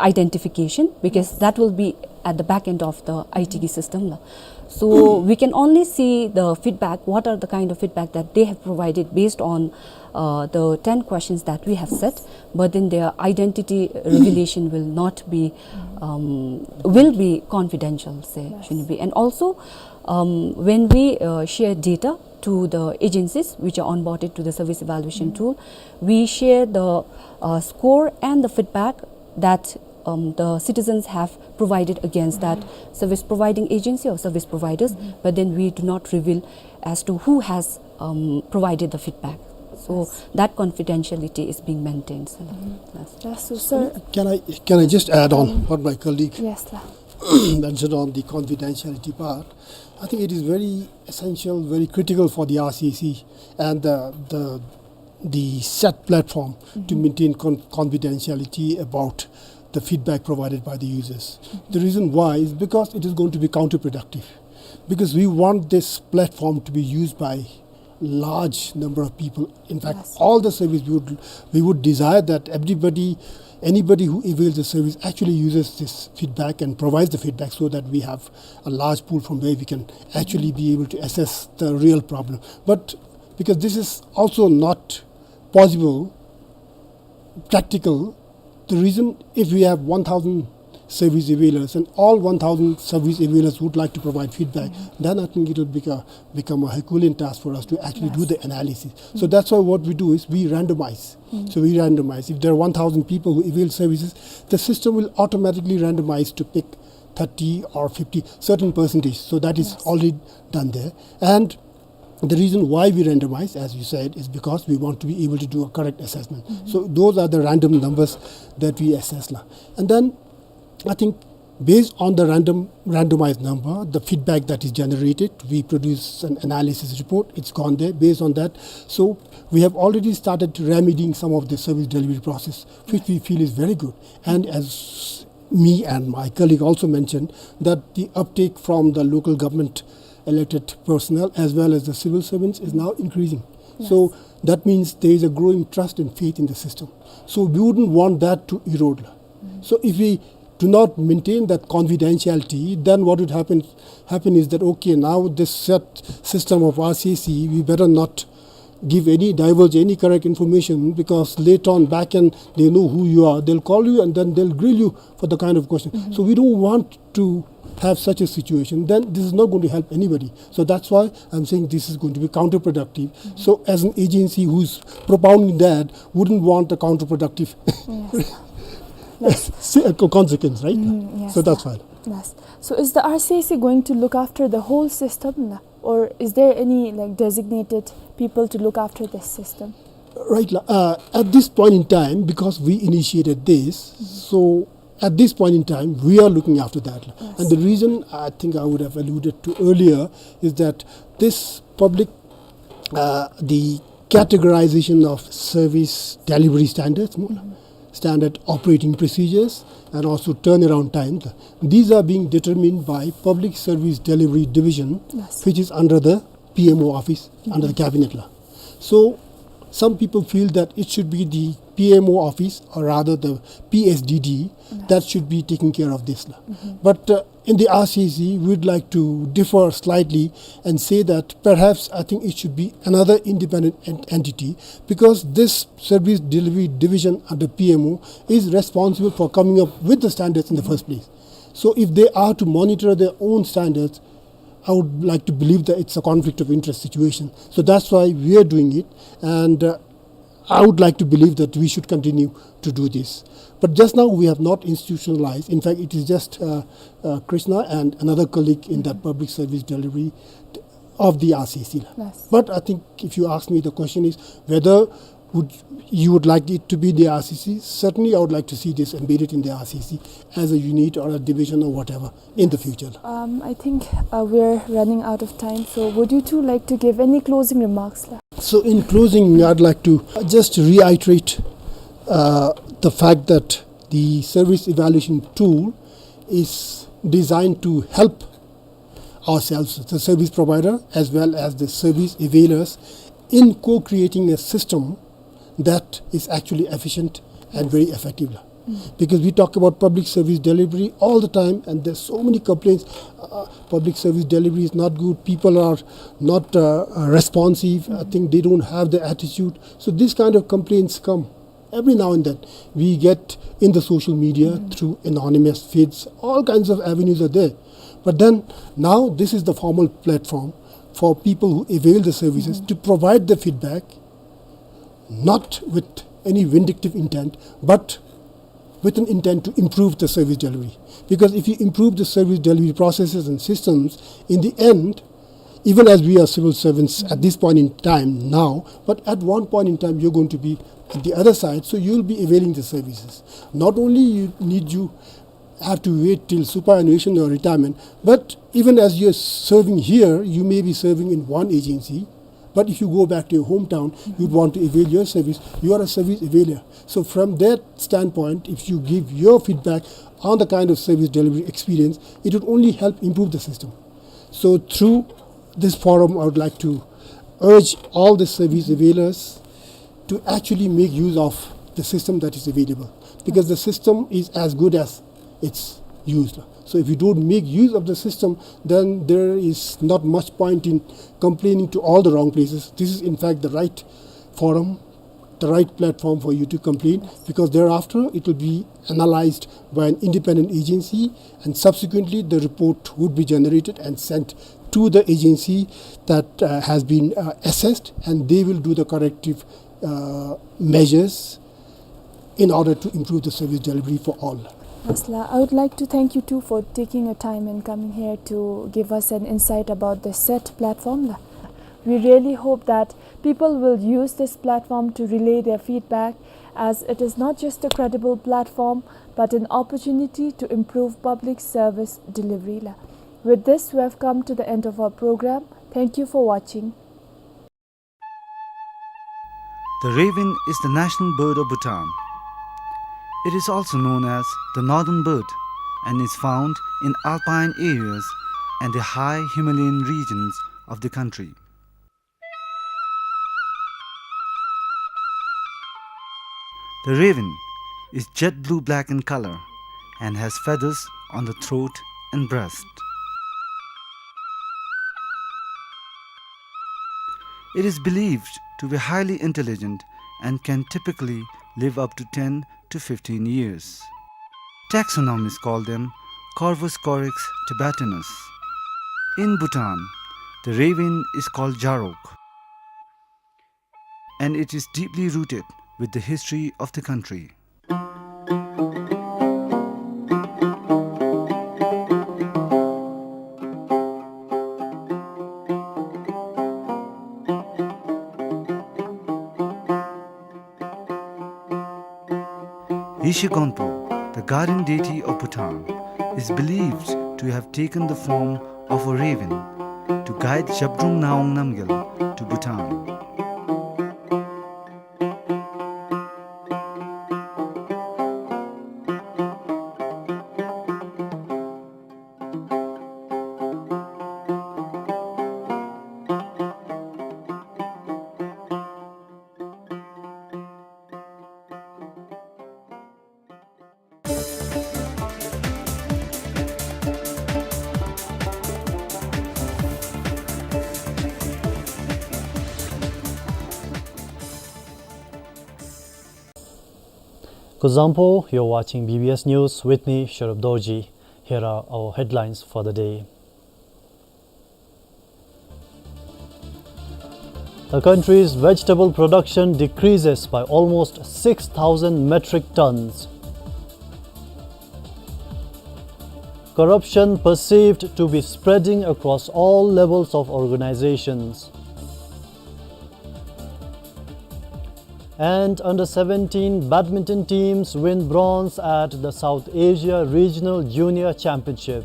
identification, because that will be at the back end of the I T system, la. So we can only see the feedback, what are the kind of feedback that they have provided based on, uh, the ten questions that we have set, but then their identity revelation will not be, um, will be confidential, sir, shouldn't be. And also, um, when we, uh, share data to the agencies which are onboarded to the service evaluation tool, we share the, uh, score and the feedback that, um, the citizens have provided against that service providing agency or service providers, but then we do not reveal as to who has, um, provided the feedback. So that confidentiality is being maintained, sir. Yes. Yes, so, sir. Can I, can I just add on what my colleague mentioned on the confidentiality part? I think it is very essential, very critical for the R C S C and the, the the said platform to maintain con-, confidentiality about the feedback provided by the users. The reason why is because it is going to be counterproductive, because we want this platform to be used by large number of people. In fact, all the service we would, we would desire that everybody, anybody who avails the service actually uses this feedback and provides the feedback, so that we have a large pool from where we can actually be able to assess the real problem. But because this is also not possible, practical. The reason, if we have one thousand service availers and all one thousand service availers would like to provide feedback, then I think it will become, become a Herculean task for us to actually do the analysis. So that's why what we do is we randomize. So we randomize. If there are one thousand people who avail services, the system will automatically randomize to pick thirty or fifty, certain percentage. So that is already done there. And the reason why we randomize, as you said, is because we want to be able to do a correct assessment. So those are the random numbers that we assess, la. And then I think based on the random, randomized number, the feedback that is generated, we produce an analysis report. It's gone there based on that. So we have already started remedying some of the service delivery process, which we feel is very good. And as me and my colleague also mentioned, that the uptake from the local government elected personnel as well as the civil servants is now increasing. So that means there is a growing trust and faith in the system. So we wouldn't want that to erode. So if we do not maintain that confidentiality, then what would happen, happen is that, okay, now this set system of R C S C, we better not give any, divulge any correct information, because later on back end they know who you are. They'll call you and then they'll grill you for the kind of question. So we don't want to have such a situation. Then this is not going to help anybody. So that's why I'm saying this is going to be counterproductive. So as an agency who's propounding that, wouldn't want a counterproductive se-, uh, co-, consequence, right? So that's why. Yes. So is the R C S C going to look after the whole system, la? Or is there any, like, designated people to look after this system? Right, la-, uh, at this point in time, because we initiated this, so at this point in time, we are looking after that, la. And the reason I think I would have alluded to earlier is that this public, uh, the categorization of service delivery standards, mo-, standard operating procedures, and also turnaround times, these are being determined by Public Service Delivery Division, which is under the P M O office, under the cabinet, la. So Some people feel that it should be the P M O office, or rather the P S D D, that should be taking care of this. But, uh, in the R C C, we would like to differ slightly and say that perhaps I think it should be another independent en-, entity, because this service delivery division under P M O is responsible for coming up with the standards in the first place. So if they are to monitor their own standards, I would like to believe that it's a conflict of interest situation. So that's why we are doing it, and, uh, I would like to believe that we should continue to do this. But just now we have not institutionalized. In fact, it is just, uh, uh, Krishna and another colleague in that public service delivery of the R C C. Yes. But I think if you ask me, the question is whether would, you would like it to be the R C C. Certainly, I would like to see this embedded in the R C C as a unit or a division or whatever in the future. Um, I think, uh, we're running out of time, so would you two like to give any closing remarks, la? So in closing, I'd like to just reiterate, uh, the fact that the service evaluation tool is designed to help ourselves, the service provider, as well as the service availers, in co-creating a system that is actually efficient and very effective. Because we talk about public service delivery all the time, and there's so many complaints. Uh, public service delivery is not good. People are not, uh, uh, responsive. I think they don't have the attitude. So these kind of complaints come every now and then. We get in the social media through anonymous feeds. All kinds of avenues are there. But then now this is the formal platform for people who avail the services to provide the feedback, not with any vindictive intent, but with an intent to improve the service delivery. Because if you improve the service delivery processes and systems, in the end, even as we are civil servants at this point in time now, but at one point in time you're going to be at the other side, so you'll be availing the services. Not only you need, you have to wait till superannuation or retirement, but even as you're serving here, you may be serving in one agency, but if you go back to your hometown, you'd want to avail your service, you are a service availer. So from that standpoint, if you give your feedback on the kind of service delivery experience, it would only help improve the system. So through this forum, I would like to urge all the service availers to actually make use of the system that is available, because the system is as good as its use. So if you don't make use of the system, then there is not much point in complaining to all the wrong places. This is in fact the right forum, the right platform for you to complain, because thereafter it will be analyzed by an independent agency, and subsequently the report would be generated and sent to the agency that, uh, has been, uh, assessed, and they will do the corrective, uh, measures in order to improve the service delivery for all. Yes, la, I would like to thank you two for taking your time and coming here to give us an insight about the set platform, la. We really hope that people will use this platform to relay their feedback, as it is not just a credible platform, but an opportunity to improve public service delivery, la. With this, we have come to the end of our program. Thank you for watching. The raven is the national bird of Bhutan. It is also known as the northern bird and is found in alpine areas and the high Himalayan regions of the country. The raven is jet blue black in color and has feathers on the throat and breast. It is believed to be highly intelligent and can typically live up to ten to fifteen years. Taxonomists call them Corvus corax tibetanus. In Bhutan, the raven is called jarok, and it is deeply rooted with the history of the country. Yeshe Gonpo, the guardian deity of Bhutan, is believed to have taken the form of a raven to guide Zhabdrung Ngawang Namgyal to Bhutan. Kuzuzangpo, you're watching B B S News with me, Sharif Dorji. Here are our headlines for the day. The country's vegetable production decreases by almost six thousand metric tons. Corruption perceived to be spreading across all levels of organizations. And under seventeen badminton teams win bronze at the South Asia Regional Junior Championship.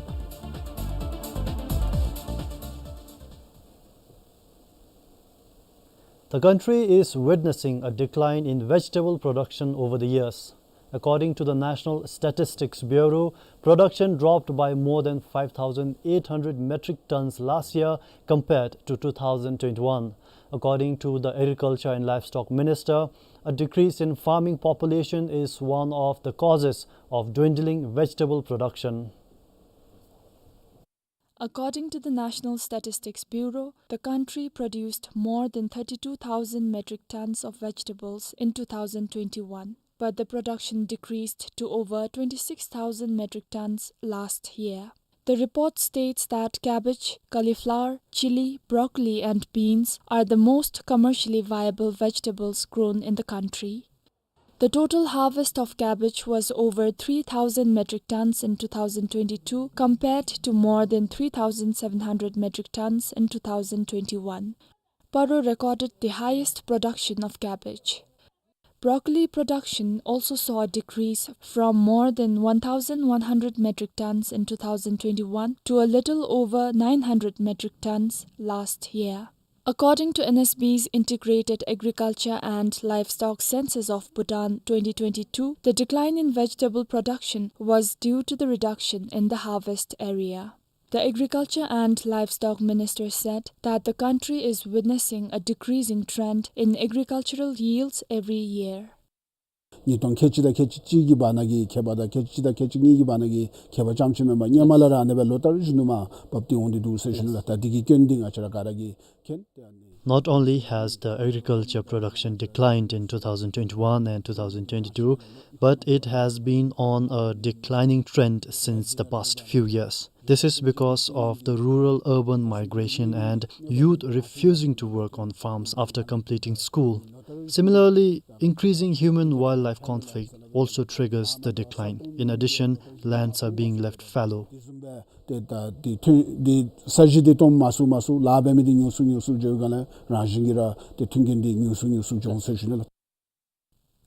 The country is witnessing a decline in vegetable production over the years. According to the National Statistics Bureau, production dropped by more than five thousand eight hundred metric tons last year compared to two thousand twenty-one. According to the Agriculture and Livestock Minister, a decrease in farming population is one of the causes of dwindling vegetable production. According to the National Statistics Bureau, the country produced more than thirty-two thousand metric tons of vegetables in two thousand twenty-one, but the production decreased to over twenty-six thousand metric tons last year. The report states that cabbage, cauliflower, chili, broccoli, and beans are the most commercially viable vegetables grown in the country. The total harvest of cabbage was over three thousand metric tons in two thousand twenty-two, compared to more than three thousand seven hundred metric tons in two thousand twenty-one. Paro recorded the highest production of cabbage. Broccoli production also saw a decrease from more than one thousand one hundred metric tons in two thousand twenty-one to a little over nine hundred metric tons last year. According to N S B's Integrated Agriculture and Livestock Census of Bhutan twenty twenty-two, the decline in vegetable production was due to the reduction in the harvest area. The Agriculture and Livestock Minister said that the country is witnessing a decreasing trend in agricultural yields every year. ཉིས་སྟོང་ཁལ་གཅིག་དང་ཁལ་གཅིག་གཅིག་གི་བར་ན་གི་ཁྱད་པར་དང་ཁལ་གཅིག་དང་ཁལ་གཅིག་གཉིས་ཀྱི་བར་ན་གི་ཁྱད་པར་ཙམ་ཅིག་མེན་པར་སྔོན་མ་ལས་ར་ཨ་ནི་སྦེ་ལོ་ལྟར་བཞིན་དུ་མར་བབས་ཏེ་འོང་སྟེ་འདུག་ཟེར་ཞུ་ནི་ལགས། ད་འདི་གི་སྐྱོན་འདི་ང་བཅས་ར་ག་ར་གིས་མཁྱེན། Not only has the agriculture production declined in two thousand twenty-one and two thousand twenty-two, but it has been on a declining trend since the past few years. This is because of the rural-urban migration and youth refusing to work on farms after completing school. Similarly, increasing human-wildlife conflict also triggers the decline. In addition, lands are being left fallow. ཏེ་ད་ཏེ་ཐོན་ཏེ་ས་གཞི་འདི་སྟོངམ་མ་ཚུགས་མ་ཚུགས་ལཱ་འབད་མི་འདི་ཉུང་སུ་ཉུང་སུ་འགྱོཝ་ལས་རང་བཞིན་གྱིས་ར་ཏེ་མཐུན་རྐྱེན་འདི་ཉུང་སུ་ཉུང་སུ་འགྱོ་འོང་ཟེར་ཞུ་ནི་ལགས།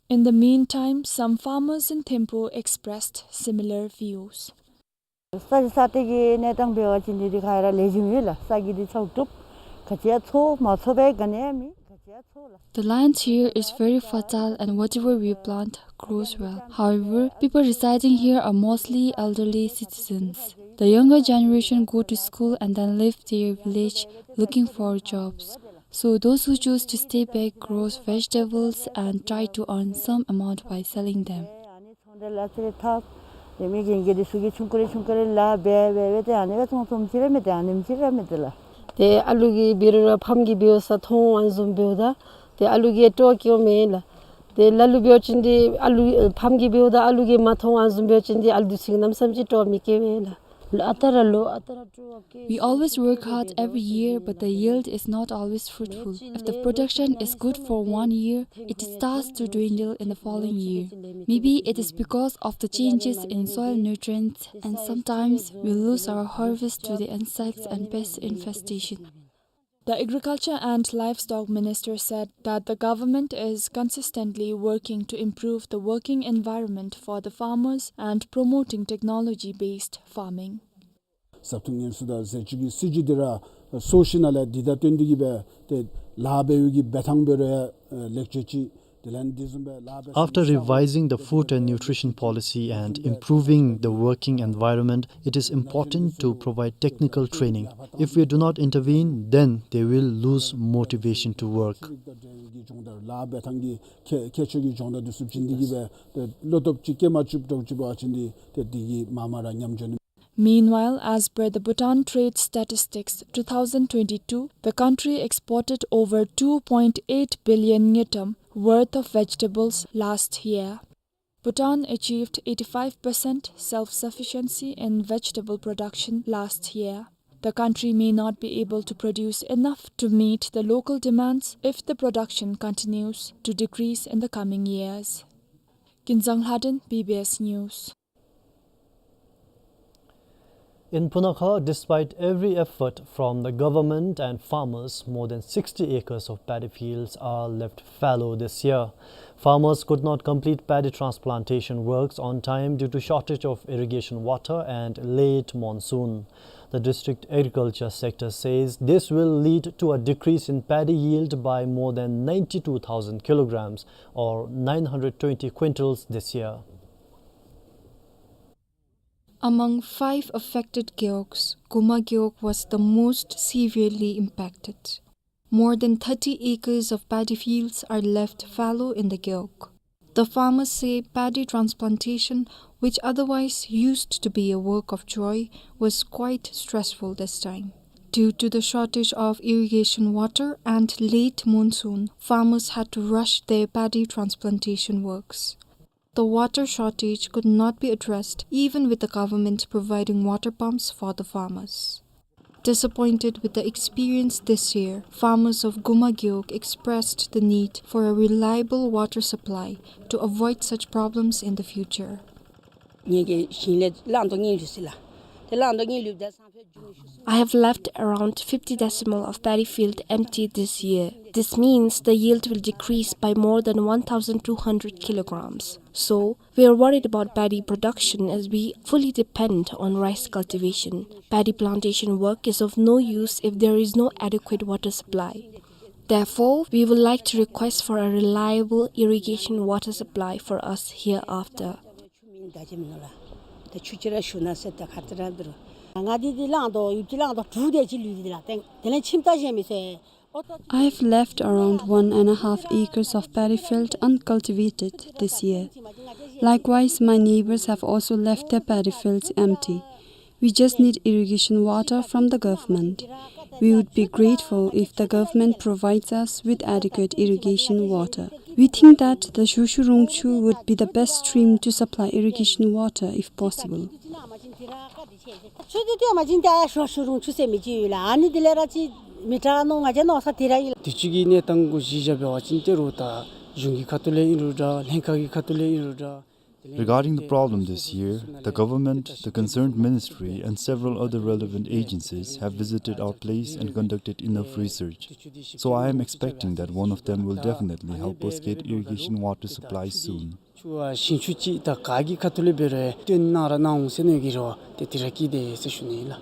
In the meantime, some farmers in Thimphu expressed similar views. ས་གཞི་ས་སྟེང་གི་གནས་སྟངས་འབད་བ་ཅིན་འདི་འདི་ག་ར་ལེགས་ཤོམ་ཡོད་ལགས། ས་གཞི་འདི་ཚགས་ཚུད། ག་ཅི་ཡང་འཚོ་མ་འཚོ་བའི་ག་ནི་ཡང་མེད། ག་ཅི་ཡང་འཚོ་ལགས། The land here is very fertile and whatever we plant grows well. However, people residing here are mostly elderly citizens. The younger generation go to school and then leave their village looking for jobs. So those who choose to stay back grows vegetables and try to earn some amount by selling them. ཚོང་འབྲེལ་ལག་རྩལ་འཐབ། དེ་མི་རྒན་རྒས་འདི་ཚུ་གིས་ཆུང་ཀུ་རེ་ཆུང་ཀུ་རེ་ལཱ་འབད་འབད་འབད་དེ་ཨ་ནི་སྦེ་ཚོང་ཚོང་ཅིག་ར་མེད་དེ་ཨ་ནེམ་ཅིག་ར་མེད་དེ་ལགས། ཏེ་ཨ་ལུ་གིས་འབད་རུང་ར་ཕམ་གིས་འབདཝ་ས་མཐོང་ཨ་ནི་བཟུམ་འབདཝ་ད་ཏེ་ཨ་ལུ་གིས་སྤྲོ་བ་སྐྱེཝ་མས་ལགས། ཏེ་ལ་ལུ་འབད་བ་ཅིན་འདི་ཨ་ལུ་ཕམ་གིས་འབདཝ་ད་ཨ་ལུ་གིས་མ་མཐོང་ཨ་ནི་བཟུམ་འབད་བ་ཅིན་འདི་ཨ་ལུ་འདི་ཚུ་གནམ་མེད་ས་མེད་ཅིག་སྤྲོ་བ་མི་སྐྱེ་བས་ལགས། ལོ་ཨ་རྟག་ར་ལོ་ཨ་རྟག་ར་སྤྲོ་བ་སྐྱེ། We always work hard every year, but the yield is not always fruitful. If the production is good for one year, it starts to dwindle in the following year. Maybe it is because of the changes in soil nutrients, and sometimes we lose our harvest to the insects and pest infestation. The Agriculture and Livestock Minister said that the government is consistently working to improve the working environment for the farmers and promoting technology-based farming. ཟབ་ཐོན་ངན་སུ་དང་ཟས་བཅུད་ཀྱི་སྲིད་བྱུས་འདི་ར་སོར་ཞིནམ་ལས་འདི་དང་བསྟུན་ཏེ་གིས་སྦེ་ཏེ་ལཱ་འབད་བའི་གི་འབད་ཐངས་འབད་རུང་ཡང་ལེགས་བཅོས་ཅིག་དེ་ལས་འདི་བཟུམ་སྦེ་ལཱ་འབད། After revising the food and nutrition policy and improving the working environment, it is important to provide technical training. If we do not intervene, then they will lose motivation to work. ལཱ་འབད་ཐངས་ཀྱི་ཁྱད་ཁྱད་ཆོས་ཀྱི་སྦྱོང་བརྡར་འདི་ཚུ་བྱིན་ཏེ་གིས་སྦེ་ཏེ་བློ་སྟོབས་ཅིག་སྐྱེད་མ་བཅུགཔ་འདྲཝ་ཅིག་འབད་བ་ཅིན་འདི་ཏེ་འདི་གིས་མར་མར་ར་ཉམས་འགྱོ་ནི། Meanwhile, as per the Bhutan Trade Statistics two thousand twenty-two, the country exported over two point eight billion ngultrum worth of vegetables last year. Bhutan achieved eighty-five percent self-sufficiency in vegetable production last year. The country may not be able to produce enough to meet the local demands if the production continues to decrease in the coming years. Kinzang Lhaden, B B S News. In Punakha, despite every effort from the government and farmers, more than sixty acres of paddy fields are left fallow this year. Farmers could not complete paddy transplantation works on time due to shortage of irrigation water and late monsoon. The district agriculture sector says this will lead to a decrease in paddy yield by more than ninety-two thousand kilograms, or nine hundred twenty quintals, this year. Among five affected gewogs, Guma Gewog was the most severely impacted. More than thirty acres of paddy fields are left fallow in the gewog. The farmers say paddy transplantation, which otherwise used to be a work of joy, was quite stressful this time. Due to the shortage of irrigation water and late monsoon, farmers had to rush their paddy transplantation works. The water shortage could not be addressed even with the government providing water pumps for the farmers. Disappointed with the experience this year, farmers of Guma Gewog expressed the need for a reliable water supply to avoid such problems in the future. ངེད་ཀྱིས་ཞིང་ལས་བླངས་དོ་ངེས་ལུས་ཟེར་ལགས། དེ་བླངས་དོ་ངེས་ལུས་དེ་སང་ཕོད་རྒྱུ་ཞུ། I have left around fifty decimal of paddy field empty this year. This means the yield will decrease by more than one thousand two hundred kilograms. So, we are worried about paddy production as we fully depend on rice cultivation. Paddy plantation work is of no use if there is no adequate water supply. Therefore, we would like to request for a reliable irrigation water supply for us hereafter. ཆུ་མིན་ད་ཅི་མིན་ནོ་ལགས། ད་ཆུ་ཅིག་ར་ཞུ་ན་ཟེར་ད་ཁ་ཏ་ར་འདུག་རོ། ང་འདི་འདི་བླངས་དོ་ཡུག་ཅིག་བླངས་དོ་དྲུག་དེ་ཅིག་ལུས་འདི་ལགས། དེ་དེ་ལས་ཁྱིམ་ད་གཞན་མི་ཚེ། I have left around one and a half acres of paddy field uncultivated this year. Likewise, my neighbors have also left their paddy fields empty. We just need irrigation water from the government. We would be grateful if the government provides us with adequate irrigation water. We think that the Shoshu Rungchu would be the best stream to supply irrigation water if possible. ཆུ་འདི་སྟོན་མ་བྱིན་ཏེ་ཨ་ཤོ་ཤུ་རུང་ཆུ་སེ་མི་ཅི་ཡོད་ལ། ཨ་ནི་འདི་ལས་ར་ཅི་མི་དྲག་ནོ་ང་ཅག་ནོ་ས་དེ་ར་ཡིན་ལ། དུས་ཅི་གི་གནས་སྟངས་གུ་གཞི་བཞག་འབད་བ་ཅིན་ཏེ་རུང་ད་གཞུང་གི་ཁ་ཐུག་ལས་ཨིན་རུང་འདྲ་ལྷན་ཁག་གི་ཁ་ཐུག་ལས་ཨིན་རུང་འདྲ། Regarding the problem this year, the government, the concerned ministry, and several other relevant agencies have visited our place and conducted enough research. So I am expecting that one of them will definitely help us get irrigation water supply soon. ཆུ་བ་ཞིང་ཆུ་ཅིག་ད་ག་གི་ཁ་ཐུག་ལས་འབད་རུང་སྟོན་གནང་ར་གནང་འོང་ཟེར་མནོ་གི་རོ། ཏེ་དེ་ར་སྐྱིད་དེ་ཟེར་ཞུ་ནི་ཨིན་ལགས།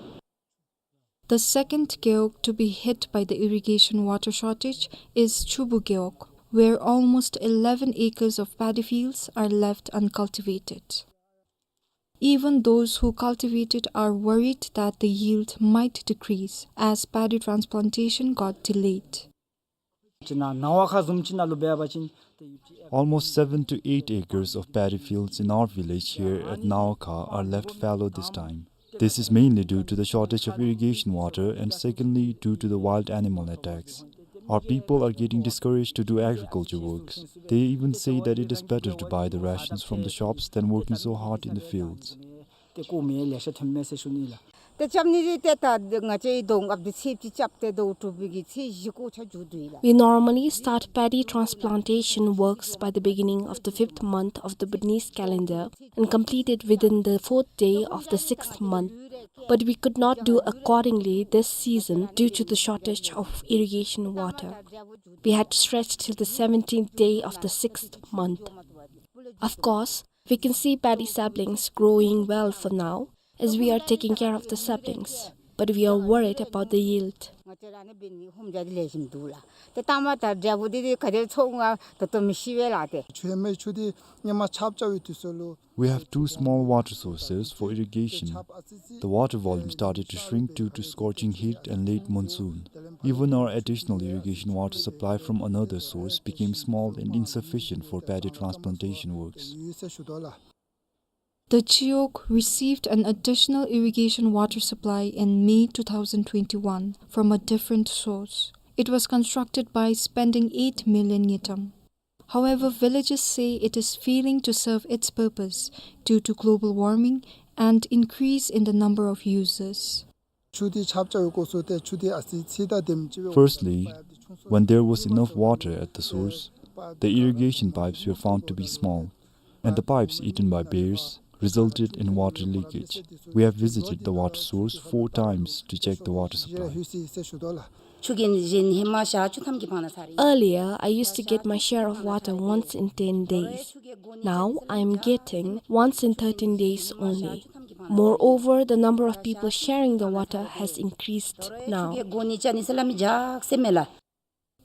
The second gewog to be hit by the irrigation water shortage is Chubu Gewog, where almost eleven acres of paddy fields are left uncultivated. Even those who cultivated are worried that the yield might decrease as paddy transplantation got delayed. Almost seven to eight acres of paddy fields in our village here at Nawakha are left fallow this time. This is mainly due to the shortage of irrigation water and secondly due to the wild animal attacks. Our people are getting discouraged to do agriculture works. They even say that it is better to buy the rations from the shops than working so hard in the fields. ཏེ་ཀོ་མེ་ལེ་ཤ་ཐོན་མས་ཟེར་ཞུ་ནི་ལགས། ཏེ་རྐྱབ་ནི་རེ་ཏེ་ད་ང་བཅས་ཟླཝ་ལྔ་པའི་ཚེས་གཅིག་རྐྱབ་སྟེ་ཟླཝ་དྲུག་པའི་གི་ཚེས་བཞི་ཀོ་ཆ་མཇུག་བསྡུ་ཡི་ལགས། We normally start paddy transplantation works by the beginning of the fifth month of the Bhutanese calendar and complete it within the fourth day of the sixth month. But we could not do accordingly this season due to the shortage of irrigation water. We had to stretch till the seventeenth day of the sixth month. Of course, we can see paddy saplings growing well for now, as we are taking care of the saplings, but we are worried about the yield. ང་བཅས་ར་ནི་འབད་ནི་ཧོམ་རྒྱ་འདི་ལེགས་ཤོམ་འདུག་ལགས། ཏེ་ལྟག་མ་ད་འབྲས་བུ་འདི་འདི་ག་དེ་ཚོགས་ང་ད་ལྟོ་མི་ཤེས་པས་ལགས་ཏེ། ཆུ་ཡོད་མེད་ཆུ་འདི་སྔོན་མ་ཆརཔ་རྐྱབ་པའི་དུས་ཚོད་ལུ། We have two small water sources for irrigation. The water volume started to shrink due to scorching heat and late monsoon. Even our additional irrigation water supply from another source became small and insufficient for paddy transplantation works. The Chiwog received an additional irrigation water supply in May two thousand twenty-one from a different source. It was constructed by spending eight million ngultrum. However, villagers say it is failing to serve its purpose due to global warming and increase in the number of users. ཆུ་དེ་ཆརཔ་རྐྱབ་པའི་སྐབས་སུ་ཏེ་ཆུ་དེ་ཨ་ཙི་ཚད་དང་ལྡནམ་ཅིག་སྦེ། Firstly, when there was enough water at the source, the irrigation pipes were found to be small, and the pipes eaten by bears resulted in water leakage. We have visited the water source four times to check the water supply. Earlier, I used to get my share of water once in ten days. Now, I am getting once in thirteen days only. Moreover, the number of people sharing the water has increased now.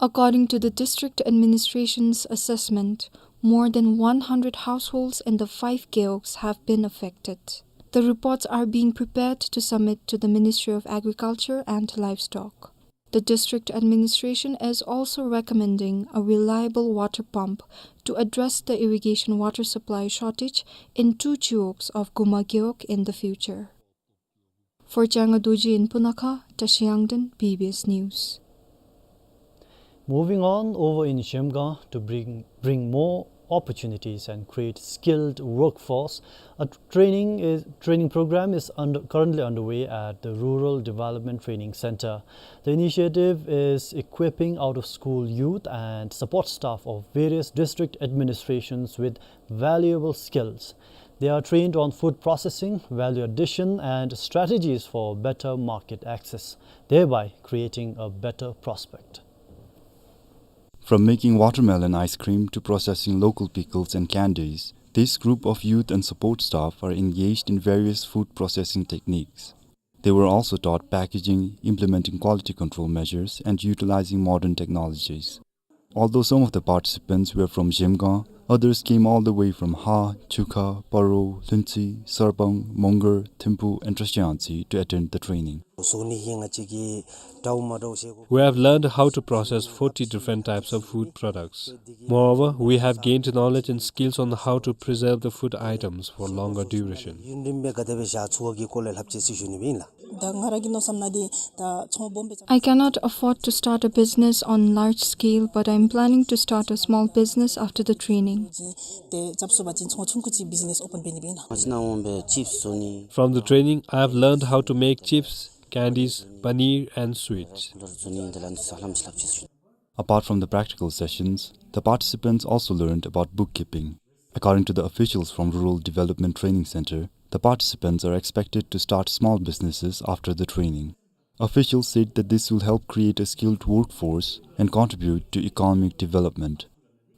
According to the district administration's assessment, more than one hundred households in the five gewogs have been affected. The reports are being prepared to submit to the Ministry of Agriculture and Livestock. The district administration is also recommending a reliable water pump to address the irrigation water supply shortage in two gewogs of Guma gewog in the future. For Changa Dorji in Punakha, Tashi Yangden, B B S News. Moving on, over in Zhemgang, to bring, bring more opportunities and create skilled workforce, a training is, training program is under, currently underway at the Rural Development Training Center. The initiative is equipping out-of-school youth and support staff of various district administrations with valuable skills. They are trained on food processing, value addition, and strategies for better market access, thereby creating a better prospect. From making watermelon ice cream to processing local pickles and candies, this group of youth and support staff are engaged in various food processing techniques. They were also taught packaging, implementing quality control measures, and utilizing modern technologies. Although some of the participants were from Zhemgang, others came all the way from Ha, Chukha, Paro, Lhuentse, Sarpang, Mongar, Thimphu, and Trashiyangtse to attend the training. We have learned how to process forty different types of food products. Moreover, we have gained knowledge and skills on how to preserve the food items for longer duration. I cannot afford to start a business on large scale, but I'm planning to start a small business after the training. From the training, I have learned how to make chips, candies, paneer, and sweets. Apart from the practical sessions, the participants also learned about bookkeeping. According to the officials from Rural Development Training Center, the participants are expected to start small businesses after the training. Officials said that this will help create a skilled workforce and contribute to economic development.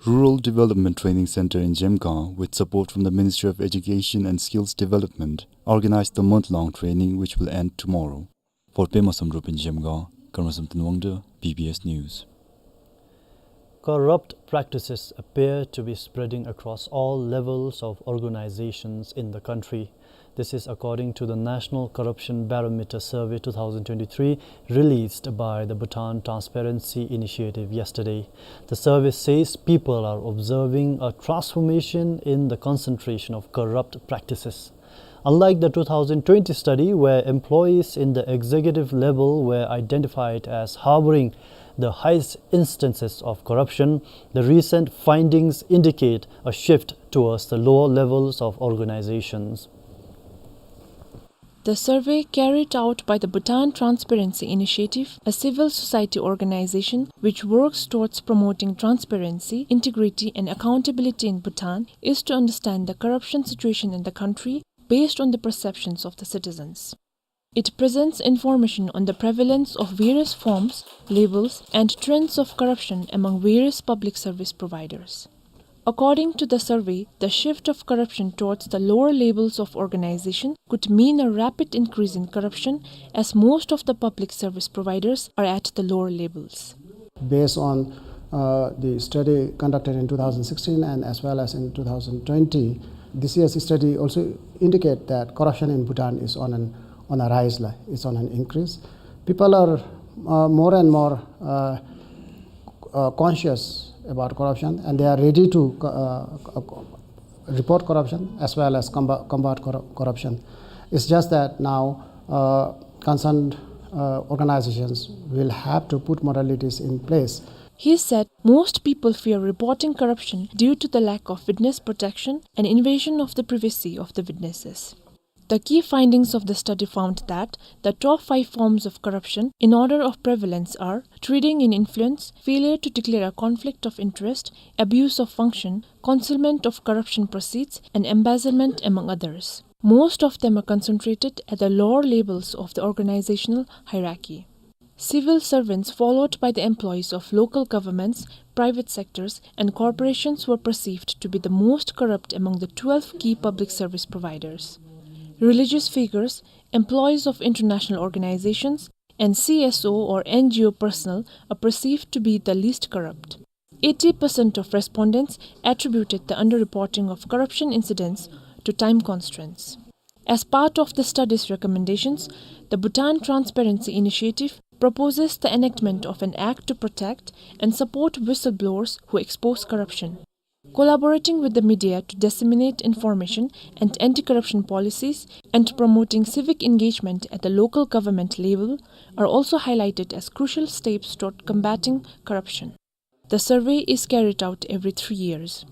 Rural Development Training Center in Zhemgang, with support from the Ministry of Education and Skills Development, organized the month-long training, which will end tomorrow. For Pema Samdrup in Zhemgang, Karma Samten Wangda, B B S News. Corrupt practices appear to be spreading across all levels of organizations in the country. This is according to the National Corruption Barometer Survey two thousand twenty-three, released by the Bhutan Transparency Initiative yesterday. The survey says people are observing a transformation in the concentration of corrupt practices. Unlike the two thousand twenty study, where employees in the executive level were identified as harboring the highest instances of corruption, the recent findings indicate a shift towards the lower levels of organizations. The survey, carried out by the Bhutan Transparency Initiative, a civil society organization which works towards promoting transparency, integrity, and accountability in Bhutan, is to understand the corruption situation in the country based on the perceptions of the citizens. It presents information on the prevalence of various forms, levels, and trends of corruption among various public service providers. According to the survey, the shift of corruption towards the lower levels of organization could mean a rapid increase in corruption, as most of the public service providers are at the lower levels. Based on, uh, the study conducted in two thousand sixteen and as well as in two thousand twenty, this year's study also indicate that corruption in Bhutan is on an, on a rise, la, it's on an increase. People are, uh, more and more, uh, uh, conscious about corruption, and they are ready to, uh, co-, report corruption as well as comba-, combat corru-, corruption. It's just that now, uh, concerned, uh, organizations will have to put modalities in place. He said most people fear reporting corruption due to the lack of witness protection and invasion of the privacy of the witnesses. The key findings of the study found that the top five forms of corruption in order of prevalence are trading in influence, failure to declare a conflict of interest, abuse of function, concealment of corruption proceeds, and embezzlement, among others. Most of them are concentrated at the lower levels of the organizational hierarchy. Civil servants, followed by the employees of local governments, private sectors, and corporations, were perceived to be the most corrupt among the twelve key public service providers. Religious figures, employees of international organizations, and C S O or N G O personnel are perceived to be the least corrupt. Eighty percent of respondents attributed the underreporting of corruption incidents to time constraints. As part of the study's recommendations, the Bhutan Transparency Initiative proposes the enactment of an act to protect and support whistleblowers who expose corruption. Collaborating with the media to disseminate information and anti-corruption policies and promoting civic engagement at the local government level are also highlighted as crucial steps toward combating corruption. The survey is carried out every three years.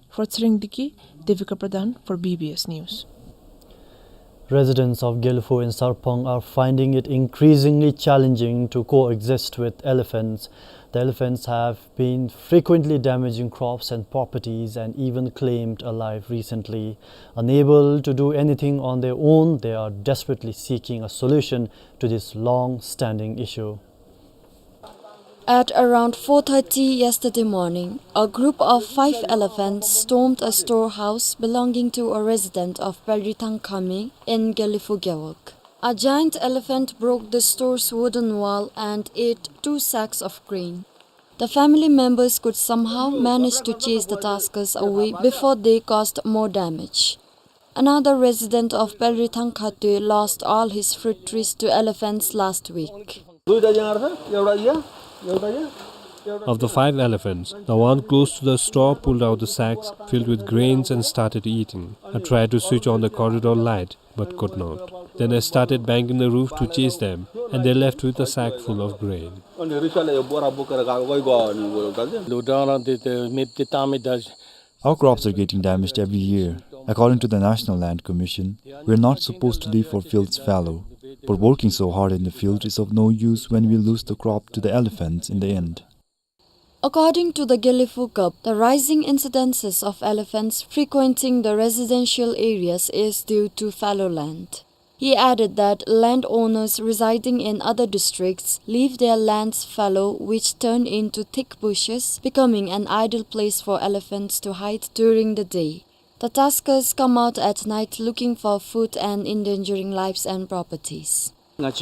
For Tshilangdiki, Devika Pradhan for B B S News. Residents of Gelephu in Sarpang are finding it increasingly challenging to coexist with elephants. The elephants have been frequently damaging crops and properties and even claimed a life recently. Unable to do anything on their own, they are desperately seeking a solution to this long-standing issue. At around four thirty yesterday morning, a group of five elephants stormed a storehouse belonging to a resident of Pelritang Khami in Gelephu Gewog. A giant elephant broke the store's wooden wall and ate two sacks of grain. The family members could somehow manage to chase the tuskers away before they caused more damage. Another resident of Pelritang Khatu lost all his fruit trees to elephants last week. Of the five elephants, the one close to the store pulled out the sacks filled with grains and started eating. I tried to switch on the corridor light, but could not. Then I started banging the roof to chase them, and they left with a sack full of grain. Our crops are getting damaged every year. According to the National Land Commission, we are not supposed to leave our fields fallow, but working so hard in the field is of no use when we lose the crop to the elephants in the end. According to the Gelephu Gup, the rising incidences of elephants frequenting the residential areas is due to fallow land. He added that landowners residing in other districts leave their lands fallow, which turn into thick bushes, becoming an ideal place for elephants to hide during the day. The tuskers come out at night looking for food and endangering lives and properties. It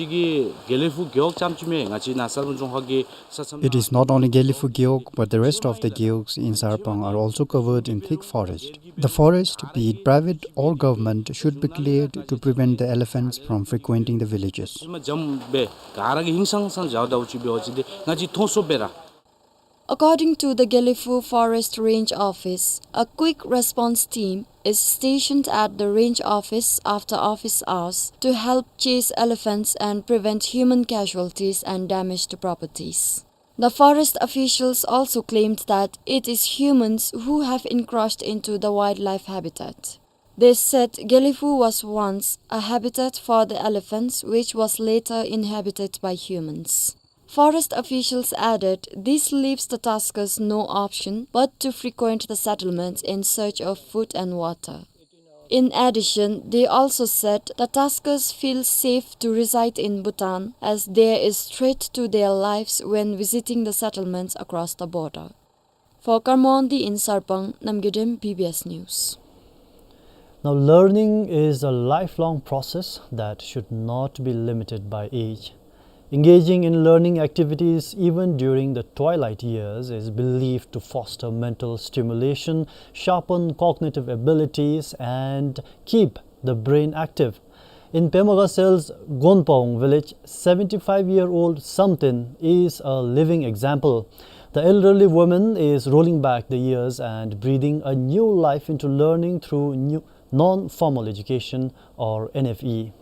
is not only Gelephu Gewog, but the rest of the gewogs in Sarpang are also covered in thick forest. The forest, be it private or government, should be cleared to prevent the elephants from frequenting the villages. According to the Gelephu Forest Range Office, a quick response team is stationed at the range office after office hours to help chase elephants and prevent human casualties and damage to properties. The forest officials also claimed that it is humans who have encroached into the wildlife habitat. They said Gelephu was once a habitat for the elephants, which was later inhabited by humans. Forest officials added, this leaves the tuskers no option but to frequent the settlements in search of food and water. In addition, they also said the tuskers feel safe to reside in Bhutan as there is threat to their lives when visiting the settlements across the border. For Karmondi in Sarpang, Namgay Dem, B B S News. Now, learning is a lifelong process that should not be limited by age. Engaging in learning activities even during the twilight years is believed to foster mental stimulation, sharpen cognitive abilities, and keep the brain active. In Pema Gasel's Gonpaung village, seventy-five-year-old Samten is a living example. The elderly woman is rolling back the years and breathing a new life into learning through new non-formal education, or N F E.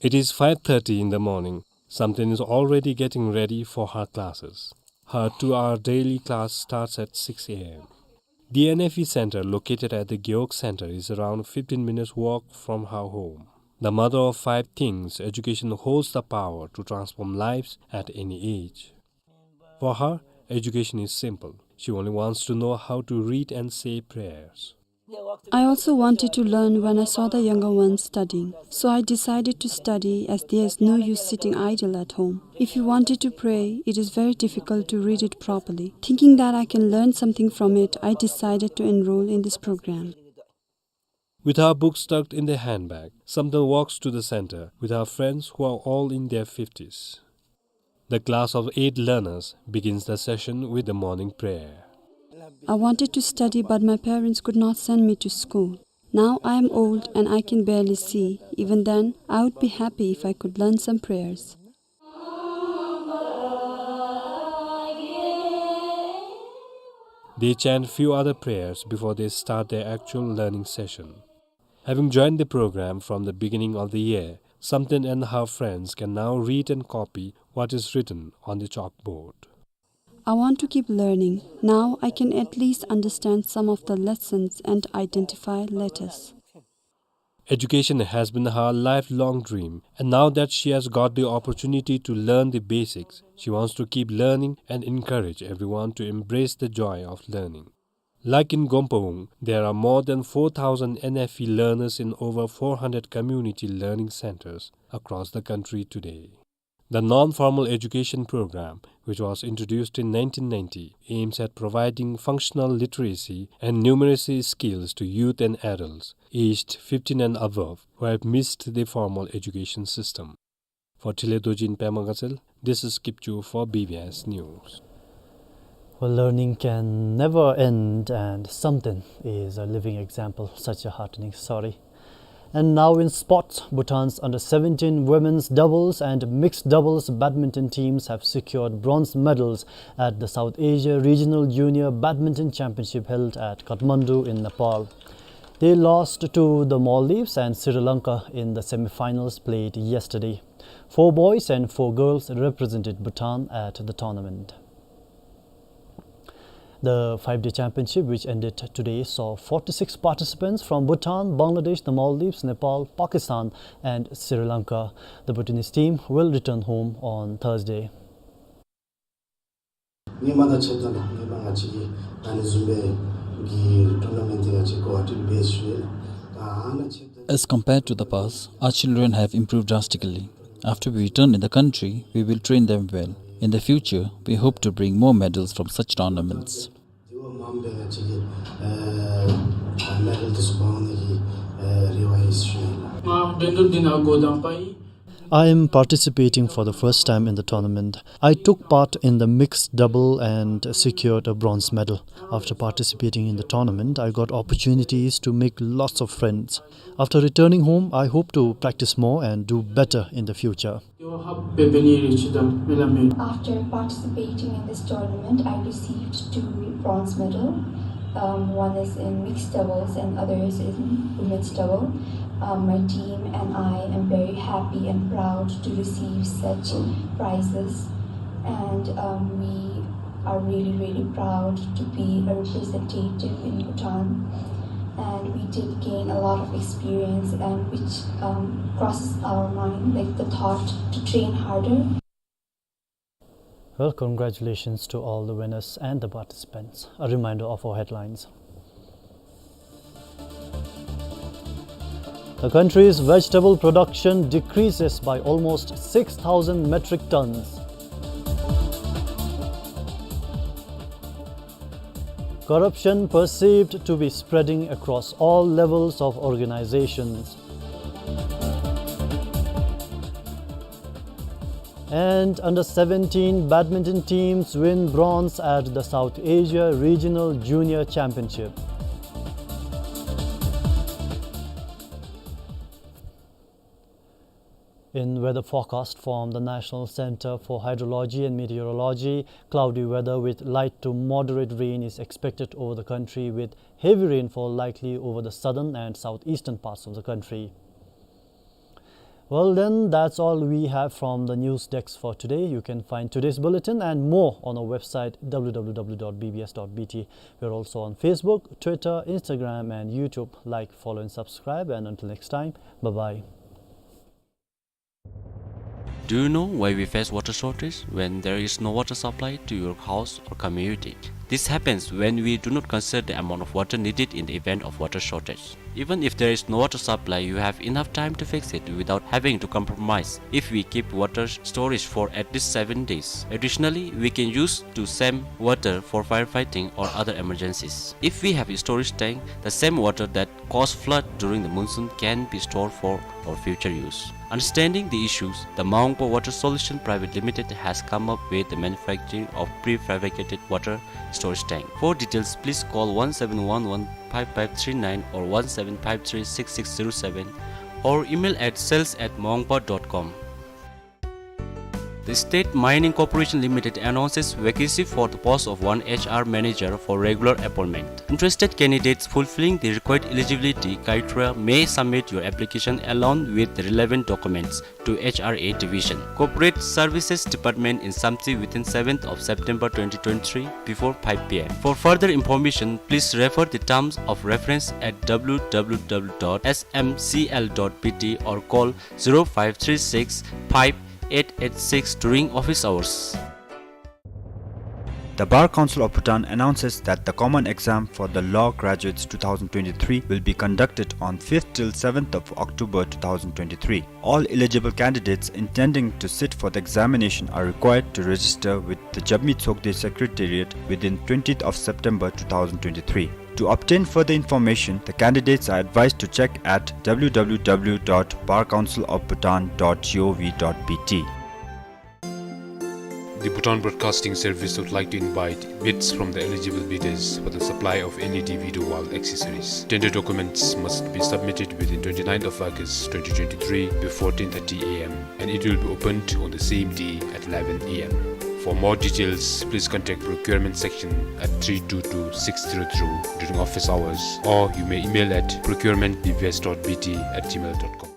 It is five thirty in the morning. Samten is already getting ready for her classes. Her two-hour daily class starts at six a m. The N F E center located at the Gewog Center is around fifteen minutes walk from her home. The mother of five thinks education holds the power to transform lives at any age. For her, education is simple. She only wants to know how to read and say prayers. I also wanted to learn when I saw the younger ones studying, so I decided to study as there is no use sitting idle at home. If you wanted to pray, it is very difficult to read it properly. Thinking that I can learn something from it, I decided to enroll in this program. With her books tucked in the handbag, Samten walks to the center with her friends who are all in their fifties. The class of eight learners begins the session with the morning prayer. I wanted to study, but my parents could not send me to school. Now I am old and I can barely see. Even then, I would be happy if I could learn some prayers. They chant few other prayers before they start their actual learning session. Having joined the program from the beginning of the year, Samten and her friends can now read and copy what is written on the chalkboard. I want to keep learning. Now I can at least understand some of the lessons and identify letters. Education has been her lifelong dream, and now that she has got the opportunity to learn the basics, she wants to keep learning and encourage everyone to embrace the joy of learning. Like in Gompawung, there are more than four thousand N F E learners in over four hundred community learning centers across the country today. The non-formal education program, which was introduced in nineteen ninety, aims at providing functional literacy and numeracy skills to youth and adults aged fifteen and above who have missed the formal education system. For Thinley Dorji in Pema Gatshel, this is Kipchoo for B B S News. Well, learning can never end, and Samten is a living example, such a heartening story. And now in sports, Bhutan's under seventeen women's doubles and mixed doubles badminton teams have secured bronze medals at the South Asia Regional Junior Badminton Championship held at Kathmandu in Nepal. They lost to the Maldives and Sri Lanka in the semi-finals played yesterday. Four boys and four girls represented Bhutan at the tournament. The five-day championship, which ended today, saw forty-six participants from Bhutan, Bangladesh, the Maldives, Nepal, Pakistan, and Sri Lanka. The Bhutanese team will return home on Thursday. ངོ་མ་དང་ཕྱདཔ་ད་ལུ་ངོ་མ་ང་བཅས་ཀྱི་ད་ནི་བཟུམ་སྦེ་གི་ཊུར་ན་མེནཊ་འདི་ང་བཅས་གོ་བ་ཏི་བེསཊ་ཞུ་ཡི་ལགས། ད་ཨ་ནཱ་ཕྱདཔ་ད། As compared to the past, our children have improved drastically. After we return in the country, we will train them well. In the future, we hope to bring more medals from such tournaments. དེ་བ་མངམ་སྦེ་ང་བཅས་ཀྱིས་ཨ་མེ་ཌལ་འདི་ཚུ་འབག་ནི་གི་ཨ་རེ་བ་ཡོད་ཟེར་ཞུ་ནི་ལགས། ང་འགྲན་བསྡུར་འདི་ནང་འགོ་དང་པ་ཡི། I am participating for the first time in the tournament. I took part in the mixed double and secured a bronze medal. After participating in the tournament, I got opportunities to make lots of friends. After returning home, I hope to practice more and do better in the future. After participating in this tournament, I received two bronze medal. Um, one is in mixed doubles and other is in women's double. Um, my team and I am very happy and proud to receive such prizes, and, um, we are really, really proud to be a representative in Bhutan. And we did gain a lot of experience, and which, um, crosses our mind, like, the thought to train harder. Well, congratulations to all the winners and the participants. A reminder of our headlines. The country's vegetable production decreases by almost six thousand metric tons. Corruption perceived to be spreading across all levels of organizations. And under seventeen badminton teams win bronze at the South Asia Regional Junior Championship. In weather forecast from the National Center for Hydrology and Meteorology, cloudy weather with light to moderate rain is expected over the country, with heavy rainfall likely over the southern and southeastern parts of the country. Well then, that's all we have from the news desk for today. You can find today's bulletin and more on our website, W W W dot B B S dot B T. We're also on Facebook, Twitter, Instagram, and YouTube. Like, follow, and subscribe. And until next time, bye-bye. Do you know why we face water shortage when there is no water supply to your house or community? This happens when we do not consider the amount of water needed in the event of water shortage. Even if there is no water supply, you have enough time to fix it without having to compromise if we keep water storage for at least seven days. Additionally, we can use the same water for firefighting or other emergencies. If we have a storage tank, the same water that cause flood during the monsoon can be stored for our future use. Understanding the issues, the Maungpa Water Solution Private Limited has come up with the manufacturing of prefabricated water storage tank. For details, please call one seven one one five five three nine or one seven five three six six zero seven or email at sales at maungpa dot com. The State Mining Corporation Limited announces vacancy for the post of one H R manager for regular appointment. Interested candidates fulfilling the required eligibility criteria may submit your application along with the relevant documents to H R A Division, Corporate Services Department in Samtse within seventh of September twenty twenty-three before five P M. For further information, please refer the terms of reference at W W W dot S M C L dot B T or call zero five three six five eight eight six during office hours. The Bar Council of Bhutan announces that the common exam for the law graduates two thousand twenty-three will be conducted on fifth till seventh of October two thousand twenty-three. All eligible candidates intending to sit for the examination are required to register with the Jabmi Tsokde Secretariat within twentieth of September two thousand twenty-three. To obtain further information, the candidates are advised to check at W W W dot bar council of bhutan dot gov dot B T. The Bhutan Broadcasting Service would like to invite bids from the eligible bidders for the supply of L E D video wall accessories. Tender documents must be submitted within twenty-ninth of August twenty twenty-three before ten thirty A M, and it will be opened on the same day at eleven A M. For more details, please contact procurement section at three two two six zero zero during office hours, or you may email at procurement B B S dot B T at gmail dot com.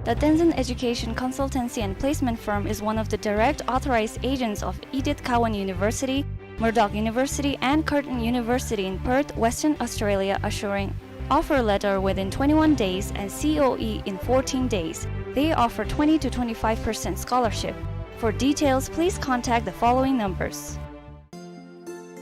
The Tenzin Education Consultancy and Placement Firm is one of the direct authorized agents of Edith Cowan University, Murdoch University, and Curtin University in Perth, Western Australia, assuring offer letter within twenty-one days and C O E in fourteen days. They offer twenty to twenty-five percent scholarship. For details, please contact the following numbers.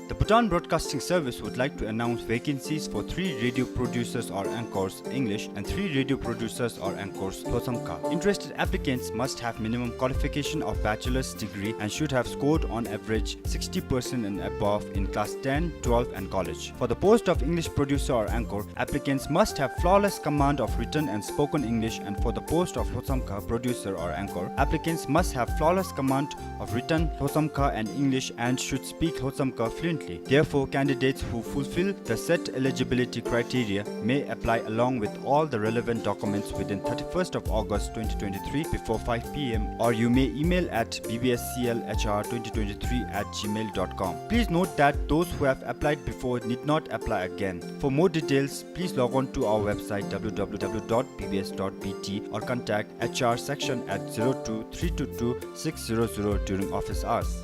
The Bhutan Broadcasting Service would like to announce vacancies for three radio producers or anchors, English, and three radio producers or anchors, Lhosamkha. Interested applicants must have minimum qualification of bachelor's degree and should have scored on average sixty percent and above in class ten, twelve, and college. For the post of English producer or anchor, applicants must have flawless command of written and spoken English, and for the post of Lhosamkha producer or anchor, applicants must have flawless command of written Lhosamkha and English and should speak Lhosamkha fluently. Therefore, candidates who fulfill the set eligibility criteria may apply along with all the relevant documents within thirty-first of August twenty twenty-three before five P M, or you may email at B B S C L H R twenty twenty-three at gmail dot com. Please note that those who have applied before need not apply again. For more details, please log on to our website W W W dot B B S dot B T or contact H R section at zero two three two two six zero zero during office hours.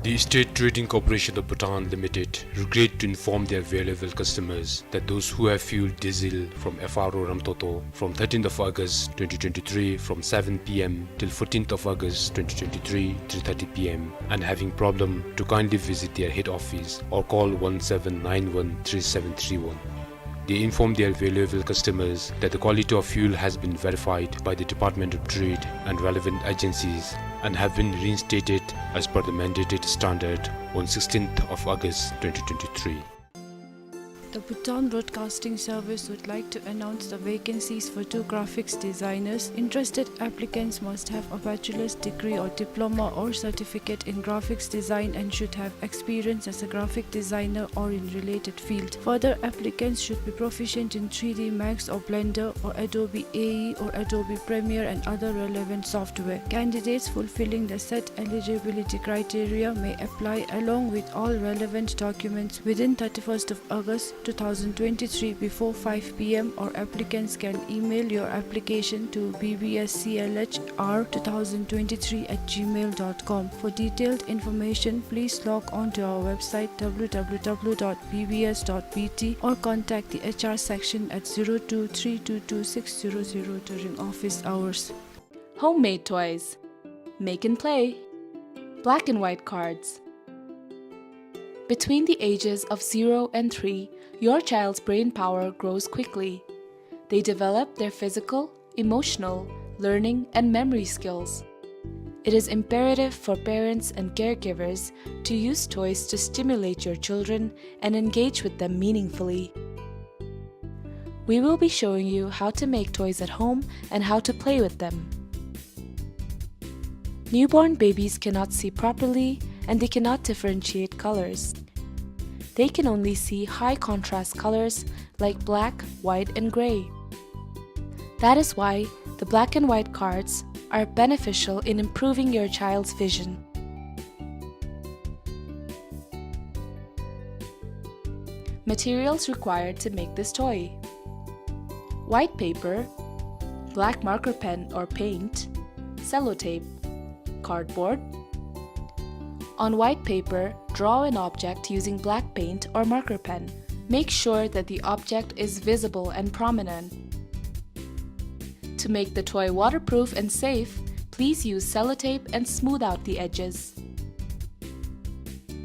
The State Trading Corporation of Bhutan Limited regret to inform their valuable customers that those who have fueled diesel from F R O Ramtoto from thirteenth of August twenty twenty-three from seven P M till fourteenth of August twenty twenty-three three thirty P M and having problem to kindly visit their head office or call one seven nine one three seven three one. They inform their valuable customers that the quality of fuel has been verified by the Department of Trade and relevant agencies and have been reinstated as per the mandated standard on sixteenth of August twenty twenty-three. The Bhutan Broadcasting Service would like to announce the vacancies for two graphics designers. Interested applicants must have a bachelor's degree or diploma or certificate in graphics design and should have experience as a graphic designer or in related field. Further, applicants should be proficient in three D Max or Blender or Adobe A E or Adobe Premiere and other relevant software. Candidates fulfilling the set eligibility criteria may apply along with all relevant documents within thirty-first of August two thousand twenty-three before five p m, or applicants can email your application to b b s c l h r two thousand twenty-three at gmail dot com. For detailed information, please log on to our website w w w dot b b s dot b t or contact the h r section at zero two three two two six zero zero during office hours. Homemade toys. Make and play. Black and white cards. Between the ages of zero and three, your child's brain power grows quickly. They develop their physical, emotional, learning, and memory skills. It is imperative for parents and caregivers to use toys to stimulate your children and engage with them meaningfully. We will be showing you how to make toys at home and how to play with them. Newborn babies cannot see properly and they cannot differentiate colors. They can only see high contrast colors like black, white, and gray. That is why the black and white cards are beneficial in improving your child's vision. Materials required to make this toy: white paper, black marker pen or paint, sellotape, cardboard. On white paper, draw an object using black paint or marker pen. Make sure that the object is visible and prominent. To make the toy waterproof and safe, please use sellotape and smooth out the edges.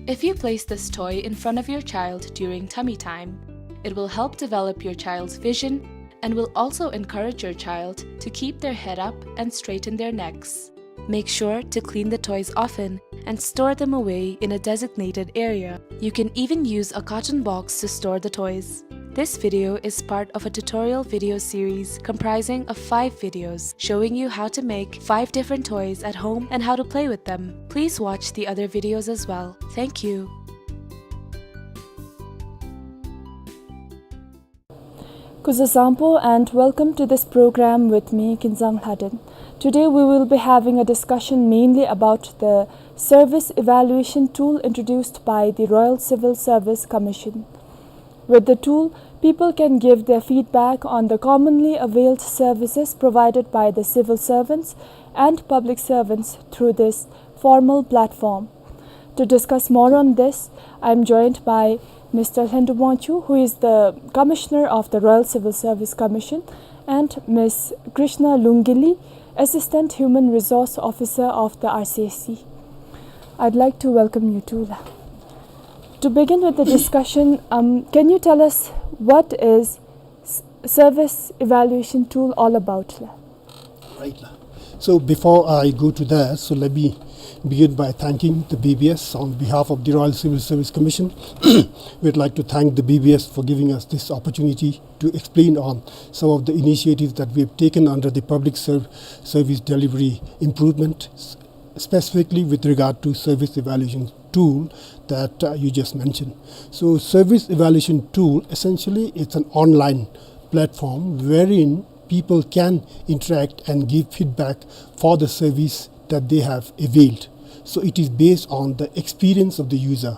If you place this toy in front of your child during tummy time, it will help develop your child's vision and will also encourage your child to keep their head up and straighten their necks. Make sure to clean the toys often and store them away in a designated area. You can even use a carton box to store the toys. This video is part of a tutorial video series comprising of five videos showing you how to make five different toys at home and how to play with them. Please watch the other videos as well. Thank you. Kuzuzangpo and welcome to this program with me, Kinzang Lhaden. Today we will be having a discussion mainly about the service evaluation tool introduced by the Royal Civil Service Commission. With the tool, people can give their feedback on the commonly availed services provided by the civil servants and public servants through this formal platform. To discuss more on this, I am joined by Mister Lhendu Wangchuk, who is the Commissioner of the Royal Civil Service Commission, and Miss Krishna Lungili, Assistant Human Resource Officer of the R C S C. I'd like to welcome you too, la. To begin with the discussion, um, can you tell us what is s-, service evaluation tool all about, la? Right, la. So before I go to that, so let me begin by thanking the B B S on behalf of the Royal Civil Service Commission. We'd like to thank the B B S for giving us this opportunity to explain on some of the initiatives that we have taken under the public serv-, service delivery improvement, s-, specifically with regard to service evaluation tool that, uh, you just mentioned. So service evaluation tool, essentially, it's an online platform wherein people can interact and give feedback for the service that they have availed. So it is based on the experience of the user.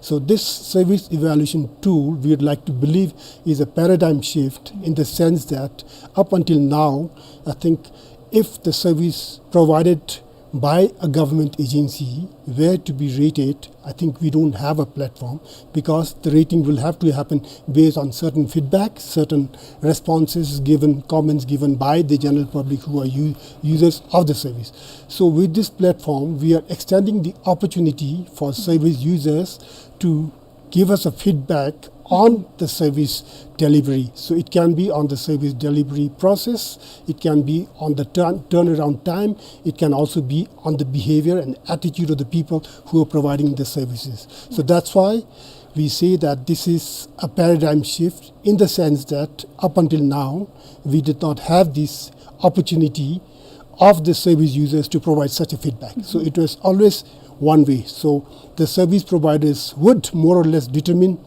So this service evaluation tool, we would like to believe, is a paradigm shift in the sense that up until now, I think if the service provided by a government agency were to be rated, I think we don't have a platform, because the rating will have to happen based on certain feedback, certain responses given, comments given by the general public who are u-, users of the service. So with this platform, we are extending the opportunity for service users to give us a feedback on the service delivery. So it can be on the service delivery process, it can be on the turn-, turnaround time, it can also be on the behavior and attitude of the people who are providing the services. So that's why we say that this is a paradigm shift in the sense that up until now, we did not have this opportunity of the service users to provide such a feedback. So it was always one way. So the service providers would more or less determine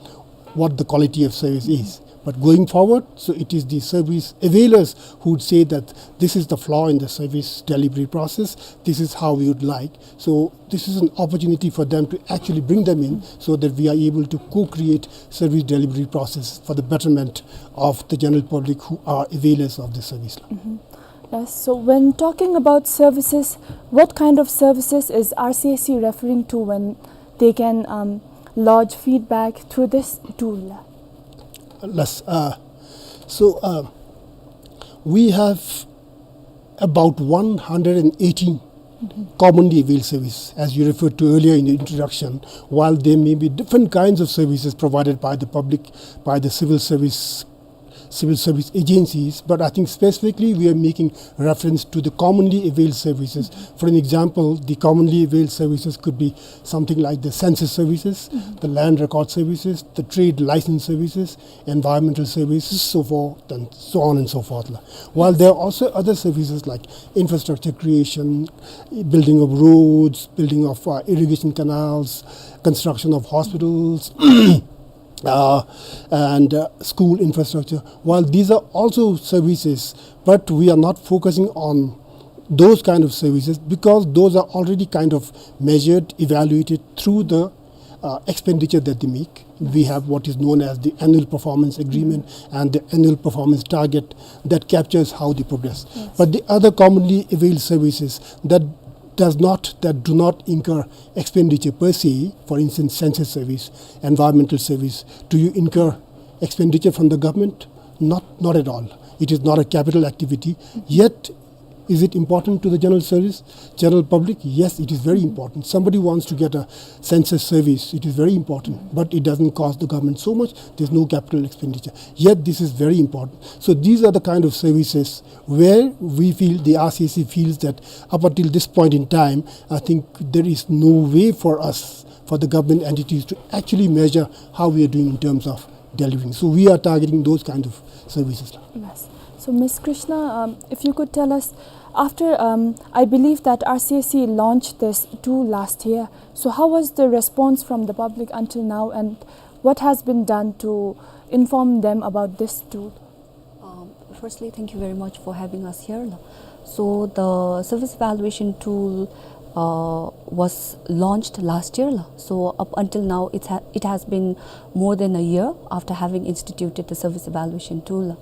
what the quality of service is. But going forward, so it is the service availers who would say that this is the flaw in the service delivery process, this is how we would like. So this is an opportunity for them to actually bring them in so that we are able to co-create service delivery process for the betterment of the general public who are availers of the service. Mhm. Yes, so when talking about services, what kind of services is R C S C referring to when they can, um, lodge feedback through this tool? Yes, uh, so, uh, we have about one hundred and eighteen commonly availed service, as you referred to earlier in the introduction, while there may be different kinds of services provided by the public, by the civil service, civil service agencies, but I think specifically we are making reference to the commonly availed services. For an example, the commonly availed services could be something like the census services, the land record services, the trade license services, environmental services, so forth and so on and so forth la. While there are also other services like infrastructure creation, building of roads, building of, uh, irrigation canals, construction of hospitals, uh, and, uh, school infrastructure. While these are also services, but we are not focusing on those kind of services because those are already kind of measured, evaluated through the, uh, expenditure that they make. We have what is known as the annual performance agreement and the annual performance target that captures how they progress. Yes. But the other commonly availed services that does not, that do not incur expenditure per se, for instance, census service, environmental service, do you incur expenditure from the government? Not, not at all. It is not a capital activity. Yet, is it important to the general service, general public? Yes, it is very important. Somebody wants to get a census service, it is very important, but it doesn't cost the government so much. There's no capital expenditure. Yet, this is very important. So these are the kind of services where we feel, the R C S C feels that up until this point in time, I think there is no way for us, for the government entities to actually measure how we are doing in terms of delivering. So we are targeting those kind of services. Yes. So, Miss Krishna, um, if you could tell us, after, um, I believe that R C S C launched this tool last year. So how was the response from the public until now, and what has been done to inform them about this tool? Um, firstly, thank you very much for having us here la. So the service evaluation tool, uh, was launched last year la. So up until now, it's ha-, it has been more than a year after having instituted the service evaluation tool la.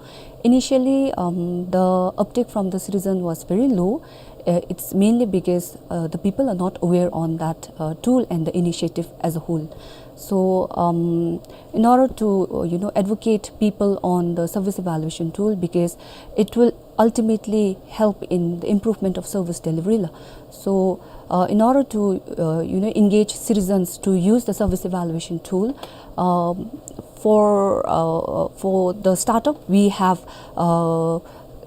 Initially, um, the uptake from the citizen was very low. Uh, it's mainly because, uh, the people are not aware on that, uh, tool and the initiative as a whole. So, um, in order to, uh, you know, advocate people on the service evaluation tool, because it will ultimately help in the improvement of service delivery la. So, uh, in order to, uh, you know, engage citizens to use the service evaluation tool, um, for, uh, for the startup, we have, uh,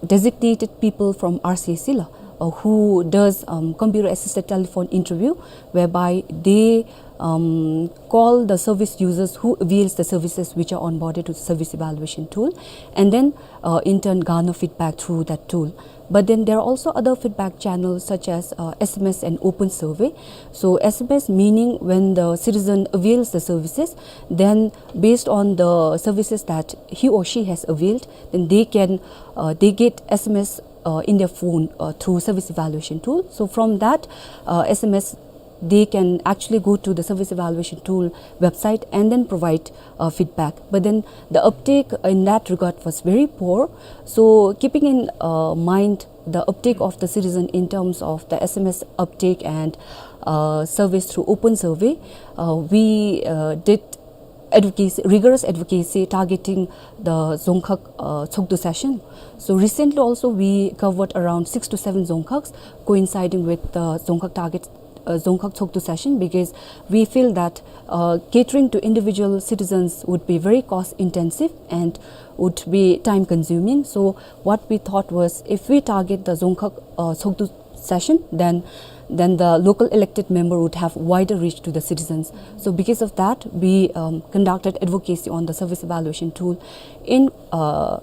designated people from R C S C la, uh, who does, um, computer assisted telephone interview, whereby they, um, call the service users who avails the services which are onboarded to the service evaluation tool, and then, uh, in turn garner feedback through that tool. But then there are also other feedback channels such as, uh, S M S and open survey. So S M S meaning when the citizen avails the services, then based on the services that he or she has availed, then they can, uh, they get S M S, uh, in their phone, uh, through service evaluation tool. So from that, uh, S M S, they can actually go to the service evaluation tool website and then provide, uh, feedback. But then the uptake in that regard was very poor. So keeping in, uh, mind the uptake of the citizen in terms of the S M S uptake and, uh, service through open survey, uh, we, uh, did advocacy, rigorous advocacy targeting the Dzongkhag, uh, Tshogdu session. So recently also we covered around six to seven Dzongkhags, coinciding with the Dzongkhag target, uh, Dzongkhag Tshogdu session, because we feel that, uh, catering to individual citizens would be very cost intensive and would be time consuming. So what we thought was, if we target the Dzongkhag, uh, Tshogdu session, then, then the local elected member would have wider reach to the citizens. So because of that, we, um, conducted advocacy on the service evaluation tool in, uh,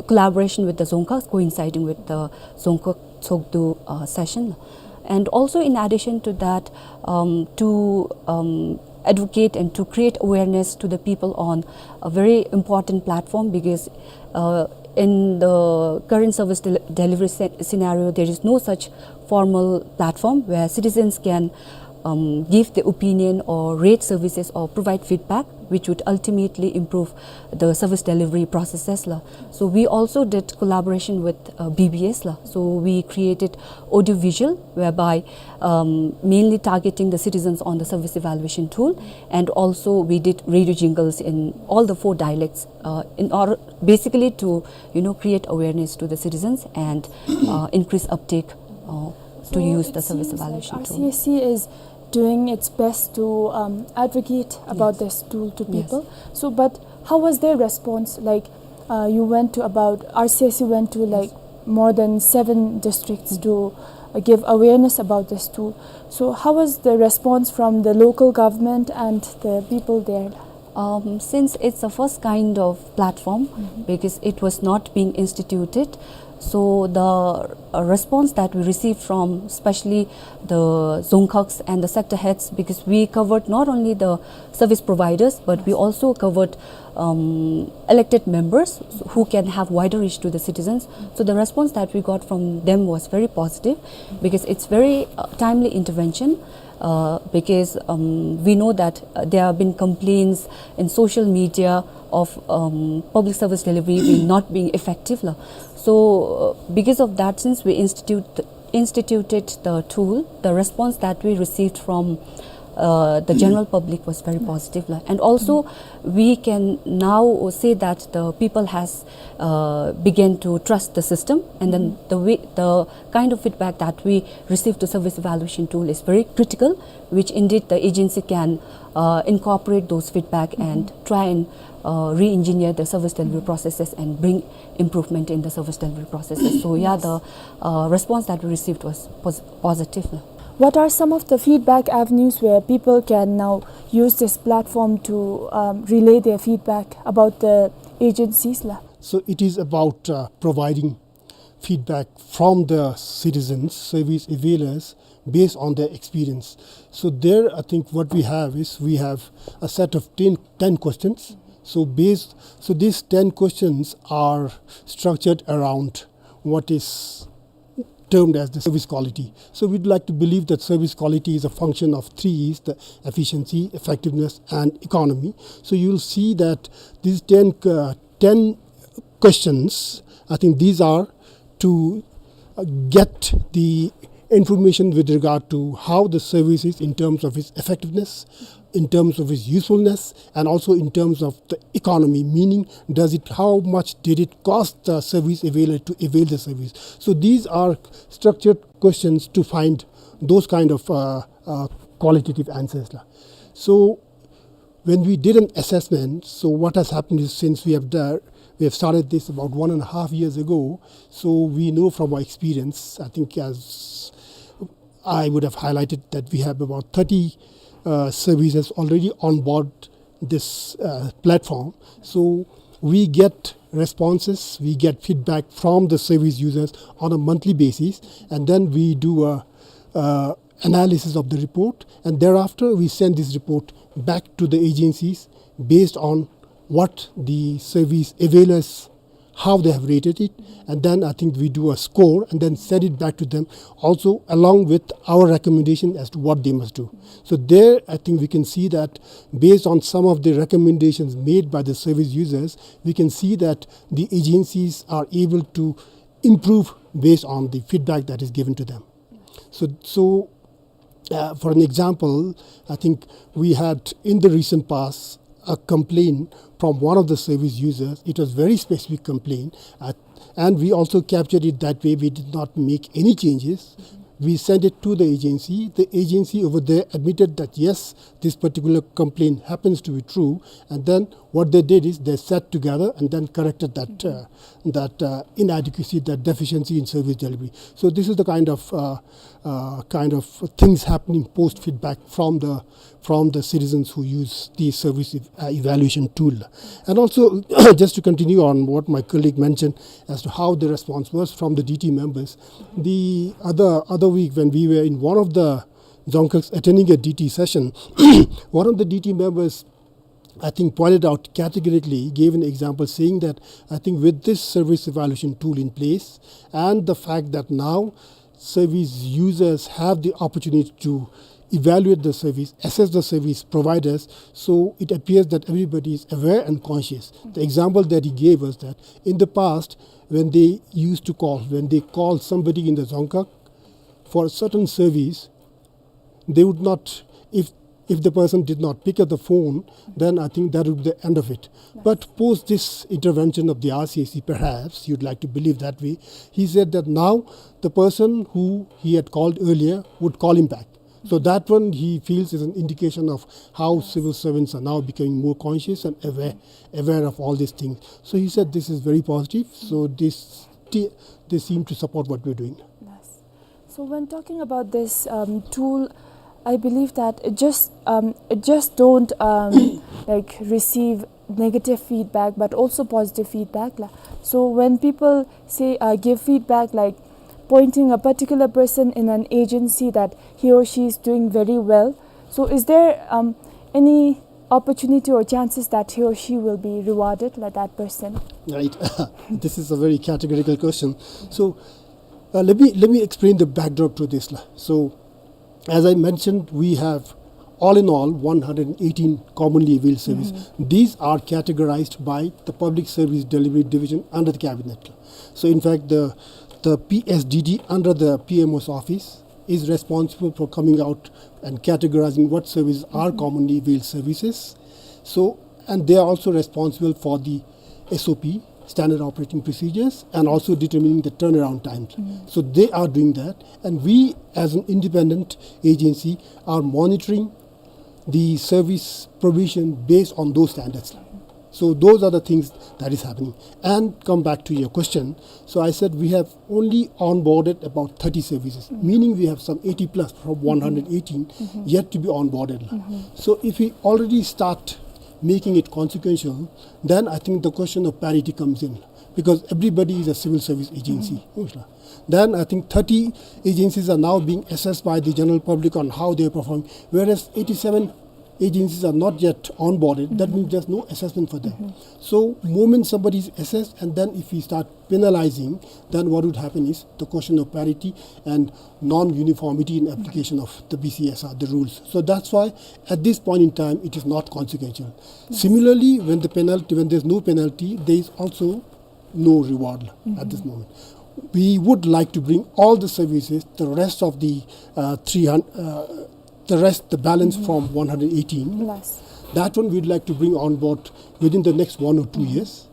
collaboration with the Dzongkhags, coinciding with the Dzongkhag Tshogdu, uh, session. And also, in addition to that, um, to, um, advocate and to create awareness to the people on a very important platform, because uh, in the current service del- delivery sce- scenario, there is no such formal platform where citizens can um, give the opinion or rate services or provide feedback, which would ultimately improve the service delivery processes la. So we also did collaboration with uh, B B S la. So we created audiovisual, whereby um, mainly targeting the citizens on the service evaluation tool, and also we did radio jingles in all the four dialects uh, in order basically to, you know, create awareness to the citizens and uh, increase uptake uh, to So use it the service seems like evaluation tool. R C S C is doing its best to um, advocate about Yes. this tool to Yes. people. So, but how was their response? Like, uh, you went to about R C S C went to like more than seven districts to uh, give awareness about this tool. So, how was the response from the local government and the people there? Um, since it's a first kind of platform, because it was not being instituted, so the uh, response that we received from especially the dzongkhags and the sector heads, because we covered not only the service providers, but we also covered um, elected members who can have wider reach to the citizens. So the response that we got from them was very positive, because it's very uh, timely intervention, uh, because um, we know that uh, there have been complaints in social media of um, public service delivery being not being effective la. So uh, because of that, since we institute instituted the tool, the response that we received from uh, the general public was very positive la. And also, we can now say that the people has uh, began to trust the system, and then the way, the kind of feedback that we receive to service evaluation tool is very critical, which indeed the agency can uh, incorporate those feedback and try and uh, re-engineer the service delivery processes and bring improvement in the service delivery processes. So yeah, the uh, response that we received was pos- positive. What are some of the feedback avenues where people can now use this platform to um, relay their feedback about the agencies la? So it is about uh, providing feedback from the citizens, service availers, based on their experience. So there, I think what we have is we have a set of ten, ten questions. So based, so these ten questions are structured around what is termed as the service quality. So we'd like to believe that service quality is a function of three E's, the efficiency, effectiveness, and economy. So you'll see that these ten, uh, ten questions, I think these are to uh, get the information with regard to how the service is in terms of its effectiveness, in terms of its usefulness, and also in terms of the economy, meaning does it, how much did it cost the service availer to avail the service. So these are structured questions to find those kind of uh, uh, qualitative answers la. So when we did an assessment, so what has happened is since we have, done, we have started this about one and a half years ago, so we know from our experience, I think as I would have highlighted that we have about thirty uh, services already on board this uh, platform. So we get responses, we get feedback from the service users on a monthly basis, and then we do a, uh, analysis of the report, and thereafter we send this report back to the agencies based on what the service availers, how they have rated it, and then I think we do a score and then send it back to them, also along with our recommendation as to what they must do. So there, I think we can see that based on some of the recommendations made by the service users, we can see that the agencies are able to improve based on the feedback that is given to them. So, so uh, for an example, I think we had in the recent past a complaint from one of the service users. It was very specific complaint, uh, and we also captured it that way. We did not make any changes. We sent it to the agency. The agency over there admitted that yes, this particular complaint happens to be true, and then what they did is they sat together and then corrected that uh, that uh, inadequacy, that deficiency in service delivery. So this is the kind of uh, uh, kind of things happening post feedback from the from the citizens who use the service ev- uh, evaluation tool. And also, just to continue on what my colleague mentioned as to how the response was from the D T members, the other other week when we were in one of the Dzongkhag attending a D T session, one of the D T members, I think, pointed out categorically, gave an example saying that, I think, with this service evaluation tool in place and the fact that now service users have the opportunity to evaluate the service, assess the service providers, so it appears that everybody is aware and conscious. The example that he gave was that in the past, when they used to call, when they called somebody in the Dzongkhag for a certain service, they would not, if, if the person did not pick up the phone, then I think that would be the end of it. But post this intervention of the R C A C, perhaps you'd like to believe that way, he said that now the person who he had called earlier would call him back. So that one he feels is an indication of how civil servants are now becoming more conscious and aware, aware of all these things. So he said this is very positive. So this, they seem to support what we're doing. Yes. So when talking about this, um, tool, I believe that it just, um, it just don't, um, like, receive negative feedback, but also positive feedback la. So when people say, uh, give feedback, like, pointing a particular person in an agency that he or she is doing very well, so is there, um, any opportunity or chances that he or she will be rewarded, like that person? Right. This is a very categorical question. So, uh, let me, let me explain the backdrop to this la. So, as I mentioned, we have all in all one hundred eighteen commonly availed services. These are categorized by the Public Service Delivery Division under the Cabinet. So in fact, the, the P S D D under the P M O's office is responsible for coming out and categorizing what services are commonly availed services. So, and they are also responsible for the S O P, standard operating procedures, and also determining the turnaround times. So they are doing that, and we as an independent agency are monitoring the service provision based on those standards. So those are the things that is happening. And come back to your question. So I said we have only onboarded about thirty services, meaning we have some eighty plus from one hundred eighteen yet to be onboarded. So if we already start making it consequential, then I think the question of parity comes in, because everybody is a civil service agency. Then I think thirty agencies are now being assessed by the general public on how they are performing, whereas eighty-seven agencies are not yet onboarded. That means there's no assessment for them. So moment somebody is assessed, and then if we start penalizing, then what would happen is the question of parity and non-uniformity in application of the B C S R, the rules. So that's why at this point in time, it is not consequential. Similarly, when the penalty, when there's no penalty, there is also no reward at this moment. We would like to bring all the services, the rest of the, uh, three hundred, uh, the rest, the balance from one hundred eighteen, that one we'd like to bring on board within the next one or two years.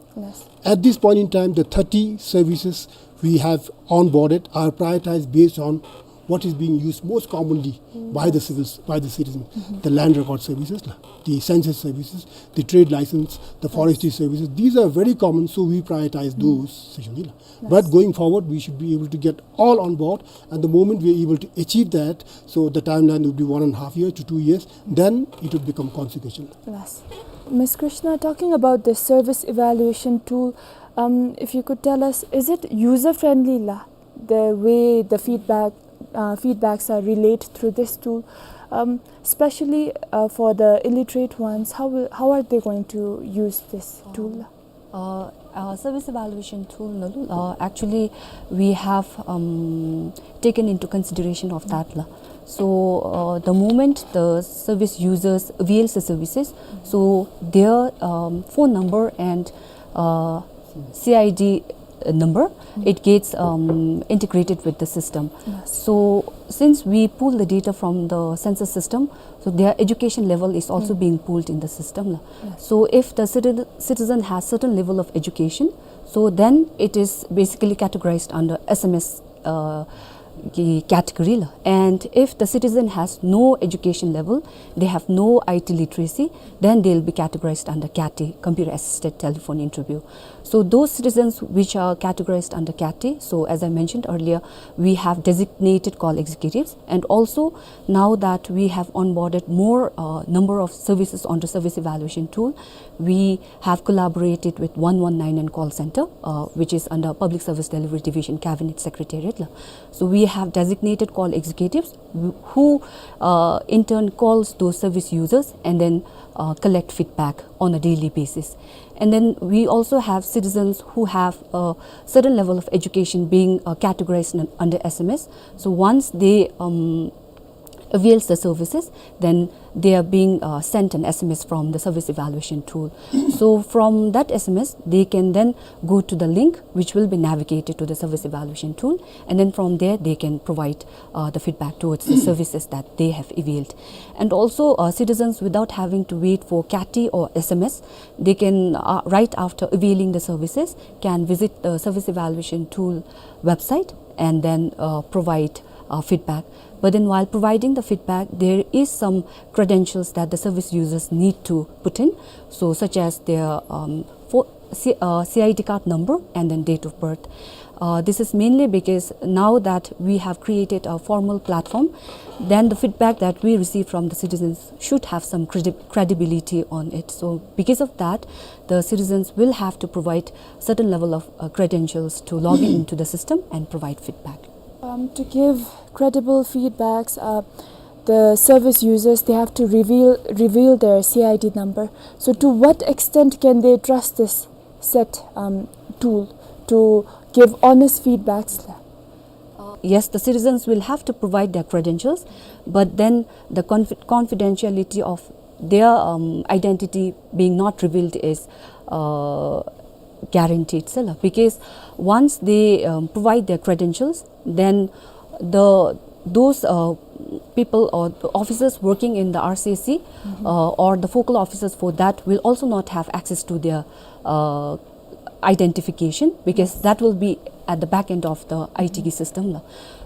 At this point in time, the thirty services we have onboarded are prioritized based on what is being used most commonly by the civils, by the citizens. The land record services, la, the census services, the trade license, the forestry services. These are very common, so we prioritize those, essentially, la. But going forward, we should be able to get all on board, and the moment we are able to achieve that, so the timeline would be one and a half year to two years, then it would become consequential. Yes. Miss Krishna, talking about the service evaluation tool, um, if you could tell us, is it user-friendly la, the way the feedback, uh, feedbacks are relayed through this tool, um, especially, uh, for the illiterate ones? How will, how are they going to use this tool? Uh, uh, service evaluation tool, no, uh, actually, we have, um, taken into consideration of that la. So, uh, the moment the service users avails the services, so their, um, phone number and, uh, C I D number, it gets, um, integrated with the system. So since we pull the data from the census system, so their education level is also being pulled in the system la. So if the citi-, citizen has certain level of education, so then it is basically categorized under S M S, uh, ki-, category la. And if the citizen has no education level, they have no I T literacy, then they'll be categorized under CATI, computer assisted telephone interview. So those citizens which are categorized under CATI, so as I mentioned earlier, we have designated call executives, and also now that we have onboarded more, uh, number of services onto service evaluation tool, we have collaborated with one one nine nine call center, uh, which is under Public Service Delivery Division, Cabinet Secretariat la. So we They have designated call executives who, who, uh, in turn calls those service users and then, uh, collect feedback on a daily basis. And then we also have citizens who have a certain level of education being, uh, categorized un-, under S M S. So once they, um, avails the services, then they are being, uh, sent an S M S from the service evaluation tool. So from that S M S, they can then go to the link which will be navigated to the service evaluation tool, and then from there they can provide, uh, the feedback towards the services that they have availed. And also, uh, citizens, without having to wait for CATI or S M S, they can, uh, right after availing the services, can visit the service evaluation tool website and then, uh, provide, uh, feedback. But then while providing the feedback, there is some credentials that the service users need to put in, so such as their, um, for C-, uh, C I D card number and then date of birth. Uh, this is mainly because now that we have created a formal platform, then the feedback that we receive from the citizens should have some credi-, credibility on it. So because of that, the citizens will have to provide certain level of, uh, credentials to log in into the system and provide feedback. Um, to give credible feedbacks, uh, the service users, they have to reveal, reveal their C I D number. So to what extent can they trust this set, um, tool to give honest feedbacks? Uh, yes, the citizens will have to provide their credentials, but then the confi-, confidentiality of their, um, identity being not revealed is, uh, guaranteed, sir, because once they, um, provide their credentials, then the, those, uh, people or the officers working in the R C S C, uh, or the focal officers for that will also not have access to their, uh, identification, because that will be at the back end of the I T system, la.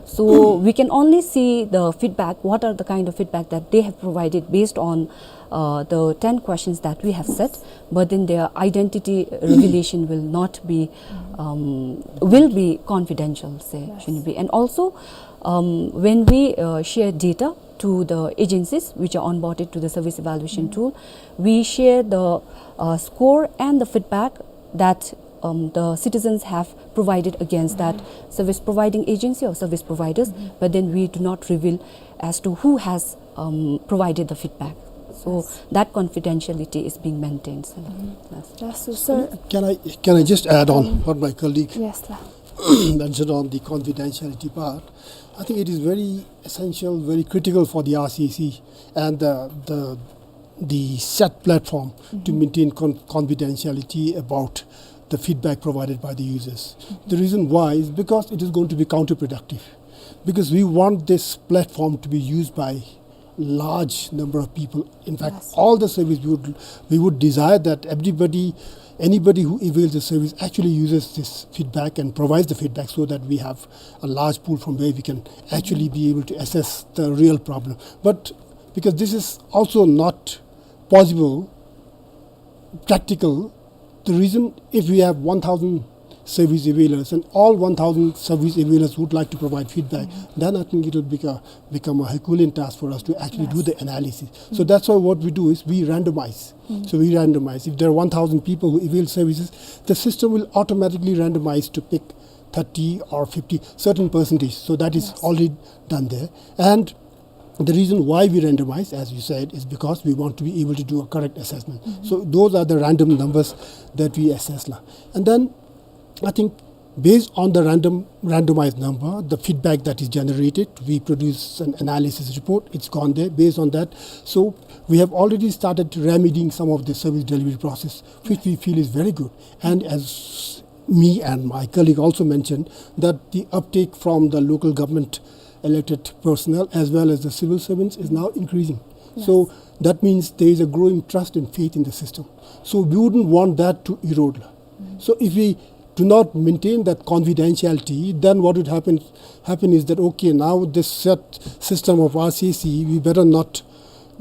So we can only see the feedback, what are the kind of feedback that they have provided based on, uh, the ten questions that we have set, but then their identity revelation will not be, um, will be confidential, sir, shouldn't be. And also, um, when we, uh, share data to the agencies which are onboarded to the service evaluation tool, we share the, uh, score and the feedback that, um, the citizens have provided against that service providing agency or service providers, but then we do not reveal as to who has, um, provided the feedback. So that confidentiality is being maintained, sir. Yes. Yes, so, sir. Can I, can I just add on what my colleague mentioned on the confidentiality part? I think it is very essential, very critical for the R C S C and the, the, the set platform to maintain con-, confidentiality about the feedback provided by the users. The reason why is because it is going to be counterproductive. Because we want this platform to be used by large number of people. In fact, all the service, we would, we would desire that everybody, anybody who avails the service actually uses this feedback and provides the feedback, so that we have a large pool from where we can actually be able to assess the real problem. But because this is also not possible, practical, the reason, if we have one thousand service availers and all one thousand service availers would like to provide feedback, then I think it will become, become a Herculean task for us to actually do the analysis. So that's why what we do is we randomize. So we randomize. If there are one thousand people who avail services, the system will automatically randomize to pick thirty or fifty, certain percentage. So that is already done there. And the reason why we randomize, as you said, is because we want to be able to do a correct assessment. So those are the random numbers that we assess, la. And then I think based on the random, randomized number, the feedback that is generated, we produce an analysis report. It's gone there based on that. So we have already started remedying some of the service delivery process, which we feel is very good. And as me and my colleague also mentioned, that the uptake from the local government elected personnel as well as the civil servants is now increasing. So that means there is a growing trust and faith in the system. So we wouldn't want that to erode. So if we do not maintain that confidentiality, then what would happen, happen is that, okay, now this set system of R C S C, we better not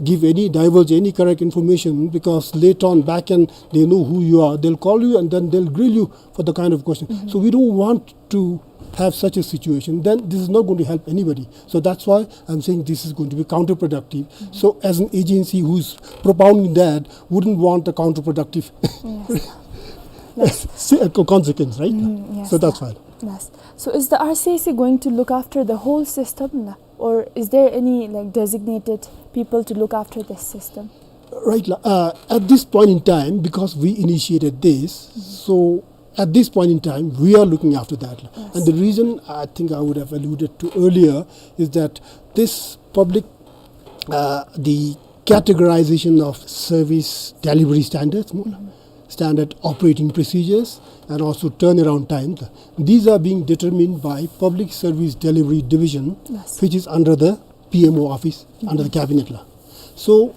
give any, divulge any correct information, because later on back end they know who you are. They'll call you and then they'll grill you for the kind of question. So we don't want to have such a situation. Then this is not going to help anybody. So that's why I'm saying this is going to be counterproductive. So as an agency who's propounding that, wouldn't want a counterproductive se-, uh, co-, consequence, right? So that's why. Yes. So is the R C I C going to look after the whole system, la? Or is there any, like, designated people to look after this system? Right, la. Uh, at this point in time, because we initiated this, so at this point in time, we are looking after that, la. Yes. And the reason I think I would have alluded to earlier is that this public, uh, the categorization of service delivery standards, mo la, standard operating procedures, and also turnaround times, these are being determined by Public Service Delivery Division, yes, which is under the P M O office, under the cabinet, la. So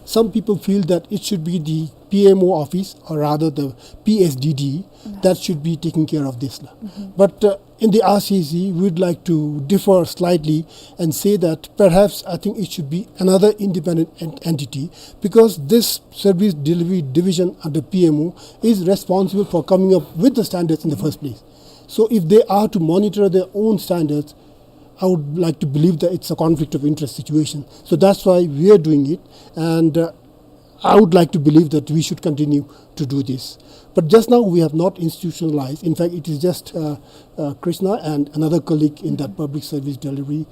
some people feel that it should be the P M O office, or rather the P S D D, that should be taking care of this, la. But, uh, in the R C I C, we would like to differ slightly and say that perhaps I think it should be another independent en-, entity, because this service delivery division under P M O is responsible for coming up with the standards in the first place. So if they are to monitor their own standards, I would like to believe that it's a conflict of interest situation. So that's why we are doing it, and, uh, I would like to believe that we should continue to do this. But just now we have not institutionalized. In fact, it is just, uh, uh, Krishna and another colleague in that public service delivery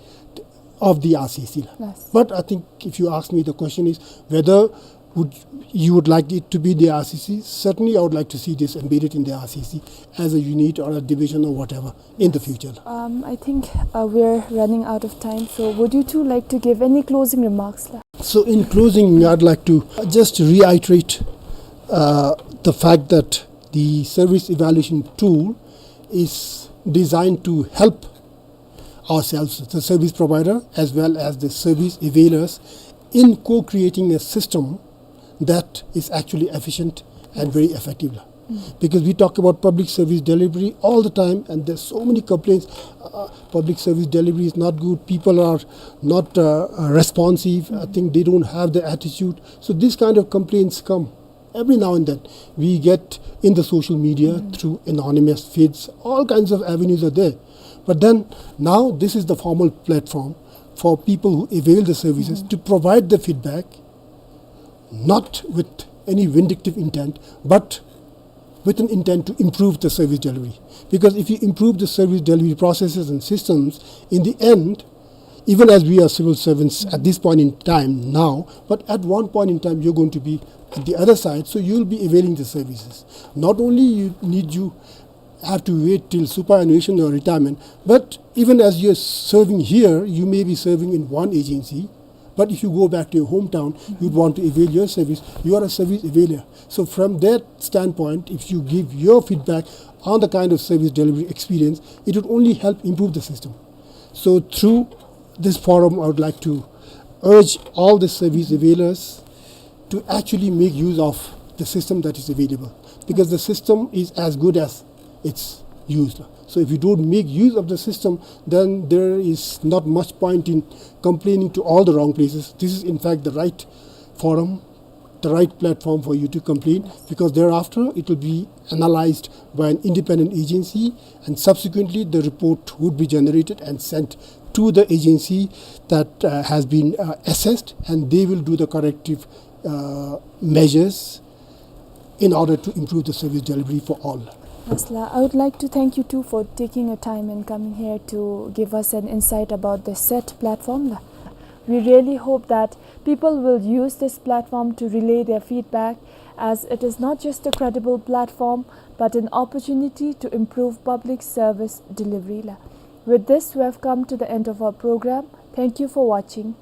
of the R C I C. Yes. But I think if you ask me, the question is whether would, you would like it to be the R C I C. Certainly, I would like to see this embedded in the R C I C as a unit or a division or whatever in the future. Um, I think, uh, we're running out of time, so would you two like to give any closing remarks, la? So in closing, I'd like to, uh, just reiterate, uh, the fact that the service evaluation tool is designed to help ourselves, the service provider, as well as the service availers, in co-creating a system that is actually efficient and very effective. Because we talk about public service delivery all the time, and there's so many complaints. Uh, public service delivery is not good, people are not, uh, uh, responsive, I think they don't have the attitude. So these kind of complaints come every now and then. We get in the social media through anonymous feeds, all kinds of avenues are there. But then now this is the formal platform for people who avail the services to provide the feedback, not with any vindictive intent, but with an intent to improve the service delivery. Because if you improve the service delivery processes and systems, in the end, even as we are civil servants at this point in time now, but at one point in time you're going to be at the other side, so you'll be availing the services. Not only you need you have to wait till superannuation or retirement, but even as you're serving here, you may be serving in one agency, but if you go back to your hometown, you'd want to avail your service, you are a service availer. So from that standpoint, if you give your feedback on the kind of service delivery experience, it would only help improve the system. So through this forum, I would like to urge all the service availers to actually make use of the system that is available, because the system is as good as its use. So if you don't make use of the system, then there is not much point in complaining to all the wrong places. This is in fact the right forum, the right platform for you to complain, because thereafter it will be analyzed by an independent agency, and subsequently the report would be generated and sent to the agency that, uh, has been, uh, assessed, and they will do the corrective, uh, measures in order to improve the service delivery for all. Yes, la, I would like to thank you two for taking your time and coming here to give us an insight about the set platform, la. We really hope that people will use this platform to relay their feedback, as it is not just a credible platform, but an opportunity to improve public service delivery, la. With this, we have come to the end of our program. Thank you for watching.